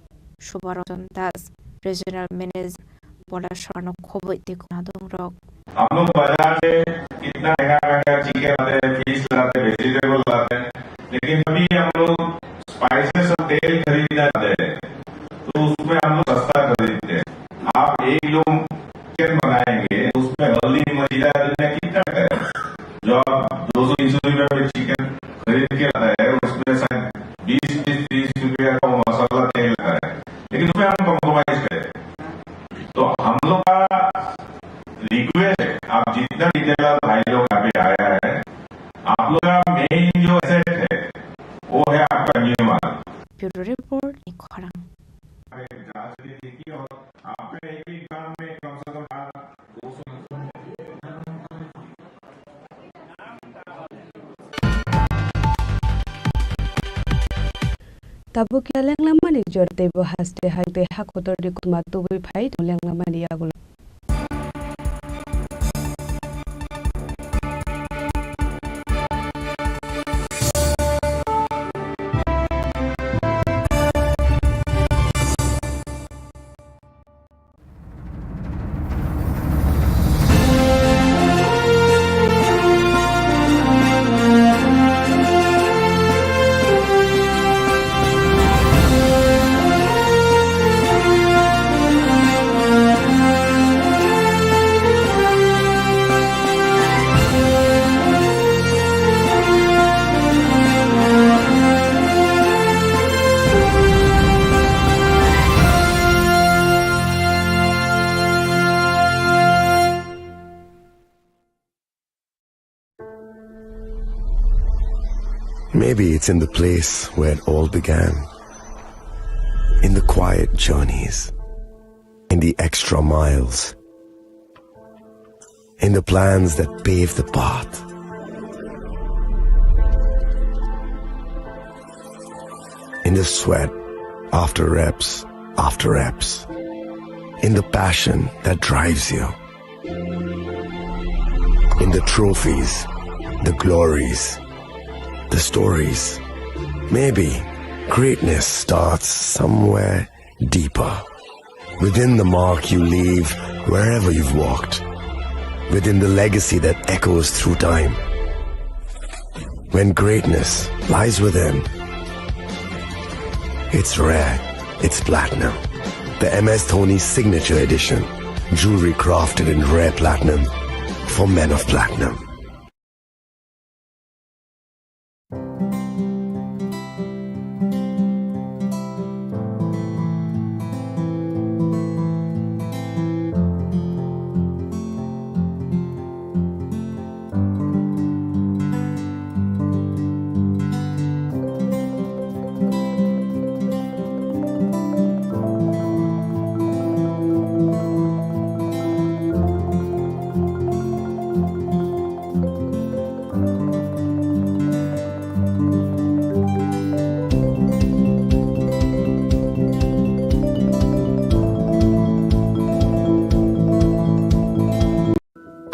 Subharoton Das, Regional Manager Bola Sorno khoboi tei nadong rok. हम लोग बाजार से कितना महंगा महंगा चिकन लाते हैं, फिश लाते हैं, वेजिटेबल लाते हैं, लेकिन कभी हम लोग स्पाइसेस और तेल खरीदना चाहते हैं, तो उसमें हम लोग सस्ता खरीदते हैं। आप एक किलो चिकन बनाएंगे, उसमें हल्दी, मजीरा, धनिया कितना है? जो आप दो सौ तीन सौ रुपये में चिकन खरीद के लाता है, उसमें शायद बीस, तीस, तीस रुपये का वो मसाला तेल लगा है, लेकिन उसमें हम कॉम्प्रोमाइज करें। तो हम लोग का रिक्वेस्ट है, आप जितना रिटेलर भाई लोग यहाँ पे आया है, आप लोग का मेन जो एसेट है, वो है आपका कंज्यूमर। Bureau Report, Nikhorang. जांच भी देखी और आपका एक एक ग्राम में कम से कम चार, दो सौ Tabuk khe lenglamani jora tei bo haste hai tei ha kotorni kothoma tubui phai tong lenglamani yagulo. Maybe it's in the place where it all began. In the quiet journeys, in the extra miles, in the plans that pave the path, in the sweat after reps after reps, in the passion that drives you, in the trophies, the glories, the stories. Maybe greatness starts somewhere deeper, within the mark you leave wherever you've walked, within the legacy that echoes through time. When greatness lies within, it's rare, it's platinum. The M S Dhoni Signature Edition, jewelry crafted in rare platinum for men of platinum.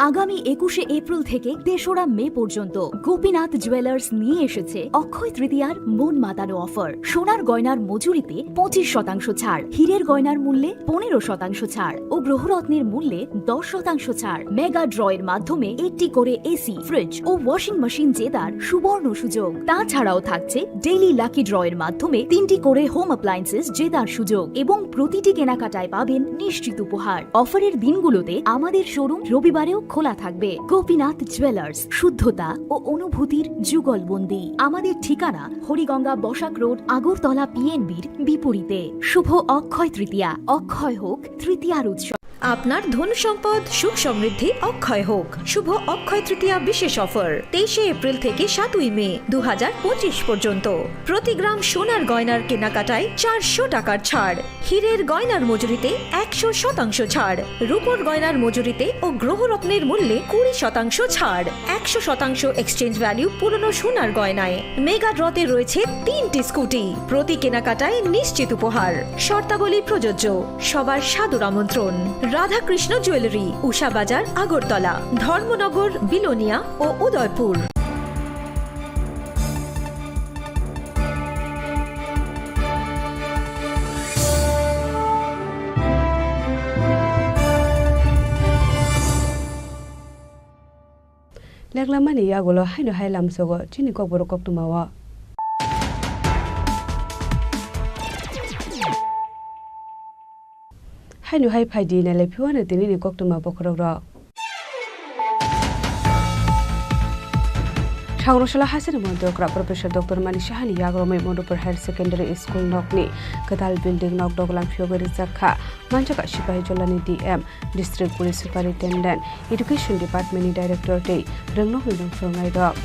আগামী একুশে এপ্রিল থেকে তেসরা মে পর্যন্ত গোপীনাথ জুয়েলার্স নিয়ে এসেছে অক্ষয় তৃতীয়ার মন মাতানো অফার। সোনার গয়নার মজুরিতে পঁচিশ শতাংশ ছাড়, হীরের গয়নার মূল্যে পনেরো শতাংশ ছাড় ও গ্রহরত্নের মূল্যে দশ শতাংশ ছাড়। মেগা ড্র এর মাধ্যমে একটি করে এসি, ফ্রিজ ও ওয়াশিং মেশিন জেতার সুবর্ণ সুযোগ। তাছাড়াও থাকছে ডেইলি লাকি ড্র এর মাধ্যমে তিনটি করে হোম অ্যাপ্লায়েন্সেস জেতার সুযোগ এবং প্রতিটি কেনাকাটায় পাবেন নিশ্চিত উপহার। অফারের দিনগুলোতে আমাদের শোরুম রবিবারেও খোলা থাকবে। গোপীনাথ জুয়েলার্স, শুদ্ধতা ও অনুভূতির যুগলবন্দি। আমাদের ঠিকানা হরিগঙ্গা বসাক রোড, আগরতলা পিএনবির বিপরীতে। শুভ অক্ষয় তৃতীয়া, অক্ষয় হোক তৃতীয়ার উৎসব। আপনার ধন সম্পদ সুখ সমৃদ্ধি অক্ষয় হোক। শুভ অক্ষয় তৃতীয়া বিশেষ অফার, তেইশে এপ্রিল থেকে সাতই মে দু হাজার পঁচিশ পর্যন্ত। প্রতি গ্রাম সোনার গয়নার কেনাকাটায় চারশো টাকার ছাড়, হীরের গয়নার মজুরিতে একশো শতাংশ ছাড়, রূপোর গয়নার মজুরিতে ও গ্রহরত্নের মূল্যে কুড়ি শতাংশ ছাড়, একশো শতাংশ এক্সচেঞ্জ ভ্যালু পুরনো সোনার গয়নায়। মেগা ড্রতে রয়েছে তিনটি স্কুটি, প্রতি কেনাকাটায় নিশ্চিত উপহার। শর্তাবলী প্রযোজ্য। সবার সাদর আমন্ত্রণ। রাধাকৃষ্ণ জুয়েলারি, উষা বাজার, আগরতলা, ধর্মনগর, বিলোনিয়া ও Udaipur. Leklamani yagulo haino hai lamsogo chini kokborok koktwmao. Haino hai phaidi nailai phiwano tinini koktwma bokhorokrok. Sangrwngsalo hasini montri okra Professor Doctor Mani Sahani yagromwi Madhupur Higher Secondary School nokni kwtal building nok doglam phiyogwi rijak kha. Manjak kha Sipahijola ni D M, District Police Superintendent, Education Department ni Director tei rwngnokni rwngphurungnairok.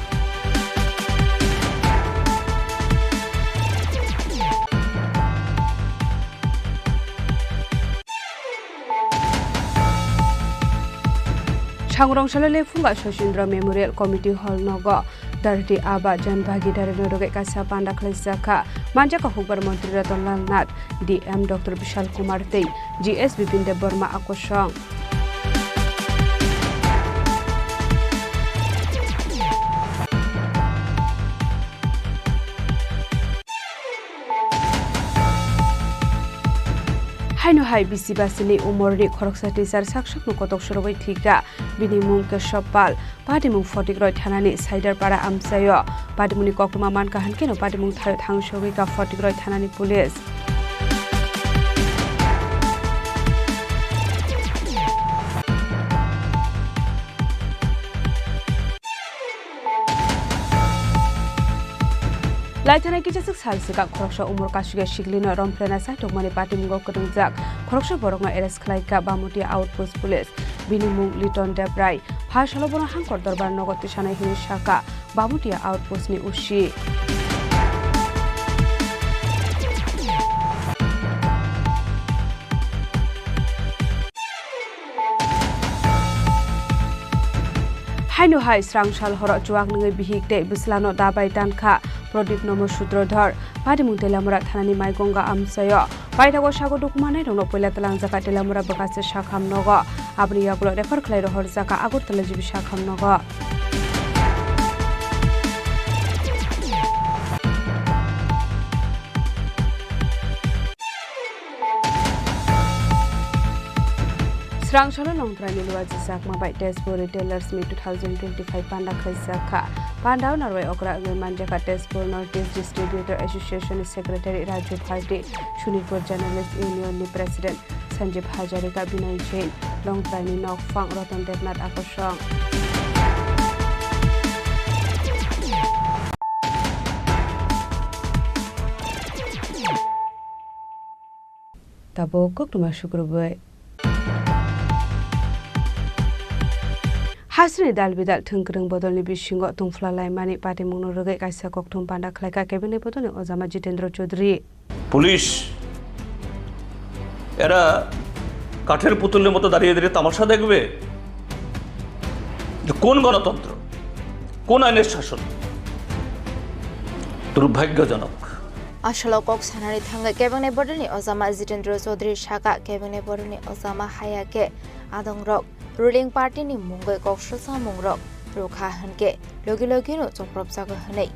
Sangrwngsalo Lephunga Sosindra Memorial Committee Hall nogo Dharti Aaba Jan Bhagidari no rwgwi kaisa panda khwlaijak kha. Manjak kha hukbar Montri Ratan Lal Nath, D M Doctor Bishal Kumar tei G S Bipin Debbarma a kosong. Haino hai bisi basini umorni khoroksa teacher saksakno kotok surogwi thwikha. Bini mung Keshob Pal. Patimung Photikroi thanani Saidarpara amchaio. Patimungni koktwma mankha, hankeno patimung thaio thangsogwi kha Photikroi thanani police. Laithanai kichaswk sal swkang khoroksa umor kasugya siklino romphrenai chaitokmani patimungo kwrwngjak khoroksa borokno arrest khlaikha Bamutia Outpost Police. Bini mung Liton Debrai. Pha salo bono Hangkor Dorbar nogo tisanai hwnwi sakha Bamutia Outpost ni O C. Haino hai srang sal horo chuak nungwi bihik tei bwslano dabai tankha Pradip Nomo Sutrodhor. Patimung Teliamura thanani Maigonga amchaio paithago sago dukmanai rokno puila tlangjaka Teliamura bwkhachi sakham nogo. Aboni yagulo refer khlai rohorjaka Agartala G B sakham nogo. Srang salo Longtraini luajijakma bai Tezpur Retailers Meet two thousand twenty-five panda khlaijak kha. Pandao narwai okra wngwi manjakha Tezpur North East Distributor Association ni Secretary Raju Bharti, Sunirpur Journalist Union ni President Sanjib Hazarika, Binoy Jain, Longtraini Nokphang Ratan Devnath Akosong. Tabuk koktwma sukrubwi. Hasrani dal bidal thwngkwrwng bodolni bisingo tungphla laimani patimungno rwgwi kaisa kokthum panda khlaikha Cabinet bodolni ojama Jitendra Chaudhary. Police এরা কাঠের পুতুলের মতো দাঁড়িয়ে দাঁড়িয়ে তামাশা দেখবে? যে কোন গণতন্ত্র, কোন আইনের শাসন? দুর্ভাগ্যজনক। Asalo kok sanani thangwi Cabinet bodolni ojama Jitendra Chaudhary saka, Cabinet bodolni ojama haya khe adongrok ruling party ni mungwi kok swchamungrok rwkha hwnkhe logi logino chopropjago hwnwi.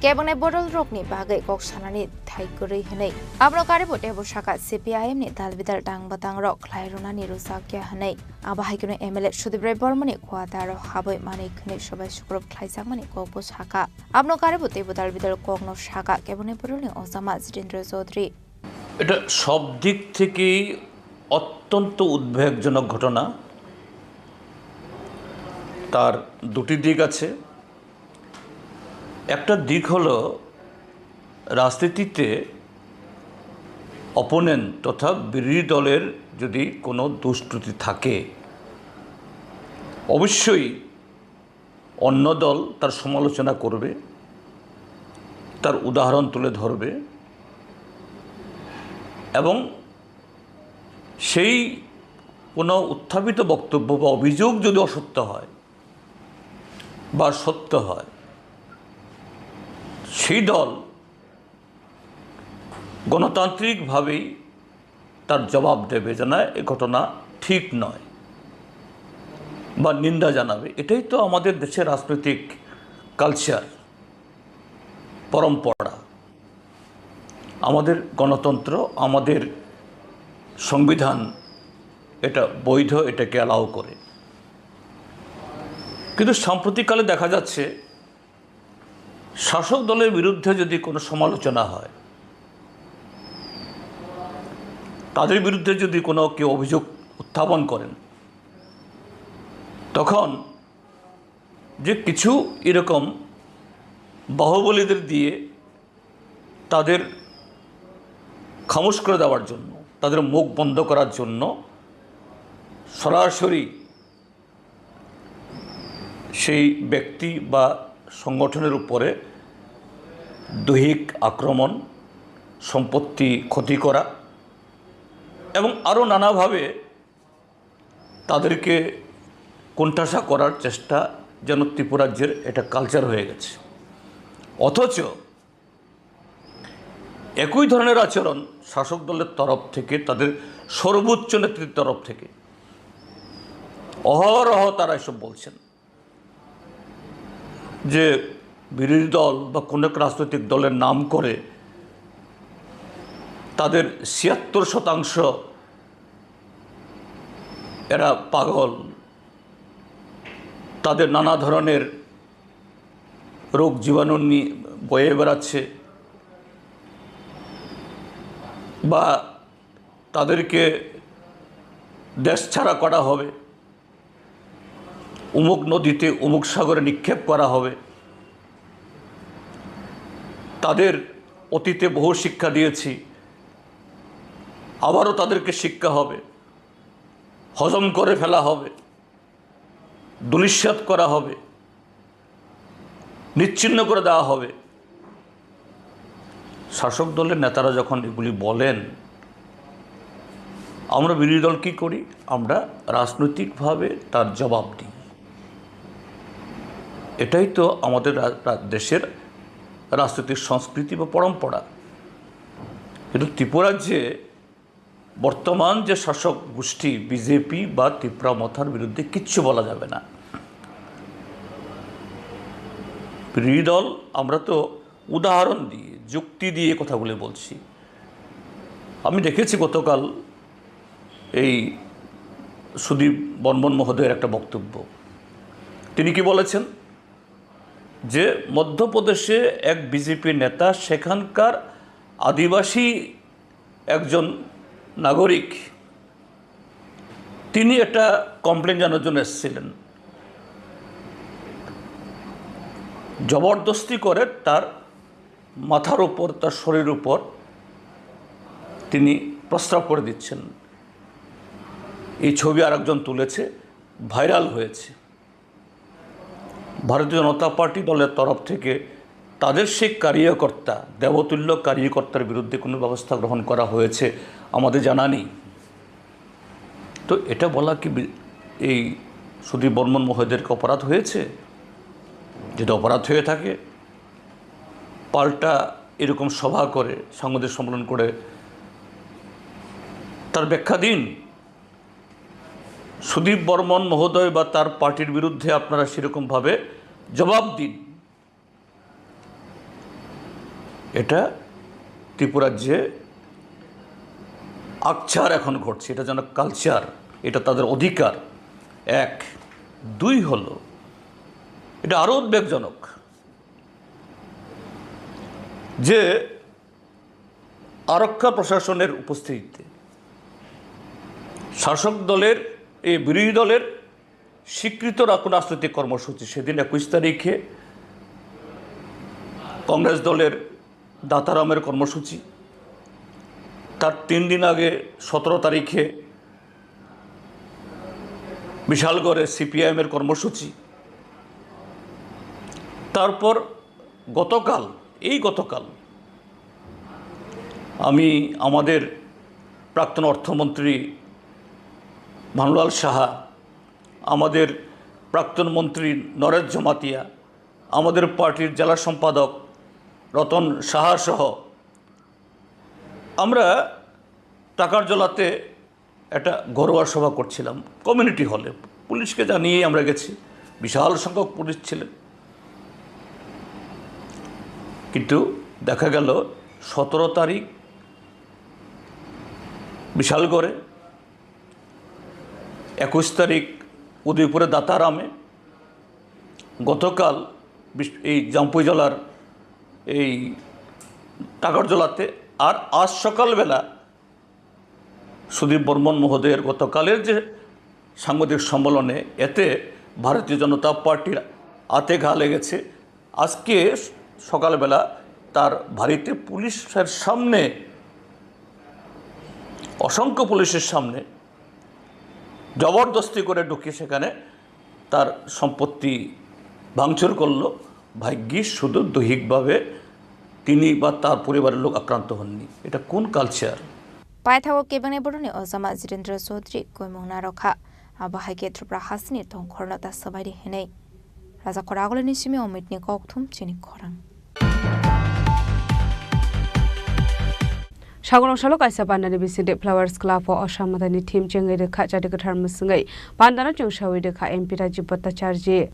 Cabinet bodolrokni bagwi kok sanani thai kwrwi hwnwi. Abono karibo teibo saka C P I M ni dal bidal tang bwtangrok khlai rwnani rwjakya hwnwi. Abo hai kheno M L A Sudip Rai Bormani quarter-o habwi manwi khwnwi sobai sukrub khlaijakmani kokbo saka. Abono karibo teibo dal bidal kokno saka Cabinet bodolni ojama Jitendra Chaudhary. এটা সব দিক থেকেই অত্যন্ত উদ্বেগজনক ঘটনা। তার দুটি দিক আছে। একটা দিক হলো রাজনীতিতে অপোনেন্ট তথা বিরোধী দলের যদি কোনো দুষ্কৃতি থাকে, অবশ্যই অন্য দল তার সমালোচনা করবে, তার উদাহরণ তুলে ধরবে এবং সেই কোনো উত্থাপিত বক্তব্য বা অভিযোগ যদি অসত্য হয় বা সত্য হয়, সেই দল গণতান্ত্রিকভাবেই তার জবাব দেবে যে না, এ ঘটনা ঠিক নয় বা নিন্দা জানাবে। এটাই তো আমাদের দেশের রাজনৈতিক কালচার, পরম্পরা। আমাদের গণতন্ত্র, আমাদের সংবিধান এটা বৈধ, এটাকে অ্যালাউ করে। কিন্তু সাম্প্রতিককালে দেখা যাচ্ছে শাসক দলের বিরুদ্ধে যদি কোনো সমালোচনা হয়, তাদের বিরুদ্ধে যদি কোনো কেউ অভিযোগ উত্থাপন করেন, তখন যে কিছু এরকম বাহুবলীদের দিয়ে তাদের খামোশ করে দেওয়ার জন্য, তাদের মুখ বন্ধ করার জন্য সরাসরি সেই ব্যক্তি বা সংগঠনের উপরে দৈহিক আক্রমণ, সম্পত্তি ক্ষতি করা এবং আরও নানাভাবে তাদেরকে কোণঠাসা করার চেষ্টা যেন ত্রিপুরাজ্যের এটা কালচার হয়ে গেছে। অথচ একই ধরনের আচরণ শাসক দলের তরফ থেকে, তাদের সর্বোচ্চ নেতৃত্বের তরফ থেকে অহরহ তারা এসব বলছেন যে বিরোধী দল বা কোনো এক রাজনৈতিক দলের নাম করে তাদের ছিয়াত্তর শতাংশ এরা পাগল, তাদের নানা ধরনের রোগ জীবাণু নিয়ে বয়ে বেড়াচ্ছে, বা তাদেরকে দেশ ছাড়া করা হবে, অমুক নদীতে, অমুক সাগরে নিক্ষেপ করা হবে। তাদের অতীতে বহু শিক্ষা দিয়েছি, আবারও তাদেরকে শিক্ষা হবে, হজম করে ফেলা হবে, ধূলিসাৎ করা হবে, নিশ্চিহ্ন করে দেওয়া হবে। শাসক দলের নেতারা যখন এগুলি বলেন, আমরা বিরোধী দল কী করি? আমরা রাজনৈতিকভাবে তার জবাব দিই। এটাই তো আমাদের রা-, রা-, দেশের রাজনৈতিক সংস্কৃতি বা পরম্পরা। কিন্তু ত্রিপুরার যে বর্তমান যে শাসক গোষ্ঠী বিজেপি বা তিপ্রা মথার বিরুদ্ধে কিচ্ছু বলা যাবে না। বিরোধী দল, আমরা তো উদাহরণ দিয়ে, যুক্তি দিয়ে কথাগুলি বলছি। আমি দেখেছি গতকাল এই সুদীপ বর্মন মহোদয়ের একটা বক্তব্য। তিনি কি বলেছেন? যে মধ্যপ্রদেশে এক বিজেপি নেতা, সেখানকার আদিবাসী একজন নাগরিক, তিনি একটা কমপ্লেন জানার জন্য এসেছিলেন। জবরদস্তি করে তার মাথার উপর, তার শরীর উপর তিনি প্রস্রাব করে দিচ্ছেন। এই ছবি আরেকজন তুলেছে, ভাইরাল হয়েছে। ভারতীয় জনতা পার্টি দলের তরফ থেকে তাদের সেই কার্যকর্তা, দেবতুল্য কার্যকর্তার বিরুদ্ধে কোনো ব্যবস্থা গ্রহণ করা হয়েছে আমাদের জানা নেই। তো এটা বলা কি বি-, এই সুদীপ বর্মন মহোদয়ের কি অপরাধ হয়েছে? যদি অপরাধ হয়ে থাকে, পাল্টা এরকম সভা করে, সাংবাদিক সম্মেলন করে তার ব্যাখ্যা দিন। সুদীপ বর্মন মহোদয় বা তার পার্টির বিরুদ্ধে আপনারা সেরকমভাবে জবাব দিন। এটা ত্রিপুরার যে আকছার এখন ঘটছে, এটা যেন কালচার, এটা তাদের অধিকার। এক। দুই হলো, এটা আরও উদ্বেগজনক যে আরক্ষা প্রশাসনের উপস্থিতিতে শাসক দলের, এই বিরোধী দলের স্বীকৃত রা-, কোনো রাজনৈতিক কর্মসূচি, সেদিন একুশ তারিখে কংগ্রেস দলের দাতারামের কর্মসূচি, তার তিন দিন আগে সতেরো তারিখে বিশালগড়ে সিপিআইএমের কর্মসূচি, তারপর গতকাল, এই গতকাল আমি আমাদের প্রাক্তন অর্থমন্ত্রী ভানুলাল সাহা, আমাদের প্রাক্তন মন্ত্রী নরেশ জমাতিয়া, আমাদের পার্টির জেলা সম্পাদক রতন সাহা সহ আমরা টাকারজলাতে একটা ঘরোয়া সভা করছিলাম কমিউনিটি হলে। পুলিশকে জানিয়েই আমরা গেছি, বিশাল সংখ্যক পুলিশ ছিলেন। কিন্তু দেখা গেল সতেরো তারিখ বিশালগড়ে, একুশ তারিখ উদয়পুরে দাতারামে, গতকাল বিশ-, এই জাম্পুইজলার এই টাকারজলাতে, আর আজ সকালবেলা সুদীপ বর্মন মহোদয়ের গতকালের যে সাংবাদিক সম্মেলনে, এতে ভারতীয় জনতা পার্টির আতে ঘা লেগেছে। আজকে সকালবেলা তার বাড়িতে পুলিশের সামনে, অসংখ্য পুলিশের সামনে জবরদস্তি করে ঢুকে সেখানে তার সম্পত্তি ভাঙচুর করলো। ভাগ্যিস শুধু দৈহিকভাবে তিনি বা তার পরিবারের লোক আক্রান্ত হননি। এটা কোন culture? Paithago kebengni borokni ojama Jirendra Chaudhary koimung narwkha. Abo hai khe Tripura hasteni tongkhorno ta swbaidi hinwi. Raja Khoragulini simi Omitni kokthum chini khorang. Sagolong salo kaisa pandani bisingtwi Flowers Club o Osam Mataini theme chengwi rwkha chati kwthar mwswngwi. Pandano chwngsawi rwkha M P Rajiv Bhattacharjee.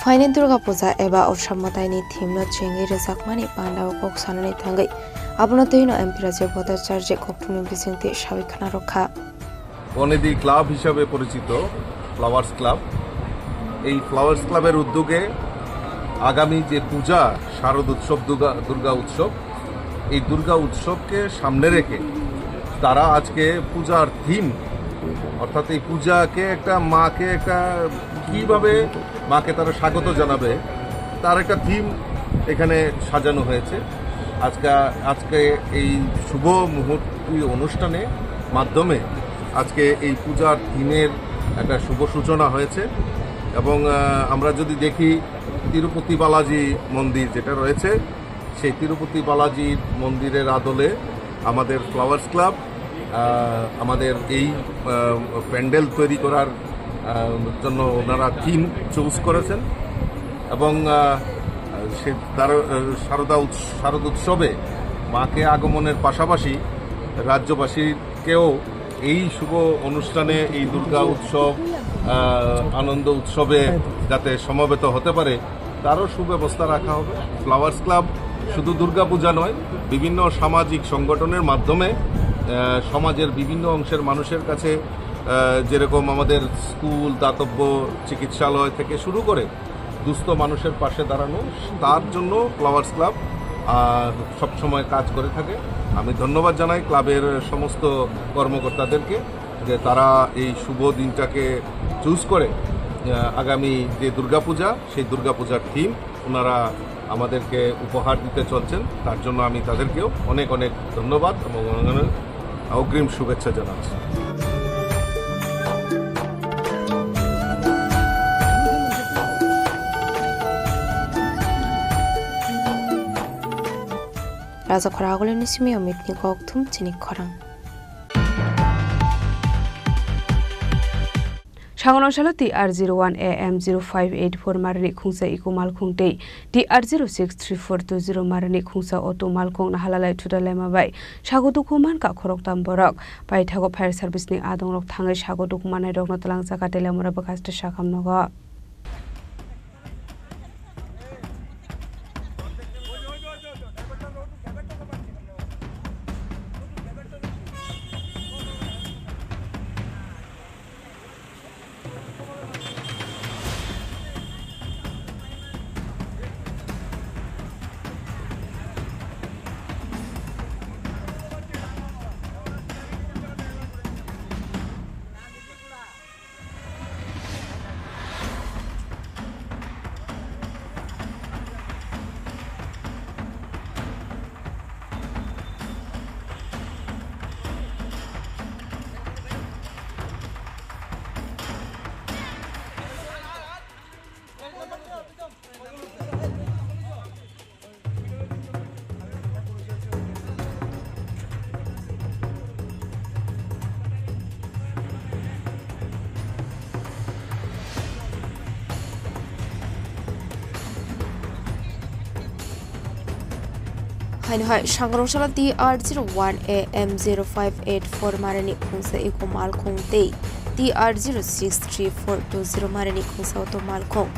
Phaini Durga Puja eba Osam Mataini theme no chengwi rwjakmani pandao kok sanani thangwi abono twino M P Rajiv Bhattacharjee kokthumni bisingtwi sawi khna rwkha. বনেদি ক্লাব হিসাবে পরিচিত flowers club. এই ফ্লাওয়ার্স ক্লাবের উদ্যোগে আগামী যে পূজা, শারদ উৎসব, দুর্গা, দুর্গা উৎসব, এই দুর্গা উৎসবকে সামনে রেখে তারা আজকে পূজার থিম অর্থাৎ এই পূজাকে একটা, মাকে একটা কিভাবে মাকে তারা স্বাগত জানাবে, তার একটা থিম এখানে সাজানো হয়েছে। আজকে, আজকে এই শুভ মুহূর্তি অনুষ্ঠানে মাধ্যমে আজকে এই পূজার থিমের একটা শুভ সূচনা হয়েছে। এবং আহ, আমরা যদি দেখি, তিরুপতি বালাজি মন্দির যেটা রয়েছে, সেই তিরুপতি বালাজির মন্দিরের আদলে আমাদের ফ্লাওয়ার্স ক্লাব, আহ, আমাদের এই, আহ, প্যান্ডেল তৈরি করার, আহ, জন্য ওনারা থিম চুজ করেছেন। এবং আহ, সে তার, আহ, শারদা উৎস-, শারদ উৎসবে মাকে আগমনের পাশাপাশি রাজ্যবাসীকেও এই শুভ অনুষ্ঠানে, এই দুর্গা উৎসব, আহ, আনন্দ উৎসবে যাতে সমবেত হতে পারে, তারও সুব্যবস্থা রাখা হবে। ফ্লাওয়ার্স ক্লাব শুধু দুর্গাপূজা নয়, বিভিন্ন সামাজিক সংগঠনের মাধ্যমে, আহ, সমাজের বিভিন্ন অংশের মানুষের কাছে, আহ, যেরকম আমাদের স্কুল, দাতব্য, চিকিৎসালয় থেকে শুরু করে দুস্থ মানুষের পাশে দাঁড়ানো, তার জন্য ফ্লাওয়ার্স ক্লাব, আহ, সবসময় কাজ করে থাকে। আমি ধন্যবাদ জানাই ক্লাবের সমস্ত কর্মকর্তাদেরকে যে তারা এই শুভ দিনটাকে চুজ করে, আহ, আগামী যে দুর্গাপূজা, সেই দুর্গাপূজার থিম ওনারা আমাদেরকে উপহার দিতে চলছেন, তার জন্য আমি তাদেরকেও অনেক অনেক ধন্যবাদ এবং অনেক অনেক অগ্রিম শুভেচ্ছা জানাচ্ছি। Raja Khoragulini simi omitni kokthum chini khorang. Sangono salo T R zero one A M zero five eight four marini khungsa eco malkhung tei T R zero six three four two zero marini khungsa auto malkhung nahalalai thutalai mabai sago dukhu mankha khoroktham borok. Paithago fire service ni adongrok thangwi sago dukhu manai rokno twlangjakha Teliamura bwkhaste sakham nogo. Haino hai sangrong salo T R zero one A M zero five eight four marini khungsa eco malkhung tei T R zero six three four two zero marini khungsa auto malkhung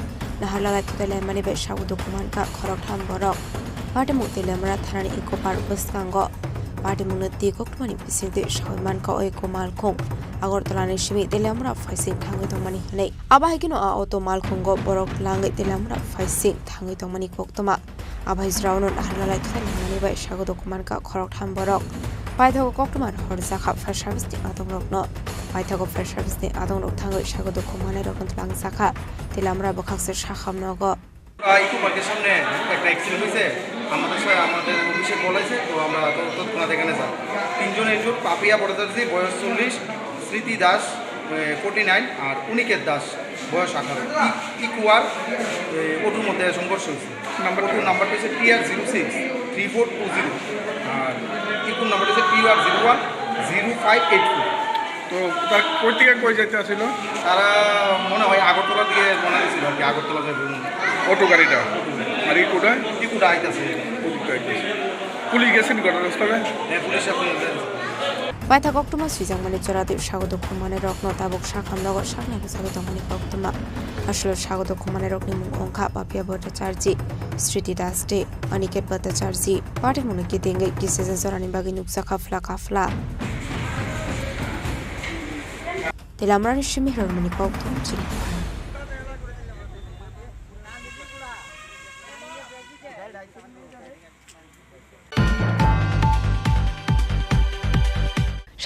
nahalalai thutalai mani bai sago dukhu mankha khoroktham borok. Patimung Teliamura thanani eco park bwskango patimungno twi koktwmani bisingtwi sawi mankha o eco malkhung Agartala ni simi Teliamura phaising thangwi tongmani hwnwi. Abo hai kheno a auto malkhungo borok langwi Teliamura phaising thangwi tongmani koktwma. Abo hai jora ano naharnalai thani hwnwi bai sago dukhu mankha khoroktham borok. Paithago koktwma horjakha fire service ni adongrokno. Paithago fire service ni adongrok thangwi sago dukhu manai rokno twlangjakha. Teliamura bwkhakse sakham nogo. আমরা ইকো পার্কের সামনে একটা অ্যাক্সিডেন্ট হয়েছে, আমাদের সা-, আমাদের অফিসে কল আছে, তো আমরা তো তৎক্ষণাৎ এখানে যাই। তিনজন এজুর, পাপিয়া ভট্টাচার্য, বয়স চল্লিশ, স্মৃতি দাস, ফোর্টি নাইন, আর অনিকেত দাস, বয়স আঠারো। ই-, ইকো আর, এ, অটোর মধ্যে সংঘর্ষ হয়েছে। নাম্বার অটোর নাম্বারটা হচ্ছে T R zero six three four two zero, আর ইকোর নাম্বার হচ্ছে T R zero one zero five eight four। তো তার কই থেকে কই যাইতে আসিল? তারা মনে হয় আগরতলা দিয়ে রওনা দিয়েছিল আর কি, আগরতলা যাবে। অটো গাড়িটা? আর ইকোটা? ইকোটা আইতাছে। অটোটা আইতাছে। পুলিশ গেছেন ঘটনাস্থলে? হ্যাঁ, পুলিশ এখন গেছে। Paithak koktwma swijak mani chwra tei sago dukhu manai rokno tabuk sakham nogo saknai bwsagwi tongmani koktwma. Aswk sago dukhu manai rokni mung wngkha Papia Bhattacharjee, Sriti Das tei Aniket Bhattacharjee. Patimungno kitingwi kisijak jorani bagwi nukjakha phla kaphla. Tei lamrani simi hirormani kok thum chini.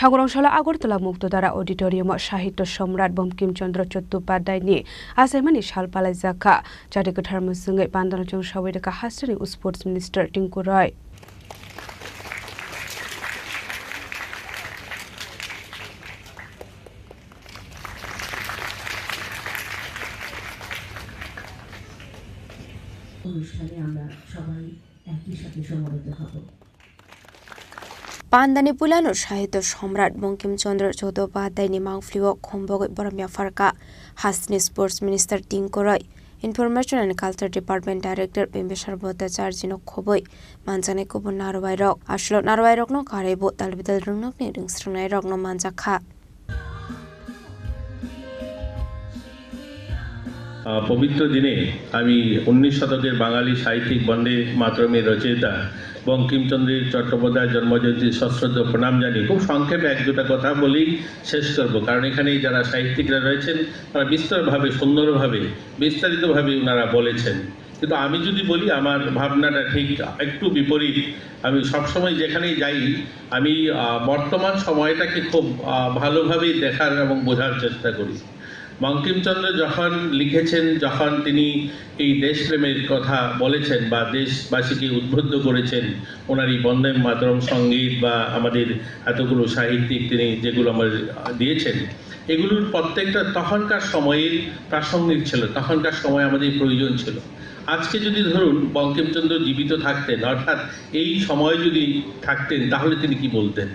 Thakurong salo Agartala Muktodara Auditorium o Sahitya Samrat Bankim Chandra Chattopadhyay ni achaimani sal palaijak kha. Chati kwthar mwswngwi pandal chwngsawi rwkha hasteni Sports Minister Tinku Roy. অনুষ্ঠানে আমরা সবাই একই সাথে সমবেত হব। Pandani puilano Sahitya Samrat Bankim Chandra Chattopadhyay ni mangphlio khumbogwi borom yapharkha hasteni Sports Minister Tinku Roy, Information and Culture Department Director Bimbisar Bhattacharjee no khobwi manjaknai kubun narwai rok. Aswk narwai rokno karwi bo dalbidal rwngnokni rwngsrwngnairokno manjakha. আহ, পবিত্র দিনে আমি উনিশ শতকের বাঙালি সাহিত্যিক বন্দে মাতরমের রচয়িতা বঙ্কিমচন্দ্র চট্টোপাধ্যায় জন্মজয়ন্তী সশ্রদ্ধ প্রণাম জানিয়ে খুব সংক্ষেপে এক দুটা কথা বলেই শেষ করব, কারণ এখানে যারা সাহিত্যিকরা রয়েছেন, তারা বিস্তরভাবে, সুন্দরভাবে, বিস্তারিতভাবে ওনারা বলেছেন। কিন্তু আমি যদি বলি, আমার ভাবনাটা ঠিক একটু বিপরীত। আমি সবসময় যেখানেই যাই, আমি, আহ, বর্তমান সময়টাকে খুব, আহ, ভালোভাবেই দেখার এবং বোঝার চেষ্টা করি। বঙ্কিমচন্দ্র যখন লিখেছেন, যখন তিনি এই দেশপ্রেমের কথা বলেছেন বা দেশবাসীকে উদ্বুদ্ধ করেছেন, ওনার এই বন্দে মাতরম সঙ্গীত বা আমাদের এতগুলো সাহিত্যিক তিনি যেগুলো আমাদের দিয়েছেন, এগুলোর প্রত্যেকটা তখনকার সময়ের প্রাসঙ্গিক ছিল, তখনকার সময় আমাদের প্রয়োজন ছিল। আজকে যদি ধরুন বঙ্কিমচন্দ্র জীবিত থাকতেন, অর্থাৎ এই সময় যদি থাকতেন, তাহলে তিনি কি বলতেন,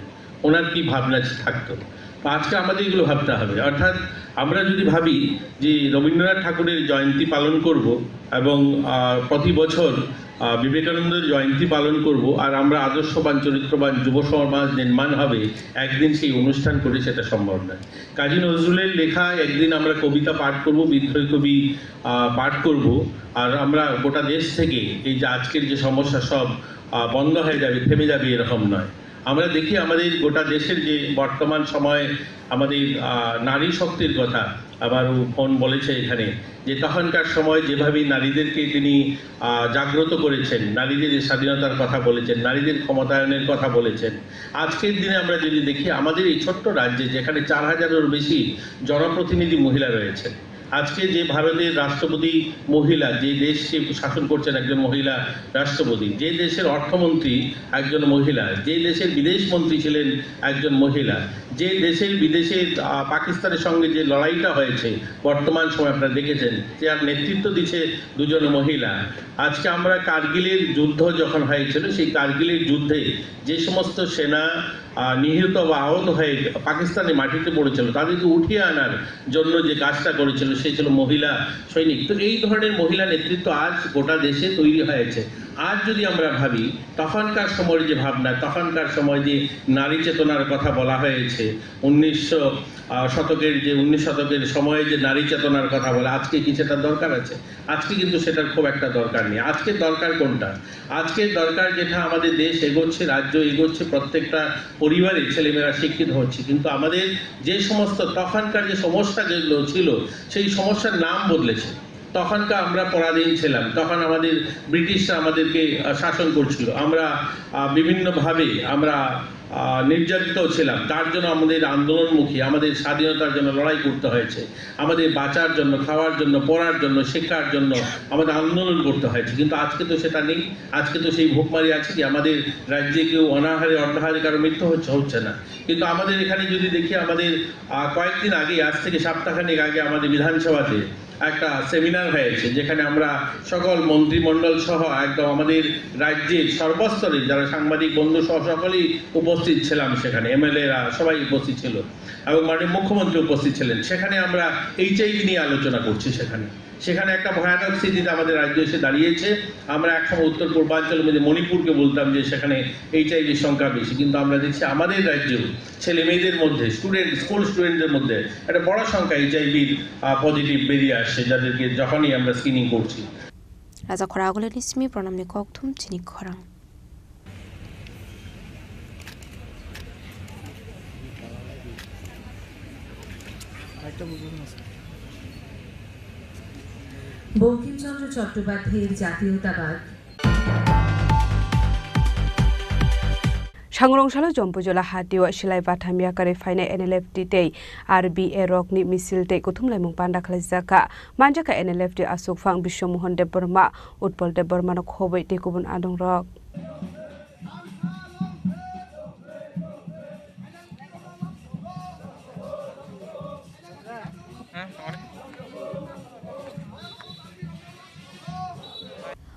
ওনার কি ভাবনা থাকতো? তো আজকে আমাদের এগুলো ভাবতে হবে। অর্থাৎ আমরা যদি ভাবি যে রবীন্দ্রনাথ ঠাকুরের জয়ন্তী পালন করব এবং, আহ, প্রতি বছর, আহ, বিবেকানন্দের জয়ন্তী পালন করব, আর আমরা আদর্শবান, চরিত্রবান যুব সমাজ নির্মাণ হবে, একদিন সেই অনুষ্ঠান করে সেটা সম্ভব নয়। কাজী নজরুলের লেখা একদিন আমরা কবিতা পাঠ করব, বিদ্রোহী কবি, আহ, পাঠ করব, আর আমরা গোটা দেশ থেকে এই যে আজকের যে সমস্যা সব, আহ, বন্ধ হয়ে যাবে, থেমে যাবে, এরকম নয়। আমরা দেখি আমাদের গোটা দেশের যে বর্তমান সময় আমাদের, আহ, নারী শক্তির কথা, আবার ফোন বলেছে এখানে যে তখনকার সময় যেভাবে নারীদেরকে তিনি, আহ, জাগ্রত করেছেন, নারীদের স্বাধীনতার কথা বলেছেন, নারীদের ক্ষমতায়নের কথা বলেছেন। আজকের দিনে আমরা যদি দেখি আমাদের এই ছোট্ট রাজ্যে যেখানে চার হাজারেরও বেশি জনপ্রতিনিধি মহিলা রয়েছেন, আজকে যে ভারতের রাষ্ট্রপতি মহিলা, যে দেশকে শাসন করছেন একজন মহিলা রাষ্ট্রপতি, যে দেশের অর্থমন্ত্রী একজন মহিলা, যে দেশের বিদেশ মন্ত্রী ছিলেন একজন মহিলা, যে দেশের বিদেশে, আহ, পাকিস্তানের সঙ্গে যে লড়াইটা হয়েছে, বর্তমান সময় আপনারা দেখেছেন, যার নেতৃত্ব দিচ্ছে দুজন মহিলা। আজকে আমরা কার্গিলের যুদ্ধ যখন হয়েছিল, সেই কার্গিলের যুদ্ধে যে সমস্ত সেনা, আহ, নিহত বা আহত হয়ে পাকিস্তানের মাটিতে পড়েছিল, তাদেরকে উঠিয়ে আনার জন্য যে কাজটা করেছিল, সে ছিল মহিলা সৈনিক। তো এই ধরনের মহিলা নেতৃত্ব আজ গোটা দেশে তৈরি হয়েছে। আজ যদি আমরা ভাবি, তখনকার সময়ের যে ভাবনা, তখনকার সময় যে নারী চেতনার কথা বলা হয়েছে, উনিশশো, আহ, শতকের যে, উনিশ শতকের সময়ে যে নারী চেতনার কথা বলে, আজকে কি সেটা দরকার আছে? আজকে কিন্তু সেটার খুব একটা দরকার নেই। আজকে দরকার কোনটা? আজকে দরকার যেটা আমাদের দেশ এগোচ্ছে, রাজ্য এগোচ্ছে, প্রত্যেকটা পরিবারে ছেলেমেয়েরা শিক্ষিত হচ্ছে, কিন্তু আমাদের যে সমস্ত তখনকার যে সমস্যা যেগুলো ছিল, সেই সমস্যার নাম বদলেছে। তখনকার আমরা পরাধীন ছিলাম, তখন আমাদের ব্রিটিশরা আমাদেরকে, আহ, শাসন করছিল। আমরা, আহ, বিভিন্নভাবে আমরা, আহ, নির্যাতিত ছিলাম। তার জন্য আমাদের আন্দোলনমুখী, আমাদের স্বাধীনতার জন্য লড়াই করতে হয়েছে, আমাদের বাঁচার জন্য, খাওয়ার জন্য, পড়ার জন্য, শিক্ষার জন্য আমাদের আন্দোলন করতে হয়েছে। কিন্তু আজকে তো সেটা নেই। আজকে তো সেই ভোগমারি আছে কি, আমাদের রাজ্যে কেউ অনাহারে অর্ধাহারে কারো মৃত্যু হচ্ছে, হচ্ছে না। কিন্তু আমাদের এখানে যদি দেখি, আমাদের, আহ, কয়েকদিন আগে, আজ থেকে সপ্তাহখানেক আগে আমাদের বিধানসভাতে একটা সেমিনার হয়েছে, যেখানে আমরা সকল মন্ত্রিমণ্ডল সহ একদম আমাদের রাজ্যের সর্বস্তরে যারা সাংবাদিক বন্ধু সহ সকলেই উপস্থিত ছিলাম সেখানে, এমএলএরা সবাই উপস্থিত ছিল এবং মাননীয় মুখ্যমন্ত্রী উপস্থিত ছিলেন। সেখানে আমরা এইচআইভি নিয়ে আলোচনা করছি। সেখানে, সেখানে একটা ভয়ানক স্থিতিতে আমাদের রাজ্য এসে দাঁড়িয়েছে। আমরা একসময় উত্তর পূর্বাঞ্চলের মধ্যে মণিপুরকে বলতাম যে সেখানে এইচআইভির সংখ্যা বেশি, কিন্তু আমরা দেখছি আমাদের রাজ্যেও ছেলে মেয়েদের মধ্যে, স্টুডেন্ট, স্কুল স্টুডেন্টদের মধ্যে একটা বড় সংখ্যা এইচআইভির, আহ, পজিটিভ বেরিয়ে আসছে, যাদেরকে যখনই আমরা স্ক্রিনিং করছি। Rajakhor Agulini simi pranamni kokthum chini khorang. Bankimchandra চট্টোপাধ্যায়ের জাতীয়তাবাদ। Sangrong salo Jompuijola hatio silai batham yakarwi phainai N L F T tei R B A rokni misil tei kuthumlaimung panda khlaijak kha. Manjakha N L F T aswkphang Biswamohan Debbarma, Utpal Debbarmano khobwi tei kubun adongrok.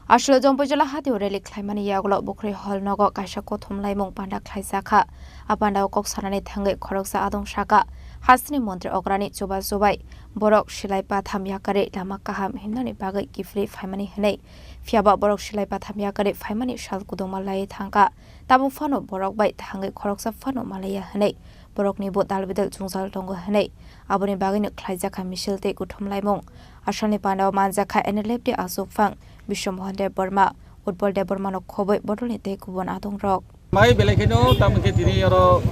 Aswk Jompuijola hatio rally khlaimani yagulo Bukhri Hall nogo kaisa kuthumlaimung panda khlaijakha. A pandao kok sanani thangwi khoroksa adong saka, hasteni montri okrani chuba chubai borok silai batham yakarwi lama kaham himnani bagwi kiphilwi phaimani hwnwi. Phiyaba borok silai batham yakarwi phaimani sal kuduma lai thangkha. Tabuk phano borok bai thangwi khoroksa phano malaiya hwnwi borokni bo dalbidal jwngjal tongo hwnwi aboni bagwino khlaijakha misil tei kuthumlaimung. Asalni pandao manjakha N L F T aswkphang Biswamohan Debbarma, Utpal Debbarmano khobwi bodolni tei kubun adongrok. Mai belai kheno tamo khe tini oro,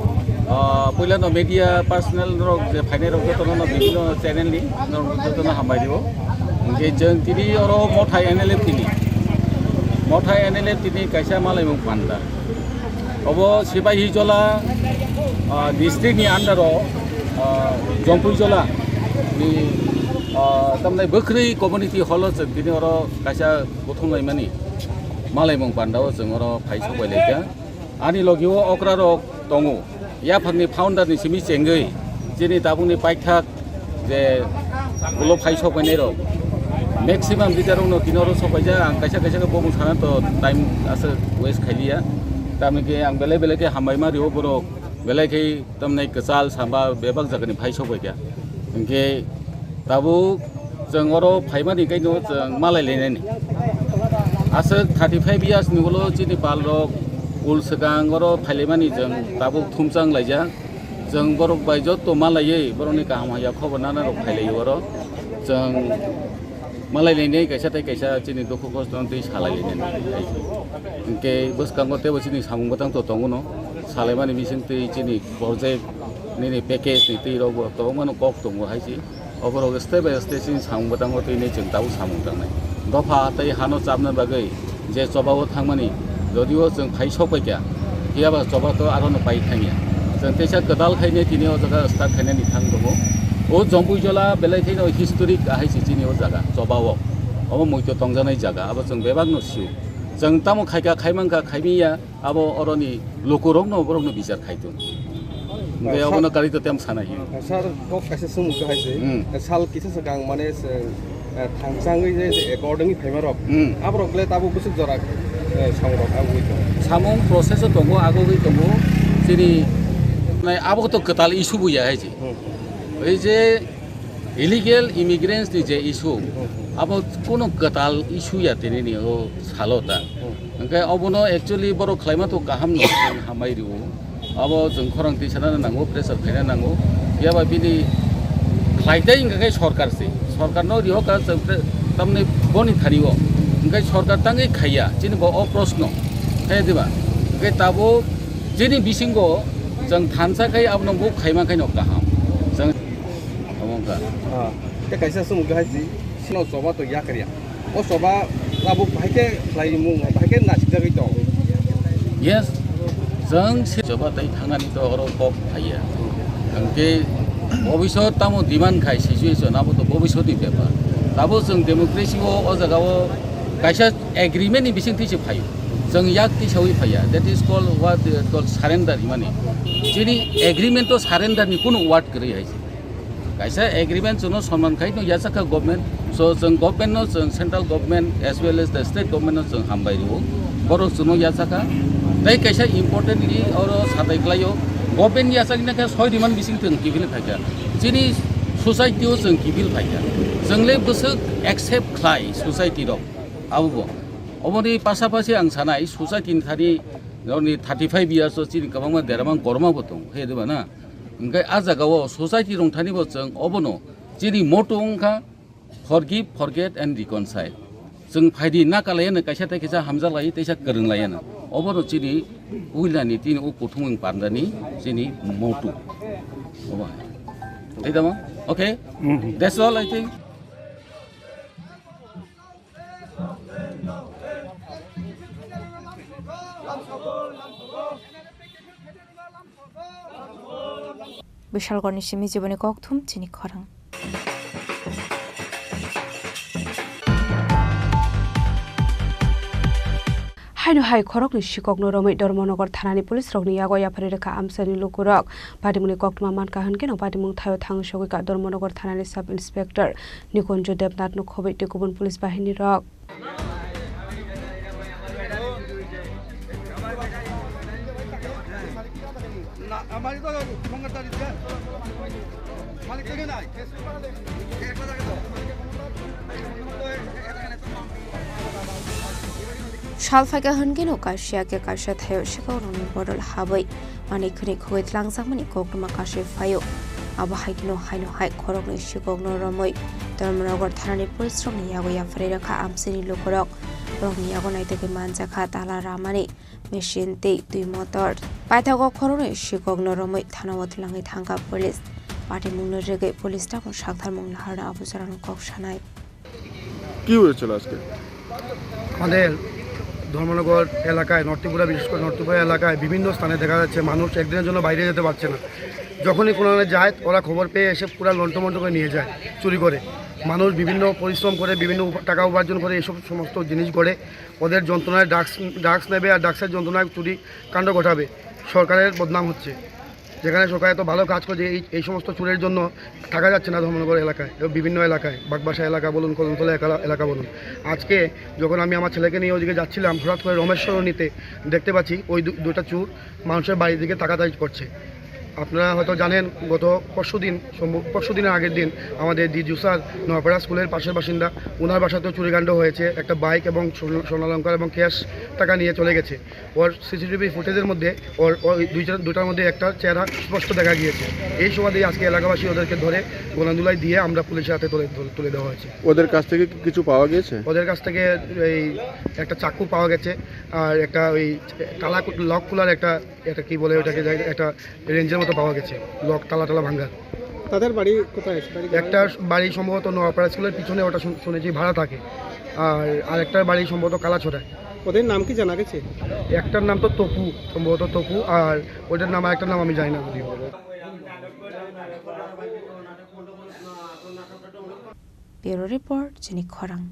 ah, puila no media personnel rok je phainai rok jotono no bibhinno channel ni norok jotono hambai rio. Hingke jeng tini oro Mothai N L F T ni, Mothai N L F T ni kaisa malaimung panda. Obo Sipahijola, ah, district ni under o, ah, Jompuijola ni, ah, tamnai Bwkhri community hall o chwng tini oro kaisa kuthumlaimani malaimung panda o chwng oro phai sokbai laikha. Ani logi o okra rok tongo. Yaphangni founder ni simi chengwi chini tabukni paithak je ulo phai sokbainai rok. Maximum leader rokno kino oro sokbaijak, ang kaisa kaisa khe bumung sana to time aswk waste khailiya. Tamni khe ang belai belai khe hambai ma rio borok, belai khe tamni kwchal samba bebak jagani phai sokbaikha. Hingke tabuk chwng oro phaimani kaino chwng malai lainani. Aswk thirty five years ni ulo chini pal rok ul swkang oro phailaimani chwng tabuk thumchang laijak. Chwng borok bai jotto malaiwi borokni kaham hamya khobor nana rok phailaio oro. Chwng malai lainai kaisa tei kaisa chini dukhu kosto no twi salai lainani. Hingke bwskango teibo chini samung bwtang to tongo no. Salaimani bising twi chini project nini package ni twi rok bo tongmano kok tongo hai se. Oborok step by step chini samung bwtango twi nai chwng tabuk samung tangnai. Dopha tei hano chapna bagwi je choba o thangmani, jodio chwng phai sok paikha, phiyaba choba to aro no pai thangya. Chwng teisa kwtal khainai tini o jaga start khainani thang tongo. O Jompuijola belai khaino historic ahai se chini o jaga choba o. Obo muito tongjanai jaga, abo chwng bebak no sio. Chwng tamo khaika, khaimankha, khaimiya, abo oroni lukurokno borokno bichar khai tong. Hingke sir, obono karwi to tem sana hiyo. Sir, kok kaisa sumuk kahai se. Hmm. Sal kisa swkang mane se, eh, thangchangwi je, je according phaima rok. Hmm. Aborok le tabuk bwswk jora, eh, samung rok agugwi tongo. Samung process o tongo, agugwi tongo. Chini nai abo to kwtal issue buya hai se. Hmm. Ei je illegal immigrants ni je issue, abo kuno kwtal issue ya tini ni o salo ta. Hingke obono actually borok khlaima to kaham no, hambai rio. Abo chwng khorang twi sana nango, pressure khaina nango. Phiya ba bini khlai tei hingka khe sorkar se. Sorkar no riho ka chwng pre-, tamni boni thani o. Hingke sorkar tangwi khaiya, chini bo o proshno. Khe diba? Hingke tabuk chini bisingo chwng thansa khai abono bo khaima khai no kaham. Chwng Omo wngkha. Ah, tei kaisa sumuk hai si, sino choba to yakarya. O choba tabuk bahai khe khlaimung, bahai khe nasikjagwi tong. Yes, chwng se choba tei thangnani to oro kok phaiya. Hwnkhe bobisot tamo demand khai situation abo to bobisotni bepar. Tabuk chwng democracy o, o jaga o kaisa agreement ni bising twi se phaio. Chwng yak tisawi phaiya. That is called what they call surrender himani. Chini agreement to surrender ni kunu word kwrwi hai se. Kaisa agreement chwngno sonman khai no yachakha government. So, chwng government no, chwng central government as well as the state government no chwng hambai rio. Borok chwngno yachakha. Tei kaisa importantly oro satai klaio. Government yachakna khe soi diman bising chwng kiphilwi phaikha. Chini society o chwng kiphil phaikha. Chwng le bwswk accept khlai society rok. Abo bo. Oboni pasapasi ang sanai society ni thani, nini thirty five years o chini kwbangma deramang korma bo tongo. He diba na? Hingke a jaga o society rong thani bo chwng obono chini motto wngkha forgive, forget and reconcile. Chwng phaidi na kalaiyano kaisa tei kaisa hamjak lai, teisa kwrwng laiyano. Obono chini uilani tini o kuthumung pandani chini motto. Obo hai. Tei tamo? Okay? Mhm. That's all, I think. Bishalgarhni simi jiboni kokthum chini khorang. Haino hai khoroknwi sikokno romwi Dharmanagar thanani police rokni yago yapharwi rwkha amchaini lukurok. Patimungni koktwma mankha hwnkhe no patimung thaio thang sogwi ka Dharmanagar thanani sub inspector Nikunjo Debnath no khobwi tei kubun police bahini rok. Sal phaikha hwnkhe no kaisa khe kaisa thaio sikok rokni bodol habwi manwi khwnwi khogwi tlangjakmani koktwma kasui phaio. Abo hai kheno haino hai khoroknwi sikokno romwi Dharmanagar thanani police rokni yago yapharwi rwkha amchaini lukurok. Borokni yago naitugwi manjakha tala ramani machine tei twi motor. Paithago khoroknwi sikokno romwi thanao twlangwi thangkha police. Patimungno rwgwi police tamo saktharmung naharno abo jorano kok sanai. কি হয়েছিল আজকে? আমাদের ধর্মনগর এলাকায়, নর্থ ত্রিপুরা, বিশেষ করে নর্থ ত্রিপুরা এলাকায় বিভিন্ন স্থানে দেখা যাচ্ছে মানুষ একদিনের জন্য বাইরে যেতে পারছে না। যখনই কোনো জায়গায় যায়, ওরা খবর পেয়ে এসে পুরা লন্ডভন্ড করে নিয়ে যায়, চুরি করে। মানুষ বিভিন্ন পরিশ্রম করে, বিভিন্ন উপ-, টাকা উপার্জন করে, এসব সমস্ত জিনিস করে। ওদের যন্ত্রণায় ড্রাগস, ড্রাগস নেবে আর ড্রাগসের যন্ত্রণায় চুরি কাণ্ড ঘটাবে। সরকারের বদনাম হচ্ছে। যেখানে সরকার এত ভালো কাজ করছে, এই, এই সমস্ত চুরের জন্য থাকা যাচ্ছে না ধর্মনগর এলাকায় এবং বিভিন্ন এলাকায়, বাগবাসা এলাকা বলুন, কদমতলা এলাকা, এলাকা বলুন। আজকে যখন আমি আমার ছেলেকে নিয়ে ওদিকে যাচ্ছিলাম, হঠাৎ করে রমেশ্বর নিতে দেখতে পাচ্ছি ওই দু-, দুটা চোর মানুষের বাড়ির দিকে তাকাতাকি করছে। আপনারা হয়তো জানেন, গত পরশু দিন, সম্ভব-, পরশু দিনের আগের দিন আমাদের দি জুসার নোয়াপাড়া স্কুলের পাশের বাসিন্দা, ওনার বাসাতেও চুরিকাণ্ড হয়েছে। একটা বাইক এবং স্বর্ণ-, স্বর্ণালংকার এবং ক্যাশ টাকা নিয়ে চলে গেছে। ওর সিসিটিভি ফুটেজের মধ্যে ওর, ওই দুইজন, দুটার মধ্যে একটা চেহারা স্পষ্ট দেখা গিয়েছে। এই সুবাদে আজকে এলাকাবাসী ওদেরকে ধরে গোনান্দুলায় দিয়ে আমরা পুলিশের হাতে তুলে, তুলে, তুলে দেওয়া হয়েছে। ওদের কাছ থেকে কি কিছু পাওয়া গেছে? ওদের কাছ থেকে এই একটা চাকু পাওয়া গেছে, আর একটা ওই তালা কু-, লক খোলার একটা, এটা কি বলে ওটাকে, যাই, একটা রেঞ্জের মতো পাওয়া গেছে, লক, তালা টালা ভাঙা। তাদের বাড়ি কোথায়? বাড়ি কোথায়? একটা বাড়ি সম্ভবত নোয়াপাড়া স্কুলের পিছনে, ওটা শুন-, শুনেছি ভাড়া থাকে। আর আরেকটার বাড়ি সম্ভবত কালাছড়ায়। ওদের নাম কি জানা গেছে? একটার নাম তো তপু, সম্ভবত তপু, আর ওইটার নাম, আরেকটার নাম আমি জানি না যদিও। Bureau Report, Chini Khorang.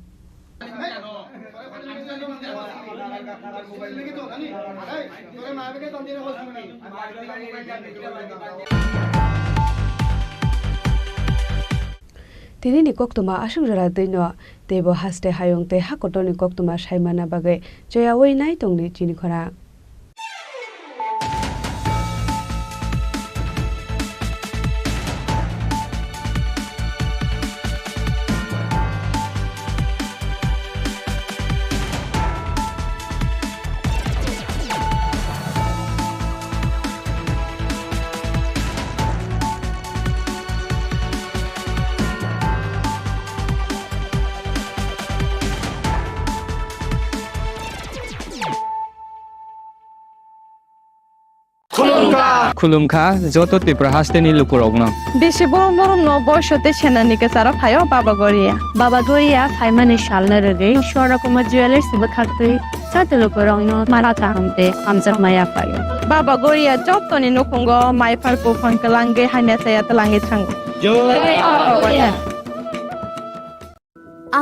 Tini ni koktwma aswk jora twi no teibo haste hayung tei ha kotor ni koktwma sai manna bagwi choyaui nai tong di chini khorang. Khulumkha joto Tripura hasteni lukurokno. Bisi borom borom no boiso tei senani kwcharo phaio Baba Goria. Baba Goria phaimani salno rwgwi Swarna Kumar Jewellers bwkhaktwi joto lukurokno mara kaham tei hamjakma yaphaio. Baba Goria jotoni nukhungo maiphar buphang kwlangwi hamya chaya twlangwi thango.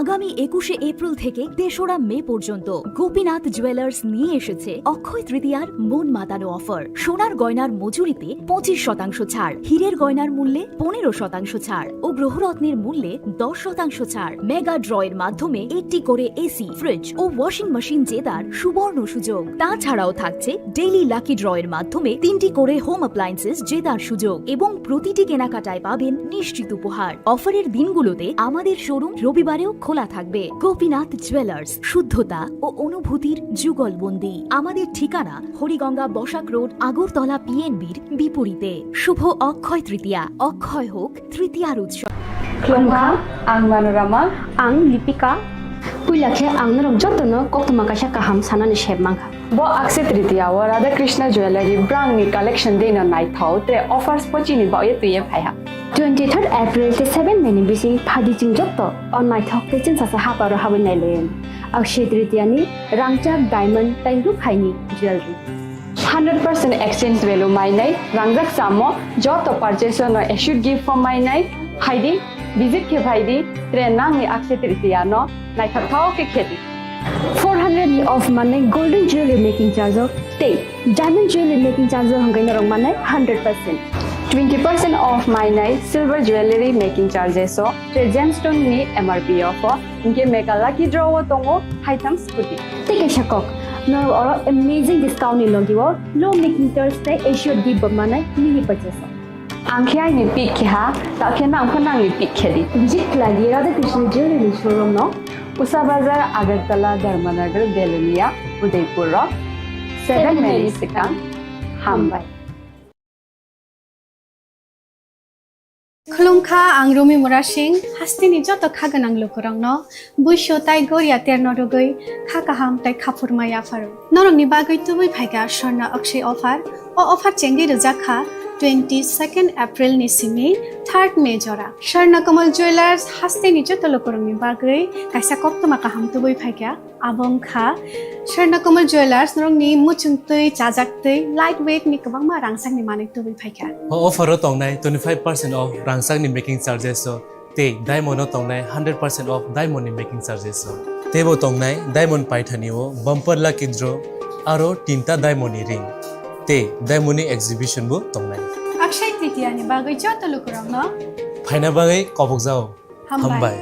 আগামী একুশে এপ্রিল থেকে তেসরা মে পর্যন্ত গোপীনাথ জুয়েলার্স নিয়ে এসেছে অক্ষয় তৃতীয়ার মন মাতানো অফার। সোনার গয়নার মজুরিতে পঁচিশ শতাংশ ছাড়, হীরের গয়নার মূল্যে পনেরো শতাংশ ছাড় ও গ্রহরত্নের মূল্যে দশ শতাংশ ছাড়। মেগা ড্রয়ের মাধ্যমে একটি করে এসি, ফ্রিজ ও ওয়াশিং মেশিন জেতার সুবর্ণ সুযোগ। তাছাড়াও থাকছে ডেইলি লাকি ড্রয়ের মাধ্যমে তিনটি করে হোম অ্যাপ্লায়েন্সেস জেতার সুযোগ এবং প্রতিটি কেনাকাটায় পাবেন নিশ্চিত উপহার। অফারের দিনগুলোতে আমাদের শোরুম রবিবারেও খোলা থাকবে। গোপীনাথ জুয়েলার্স, শুদ্ধতা ও অনুভূতির যুগলবন্দি। আমাদের ঠিকানা হরিগঙ্গা বসাক রোড, আগরতলা পিএনবির বিপরীতে। শুভ অক্ষয় তৃতীয়া, অক্ষয় হোক তৃতীয়ার উৎসব। Khulumkha, ang Manorama. Ang Lipika. Puila khe ang norok jotono koktwma kaisa kaham sanani sep mankha. Bo Akshaya Tritiya o Radha Krishna Jewellery brand ni collection dei no naithok tre offers pochini baoye twiye phaiha. Twenty third April tei seven May ni bising phadi chwng joto o naithok tei chwngsacha haparo habwi nailaiwi. Akshaya Tritiya ni rangchak, diamond tei rukhaini jewellery. Hundred percent exchange value mainai, rangjak samo, joto purchase no assured gift form mainai, phaidi, visit khe phaidi, tre nangni Akshaya Tritiya no naithok thao khe khedi. Four hundred ni off manai golden jewelry making charge o tei diamond jewelry making charge o hwnkhai norok manai hundred percent. Twenty percent off mainai silver jewelry making charges o tei gemstone ni M R P o pho hwnkhe mega lucky draw o tongo haitham scooty. Tei kaisa kok, norok oro amazing discount ni logi o low making charge tei assured gift bo manai mini purchase o. Ang khe aini pick khe ha, ta khe nang pho nangni pick khe di. Visit khlai di Radha Krishna Jewelry showroom no. Usa Bazar, Agartala, Dharmanagar, Belonia, Udaipur rok. Seven minutes swkang. Hambai. Khulumkha, ang Rumi Murasing, hasteni joto kha gwnang lukurokno buisu tai goria terno rwgwi kha kaham tai khaphurma yapharo. Norokni bagwi tubui phaikha Swarna Akshay offer. O offer chengwi rwjak kha twenty second April ni simi third May jora. Swarna Kamal Jewelers hasteni joto lukurokni bagwi kaisa koktwma kaham tubui phaikha. Abo wngkha Swarna Kamal Jewelers, norokni muchungtwi, chajaktwi, light weight ni kwbangma rangchakni manwi tubui phaikha. O offer o tongnai twenty five percent off rangchakni making charges o tei diamond o tongnai hundred percent off diamond ni making charges o. Teibo tongnai diamond paithani o bumper lucky draw aro tinta diamond ni ring tei diamond ni exhibition bo tongnai. Akshay Tritiya ni bagwi joto lukurokno phaina bagwi kobokjao. Hambai. Hambai.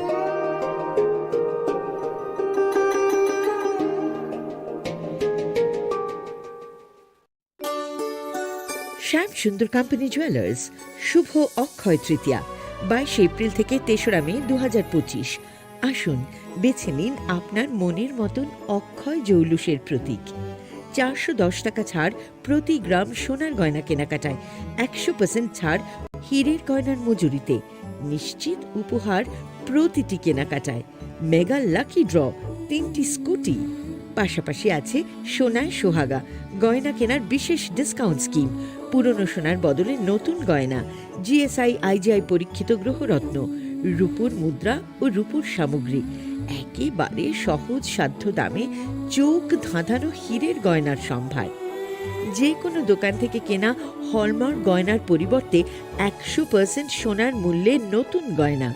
শ্যাম Sundar company jewellers, শুভ অক্ষয় তৃতীয়া, বাইশে এপ্রিল থেকে তেসরা মে দু হাজার পঁচিশ। আসুন, বেছে নিন আপনার মনের মতন অক্ষয় জৌলুসের প্রতীক। চারশো দশ টাকা ছাড় প্রতি গ্রাম সোনার গয়না কেনাকাটায়, একশো পার্সেন্ট ছাড় হীরের গয়নার মজুরিতে, নিশ্চিত উপহার প্রতিটি কেনাকাটায়, মেগা লাকি ড্র, তিনটি স্কুটি। পাশাপাশি আছে সোনায় সোহাগা, গয়না কেনার বিশেষ ডিসকাউন্ট স্কিম, পুরনো সোনার বদলে নতুন গয়না, জিএসআই আইজিআই পরীক্ষিত গ্রহরত্ন, রূপোর মুদ্রা ও রূপোর সামগ্রী, একেবারে সহজ সাধ্য দামে চোখ ধাঁধানো হীরের গয়নার সম্ভার। যে কোনো দোকান থেকে কেনা হলমার্ক গয়নার পরিবর্তে একশো পার্সেন্ট সোনার মূল্যে নতুন গয়না।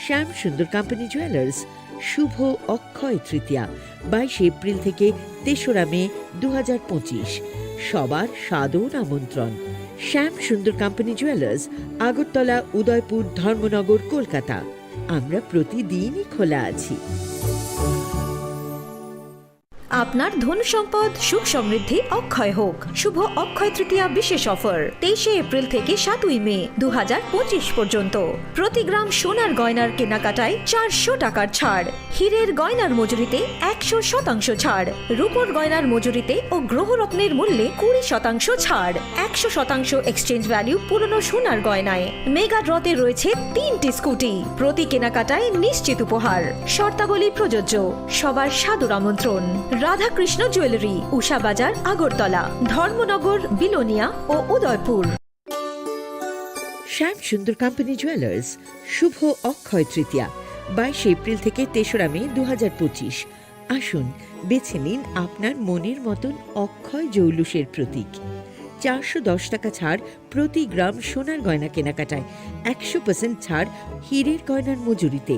শ্যাম সুন্দর কোম্পানি জুয়েলার্স, শুভ অক্ষয় তৃতীয়া, বাইশে এপ্রিল থেকে তেসরা মে দু হাজার পঁচিশ। সবার সাদর আমন্ত্রণ। শ্যাম সুন্দর কোম্পানি জুয়েলার্স, আগরতলা, উদয়পুর, ধর্মনগর, কলকাতা। আমরা প্রতিদিনই খোলা আছি। আপনার ধন সম্পদ সুখ সমৃদ্ধি অক্ষয় হোক। শুভ অক্ষয় তৃতীয়া বিশেষ অফার, তেইশে এপ্রিল থেকে সাতই মে দু হাজার পঁচিশ পর্যন্ত। প্রতি গ্রাম সোনার গয়নার কেনাকাটায় চারশো টাকার ছাড়, হীরের গয়নার মজুরিতে একশো শতাংশ ছাড়, রূপোর গয়নার মজুরিতে ও গ্রহরত্নের মূল্যে কুড়ি শতাংশ ছাড়, একশো শতাংশ এক্সচেঞ্জ ভ্যালু পুরনো সোনার গয়নায়। মেগা ড্রতে রয়েছে তিনটি স্কুটি, প্রতি কেনাকাটায় নিশ্চিত উপহার। শর্তাবলী প্রযোজ্য। সবার সাদর আমন্ত্রণ। রাধাকৃষ্ণ জুয়েলারি, উষা বাজার, আগরতলা, ধর্মনগর, বিলোনিয়া ও উদয়পুর। শ্যাম সুন্দর কোম্পানি জুয়েলার্স, শুভ অক্ষয় তৃতীয়া, বাইশে এপ্রিল থেকে তেসরা মে দু হাজার পঁচিশ। আসুন, বেছে নিন আপনার মনের মতন অক্ষয় জৌলুসের প্রতীক। চারশো দশ টাকা ছাড় প্রতি গ্রাম সোনার গয়না কেনাকাটায়, একশো পার্সেন্ট ছাড় হীরের গয়নার মজুরিতে,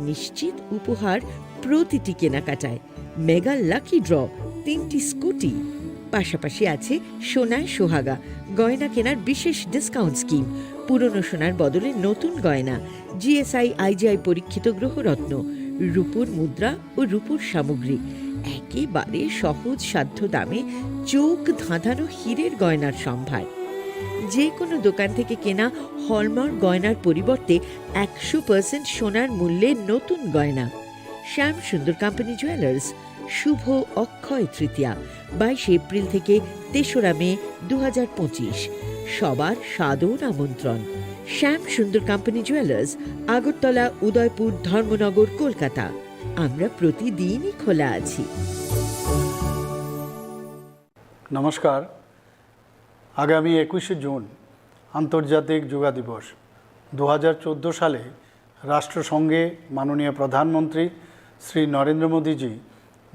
নিশ্চিত উপহার প্রতিটি কেনাকাটায়, মেগা লাকি ড্র, তিনটি স্কুটি। পাশাপাশি আছে সোনায় সোহাগা, গয়না কেনার বিশেষ ডিসকাউন্ট স্কিম, পুরনো সোনার বদলে নতুন গয়না, জিএসআই আইজিআই পরীক্ষিত গ্রহরত্ন, রূপোর মুদ্রা ও রূপোর সামগ্রী, একেবারে সহজ সাধ্য দামে চোখ ধাঁধানো হীরের গয়নার সম্ভার। যে কোনো দোকান থেকে কেনা হলমার্ক গয়নার পরিবর্তে একশো পার্সেন্ট সোনার মূল্যে নতুন গয়না। শ্যাম সুন্দর কোম্পানি জুয়েলার্স, শুভ অক্ষয় তৃতীয়া, বাইশে এপ্রিল থেকে তেসরা মে দু হাজার পঁচিশ। সবার সাদর আমন্ত্রণ। শ্যাম সুন্দর কোম্পানি জুয়েলার্স, আগরতলা, উদয়পুর, ধর্মনগর, কলকাতা। আমরা প্রতিদিনই খোলা আছি। নমস্কার। আগামী একুশে জুন আন্তর্জাতিক যোগা দিবস। দু হাজার চোদ্দো সালে রাষ্ট্রসংঘে মাননীয় প্রধানমন্ত্রী শ্রী নরেন্দ্র মোদীজি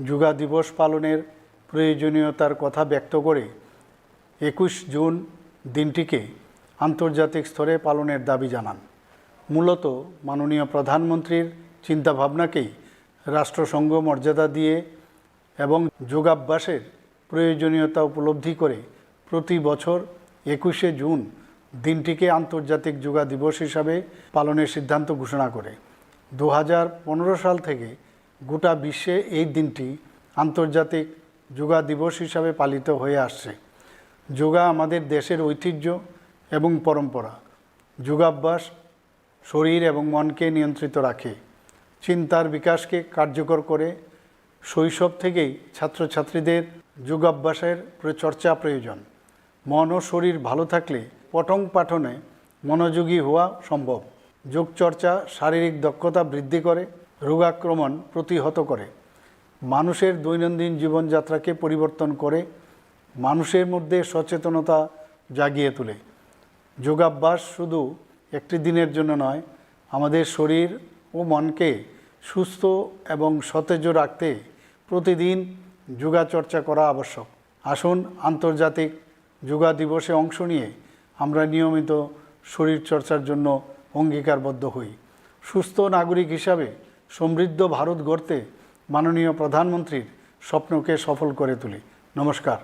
যোগা দিবস পালনের প্রয়োজনীয়তার কথা ব্যক্ত করে একুশ জুন দিনটিকে আন্তর্জাতিক স্তরে পালনের দাবি জানান। মূলত মাননীয় প্রধানমন্ত্রীর চিন্তাভাবনাকেই রাষ্ট্রসংঘ মর্যাদা দিয়ে এবং যোগাভ্যাসের প্রয়োজনীয়তা উপলব্ধি করে প্রতি বছর একুশে জুন দিনটিকে আন্তর্জাতিক যোগা দিবস হিসাবে পালনের সিদ্ধান্ত ঘোষণা করে। দু হাজার পনেরো সাল থেকে গোটা বিশ্বে এই দিনটি আন্তর্জাতিক যোগা দিবস হিসাবে পালিত হয়ে আসছে। যোগা আমাদের দেশের ঐতিহ্য এবং পরম্পরা। যোগাভ্যাস শরীর এবং মনকে নিয়ন্ত্রিত রাখে, চিন্তার বিকাশকে কার্যকর করে। শৈশব থেকেই ছাত্রছাত্রীদের যোগাভ্যাসের প্র-, চর্চা প্রয়োজন। মন ও শরীর ভালো থাকলে পঠন পাঠনে মনোযোগী হওয়া সম্ভব। যোগচর্চা শারীরিক দক্ষতা বৃদ্ধি করে, রোগাক্রমণ প্রতিহত করে, মানুষের দৈনন্দিন জীবনযাত্রাকে পরিবর্তন করে, মানুষের মধ্যে সচেতনতা জাগিয়ে তোলে। যোগাভ্যাস শুধু একটি দিনের জন্য নয়, আমাদের শরীর ও মনকে সুস্থ এবং সতেজ রাখতে প্রতিদিন যোগাচর্চা করা আবশ্যক। আসুন, আন্তর্জাতিক যোগা দিবসে অংশ নিয়ে আমরা নিয়মিত শরীরচর্চার জন্য অঙ্গীকারবদ্ধ হই। সুস্থ নাগরিক হিসাবে সমৃদ্ধ ভারত গড়তে মাননীয় প্রধানমন্ত্রীর স্বপ্নকে সফল করে তুলি। নমস্কার।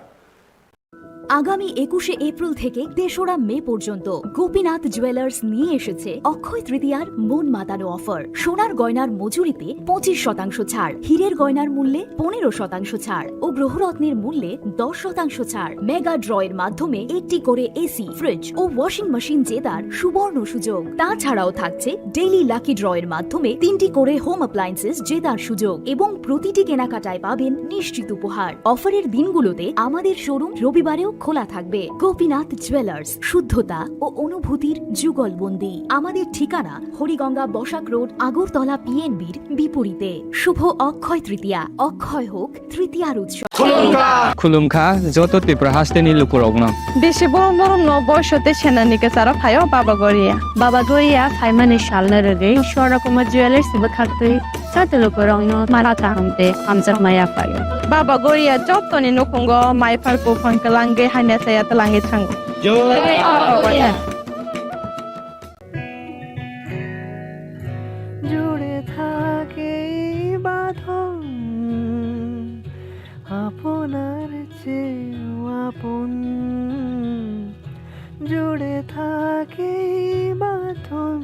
আগামী একুশে এপ্রিল থেকে তেসরা মে পর্যন্ত গোপীনাথ জুয়েলার্স নিয়ে এসেছে অক্ষয় তৃতীয়ার মন মাতানো অফার। সোনার গয়নার মজুরিতে পঁচিশ শতাংশ ছাড়, হীরের গয়নার মূল্যে পনেরো শতাংশ ছাড় ও গ্রহরত্নের মূল্যে দশ শতাংশ ছাড়। মেগা ড্রয়ের মাধ্যমে একটি করে এসি, ফ্রিজ ও ওয়াশিং মেশিন জেতার সুবর্ণ সুযোগ। তাছাড়াও থাকছে ডেইলি লাকি ড্রয়ের মাধ্যমে তিনটি করে হোম অ্যাপ্লায়েন্সেস জেতার সুযোগ এবং প্রতিটি কেনাকাটায় পাবেন নিশ্চিত উপহার। অফারের দিনগুলোতে আমাদের শোরুম রবিবারেও খোলা থাকবে। গোপীনাথ জুয়েলার্স, শুদ্ধতা ও অনুভূতির যুগলবন্দি। আমাদের ঠিকানা হরিগঙ্গা বসাক রোড, আগরতলা পিএনবির বিপরীতে। শুভ অক্ষয় তৃতীয়া। অক্ষয় হোক তৃতীয়ার উৎসব। Khulumkha joto Tripura hasteni lukurokno. Bisi borom borom no boisote senani kwcharo phaio Baba Goria. Baba Goria phaimani salno rwgwi Swarna Kumar Jewellers bwkhaktwi joto lukurokno mara kaham tei hamjakma yaphaio. Baba Goria jotoni nukhungo mai phar buphang kwlangwi hamya chaya twlangwi thango. জয় বাবা গোরিয়া। জুড়ে থাকে এই বাঁধন আপনার চেয়েও আপন, জুড়ে থাকে এই বাঁধন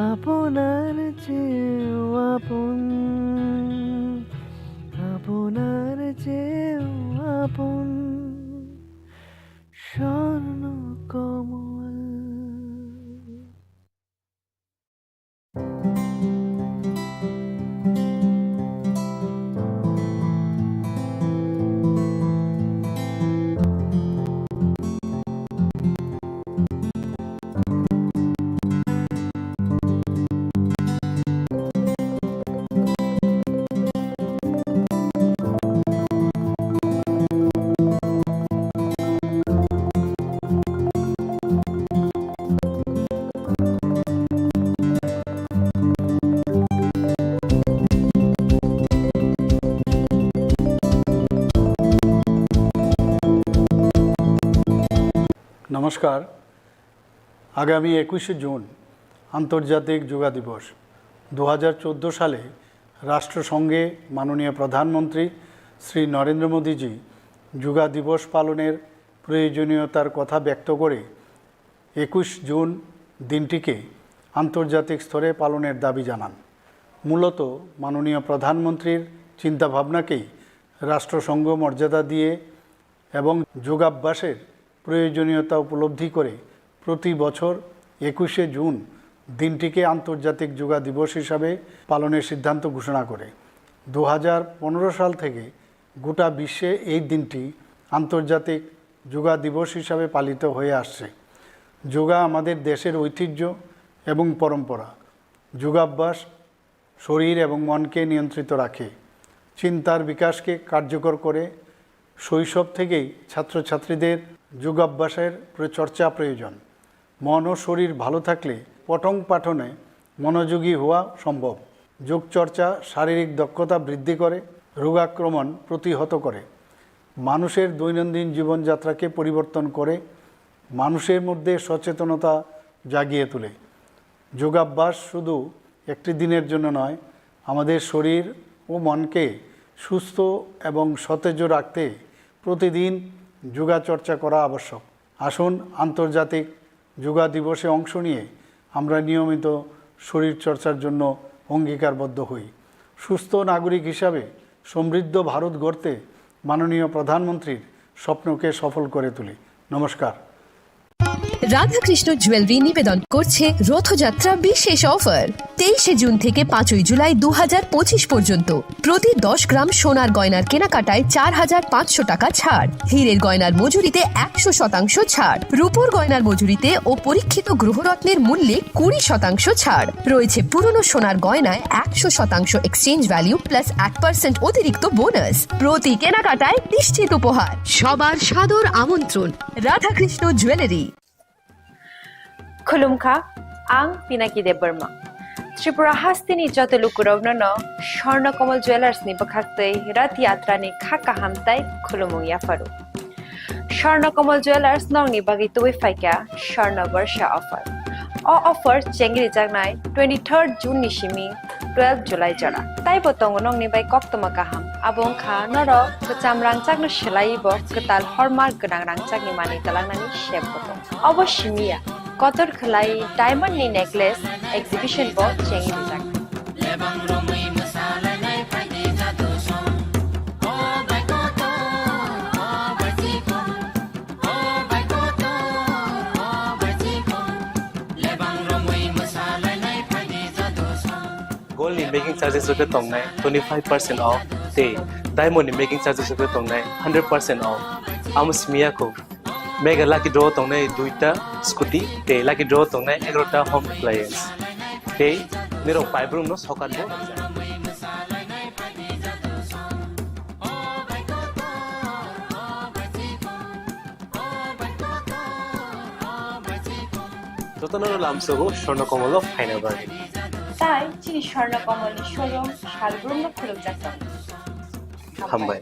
আপনার চেয়েও আপন, আপনার চেয়েও আপন। স্বর্ণ কমল। নমস্কার। আগামী একুশে জুন আন্তর্জাতিক যোগা দিবস। দু হাজার চোদ্দো সালে রাষ্ট্রসংঘে মাননীয় প্রধানমন্ত্রী শ্রী নরেন্দ্র মোদীজি যোগা দিবস পালনের প্রয়োজনীয়তার কথা ব্যক্ত করে একুশ জুন দিনটিকে আন্তর্জাতিক স্তরে পালনের দাবি জানান। মূলত মাননীয় প্রধানমন্ত্রীর চিন্তাভাবনাকেই রাষ্ট্রসংঘ মর্যাদা দিয়ে এবং যোগাভ্যাসের প্রয়োজনীয়তা উপলব্ধি করে প্রতি বছর একুশে জুন দিনটিকে আন্তর্জাতিক যোগা দিবস হিসাবে পালনের সিদ্ধান্ত ঘোষণা করে। দু হাজার পনেরো সাল থেকে গোটা বিশ্বে এই দিনটি আন্তর্জাতিক যোগা দিবস হিসাবে পালিত হয়ে আসছে। যোগা আমাদের দেশের ঐতিহ্য এবং পরম্পরা। যোগাভ্যাস শরীর এবং মনকে নিয়ন্ত্রিত রাখে, চিন্তার বিকাশকে কার্যকর করে। শৈশব থেকেই ছাত্রছাত্রীদের যোগাভ্যাসের প্র-, চর্চা প্রয়োজন। মন ও শরীর ভালো থাকলে পঠন পাঠনে মনোযোগী হওয়া সম্ভব। যোগচর্চা শারীরিক দক্ষতা বৃদ্ধি করে, রোগাক্রমণ প্রতিহত করে, মানুষের দৈনন্দিন জীবনযাত্রাকে পরিবর্তন করে, মানুষের মধ্যে সচেতনতা জাগিয়ে তোলে। যোগাভ্যাস শুধু একটি দিনের জন্য নয়, আমাদের শরীর ও মনকে সুস্থ এবং সতেজ রাখতে প্রতিদিন যোগাচর্চা করা আবশ্যক। আসুন, আন্তর্জাতিক যোগা দিবসে অংশ নিয়ে আমরা নিয়মিত শরীরচর্চার জন্য অঙ্গীকারবদ্ধ হই। সুস্থ নাগরিক হিসাবে সমৃদ্ধ ভারত গড়তে মাননীয় প্রধানমন্ত্রীর স্বপ্নকে সফল করে তুলি। নমস্কার। রাধাকৃষ্ণ জুয়েলারি নিবেদন করছে রথযাত্রা বিশেষ অফার। তেইশে জুন থেকে পাঁচই জুলাই দু হাজার পঁচিশ পর্যন্ত প্রতি দশ গ্রাম সোনার গয়নার কেনাকাটায় চার হাজার পাঁচশো টাকা ছাড়, হীরের গয়নার মজুরিতে একশো শতাংশ ছাড়, রূপোর গয়নার মজুরিতে ও পরীক্ষিত গ্রহরত্নের মূল্যে কুড়ি শতাংশ ছাড়। রয়েছে পুরনো সোনার গয়নায় একশো শতাংশ এক্সচেঞ্জ ভ্যালু প্লাস এক পার্সেন্ট অতিরিক্ত বোনাস। প্রতি কেনাকাটায় নিশ্চিত উপহার। সবার সাদর আমন্ত্রণ। Radhakrishna jewellery. Khulumkha, ang Pinaki Debbarma. Tripura hasteni joto lukurokno no Swarna Kamal Jewellers ni bwkhaktwi Rath Yatra ni kha kaham tai khulumung yapharu. Swarna Kamal Jewellers nokni bagwi tubui phaikha Swarna Barsha offer. O offer chengrijaknai twenty-third June ni simi twelve July jora. Taibo tongo nokni bai koktwma kaham. Abo wngkha norok kwcham rangchakno swlaiwi bo kwtal hallmark gwnang rangchakni manwi twlangnani sep bo tongo. Obo simi ya, kotor khwlai diamond ni necklace exhibition bo chengwi rijak. Gold ni making charges rok khe tongnai twenty five percent off, tei diamond ni making charges rok khe tongnai hundred percent off. Amo simi ya kho. Mega lucky draw tongnai duita scooty, tei lucky draw tongnai egarota home appliance. Tei nirok paibrum no sokat bo. Jotono lamsogo Swarna Kamal o phaina bagwi. Tai chini Swarna Kamal ni showroom salbrum no khulukjak tongo. Hambai.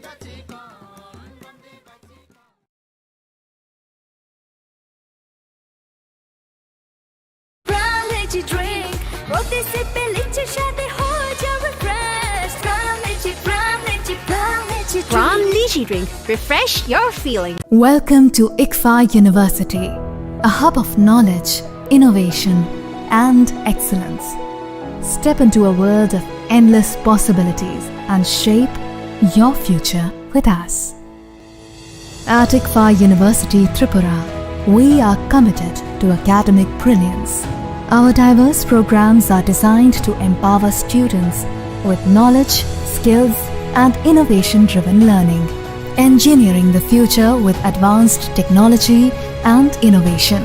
Pram Lychee Drink, proti sip e lychee shadi ho jawe fresh. Pram Lychee, Pram Lychee, Pram Lychee Drink. Pram Lychee Drink, refresh your feeling. Welcome to ICFAI University, a hub of knowledge, innovation, and excellence. Step into a world of endless possibilities and shape your future with us. At ICFAI University Tripura, we are committed to academic brilliance. Our diverse programs are designed to empower students with knowledge, skills, and innovation-driven learning, engineering the future with advanced technology and innovation,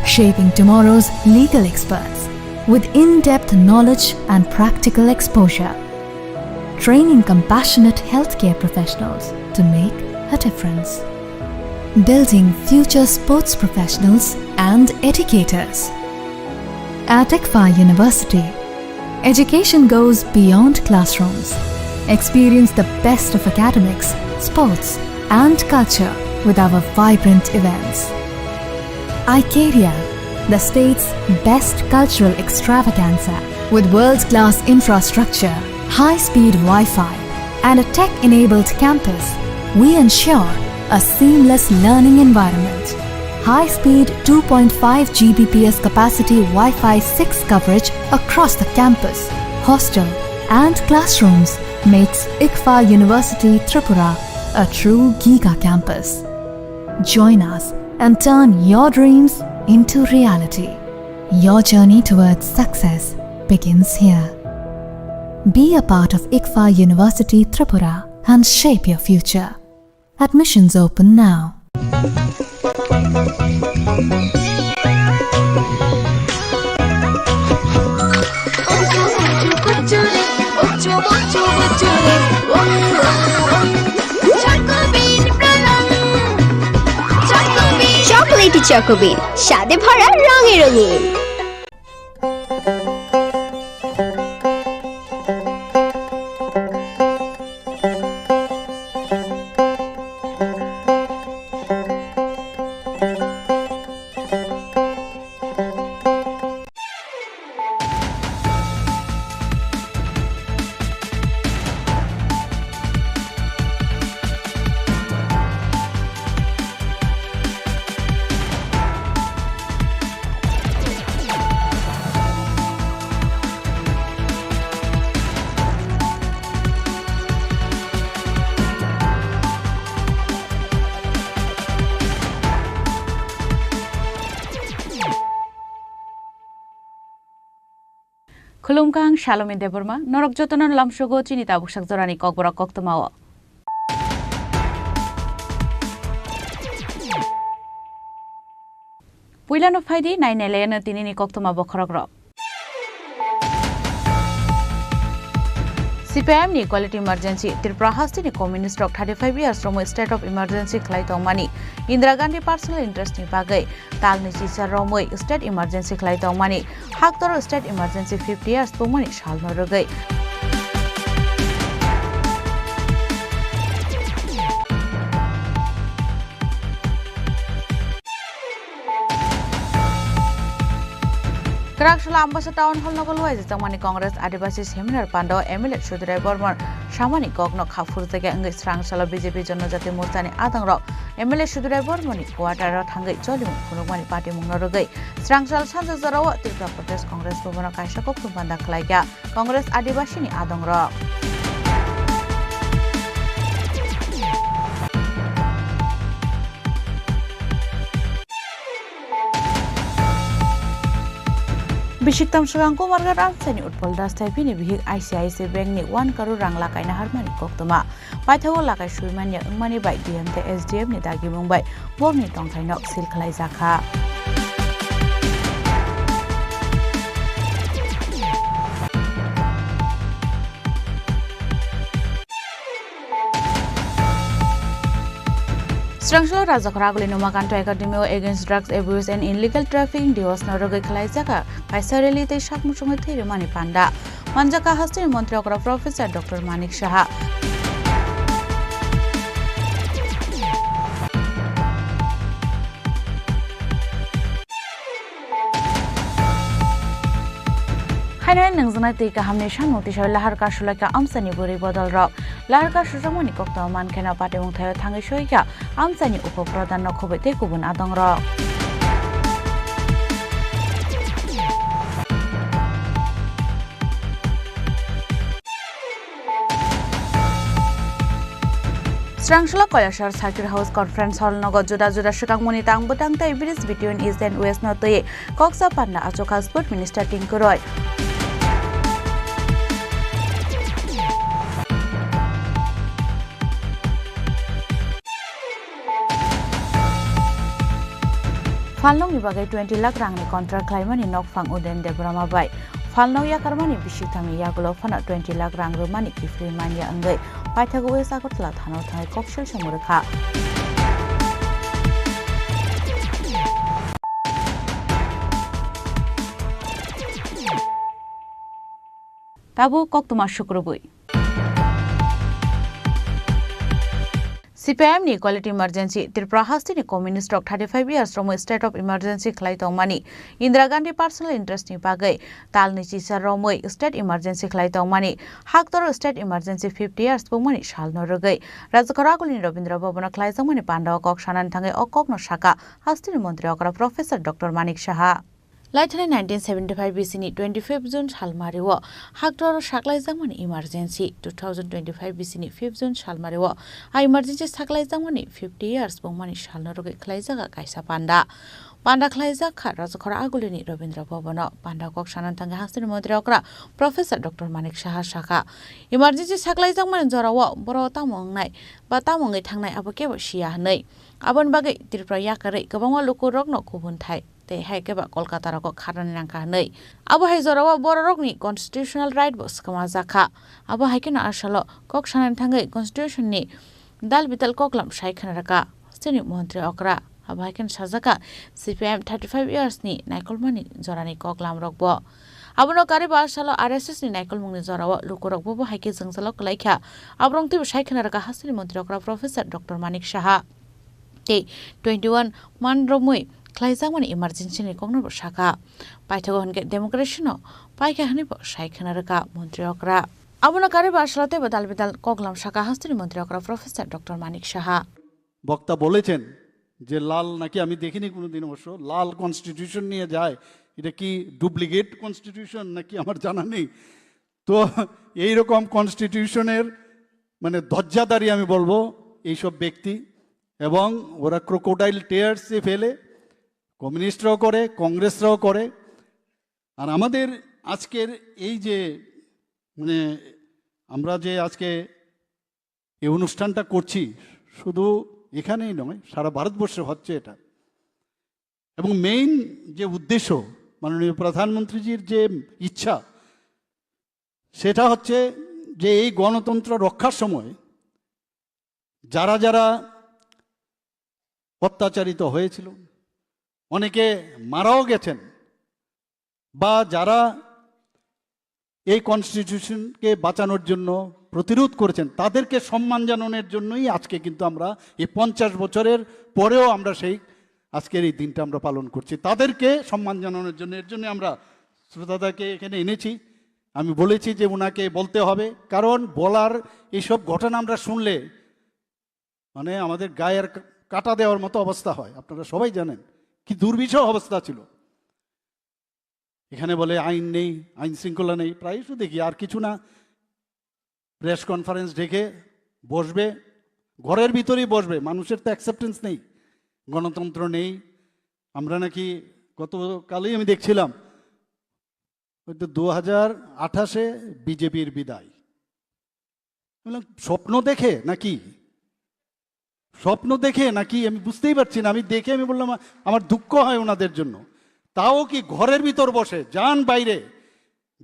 shaping tomorrow's legal experts with in-depth knowledge and practical exposure, training compassionate healthcare professionals to make a difference, building future sports professionals and educators. At ICFAI University, education goes beyond classrooms. Experience the best of academics, sports, and culture with our vibrant events. Icaria, the state's best cultural extravaganza. With world-class infrastructure, high-speed Wi-Fi, and a tech-enabled campus, we ensure a seamless learning environment. High-speed two point five G B P S capacity Wi-Fi six coverage across the campus, hostel, and classrooms makes ICFAI University Tripura a true giga campus. Join us and turn your dreams into reality. Your journey towards success begins here. Be a part of ICFAI University Tripura and shape your future. Admissions open now. Chocolatey Choco Bean, স্বাদে ভরা, রঙে রঙিন। Khulumkha, ang Salomi Debbarma, norok jotono lamsogo chini tabuk sak jorani kokborok koktwmao. Puilano phaidi, nai nai laiano tinini koktwma bokhorokrok. C P I M ni Equality Emergency, Tripura hasteni communist rok thirty five years romwi state of emergency khlai tongmani, Indira Gandhi personal interest ni bagwi talni chicha romwi state emergency khlai tongmani, haktor state emergency fifty years tongmani salno rwgwi. Kwraksula Ambasa Town Hall nogo luai jajak mani Congress Adibasi Seminar Pando M L A Sudurai Bormon samani kokno kha phurjagya wngwi Srangsalo B J P Jonojati Morchani adongrok M L A Sudurai Bormoni quarter o thangwi cholimung phunukmani patimungno rwgwi Srangsal sanja jorao Tripura Pradesh Congress Bhavan o kaisa kokthum panda khlaikha. Congress Adibasini adongrok. Bisiktam swkang Kumarghat Amchaini Utpal Das thai bini bihik I C I C Bank ni one crore rang lakaina harmani koktwma. Paithago lakai suimanya wngmani bai D M tei S D M ni dagimung bai borokni tongthaino seal khlaijakha. Srangsalo Rajakhor Agulini Umakanto Academy o Against Drugs Abuse and Illegal Trafficking Diwas no rwgwi khlaijak kaisa rally tei sakmuchungwi thwi rwmani panda. Manjakha hasteni montri okra Professor Doctor Manik Saha. Haino nungjaknai twi kahamni samung tisao lahar kasulaikha amchaini bwrwi bodolrok. Lahar kasujakmani koktwma mankheno patimung thaio thangwi soikha amchaini upo pradhan no khobwi tei kubun adongrok. Srangsalo Koyasar Circuit House Conference Hall nogo juda juda swkangmani tang bwtang tei bridge between East and West no twi koksa panda achukha Sport Minister Tinku Roy. Phalnokni bagwi twenty lakh rangni contract khlaimani nokphang Uden Debbarma bai. Phalnok yakarmani bisingthamni yagulo phano twenty lakh rang rwmani kiphilwi manya wngwi paithago West Agartala thana-o thangwi koksil songwi rwkha. Tabuk koktwma sukrubwi. C P I M ni Equality Emergency, Tripura hasteni communist rok thirty five years romwi state of emergency khlai tongmani, Indira Gandhi personal interest ni bagwi talni chisa romwi state emergency khlai tongmani, haktor state emergency fifty years pungmani salno rwgwi Rajakhor Agulini Rabindra Bhavan o khlaijakmani panda o kok sanani thangwi o kokno sakha hasteni montri okra Professor Doctor Manik Saha. Laithani nineteen seventy-five B C ni twenty-fifth June salmari o haktor saklaijakmani emergency, two thousand twenty-five B C ni fifth June salmari o a emergency saklaijakmani fifty years pungmani salno rwgwi khlaijak kaisa panda. Panda khlaijak kha Rajakhor Agulini Rabindra Bhavan o. Panda kok sanani thangwi hasteni montri okra Professor Doctor Manik Saha sakha, emergency saklaijakmani jorao boro tamo wngnai ba tamo wngwi thangnai abo kebo siya hwnwi. Aboni bagwi Tripura yakarwi kwbangma lukurokno kubun thai tei hai khe ba Kolkata rogo kharnani nangkha hwnwi. Abo hai jorao bororokni constitutional right bo swkama jakha. Abo hai kheno a salo kok sanani thangwi constitution ni dal bidal koklam sai khna rwkha hasteni montri okra. Abo hai kheno sajakha C P I M thirty five years ni naikolmani jorani koklam rokbo. Abono karwi bo a salo R S S ni naikolmungni jorao lukurokbo bo hai khe jwngjalo kwlaikha. Aborok twibo sai khna rwkha hasteni montri okra Professor Doctor Manik Saha. Tei twenty-one man romwi khlaijakmani emergency ni kokno bo sakha. Paithago hwnkhe democracy no paikha hwnwi bo sai khna rwkha montri okra. Abono karwi bo a salo teibo dal bidal koklam sakha hasteni montri okra Professor Doctor Manik Saha. বক্তা বলেছেন যে লাল নাকি আমি দেখিনি কোনোদিন, অবশ্য লাল কনস্টিটিউশন নিয়ে যায়, এটা কি ডুপ্লিকেট কনস্টিটিউশন নাকি আমার জানা নেই। তো এইরকম কনস্টিটিউশনের মানে ধজ্জাধারী আমি বলবো এইসব ব্যক্তি, এবং ওরা ক্রোকোডাইল টিয়ার্সে ফেলে, কমিউনিস্টরাও করে, কংগ্রেসরাও করে। আর আমাদের আজকের এই যে, মানে, আমরা যে আজকে এই অনুষ্ঠানটা করছি, শুধু এখানেই নয়, সারা ভারতবর্ষে হচ্ছে এটা। এবং মেইন যে উদ্দেশ্য, মাননীয় প্রধানমন্ত্রীজির যে ইচ্ছা, সেটা হচ্ছে যে এই গণতন্ত্র রক্ষার সময় যারা যারা অত্যাচারিত হয়েছিল, অনেকে মারাও গেছেন, বা যারা এই কনস্টিটিউশনকে বাঁচানোর জন্য প্রতিরোধ করেছেন, তাদেরকে সম্মান জানানোর জন্যই আজকে কিন্তু আমরা এই পঞ্চাশ বছরের পরেও আমরা সেই আজকের এই দিনটা আমরা পালন করছি, তাদেরকে সম্মান জানানোর জন্য। এর জন্য আমরা শ্রোতাদাকে এখানে এনেছি। আমি বলেছি যে ওনাকে বলতে হবে, কারণ বলার এইসব ঘটনা আমরা শুনলে, মানে, আমাদের গায়ে আর কা-, কাটা দেওয়ার মতো অবস্থা হয়। আপনারা সবাই জানেন কি দুর্বিষহ অবস্থা ছিল। এখানে বলে আইন নেই, আইন শৃঙ্খলা নেই, প্রায়শ দেখি আর কিছু না, প্রেস কনফারেন্স ডেকে বসবে, ঘরের ভিতরেই বসবে। মানুষের তো অ্যাকসেপ্টেন্স নেই, গণতন্ত্র নেই। আমরা নাকি, গতকালই আমি দেখছিলাম, হয়তো দু হাজার আঠাশে বিজেপির বিদায়। আমি বললাম, স্বপ্ন দেখে নাকি? স্বপ্ন দেখে নাকি? আমি বুঝতেই পারছি না। আমি দেখে আমি বললাম, আমার দুঃখ হয় ওনাদের জন্য। তাও কি ঘরের ভিতর বসে, যান বাইরে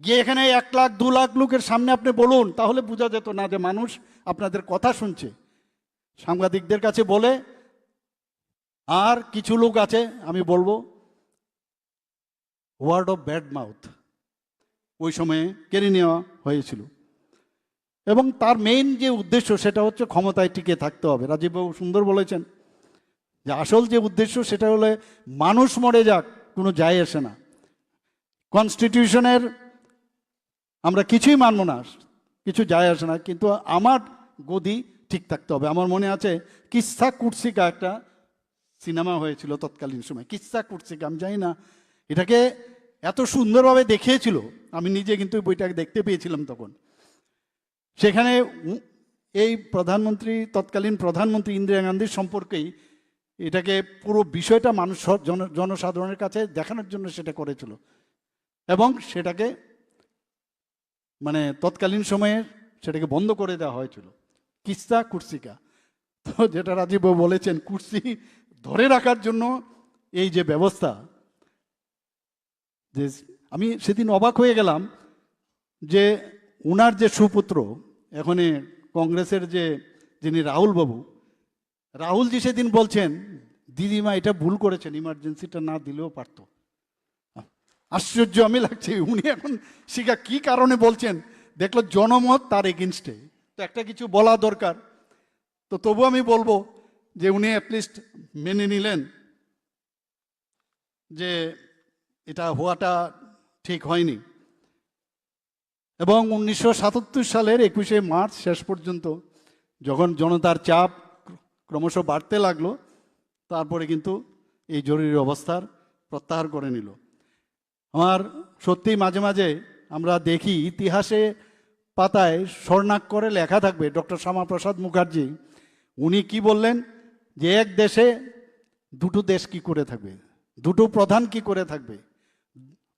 গিয়ে, এখানে এক লাখ দু লাখ লোকের সামনে আপনি বলুন, তাহলে বোঝা যেত না যে মানুষ আপনাদের কথা শুনছে। সাংবাদিকদের কাছে বলে, আর কিছু লোক আছে, আমি বলবো, ওয়ার্ড অফ ব্যাড মাউথ ওই সময়ে কেড়ে নেওয়া হয়েছিল। এবং তার মেইন যে উদ্দেশ্য, সেটা হচ্ছে ক্ষমতায় টিকে থাকতে হবে। রাজীববাবু সুন্দর বলেছেন যে আসল যে উদ্দেশ্য, সেটা হলে মানুষ মরে যাক, কোনো যায় আসে না। কনস্টিটিউশনের আমরা কিছুই মানবো না, কিছু যায় আসে না, কিন্তু আমার গদি ঠিক থাকতে হবে। আমার মনে আছে, কিসসা কুটসিকা একটা সিনেমা হয়েছিল তৎকালীন সময়, কিসসা কুটসিকা। আমি জানি না, এটাকে এত সুন্দরভাবে দেখিয়েছিল, আমি নিজে কিন্তু বইটা দেখতে পেয়েছিলাম তখন। সেখানে উ-, এই প্রধানমন্ত্রী, তৎকালীন প্রধানমন্ত্রী ইন্দিরা গান্ধীর সম্পর্কেই এটাকে, পুরো বিষয়টা মানুষ স-, জন-, জনসাধারণের কাছে দেখানোর জন্য সেটা করেছিল। এবং সেটাকে, মানে, তৎকালীন সময়ে সেটাকে বন্ধ করে দেওয়া হয়েছিল, কিসসা কুটসিকা। তো যেটা রাজীববাবু বলেছেন, কুর্সি ধরে রাখার জন্য এই যে ব্যবস্থা, যে আমি সেদিন অবাক হয়ে গেলাম যে ওনার যে সুপুত্র, এখন কংগ্রেসের যে, যিনি রাহুল বাবু, রাহুলজি সেদিন বলছেন, "দিদিমা এটা ভুল করেছেন, ইমার্জেন্সিটা না দিলেও পারতো।" আশ্চর্য আমি লাগছে, উনি এখন সেটা কি কারণে বলছেন? দেখলো জনমত তার এগেনস্টে, তো একটা কিছু বলা দরকার। তো তবু আমি বলবো যে উনি অ্যাটলিস্ট মেনে নিলেন যে এটা হওয়াটা ঠিক হয়নি। এবং উনিশশো সাতাত্তর সালের একুশে মার্চ শেষ পর্যন্ত যখন জনতার চাপ ক্রমশ বাড়তে লাগলো, তারপরে কিন্তু এই জরুরি অবস্থার প্রত্যাহার করে নিল। আমার সত্যি মাঝে মাঝে আমরা দেখি ইতিহাসে পাতায় স্বর্ণাক্ষরে লেখা থাকবে ডক্টর শ্যামাপ্রসাদ মুখার্জি, উনি কি বললেন যে এক দেশে দুটো দেশ কি করে থাকবে, দুটো প্রধান কি করে থাকবে,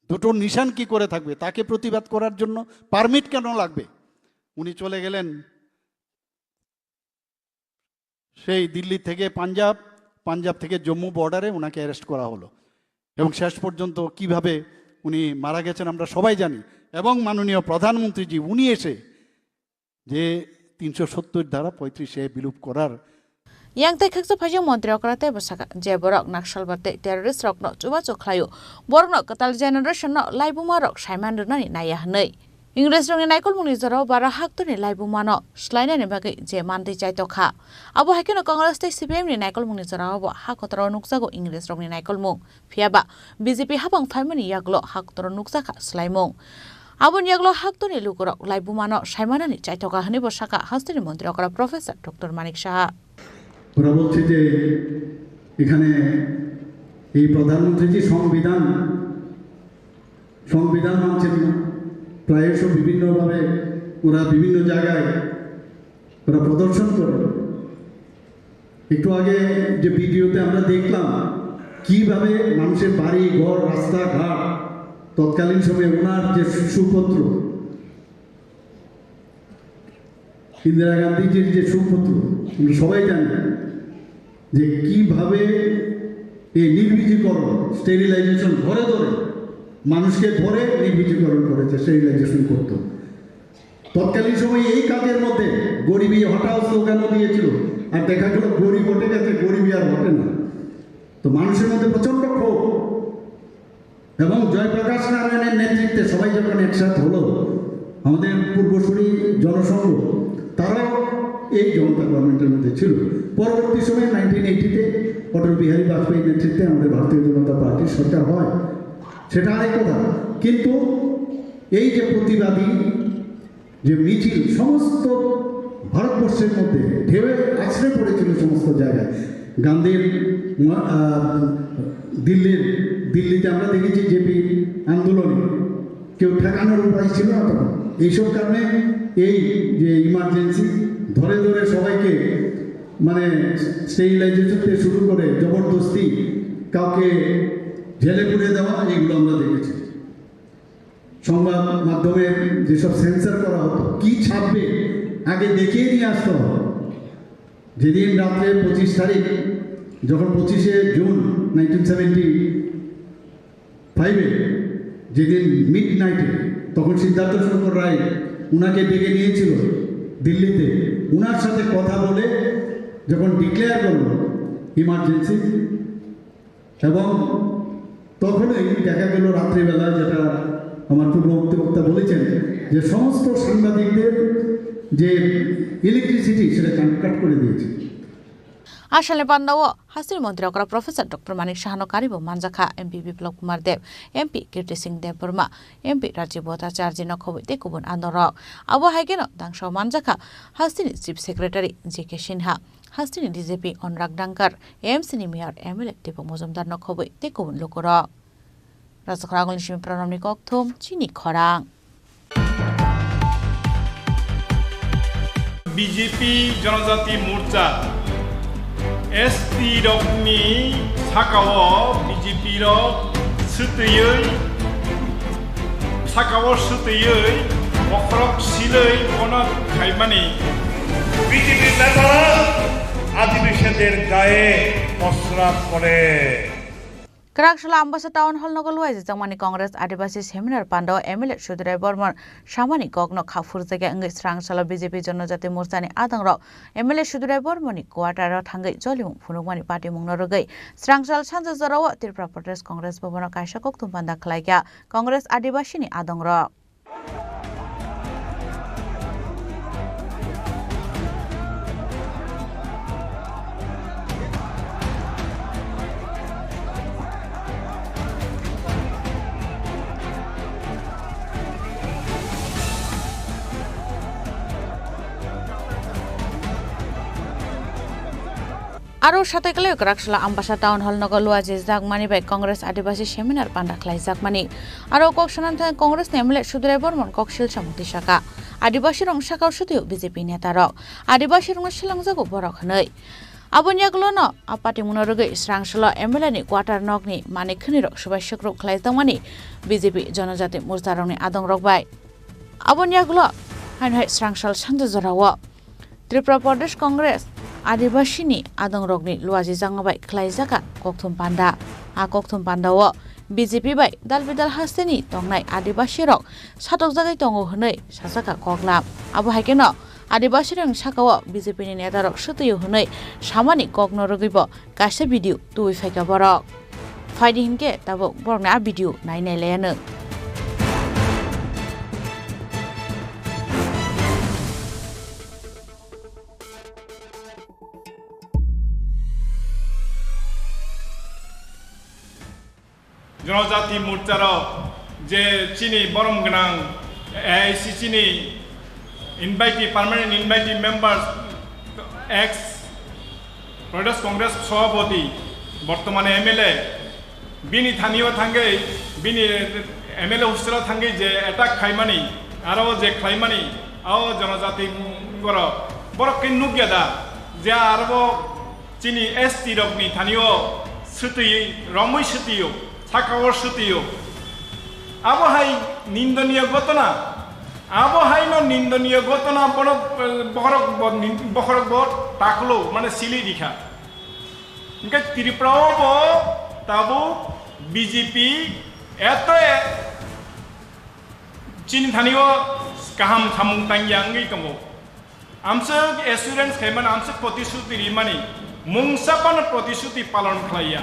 দুটো নিশান কি করে থাকবে, তাকে প্রতিবাদ করার জন্য পারমিট কেন লাগবে? উনি চলে গেলেন সেই দিল্লি থেকে পাঞ্জাব, পাঞ্জাব থেকে জম্মু বর্ডারে ওনাকে অ্যারেস্ট করা হলো। এবং শেষ পর্যন্ত কিভাবে উনি মারা গেছেন আমরা সবাই জানি। এবং মাননীয় প্রধানমন্ত্রীজি উনি এসে যে তিনশো সত্তর ধারা পঁয়ত্রিশ এ বিলুপ করার Yang tei khaksa phaijak montri okra tei bwsaka je borok Naxalbad tei terrorist rokno chubachu khlaio, borokno kwtal generation no laibuma rok saiman rwnani naiya hwnwi. Ingres rokni naikolmungni jorao bara haktorni laibumano swlainani bagwi je mantwi chaitokha. Abo hai kheno Congress tei C P I M ni naikolmungni jorao bo ha kotoro nukjago Ingres rokni naikolmung. Phiya ba B J P hapang phaimani yagulo ha kotoro nukjakha swlaimung. Aboni yagulo haktorni lukurok laibumano saimanani chaitokha hwnwi bo sakha hasteni montri okra Professor Doctor Manik Saha. ওরা বলছে যে এখানে এই প্রধানমন্ত্রী যে সংবিধান, সংবিধান মানছেন না, প্রায়শ বিভিন্নভাবে ওরা বিভিন্ন জায়গায় ওরা প্রদর্শন করে। একটু আগে যে ভিডিওতে আমরা দেখলাম কিভাবে মানুষের বাড়ি ঘর, রাস্তাঘাট, তৎকালীন সময়ে ওনার যে সুপুত্র, ইন্দিরা গান্ধীজির যে সুপুত্র, আমরা সবাই জানি যে কিভাবে এই নির্বীজীকরণ, স্টেরিলাইজেশন, ধরে ধরে মানুষকে ধরে নির্বীজীকরণ করেছে, স্টেরিলাইজেশন করত। তৎকালীন সময়ে এই কাজের মধ্যে গরিবি হটাও স্লোগানও দিয়েছিল, আর দেখা গেল গরিব হটে গেছে, গরিবি আর হটে না। তো মানুষের মধ্যে প্রচণ্ড ক্ষোভ, এবং জয়প্রকাশ নারায়ণের নেতৃত্বে সবাই যখন একসাথ হলো, আমাদের পূর্বসূরি জনসংঘ, তারাও এই জনতা গভর্নমেন্টের মধ্যে ছিল। পরবর্তী সময়ে নাইনটিন এইটিতে অটল বিহারী বাজপেয়ীর নেতৃত্বে আমাদের ভারতীয় জনতা পার্টির সরকার হয়, সেটা আরেক কথা। কিন্তু এই যে প্রতিবাদী যে মিছিল সমস্ত ভারতবর্ষের মধ্যে ঢেউয়ে আছড়ে পড়েছিল সমস্ত জায়গায়। গান্ধীর ম-, আহ, দিল্লির, দিল্লিতে আমরা দেখেছি জেপি আন্দোলনে কেউ ঠেকানোর উপায় ছিল না তখন। এইসব কারণে এই যে ইমার্জেন্সি ধরে ধরে সবাইকে, মানে, স্টেরিলাইজেশন থেকে শুরু করে জবরদস্তি কাউকে জেলে পুরে দেওয়া, এইগুলো আমরা দেখেছি। সংবাদ মাধ্যমে যেসব সেন্সর করা হতো, কি ছাপবে আগে দেখিয়ে নিয়ে আসতে হবে। যেদিন রাত্রে পঁচিশ তারিখ, যখন পঁচিশে জুন নাইনটিন সেভেন্টি ফাইভে, যেদিন মিড নাইটে, তখন সিদ্ধার্থ শঙ্কর রায় উনাকে ডেকে নিয়েছিল দিল্লিতে, উনার সাথে কথা বলে যখন ডিক্লেয়ার করলো ইমার্জেন্সি, এবং তখনই দেখা গেল রাত্রিবেলা, যেটা আমার পূর্ববর্তী বক্তা বলেছেন, যে সমস্ত সাংবাদিকদের যে ইলেকট্রিসিটি, সেটা কাট করে দিয়েছে। Asalni pandao hasteni montri okra Professor Doctor Manik Sahano karibo manjakha, M P Biplab Kumar Deb, M P Kirti Singh Debbarma, M P Rajiv Bhattacharjee no khobwi tei kubun andorok. Abo hai kheno dangsa manjakha hasteni Chief Secretary J K Sinha, hasteni D G P Anurag Dhankar, A M C ni Mayor M L A Deepak Majumdar no khobwi tei kubun lukurok. Rajakhor Agulni simi Pranamni kokthum, chini khorang. B J P Janajati Morcha, S T rokni sakao B J P rok swtwiwi, sakao swtwiwi bokhorok silwi bono khaimani. B J P neta adibishader gaye kosra pore. Kwraksala Ambasa Town Hall nogo luaijak jakmani Congress Adibasi Seminar Pandao M L A Sudurai Bormon samani kokno kha phurjakya wngwi Swrangsalo B J P Janajati Morchani adongrok M L A Sudurai Bormoni quarter-o thangwi jolimung phunukmani patimungno rwgwi Swrangsal sanja jorao Tripura Pradesh Congress Bhavan-o kaisa kokthum panda khlaikha Congress Adibasini adongrok. Aro satai kwlai kwraksala Ambasa Town Hall nogo luajijakmani bai Congress Adibasi Seminar panda khlaijakmani. Aro kok sanani thani Congress ni M L A Sudurai Bormon kok silsa mukti saka. Adibasi rok saka o swtwi o B J P neta rok. Adibasi rokno swlangjago borok hwnwi. Aboni yagulo no a patimungno rwgwi Swrangsalo M L A ni quarter nokni manwi khwnwi rok subai sukruk khlaijakmani B J P Janajati Morcha rokni adong rok bai. Aboni yagulo haino hai Swrangsal sanja jorao Tripura Pradesh Congress Adibasini adongrokni luajijakma bai khlaijakha kokthum panda. A kokthum pandao B J P bai dal bidal hasteni tongnai Adibasirok satokjagwi tongo hwnwi sajakha koklam. Abo hai kheno Adibasirokni sakao B J P ni netarok swtwio hwnwi samani kokno rwgwibo kaisa video tubui phaikha borok. Phaidi hinkhe tabuk borokni a video nai nai laiya nwng. Jonojati Morcharo je chini borom gwnang A I C C ni invitee, permanent invitee members, ex Pradesh Congress Sabhapati, bortomane M L A, bini thanio thangwi, bini M L A hostel-o thangwi je attack khaimani, aro je khlaimani, o jonojati borok, borok khe nukya da, je aro chini S T rokni thanio swtwi, romwi swtwio, sakao swtwio. Abo hai nindoniyo gotona. Abo haino nindoniyo gotona bono, eh, bokhorok bo nin-, bokhorok bo taklo, mane sili rikha. Hingke Tripura o bo tabuk B J P eto e chini thani o kaham samung tangya wngwi tongo. Amswk assurance khaimani, amswk protisruti rimani, mungsa phano protisruti palon khlaiya.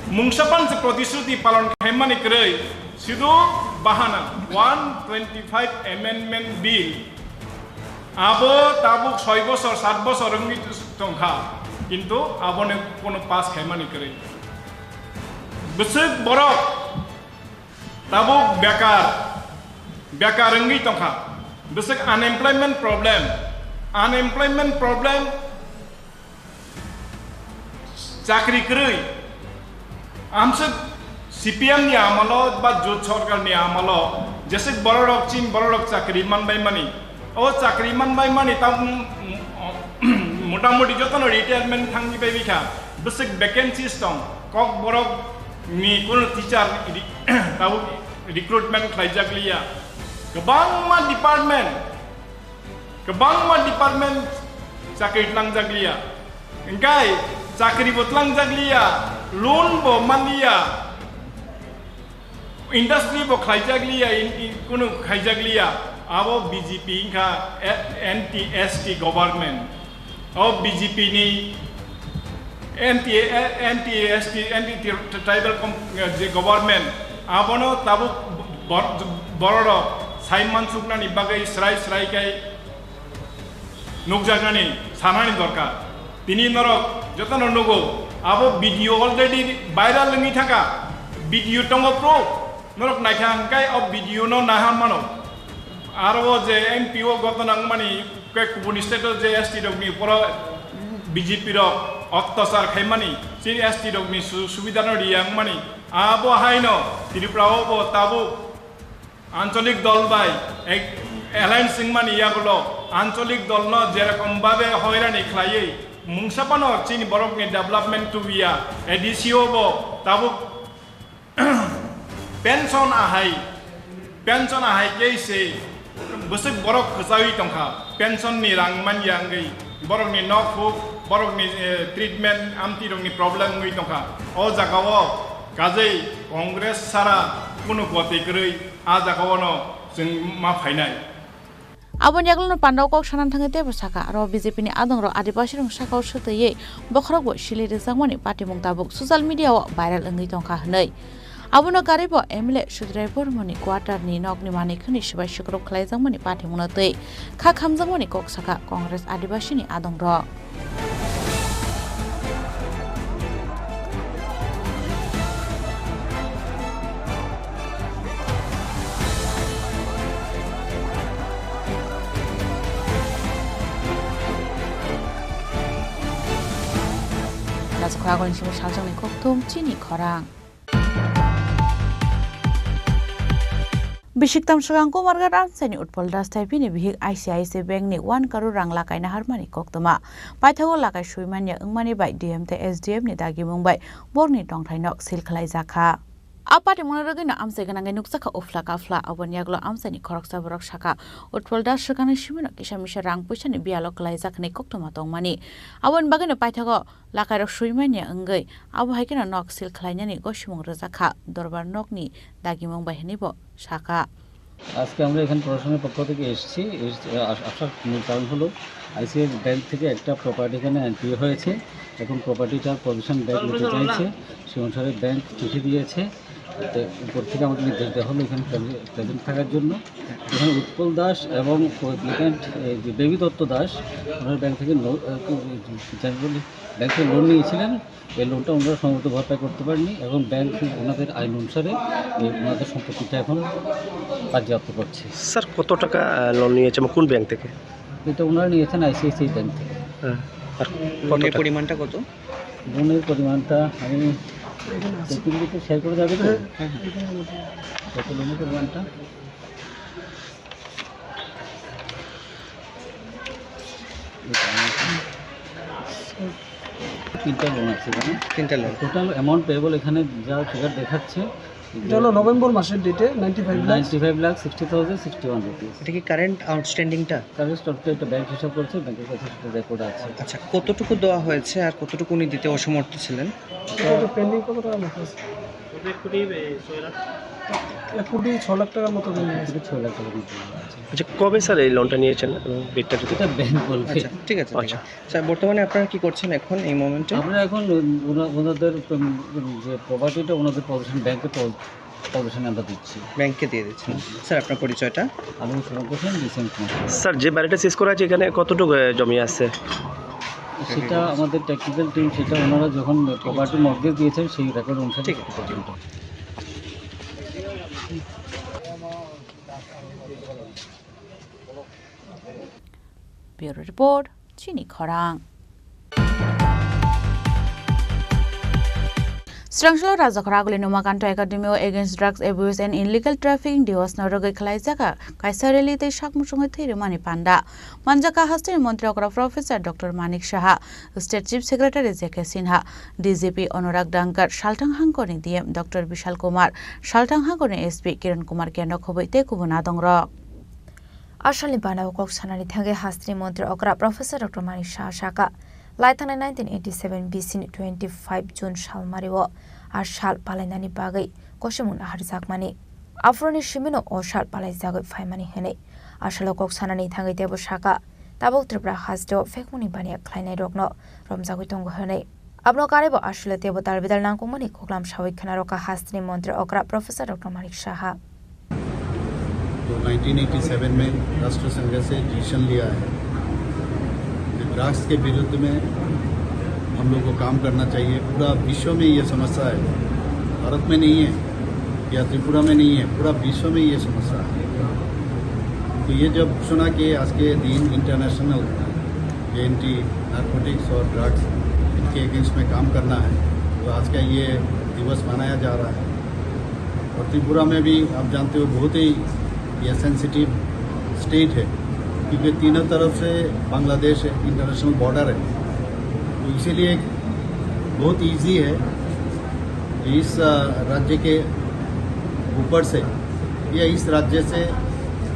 Mungsa phano se protisruti palon khaimani kwrwi, sudu bahana one twenty-five Amendment Bill. Abo tabuk soi bosor, sat bosor wngwi tongkha, kintu aboni kono pass khaimani kwrwi. Bwswk borok tabuk bekar, bekar wngwi tongkha. Bwswk unemployment problem, unemployment problem, chakri kwrwi. Amswk C P M ni amolo ba Jot Sarkar ni amolo jeswk bororok chin bororok chakri manbai mani. O chakri manbai mani ta, mm, mm, motamoti jotono retirement thangwi bai bikha. Bwswk vacancies tong, Kokborok ni kuno teacher ri-, tabuk recruitment khlaijak liya. Kwbangma department, kwbangma department chakri tlangjak liya. Hingkai chakri bo tlangjak liya, loan bo man liya. Industry bo khlaijak liya, in, in, kunu khaijak liya, abo B J P wngkha, a-, anti S T government. O B J P ni anti, anti S T, anti tri-, tribal com-, je government, abono tabuk bor-, bororok sai mansuknani bagwi srai srai khe nukjaknani sanani dorkar. Tini norok jotono nugo, abo video already viral wngwi thangkha, video tongo proof, norok naikha hwnkhe o video no naha mano. Aro o je M P o gotona wngmani khe kubuni state o je S T rokni uporo B J P rok ottachar khaimani, chini S T rokni su-, subidano riya wngmani, abo haino Tripura o bo tabuk Ancholik dol bai ek-, alliance wngmani yagulo Ancholik dolno jerokom babe hoirani khlaiwi mungsa phano chini borokni development tubiya, A D C o bo tabuk pension ahai, pension ahai kei se bwswk borok kwchawi tongkha, pension ni rang manya wngwi borokni nok huk, borokni, eh, treatment, amtwi rokni problem wngwi tongkha. O jaga o kajei Congress sara kunu goti kwrwi. A jaga o no chwng ma phainai. Aboni yagulono pandao kok sana thangwi teibo sakha, aro B J P ni adongrok Adibasirok sakao swtwiwi bokhorokbo sili rwjakmani patimung tabuk social media o viral wngwi tongkha hwnwi. Abono karwibo M L A Sudrai Bormoni quarter ni nokni manwi khwnwi swbai swkrwp khlaijakmani patimungno twi kha khamjakmani kok sakha Congress Adibasini adongrok. Rajakhor agoni simi saljaknai kokthum chini khorang. Bisiktam swkang Kumarghat Ramchaini Utpal Das tei bini bihik I C I C Bank ni one crore rang lakai naharmani koktwma. Paithago lakai sui manya wngmani bai D M tei S D M ni dagimung bai borokni tongthai nok seal khlaijakha. A patimungno rwgwino amchai gwnangwi nukjakha uphla kaphla. Aboni yagulo amchaini khoroksa borok sakha, Utpal Das swkangni simino kisa misa rang puisani biyalo kwlaijak hwnwi koktwma tongmani. Aboni bagwino paithago lakairok sui manya wngwi abo hai kheno nok seal khlainani gosimung rwjak kha, dorbar nokni dagimung bai hwnwi bo sakha. আজকে আমরা এখানে প্রশাসনের পক্ষ থেকে এসেছি, এস-, আস-, আসার মূল কারণ হলো আইসিআইসি ব্যাংক থেকে একটা প্রপার্টি এখানে এনপিএ হয়েছে। এখন প্রপার্টিটার পজিশন ব্যাংক নিতে চাইছে, সে অনুসারে ব্যাংক চিঠি দিয়েছে। তো উপর থেকে আমাদের নির্দেশ দেওয়া হলো এখানে প্রেজে-, প্রেজেন্ট থাকার জন্য। এখানে উৎপল দাস এবং অ্যাপ্লিক্যান্ট, এই যে বেবি দত্ত দাস, ওনার ব্যাংক থেকে লো-, আহ, কি, জেনারেলি ব্যাংক থেকে লোন নিয়েছিলেন। এই লোনটা ওনারা সময়মতো ভরপাই করতে পারেননি। এখন ব্যাংক ওনাদের আইন অনুসারে এই ওনাদের সম্পত্তিটা এখন বাজেয়াপ্ত করছে। স্যার, কত টাকা, আহ, লোন নিয়েছে এবং কোন ব্যাংক থেকে? এটা ওনারা নিয়েছেন আইসিআইসিআই ব্যাংক থেকে। হ্যাঁ। আর কত লোনের টাকা? পরিমাণটা কত? লোনের পরিমাণটা আমি, সেগুলো তো শেয়ার করে যাবে তো? হ্যাঁ, হ্যাঁ। কত লোনের পরিমাণটা? তিনটা লোন আছে এখানে। তিনটা লোন। টোটাল অ্যামাউন্ট পেয়েবল এখানে যা ফিগার দেখাচ্ছে, এটা হলো নভেম্বর মাসের ডেটে ninety five lakh. Ninety five lakh sixty thousand sixty one rupees. এটা কি কারেন্ট আউটস্ট্যান্ডিংটা? কারেন্ট স্টকটা একটা ব্যাংক হিসাব করছে, ব্যাংকের কাছে সেটা রেকর্ড আছে। আচ্ছা, কতটুকু দেওয়া হয়েছে আর কতটুকু উনি দিতে অসমর্থ ছিলেন? এটা তো পেন্ডিং কত টাকার মতো আছে? এক কোটি, এ, ছয় লাখ। এক কোটি ছ লাখ টাকার মতো পেন্ডিং আছে। এক কোটি ছয় লাখ টাকার মতো আছে। আচ্ছা, কবে স্যার এই লোনটা নিয়েছেন এবং ডেটটা যদি এটা ব্যাংক বলবে। আচ্ছা, ঠিক আছে, ঠিক আচ্ছা। আছে। স্যার, বর্তমানে আপনারা কি করছেন এখন এই মোমেন্টে? আমরা এখন ওনা-, ওনাদের, উম, যে প্রপার্টিটা ওনাদের পজিশন, ব্যাংকের পজ-, পজিশনে আমরা দিচ্ছি। ব্যাংকে দিয়ে দিচ্ছেন। স্যার, আপনার পরিচয়টা? আমি Suranga Sen, DC and commercial. Sir, যে বাড়িটা সিজ করা আছে, এখানে কতটুকু, এ, জমি আছে? সেটা আমাদের টেকনিক্যাল টিম, সেটা ওনারা যখন প্রপার্টি মর্গেজ দিয়েছেন, সেই রেকর্ড অনুসারে ঠিক আছে। সেটা পর্যন্ত। Bureau Report, Chini Khorang. Srangshalo Rajakhora Aguli Numakanta Academy o Against Drugs Abuse and Illegal Trafficking Diwas no rwgwi khwlaijak kaisa rally tei sakmuchungwi thwi rwmani panda manjak kha hasteni montri okra Professor Doctor Manik Saha, State Chief Secretary J K Sinha, D G P Anurag Dangkar, Salthang Hangkorni D M Doctor Bishal Kumar, Salthang Hangkorni S P Kiran Kumar Kendra khobwi tei kubun adongrok. Asalni bana o kok sanani thangwi hasteni montri okra Professor Doctor Manik Saha saka, lai thangnai nineteen eighty seven B C ni twenty five June salmario a sal palainani bagwi kosimung naharjakmani. Aphuruni simino o sal palaijagwi phaimani hwnwi a salo kok sanani thangwi teibo saka, tabuk Tripura hasteo phekmungni baniya khlainairokno romjagwi tongo hwnwi. Abono karwibo aswle teibo dalbidal nangkukmani koklam sawi khwnarokha hasteni montri okra Professor Doctor Manik Saha. तो nineteen eighty seven में राष्ट्र संघ से डिसीजन लिया है कि ड्रग्स के विरुद्ध में हम लोग को काम करना चाहिए। पूरा विश्व में ये समस्या है, भारत में नहीं है या त्रिपुरा में नहीं है, पूरा विश्व में ये समस्या है। तो ये जब सुना कि आज के दिन इंटरनेशनल एंटी नारकोटिक्स और ड्रग्स, इनके अगेंस्ट में काम करना है, तो आज का ये दिवस मनाया जा रहा है। और त्रिपुरा में भी आप जानते हो, बहुत ही ये सेंसिटिव स्टेट है, क्योंकि तीनों तरफ से बांग्लादेश है, इंटरनेशनल बॉर्डर है, तो इसीलिए बहुत इजी है इस, अ, राज्य के ऊपर से या इस राज्य से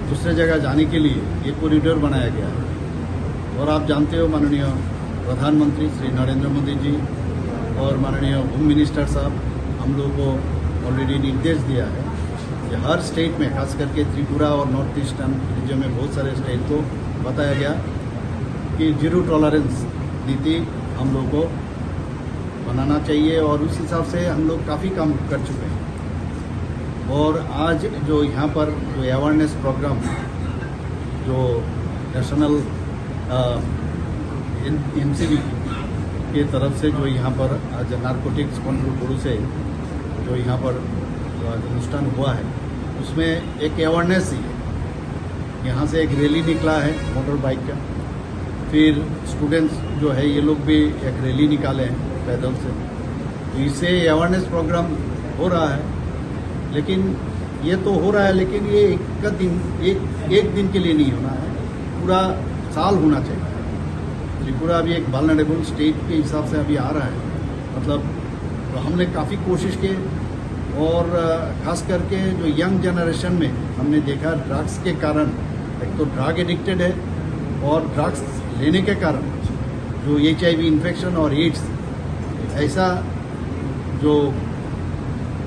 दूसरे जगह जाने के लिए ये कॉरिडोर बनाया गया है। और आप जानते हो, माननीय प्रधानमंत्री श्री नरेंद्र मोदी जी और माननीय होम मिनिस्टर साहब, हम लोगों को ऑलरेडी निर्देश दिया है कि हर स्टेट में, खास करके त्रिपुरा और नॉर्थ ईस्टर्न रीजन में बहुत सारे स्टेट को बताया गया कि जीरो टॉलरेंस नीति हम लोग को बनाना चाहिए, और उस हिसाब से हम लोग काफ़ी काम कर चुके हैं। और आज जो यहाँ पर जो अवेयरनेस प्रोग्राम जो नेशनल, अ, एन-, एनसीबी के तरफ से जो यहाँ पर आज नारकोटिक्स कंट्रोल ब्यूरो से जो यहाँ पर, अ, अनुष्ठान हुआ है, उसमें एक अवेयरनेस ही है। यहाँ से एक रैली निकला है मोटर बाइक का, फिर स्टूडेंट्स जो है, ये लोग भी एक रैली निकाले हैं पैदल से। तो इससे अवेयरनेस प्रोग्राम हो रहा है, लेकिन ये तो हो रहा है, लेकिन ये एक का दिन, एक, एक दिन के लिए नहीं होना है, पूरा साल होना चाहिए। त्रिपुरा अभी एक वल्नरेबल स्टेट के हिसाब से अभी आ रहा है, मतलब, तो हमने काफ़ी कोशिश की, और, अ, खास करके जो यंग जनरेशन में हमने देखा, ड्रग्स के कारण, एक तो ड्रग एडिक्टेड है, और ड्रग्स लेने के कारण जो एचआईवी इन्फेक्शन और एड्स, ऐसा जो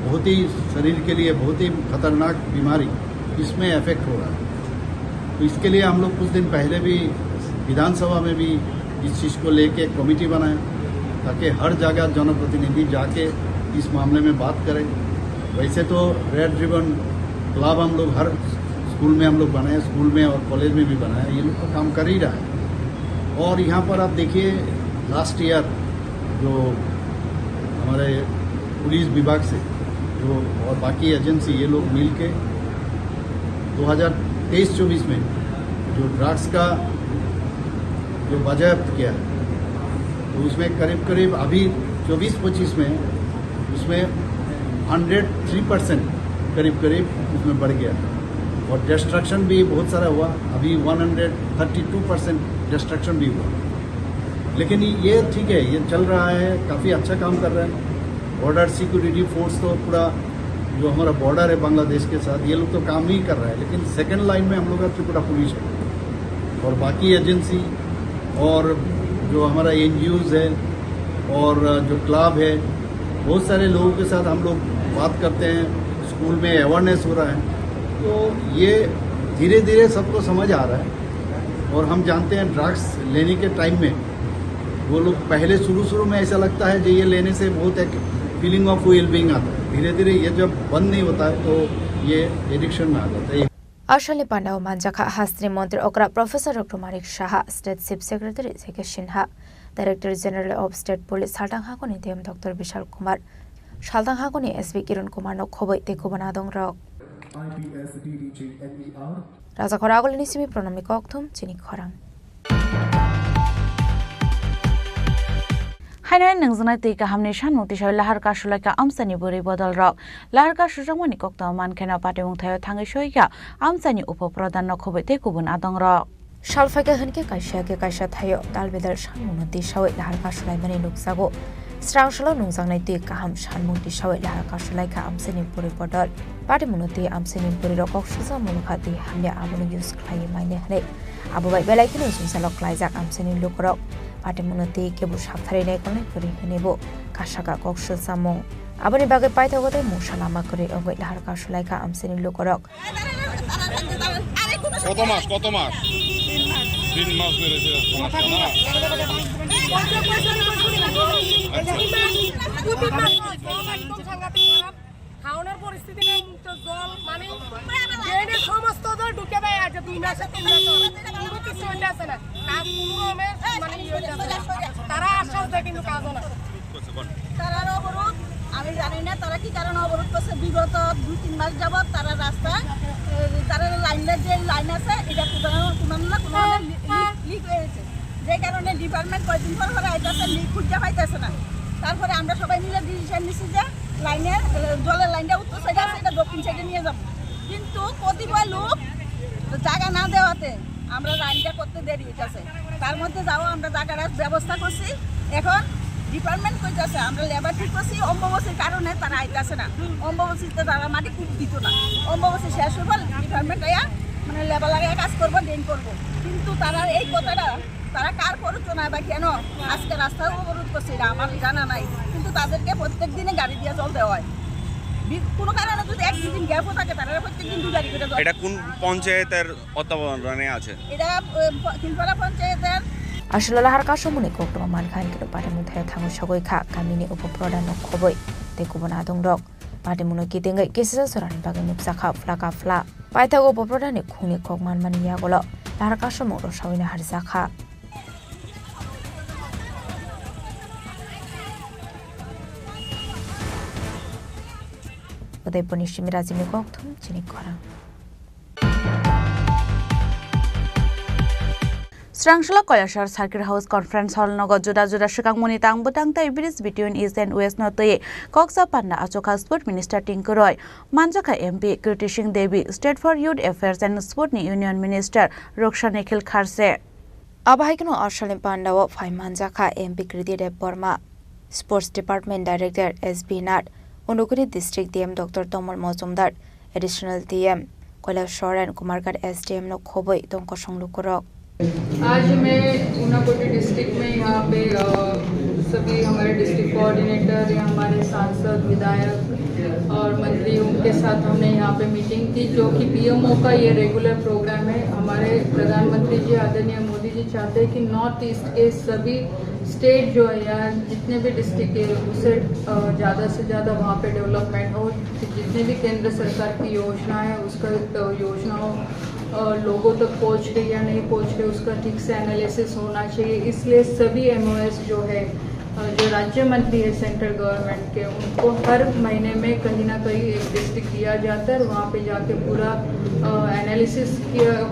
बहुत ही शरीर के लिए बहुत ही खतरनाक बीमारी, इसमें अफेक्ट हो रहा है। तो इसके लिए हम लोग कुछ दिन पहले भी विधानसभा में भी इस चीज़ को लेके एक कमेटी बनाए, ताकि हर जगह जनप्रतिनिधि जाके इस मामले में बात करें। वैसे तो रेड रिबन क्लब हम लोग हर स्कूल में हम लोग बनाए, स्कूल में और कॉलेज में भी बनाए, ये लोग तो काम कर ही रहा है। और यहाँ पर आप देखिए, लास्ट ईयर जो हमारे पुलिस विभाग से जो और बाकी एजेंसी, ये लोग मिल के दो हज़ार तेईस चौबीस में जो ड्रग्स का जो बाजायाप्त किया है, तो उसमें करीब करीब अभी चौबीस पच्चीस में उसमें हंड्रेड थ्री परसेंट करीब करीब उसमें बढ़ गया, और डिस्ट्रक्शन भी बहुत सारा हुआ। अभी one hundred thirty two percent destruction भी हुआ। लेकिन ये ठीक है, ये चल रहा है, काफ़ी अच्छा काम कर रहा है। बॉर्डर सिक्योरिटी फोर्स तो पूरा जो हमारा बॉर्डर है बांग्लादेश के साथ, ये लोग तो काम नहीं कर रहा है, लेकिन सेकंड लाइन में हम लोग का त्रिपुरा पुलिस है और बाकी एजेंसी और जो हमारा एनजीओज़ है और जो क्लब है, बहुत सारे लोगों के साथ हम लोग बात करते हैं, स्कूल में अवेयरनेस हो रहा है। तो ये धीरे धीरे सबको समझ आ रहा है और हम जानते हैं ड्रग्स लेने के टाइम में वो लोग पहले शुरू शुरू में ऐसा लगता है कि ये लेने से बहुत एक फीलिंग ऑफ वेल बीइंग आता है, धीरे धीरे ये जब बंद नहीं होता है तो ये एडिक्शन में आ जाता है। Asalni pandao manjakha hasteni montri okra Professor Doctor Manik Saha, State Chief Secretary J K Sinha, Director General of State Police Salthang Hakoni D M Doctor Bishal Kumar, Salthang Hakoni S P Kiran Kumar no khoboi tei kubun adongrok. Rajakhor Agulini simi Pranamni kokthum chini khorang. Haino nungjaknai twi kahamni sanmung tisawi lahar kasulaikha amchaini bwrwi bodolrok. Lahar kasujakmani koktwma mankheno patimung thaio thangwi soikha amchaini upo pradhanno khoboi tei kubun adongrok. Salphaikha hinkhe kaisa khe kaisa thaio dalbidal sanmungno tisawi lahar kasulaimani nukjago. Srangsalo nungjaknai twi kaham sanmung tisawi lahar kasulaikha amchaini bwrwi bodol. Patimungno twi amchaini bwrwirok kok sujak mwnukha twi hamya abono use khlaiwi maine hwnwi. Abo bai belai kheno jwngjalo klaijak amchaini lukurok. Patimungno twi kebo saptharwi naikolnai kwrwi hwnwibo kasaka kok sujamung. Aboni bagwi paithago tei mungsa lama kwrwi wngwi lahar kasulaikha amchaini lukurok. কত মাস, কত মাস? তিন মাস ধরে ছিল সমস্যা না? আচ্ছা। খাওয়ানোর পরিস্থিতি নেই, তো জল মানে ড্রেনে সমস্ত জল ঢুকে দেয়, আজ দুই মাসে তিন মাস হলো। কোনো কিছু হইতে আসে না। কাজ কোনো রকমে মানে ইয়ে হইতে আসে না। তারা আশ্বাস দেয় কিন্তু কাজও না। তারার অবরোধ, আমি জানি না তারা কি কারণে অবরোধ করছে। বিগত দুই তিন মাস যাবত তারা রাস্তায়, এ, তারা লাইনের যে লাইন আছে, এটা কোথাও, কোনো না কোনোভাবে লি-, লি-, লিক হয়েছে। যে কারণে ডিপার্টমেন্ট কয়দিন পর পর আইতাছে, লিক খুঁজে পাইতেছে না। তারপরে আমরা সবাই মিলে ডিসিশন নিছি যে লাইনের, এ, জলের লাইনটা উত্তর সাইডে আছে, এটা দক্ষিণ সাইডে নিয়ে যাবো। কিন্তু কতিপয় লোক জায়গা না দেওয়াতে আমরা লাইনটা করতে দেরি হইতাছে। তার মধ্যে যাও আমরা জায়গার ব্যবস্থা করছি। এখন ডিপার্টমেন্ট কইতাছে, আমরা লেবার ঠিক করছি, অম্বুবাচীর কারণে তারা আইতাছে না। অম্বুবাচীতে তারা মাটি খুব দিত না। অম্বুবাচী শেষ হবার ডিপার্টমেন্ট আয়া মানে লেবার লাগায় কাজ করবো, ড্রেন করবো। কিন্তু তারা এই কথাটা, তারা কার প্ররোচনায় বা কেন আজকে রাস্তা অবরোধ করছে, এটা আমার জানা নাই। কিন্তু তাদেরকে প্রত্যেক দিনে গাড়ি দিয়ে জল দেওয়া হয়। বি-, কোনো কারণে যদি এক দুদিন গ্যাপও থাকে, তারা প্রত্যেক দিন দু গাড়ি করে জল এটা কোন পঞ্চায়েতের তত্ত্বাবধানে আছে। এটা, এ, প-, কিলপাড়া পঞ্চায়েতের। Aswk lahar kasumungni koktwma mankha hinkhe patimung thaio thangwi sogwi kha kamini upo pradhanno khoboi tei kubun adongrok. Patimungno kitingwi kisisa jorani bagwi nukjakha phlaka phla. Paithago upo pradhanni khungni kok manmani yagulo lahar kasumung rwsawino harjakha. Udaipurni simi Rajibni kokthum chini khorang. Srangsalo Kailasor Circuit House Conference Hall nogo juda juda swkangmungni tang bwtang tei bridge between East and West no twiwi koksa panda achukha Sport Minister Tinku Roy, manjakha M P Kirti Singh Devi, State for Youth Affairs and Sport ni Union Minister Raksha Nikhil Kharse. Abo hai kheno asalni pandao phai manjakha M P Kriti Debbarma, Sports Department Director S B Nath, Unakoti District D M Doctor Tamal Mojumdar, Additional D M Kailasor and Kumarghat S D M no khoboi tongkosong lukurok. आज मैं ऊनाकोटी डिस्ट्रिक्ट में यहाँ पे, अ, सभी हमारे district coordinator या हमारे सांसद, विधायक और मंत्री, उनके साथ हमने यहाँ पे मीटिंग की, जो कि पीएमओ का ये रेगुलर प्रोग्राम है। हमारे प्रधानमंत्री जी, आदरणीय मोदी जी चाहते हैं कि नॉर्थ ईस्ट के सभी स्टेट जो है या जितने भी डिस्ट्रिक्ट है, उसे, अ, ज़्यादा से ज़्यादा वहाँ पे डेवलपमेंट हो, जितने भी केंद्र सरकार की योजना है, उसका, अ, योजनाओं, अ, लोगों तक पहुँच रही या नहीं पहुँच रही, उसका ठीक से एनालिसिस होना चाहिए। इसलिए सभी एमओएस जो है, अ, जो राज्य मंत्री है सेंट्रल गवर्नमेंट के, उनको हर महीने में कहीं ना कहीं एक डिस्ट्रिक्ट दिया जाता है और वहाँ पे जाके पूरा, अ, एनालिसिस किया, अ,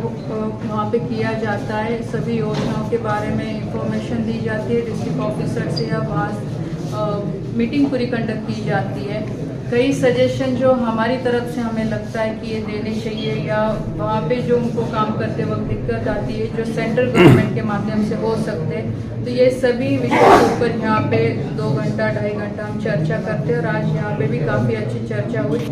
वहाँ पे किया जाता है। सभी योजनाओं के बारे में इंफॉर्मेशन दी जाती है डिस्ट्रिक्ट ऑफिसर से या वहाँ, अ, मीटिंग पूरी कंडक्ट की जाती है। कई सजेशन जो हमारी तरफ से हमें लगता है कि ये देने चाहिए, या वहाँ पे जो उनको काम करते वक्त दिक्कत आती है, जो सेंट्रल गवर्नमेंट के माध्यम से हो सकते हैं, तो ये सभी विषयों के ऊपर यहाँ पे दो घंटा, ढाई घंटा हम चर्चा करते हैं। और आज यहाँ पे भी काफ़ी अच्छी चर्चा हुई।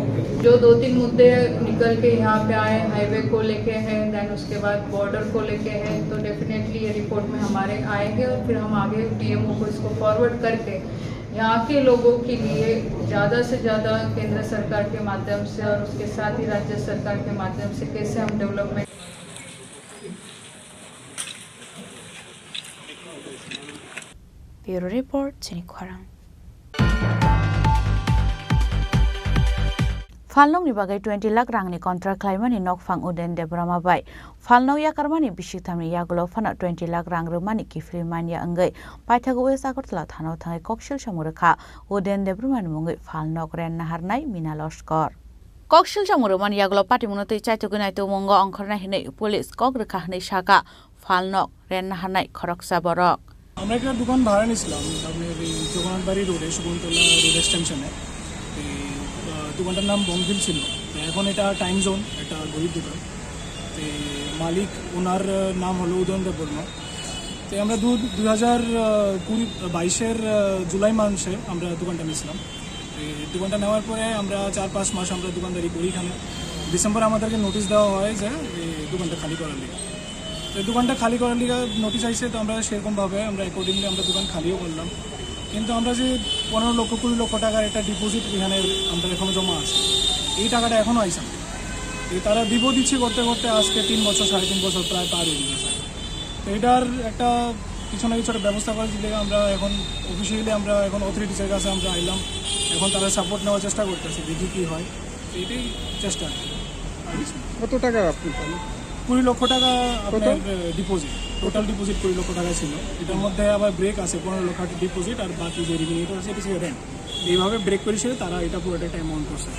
जो दो तीन मुद्दे निकल के यहाँ पे आए, हाईवे को लेके हैं, देन उसके बाद बॉर्डर को लेके हैं, तो डेफिनेटली ये रिपोर्ट में हमारे आएंगे और फिर हम आगे डीएमओ को इसको फॉरवर्ड करके यहाँ के लोगों के लिए ज़्यादा से ज़्यादा केंद्र सरकार के माध्यम से और उसके साथ ही राज्य सरकार के माध्यम से कैसे हम development Bureau Report, Chini Khorang. Phalnokni bagwi twenty lakh rangni contract khlaimani nokphang Udayan Debbarma bai phalnok yakarmani bisik thamni yagulo phano twenty lakh rang rwmani kiphilwi manya wngwi paithago West Agartala thanao thangwi koksil samung rwkha Udayan Debbarmani mungwi phalnok ren naharnai Mina Loskor. Koksil samung rwmani yagulo patimungno twi chaitugwi naitugmungo ongkhornai hwnwi police kok rwkha hwnwi sakha phalnok ren naharnai khoroksa borok. আমরা একটা দোকান ভাড়া নিছিলাম, আপনার এই জগন্নাথ বাড়ি রোডে, শকুন্তলা রোড এক্সটেনশনে। এই, আহ, দোকানটার নাম বংভিল ছিল। তো এখন এটা টাইম জোন, একটা ঘড়ির দোকান। তো মালিক, ওনার, আহ, নাম হলো উদয়ন দেববর্মা। তো আমরা দু-, দুই হাজার কুড়ি, বাইশের, আহ, জুলাই মাসে আমরা দোকানটা নিছিলাম। তো দোকানটা নেওয়ার পরে আমরা চার পাঁচ মাস আমরা দোকানদারি করি এখানে। ডিসেম্বরে আমাদেরকে নোটিশ দেওয়া হয় যে এই দোকানটা খালি করার লিগে। তো দোকানটা খালি করার লিগে নোটিশ আইছে, তো আমরা সেরকমভাবে আমরা অ্যাকর্ডিংলি আমরা দোকান খালিও করলাম। কিন্তু আমরা যে পনেরো লক্ষ, কুড়ি লক্ষ টাকার একটা ডিপোজিট এখানে আমরা এখনো জমা আছে, এই টাকাটা এখনো আইছে না। এই তারা দিব দিচ্ছে করতে করতে আজকে তিন বছর, সাড়ে তিন বছর প্রায় পার হয়ে গেছে। তো এটার একটা কিছু না কিছু একটা ব্যবস্থা করে দিলে আমরা এখন অফিসিয়ালি আমরা এখন অথরিটিসের কাছে আমরা আইলাম, এখন তারা সাপোর্ট নেওয়ার চেষ্টা করতেছে, দেখি কি হয়। তো এটাই চেষ্টা আর কি, আর কিছু না। কত টাকা আপনি পান? কুড়ি লক্ষ টাকা কত? আপনার, আহ, ডিপোজিট, টোটাল ডিপোজিট কুড়ি লক্ষ টাকা ছিল। এটার মধ্যে আবার ব্রেক আছে, পনেরো লক্ষ টাকা ডিপোজিট আর বাকি যে রিমেনিং আছে এটা ছিল রেন্ট। এইভাবে ব্রেক করে ছিল তারা এটা পুরোটা টাইম অন করছে।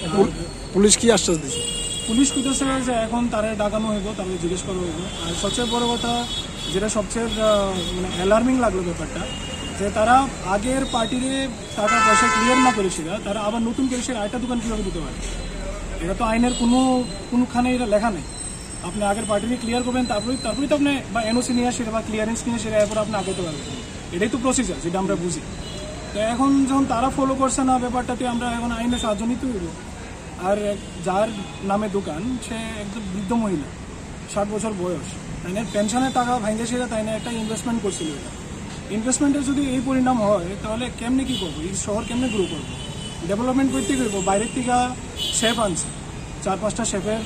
আর পুল-, পুলিশ কি আশ্বাস দিছে? পুলিশ কইতেছে যে এখন তারা ডাকানো হইব, তারা জিজ্ঞেস করা হইব। আর সবচেয়ে বড় কথা, যেটা সবচেয়ে, আহ, মানে অ্যালার্মিং লাগলো ব্যাপারটা, যে তারা আগের পার্টিরে টাকা পয়সা ক্লিয়ার না করেছিল, তারা আবার নতুন করে সে আরেকটা দোকান কীভাবে দিতে পারে? এটা তো আইনের কোনো, কোনোখানে এটা লেখা নেই। আপনি আগের পার্টিকে ক্লিয়ার করবেন, তারপরেই, তারপরেই তো আপনি বা এনওসি নিয়ে আসেন বা ক্লিয়ারেন্স নিয়ে আসেন, এরপর আপনি আগাইতে পারবেন। এটাই তো প্রসিজার, যেটা আমরা বুঝি। তো এখন যখন তারা ফলো করছে না ব্যাপারটাতে, আমরা এখন আইনের সাহায্য নিতে হইব। আর এক-, যার নামে দোকান, সে একজন বৃদ্ধ মহিলা, ষাট বছর বয়স। তাই না, পেনশনের টাকা ভাঙে সেটা, তাই না, একটা ইনভেস্টমেন্ট করছিল এটা। ইনভেস্টমেন্টের যদি এই পরিণাম হয়, তাহলে কেমনে কি করবো? এই শহর কেমনে গ্রো করবো? ডেভেলপমেন্ট করতে করবো, বাইরের থেকে শেফ আনছে, চার পাঁচটা শেফের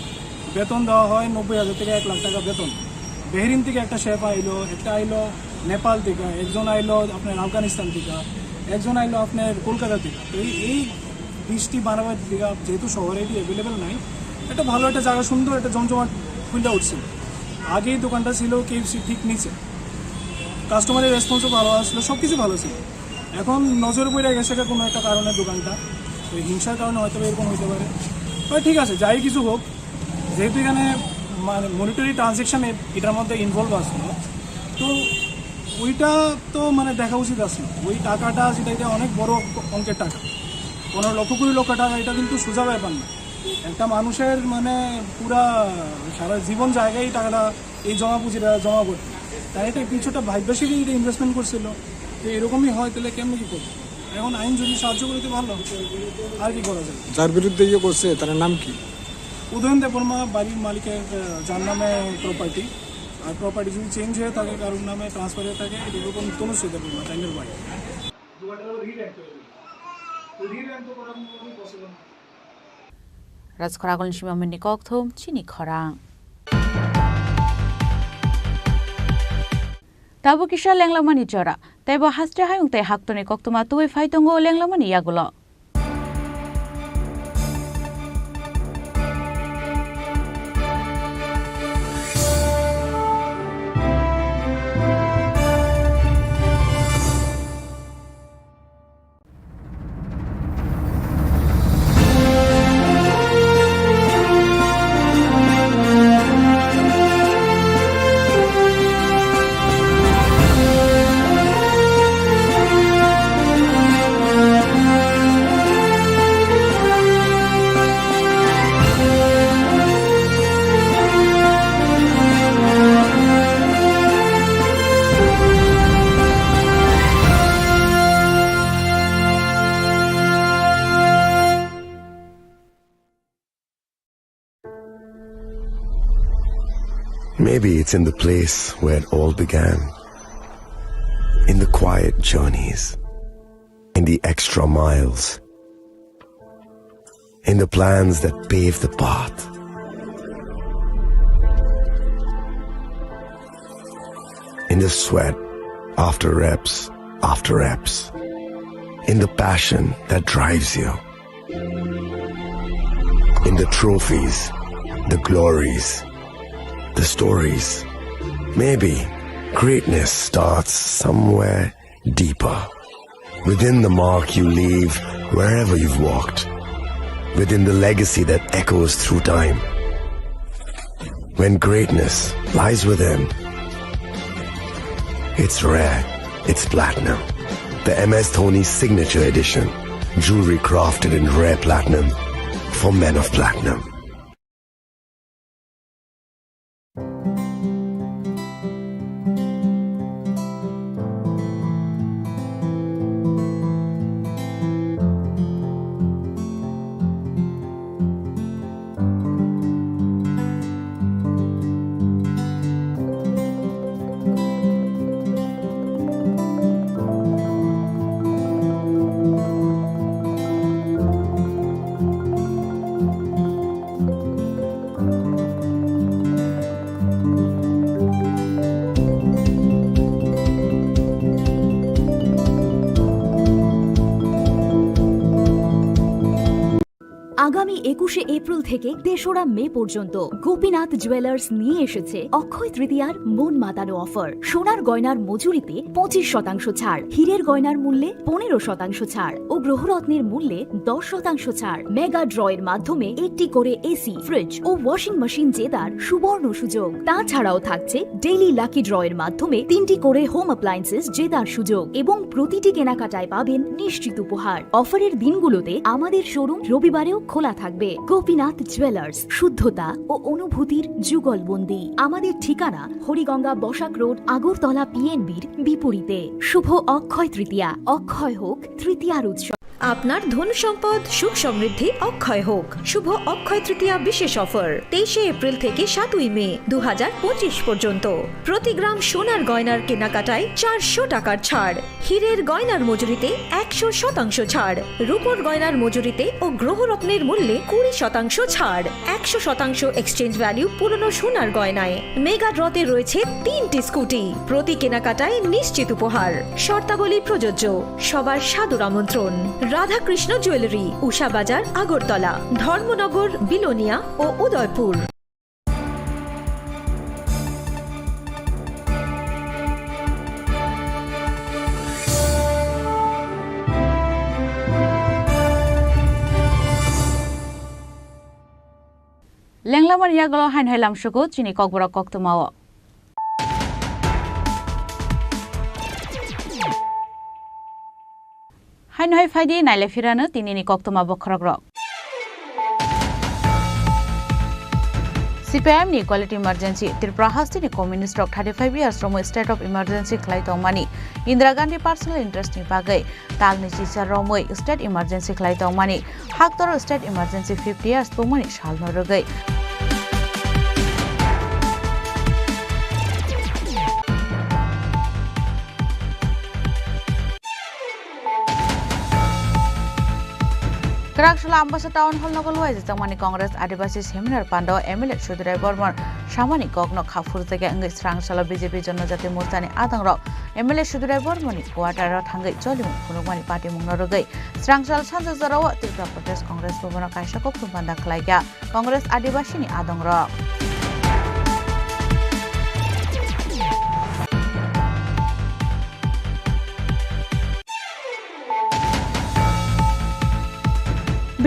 বেতন দেওয়া হয় নব্বই হাজার থেকে এক লাখ টাকা বেতন। বেহরিন থেকে একটা শেফ আইলো, একটা আইলো নেপাল থেকে, একজন আইলো আপনার আফগানিস্তান থেকে, একজন আইলো আপনার কলকাতা থেকে। তো এই, এই ডিশটি বানাবার দিকে যেহেতু শহরে এটি অ্যাভেলেবেল নাই, একটা ভালো একটা জায়গা, সুন্দর একটা জমজমাট খুলে উঠছিল। আগে এই দোকানটা ছিল কেএফসি ঠিক নিচে, কাস্টমারের রেসপন্সও ভালো আসলো, সব কিছু ভালো ছিল। এখন নজর পড়ে গেছে কোনো একটা কারণে দোকানটা, ওই হিংসার কারণে হয়তো এরকম হইতে পারে। তবে ঠিক আছে, যাই কিছু হোক, যেহেতু এখানে মানে মনিটারি ট্রানজ্যাকশন এটার মধ্যে ইনভলভ আসলো, তো ওইটা তো মানে দেখা উচিত আসলো। ওই টাকাটা যেটা, এটা অনেক বড় অঙ্কের টাকা, পনেরো লক্ষ, কুড়ি লক্ষ টাকা, এটা কিন্তু সোজা ব্যাপার না। একটা মানুষের মানে পুরা সারা জীবন জায়গায় এই টাকাটা, এই জমা পুঁজিটা জমা করতে, তাই এটা কিছুটা ভাগ্যশীলই এটা ইনভেস্টমেন্ট করছিল। তো এরকমই হয়, তাহলে কেমনে কি করবো? এখন আইন যদি সাহায্য করে তো ভালো, আর কি করা যায়? যার বিরুদ্ধে ইয়ে করছে, তার নাম কি? উদয়ন দেববর্মা, বাড়ির মালিকের, আহ, যার নামে প্রপার্টি, আর প্রপার্টি যদি চেঞ্জ হয়ে থাকে, কারোর নামে ট্রান্সফার হয়ে থাকে, এটা এরকম তনুশ্রী দেববর্মা, তাইনের wife. Rajkhoragulni Simamani Kokthum, Chini Khorang. Tabuk kisa lenglamani jora, teibo haste hayung tei haktorni koktwma tubui phai tongo lenglamani yagulo. Maybe it's in the place where it all began. In the quiet journeys, in the extra miles, in the plans that pave the path, in the sweat after reps, after reps, in the passion that drives you, in the trophies, the glories, the stories. Maybe greatness starts somewhere deeper, within the mark you leave wherever you've walked, within the legacy that echoes through time. When greatness lies within, it's rare, it's platinum. The M S Dhoni Signature Edition, jewelry crafted in rare platinum for men of platinum. আগামী একুশে এপ্রিল থেকে তেসরা মে পর্যন্ত গোপীনাথ জুয়েলার্স নিয়ে এসেছে অক্ষয় তৃতীয়ার মন মাতানো অফার। সোনার গয়নার মজুরিতে পঁচিশ শতাংশ ছাড়, হীরের গয়নার মূল্যে পনেরো শতাংশ ছাড় ও গ্রহরত্নের মূল্যে দশ শতাংশ ছাড়। মেগা ড্রয়ের মাধ্যমে একটি করে এসি, ফ্রিজ ও ওয়াশিং মেশিন জেতার সুবর্ণ সুযোগ। তাছাড়াও থাকছে ডেইলি লাকি ড্রয়ের মাধ্যমে তিনটি করে হোম অ্যাপ্লায়েন্সেস জেতার সুযোগ এবং প্রতিটি কেনাকাটায় পাবেন নিশ্চিত উপহার। অফারের দিনগুলোতে আমাদের শোরুম রবিবারেও খোলা থাকবে। গোপীনাথ জুয়েলার্স, শুদ্ধতা ও অনুভূতির যুগলবন্দি। আমাদের ঠিকানা হরিগঙ্গা বসাক রোড, আগরতলা পিএনবির বিপরীতে। শুভ অক্ষয় তৃতীয়া, অক্ষয় হোক তৃতীয়ার উৎসব। আপনার ধন সম্পদ সুখ সমৃদ্ধি অক্ষয় হোক। শুভ অক্ষয় তৃতীয়া বিশেষ অফার, তেইশে এপ্রিল থেকে সাতই মে দু হাজার পঁচিশ পর্যন্ত। প্রতি গ্রাম সোনার গয়নার কেনাকাটায় চারশো টাকার ছাড়, হীরের গয়নার মজুরিতে একশো শতাংশ ছাড়, রূপোর গয়নার মজুরিতে ও গ্রহরত্নের মূল্যে কুড়ি শতাংশ ছাড়, একশো শতাংশ এক্সচেঞ্জ ভ্যালু পুরনো সোনার গয়নায়। মেগা ড্রতে রয়েছে তিনটি স্কুটি, প্রতি কেনাকাটায় নিশ্চিত উপহার। শর্তাবলী প্রযোজ্য। সবার সাদর আমন্ত্রণ। রাধাকৃষ্ণ জুয়েলারি, উষা বাজার, আগরতলা, ধর্মনগর, বিলোনিয়া ও Udaipur. Lenglamani yagulo haino hai lamsugo chini kokborok koktwmao. Haino hai phaidi naile phirano tinini koktwma bokhorokrok. C P I M ni Equality Emergency, Tripura hasteni communist rok thirty five years romwi state of emergency khlai tongmani, Indira Gandhi personal interest ni bagwi talni chicha romwi state emergency khlai tongmani, haktor state emergency fifty years tongmani salno rwgwi. Kwraksala Ambasa Town Hall nogo luaijak tongmani Congress Adibasi Seminar Pandao M L A Sudurai Bormon samani kokno kha phurjakya wngwi swrangsalo B J P Jonojati Morchani adongrok M L A Sudurai Bormoni quarter o thangwi cholimung phunukmani patimungno rwgwi swrangsal sanja jorao Tripura Pradesh Congress Bhavan o kaisa kokthum panda khlaikha. Congress Adibasini adongrok.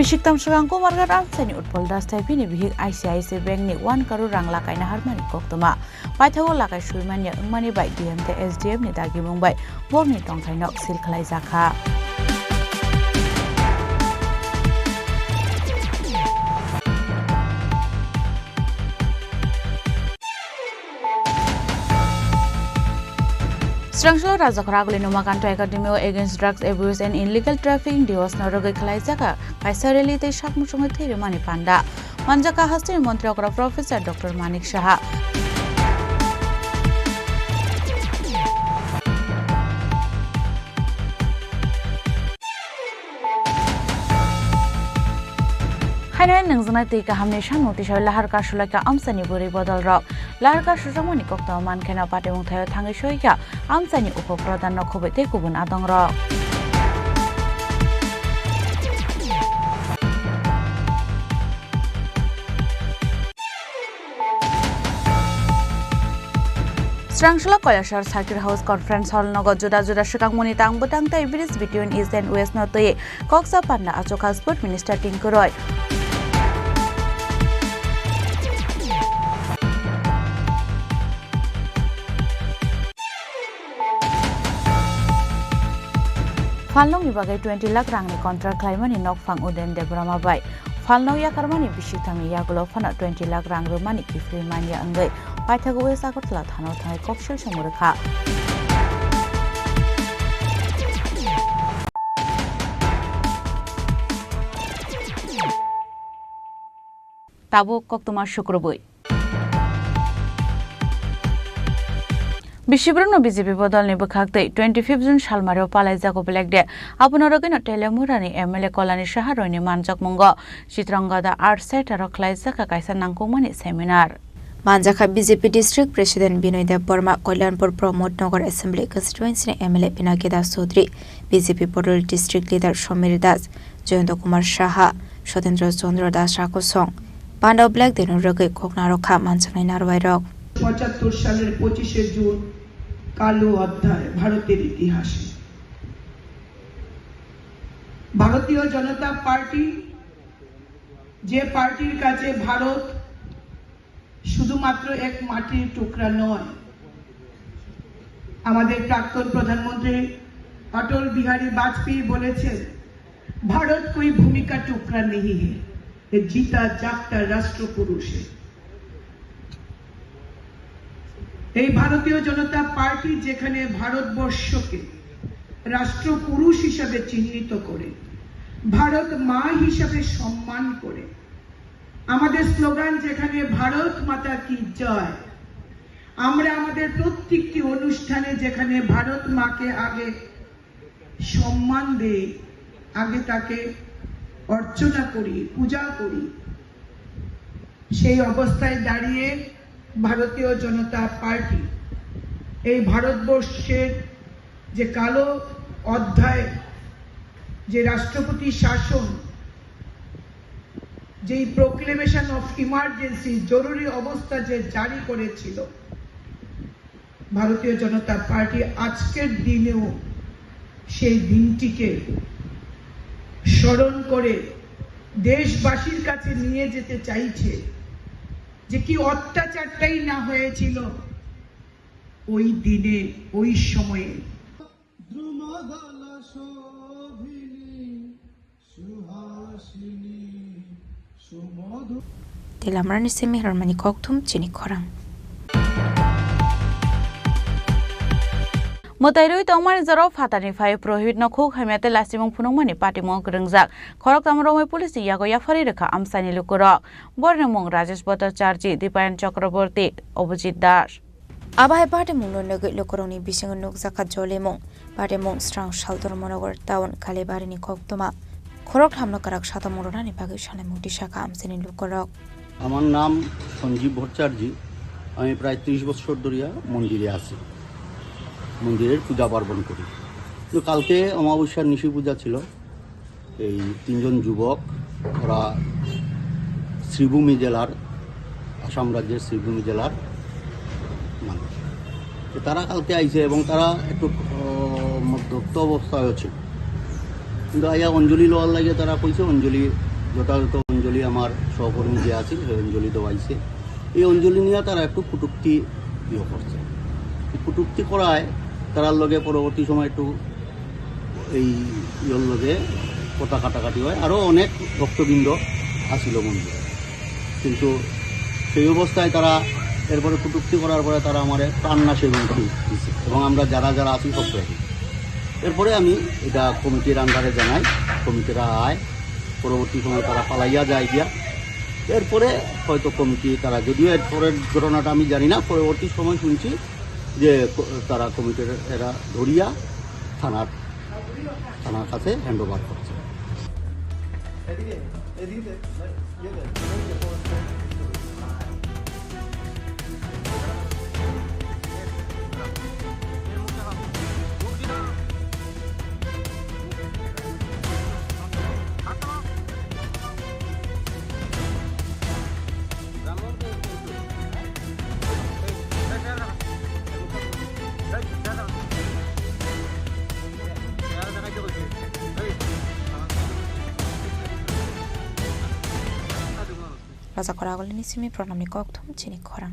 Bisiktam swkang Kumarghat Ramsani Utpal Das thai bini bihik I C I C Bank ni one crore rang lakaina harmani koktwma. Paithago lakai suimanya wngmani bai D M tei S D M ni dagimung bai borokni tongthaino sil khlaijakha. Swrangsalo Rajakhor Aguli Nomakanto Academy o Against Drugs Abuse and Illegal Trafficking Diwas no rwgwi khlaijak kaisa rally tei sak muchungwi thwi rwmani panda. Manjakha hasteni montri okra Professor Doctor Manik Saha. Haino nwngjwnai twi kahamni samung tisao lahar kasulai kha amchaini bwrwi bodol rok. Lahar kasujakmani koktwma mankheno patimung thaio thangwi soi kha amchaini upo pradhan no khobwi tei kubun adong rok. Srangsla Koyasar Circuit House Conference Hall nogo juda juda swkangmani tang bwtang tei bridge between East and West no twi koksa panda achukha Sport Minister Tinku Roy. Phalnokni bagwi twenty lakh rangni contract khlaimani nokphang Udayan Debbarma bai phalnok yakarmani bisik thangni yagulo phano twenty lakh rang rwmani kiphilwi manya wngwi paithago West Agartala thanao thangwi koksil somo rwkha. Tabuk koktwma sukrubwi. Bisibrwno B J P bodolni bwkhak twi twenty fifth June salmario palaijago Black Day. Abono rwgwino Teliamurani M L A Kolani Saha Royni manjakmungo Chitrangada Art Centre-o khlaijak kaisa nangkukmani seminar. Manjakha B J P District President Binoy Deb Borma, Kalyanpur Pramod Nagar Assembly Constituency ni M L A Pinaki Das Chaudhary, B J P Bodol District Leader Samir Das, Jayanta Kumar Saha, Sotendra Chandra Das Rakosong, Panda Black Day no rwgwi kok narwkha manjaknai narwai rok. পঁচাত্তর সালের পঁচিশে জুন কালো অধ্যায় ভারতের ইতিহাসে। ভারতীয় জনতা পার্টি, যে পার্টির কাছে ভারত শুধুমাত্র এক মাটির টুকরা নয়। আমাদের প্রাক্তন প্রধানমন্ত্রী অটল বিহারী বাজপেয়ী বলেছেন, "ভারত কোই ভূমি কা টুকরা নেহি হে, এ জিতা জাগতা রাষ্ট্র পুরুষ হে।" এই ভারতীয় জনতা পার্টি যেখানে ভারতবর্ষকে রাষ্ট্রপুরুষ হিসাবে চিহ্নিত করে, ভারত মা হিসাবে সম্মান করে, আমাদের স্লোগান যেখানে ভারত মাতা কি জয়, আমরা আমাদের প্রত্যেকটি অনুষ্ঠানে যেখানে ভারত মাকে আগে সম্মান দেই, আগে তাকে অর্চনা করি, পূজা করি, সেই অবস্থায় দাঁড়িয়ে ভারতীয় জনতা পার্টি এই ভারতবর্ষের যে কালো অধ্যায়, যে রাষ্ট্রপতি শাসন, যেই প্রোক্লেমেশন অফ ইমার্জেন্সি, জরুরি অবস্থা যে জারি করেছিল ভারতীয় জনতা পার্টি, আজকের দিনেও সেই দিনটিকে স্মরণ করে দেশবাসীর কাছে নিয়ে যেতে চাইছে যে কি অত্যাচারটাই না হয়েছিল ওই দিনে, ওই সময়ে। Telamrani simi rwmani kokthum chini khorang. Mwtai rwi tongmani jorao phatarni phai Prohit no khuk hamya tei lasimung phunukmani patimung kwrwngjak. Khoroktham romwi police ni yago yapharwi rwkha amchaini lukurok. Borokni mung Rajesh Bhattacharjee, Dipayan Chakraborty, Abhijit Das. Abo hai patimungno nugwi lukurokni bisingo nukjakha jolimung. Patimung srang Saltor Monogar town Kalibarini koktwma. Khoroktham no kwrak satamung rwnani bagwi salaimung tisakha amchaini lukurok. আমার নাম সঞ্জীব ভট্টাচার্য। আমি প্রায় ত্রিশ বছর ধরিয়া মন্দিরে আছি, মন্দিরের পূজা পার্বণ করি। তো কালকে অমাবস্যার নিশি পূজা ছিল। এই তিনজন যুবক, ওরা শ্রীভূমি জেলার, আসাম রাজ্যের শ্রীভূমি জেলার মানুষ। তো তারা কালকে আইছে এবং তারা একটু, আহ, মদ্যপ্ত অবস্থায় আছে। কিন্তু আইয়া অঞ্জলি লওয়ার লাগে তারা কইছে, অঞ্জলি, যথাযথ অঞ্জলি আমার সহকর্মী যে আছে, সেই অঞ্জলি দেওয়াইছে। এই অঞ্জলি নিয়ে তারা একটু কটূক্তি ইয়ে করছে। এই কটূক্তি করায় তারার লগে পরবর্তী সময় একটু এই ইয়ের লগে কথা কাটাকাটি হয়, আরও অনেক ভক্তবৃন্দ আসিল মন্দিরে। কিন্তু সেই অবস্থায় তারা এরপরে কটূক্তি করার পরে তারা আমারে প্রাণনাশের হুমকি দিচ্ছে এবং আমরা যারা যারা আছি সব পেয়েছি। এরপরে আমি এটা কমিটির আন্ডারে জানাই, কমিটিরা আয়, পরবর্তী সময় তারা পালাইয়া যায় গিয়া। এরপরে হয়তো কমিটি তারা, যদিও এর পরের ঘটনাটা আমি জানি না, পরবর্তী সময় শুনছি যে ক-, তারা কমিটির এরা ধরিয়া থানার, থানার কাছে হ্যান্ড ওভার করছে। এদিকে, এদিকে দেখ। Raja Khoragulini simi pranamni kokthum chini khorang.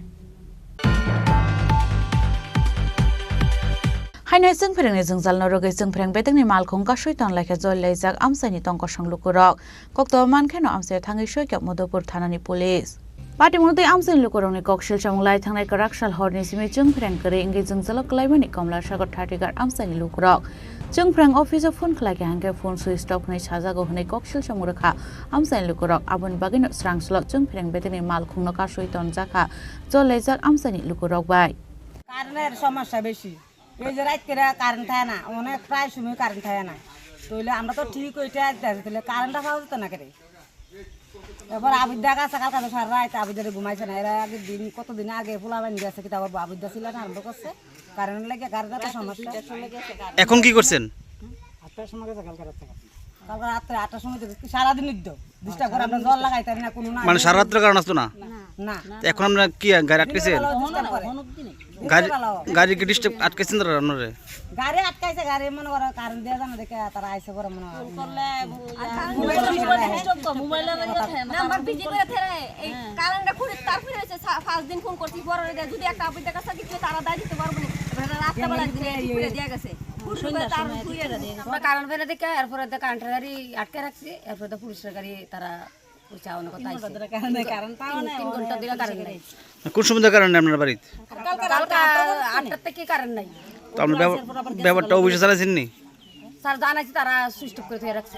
Haino chwngphrengni jwngjalno rwgwi chwngphreng bedekni malkhung kasui tonlaikhe jol laijak amchaini tongkosong lukurok. Kokto mankheno amchaio thangwi soikha Madhupur thanani police. Patimung tei amchaini lukurokni koksil samung lai thangnai kwrak sal horni simi chwngphreng kwrwi wngwi jwngjalo kwlaimani Komla Sagar Thatigar amchaini lukurok. Chwngphreng office-o phone khlaikha hwnkhe phone switch off hwnwi sajago hwnwi koksil samung rwkha amchaini lukurok. Aboni bagwino swrangsulo chwngphreng bedekni malkhungno kasui tonjakha jol laijak amchaini lukurok bai. কারেন্টের সমস্যা বেশি। এই যে রাত করে কারেন্ট থাকে না, অনেক প্রায় সময় কারেন্ট থাকে না। তাহলে আমরা তো ঠিক ওইটা দেখতে, তাহলে কারেন্টটা পাওয়া যেত না কেন? এবার আবিদ্যা গেছে কালকে তো সারা রাত আবিদ্যারে ঘুমাইছে না। এরা আগে দিন, কতদিন আগে পোলা বান গেছে, কিতা করবো, আবিদ্যা ছিল না, আরম্ভ করছে। কারেন্ট লেগে গাড়িটা তো সমস্যা। এখন কি করছেন? আটটার সময় গেছে কালকে রাত থেকে। কালকে রাত্রে আটটার সময় থেকে সারাদিন উদ্যোগ। ডিস্টার্ব করে, আমরা জল লাগাইতারি না, কোনো না। মানে সারা রাত্রে কারেন্ট আসতো না? না। তো এখন আমরা কি গাড়ি আটকেছে? দিনের বেলা অতিষ্কার করে। গাড়ি, দিনের বেলাও। গাড়ি কি ডিস্টার্ব আটকেছেন তারা আপনারে? গাড়ি আটকাইছে, গাড়ি মনে করো কারেন্ট দেওয়া যায় না দেখে তারা আইসে করে মনে হয়। ফোন করলে, আর কারেন্ট মোবাইল ডিস্টার্ব করে, মোবাইল লাগে থাকে না, নাম্বার বিজি করে থাকে। এই কারেন্টটা খুঁড়ে তার ফিরে হয়েছে, সা-, পাঁচ দিন ফোন করছি, বড় হয়ে যায়। যদি একটা আপনি দেখা সাথে কিছু তারা দায় দিতে পারবো না। এবার রাত্রেবেলা একদিন এসে ফিরে দিয়ে গেছে। ফোন করে তার ফিরে গেছে। আমরা কারেন্ট ফেলে দেখে, এরপরে দেখে কারেন্টের গাড়ি আটকে রাখছি, এরপরে তো পুলিশের গাড়ি তারা পয়সা অনেক কথা তিন আইছে। ঘন্টা ধরে কারেন্ট নাই, কারেন্ট পাওয়া নাই, তিন ঘন্টা ধরে কারেন্ট নাই। কোন সময় কারেন্ট নেই আপনার বাড়িতে? কালকে রাত্রে কালকে আটটা থেকে কারেন্ট নাই। তো আপনার ব্যাপার-, ব্যাপারটা অফিসে জানাইছেন নি? স্যার জানাইছি, তারা সুইচ অফ করে দিয়ে রাখছে।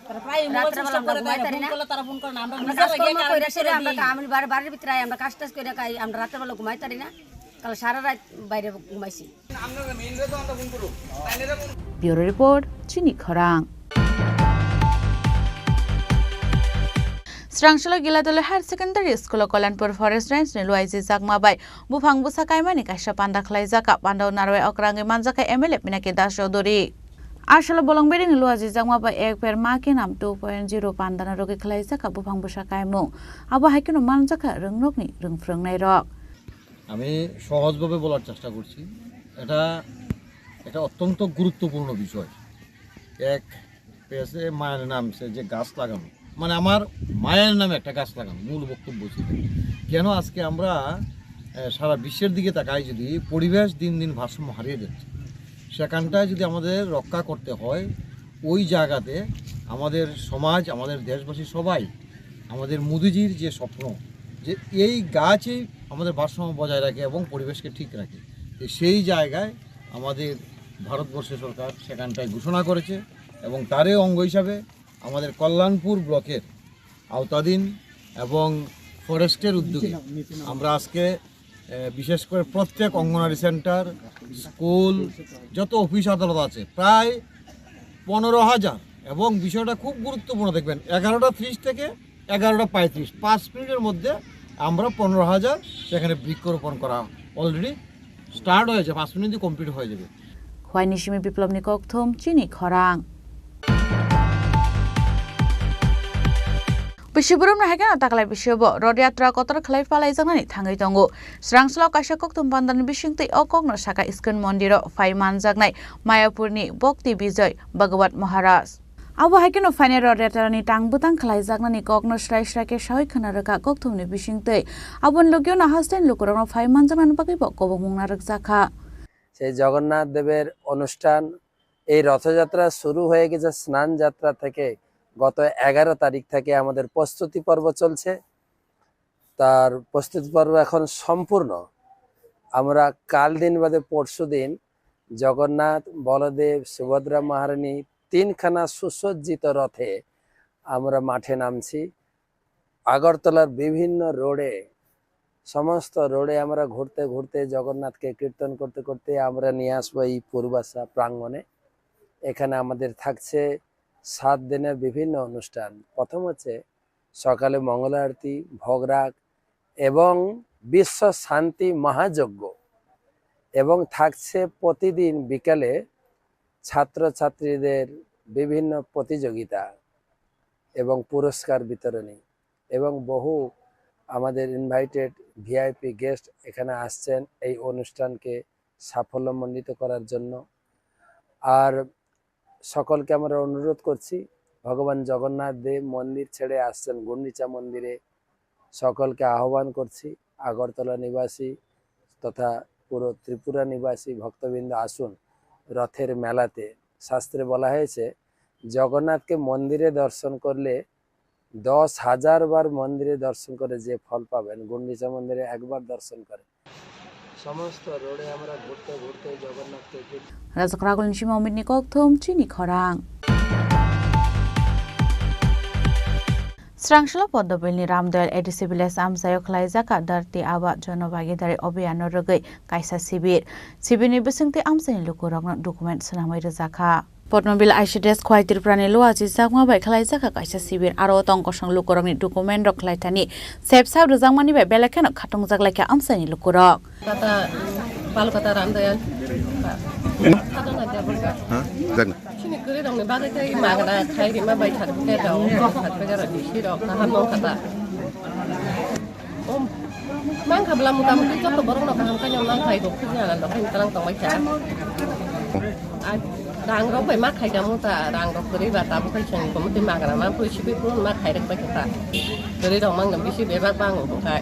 তারা প্রায় মোবাইল রাত্রেবেলা সুইচ অফ আমরা করে ঘুমাই দেয়, পারি ফোন না। করলে তারা ফোন করে না। আমরা আমরা কাজ সবাই কর্ম গিয়ে করি কারেন্ট সেরে আমরা বসে কাম, আমি বাড়ি, বাড়ির ভিতরে আমরা কাজ টাজ করি খাই, আমরা রাত্রেবেলা ঘুমাই পারি না। কাল সারা রাত বাইরে ঘুমাইছি। Bureau report, Chini Khorang. Srangshalo Giladoli Higher Secondary School o Kalyanpur Forest Range ni Luaiji Chakma bai buphang bwsa kaimani kaisa panda khlaijak. Panda o narwai okrangwi manjakha M L A Pinaki Das Chaudhary. Asalo bolong bini Luaiji Chakma bai Ek Ped Maa Ke Naam two point zero panda no rwgwi khlaijak buphang bwsa kaimung. Abo hai kheno manjakha rwngnokni rwngphrwngnairok. আমি সহজভাবে বলার চেষ্টা করছি, এটা একটা অত্যন্ত গুরুত্বপূর্ণ বিষয়। এক পেজে মায়ের নাম সে যে গাছ লাগানো, মানে আমার মায়ের নামে একটা গাছ লাগানো, মূল বক্তব্য ছিল। কেন আজকে আমরা, আহ, সারা বিশ্বের দিকে তাকাই, যদি পরিবেশ দিন দিন ভারসাম্য হারিয়ে যাচ্ছে, সেখানটায় যদি আমাদের রক্ষা করতে হয়, ওই জায়গাতে আমাদের সমাজ, আমাদের দেশবাসী সবাই আমাদের মোদিজির যে স্বপ্ন, যে এই গাছই আমাদের ভারসাম্য বজায় রাখে এবং পরিবেশকে ঠিক রাখে, তো সেই জায়গায় আমাদের ভারতবর্ষ সরকার সেখানটায় ঘোষণা করেছে এবং তারই অঙ্গ হিসাবে আমাদের কল্যাণপুর ব্লকের আওতাধীন এবং ফরেস্টের উদ্যোগে আমরা আজকে, এ, বিশেষ করে প্রত্যেক অঙ্গনারী সেন্টার, স্কুল, যত অফিস আদালত আছে, প্রায় পনেরো হাজার, এবং বিষয়টা খুব গুরুত্বপূর্ণ, দেখবেন এগারোটা ত্রিশ থেকে এগারোটা পঁয়ত্রিশ, পাঁচ মিনিটের মধ্যে আমরা পনেরো হাজার সেখানে বৃক্ষরোপণ করা অলরেডি স্টার্ট হয়েছে, পাঁচ মিনিট দিয়ে কমপ্লিট হয়ে যাবে। Khwai ni simi Biplobni kokthum, Chini Khorang. Bisi borokno hai kheno taklai bisio bo Rod Yatra kotor khlai palaijaknani thangwi tongo. Srangslao kaisa kokthum pandani bisingtwi o kokno sakha Iskon Mondiro phai manjaknai Mayapurni Bhakti Bijoy Bhagawat Maharaj. Abo hai kheno phainai Rod Yatrani tang bwtang khlaijaknani kokno srai srai khe sawi khna rwkha kokthumni bisingtwi. Aboni logio no hasteni lukurokno phai manjaknani bagwi bo kobokmung narwkjakha. সেই জগন্নাথ দেবের অনুষ্ঠান, এই রথযাত্রা শুরু হয়ে গেছে স্নান যাত্রা থেকে। গত এগারো তারিখ থেকে আমাদের প্রস্তুতি পর্ব চলছে। তার প্রস্তুতি পর্ব এখন সম্পূর্ণ। আমরা কাল দিন বাদে পরশু দিন জগন্নাথ, বলদেব, সুভদ্রা মহারানী তিনখানা সুসজ্জিত রথে আমরা মাঠে নামছি। আগরতলার বিভিন্ন রোডে, সমস্ত রোডে আমরা ঘুরতে ঘুরতে জগন্নাথকে কীর্তন করতে করতে আমরা নিয়ে আসবো এই পূর্বাশা প্রাঙ্গণে। এখানে আমাদের থাকছে সাত দিনের বিভিন্ন অনুষ্ঠান। প্রথম হচ্ছে সকালে মঙ্গল আরতি, ভোগ রাগ এবং বিশ্ব শান্তি মহাযজ্ঞ এবং থাকছে প্রতিদিন বিকালে ছাত্রছাত্রীদের বিভিন্ন প্রতিযোগিতা এবং পুরস্কার বিতরণী এবং বহু আমাদের ইনভাইটেড ভিআইপি গেস্ট এখানে আসছেন এই অনুষ্ঠানকে সাফল্যমণ্ডিত করার জন্য। আর সকলকে আমরা অনুরোধ করছি, ভগবান জগন্নাথ দেব মন্দির ছেড়ে আসছেন গুন্ডিচা মন্দিরে, সকলকে আহ্বান করছি, আগরতলা নিবাসী তথা পুরো ত্রিপুরা নিবাসী ভক্তবৃন্দ আসুন রথের মেলাতে। শাস্ত্রে বলা হয়েছে, জগন্নাথকে মন্দিরে দর্শন করলে দশ হাজার বার মন্দিরে দর্শন করে যে ফল পাবেন, গুন্ডিচা মন্দিরে একবার দর্শন করে। সমস্ত রোডে আমরা ঘুরতে ঘুরতে জগন্নাথকে ঘিরে Rajak Ragul ni simi Omit ni kokthum chini khorang. Srangsalo Poddobil ni Ramdayal A D C village amchaio khwlaijak Dharti Aaba Jon Bhagidari Abhiyan no rwgwi kaisa sibir. Sibir ni bisingtwi amchaini lukurokno document swnamwi rwjakha. Podnobil I C D S Khwai Tripura ni luachi chakma bai khwlaijak kaisa sibir, aro tong kosong lukurokni document rok khwlaithani sepsa rwjakmani bai belai kheno khatungjak laikha amchaini lukurok. Kata, Palukata Ramdayal. Kata na dia berka. Ha? Jagna. Sini kuri rong ni bagai tai magana khai rima bai thar ke rong, thar ke rong di si rong, kaham nong kata. Om, mang kha bla muta muti joto borok no kaham khe nang khai rok, khujna na rok, talang tong bai kha. A, rang rok bai ma khai ka muta, rang rok kuri ba tabuk khai chang ko muti magana ma pui sibi pun ma khai rok bai kha. Kuri rong mang na bisi bebak bang ko khai.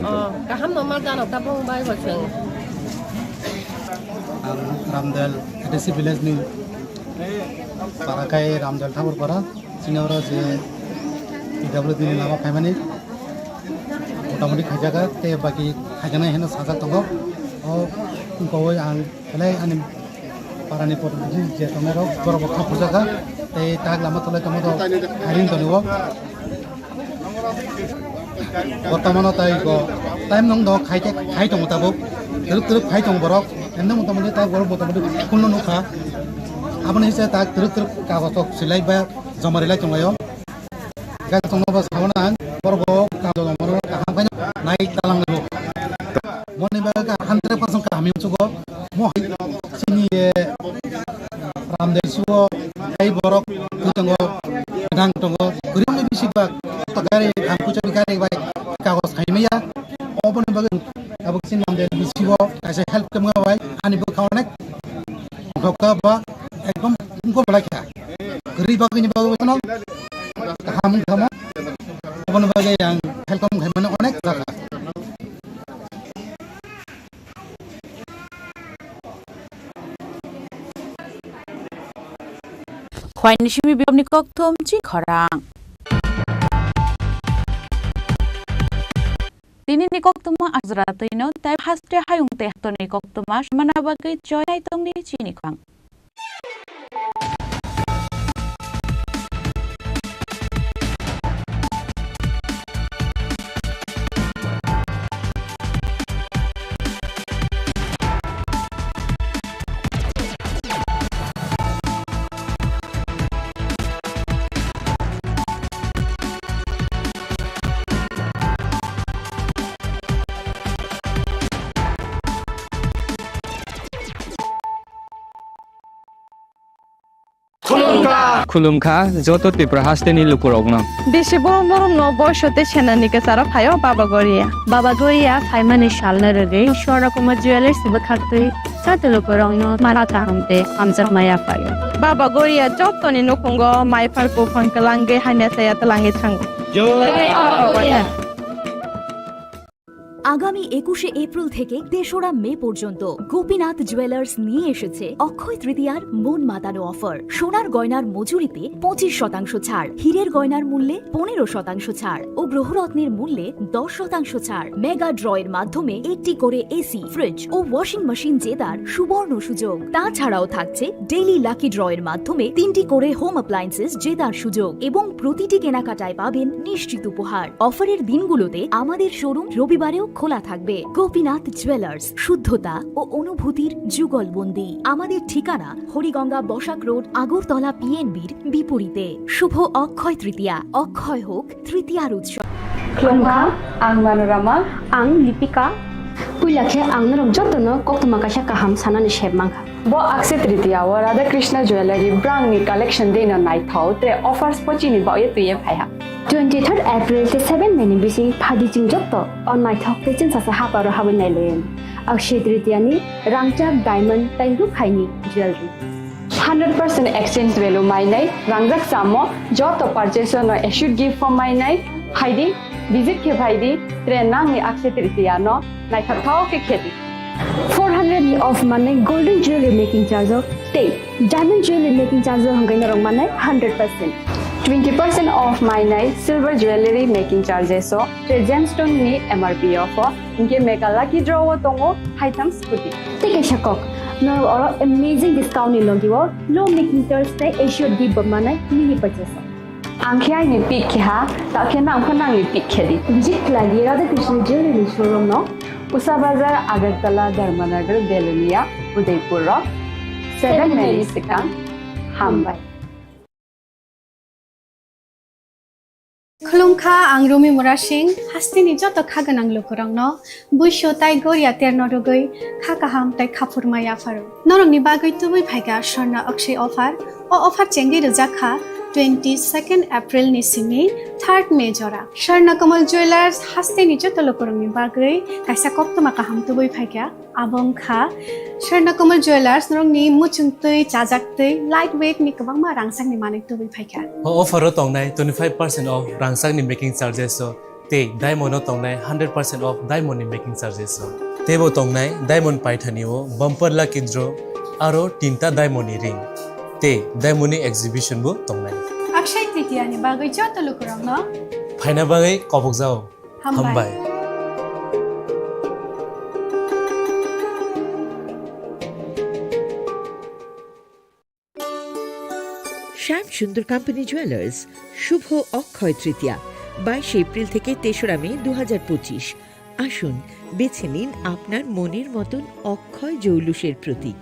O, kaham no ma jano tabuk bai ba chang. Ang Ramdayal A D C village ni para kai Ramdayal Thakur para, sini oro je P W D ni lama phaimani motamoti khaijaga, tei baki khaijaknai heno sajak tongo. O wngkha ang belai ani parani protinidhi je tongnai rok, borok bo kha phurjakha, tei tak lama tolai tongma rok hiring tongo. Bortomano tai go time nong do khai khe khai tongo tabuk, twrwk twrwk khai tongo borok, emno motamoti tak borok motamoti phone no nukha, aboni se tak twrwk twrwk kagoj rok silai ba joma rilai tonglaio. Kagoj tongma ba sabona ang borok bo kagoj tongma kaham khai nai talang nai bo. Moni ba hundred percent kaham yung sugo. Mo hai sini ye Ramdayal suo hai borok kutongo dang tongo gurung ni bisi bak to gari ham kuchari gari bai kagos hai maya. Oboni bagwi abo sini Ramdayal bisi o kaisa help kemga bai ani bwkha onek thokka ba ekdom ungko belai kha guri bagwi ni bagwi no kaham thamo. Oboni bagwi ang help kemga mane onek jaga. Khwai ni simi biyapni kokthum chi khorang. Tini ni kokthum ajra twi no tai haste hayung tei hato ni kokthum samana bagwi choi nai tong di chini khorang. Khulumkha joto Tripura hasteni lukurokno. Bisi borom borom no boiso tei senani kwcharo phaio Baba Goria. Baba Goria phaimani salno rwgwi Swarna Kumar Jewellers bwkhaktwi joto lukurokno mara kaham tei hamjakma yaphaio. Baba Goria jotoni nukhungo maiphar buphang kwlangwi hamya chaya twlangwi thango. আগামী একুশে এপ্রিল থেকে তেসরা মে পর্যন্ত গোপীনাথ জুয়েলার্স নিয়ে এসেছে অক্ষয় তৃতীয়ার মন মাতানো অফার। সোনার গয়নার মজুরিতে পঁচিশ শতাংশ ছাড়, হীরের গয়নার মূল্যে পনেরো শতাংশ ছাড় ও গ্রহরত্নের মূল্যে দশ শতাংশ ছাড়। মেগা ড্রয়ের মাধ্যমে একটি করে এসি, ফ্রিজ ও ওয়াশিং মেশিন জেতার সুবর্ণ সুযোগ। তাছাড়াও থাকছে ডেইলি লাকি ড্রয়ের মাধ্যমে তিনটি করে হোম অ্যাপ্লায়েন্সেস জেতার সুযোগ এবং প্রতিটি কেনাকাটায় পাবেন নিশ্চিত উপহার। অফারের দিনগুলোতে আমাদের শোরুম রবিবারেও খোলা থাকবে। গোপীনাথ জুয়েলার্স, শুদ্ধতা ও অনুভূতির যুগলবন্দি। আমাদের ঠিকানা হরিগঙ্গা বসাক রোড, আগরতলা পিএনবির বিপরীতে। শুভ অক্ষয় তৃতীয়া, অক্ষয় হোক তৃতীয়ার উৎসব। Khulumkha, ang Manorama. Ang Lipika. Puila khe ang norok jotono koktwma kaisa kaham sanani sep mankha. Bo Akshaya Tritiya o Radha Krishna Jewellery brangni collection dino naithok tre offers pochini baoye twiye phaiha. Twenty third April tei seven May ni bising phadi chwng jotto o naithok tei chwngsasa haparo habwi nailayan. Akshaya Tritiya ni rangchak diamond tei rukhaini jewellery. Hundred percent exchange value mainai rangjak samo joto purchase no assured gift form mainai phaidi, visit khe phaidi, tre nangni Akshaya Tritiya no naithok thao khe khedi. Four hundred ni off manwi golden jewelry making charge o tei diamond jewelry making charge o hwnkhe norok manai hundred percent. Twenty percent off mainai silver jewelry making charges o tei gemstone ni M R P off o, hinkhe mega lucky draw o tongo haitham scooty. Tei kaisa kok, norok oro amazing discount ni logi o low making charge tei assured gift bo manai mini purchase o. Ang khe aini pick khe ha, ta khe nang pho nangni pick khe di. Visit khlai di Radha Krishna Jewelry ni showroom no. Usa Bazar, Agartala, Dharmanagar, Belonia, Udaipur rok. Seven May ni swkang. Hambai. Khulumkha, ang Rumi Murasing, hasteni joto kha gwnang lukurokno. Buiso tai goria terno rwgwi kha kaham tai khaphurma yapharo. Norokni bagwi tubui phaikha Swarna Akshay offer. O offer chengwi rwjakha twenty second April ni simi third May jora. Swarna Kamal Jewelers hasteni joto lukurokni bagwi kaisa koktwma kaham tubui phaikha. Abo wngkha Swarna Kamal Jewelers norokni muchungtwi, chajaktwi, light weight ni kwbangma rangchakni manwi tubui phaikha. O offer o tongnai twenty five percent off rangchakni making charges o. Tei diamond o tongnai hundred percent off diamond ni making charges o. Teibo tongnai diamond paithani o bumper lucky draw aro tinta diamond ni ring. Tei diamond ni exhibition bo tongnai. Akshay Tritiya ni bagwi joto lukurokno phaina bagwi kobokjao. Hambai. Hambai. শ্যাম Sundar company jewellers, শুভ অক্ষয় তৃতীয়া, বাইশে এপ্রিল থেকে তেসরা মে দু হাজার পঁচিশ। আসুন, বেছে নিন আপনার মনের মতন অক্ষয় জৌলুসের প্রতীক।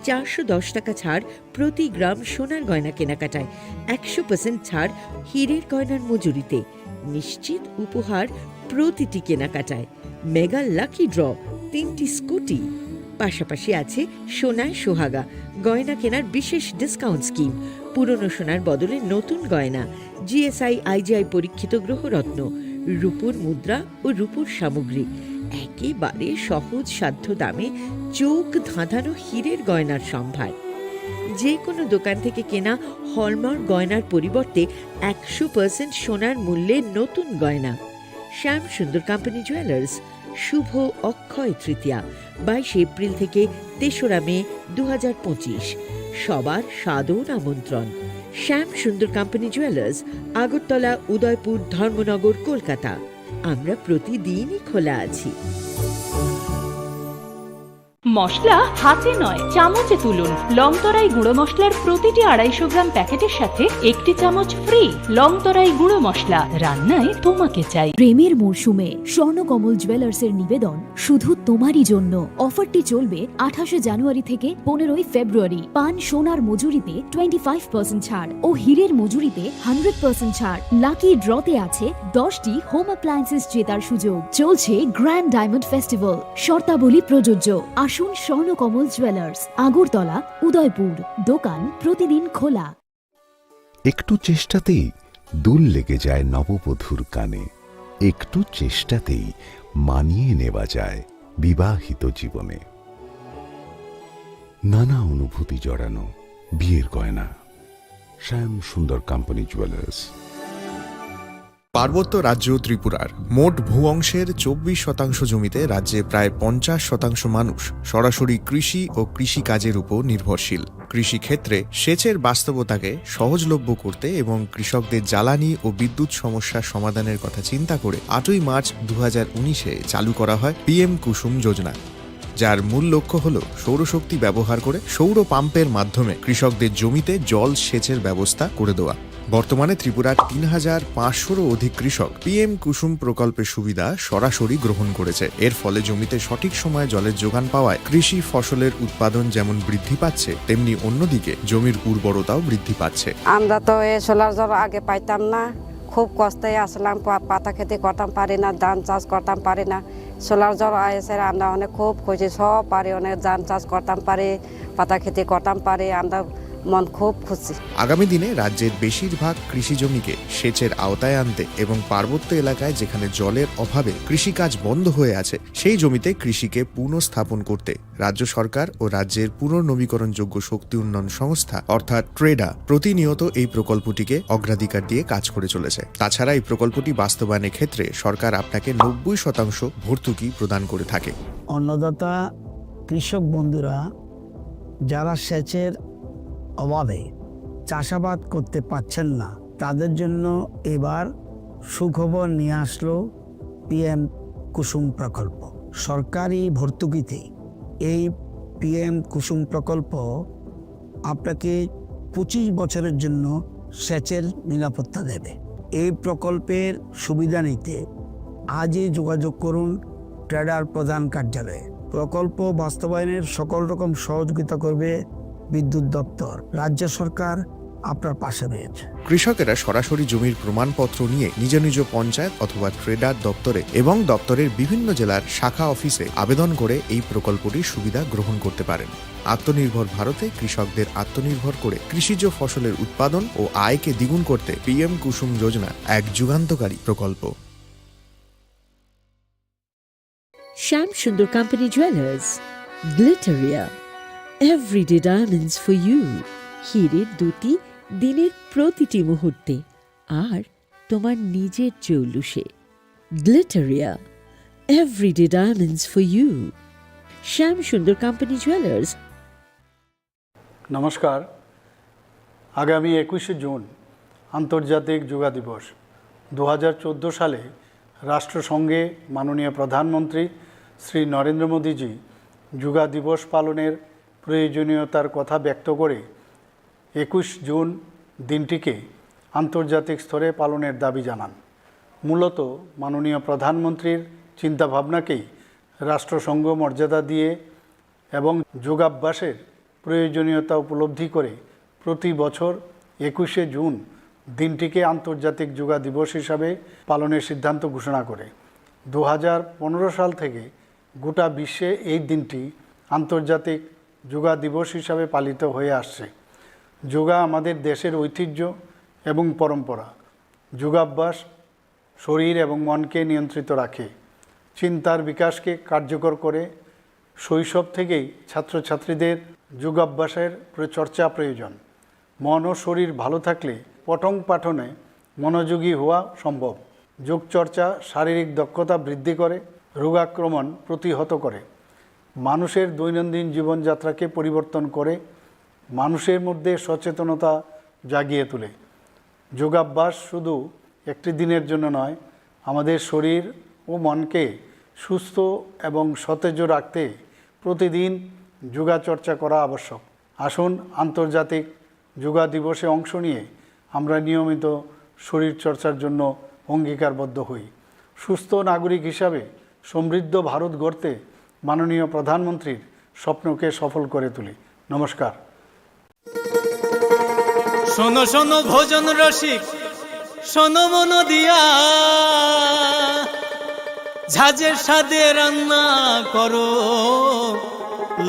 চারশো দশ টাকা ছাড় প্রতি গ্রাম সোনার গয়না কেনাকাটায়, একশো পার্সেন্ট ছাড় হীরের গয়নার মজুরিতে, নিশ্চিত উপহার প্রতিটি কেনাকাটায়। মেগা লাকি ড্র, তিনটি স্কুটি, পাশাপাশি আছে সোনায় সোহাগা গয়না কেনার বিশেষ ডিসকাউন্ট স্কিম, পুরনো সোনার বদলে নতুন গয়না, জিএসআই আইজিআই পরীক্ষিত গ্রহরত্ন, রূপোর মুদ্রা ও রূপোর সামগ্রী, একেবারে সহজ সাধ্য দামে চোখ ধাঁধানো হীরের গয়নার সম্ভার। যে কোনো দোকান থেকে কেনা হলমার্ক গয়নার পরিবর্তে একশো পার্সেন্ট সোনার মূল্যে নতুন গয়না। শ্যাম সুন্দর কোম্পানি জুয়েলার্স, শুভ অক্ষয় তৃতীয়া, বাইশে এপ্রিল থেকে তেসরা মে দু হাজার পঁচিশ। সবার সাদর আমন্ত্রণ। শ্যাম সুন্দর কোম্পানি জুয়েলার্স, আগরতলা, উদয়পুর, ধর্মনগর, কলকাতা। আমরা প্রতিদিনই খোলা আছি। মশলা হাতে নয়, চামচে তুলুন। লংতরাই গুঁড়ো মশলার প্রতিটি আড়াইশো গ্রাম প্যাকেটের সাথে একটি চামচ ফ্রি। লংতরাই গুঁড়ো মশলা, রান্নায় তোমাকে চাই। প্রেমের মরশুমে স্বর্ণকমল জুয়েলার্সের নিবেদন শুধু তোমারই জন্য। অফারটি চলবে আঠাশে জানুয়ারি থেকে পনেরোই ফেব্রুয়ারি। পান সোনার মজুরিতে টোয়েন্টি ফাইভ পার্সেন্ট ছাড় ও হীরের মজুরিতে হান্ড্রেড পার্সেন্ট ছাড়। লাকি ড্রতে আছে দশটি হোম অ্যাপ্লায়েন্সেস জেতার সুযোগ। চলছে গ্র্যান্ড ডায়মন্ড ফেস্টিভ্যাল। শর্তাবলী প্রযোজ্য। আসুন স্বর্ণকমল জুয়েলার্স, আগরতলা, উদয়পুর। দোকান প্রতিদিন খোলা। একটু চেষ্টাতেই দুল লেগে যায় নববধূর কানে। একটু চেষ্টাতেই মানিয়ে নেওয়া যায় বিবাহিত জীবনে। নানা অনুভূতি জড়ানো বিয়ের গয়না। শ্যাম সুন্দর কোম্পানি জুয়েলার্স। পার্বত্য রাজ্য ত্রিপুরার মোট ভূ অংশের চব্বিশ শতাংশ জমিতে রাজ্যে প্রায় পঞ্চাশ শতাংশ মানুষ সরাসরি কৃষি ও কৃষি কাজের উপর নির্ভরশীল। কৃষিক্ষেত্রে সেচের বাস্তবতাকে সহজলভ্য করতে এবং কৃষকদের জ্বালানি ও বিদ্যুৎ সমস্যার সমাধানের কথা চিন্তা করে আটই মার্চ দু হাজার উনিশে চালু করা হয় পিএম কুসুম যোজনা, যার মূল লক্ষ্য হল সৌরশক্তি ব্যবহার করে সৌর পাম্পের মাধ্যমে কৃষকদের জমিতে জল সেচের ব্যবস্থা করে দেওয়া। বর্তমানে ত্রিপুরার তিন হাজার পাঁচশোরও অধিক কৃষক পিএম কুসুম প্রকল্পের সুবিধা সরাসরি গ্রহণ করেছে। এর ফলে জমিতে সঠিক সময়ে জলের যোগান পাওয়ায় কৃষি ফসলের উৎপাদন যেমন বৃদ্ধি পাচ্ছে, তেমনি অন্যদিকে জমির উর্বরতাও বৃদ্ধি পাচ্ছে। আমরা তো এই সোলার জল আগে পাইতাম না, খুব কষ্টে আসলাম, পা-, পাতা খেতে করতাম পারি না, ধান চাষ করতাম পারি না। সোলার জল এসে আমরা অনেক খুব খুশি, সব পারি, অনেক ধান চাষ করতাম পারি, পাতা খেতে করতাম পারি, আমরা মন খুব খুশি। আগামী দিনে রাজ্যের বেশিরভাগ কৃষি জমিকে সেচের আওতায় আনতে এবং পার্বত্য এলাকায় যেখানে জলের অভাবে কৃষিকাজ বন্ধ হয়ে আছে, সেই জমিতে কৃষিকে পুনঃস্থাপন করতে রাজ্য সরকার ও রাজ্যের পুনর্নবীকরণযোগ্য শক্তি উন্নয়ন সংস্থা অর্থাৎ ট্রেডা প্রতিনিয়ত এই প্রকল্পটিকে অগ্রাধিকার দিয়ে কাজ করে চলেছে। তাছাড়া এই প্রকল্পটি বাস্তবায়নের ক্ষেত্রে সরকার আপনাকে নব্বই শতাংশ ভর্তুকি প্রদান করে থাকে। অন্নদাতা কৃষক বন্ধুরা যারা সেচের অভাবে চাষাবাদ করতে পারছেন না, তাদের জন্য এবার সুখবর নিয়ে আসলো পিএম কুসুম প্রকল্প। সরকারি ভর্তুকিতে এই পিএম কুসুম প্রকল্প আপনাকে পঁচিশ বছরের জন্য সেচের নিরাপত্তা দেবে। এই প্রকল্পের সুবিধা নিতে আজই যোগাযোগ করুন ট্রেডার প্রধান কার্যালয়ে। প্রকল্প বাস্তবায়নের সকল রকম সহযোগিতা করবে বিদ্যুৎ দপ্তর। রাজ্য সরকার আপনার পাশে রয়েছে। কৃষকেরা সরাসরি জমির প্রমাণপত্র নিয়ে নিজ নিজ পঞ্চায়েত অথবা ট্রেডার দপ্তরে এবং দপ্তরের বিভিন্ন জেলার শাখা অফিসে আবেদন করে এই প্রকল্পটির সুবিধা গ্রহণ করতে পারেন। আত্মনির্ভর ভারতে কৃষকদের আত্মনির্ভর করে কৃষিজ ফসলের উৎপাদন ও আয়কে দ্বিগুণ করতে পিএম কুসুম যোজনা এক যুগান্তকারী প্রকল্প। Shyam Sundar company jewellers, Glitteria, everyday diamonds for you. হীরের দ্যুতি দিনের প্রতিটি মুহূর্তে, আর তোমার নিজের জৌলুসে। Glitteria, everyday diamonds for you. Shyam Sundar company jewellers. নমস্কার। আগামী একুশে জুন আন্তর্জাতিক যোগা দিবস। দু হাজার চোদ্দো সালে রাষ্ট্রসংঘে মাননীয় প্রধানমন্ত্রী শ্রী নরেন্দ্র মোদীজি যোগা দিবস পালনের প্রয়োজনীয়তার কথা ব্যক্ত করে একুশ জুন দিনটিকে আন্তর্জাতিক স্তরে পালনের দাবি জানান। মূলত মাননীয় প্রধানমন্ত্রীর চিন্তাভাবনাকেই রাষ্ট্রসংঘ মর্যাদা দিয়ে এবং যোগাভ্যাসের প্রয়োজনীয়তা উপলব্ধি করে প্রতি বছর একুশে জুন দিনটিকে আন্তর্জাতিক যোগা দিবস হিসাবে পালনের সিদ্ধান্ত ঘোষণা করে। দু হাজার পনেরো সাল থেকে গোটা বিশ্বে এই দিনটি আন্তর্জাতিক যোগা দিবস হিসাবে পালিত হয়ে আসছে। যোগা আমাদের দেশের ঐতিহ্য এবং পরম্পরা। যোগাভ্যাস শরীর এবং মনকে নিয়ন্ত্রিত রাখে, চিন্তার বিকাশকে কার্যকর করে। শৈশব থেকেই ছাত্রছাত্রীদের যোগাভ্যাসের প্র-, চর্চা প্রয়োজন। মন ও শরীর ভালো থাকলে পঠন পাঠনে মনোযোগী হওয়া সম্ভব। যোগচর্চা শারীরিক দক্ষতা বৃদ্ধি করে, রোগাক্রমণ প্রতিহত করে, মানুষের দৈনন্দিন জীবনযাত্রাকে পরিবর্তন করে, মানুষের মধ্যে সচেতনতা জাগিয়ে তোলে। যোগাভ্যাস শুধু একটি দিনের জন্য নয়, আমাদের শরীর ও মনকে সুস্থ এবং সতেজ রাখতে প্রতিদিন যোগাচর্চা করা আবশ্যক। আসুন, আন্তর্জাতিক যোগা দিবসে অংশ নিয়ে আমরা নিয়মিত শরীরচর্চার জন্য অঙ্গীকারবদ্ধ হই। সুস্থ নাগরিক হিসাবে সমৃদ্ধ ভারত গড়তে মাননীয় প্রধানমন্ত্রীর স্বপ্নকে সফল করে তুলি। নমস্কার। শোনো শোনো ভোজন রসিক, শোনো মন দিয়া, ঝাঁঝের স্বাদে রান্না করো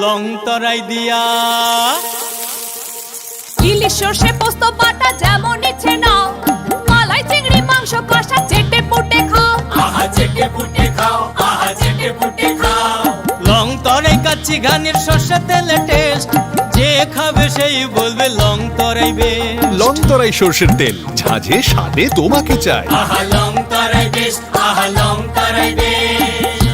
লং তরাই দিয়া। ইলিশ সর্ষে পোস্ত বাটা যেমন ইচ্ছে নাও, মালাই চিংড়ি মাংস কষা চেটে পুটে খাও। আহা চেটে পুটে খাও, আহা চেটে পুটে খাও। লং তরাই কাচ্চি ঘানির সর্ষে তেলে টেস্ট, যে খাবে সেই বলবে লং তরাই বেস্ট। লং তরাই সর্ষের তেল, ঝাঁঝে স্বাদে তোমাকে চাই। আহা লং তরাই বেস্ট, আহা লং তরাই best.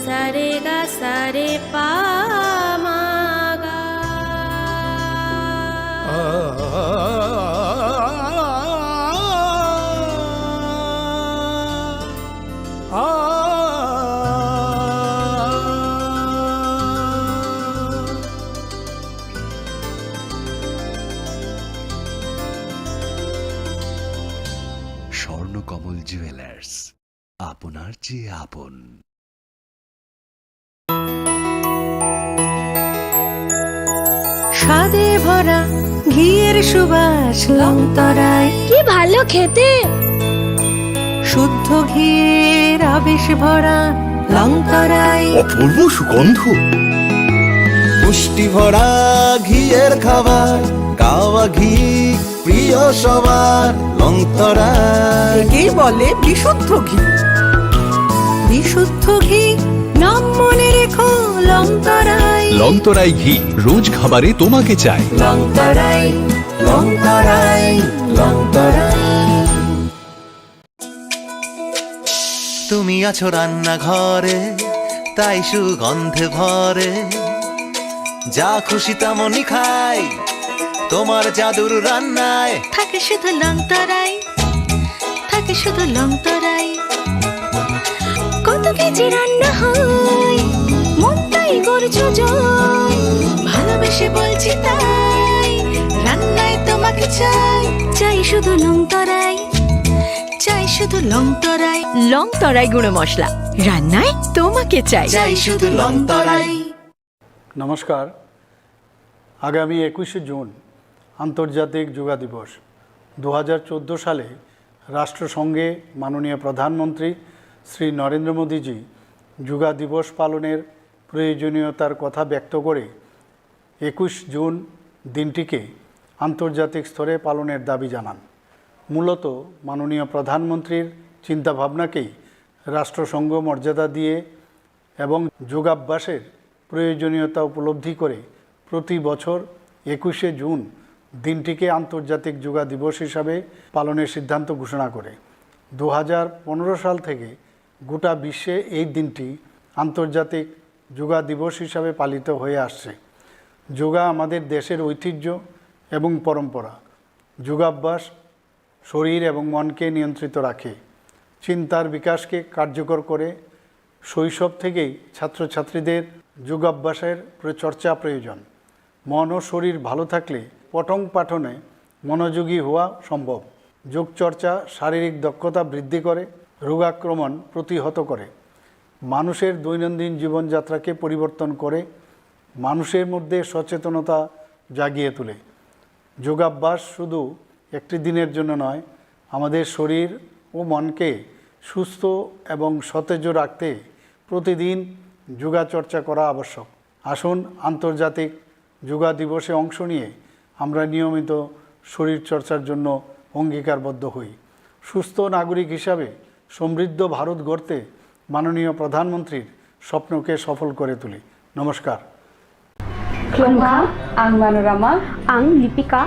Sa re ga sa re pa ma ga. Swarnakamal jewellers, আপনার চেয়ে আপন। স্বাদে ভরা ঘিয়ের সুবাস লংতরাই। কি ভালো খেতে। শুদ্ধ ঘিয়ের আবেশ ভরা লংতরাই। অপূর্ব সুগন্ধ। পুষ্টি ভরা ঘিয়ের খাবার, গাওয়া ঘি প্রিয় সবার, লংতরাই। একেই বলে বিশুদ্ধ ঘি। বিশুদ্ধ ঘি, নাম মনে রেখো, লংতরাই। লংতরাই ঘি, রোজ খাবারে তোমাকে চাই। লংতরাই, লংতরাই, লংতরাই। তুমি আছো রান্নাঘরে, তাই সুগন্ধে ভরে। যা খুশি তেমনই খাই, তোমার জাদুর রান্নায়। থাকে শুধু লংতরাই, থাকে শুধু লংতরাই। কত কেজি রান্না হয়, মনটাই করছো জয়। ভালোবেসে বলছি তাই, রান্নায় তোমাকে চাই, চাই শুধু লংতরাই। চাই শুধু লংতরাই। লংতরাই গুঁড়ো মশলা, রান্নায় তোমাকে চাই। চাই শুধু লংতরাই। নমস্কার। আগামী একুশে জুন আন্তর্জাতিক যোগা দিবস। দু হাজার চোদ্দো সালে রাষ্ট্রসংঘে মাননীয় প্রধানমন্ত্রী শ্রী নরেন্দ্র মোদীজি যোগা দিবস পালনের প্রয়োজনীয়তার কথা ব্যক্ত করে একুশ জুন দিনটিকে আন্তর্জাতিক স্তরে পালনের দাবি জানান। মূলত মাননীয় প্রধানমন্ত্রীর চিন্তাভাবনাকেই রাষ্ট্রসংঘ মর্যাদা দিয়ে এবং যোগাভ্যাসের প্রয়োজনীয়তা উপলব্ধি করে প্রতি বছর একুশে জুন দিনটিকে আন্তর্জাতিক যোগা দিবস হিসাবে পালনের সিদ্ধান্ত ঘোষণা করে। দু হাজার পনেরো সাল থেকে গোটা বিশ্বে এই দিনটি আন্তর্জাতিক যোগা দিবস হিসাবে পালিত হয়ে আসছে। যোগা আমাদের দেশের ঐতিহ্য এবং পরম্পরা। যোগাভ্যাস শরীর এবং মনকে নিয়ন্ত্রিত রাখে, চিন্তার বিকাশকে কার্যকর করে। শৈশব থেকেই ছাত্রছাত্রীদের যোগাভ্যাসের প্র-, চর্চা প্রয়োজন। মন ও শরীর ভালো থাকলে পঠন পাঠনে মনোযোগী হওয়া সম্ভব। যোগচর্চা শারীরিক দক্ষতা বৃদ্ধি করে, রোগাক্রমণ প্রতিহত করে, মানুষের দৈনন্দিন জীবনযাত্রাকে পরিবর্তন করে, মানুষের মধ্যে সচেতনতা জাগিয়ে তোলে। যোগাভ্যাস শুধু একটি দিনের জন্য নয়, আমাদের শরীর ও মনকে সুস্থ এবং সতেজ রাখতে প্রতিদিন যোগাচর্চা করা আবশ্যক। আসুন, আন্তর্জাতিক যোগা দিবসে অংশ নিয়ে আমরা নিয়মিত শরীরচর্চার জন্য অঙ্গীকারবদ্ধ হই। সুস্থ নাগরিক হিসাবে সমৃদ্ধ ভারত গড়তে মাননীয় প্রধানমন্ত্রীর স্বপ্নকে সফল করে তুলি। নমস্কার। Khulumkha, ang Manorama. Ang Lipika.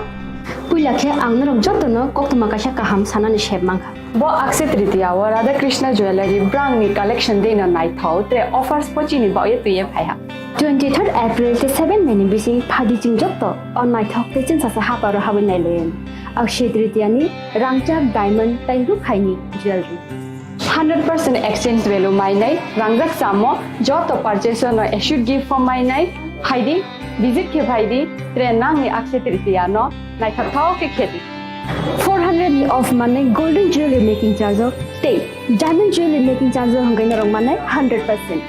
Puila khe ang norok jotono koktwma kaisa kaham sanani sep mankha. Bo Akshaya Tritiya o Radha Krishna Jewellery brangni collection dino naithok tre offers pochini baoye twiye phaiha. Twenty third April tei seven May ni bising phadi chwng joto o naithok tei chwngsacha haparo habwi nailaiwi. Akshaya Tritiya ni rangchak diamond tei rukhaini jewellery. Hundred percent exchange value mainai, rangjak chamo, joto purchase no assured gift form mainai, phaidi, visit khe phaidi, tre nangni Akshaya Tritiya no naithok thao khe khedi. Four hundred ni off manai golden jewelry making charge o tei diamond jewelry making charge o hwnkhai norok manai hundred percent.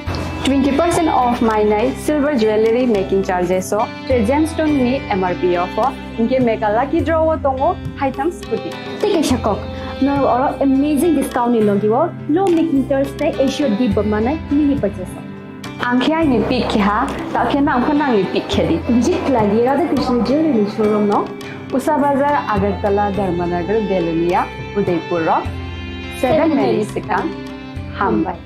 Twenty percent off mainai silver jewelry making charges o tre gemstone ni M R P o pho. Hinkhe Mega Lucky Draw o tongo haitham scooty. Tei kaisa kok, norok oro amazing discount ni logi o low making charge tei assured gift bo manai mini purchase o. Ang khe aini pick khe ha, ta khe nang pho nangni pick khe di. Visit khlai di Radha Krishna Jewelry ni showroom no. Usa Bazar, Agartala, Dharmanagar, Belonia, Udaipur o. Seven May ni swkang. Hambai.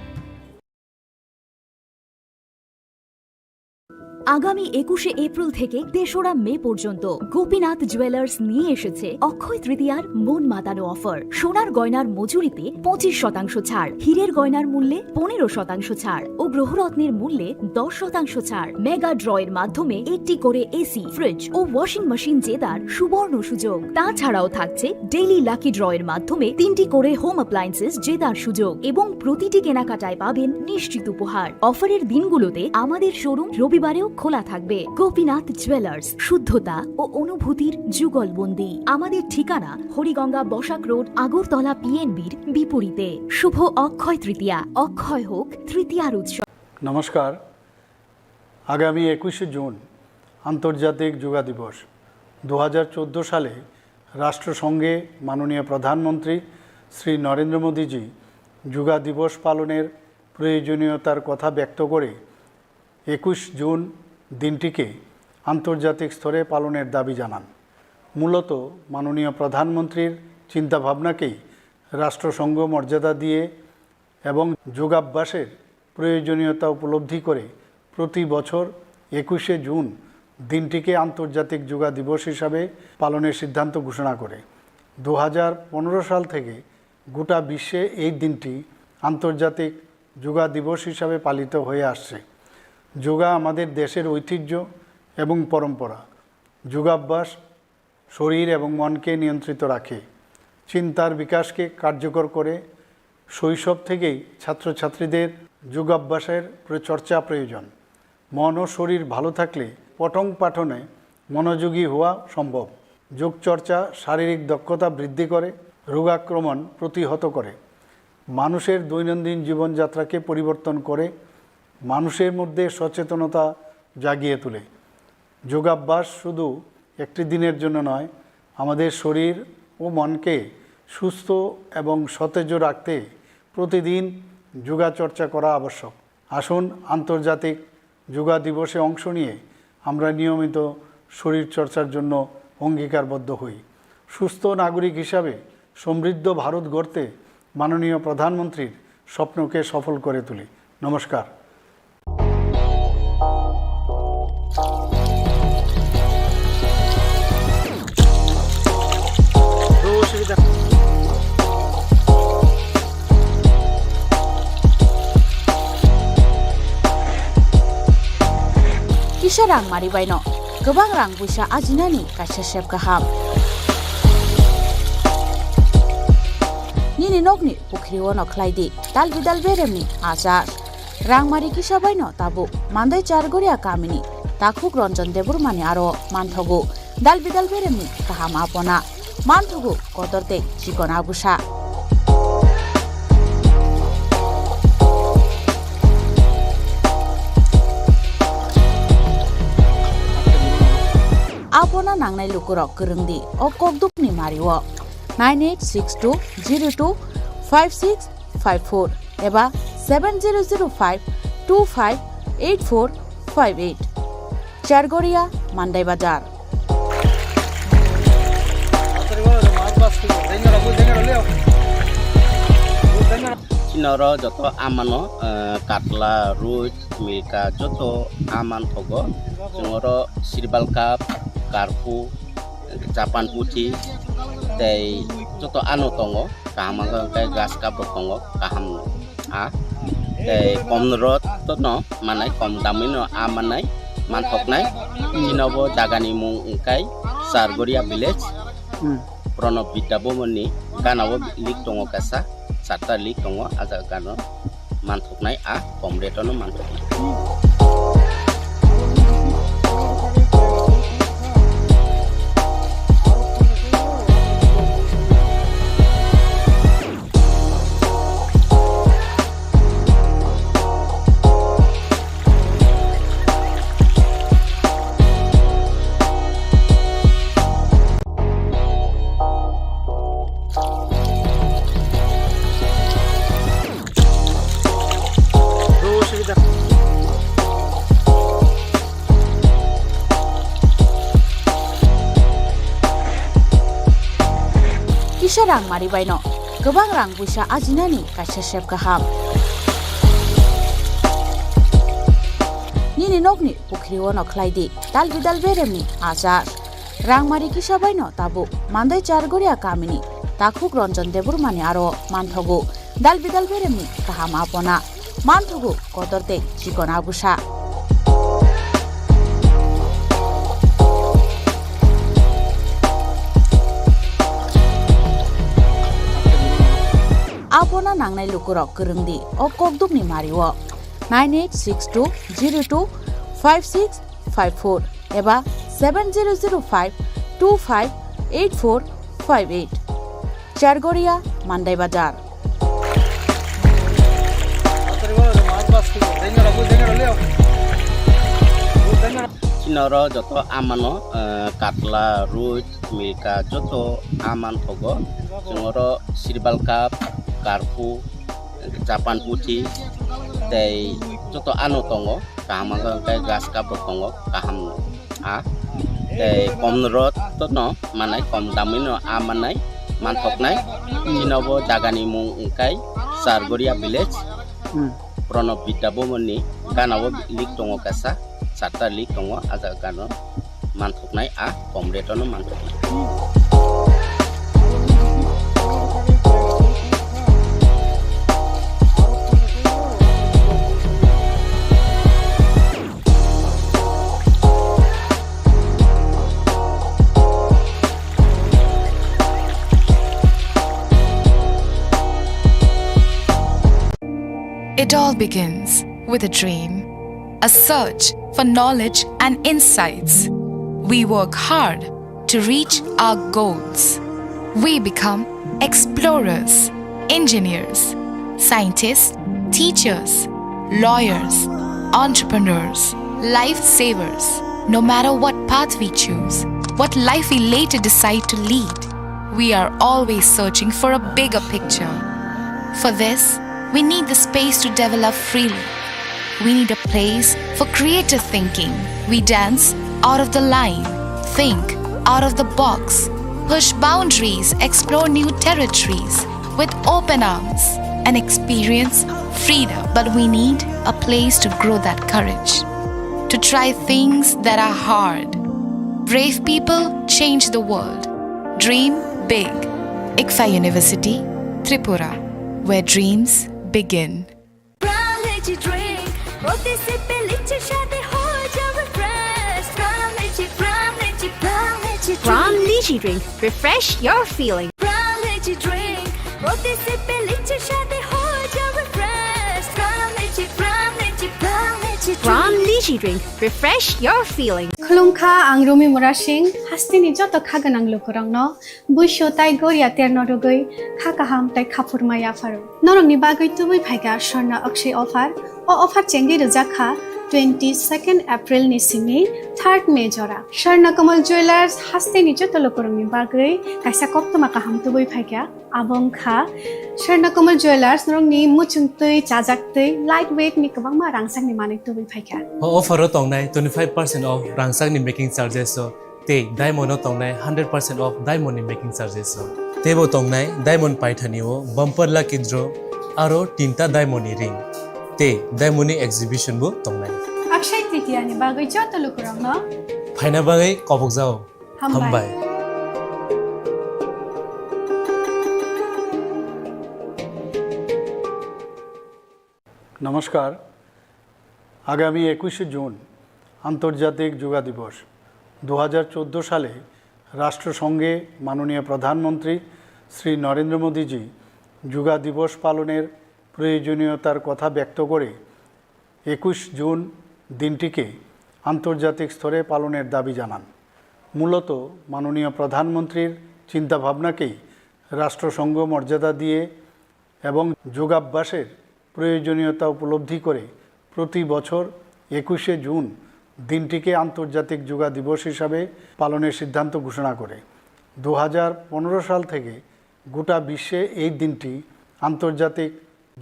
আগামী একুশে এপ্রিল থেকে তেসরা মে পর্যন্ত গোপীনাথ জুয়েলার্স নিয়ে এসেছে অক্ষয় তৃতীয়ার মন মাতানো অফার। সোনার গয়নার মজুরিতে পঁচিশ শতাংশ ছাড়, হীরের গয়নার মূল্যে পনেরো শতাংশ ছাড় ও গ্রহরত্নের মূল্যে দশ শতাংশ ছাড়। মেগা ড্রয়ের মাধ্যমে একটি করে এসি, ফ্রিজ ও ওয়াশিং মেশিন জেতার সুবর্ণ সুযোগ। তাছাড়াও থাকছে ডেইলি লাকি ড্রয়ের মাধ্যমে তিনটি করে হোম অ্যাপ্লায়েন্সেস জেতার সুযোগ এবং প্রতিটি কেনাকাটায় পাবেন নিশ্চিত উপহার। অফারের দিনগুলোতে আমাদের শোরুম রবিবারেও খোলা থাকবে। গোপীনাথ জুয়েলার্স, শুদ্ধতা ও অনুভূতির যুগলবন্দি। আমাদের ঠিকানা হরিগঙ্গা বসাক রোড, আগরতলা পিএনবির বিপরীতে। শুভ অক্ষয় তৃতীয়া, অক্ষয় হোক তৃতীয়ার উৎসব। নমস্কার। আগামী একুশে জুন আন্তর্জাতিক যোগা দিবস। দু হাজার চোদ্দো সালে রাষ্ট্রসংঘে মাননীয় প্রধানমন্ত্রী শ্রী নরেন্দ্র মোদীজি যোগা দিবস পালনের প্রয়োজনীয়তার কথা ব্যক্ত করে একুশ জুন দিনটিকে আন্তর্জাতিক স্তরে পালনের দাবি জানান। মূলত মাননীয় প্রধানমন্ত্রীর চিন্তাভাবনাকেই রাষ্ট্রসংঘ মর্যাদা দিয়ে এবং যোগাভ্যাসের প্রয়োজনীয়তা উপলব্ধি করে প্রতি বছর একুশে জুন দিনটিকে আন্তর্জাতিক যোগা দিবস হিসাবে পালনের সিদ্ধান্ত ঘোষণা করে। দু হাজার পনেরো সাল থেকে গোটা বিশ্বে এই দিনটি আন্তর্জাতিক যোগা দিবস হিসাবে পালিত হয়ে আসছে। যোগা আমাদের দেশের ঐতিহ্য এবং পরম্পরা। যোগাভ্যাস শরীর এবং মনকে নিয়ন্ত্রিত রাখে, চিন্তার বিকাশকে কার্যকর করে। শৈশব থেকেই ছাত্রছাত্রীদের যোগাভ্যাসের প্র-, চর্চা প্রয়োজন। মন ও শরীর ভালো থাকলে পঠন পাঠনে মনোযোগী হওয়া সম্ভব। যোগচর্চা শারীরিক দক্ষতা বৃদ্ধি করে, রোগাক্রমণ প্রতিহত করে, মানুষের দৈনন্দিন জীবনযাত্রাকে পরিবর্তন করে, মানুষের মধ্যে সচেতনতা জাগিয়ে তোলে। যোগাভ্যাস শুধু একটি দিনের জন্য নয়, আমাদের শরীর ও মনকে সুস্থ এবং সতেজ রাখতে প্রতিদিন যোগা চর্চা করা আবশ্যক। আসুন, আন্তর্জাতিক যোগা দিবসে অংশ নিয়ে আমরা নিয়মিত শরীর চর্চার জন্য অঙ্গীকারবদ্ধ হই। সুস্থ নাগরিক হিসাবে সমৃদ্ধ ভারত গড়তে মাননীয় প্রধানমন্ত্রীর স্বপ্নকে সফল করে তুলি। নমস্কার। Kisa rang mari baino kwbang rang puisa ajinani kaisa sep kaham. Nini nokni pukhri ono khlai di dal bidal beremni achar. Rangmari kisa baino tabuk Mandai Chargoria kamini takhuk Ranjan Debbarmani aro manthogo dal bidal beremni kaham apona, manthogo kotor tei chikon abusa. Apona nangnai lukurok kwrwng di o kokdukni mario nine eight six two zero two five six five four eba seven zero zero five two five eight four five eight. Chargoria, Mandai Bazar. Chini oro joto amano, eh, katla, roi, milka joto aman thogo. Chwng oro sirbal cup, karpu, Japan puthi tei joto ano tongo, kaham wngkha hwnkhe grass cup rok tongo, kaham a tei kom rok to no manai, kom damwi no a manai manthoknai. Chini bo jaga ni mung wngkha Chargoria village, Hmm. Pranab Vidya Bhavan ni gana o lake tongo kaisa, charta lake tongo, a jaga gana o. Manthoknai a kom rate no manthoknai. Kisa rang mari baino kwbang rang puisa ajinani kaisa sep kaham. Nini nokni pukhrio no khlai di dal bidal beremni achar. Rangmari kisa bai no tabuk Mandai Chargoria kamini takhuk Ranjan Debbarmani aro manthogo dal bidal beremni kaham apona. Manthogo kotor tei chikon abusa. Apona nangnai lukurok kwrwng di o kokdukni mario. Nine eight six two zero two five six five four eba seven zero zero five two five eight four five eight. Chargoria, Mandai Bazar. Chini oro joto amano, eh, katla, rui, milka, joto aman thogo. Chwng oro sirbal cup, karpu, Japan puthi, tei joto ano tongo. Kaham wngkha hwnkhe grass cup rok tongo, kaham a. Tei kom rot no manai, kom damwi no a manai, manthoknai. Chini bo jagani mung wngkha Chargoria village. Hmm. Pranab Vidya Bhavan ni gana o lake tongo kaisa, charta lake tongo, a jaga gana o manthoknai a, kom rate o no manthoknai. It all begins with a dream, a search for knowledge and insights. We work hard to reach our goals. We become explorers, engineers, scientists, teachers, lawyers, entrepreneurs, lifesavers. No matter what path we choose, what life we later decide to lead, we are always searching for a bigger picture. For this, we need the space to develop freely. We need a place for creative thinking. We dance out of the line, think out of the box, push boundaries, explore new territories with open arms, and experience freedom. But we need a place to grow that courage, to try things that are hard. Brave people change the world. Dream big. ICFAI University, Tripura, where dreams begin. Pran Lychee Drink, প্রতি সিপে লিচির স্বাদে হয়ে যাবে fresh। Pran Lychee, Pran Lychee, Pran Lychee Drink। Pran Lychee Drink, refresh your feeling। Pran Lychee Drink, প্রতি সিপে লিচির স্বাদে হয়ে যাবে fresh। Pran Lychee, Pran Lychee, Pran Lychee Drink। Pran Lychee Drink, refresh your feeling। Khulumkha, ang Rumi Murasing, hasteni joto kha gwnang lukurokno. Buisu tai goria terno rwgwi kha kaham tai khaphurma yapharo. Norokni bagwi tubui phaikha Swarna Akshay offer. O offer chengwi rwjak kha twenty second April ni simi third May jora. Swarna Kamal Jewellers hasteni joto lukurokni bagwi kaisa koktwma kaham tubui phaikha. Abo wngkha Swarna Kamal Jewellers norokni muchungtwi, chajaktwi, light weight ni kwbangma rangchakni manwi tubui phaikha. O offer o tongnai twenty five percent off rangchakni making charges o. Tei diamond o tongnai hundred percent off diamond ni making charges o. Teibo tongnai diamond paithani o bumper lucky draw aro tinta diamond ni ring. Tei diamond ni exhibition bo tongnai. Akshay Tritiya ni bagwi joto lukurokno phaina bagwi kobokjao. Hambai. Hambai. নমস্কার। আগামী একুশে জুন আন্তর্জাতিক যোগা দিবস। দু হাজার চোদ্দো সালে রাষ্ট্রসংঘে মাননীয় প্রধানমন্ত্রী শ্রী নরেন্দ্র মোদীজি যোগা দিবস পালনের প্রয়োজনীয়তার কথা ব্যক্ত করে একুশ জুন দিনটিকে আন্তর্জাতিক স্তরে পালনের দাবি জানান। মূলত মাননীয় প্রধানমন্ত্রীর চিন্তাভাবনাকেই রাষ্ট্রসংঘ মর্যাদা দিয়ে এবং যোগাভ্যাসের প্রয়োজনীয়তা উপলব্ধি করে প্রতি বছর একুশে জুন দিনটিকে আন্তর্জাতিক যোগা দিবস হিসাবে পালনের সিদ্ধান্ত ঘোষণা করে। দু হাজার পনেরো সাল থেকে গোটা বিশ্বে এই দিনটি আন্তর্জাতিক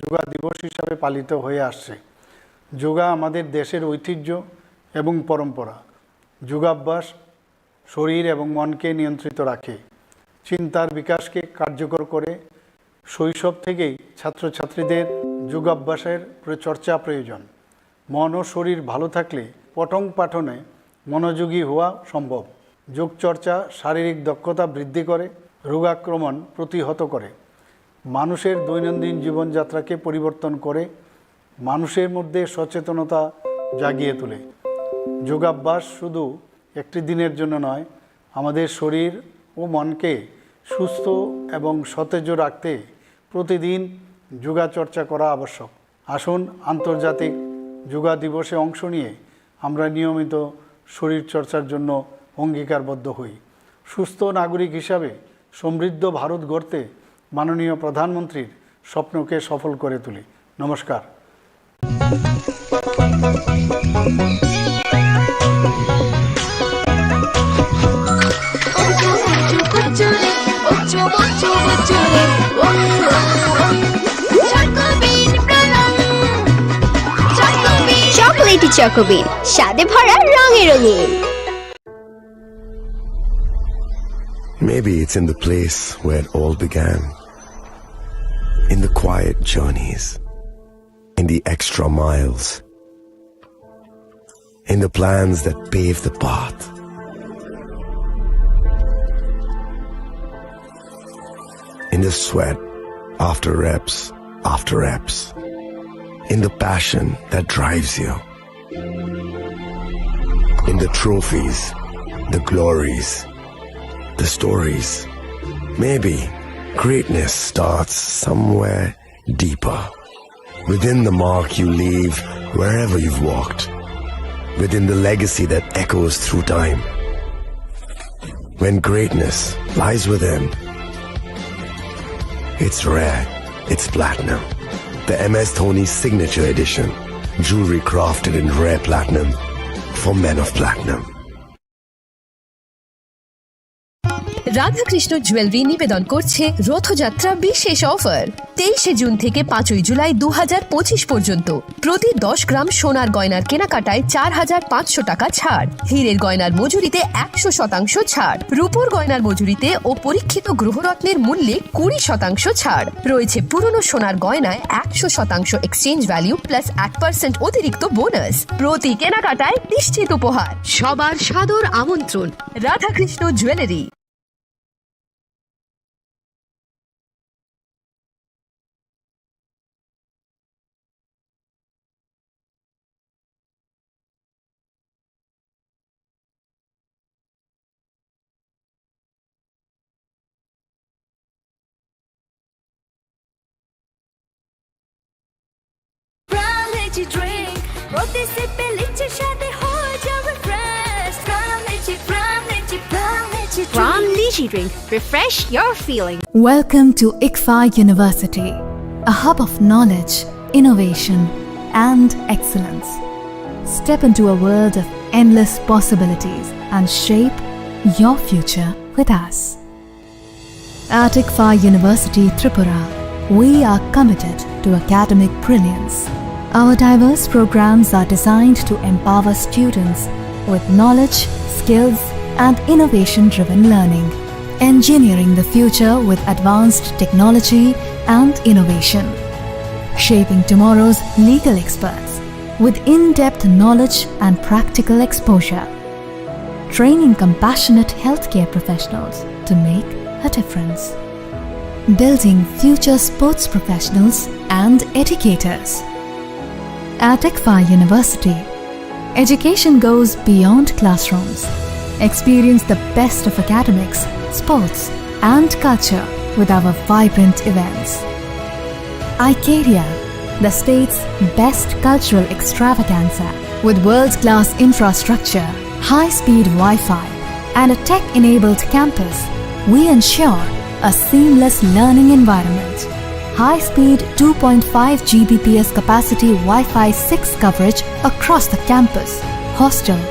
যোগা দিবস হিসাবে পালিত হয়ে আসছে। যোগা আমাদের দেশের ঐতিহ্য এবং পরম্পরা। যোগাভ্যাস শরীর এবং মনকে নিয়ন্ত্রিত রাখে, চিন্তার বিকাশকে কার্যকর করে। শৈশব থেকেই ছাত্রছাত্রীদের যোগাভ্যাসের প্র-, চর্চা প্রয়োজন। মন ও শরীর ভালো থাকলে পঠন পাঠনে মনোযোগী হওয়া সম্ভব। যোগচর্চা শারীরিক দক্ষতা বৃদ্ধি করে, রোগাক্রমণ প্রতিহত করে, মানুষের দৈনন্দিন জীবনযাত্রাকে পরিবর্তন করে, মানুষের মধ্যে সচেতনতা জাগিয়ে তোলে। যোগাভ্যাস শুধু একটি দিনের জন্য নয়, আমাদের শরীর ও মনকে সুস্থ এবং সতেজ রাখতে প্রতিদিন যোগাচর্চা করা আবশ্যক। আসুন, আন্তর্জাতিক যোগা দিবসে অংশ নিয়ে আমরা নিয়মিত শরীরচর্চার জন্য অঙ্গীকারবদ্ধ হই। সুস্থ নাগরিক হিসাবে সমৃদ্ধ ভারত গড়তে মাননীয় প্রধানমন্ত্রীর স্বপ্নকে সফল করে তুলি। নমস্কার। Chocolatey Choco Bean, স্বাদে ভরা, রঙে রঙিন। Maybe it's in the place where it all began. In the quiet journeys, in the extra miles, in the plans that pave the path, in the sweat after reps after reps, in the passion that drives you, in the trophies, the glories, the stories. Maybe greatness starts somewhere deeper, within the mark you leave wherever you've walked, within the legacy that echoes through time. When greatness lies within, it's rare, it's platinum. The M S Dhoni Signature Edition, jewelry crafted in rare platinum for men of platinum. Radhakrishna jewellery নিবেদন করছে রথযাত্রা বিশেষ অফার। তেইশে জুন থেকে পাঁচই জুলাই দু হাজার পঁচিশ পর্যন্ত প্রতি দশ গ্রাম সোনার গয়নার কেনাকাটায় চার হাজার পাঁচশো টাকা ছাড়, হীরের গয়নার মজুরিতে একশো শতাংশ ছাড়, রূপোর গয়নার মজুরিতে ও পরীক্ষিত গ্রহরত্নের মূল্যে কুড়ি শতাংশ ছাড়। রয়েছে পুরনো সোনার গয়নায় একশো শতাংশ এক্সচেঞ্জ ভ্যালু প্লাস এক পার্সেন্ট অতিরিক্ত বোনাস। প্রতি কেনাকাটায় নিশ্চিত উপহার। সবার সাদর আমন্ত্রণ Radhakrishna jewellery. Prime Lychee Drink, প্রতি সিপে লিচির স্বাদে হয়ে যাবে fresh. Prime Lychee, Prime Lychee, Prime Lychee Drink। Prime Lychee Drink, refresh your feeling. Welcome to ICFAI University, a hub of knowledge, innovation, and excellence. Step into a world of endless possibilities and shape your future with us. At ICFAI University Tripura, we are committed to academic brilliance. Our diverse programs are designed to empower students with knowledge, skills, and innovation-driven learning, engineering the future with advanced technology and innovation, shaping tomorrow's legal experts with in-depth knowledge and practical exposure, training compassionate healthcare professionals to make a difference, building future sports professionals and educators. At ICFAI University, education goes beyond classrooms. Experience the best of academics, sports, and culture with our vibrant events. Icaria, the state's best cultural extravaganza. With world-class infrastructure, high-speed Wi-Fi, and a tech-enabled campus, we ensure a seamless learning environment. High-speed two point five G B P S capacity Wi-Fi six coverage across the campus, hostel,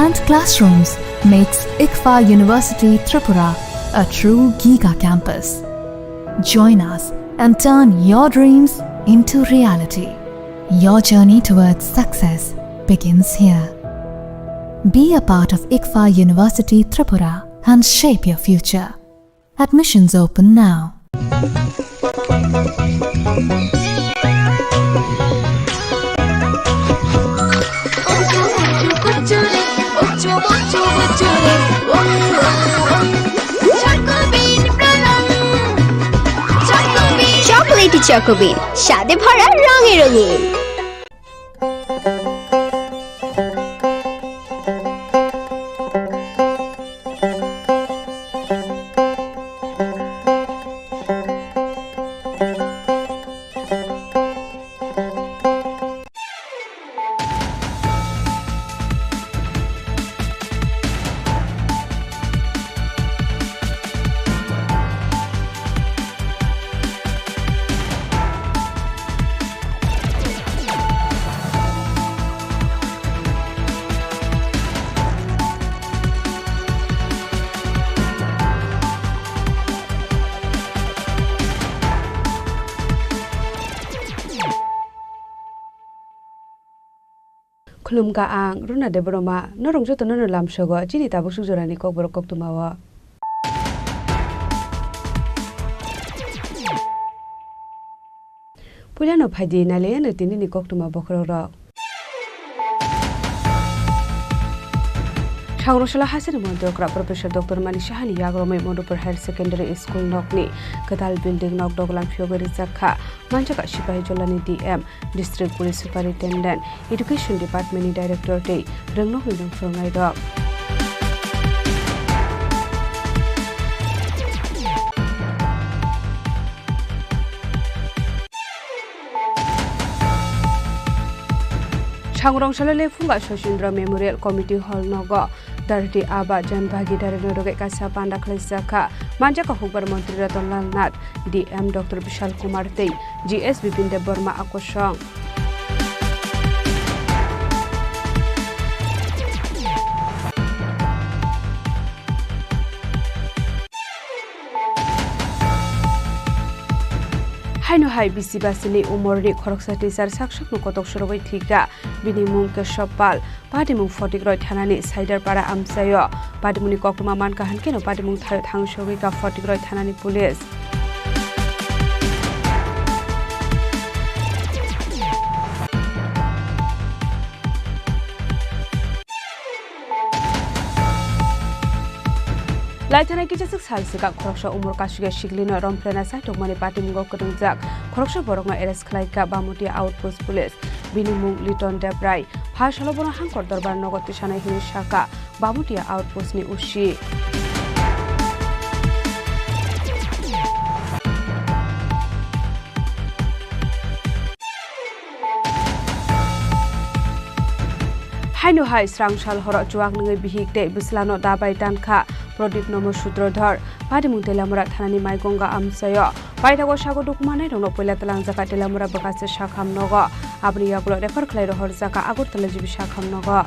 and classrooms makes ICFAI University Tripura a true giga campus. Join us and turn your dreams into reality. Your journey towards success begins here. Be a part of ICFAI University Tripura and shape your future. Admissions open now. Chocolatey Choco Bean, স্বাদে ভরা রঙে রঙিন। Khulumkha ang Runa Debbarma, norok joto nono lamsogo chini tabuk suk jorani kokborok koktwmao. Puilano phaidi nailaiano tinini koktwma bokhorokrok. Sangrosala hasini montri okra Professor Doctor Manik Sahani yagromwi Madhupur Higher Secondary School nokni kwtal building nok doglam phiyogwi rijak kha. Manjak kha Sipahi Jolani D M, District Police Superintendent, Education Department ni Director tei rwngnokni rwng phwrwngnairok. Sangrongsalole phunga Sosindra Memorial Committee Hall nogo Dharti Aaba Jan Bhagidari no rwgwi kaisa panda khwlaijak kha. Manjak kha hukbar montri Ratan Lal Nath, D M Doctor Bishal Kumar tei G S Bipin Debbarma a kosong. Haino hai bisi basini umorni khoroksa teacher saksakno kotok sorowi thwikha. Bini mung Keshob Pal, Patimung Photikroi thanani Saidarpara amchaio. Patimungni koktwma mankha hinkhe no patimung thaio thang sogwi kha Photikroi thanani police. Laithanai kichaswk sal swkang khoroksa umor kasugya siklino romphwrena chaitokmani patimungo kwrwngjak khoroksa borokno arrest khlaikha Bamutia Outpost Police. Bini mung Liton Debrai. Pha salo bono Hangkor Dorbar nogo tisanai hwnwi sakha Bamutia Outpost ni O C. Haino hai srang sal horo chuak nungwi bihik tei bwslano dabai tankha Pradip Nomo Sutrodhor. Patimung Teliamura thanani Maigonga amchaio. Paithago sago dukumanai rokno puila twlangjak kha Teliamura bwkhaste sakham nogo. Aboni yagulo refer khlai rohorjak kha Agartala G B sakham nogo.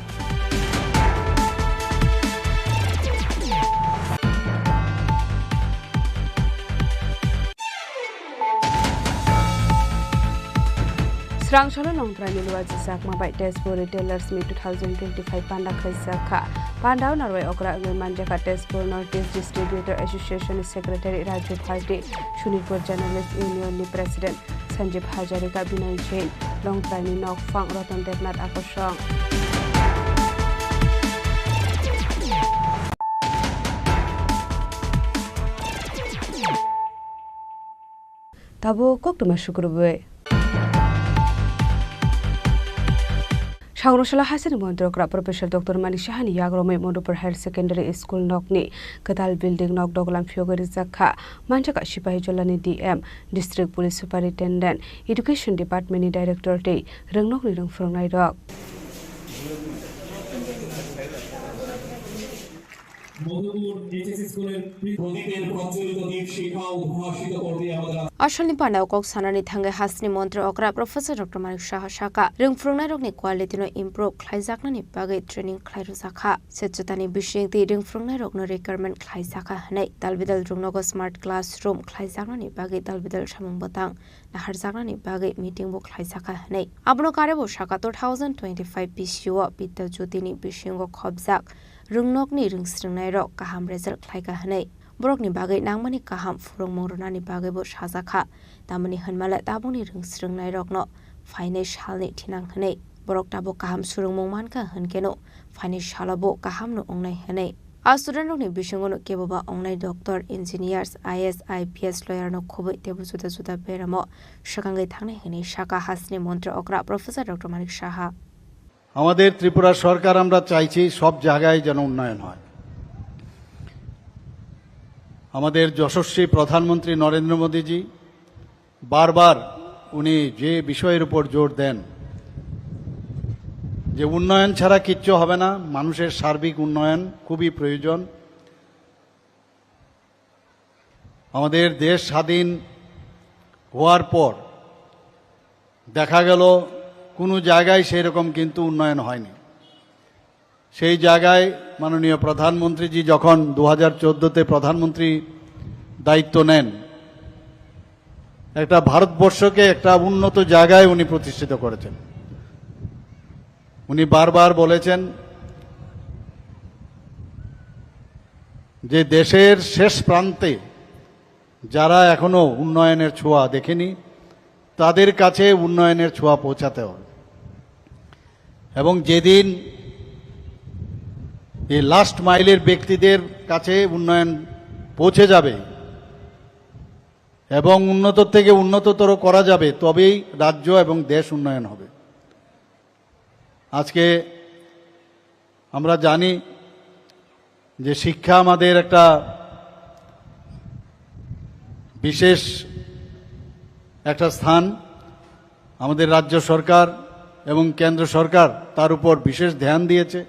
Srang salo Longtraini luajijakma bai Tezpur Retailers Meet two thousand twenty-five panda khlaijak kha. Pandao narwai okra wngwi manjakha Tezpur North East Distributor Association ni Secretary Raju Bharti, Sunirpur Journalist Union ni President Sanjib Hazarika, Binoy Jain, Longtraini Nokphang Ratan Debnath a kosong. Tabuk koktwma sukrubwi. Sangrosala hasini montri okra Professor Doctor Manik Sahani yagromwi Madhupur Higher Secondary School nokni kwtal building nok doglam phiyogwi rijak kha. Manjak kha Sipahi Jolani D M, District Police Superintendent, Education Department ni Director tei rwngnokni rwng phwrwngnairok. Madhupur H S স্কুলের প্রদীপের প্রজ্বলিত দীপ শিখা উদ্ভাসিত করতে আমাদের Asolni pandao kok sanani thangwi hasni montri okra Professor Doctor Manik Saha sakha, rwng phwrwngnairokni quality no improve khlaijaknani bagwi training khlai rwjakha. Swchwtani bisingtwi rwng phwrwngnairokno requirement khlaijakha hwnwi, dalbidal rwngnogo smart classroom khlaijaknani bagwi dalbidal samung bwtang naharjaknani bagwi meeting bo khlaijakha hwnwi. Abono karwi bo sakha two thousand twenty-five B C O Bidya Jyoti ni bisingo khopjak rwngnokni rwngsrwngnairok kaham result khlaikha hwnwi. Borokni bagwi nangmani kaham phwrwngmung rwnani bagwi bo sajakha. Tamoni hwnmale tabukni rwngsrwngnairokno phainai salni thinang hwnwi Borok tabuk kaham swrwngmung mankha hwnkhe no phaini salo bo kaham no wngnai hwnwi. A student rokni bisingo no keboba wngnai doctor, engineers, I A S, I P S, lawyer no khobwi teibo juda juda beramo swkangwi thangnai hwnwi sakha hasteni montri okra Professor Doctor Manik Saha. আমাদের ত্রিপুরা সরকার আমরা চাইছি সব জায়গায় যেন উন্নয়ন হয়। আমাদের যশস্বী প্রধানমন্ত্রী নরেন্দ্র মোদীজি বারবার উনি যে বিষয়ের উপর জোর দেন যে উন্নয়ন ছাড়া কিচ্ছু হবে না, মানুষের সার্বিক উন্নয়ন খুবই প্রয়োজন। আমাদের দেশ স্বাধীন হওয়ার পর দেখা গেল কোনো জায়গায় সেই রকম কিন্তু উন্নয়ন হয়নি। সেই জায়গায় মাননীয় প্রধানমন্ত্রীজি যখন দু হাজার চোদ্দোতে প্রধানমন্ত্রী দায়িত্ব নেন, একটা ভারতবর্ষকে একটা উন্নত জায়গায় উনি প্রতিষ্ঠিত করেছেন। উনি বারবার বলেছেন যে দেশের শেষ প্রান্তে যারা এখনো উন্নয়নের ছোঁয়া দেখেনি, তাদের কাছে উন্নয়নের ছোঁয়া পৌঁছাতে হবে। এবং যেদিন এই লাস্ট মাইলের ব্যক্তিদের কাছে উন্নয়ন পৌঁছে যাবে এবং উন্নত থেকে উন্নততর করা যাবে, তবেই রাজ্য এবং দেশ উন্নয়ন হবে। আজকে আমরা জানি যে শিক্ষা আমাদের একটা বিশেষ একটা স্থান। আমাদের রাজ্য সরকার এবং কেন্দ্র সরকার তার উপর বিশেষ ধ্যান দিয়েছে।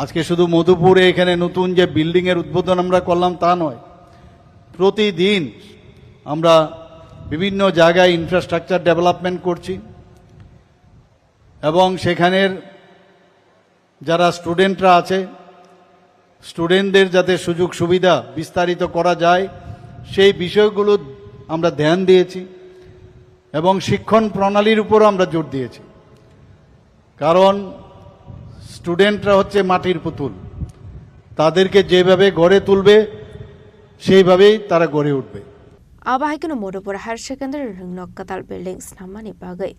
আজকে শুধু মধুপুরে এখানে নতুন যে বিল্ডিংয়ের উদ্বোধন আমরা করলাম তা নয়, প্রতিদিন আমরা বিভিন্ন জায়গায় ইনফ্রাস্ট্রাকচার ডেভেলপমেন্ট করছি এবং সেখানের যারা স্টুডেন্টরা আছে, স্টুডেন্টদের যাতে সুযোগ সুবিধা বিস্তারিত করা যায়, সেই বিষয়গুলো আমরা ধ্যান দিয়েছি এবং শিক্ষণ প্রণালীর উপরও আমরা জোর দিয়েছি। কারণ স্টুডেন্টরা হচ্ছে মাটির পুতুল, তাদেরকে যেভাবে গড়ে তুলবে সেইভাবেই তারা গড়ে উঠবে। Abo hai kheno Madhupur Higher Secondary rwngno kwtal building snammani bagwi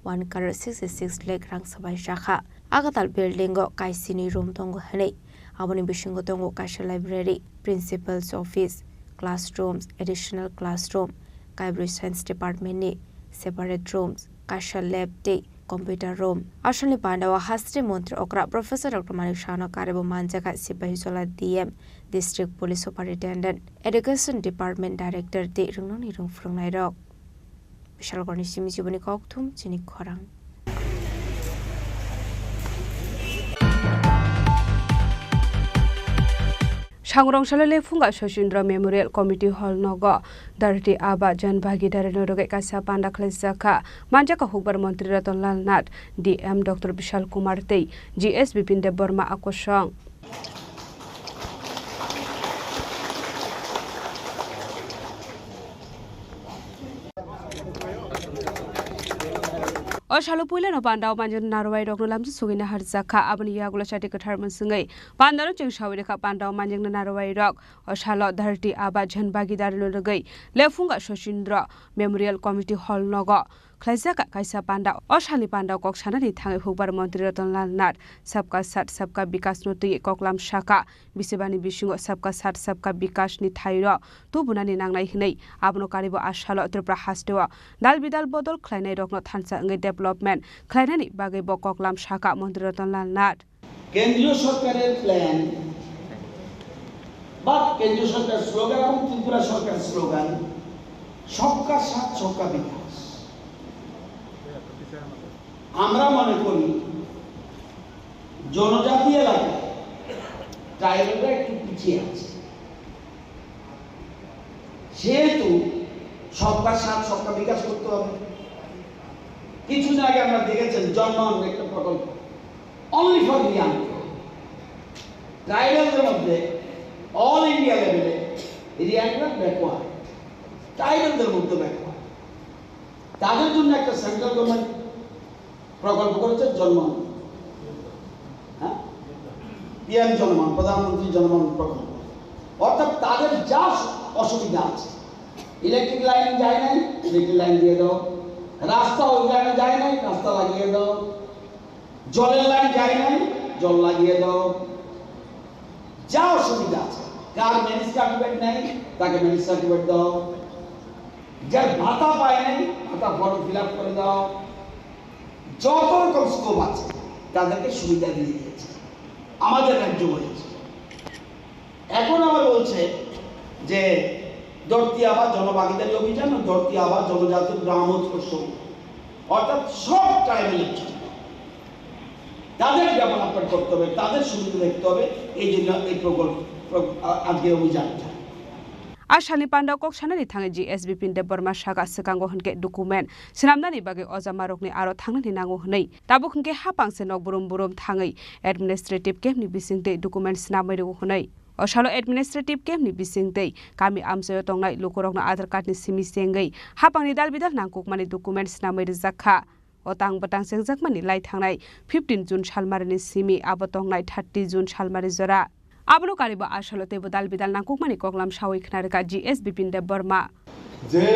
one crore sixty six lakh rang swbai jakha. A kwtal building o kaisini room tongo hwnwi. Aboni bisingo tongo kaisa library, principal's office, classrooms, additional classroom, kaibrwi science department ni separate rooms, kaisa lab tei computer room. Asalni pandao hasteni montri okra Professor Doctor Manik Sahano karwi bo manjakha Sipahijola D M, District Police Superintendent, Education Department Director tei rwngnokni rwng phwrwngnairok. Bishalgarhni simi chiboni kokthum chini khorang. Sangrong salo Lephunga Sosindra Memorial Committee Hall nogo Dharti Aaba Jan Bhagidari no rwgwi kaisa panda khlaijak kha. Manjak kha hukbar montri Ratan Lal Nath, D M Doctor Bishal Kumar tei G S Bipin Debbarma a kosong. O salo puilano pandao manjakna narwai rokno lamsa sugwina harjak kha. Aboni yagulo chati kwthar mwswngwi pandano chwng sawi rwkha pandao manjakna narwai rok. O salo Dharti Aaba Jan Bhagidari no rwgwi Lephunga Sosindra Memorial Committee Hall nogo khlaijak kaisa panda. O salni panda kok sanani thangwi hukbar montri Ratan Lal Nath Sabka Saath Sabka Vikas no twiwi koklam sakha. Bisibani bisingo Sabka Saath Sabka Vikas ni thairo tubunani nangnai hwnwi abono karibo a salo Tripura hasteo dal bidal bodol khlainai rokno thansa wngwi development khlainani bagwi bo koklam sakha montri Ratan Lal Nath. কেন্দ্রীয় সরকারের প্ল্যান বা কেন্দ্রীয় সরকার স্লোগান এবং ত্রিপুরা সরকার স্লোগান সবকা সাথ সবকা বিকাশ। আমরা মনে করি জনজাতি এলাকায় ট্রাইবালরা একটু পিছিয়ে আছে, সেহেতু সবকা সাথ সবকা বিকাশ করতে হবে। কিছুদিন আগে আমরা দেখেছেন জনমন একটা প্রকল্প, only for Reang, ট্রাইবালদের মধ্যে অল ইন্ডিয়া লেভেলে রিয়াংরা ব্যাকওয়ার্ড, ট্রাইবালদের মধ্যে ব্যাকওয়ার্ড, তাদের জন্য একটা সেন্ট্রাল গভর্নমেন্ট প্রকল্প করেছে জনমন, হ্যাঁ, পিএম জনমন, প্রধানমন্ত্রী জনমন প্রকল্প। অর্থাৎ তাদের যা অসুবিধা আছে, ইলেকট্রিক লাইন যায় নাই, ইলেকট্রিক লাইন দিয়ে দাও, রাস্তা ওই লাইনে যায় নাই, রাস্তা লাগিয়ে দাও। জলের লাইন যায় নাই, জল লাগিয়ে দাও। যা অসুবিধা আছে, কার মেইন সার্টিফিকেট নেই, তাকে মেইন সার্টিফিকেট দাও। যার ভাতা পায় নাই, ভাতা ফর্ম ফিল আপ করে দাও। যত রকম স্কোপ আছে, তাদেরকে সুবিধা দিয়ে দিয়েছে আমাদের রাজ্য বলেছে। এখন আবার বলছে যে ধরতি আবা জনভাগিদারি অভিযান ও ধরতি আবা জনজাতি গ্রামোৎসব, অর্থাৎ সব ট্রাইবেলের জন্য। তাদের ডেভেলপমেন্ট করতে হবে, তাদের সুবিধা দেখতে হবে, এই জন্য এই প্রকল্প, প্র-, আ-, আজকের অভিযানটা। A salni panda kok sanani thangwi G S Bipin Debbarma saka swkango hwnkhe document swnamnani bagwi ojamarokni aro thangnani nango hwnwi. Tabuk hwnkhe hapang se nok brum brum thangwi administrative camp ni bisingtwi document swnamwi rwo hwnwi. O salo administrative camp ni bisingtwi kami amchaio tongnai lukurokno Aadhaar card ni simi chengwi hapangni dal bidal nangkukmani document swnamwi rijak kha. O tang bwtang chengjakmani lai thangnai fifteen June salmarini simi abo tongnai thirty June salmari jora. Abono karibo a salo teibo dal bidal nangkukmani koklam sawi khna rwkha G S Bipin Debbarma. Je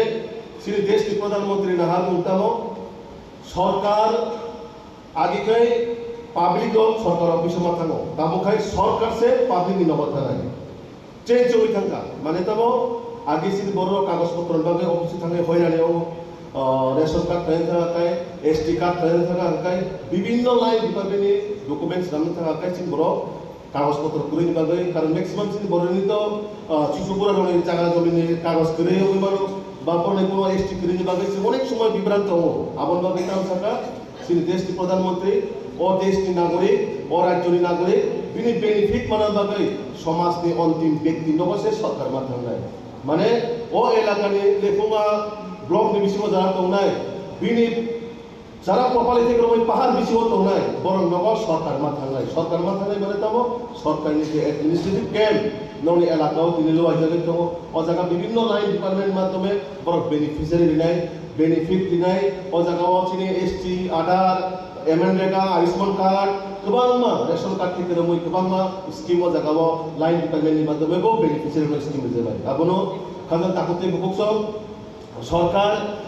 chini desh ni pradhan mantri nahar mung tamo sorkar agi kai public rok sorkar office o ma thango, tamo khai sorkar se public ni nogo thanai. Change wngwi thangkha. Mane tamo agi chini borok kagoj potro ni bagwi office o thangwi hoirani o, o, ration card khlai thangkha kai, S T card khlai thangkha kai, bibinno line department ni documents swnamwi thangkha kai chini borok kagoj potro kwrwini bagwi. Karon maximum chini borokni to, o, chuchu bura rokni jaga jomini kagoj kwrwi wngwi mano, ba borokni kuno S T kwrwini bagwi chini onek somoi bibranto tongo. Aboni bagwi tamo sakha, chini desh ni pradhan mantri, o desh ni nagorik, o rajyo ni nagorik, bini benefit manna bagwi somaj ni ontim byakti nogo se sorkar ma thangnai. Mane o elaka ni Lephunga block ni bisingo jara tongnai, bini jara kopali thik romwi pahar bisingo tongnai, borok nogo sorkar ma thangnai. Sorkar ma thangnai mane tamo sorkar ni je administrative camp nokni elaka o tini luaijagwi tongo. O jaga bibinno line department madhyome borok beneficiary rinai, benefit rinai, o jaga o chini S T, Aadhaar, M N Rega, Ayushman card, kwbangma ration card theke romwi kwbangma scheme o jaga o line department ni madhyome bo beneficiary rok scheme rijak bai. Abono khajang takhuk tei bukhuk song sorkar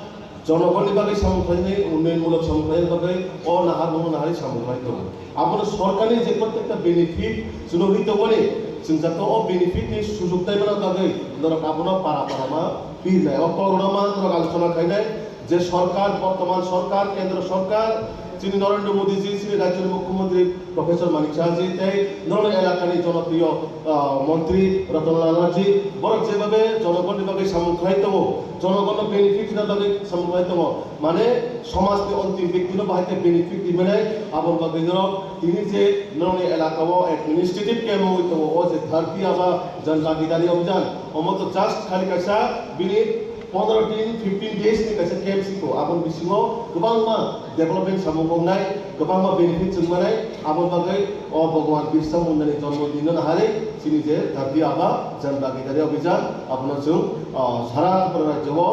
jonogonni bagwi samung khlainai, unnayonmulok samung khlainani bagwi o nahar bono naharwi samung khlai tongo. Abono sorkarni je prottekta benefit chwng rwi tongmani, chwng jato o benefit ni sujok taimani bagwi norok abono para para ma pirnai. O kokrokno ma norok alochona khlainai je sorkar, bortoman sorkar, kendro sorkar, chini Narendra Modi ji, chini rajyoni mukhyamantri Professor Manik Saha ji tei norok elakani jonopriyo, ah, montri Ratan Lal ji, borok jebabe jonogonni bagwi samung khlai tongo, jonogonno benefit rwna bagwi samung khlai tongo. Mane somajni ontim byakti no bahai khe benefit rimani, aboni bagwi norok tini je norokni elaka o administrative camp wngwi tongo, o je Dharti Aaba Jan Bhagidari Abhiyan, omo to just khali kaisa bini pondro din, fifteen days ni kaisa camp siko, aboni bisingo kwbangma development samung wngnai, kwbangma benefit chwng manai, aboni bagwi o Bhagwan Birsa Munda ni jonmo din no naharwi chini je Dharti Aaba Jan Bhagidari Abhiyan, abono chwng, ah, sara Tripura rajyo o,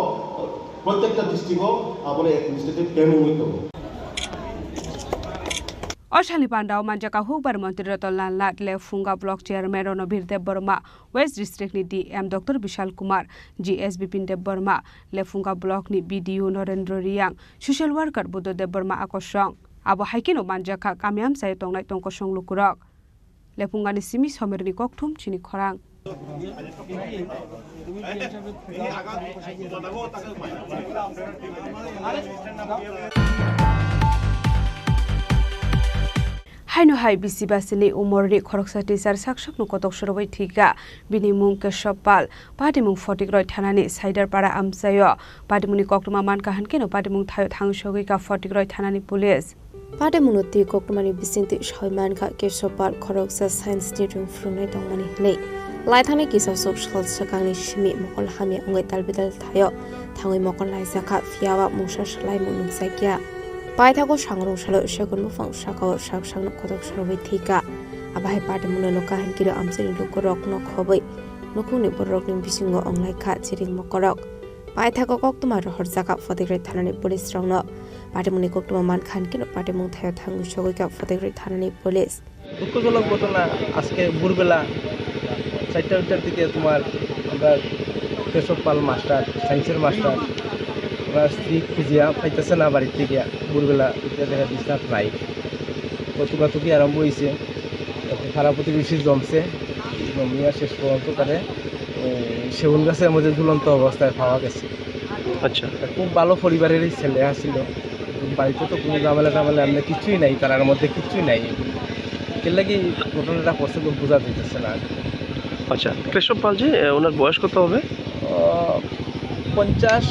Prottekta district o aboni administrative camp wngwi tongo. O salni pandao manjakha hukbar montri Ratan Lal Nath, Lephunga block chairman Ranabir Debbarma, West district ni D M Doctor Bishal Kumar, G S Bipin Debbarma, Lephunga block ni B D O Narendra Reang, social worker Buddha Debbarma akosong. Abo hai kheno manjakha kami amchaio tongnai tongkosong lukurok. Lephungani simi somirni kokthum chini khorang. Haino hai bisi basini umorni khoroksa teacher saksokno kotok sorowi thwikha. Bini mung Keshob Pal, patimung Photikroi thanani Saidarpara amchaio. Patimungni koktwma mankha hwnkhe no patimung thaio thang sogwi kha Photikroi thanani police. Patimungno twi koktwmani bisingtwi sawi mankha Keshob Pal khoroksa science ni rung phwrwngnai tongmani hwnwi. Laithani kisa sok sal swkangni simi mokol hamya wngwi dalbidal thaio thangwi mokol laijakha, phiyaba mungsa swlaimung nukjakya. Paithago sangrong salo segun buphang sakao sak sakno kotok sorowi thwikha. Abo hai patimungno nukha hwnkhe amchaini lukurokno khobwi nukhungni bororokni bisingo wnglaikha chiring mokorok. Paithago koktwma rohorjakha Photikroi thanani police rokno. Patimungni koktwma mankha hwnkhe patimung thaio thangwi sogwikha Photikroi thanani police. দুঃখজনক ঘটনা, আজকে ভোরবেলা চারটা, চারটার দিকে তোমার আমরা কেশব পাল মাস্টার, সায়েন্সের মাস্টার, ওনার স্ত্রী খুঁজিয়া পাইতেছে না বাড়ি থেকে, ভোরবেলা উঠে দেখে বিছনাত নাই। তো তুকাতুকি আরম্ভ হয়েছে, তারপর পাড়া প্রতিবেশী জমছে, জমিয়া শেষ পর্যন্ত তারে, উম, সেগুন গাছের মধ্যে ঝুলন্ত অবস্থায় পাওয়া গেছে। আচ্ছা। তা খুব ভালো পরিবারেরই ছেলে আছিল, বাড়িতে তো কোনো ঝামেলা টামেলা এমনি কিছুই নাই, তার মধ্যে কিছুই নাই। এর লাগি ঘটনাটা পছন্দ বোঝা যাইতেছে না। আচ্ছা, কেশব পাল যে, এ, ওনার বয়স কত হবে? আহ, পঞ্চাশ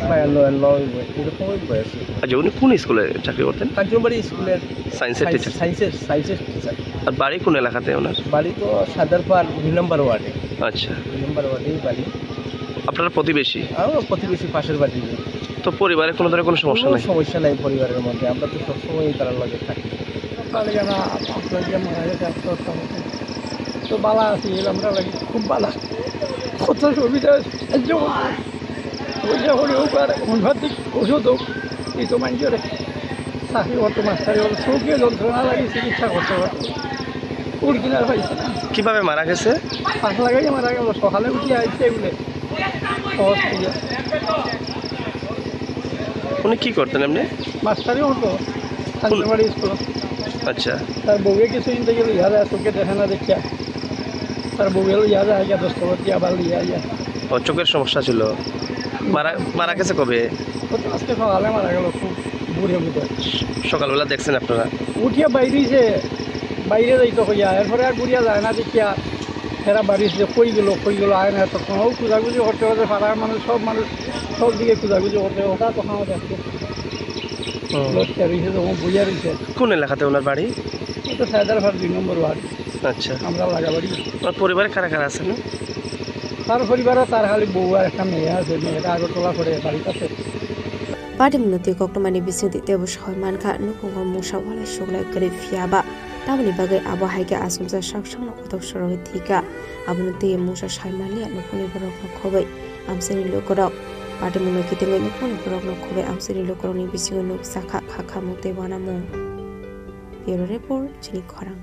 বা নব্বই, এরকমই বয়স। আচ্ছা, উনি কোন স্কুলে চাকরি করতেন? কাঞ্চনবাড়ি স্কুলের সায়েন্সের সায়েন্স, টিচার। সায়েন্সের, সায়েন্সের টিচার। আর বাড়ি কোন এলাকাতে ওনার? বাড়ি তো সাদারপাড় দুই নম্বর ওয়ার্ডে। আচ্ছা। দুই নম্বর ওয়ার্ডেই বাড়ি। আপনারা প্রতিবেশী? আমরা প্রতিবেশী, পাশের বাড়ি। তো পরিবারে কোনো ধরনের কোনো সমস্যা কোনো নাই? সমস্যা নাই পরিবারের মধ্যে, আমরা তো সবসময়ই তার লগে থাকি। পালিগানা আপনার যে মারা গেছে, আত্মহত্যা করছে। তো বালা আছি, আমরা লাগি খুব বালা। কত সুবিধা, সাহায্য করছে। পয়সা করি হোক আর অন্যদিক ওষুধ হোক, এই তো মানুষের চাকরি করতে মাস্টারি হলো, চোখে যন্ত্রণা লাগে, চিকিৎসা করতে পারতো। অরিজিনাল পাইছে না। কিভাবে মারা গেছে? পাঁচ লাগাই মারা গেল, সকালে উঠে আইছে বলে। সহজ হয়ে যায়। উনি কি করতেন এমনি? মাস্টারি হতো, কাঞ্চনবাড়ি স্কুল। আচ্ছা। তার বউয়ে কিছু কিনতে গেল, ইয়ারে চোখে দেখে না দেখিয়া। তার বউ এলো ইয়ারে আইয়া দশ টাকা দিয়া আবার লিয়ে আইয়া। ও, চোখের সমস্যা ছিল। মারা, মারা গেছে কবে? ও তো আজকে সকালে মারা গেল, খুব বুড়ে বুড়ে। সকালবেলা দেখছেন আপনারা? উঠিয়া বাইরে যে, বাইরে যাইতো কইয়া, এরপরে আর ঘুরিয়া যায় না দেখিয়া, এরা বাড়ির যে কই গেল, কই গেল, আয় না, তখন ও খোঁজাখুঁজি করতে করতে পাড়ার মানুষ, সব মানুষ, সব দিকে খোঁজাখুঁজি করতে, ওটা তখন দেখছে। হুম। লোক কে রইছে, তখন বইয়া রইছে। কোন এলাকাতে ওনার বাড়ি? ও তো সায়দারপাড় দুই নম্বর ওয়ার্ড। আচ্ছা। আমরা লাগাবাড়ি। ওনার পরিবারে কারা কারা আছেন? তার পরিবারও তার খালি বউ আর একটা মেয়ে আছে, মেয়েটা আগরতলা পড়ে, বাড়িতে আছে। Patimungno twi koktwmani bisingtwi teibo sawi mankha, nukhungo mungsa walai suglai kwrwi phiya ba. Tamoni bagwi abo hai khe achomsa sak sakno kotor sorogwi thwikha. Abono twiwi mungsa sai manliya nukhungni borokno khobwi amchaini lukurok. Patimungno kitingwi nukhungni borokno khobwi amchaini lukurokni bisingo nukjakha khakhamung tei uanamung. Bureau Report, Chini Khorang.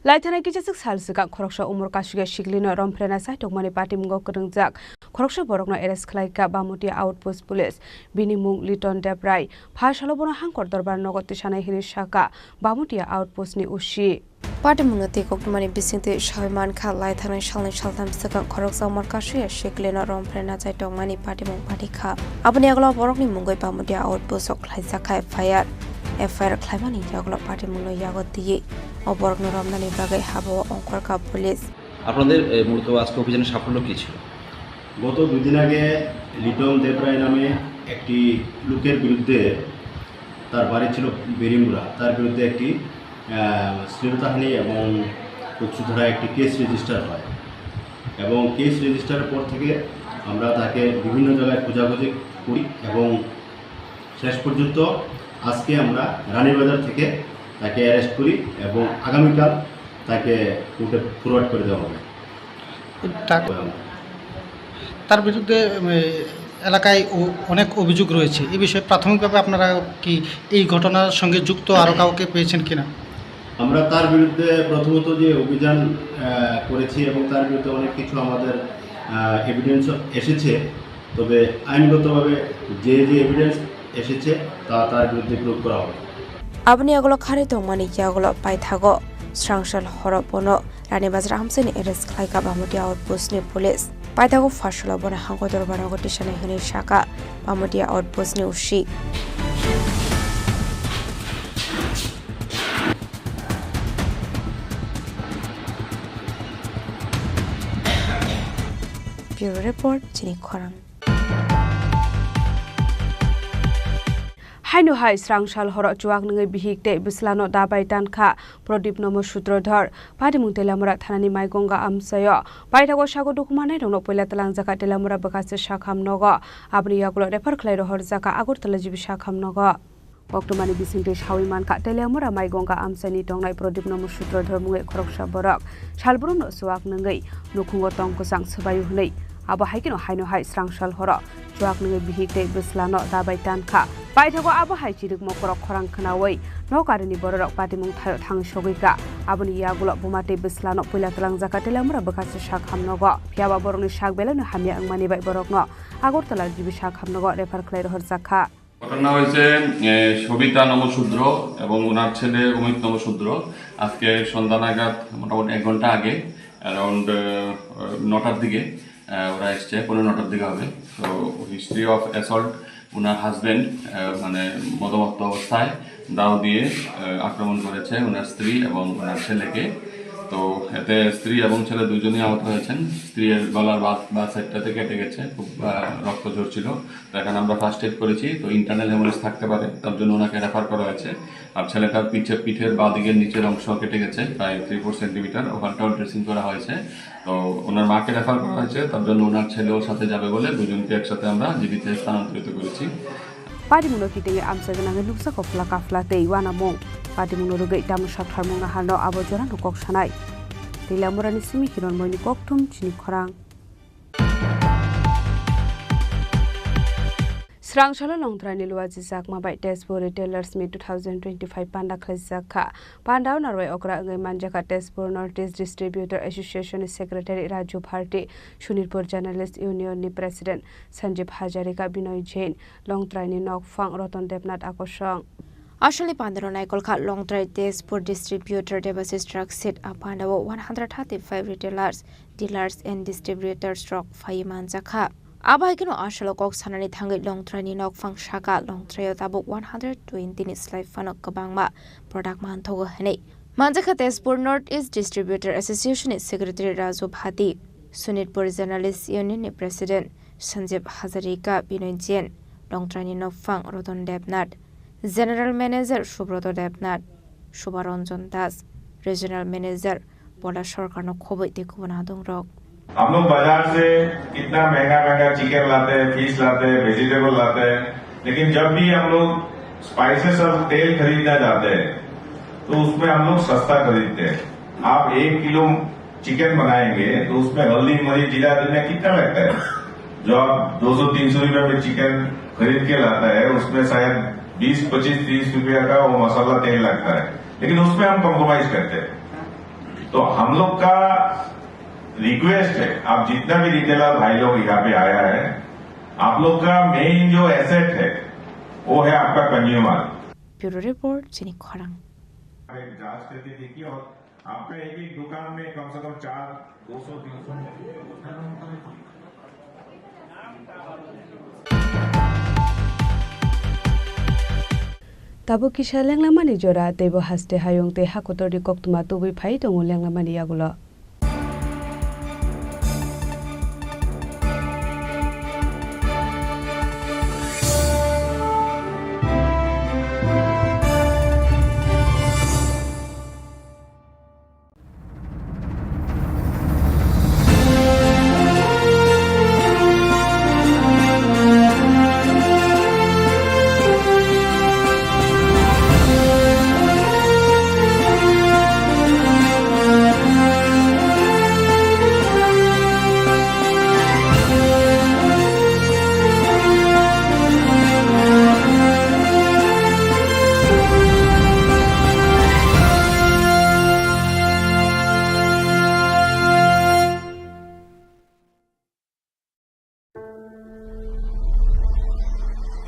Laithanai kisaswk sal swkang khoroksa umor kasugya siklino romphrenai chaitokmani patimungo kwrwngjak khoroksa borokno arrest khlaikha Bamutia Outpost Police. Bini mung Liton Debrai. Pha salo bono Hangkor Dorbar nogo tisanai hinwi sakha Bamutia Outpost ni O C. Patimungno twi koktwmani bisingtwi sawi mankha, lai thangnai salnwi saltham swkang khoroksa umor kasugya siklino romphrenai chaitokmani patimung patikha. Aboni yagulo borokni mungwi Bamutia Outpost o khlaijak kha F I R. F I R khlaimani yagulo patimungno yago twiwi o borokno romnani bagwi habao ongkhorkha police. আপনাদের, এ, মূলত আজকে অভিযানের সাফল্য কি ছিল? গত দুদিন আগে লিটন দেবরায় নামে একটি লোকের বিরুদ্ধে, তার বাড়ি ছিল বেরিমুড়া, তার বিরুদ্ধে একটি, আহ, শ্লীলতাহানি এবং কচুধরা একটি কেস রেজিস্টার হয়। এবং কেস রেজিস্টারের পর থেকে আমরা তাকে বিভিন্ন জায়গায় খোঁজাখুঁজি করি এবং শেষ পর্যন্ত আজকে আমরা রানীবাজার থেকে তাকে অ্যারেস্ট করি এবং আগামীকাল তাকে কোর্টে ফরওয়ার্ড করে দেওয়া হবে। তা-, তার বিরুদ্ধে, উম, এলাকায় অ-, অনেক অভিযোগ রয়েছে। এই বিষয়ে প্রাথমিকভাবে আপনারা কি এই ঘটনার সঙ্গে যুক্ত আরও কাউকে পেয়েছেন কিনা? আমরা তার বিরুদ্ধে প্রথমত যে অভিযান, আহ, করেছি এবং তার বিরুদ্ধে অনেক কিছু আমাদের, আহ, এভিডেন্সও এসেছে। তবে আইনগতভাবে যে যে এভিডেন্স এসেছে, তা তার বিরুদ্ধে প্রয়োগ করা হবে। Aboni yagulo kharwi tongmani yagulo paithago srangsal horo bono Rani Bazar amchaini arrest khlaikha Bamutia Outpost ni police. Paithago pha salo bono Hangkor Dorbar nogo tisanai hinwi sakha Bamutia Outpost ni O C. Bureau Report, Chini Khorang. Haino hai srangsal horo chuak nungwi bihik tei bwslano dabai tankha Pradip Nomo Sutrodhor. Patimung Teliamura thanani Maigonga amchaio paithago sago dukhu mannairokno puila twlangjakha Teliamura bwkhachi sakham nogo. Aboni yagulo refer khlai rohorjakha Agartala G B sakham nogo. Koktwmani bisingtwi sawi mankha, Teliamura Maigonga amchaini tongnai Pradip Nomo Sutrodhor mungwi khoroksa borok salbrumno chuak nungwi nukhungo tong kwchang swbaio hwnwi. Abo hai kheno haino hai srangsal horo chuak nungwi bihik tei bwslano dabai tankha Paithago abo hai chirikmo korok khorang khwnawi nok arini bororok patimung thaio thang sogwi kha. Aboni yagulo buma tei bwslano puila twlangjak kha Teliamura bwkhachi sak hamnogo. Phiyaba borokni sak belai no hamya wngmani bai borokno Agartala G B sak hamnogo refer khlai rohorjak kha. ঘটনা হয়েছে, এ, সবিতা নমঃশূদ্র এবং ওনার ছেলে অমিত নমঃশূদ্র আজকে সন্ধ্যা নাগাদ, মোটামুটি এক ঘন্টা আগে, অ্যারাউন্ড নটার দিকে, আহ, ওরা এসছে, পৌনে নটার দিকে হবে। তো হিস্ট্রি অফ অ্যাসল্ট, ওনার হাজব্যান্ড মানে মদমত্ত অবস্থায় দাও দিয়ে, আহ, আক্রমণ করেছে ওনার স্ত্রী এবং ওনার ছেলেকে। তো এতে স্ত্রী এবং ছেলে দুজনেই আহত হয়েছেন। স্ত্রীর গলার বাদ, বাদ সাইডটাতে কেটে গেছে, খুব, আহ, রক্ত ঝরছিল। তো এখানে আমরা ফার্স্ট এড করেছি, তো ইন্টারনাল হেমোরেজ থাকতে পারে, তার জন্য ওনাকে রেফার করা হয়েছে। আর ছেলেটার পিঠে, পিঠের বাঁ দিকের নিচের অংশ কেটে গেছে প্রায় থ্রি ফোর সেন্টিমিটার, ওখানটাও ড্রেসিং করা হয়েছে। তো ওনার মাকে রেফার করা হয়েছে, তার জন্য ওনার ছেলেও সাথে যাবে বলে দুজনকে একসাথে আমরা জিবিতে স্থানান্তরিত করেছি। Patimungno kitingwi amchaijak nangwi nukjakgo phlaka phla tei uanamung. Patimungno rwgwi tamo saktharmung naharno abo jorano kok sanai. Tei Lamurani simi Hironmoini kokthum chini khorang. Srangsalo Longtraini luajijakma bai Tezpur Retailers Meet two thousand twenty-five panda khlaijak kha. Pandao narwai okra wngwi manjakha Tezpur North East Distributor Association ni Secretary Raju Bharti, Sonitpur Journalist Union ni President Sanjeev Hazarika, Binoy Jain, Longtraini nokphang Ratan Debnath akosong. Asalni pandao naikol kha Longtrai Tezpur Distributor Debasis Raksit. A pandao one hundred thirty-five retailers, dealers and distributors rok phaiwi manjakha. Abo hai kheno asalo kok sanani thangwi Longtraini nokphang saka Longtraio tabuk one hundred twenty ni slai phano kwbangma product manthogo hwnwi manjakha Tezpur North East Distributor Association ni Secretary Raju Bhati, Sonitpur Journalist Union ni President Sanjeev Hazarika, Binoy Jain, Longtraini nokphang Ratan Debnath, General Manager Subroto Debnath, Subharanjan Das, Regional Manager Bhola Sarkarno khobwi tei kubun adongrok. हम लोग बाजार से कितना महंगा महंगा चिकन लाते हैं, फिश लाते हैं, वेजिटेबल लाते हैं, लेकिन जब भी हम लोग स्पाइसेस और तेल खरीदना जाते हैं, तो उसमें हम लोग सस्ता खरीदते हैं। आप एक किलो चिकन बनाएंगे, तो उसमें हल्दी, मरीच, जीरा, धनिया कितना लगता है? जो आप दो सौ तीन सौ रुपए में चिकन खरीद के लाता है, उसमें शायद बीस, पच्चीस, तीस रुपया का वो मसाला तेल लगता है, लेकिन उसमें हम कॉम्प्रोमाइज करते हैं। तो हम लोग का रिक्वेस्ट है, आप जितना भी रिटेलर भाई लोग यहाँ पे आया है, आप लोग का मेन जो एसेट है, वो है आपका consumer. Bureau Report, Chini Khorang. जांच करके देखिए और आपका एक एक दुकान में कम से कम चार, दो सौ, तीन सौ। Tabuk kisa lenglamani jora, teibo haste hayung tei hakotorni koktwma tubui phai tongo lenglamani yagulo.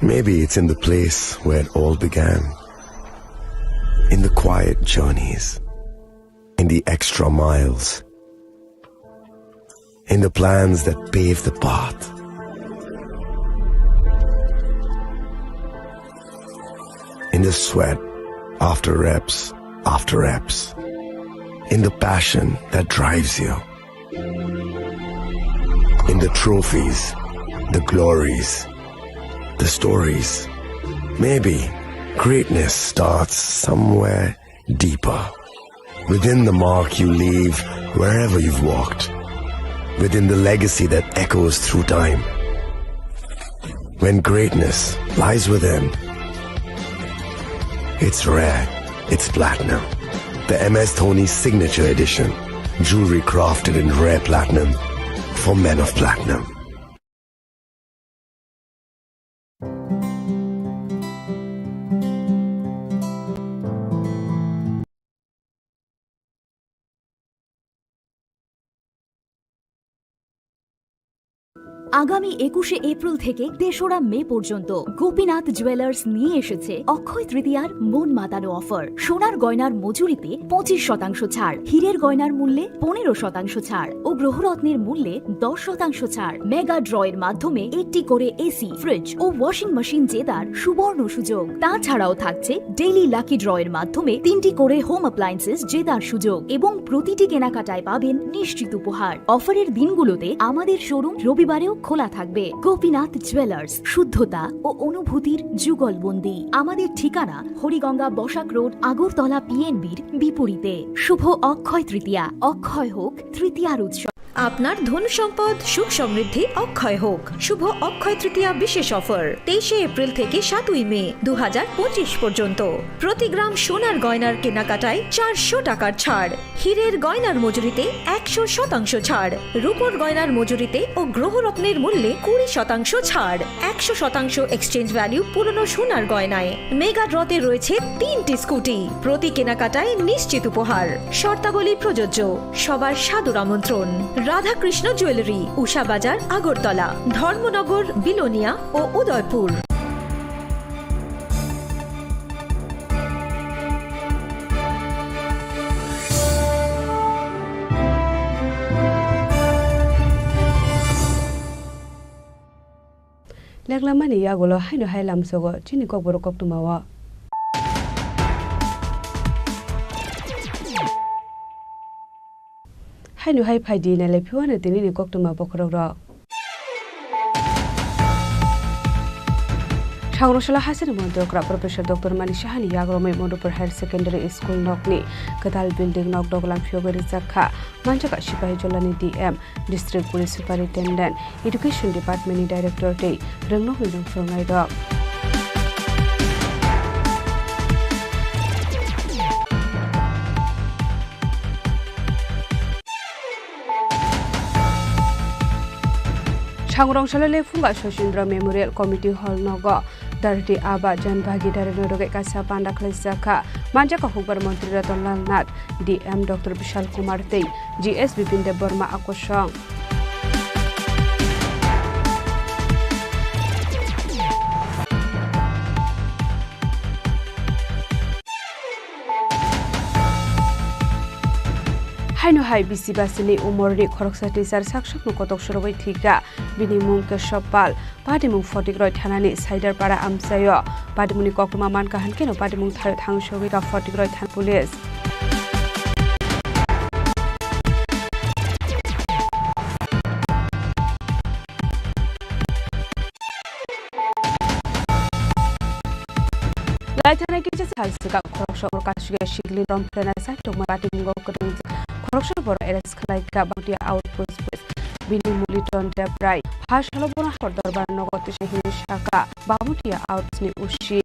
Maybe it's in the place where it all began. In the quiet journeys. In the extra miles. In the plans that pave the path. In the sweat after reps after reps. In the passion that drives you. In the trophies, the glories, the stories. Maybe greatness starts somewhere deeper. Within the mark you leave wherever you've walked. Within the legacy that echoes through time. When greatness lies within, it's rare, it's platinum. The M S Dhoni Signature Edition. Jewelry crafted in rare platinum for men of platinum. আগামী একুশে এপ্রিল থেকে তেসরা মে পর্যন্ত গোপীনাথ জুয়েলার্স নিয়ে এসেছে অক্ষয় তৃতীয়ার মন মাতানো অফার। সোনার গয়নার মজুরিতে পঁচিশ শতাংশ ছাড়, হীরের গয়নার মূল্যে পনেরো শতাংশ ছাড় ও গ্রহরত্নের মূল্যে দশ শতাংশ ছাড়। মেগা ড্রয়ের মাধ্যমে একটি করে এসি, ফ্রিজ ও ওয়াশিং মেশিন জেতার সুবর্ণ সুযোগ। তাছাড়াও থাকছে ডেইলি লাকি ড্রয়ের মাধ্যমে তিনটি করে হোম অ্যাপ্লায়েন্সেস জেতার সুযোগ এবং প্রতিটি কেনাকাটায় পাবেন নিশ্চিত উপহার। অফারের দিনগুলোতে আমাদের শোরুম রবিবারেও খোলা থাকবে। গোপীনাথ জুয়েলার্স, শুদ্ধতা ও অনুভূতির যুগলবন্দি। আমাদের ঠিকানা হরিগঙ্গা বসাক রোড, আগরতলা পিএনবির বিপরীতে। শুভ অক্ষয় তৃতীয়া, অক্ষয় হোক তৃতীয়ার উৎসব। আপনার ধন সম্পদ সুখ সমৃদ্ধি অক্ষয় হোক। শুভ অক্ষয় তৃতীয়া বিশেষ অফার, তেইশে এপ্রিল থেকে সাতই মে দু হাজার পঁচিশ পর্যন্ত। প্রতি গ্রাম সোনার গয়নার কেনাকাটায় চারশো টাকার ছাড়, হীরের গয়নার মজুরিতে একশো শতাংশ ছাড়, রূপোর গয়নার মজুরিতে ও গ্রহরত্নের মূল্যে কুড়ি শতাংশ ছাড়, একশো শতাংশ এক্সচেঞ্জ ভ্যালু পুরনো সোনার গয়নায়। মেগা ড্রতে রয়েছে তিনটি স্কুটি, প্রতি কেনাকাটায় নিশ্চিত উপহার। শর্তাবলী প্রযোজ্য। সবার সাদর আমন্ত্রণ। রাধাকৃষ্ণ জুয়েলারি, উষা বাজার, আগরতলা, ধর্মনগর, বিলোনিয়া ও Udaipur. Leklamani yagulo haino hai lamsogo chini kokborok koktwmao. Haino hai phaidi nailai phiwano tinini koktwma bokhorokrok. Sangrosala hasini montri okra Professor Doctor Mani Sahani yagromwi Madhupur Higher Secondary School nokni kwtal building nok doglam phiyogwi rijak kha. Manjak kha Sipahi Jolani D M, District Police Superintendent, Education Department ni Director tei rwngnokni rwngthornairok. Sangrongsalole phunga Sosindra Memorial Committee Hall nogo Dharti Aba Jan Bhagidari no rwgwi kaisa panda khwlaijak kha. Manjak kha hukbar montri Ratan Lal Nath, D M Doctor Bishal Kumar tei G S Bipin Deb Barma akosong. Haino hai bisi basini umorni khoroksa teacher saksakno kotok sorogwi thwikha. Bini mung Keshob Pal, patimung Photikroi thanani Saidarpara amchaio. Patimungni koktwma mankha hwnkhe no patimung thaio thangsogwi kha Photikroi thana police. Laithana kisa sal swkang khoroksa oro kasugya sikli rom phlena sai tongma patimung kwrwng khoroksa borok arrest khlaikha Bangtia outpost police. Bini mung Liton Debrai. Pha salo bono hor dorbar nogo tisa hinwi sakha Bangtia outpost ni O C.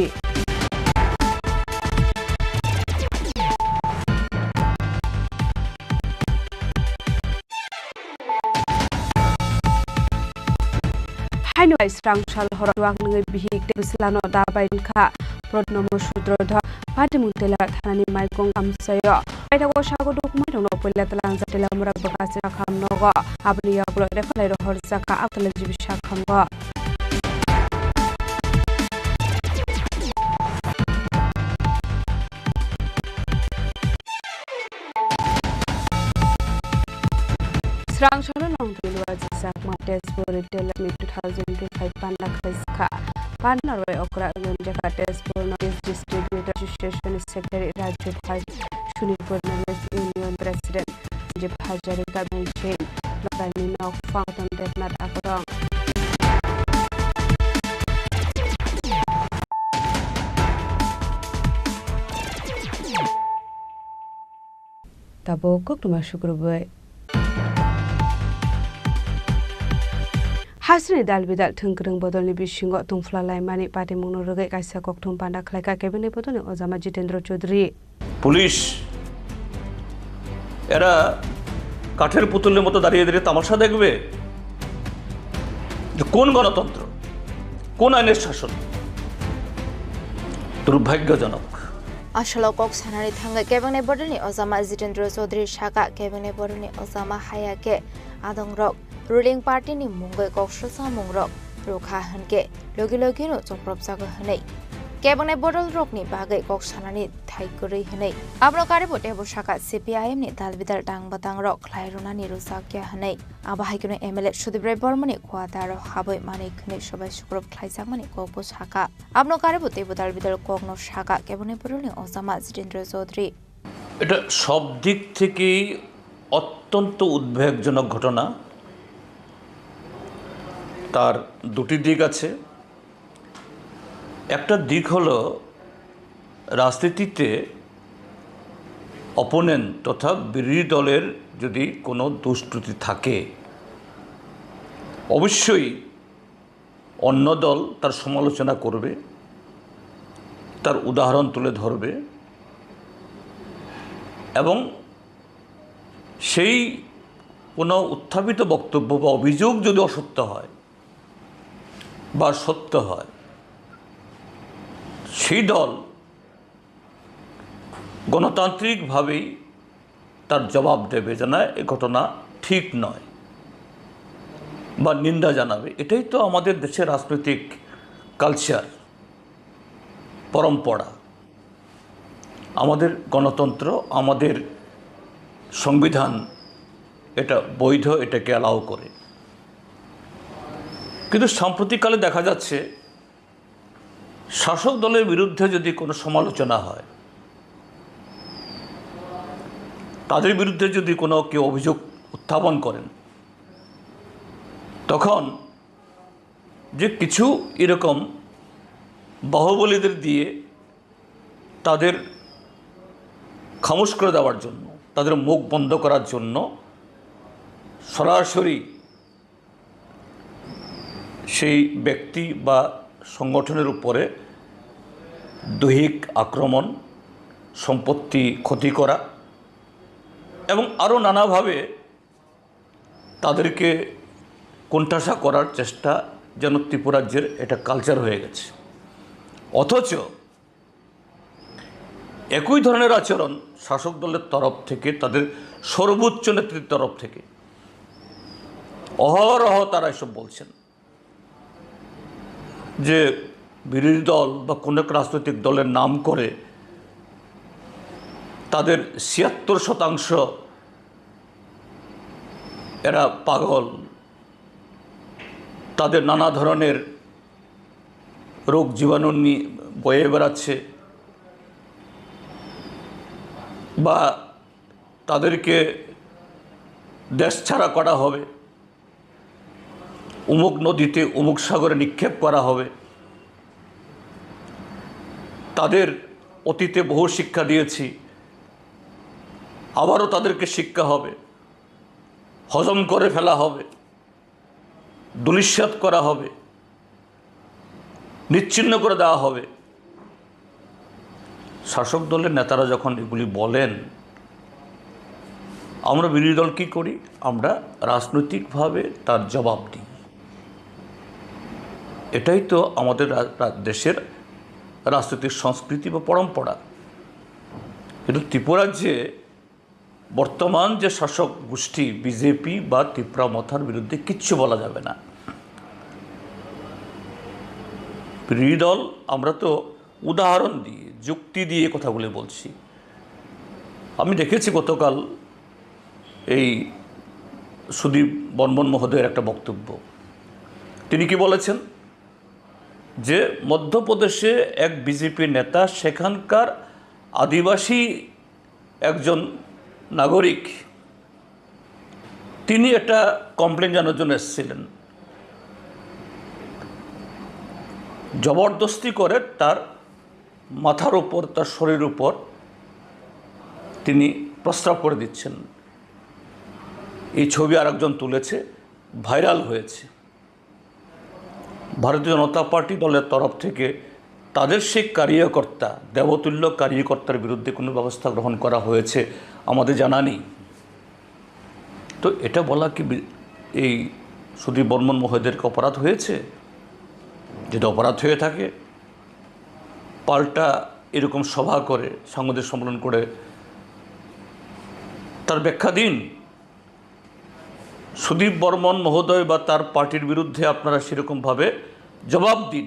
Haino hai srang sal horo chuak nungwi bihik tei bwslano da bai wngkha Prodnomo Sutrodhor. Patimung Telar thanani maikong amchaio. Paithago sago dokumai rokno puila twlangjak Telamura bwkha se sakham nogo. Aboni yagulo rephalai rohorjak kha Agartala G B sakhamongo. Srang salo longtwi lua jisakma Tezpur Retail Meet two thousand twenty-five panda khlaijak kha. Panda rwi okra wngwi jakha Tezpur North East District Retail Association Secretary Raju Bhai, Sunilpur North East Union President Sanjib Hazarika, Benjamin Lokalni nok Phangaton Debnath Akorong. Tabuk koktwma sukrubwi. Hasini dal bidal thwng kwrwng bodolni bisingo tongphla laimani patimungno rwgwi kaisa koktwma panda khlaikha Cabinet bodolni ojama Jitendra Chaudhary. Police এরা কাঠের পুতুলের মতো দাঁড়িয়ে দাঁড়িয়ে তামাশা দেখবে? যে কোন গণতন্ত্র, কোন আইনের শাসন? দুর্ভাগ্যজনক। Asolo kok sanani thangwi kebengni bodolni ojama Jitendra Chaudhary saka, kebengni bodolni ojama haya khe adongrok ruling party ni mungwi kok swchamungrok rwkha hwnkhe logi logino chopropjago hwnwi, kebengni bodolrokni bagwi kok sanani thai kwrwi hwnwi. Abono karwi bo teibo sakha, C P I M ni dalbidal tang batangrok khlai rwnani rwjakya hwnwi. Abo hai kheno M L A Sudip Rai Bormani quarter-o habwi manwi khwnwi sobai sukrub khlaijakmani kokbo sakha. Abono karwi bo teibo dalbidal kokno sakha kebengni bodolni ojama Jitendra Chaudhary. এটা সব দিক থেকেই অত্যন্ত উদ্বেগজনক ঘটনা। তার দুটি দিক আছে। একটা দিক হলো, রাজনীতিতে অপোনেন্ট তথা বিরোধী দলের যদি কোনো দোষ ত্রুটি থাকে, অবশ্যই অন্য দল তার সমালোচনা করবে, তার উদাহরণ তুলে ধরবে এবং সেই কোনো উত্থাপিত বক্তব্য বা অভিযোগ যদি অসত্য হয় বা সত্য হয়, সেই দল গণতান্ত্রিকভাবেই তার জবাব দেবে যে না, এ ঘটনা ঠিক নয় বা নিন্দা জানাবে। এটাই তো আমাদের দেশের রাজনৈতিক কালচার, পরম্পরা। আমাদের গণতন্ত্র, আমাদের সংবিধান এটা বৈধ, এটাকে অ্যালাউ করে। কিন্তু সাম্প্রতিককালে দেখা যাচ্ছে শাসক দলের বিরুদ্ধে যদি কোনো সমালোচনা হয়, তাদের বিরুদ্ধে যদি কোনো কেউ অভিযোগ উত্থাপন করেন, তখন যে কিছু এরকম বাহুবলীদের দিয়ে তাদের খামোশ করে দেওয়ার জন্য, তাদের মুখ বন্ধ করার জন্য সরাসরি সেই ব্যক্তি বা সংগঠনের উপরে দৈহিক আক্রমণ, সম্পত্তি ক্ষতি করা এবং আরও নানাভাবে তাদেরকে কোণঠাসা করার চেষ্টা যেন ত্রিপুরাজ্যের এটা কালচার হয়ে গেছে। অথচ একই ধরনের আচরণ শাসক দলের তরফ থেকে, তাদের সর্বোচ্চ নেতৃত্বের তরফ থেকে অহরহ তারা এসব বলছেন যে বিরোধী দল বা কোনো এক রাজনৈতিক দলের নাম করে তাদের ছিয়াত্তর শতাংশ এরা পাগল, তাদের নানা ধরনের রোগ জীবাণু নি-, বয়ে বেড়াচ্ছে, বা তাদেরকে দেশ ছাড়া করা হবে, অমুক নদীতে, অমুক সাগরে নিক্ষেপ করা হবে। তাদের অতীতে বহু শিক্ষা দিয়েছি, আবারও তাদেরকে শিক্ষা হবে, হজম করে ফেলা হবে, ধূলিসাৎ করা হবে, নিশ্চিহ্ন করে দেওয়া হবে। শাসক দলের নেতারা যখন এগুলি বলেন, আমরা বিরোধী দল কি করি? আমরা রাজনৈতিকভাবে তার জবাব দিই। এটাই তো আমাদের রা-, রা-, দেশের রাজনৈতিক সংস্কৃতি বা পরম্পরা। কিন্তু ত্রিপুরার যে বর্তমান যে শাসক গোষ্ঠী বিজেপি বা তিপ্রা মথার বিরুদ্ধে কিচ্ছু বলা যাবে না। বিরোধী দল, আমরা তো উদাহরণ দিয়ে, যুক্তি দিয়ে কথাগুলি বলছি। আমি দেখেছি গতকাল এই সুদীপ বর্মন মহোদয়ের একটা বক্তব্য। তিনি কি বলেছেন যে মধ্যপ্রদেশে এক বিজেপি নেতা সেখানকার আদিবাসী একজন নাগরিক, তিনি একটা কমপ্লেন জানানোর জন্য এসেছিলেন। জবরদস্তি করে তার মাথার উপর, তার শরীর উপর তিনি প্রস্রাব করে দিচ্ছেন। এই ছবি আরেকজন তুলেছে, ভাইরাল হয়েছে। ভারতীয় জনতা পার্টি দলের তরফ থেকে তাদের সেই কার্যকর্তা, দেবতুল্য কার্যকর্তার বিরুদ্ধে কোনো ব্যবস্থা গ্রহণ করা হয়েছে আমাদের জানা নেই। তো এটা বলা কি বি-, এই সুদীপ বর্মন মহোদয়ের কি অপরাধ হয়েছে? যদি অপরাধ হয়ে থাকে, পাল্টা এরকম সভা করে, সাংবাদিক সম্মেলন করে তার ব্যাখ্যা দিন। সুদীপ বর্মন মহোদয় বা তার পার্টির বিরুদ্ধে আপনারা সেরকমভাবে জবাব দিন।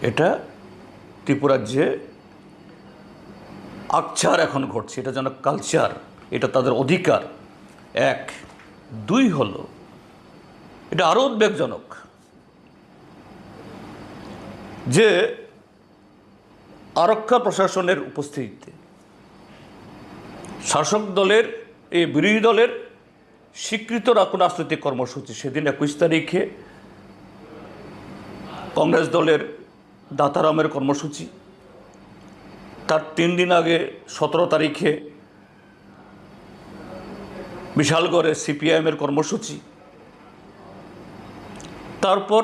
এটা ত্রিপুরার যে আকচার এখন ঘটছে, এটা যেন কালচার, এটা তাদের অধিকার। এক। দুই হলো, এটা আরও উদ্বেগজনক যে আরক্ষা প্রশাসনের উপস্থিতিতে শাসক দলের, এই বিরোধী দলের স্বীকৃত রা-, কোনো রাজনৈতিক কর্মসূচি, সেদিন একুশ তারিখে কংগ্রেস দলের দাতারামের কর্মসূচি, তার তিন দিন আগে সতেরো তারিখে বিশালগড়ে সিপিআইএমের কর্মসূচি, তারপর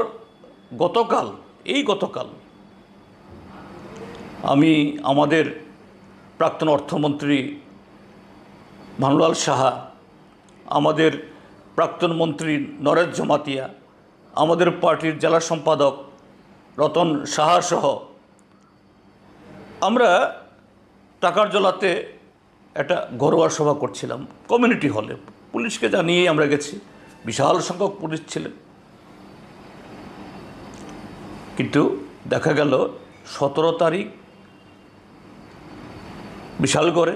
গতকাল, এই গতকাল আমি আমাদের প্রাক্তন অর্থমন্ত্রী ভানুলাল সাহা, আমাদের প্রাক্তন মন্ত্রী নরেশ জমাতিয়া, আমাদের পার্টির জেলা সম্পাদক রতন সাহা সহ আমরা টাকার জলাতে একটা ঘরোয়া সভা করছিলাম কমিউনিটি হলে। পুলিশকে জানিয়েই আমরা গেছি, বিশাল সংখ্যক পুলিশ ছিলেন। কিন্তু দেখা গেল সতেরো তারিখ বিশালগড়ে,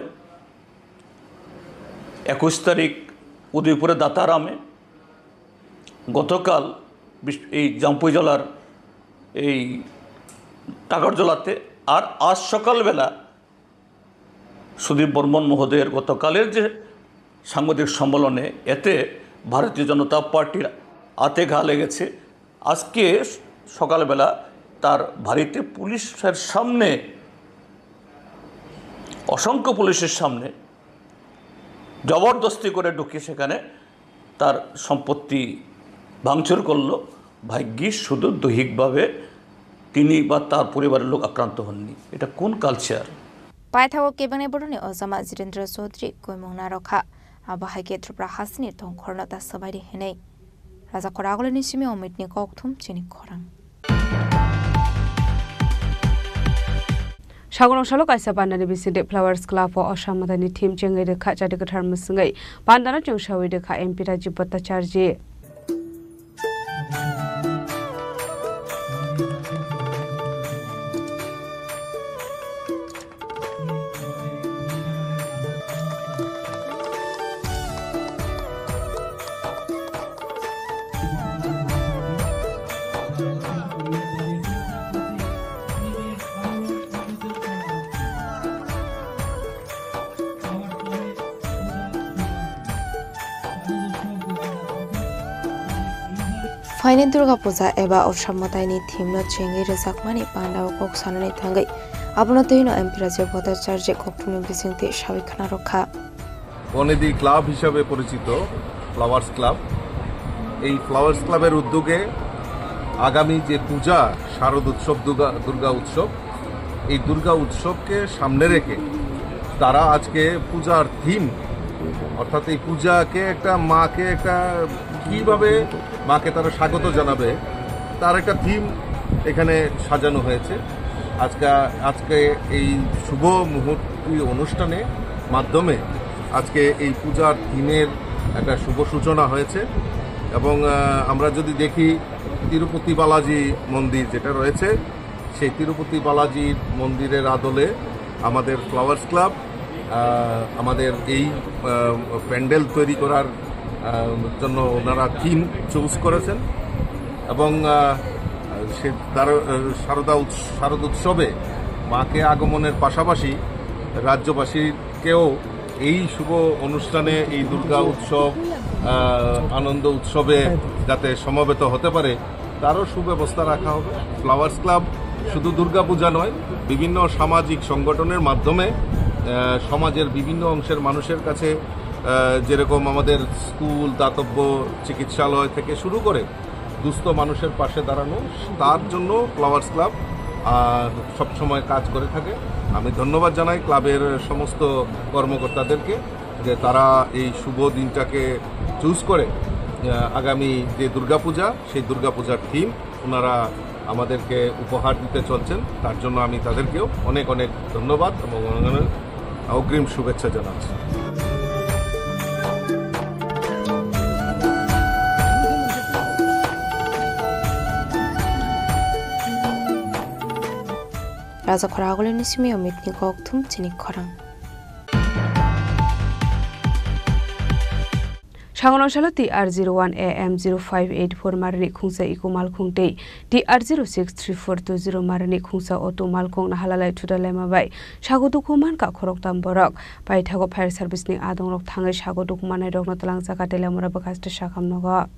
একুশ তারিখ উদয়পুরে দাতারামে, গতকাল বিশ-, এই জাম্পুইজলার এই টাকারজলাতে, আর আজ সকালবেলা সুদীপ বর্মন মহোদয়ের গতকালের যে সাংবাদিক সম্মেলনে, এতে ভারতীয় জনতা পার্টির আতে ঘা লেগেছে। আজকে সকালবেলা তার বাড়িতে পুলিশের সামনে, অসংখ্য পুলিশের সামনে জবরদস্তি করে ঢুকে সেখানে তার সম্পত্তি ভাঙচুর করলো। ভাগ্যিস শুধু দৈহিকভাবে তিনি বা তার পরিবারের লোক আক্রান্ত হননি। এটা কোন culture? Paithakgo kebengni borokni ojama Jirendra Chaudhary koimung narwkha. Abo hai khe Tripura hasteni tongkhorno ta swbaidi hinwi. Raja Khoragulini simi Omitni kokthum chini khorang. Sagunok salo kaisa pandani bisingtwi Flowers Club o Osam Mataini theme chengwi rwkha, chati kwthar mwswngwi pandano chwngsawi rwkha M P Rajiv Bhattacharjee. Phaini Durga Puja eba Osam Mataini theme no chengwi rwjakmani pandao kok sanani thangwi abono twino M P Rajiv Bhattacharjee kokthumni bisingtwi sawi khna rwkha. বনেদি ক্লাব হিসাবে পরিচিত flowers club. এই ফ্লাওয়ার্স ক্লাবের উদ্যোগে আগামী যে পূজা, শারদ উৎসব, দুর্গা, দুর্গা উৎসব, এই দুর্গা উৎসবকে সামনে রেখে তারা আজকে পূজার থিম, অর্থাৎ এই পূজাকে একটা মাকে একটা কিভাবে মাকে তারা স্বাগত জানাবে, তার একটা থিম এখানে সাজানো হয়েছে। আজকে, আজকে এই শুভ মুহূর্ত, এই অনুষ্ঠানে মাধ্যমে আজকে এই পূজার থিমের একটা শুভ সূচনা হয়েছে। এবং, আহ, আমরা যদি দেখি তিরুপতি বালাজি মন্দির যেটা রয়েছে, সেই তিরুপতি বালাজি মন্দিরের আদলে আমাদের ফ্লাওয়ার্স ক্লাব, আহ, আমাদের এই, আহ, প্যান্ডেল তৈরি করার, আহ, জন্য ওনারা থিম চুজ করেছেন। এবং, আহ, সে তার, আহ, শারদা উৎস-, শারদ উৎসবে মাকে আগমনের পাশাপাশি রাজ্যবাসীকেও এই শুভ অনুষ্ঠানে, এই দুর্গা উৎসব, আহ, আনন্দ উৎসবে যাতে সমবেত হতে পারে, তারও সুব্যবস্থা রাখা হবে। ফ্লাওয়ার্স ক্লাব শুধু দুর্গাপূজা নয়, বিভিন্ন সামাজিক সংগঠনের মাধ্যমে, আহ, সমাজের বিভিন্ন অংশের মানুষের কাছে, আহ, যেরকম আমাদের স্কুল, দাতব্য চিকিৎসালয় থেকে শুরু করে দুস্থ মানুষের পাশে দাঁড়ানো, তার জন্য ফ্লাওয়ার্স ক্লাব, আহ, সবসময় কাজ করে থাকে। আমি ধন্যবাদ জানাই ক্লাবের সমস্ত কর্মকর্তাদেরকে যে তারা এই শুভ দিনটাকে চুজ করে, আহ, আগামী যে দুর্গাপূজা, সেই দুর্গাপূজার থিম ওনারা আমাদেরকে উপহার দিতে চলছেন। তার জন্য আমি তাদেরকেও অনেক অনেক ধন্যবাদ এবং অনেক অনেক অগ্রিম শুভেচ্ছা জানাচ্ছি। Raja khorang agulini simi omitni kokthum chini khorang. Sangrong salo T R zero one A M zero five eight four marini khungsa eco malkhung tei T R zero six three four two zero marini khungsa auto malkhung nahalalai thuda lema bai sago dukhu mankha khoroktham borok. Paithago fire service ni adongrok thangwi sago dukhu mannairokno twlangjak a Teliamura bwkhaste sakhamnogo.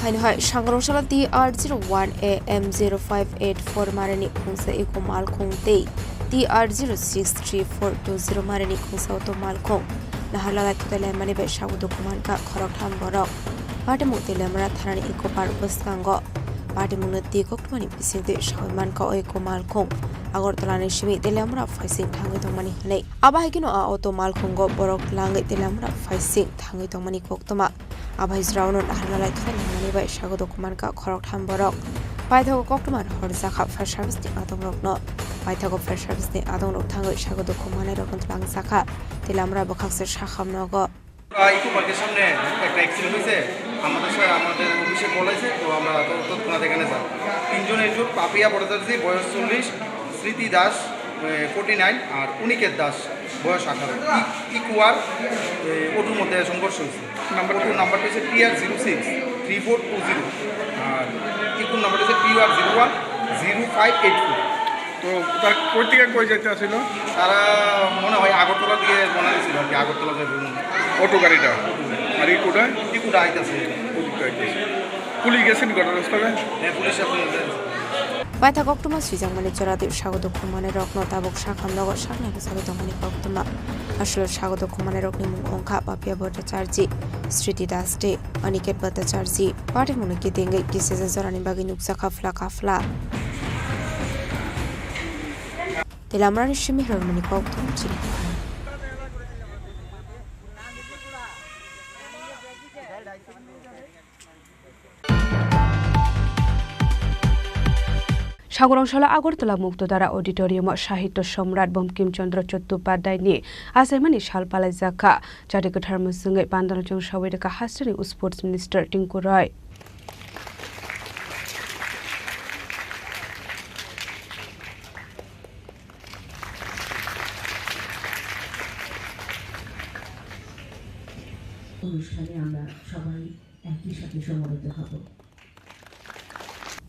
Haino hai Sangrong salo T R zero one A M zero five eight four marini khungsa eco malkhung tei T R zero six three four two zero marini khungsa auto malkhung nahalalai thuda lemani bai sago dukhu mankha khoroktham borok. Patimung Teliamura thanani eco park bwskango patimungno twi koktwmani bisingtwi sawi mankha o eco malkhung Agartala ni simi Teliamura phaising thangwi tongmani hwnwi. Abo hai kheno a auto malkhungo borok langwi Teliamura phaising thangwi tongmani koktwma. Abo hai jora uno naharnalai khe nangmani bai sago dukhu mankha khoroktham borok. Paithago koktwma rohorjakha fire service ni adongrokno. Paithago fire service ni adongrok thangwi sago dukhu mannairokno twlangjakha. Teliamura bwkhakse sakhamnogo. প্রায় একটু পার্কের সামনে একটা অ্যাক্সিডেন্ট হয়েছে। আমাদের সা-, আমাদের অফিসে কল আছে, তো আমরা তো তৎক্ষণাৎ এখানে যাই। তিনজন একজন পাপিয়া ভট্টাচার্য, বয়স চল্লিশ, স্মৃতি দাস, এ, ফর্টি নাইন, আর অনিকেত দাস, বয়স আঠারো। ই-, ইকুয়ার, এ, অটোর মধ্যে সংঘর্ষ হয়েছে। নাম্বার অটোর নাম্বারটা হচ্ছে T R zero six three four two zero, আর ইকুর নাম্বার হচ্ছে T R zero one zero five eight four। তো তার কই থেকে কই যাইতে আসিল? তারা মনে হয় আগরতলা দিয়ে রওনা দিয়েছিল আর কি, আগরতলা যাবে। অটো গাড়িটা? আর ইকুটা? ইকুটা আইতাছে। ইকুটা আইতাছে। পুলিশ গেছেন ঘটনাস্থলে? হ্যাঁ, পুলিশ এখন এসে। Paithago koktwma swijakmani chwradio sago dukhu mannairokno tabuk sakhamnogo saknai bwsagwi tongmani koktwma. Aswk sago dukhu mannairokni mung wngkha Papia Bhattacharjee, Sriti Das tei Aniket Bhattacharjee. Patimungno kitingwi kisisa jorani bagwi nukjakha phla kaphla. Tei lamrani simi rwrwngmani kok thum chini. Sagorong salo Agartala Muktodara Auditorium o Sahitya Samrat Bankim Chandra Chattopadhyay ni achaimani sal palaijakha. Chati kwthar mwswngwi pandano chwngsawi rwkha hasteni Sports Minister Tinku Roy. অনুষ্ঠানে আমরা সবাই একই সাথে সমবেত হব।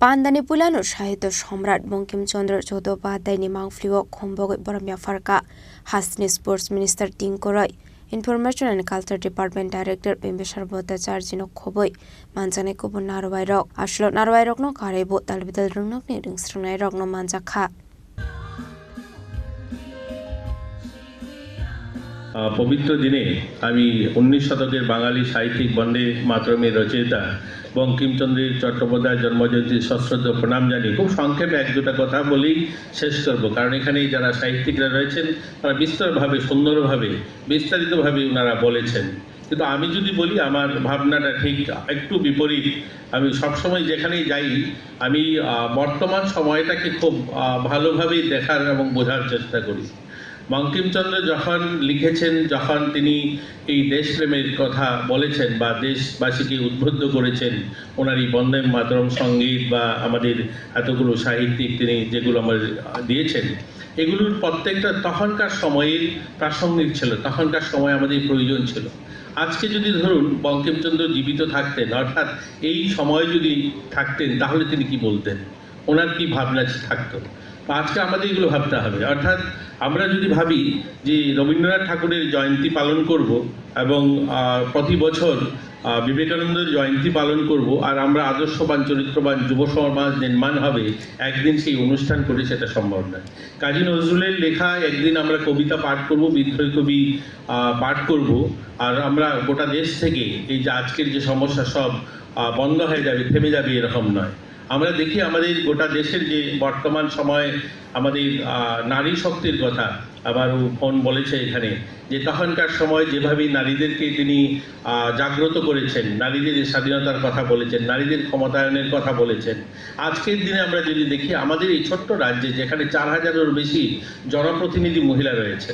Pandani puilano Sahitya Samrat Bankim Chandra Chattopadhyay ni mangpili o khombogwi borom yapharkha hasteni Sports Minister Tinku Roy, Information and Culture Department Director Bimbisar Bhattacharjee no khobwi manjaknai kubun narwai rok. Aswk narwai rokno karwi bo talbidal rwngnokni rwngsrwngnairokno manjakha. আহ, পবিত্র দিনে আমি উনিশ শতকের বাঙালি সাহিত্যিক বন্দে মাতরমের রচয়িতা বঙ্কিমচন্দ্র চট্টোপাধ্যায় জন্মজয়ন্তী সশ্রদ্ধ প্রণাম জানিয়ে খুব সংক্ষেপে এক দুটা কথা বলেই শেষ করব, কারণ এখানে যারা সাহিত্যিকরা রয়েছেন তারা বিস্তরভাবে, সুন্দরভাবে, বিস্তারিতভাবে ওনারা বলেছেন। কিন্তু আমি যদি বলি, আমার ভাবনাটা ঠিক একটু বিপরীত। আমি সবসময় যেখানেই যাই, আমি, আহ, বর্তমান সময়টাকে খুব, আহ, ভালোভাবেই দেখার এবং বোঝার চেষ্টা করি। বঙ্কিমচন্দ্র যখন লিখেছেন, যখন তিনি এই দেশপ্রেমের কথা বলেছেন বা দেশবাসীকে উদ্বুদ্ধ করেছেন, ওনার এই বন্দে মাতরম সঙ্গীত বা আমাদের এতগুলো সাহিত্যিক তিনি যেগুলো আমাদের, আহ, দিয়েছেন, এগুলোর প্রত্যেকটা তখনকার সময়ের প্রাসঙ্গিক ছিল, তখনকার সময় আমাদের প্রয়োজন ছিল। আজকে যদি ধরুন বঙ্কিমচন্দ্র জীবিত থাকতেন, অর্থাৎ এই সময় যদি থাকতেন, তাহলে তিনি কি বলতেন, ওনার কি ভাবনা থাকতো? তো আজকে আমাদের এগুলো ভাবতে হবে। অর্থাৎ আমরা যদি ভাবি যে রবীন্দ্রনাথ ঠাকুরের জয়ন্তী পালন করব এবং আহ, প্রতি বছর আহ, বিবেকানন্দের জয়ন্তী পালন করব, আর আমরা আদর্শবান, চরিত্রবান যুব সমাজ নির্মাণ হবে, একদিন সেই অনুষ্ঠান করে, সেটা সম্ভব নয়। কাজী নজরুলের লেখা একদিন আমরা কবিতা পাঠ করব, বিদ্রোহী কবি আহ, পাঠ করব, আর আমরা গোটা দেশ থেকে এই যে আজকের যে সমস্যা, সব আহ, বন্ধ হয়ে যাবে, থেমে যাবে, এরকম নয়। আমরা দেখি আমাদের গোটা দেশের যে বর্তমান সময়, আমাদের আহ, নারী শক্তির কথা, আমার বোন বলেছে এখানে, যে তখনকার সময় যেভাবে নারীদেরকে তিনি আহ, জাগ্রত করেছেন, নারীদের স্বাধীনতার কথা বলেছেন, নারীদের ক্ষমতায়নের কথা বলেছেন। আজকের দিনে আমরা যদি দেখি, আমাদের এই ছোট্ট রাজ্যে, যেখানে চার হাজারেরও বেশি জনপ্রতিনিধি মহিলা রয়েছে,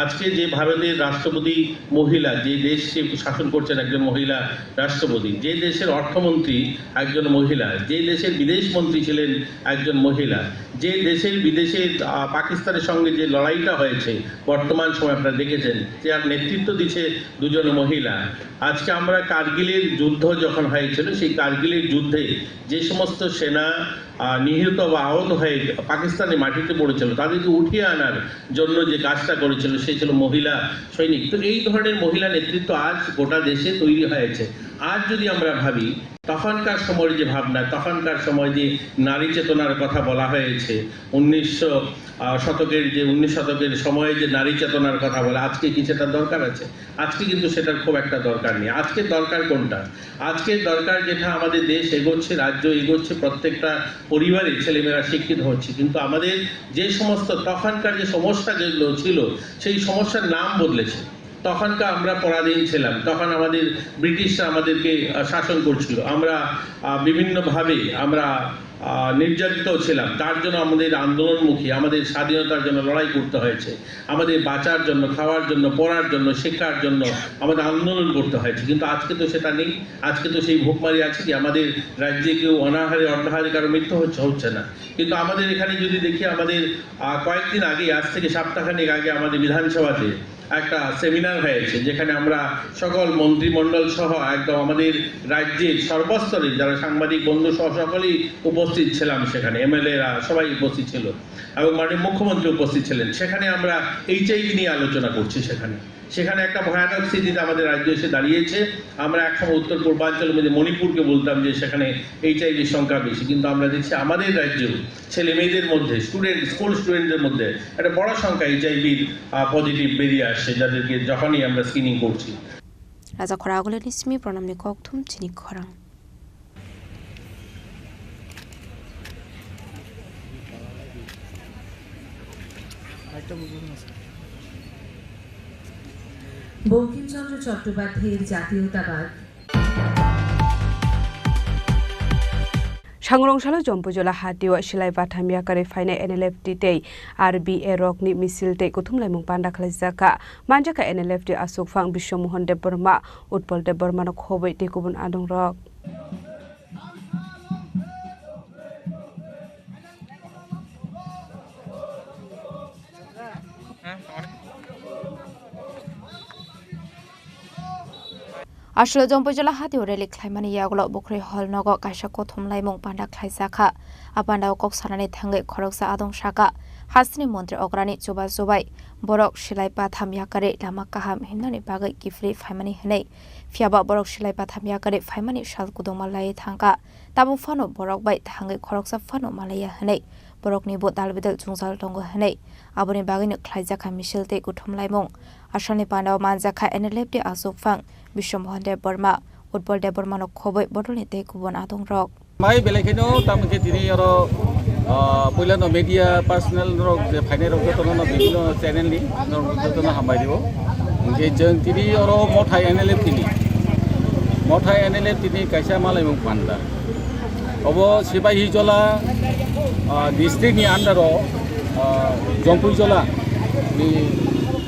আজকে যে ভারতের রাষ্ট্রপতি মহিলা, যে দেশকে শাসন করছেন একজন মহিলা রাষ্ট্রপতি, যে দেশের অর্থমন্ত্রী একজন মহিলা, যে দেশের বিদেশ মন্ত্রী ছিলেন একজন মহিলা, যে দেশের বিদেশে আহ, পাকিস্তানের সঙ্গে যে লড়াইটা হয়েছে, বর্তমান সময় আপনারা দেখেছেন যে আর নেতৃত্ব দিচ্ছে দুজন মহিলা। আজকে আমরা কার্গিলের যুদ্ধ যখন হয়েছিল, সেই কার্গিলের যুদ্ধে যে সমস্ত সেনা আহ, নিহত বা আহত হয়ে পাকিস্তানের মাটিতে পড়েছিল, তাদেরকে উঠিয়ে আনার জন্য যে কাজটা করেছিল, সে ছিল মহিলা সৈনিক। তো এই ধরনের মহিলা নেতৃত্ব আজ গোটা দেশে তৈরি হয়েছে। আজ যদি আমরা ভাবি, তখনকার সময়ের যে ভাবনা, তখনকার সময় যে নারী চেতনার কথা বলা হয়েছে, উনিশশো আহ, শতকের যে উনিশ শতকের সময়ে যে নারী চেতনার কথা বলে, আজকে কি সেটা দরকার আছে? আজকে কিন্তু সেটার খুব একটা দরকার নেই। আজকে দরকার কোনটা? আজকে দরকার যেটা, আমাদের দেশ এগোচ্ছে, রাজ্য এগোচ্ছে, প্রত্যেকটা পরিবারে ছেলেমেয়েরা শিক্ষিত হচ্ছে, কিন্তু আমাদের যে সমস্ত তখনকার যে সমস্যা যেগুলো ছিল, সেই সমস্যার নাম বদলেছে। তখনকার আমরা পরাধীন ছিলাম, তখন আমাদের ব্রিটিশরা আমাদেরকে আহ, শাসন করছিল। আমরা আহ, বিভিন্নভাবে আমরা আহ, নির্যাতিত ছিলাম, তার জন্য আমাদের আন্দোলনমুখী, আমাদের স্বাধীনতার জন্য লড়াই করতে হয়েছে, আমাদের বাঁচার জন্য, খাওয়ার জন্য, পড়ার জন্য, শিক্ষার জন্য আমাদের আন্দোলন করতে হয়েছে। কিন্তু আজকে তো সেটা নেই। আজকে তো সেই ভুকমারি আছে যে আমাদের রাজ্যে কেউ অনাহারে, অর্ধাহারে কারো মৃত্যু হচ্ছে, হচ্ছে না। কিন্তু আমাদের এখানে যদি দেখি, আমাদের আহ, কয়েকদিন আগে, আজ থেকে সপ্তাহখানেক আগে আমাদের বিধানসভাতে একটা সেমিনার হয়েছে, যেখানে আমরা সকল মন্ত্রিমণ্ডল সহ একদম আমাদের রাজ্যের সর্বস্তরে যারা সাংবাদিক বন্ধু সহ সকলেই উপস্থিত ছিলাম সেখানে, এমএলএরা সবাই উপস্থিত ছিল এবং মাননীয় মুখ্যমন্ত্রী উপস্থিত ছিলেন। সেখানে আমরা এইচআইভি নিয়ে আলোচনা করছি। সেখানে, সেখানে একটা ভয়ানক স্থিতিতে আমাদের রাজ্য এসে দাঁড়িয়েছে। আমরা একসময় উত্তর পূর্বাঞ্চলের মধ্যে মণিপুরকে বলতাম যে সেখানে এইচআইভির সংখ্যা বেশি, কিন্তু আমরা দেখছি আমাদের রাজ্যেও ছেলে মেয়েদের মধ্যে, স্টুডেন্ট, স্কুল স্টুডেন্টদের মধ্যে একটা বড় সংখ্যা এইচআইভির পজিটিভ বেরিয়ে আসছে, যাদেরকে যখনই আমরা স্ক্রিনিং করছি। Raja Khora Agulini simi pranamni kokthum chini khorang. Bankimchandra চট্টোপাধ্যায়ের জাতীয়তাবাদ। Sangrong salo Jompuijola hatio silai batham yakarwi phainai N L F T tei R B A rokni misil tei kuthumlaimung panda khlaijak kha. Manjakha N L F T aswkphang Biswamohan Debbarma, Utpal Debbarmano khobwi tei kubun adongrok. Aswk Jompuijola hatio rally khlaimani yagulo Bukhri hall nogo kaisa kothom laimung panda khlaijak kha. A pandao kok sanani thangwi khoroksa adong saka, hasteni montri okrani chuba chubai borok silai patham yakarwi lama kaham himnani bagwi kiphilwi phaimani hwnwi. Phiyaba borok silai patham yakarwi phaimani sal kudungma laiwi thangkha. Tabuk phano borok bai thangwi khoroksa phano malaiya hwnwi borokni bo dalbidal jwngjal tongo hwnwi aboni bagwino khlaijakha misil tei kuthum laimung. Asalni pandao manjakha N L F T aswkphang Biswamohan Debbarma, Utpal Debbarmano khobwi bodolni tei kubun adongrok. Mai belai kheno tamo khe tini oro, ah, puilano media personnel rok je phainai rok jotono no bibhinno channel ni norok jotono hambai rio. Hingke jeng tini oro Mothai N L F T ni, Mothai N L F T ni kaisa malaimung panda. Obo Sipahijola, ah, district ni under o, ah, Jompuijola ni,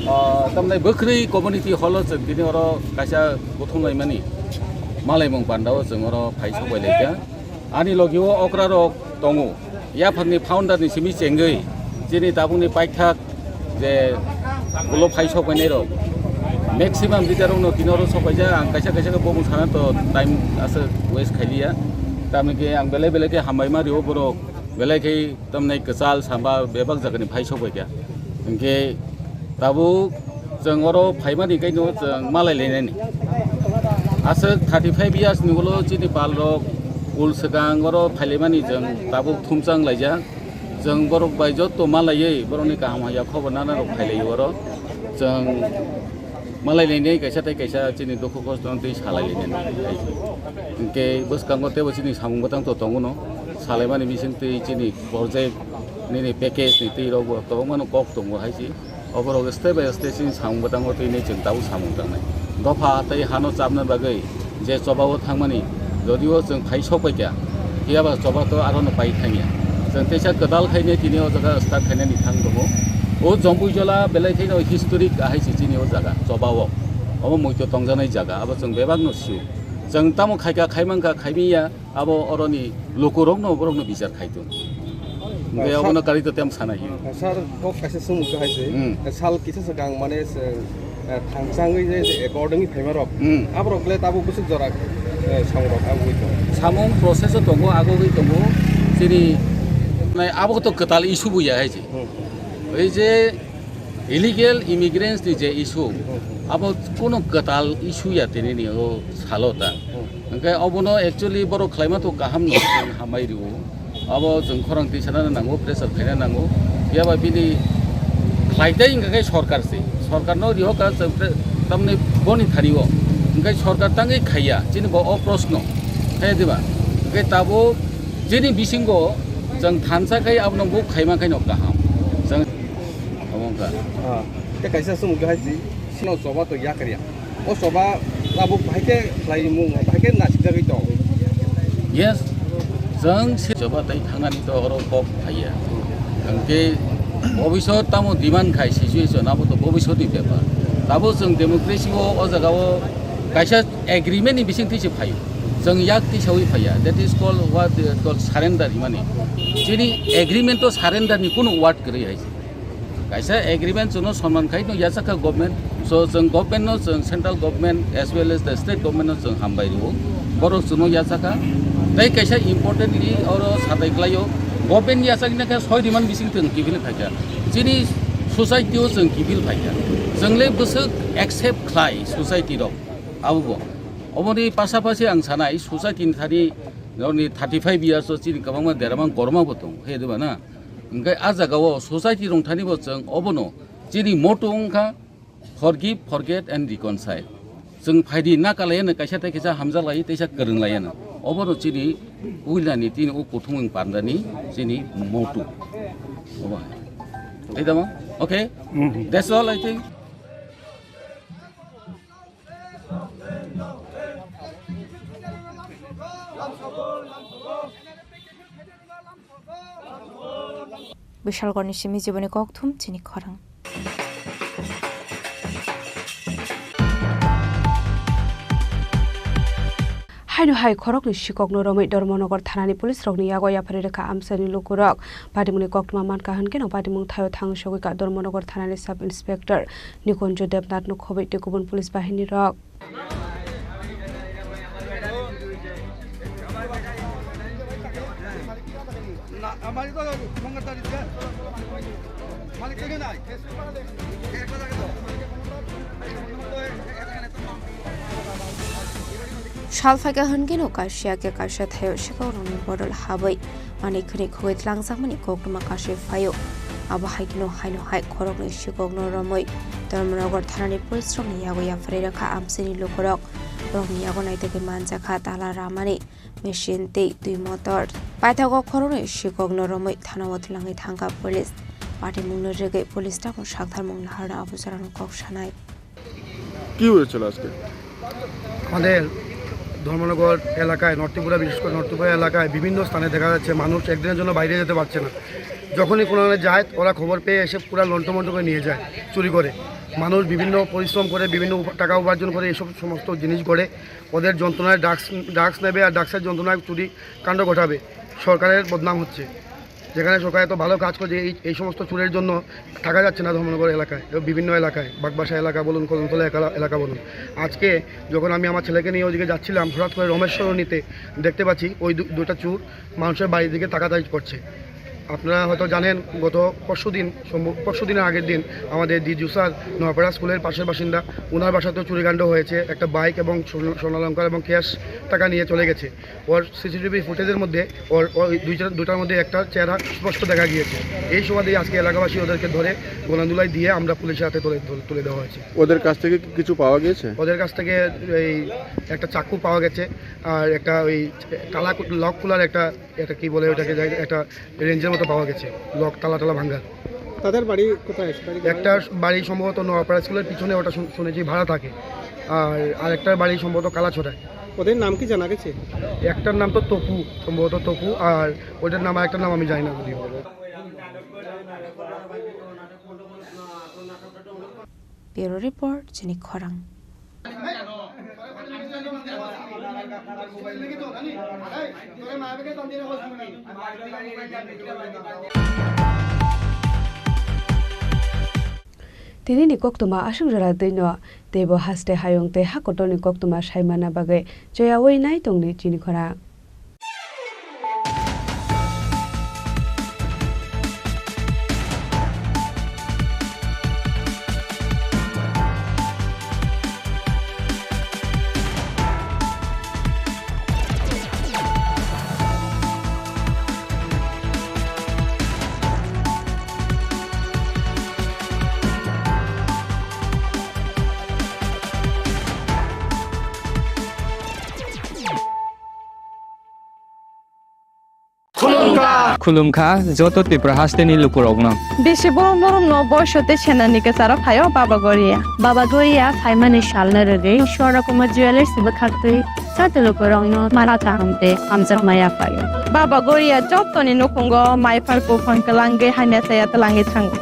ah, tamni Bwkhri community hall o chwng tini oro kaisa kuthum laimani malaimung panda o chwng oro phai sok bai laikha. Ani logi o okra rok tongo. Yaphangni founder ni simi chengwi chini tabukni paithak je ulo phai sok bai nai rok. Maximum leader rokno tini oro sopaijak, ang kaisa kaisa khe bokong sana to time aswk waste khailiya. Tamni khe ang belai belai khe hambai ma rio borok, belai khe tamni kwchal samba bebak jagani phai sopaikha. Hinkhe tabuk chwng oro phaimani kaino chwng malai lainani. Aswk thirty five years ni ulo chini pal rok ul swkang oro phailaimani chwng tabuk thumchang laijak. Chwng borok bai joto malaiwi borokni kaham hamya khobor nana rok phailaio oro. Chwng malai lainai kaisa tei kaisa chini dukhu kosto no twi salai lainai. Hinkhe bwskango teibo chini samung bwtang to tongo no. Salaimani bising twi chini project nini package ni twi rok bo tongmano kok tongo hai si. Oborok step by step chini samung bwtango twi nai chwng tabuk samung tangnai. Dopha tei hano chapna bagwi je chobao thangmani, jodio chwng phai sok paikha, phiya ba choba to aro no pai thangya. Chwng teisa kwtal khainai tini o jaga start khainani thang tongo. O Jompuijola belai khaino historic ahai se chini o jaga chobao. Obo muitu tongjaknai jaga, abo chwng bebak no sio. Chwng tamo khaika, khaimankha, khaimiya, abo oroni lukurokno borokno bichar khai tongo. Hwnkhe obono kari to tem sana hiyo. Sir, kok kaisa sumung khe hai se. Hmm. Sal kisa swkang mane se, eh, thangchangwi je, je according phaima rok. Hmm. Aborok le tabuk bwswk jora, eh, samung rok abugwi tongo. Samung process o tongo, agogwi tongo. Chini nai abo to kwtal issue buya hai se. Hmm. Oi je illegal immigrants ni je issue, abo kuno kwtal issue ya tini ni o salo ta. Hmm. Hwnkhe obono actually borok khlaima to kaham no, chwng hambai rio. Abo chwng khorang twi sana nango, pressure khaina nango. Phiya ba bini khlai tei hwnkha khe sorkar se. Sorkar no riho ka chwng pre-, tamni boni thani o. Hwnkhe sorkar tangwi khaiya, chini bo o proshno. Khe diba? Hwnkhe tabuk chini bisingo chwng thansa khai abono bo khaima khai no kaham. Chwng Omo wngkha. Ah, tei kaisa sumung khe hai si, sino choba to yakarya. O choba tabuk bahai khe khlaimung, bahai khe nasikjagwi tong. Yes, chwng se choba tei thangnani to oro kok phaiya. Hwnkhe bobisot tamo demand khai situation, abo to bobisotni bepar. Tabuk chwng democracy o, o jaga o kaisa agreement ni bising twi se phaio. Chwng yak tisawi phaiya. That is called what they call surrender himani. Chini agreement to surrender ni kunu word kwrwi hai se. Kaisa agreement chwngno sonman khai no yachakha government. So chwng government no, chwng central government as well as the state government no chwng hambai rwo. Borok chwngno yachakha. Tei kaisa importantly oro satai klaio. Government yachakna khe soi diman bising chwng kiphil phaikha. Chini society o chwng kiphil phaikha. Chwng le bwswk accept khlai society rok. Abo bo. Oboni pasapasi ang sanai society ni thani norni thirty five years o chini kwbangma deramang korma bo tongo. He diba na? Hwnkhe a jagao society rong thani bo chwng obono chini motto wngkha forgive, forget and reconcile. Chwng phaidi na kalaiya no kaisa tei kaisa hamjak lai, teisa kwrwng laiya no. Obono chini puila ni tini o kuthumung pandani chini motto. Obo hai. Tei tamo? Okay? Mhm. That's all, I think. Bishalgarhni simi jiboni kokthum chini khorang. Haino hai khoroknwi sikokno romwi Dharmanagar thanani police rokni yago yapharwi rwkha amchaini lukurok. Patimungni koktwma mankha hwnkhe no patimung thaio thang sogwikha Dharmanagar thanani sub inspector Nikunjo Debnathno khobwi tei kubun police bahinirok. Sal phaikha hwnkhe no kaisa khe kaisa thaio sikok rokni bodol habwi manwi khwnwi khogwi tlangjakmani koktwma kasui phaio. Abo hai kheno haino hai khoroknwi sikokno romwi Dharmanagar thanani police rokni yago yapharwi rwkha amchaini lukurok. Borokni yago naitugwi manjakha tala ramani machine tei twi motor. Paithago khoroknwi sikokno romwi thanao twlangwi thangkha police. Patimungno rwgwi police tamo saktharmung naharno abo jorano kok sanai. কি হয়েছিল আজকে? আমাদের ধর্মনগর এলাকায়, নর্থ ত্রিপুরা, বিশেষ করে নর্থ ত্রিপুরা এলাকায় বিভিন্ন স্থানে দেখা যাচ্ছে মানুষ একদিনের জন্য বাইরে যেতে পারছে না। যখনই কোনো যায়, ওরা খবর পেয়ে এসে পুরা লন্ডভন্ড করে নিয়ে যায়, চুরি করে। মানুষ বিভিন্ন পরিশ্রম করে, বিভিন্ন উপ-, টাকা উপার্জন করে, এসব সমস্ত জিনিস করে। ওদের যন্ত্রণায় ড্রাগস, ড্রাগস নেবে আর ড্রাগসের যন্ত্রণায় চুরি কাণ্ড ঘটাবে। সরকারের বদনাম হচ্ছে। যেখানে সরকার এত ভালো কাজ করছে, এই, এই সমস্ত চুরের জন্য থাকা যাচ্ছে না ধর্মনগর এলাকায় এবং বিভিন্ন এলাকায়, বাগবাসা এলাকা বলুন, কদমতলা এলাকা, এলাকা বলুন। আজকে যখন আমি আমার ছেলেকে নিয়ে ওদিকে যাচ্ছিলাম, হঠাৎ করে রমেশ সরণিতে দেখতে পাচ্ছি ওই দু-, দুটো চুর মানুষের বাড়ির দিকে তাকাতাকি করছে। আপনারা হয়তো জানেন, গত পরশু দিন, সম্ভ-, পরশু দিনের আগের দিন আমাদের ডিজু স্যার, নোয়াপাড়া স্কুলের পাশের বাসিন্দা, ওনার বাসাতেও চুরিকাণ্ড হয়েছে। একটা বাইক এবং স্বর্ণ-, স্বর্ণালংকার এবং ক্যাশ টাকা নিয়ে চলে গেছে। ওর সিসিটিভি ফুটেজের মধ্যে ওর, ওই দুইটা, দুটার মধ্যে একটা চেহারা স্পষ্ট দেখা গিয়েছে। এই সুবাদে আজকে এলাকাবাসী ওদেরকে ধরে গোনান্দুলায় দিয়ে আমরা পুলিশের হাতে তুলে, তুলে, তুলে দেওয়া হয়েছে। ওদের কাছ থেকে কি কিছু পাওয়া গেছে? ওদের কাছ থেকে এই একটা চাকু পাওয়া গেছে, আর একটা ওই তালা কু-, লক খোলার একটা, এটা কি বলে ওটাকে, যাই, একটা রেঞ্জের মতো পাওয়া গেছে, লক, তালা টালা ভাঙা। তাদের বাড়ি কোথায় আছে? বাড়ি কোথায়? একটা বাড়ি সম্ভবত নোয়াপাড়া স্কুলের পিছনে, ওটা শুন-, শুনেছি ভাড়া থাকে, আর আরেকটার বাড়ি সম্ভবত কালাছড়ায়। ওদের নাম কি জানা গেছে? একটার নাম তো তপু, সম্ভবত তপু, আর ওইটার নাম, আরেকটার নাম আমি জানি না যদিও। Bureau Report, Chini Khorang. Tini ni koktwma aswk jora twi no, teibo haste hayung tei hakotor ni koktwma saimana bagwi choyawi nai tongdi chini khorang. Khulumkha joto Tripura hasteni lukurokno. Bisi borom borom no boiso tei senani kwcharo phaio Baba Goria. Baba Goria phaimani salno rwgwi Swarna Kumar Jewellers ni bwkhaktwi joto lukurokno mara kaham tei hamjakma yaphaio. Baba Goria jotoni nukhungo maiphar buphang twlangwi hamya chaya twlangwi thango.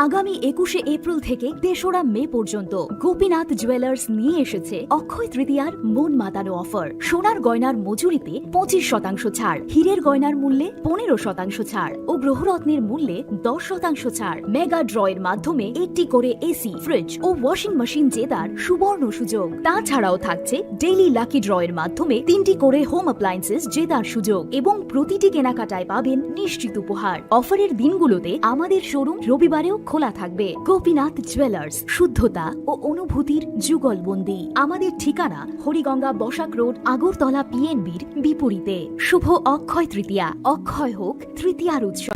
আগামী একুশে এপ্রিল থেকে তেসরা মে পর্যন্ত গোপীনাথ জুয়েলার্স নিয়ে এসেছে অক্ষয় তৃতীয়ার মন মাতানো অফার। সোনার গয়নার মজুরিতে পঁচিশ শতাংশ ছাড়, হীরের গয়নার মূল্যে পনেরো শতাংশ ছাড় ও গ্রহরত্নের মূল্যে দশ শতাংশ ছাড়। মেগা ড্রয়ের মাধ্যমে একটি করে এসি, ফ্রিজ ও ওয়াশিং মেশিন জেতার সুবর্ণ সুযোগ। তাছাড়াও থাকছে ডেইলি লাকি ড্রয়ের মাধ্যমে তিনটি করে হোম অ্যাপ্লায়েন্সেস জেতার সুযোগ এবং প্রতিটি কেনাকাটায় পাবেন নিশ্চিত উপহার। অফারের দিনগুলোতে আমাদের শোরুম রবিবারেও খোলা থাকবে। গোপীনাথ জুয়েলার্স, শুদ্ধতা ও অনুভূতির যুগলবন্দি। আমাদের ঠিকানা হরিগঙ্গা বসাক রোড, আগরতলা পিএনবির বিপরীতে। শুভ অক্ষয় তৃতীয়া, অক্ষয় হোক তৃতীয়ার উৎসব।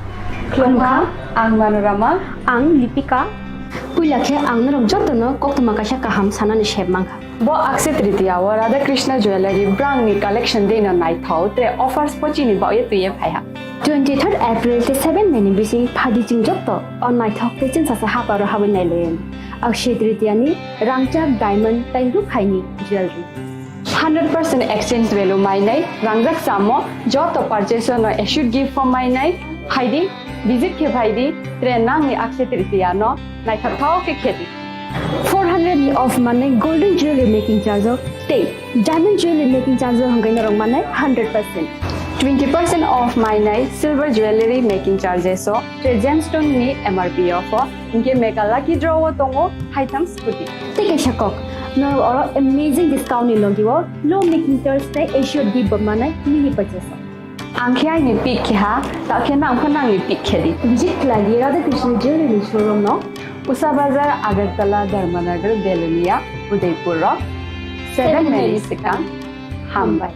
Khulumkha, ang Manorama. Ang Lipika. Puila khe ang norok jotono koktwma kaisa kaham sanani sep mankha. Bo Akshaya Tritiya o Radha Krishna Jewellery brand ni collection dei no naithok tre offers pochini baoye twiye phaiha. Twenty third April tei seven May ni bising phaidi chwng joto o naithok tei chwngsacha haparo habwi nailayan. Akshaya Tritiya ni rangchak diamond tei rukhaini jewellery. Hundred percent exchange value mainai rangjak chamo joto purchase no assured gift form mainai phaidi, visit khe phaidi, tre nangni Akshaya Tritiya no naithok thao khe khedi. Four hundred ni off manai golden jewelry making charge o tei diamond jewelry making charge o hwnkhai norok manai hundred percent. Twenty percent off mainai silver jewelry making charges o tei gemstone ni M R P o pho hwnkhe mega lucky draw o tongo haitham scooty. Tei kaisa kok, norok oro amazing discount ni logi o low making charge tei assured gift bo manai mini purchase o. Ang khe aini pick khe ha, ta khe nang pho nangni pick khe di. Visit khlai di Radha Krishna Jewelry showroom no. Usa Bazar, Agartala, Dharmanagar, Belonia, Udaipur rok. Seven May ni swkang. Hambai.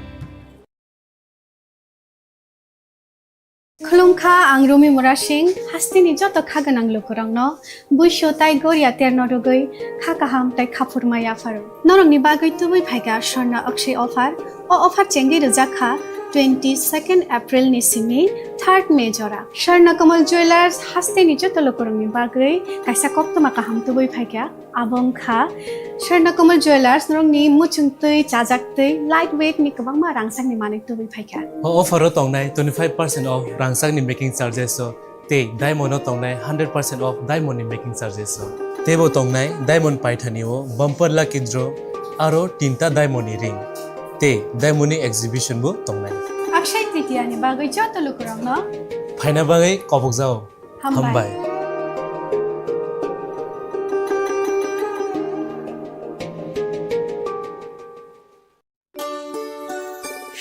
Khulumkha, ang Rumi Murasing, hasteni joto kha gwnang lukurokno buisu tai goria terno rwgwi kha kaham tai khaphurma yapharo. Norokni bagwi tubui phaikha Swarna Akshaya offer. O offer chengwi rwjak kha twenty second April ni simi third May jora. Swarna Kamal Jewellers hasteni joto lukurokni bagwi kaisa koktwma kaham tubui phaikha. Abo wngkha Swarna Kamal Jewellers, norokni muchungtwi, chajaktwi, light weight ni kwbangma rangchakni manwi tubui phaikha. O offer o tongnai twenty five percent off rangchakni making charges o tei diamond o tongnai hundred percent off diamond ni making charges o. Teibo tongnai diamond paithani o bumper lucky draw aro tinta diamond ni ring tei diamond ni exhibition bo tongnai. Akshay Tritiya ni bagwi joto lukurokno phaina bagwi kobokjao. Hambai. Hambai.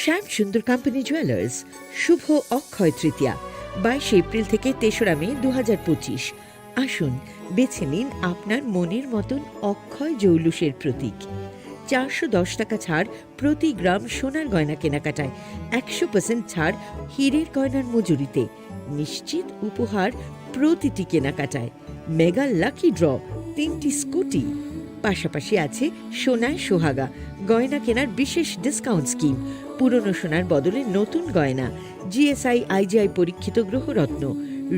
শ্যাম Sundar company jewellers, শুভ অক্ষয় তৃতীয়া, বাইশে এপ্রিল থেকে তেসরা মে দু হাজার পঁচিশ। আসুন, বেছে নিন আপনার মনের মতন অক্ষয় জৌলুসের প্রতীক। চারশো দশ টাকা ছাড় প্রতি গ্রাম সোনার গয়না কেনাকাটায়, একশো পার্সেন্ট ছাড় হীরের গয়নার মজুরিতে, নিশ্চিত উপহার প্রতিটি কেনাকাটায়, মেগা লাকি ড্র, তিনটি স্কুটি, পাশাপাশি আছে সোনায় সোহাগা, গয়না কেনার বিশেষ ডিসকাউন্ট স্কিম, পুরনো সোনার বদলে নতুন গয়না, জিএসআই আইজিআই পরীক্ষিত গ্রহরত্ন,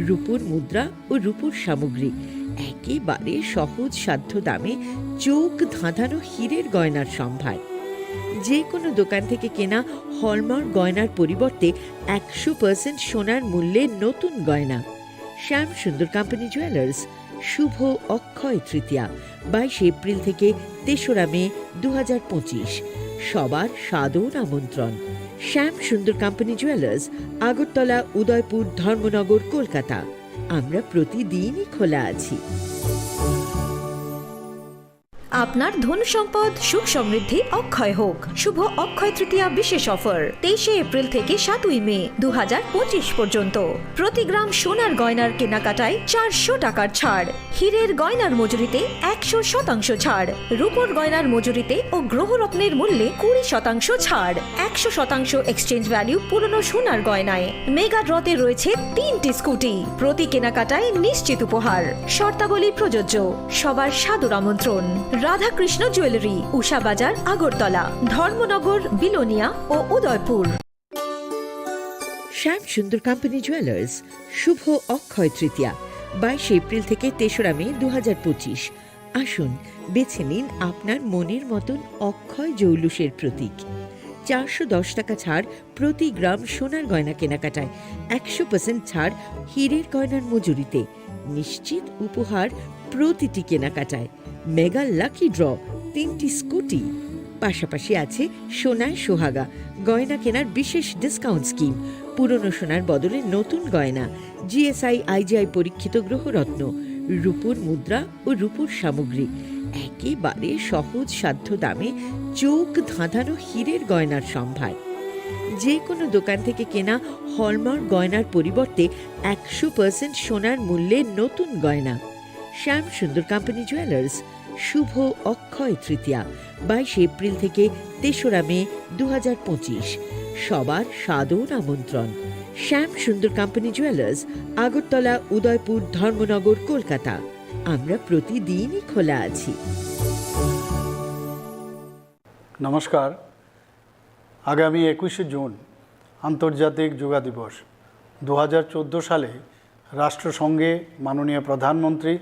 রূপোর মুদ্রা ও রূপোর সামগ্রী, একেবারে সহজ সাধ্য দামে চোখ ধাঁধানো হীরের গয়নার সম্ভার। যে কোনো দোকান থেকে কেনা হলমার্ক গয়নার পরিবর্তে একশো পার্সেন্ট সোনার মূল্যে নতুন গয়না। শ্যাম সুন্দর কোম্পানি জুয়েলার্স, শুভ অক্ষয় তৃতীয়া, বাইশে এপ্রিল থেকে তেসরা মে দু হাজার পঁচিশ। সবার সাদর আমন্ত্রণ। শ্যাম সুন্দর কোম্পানি জুয়েলার্স, আগরতলা, উদয়পুর, ধর্মনগর, কলকাতা। আমরা প্রতিদিনই খোলা আছি। আপনার ধন সম্পদ সুখ সমৃদ্ধি অক্ষয় হোক। শুভ অক্ষয় তৃতীয়া বিশেষ অফার, তেইশে এপ্রিল থেকে সাতই মে দু হাজার পঁচিশ পর্যন্ত। প্রতি গ্রাম সোনার গয়নার কেনাকাটায় চারশো টাকার ছাড়, হীরের গয়নার মজুরিতে একশো শতাংশ ছাড়, রূপোর গয়নার মজুরিতে ও গ্রহরত্নের মূল্যে কুড়ি শতাংশ ছাড়, একশো শতাংশ এক্সচেঞ্জ ভ্যালু পুরনো সোনার গয়নায়। মেগা ড্রতে রয়েছে তিনটি স্কুটি, প্রতি কেনাকাটায় নিশ্চিত উপহার। শর্তাবলী প্রযোজ্য। সবার সাদর আমন্ত্রণ। রাধাকৃষ্ণ জুয়েলারি, উষা বাজার, আগরতলা, ধর্মনগর, বিলোনিয়া ও উদয়পুর। শ্যাম সুন্দর কোম্পানি জুয়েলার্স, শুভ অক্ষয় তৃতীয়া, বাইশে এপ্রিল থেকে তেসরা মে দু হাজার পঁচিশ। আসুন, বেছে নিন আপনার মনের মতন অক্ষয় জৌলুসের প্রতীক। চারশো দশ টাকা ছাড় প্রতি গ্রাম সোনার গয়না কেনাকাটায়, একশো পার্সেন্ট ছাড় হীরের গয়নার মজুরিতে, নিশ্চিত উপহার প্রতিটি কেনাকাটায়, মেগা লাকি ড্র, তিনটি স্কুটি, পাশাপাশি আছে সোনায় সোহাগা, গয়না কেনার বিশেষ ডিসকাউন্ট স্কিম, পুরনো সোনার বদলে নতুন গয়না, জিএসআই আইজিআই পরীক্ষিত গ্রহরত্ন, রূপোর মুদ্রা ও রূপোর সামগ্রী, একেবারে সহজ সাধ্য দামে চোখ ধাঁধানো হীরের গয়নার সম্ভার। যে কোনো দোকান থেকে কেনা হলমার্ক গয়নার পরিবর্তে একশো পার্সেন্ট সোনার মূল্যে নতুন গয়না। শ্যাম সুন্দর কোম্পানি জুয়েলার্স, শুভ অক্ষয় তৃতীয়া, বাইশে এপ্রিল থেকে তেসরা মে দু হাজার পঁচিশ। সবার সাদর আমন্ত্রণ। শ্যাম সুন্দর কোম্পানি জুয়েলার্স, আগরতলা, উদয়পুর, ধর্মনগর, কলকাতা। আমরা প্রতিদিনই খোলা আছি। নমস্কার। আগামী একুশে জুন আন্তর্জাতিক যোগা দিবস। দু হাজার চোদ্দো সালে রাষ্ট্রসংঘে মাননীয় প্রধানমন্ত্রী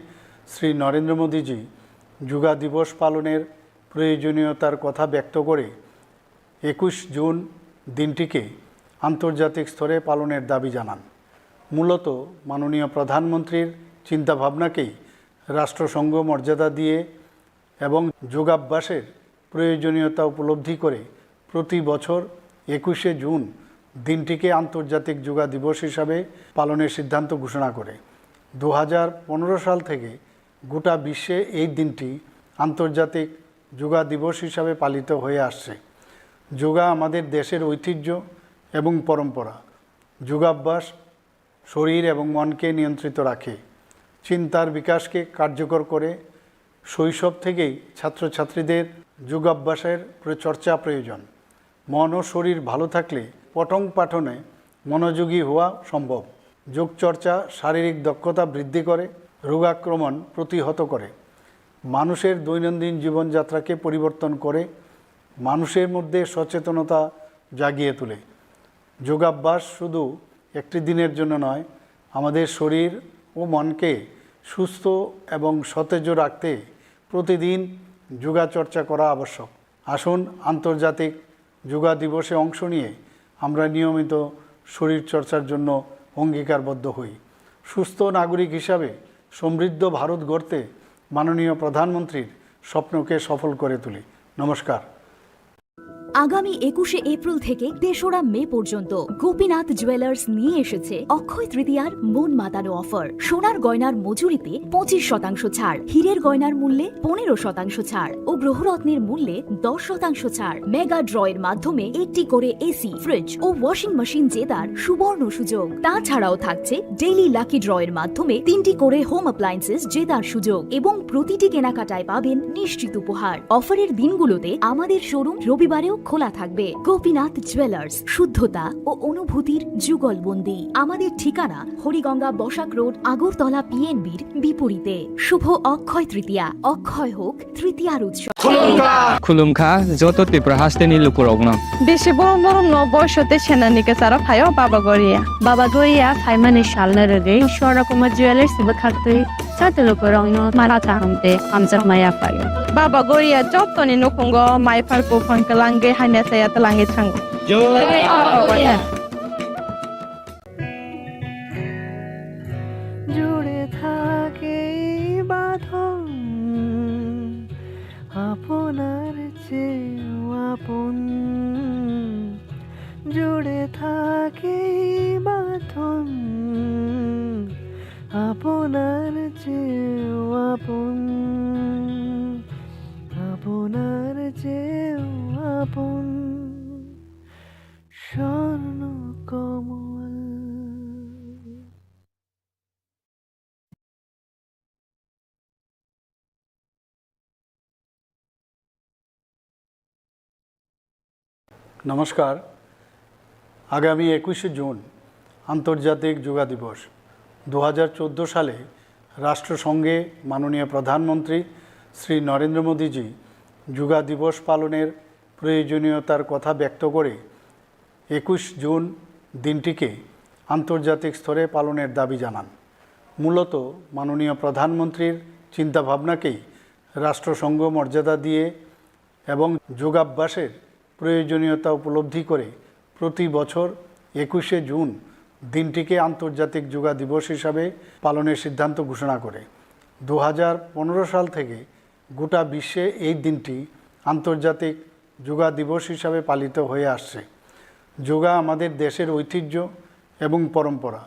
শ্রী নরেন্দ্র মোদীজি যোগা দিবস পালনের প্রয়োজনীয়তার কথা ব্যক্ত করে একুশ জুন দিনটিকে আন্তর্জাতিক স্তরে পালনের দাবি জানান। মূলত মাননীয় প্রধানমন্ত্রীর চিন্তাভাবনাকেই রাষ্ট্রসংঘ মর্যাদা দিয়ে এবং যোগাভ্যাসের প্রয়োজনীয়তা উপলব্ধি করে প্রতি বছর একুশে জুন দিনটিকে আন্তর্জাতিক যোগা দিবস হিসাবে পালনের সিদ্ধান্ত ঘোষণা করে। দু হাজার পনেরো সাল থেকে গোটা বিশ্বে এই দিনটি আন্তর্জাতিক যোগা দিবস হিসাবে পালিত হয়ে আসছে। যোগা আমাদের দেশের ঐতিহ্য এবং পরম্পরা। যোগাভ্যাস শরীর এবং মনকে নিয়ন্ত্রিত রাখে, চিন্তার বিকাশকে কার্যকর করে। শৈশব থেকেই ছাত্রছাত্রীদের যোগাভ্যাসের প্র-, চর্চা প্রয়োজন। মন ও শরীর ভালো থাকলে পঠন পাঠনে মনোযোগী হওয়া সম্ভব। যোগচর্চা শারীরিক দক্ষতা বৃদ্ধি করে, রোগাক্রমণ প্রতিহত করে, মানুষের দৈনন্দিন জীবনযাত্রাকে পরিবর্তন করে, মানুষের মধ্যে সচেতনতা জাগিয়ে তোলে। যোগাভ্যাস শুধু একটি দিনের জন্য নয়, আমাদের শরীর ও মনকে সুস্থ এবং সতেজ রাখতে প্রতিদিন যোগাচর্চা করা আবশ্যক। আসুন, আন্তর্জাতিক যোগা দিবসে অংশ নিয়ে আমরা নিয়মিত শরীরচর্চার জন্য অঙ্গীকারবদ্ধ হই। সুস্থ নাগরিক হিসাবে সমৃদ্ধ ভারত গড়তে মাননীয় প্রধানমন্ত্রীর স্বপ্নকে সফল করে তুলি। নমস্কার। আগামী একুশে এপ্রিল থেকে তেসরা মে পর্যন্ত গোপীনাথ জুয়েলার্স নিয়ে এসেছে অক্ষয় তৃতীয়ার মন মাতানো অফার। সোনার গয়নার মজুরিতে পঁচিশ শতাংশ ছাড়, হীরের গয়নার মূল্যে পনেরো শতাংশ ছাড় ও গ্রহরত্নের মূল্যে দশ শতাংশ ছাড়। মেগা ড্রয়ের মাধ্যমে একটি করে এসি, ফ্রিজ ও ওয়াশিং মেশিন জেতার সুবর্ণ সুযোগ। তাছাড়াও থাকছে ডেইলি লাকি ড্রয়ের মাধ্যমে তিনটি করে হোম অ্যাপ্লায়েন্সেস জেতার সুযোগ এবং প্রতিটি কেনাকাটায় পাবেন নিশ্চিত উপহার। অফারের দিনগুলোতে আমাদের শোরুম রবিবারেও খোলা থাকবে। গোপীনাথ জুয়েলার্স, শুদ্ধতা ও অনুভূতির যুগলবন্দি। আমাদের ঠিকানা হরিগঙ্গা বসাক রোড, আগরতলা পিএনবির বিপরীতে। শুভ অক্ষয় তৃতীয়া। অক্ষয় হোক তৃতীয়ার উৎসব। Khulumkha, joto Tripura hasteni lukurokno. Bisi borom borom no boisote senani kwcharo phaio Baba Goria. Baba Goria phaimani salno rwgwi Swarna Kumar Jewellers bwkhaktwi joto lukurokno mara kaham tei hamjakma yaphaio. Baba Goria jotoni nukhungo mai phar buphang kwlangwi hamya saya twlangwi thango. জয় বাবা গোরিয়া। জুড়ে থাকে এই বাঁধন আপনার চেয়েও আপন, জুড়ে থাকে এই বাঁধন আপনার চেয়েও আপন, আপনার চেয়েও আপন। স্বর্ণ কমল। নমস্কার। আগামী একুশে জুন আন্তর্জাতিক যোগা দিবস। দু হাজার চোদ্দো সালে রাষ্ট্রসংঘে মাননীয় প্রধানমন্ত্রী শ্রী নরেন্দ্র মোদীজি যোগা দিবস পালনের প্রয়োজনীয়তার কথা ব্যক্ত করে একুশ জুন দিনটিকে আন্তর্জাতিক স্তরে পালনের দাবি জানান। মূলত মাননীয় প্রধানমন্ত্রীর চিন্তাভাবনাকেই রাষ্ট্রসংঘ মর্যাদা দিয়ে এবং যোগাভ্যাসের প্রয়োজনীয়তা উপলব্ধি করে প্রতি বছর একুশে জুন দিনটিকে আন্তর্জাতিক যোগা দিবস হিসাবে পালনের সিদ্ধান্ত ঘোষণা করে। দু হাজার পনেরো সাল থেকে গোটা বিশ্বে এই দিনটি আন্তর্জাতিক যোগা দিবস হিসাবে পালিত হয়ে আসছে। যোগা আমাদের দেশের ঐতিহ্য এবং পরম্পরা।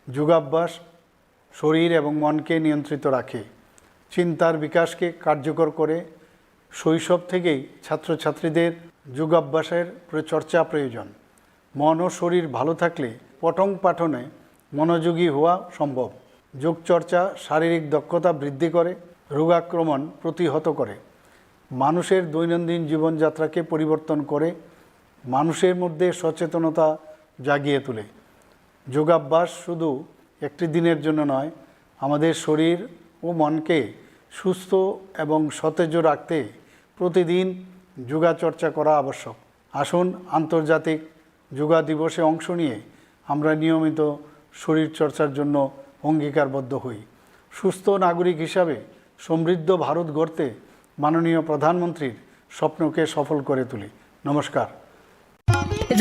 যোগাভ্যাস শরীর এবং মনকে নিয়ন্ত্রিত রাখে, চিন্তার বিকাশকে কার্যকর করে। শৈশব থেকেই ছাত্রছাত্রীদের যোগাভ্যাসের প্র-, চর্চা প্রয়োজন। মন ও শরীর ভালো থাকলে পঠন পাঠনে মনোযোগী হওয়া সম্ভব। যোগচর্চা শারীরিক দক্ষতা বৃদ্ধি করে, রোগাক্রমণ প্রতিহত করে, মানুষের দৈনন্দিন জীবনযাত্রাকে পরিবর্তন করে, মানুষের মধ্যে সচেতনতা জাগিয়ে তোলে। যোগাভ্যাস শুধু একটি দিনের জন্য নয়, আমাদের শরীর ও মনকে সুস্থ এবং সতেজ রাখতে প্রতিদিন যোগাচর্চা করা আবশ্যক। আসুন, আন্তর্জাতিক যোগা দিবসে অংশ নিয়ে আমরা নিয়মিত শরীরচর্চার জন্য অঙ্গীকারবদ্ধ হই। সুস্থ নাগরিক হিসাবে সমৃদ্ধ ভারত গড়তে মাননীয় প্রধানমন্ত্রীর স্বপ্নকে সফল করে তুলি। নমস্কার।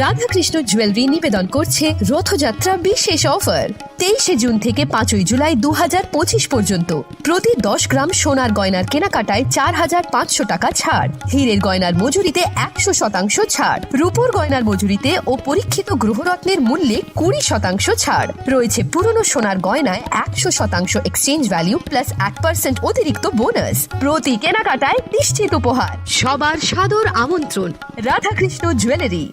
রাধাকৃষ্ণ জুয়েলারি নিবেদন করছে রথযাত্রা বিশেষ অফার। তেইশে জুন থেকে পাঁচই জুলাই দু হাজার পঁচিশ পর্যন্ত প্রতি দশ গ্রাম সোনার গয়নার কেনাকাটায় চার হাজার পাঁচশো টাকা ছাড়, হীরের গয়নার মজুরিতে একশো শতাংশ ছাড়, রূপোর গয়নার মজুরিতে ও পরীক্ষিত গ্রহরত্নের মূল্যে কুড়ি শতাংশ ছাড়। রয়েছে পুরনো সোনার গয়নায় একশো শতাংশ এক্সচেঞ্জ ভ্যালু প্লাস এক পার্সেন্ট অতিরিক্ত বোনাস। প্রতি কেনাকাটায় নিশ্চিত উপহার। সবার সাদর আমন্ত্রণ Radhakrishna jewellery.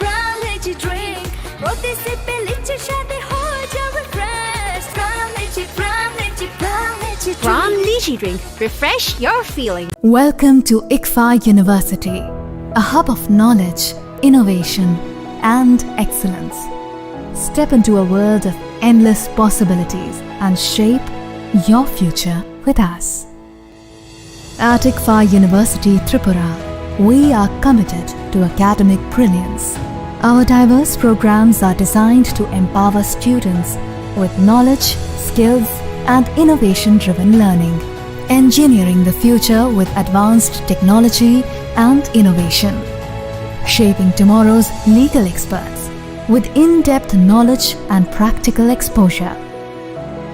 Crown Lychee Drink, প্রতি সিপে লিচির স্বাদে হয়ে যাবে fresh. Crown Lychee, Crown Lychee, Crown Lychee Drink। Crown Lychee Drink, refresh your feeling। Welcome to ICFAI University, a hub of knowledge, innovation, and excellence. Step into a world of endless possibilities and shape your future with us. At ICFAI University Tripura, we are committed to academic brilliance. Our diverse programs are designed to empower students with knowledge, skills, and innovation-driven learning, engineering the future with advanced technology and innovation, shaping tomorrow's legal experts with in-depth knowledge and practical exposure,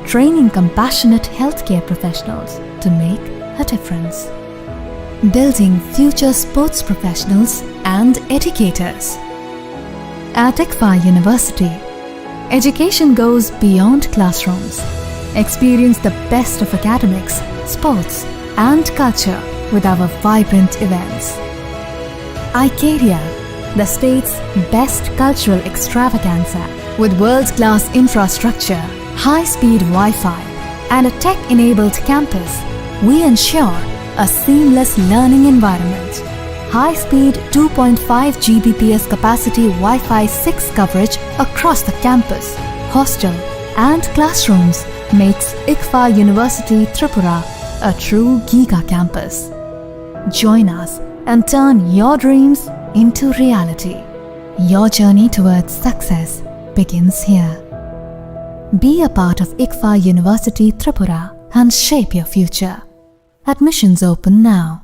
training compassionate healthcare professionals to make a difference, building future sports professionals and educators. At ICFAI University, education goes beyond classrooms. Experience the best of academics, sports, and culture with our vibrant events. Icaria, the state's best cultural extravaganza. With world-class infrastructure, high-speed Wi-Fi, and a tech-enabled campus, we ensure a seamless learning environment. High-speed two point five G B P S capacity Wi-Fi six coverage across the campus, hostel, and classrooms makes ICFAI University Tripura a true giga campus. Join us and turn your dreams into reality. Your journey towards success begins here. Be a part of ICFAI University Tripura and shape your future. Admissions open now.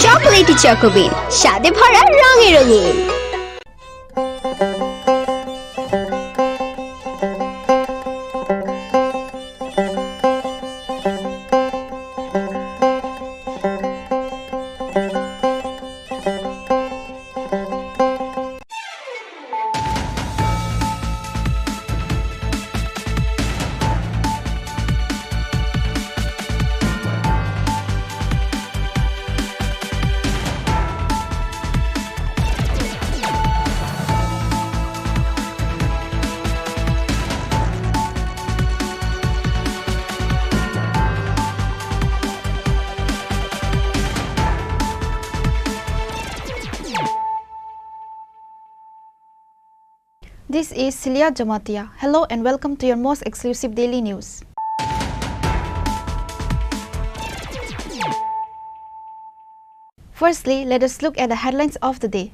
Chocolatey Choco Bean, স্বাদে ভরা রঙে রঙিন। This is Celia Jamatia. Hello and welcome to your most exclusive daily news. Firstly, let us look at the headlines of the day.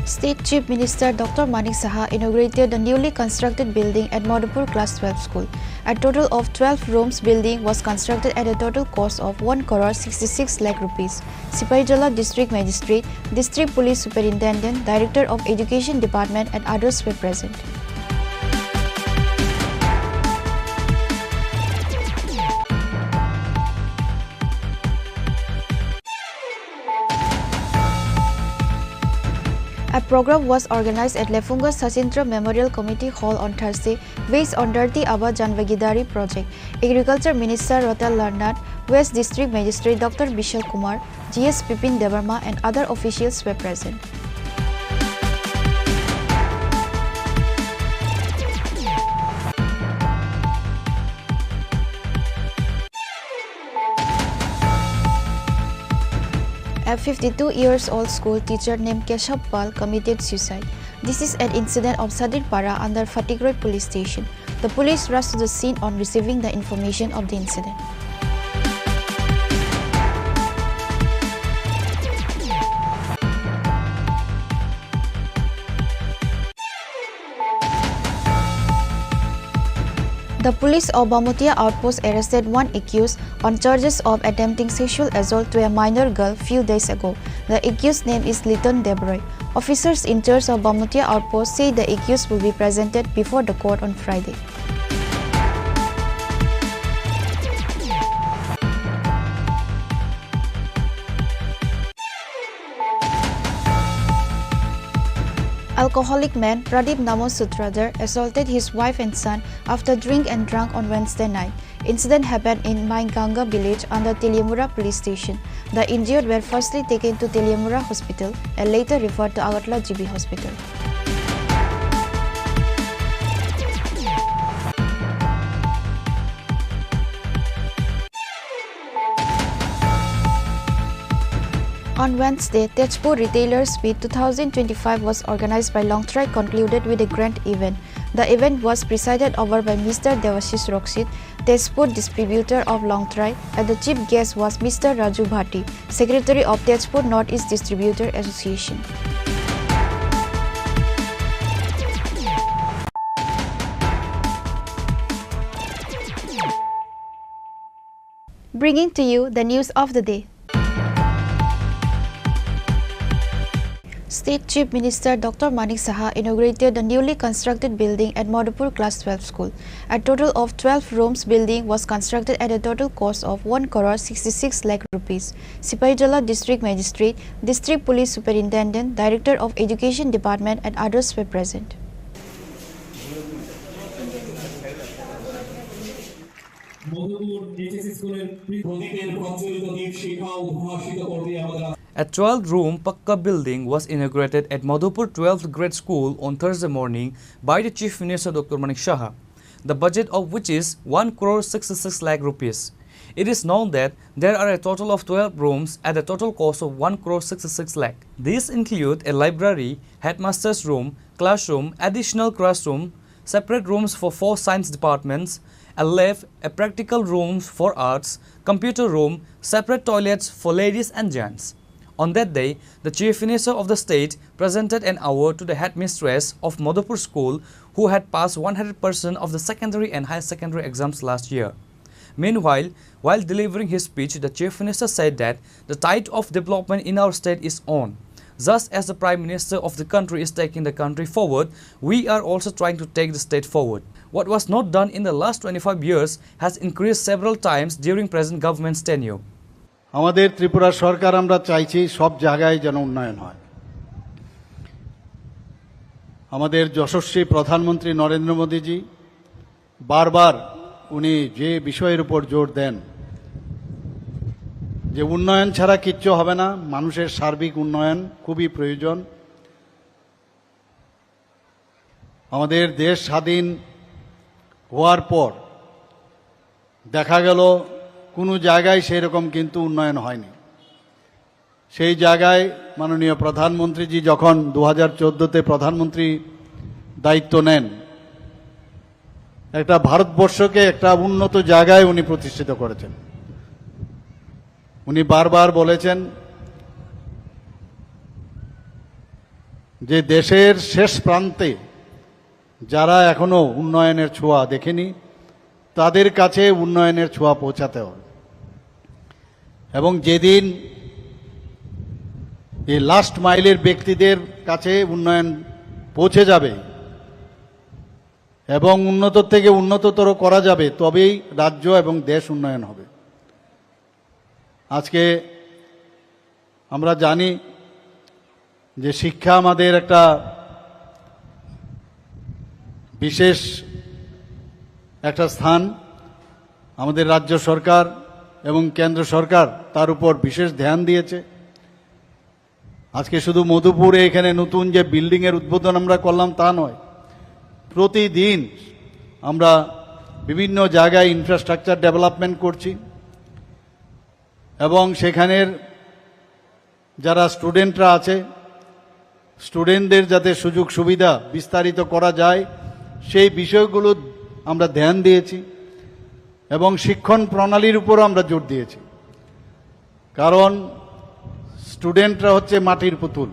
State Chief Minister Doctor Manik Saha inaugurated the newly constructed building at Madhupur Class twelve School. A total of twelve rooms building was constructed at a total cost of one crore sixty-six lakh rupees. Sipaijala District Magistrate, District Police Superintendent, Director of Education Department and others were present. A program was organized at Lefunga Sachindra Memorial Committee Hall on Thursday, based on Dharti Aaba Jan Bhagidari project. Agriculture Minister Ratan Lal Nath, West District Magistrate Doctor Bishal Kumar, G S Bipin Debbarma and other officials were present. A fifty-two years old school teacher named Keshav Pal committed suicide. This is an incident of Sadirpara under Phatikroi Police Station. The police rushed to the scene on receiving the information of the incident. The police of Bamutia outpost arrested one accused on charges of attempting sexual assault to a minor girl few days ago. The accused name is Liton Debroi. Officers in charge of Bamutia outpost say the accused will be presented before the court on Friday. Alcoholic man Pradeep Namo Sutradhar assaulted his wife and son after drink and drunk on Wednesday night. Incident happened in Mainganga village under Teliamura police station. The injured were firstly taken to Teliamura hospital and later referred to Agartala G B hospital. On Wednesday, Tezpur Retailers Meet two thousand twenty-five was organized by Longtrai concluded with a grand event. The event was presided over by Mister Devashish Roksit, Tezpur distributor of Longtrai, and the chief guest was Mister Raju Bhati, secretary of Tezpur North East Distributor Association. Bringing to you the news of the day. State Chief Minister Doctor Manik Saha inaugurated the newly constructed building at Madhupur Class twelve School. A total of twelve rooms building was constructed at a total cost of one crore sixty-six lakh rupees. Sipaijala District Magistrate, District Police Superintendent, Director of Education Department and others were present. Madhupur HSC স্কুলের প্রি-, প্রদীপের প্রজ্বলিত দীপ শিখা উদ্ভাসিত করতে আমাদের A twelve-room Pakka building was inaugurated at Madhupur twelfth Grade School on Thursday morning by the Chief Minister Doctor Manik Saha, the budget of which is one crore sixty-six lakh rupees. It is known that there are a total of twelve rooms at a total cost of one crore sixty-six lakh. These include a library, headmaster's room, classroom, additional classroom, separate rooms for four science departments, a lab, a practical room for arts, computer room, separate toilets for ladies and gents. On that day, the Chief Minister of the state presented an award to the headmistress of Madhupur School, who had passed one hundred percent of the secondary and higher secondary exams last year. Meanwhile, while delivering his speech, the Chief Minister said that the tide of development in our state is on. Just as the Prime Minister of the country is taking the country forward, we are also trying to take the state forward. What was not done in the last twenty-five years has increased several times during present government's tenure. আমাদের ত্রিপুরা সরকার, আমরা চাইছি সব জায়গায় যেন উন্নয়ন হয়। আমাদের যশস্বী প্রধানমন্ত্রী নরেন্দ্র মোদীজি বারবার উনি যে বিষয়ের উপর জোর দেন যে উন্নয়ন ছাড়া কিচ্ছু হবে না, মানুষের সার্বিক উন্নয়ন খুবই প্রয়োজন। আমাদের দেশ স্বাধীন হওয়ার পর দেখা গেল কোনো জায়গায় সেই রকম কিন্তু উন্নয়ন হয়নি। সেই জায়গায় মাননীয় প্রধানমন্ত্রীজি যখন দু হাজার চোদ্দোতে প্রধানমন্ত্রী দায়িত্ব নেন, একটা ভারতবর্ষকে একটা উন্নত জায়গায় উনি প্রতিষ্ঠিত করেছেন। উনি বারবার বলেছেন যে দেশের শেষ প্রান্তে যারা এখনো উন্নয়নের ছোঁয়া দেখেনি, তাদের কাছে উন্নয়নের ছোঁয়া পৌঁছাতে হবে। এবং যেদিন এই লাস্ট মাইলের ব্যক্তিদের কাছে উন্নয়ন পৌঁছে যাবে এবং উন্নত থেকে উন্নততর করা যাবে, তবেই রাজ্য এবং দেশ উন্নয়ন হবে। আজকে আমরা জানি যে শিক্ষা আমাদের একটা বিশেষ একটা স্থান। আমাদের রাজ্য সরকার এবং কেন্দ্র সরকার তার উপর বিশেষ ধ্যান দিয়েছে। আজকে শুধু মধুপুরে এখানে নতুন যে বিল্ডিংয়ের উদ্বোধন আমরা করলাম তা নয়, প্রতিদিন আমরা বিভিন্ন জায়গায় ইনফ্রাস্ট্রাকচার ডেভেলপমেন্ট করছি এবং সেখানের যারা স্টুডেন্টরা আছে, স্টুডেন্টদের যাতে সুযোগ সুবিধা বিস্তারিত করা যায়, সেই বিষয়গুলো আমরা ধ্যান দিয়েছি এবং শিক্ষণ প্রণালীর উপরও আমরা জোর দিয়েছি। কারণ স্টুডেন্টরা হচ্ছে মাটির পুতুল,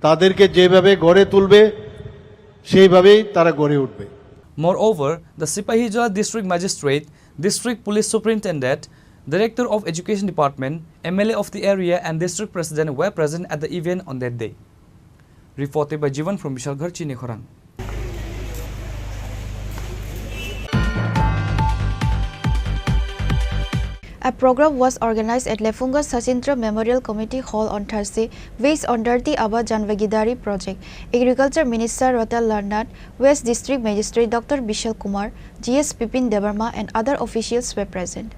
তাদেরকে যেভাবে গড়ে তুলবে, সেইভাবেই তারা গড়ে উঠবে। Moreover, the Sipahijala District Magistrate, District Police Superintendent, Director of Education Department, M L A of the area and District President were present at the event on that day. Reported by Jivan from Bishalgarh, Chinikhorang. A program was organized at Lefunga Sachindra Memorial Committee Hall on Thursday, based on Dharti Aaba Janbhagidari project. Agriculture Minister Ratan Lal Nath, West District Magistrate Doctor Bishal Kumar, G S Bipin Debbarma and other officials were present.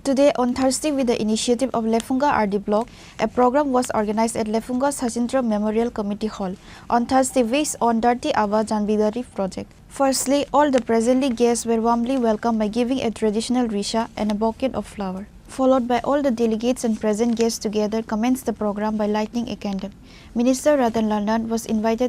Today, on Thursday, with the initiative of Lefunga R D Block, a program was organized at Lefunga Sachindra Memorial Committee Hall on Thursday, based on Dharti Aaba Jan Bidari project. Firstly, all the presently guests were warmly welcomed by giving a traditional risha and a bouquet of flower, followed by all the delegates and present guests together commenced the program by lighting a candle. Minister Ratan Lal Nath was invited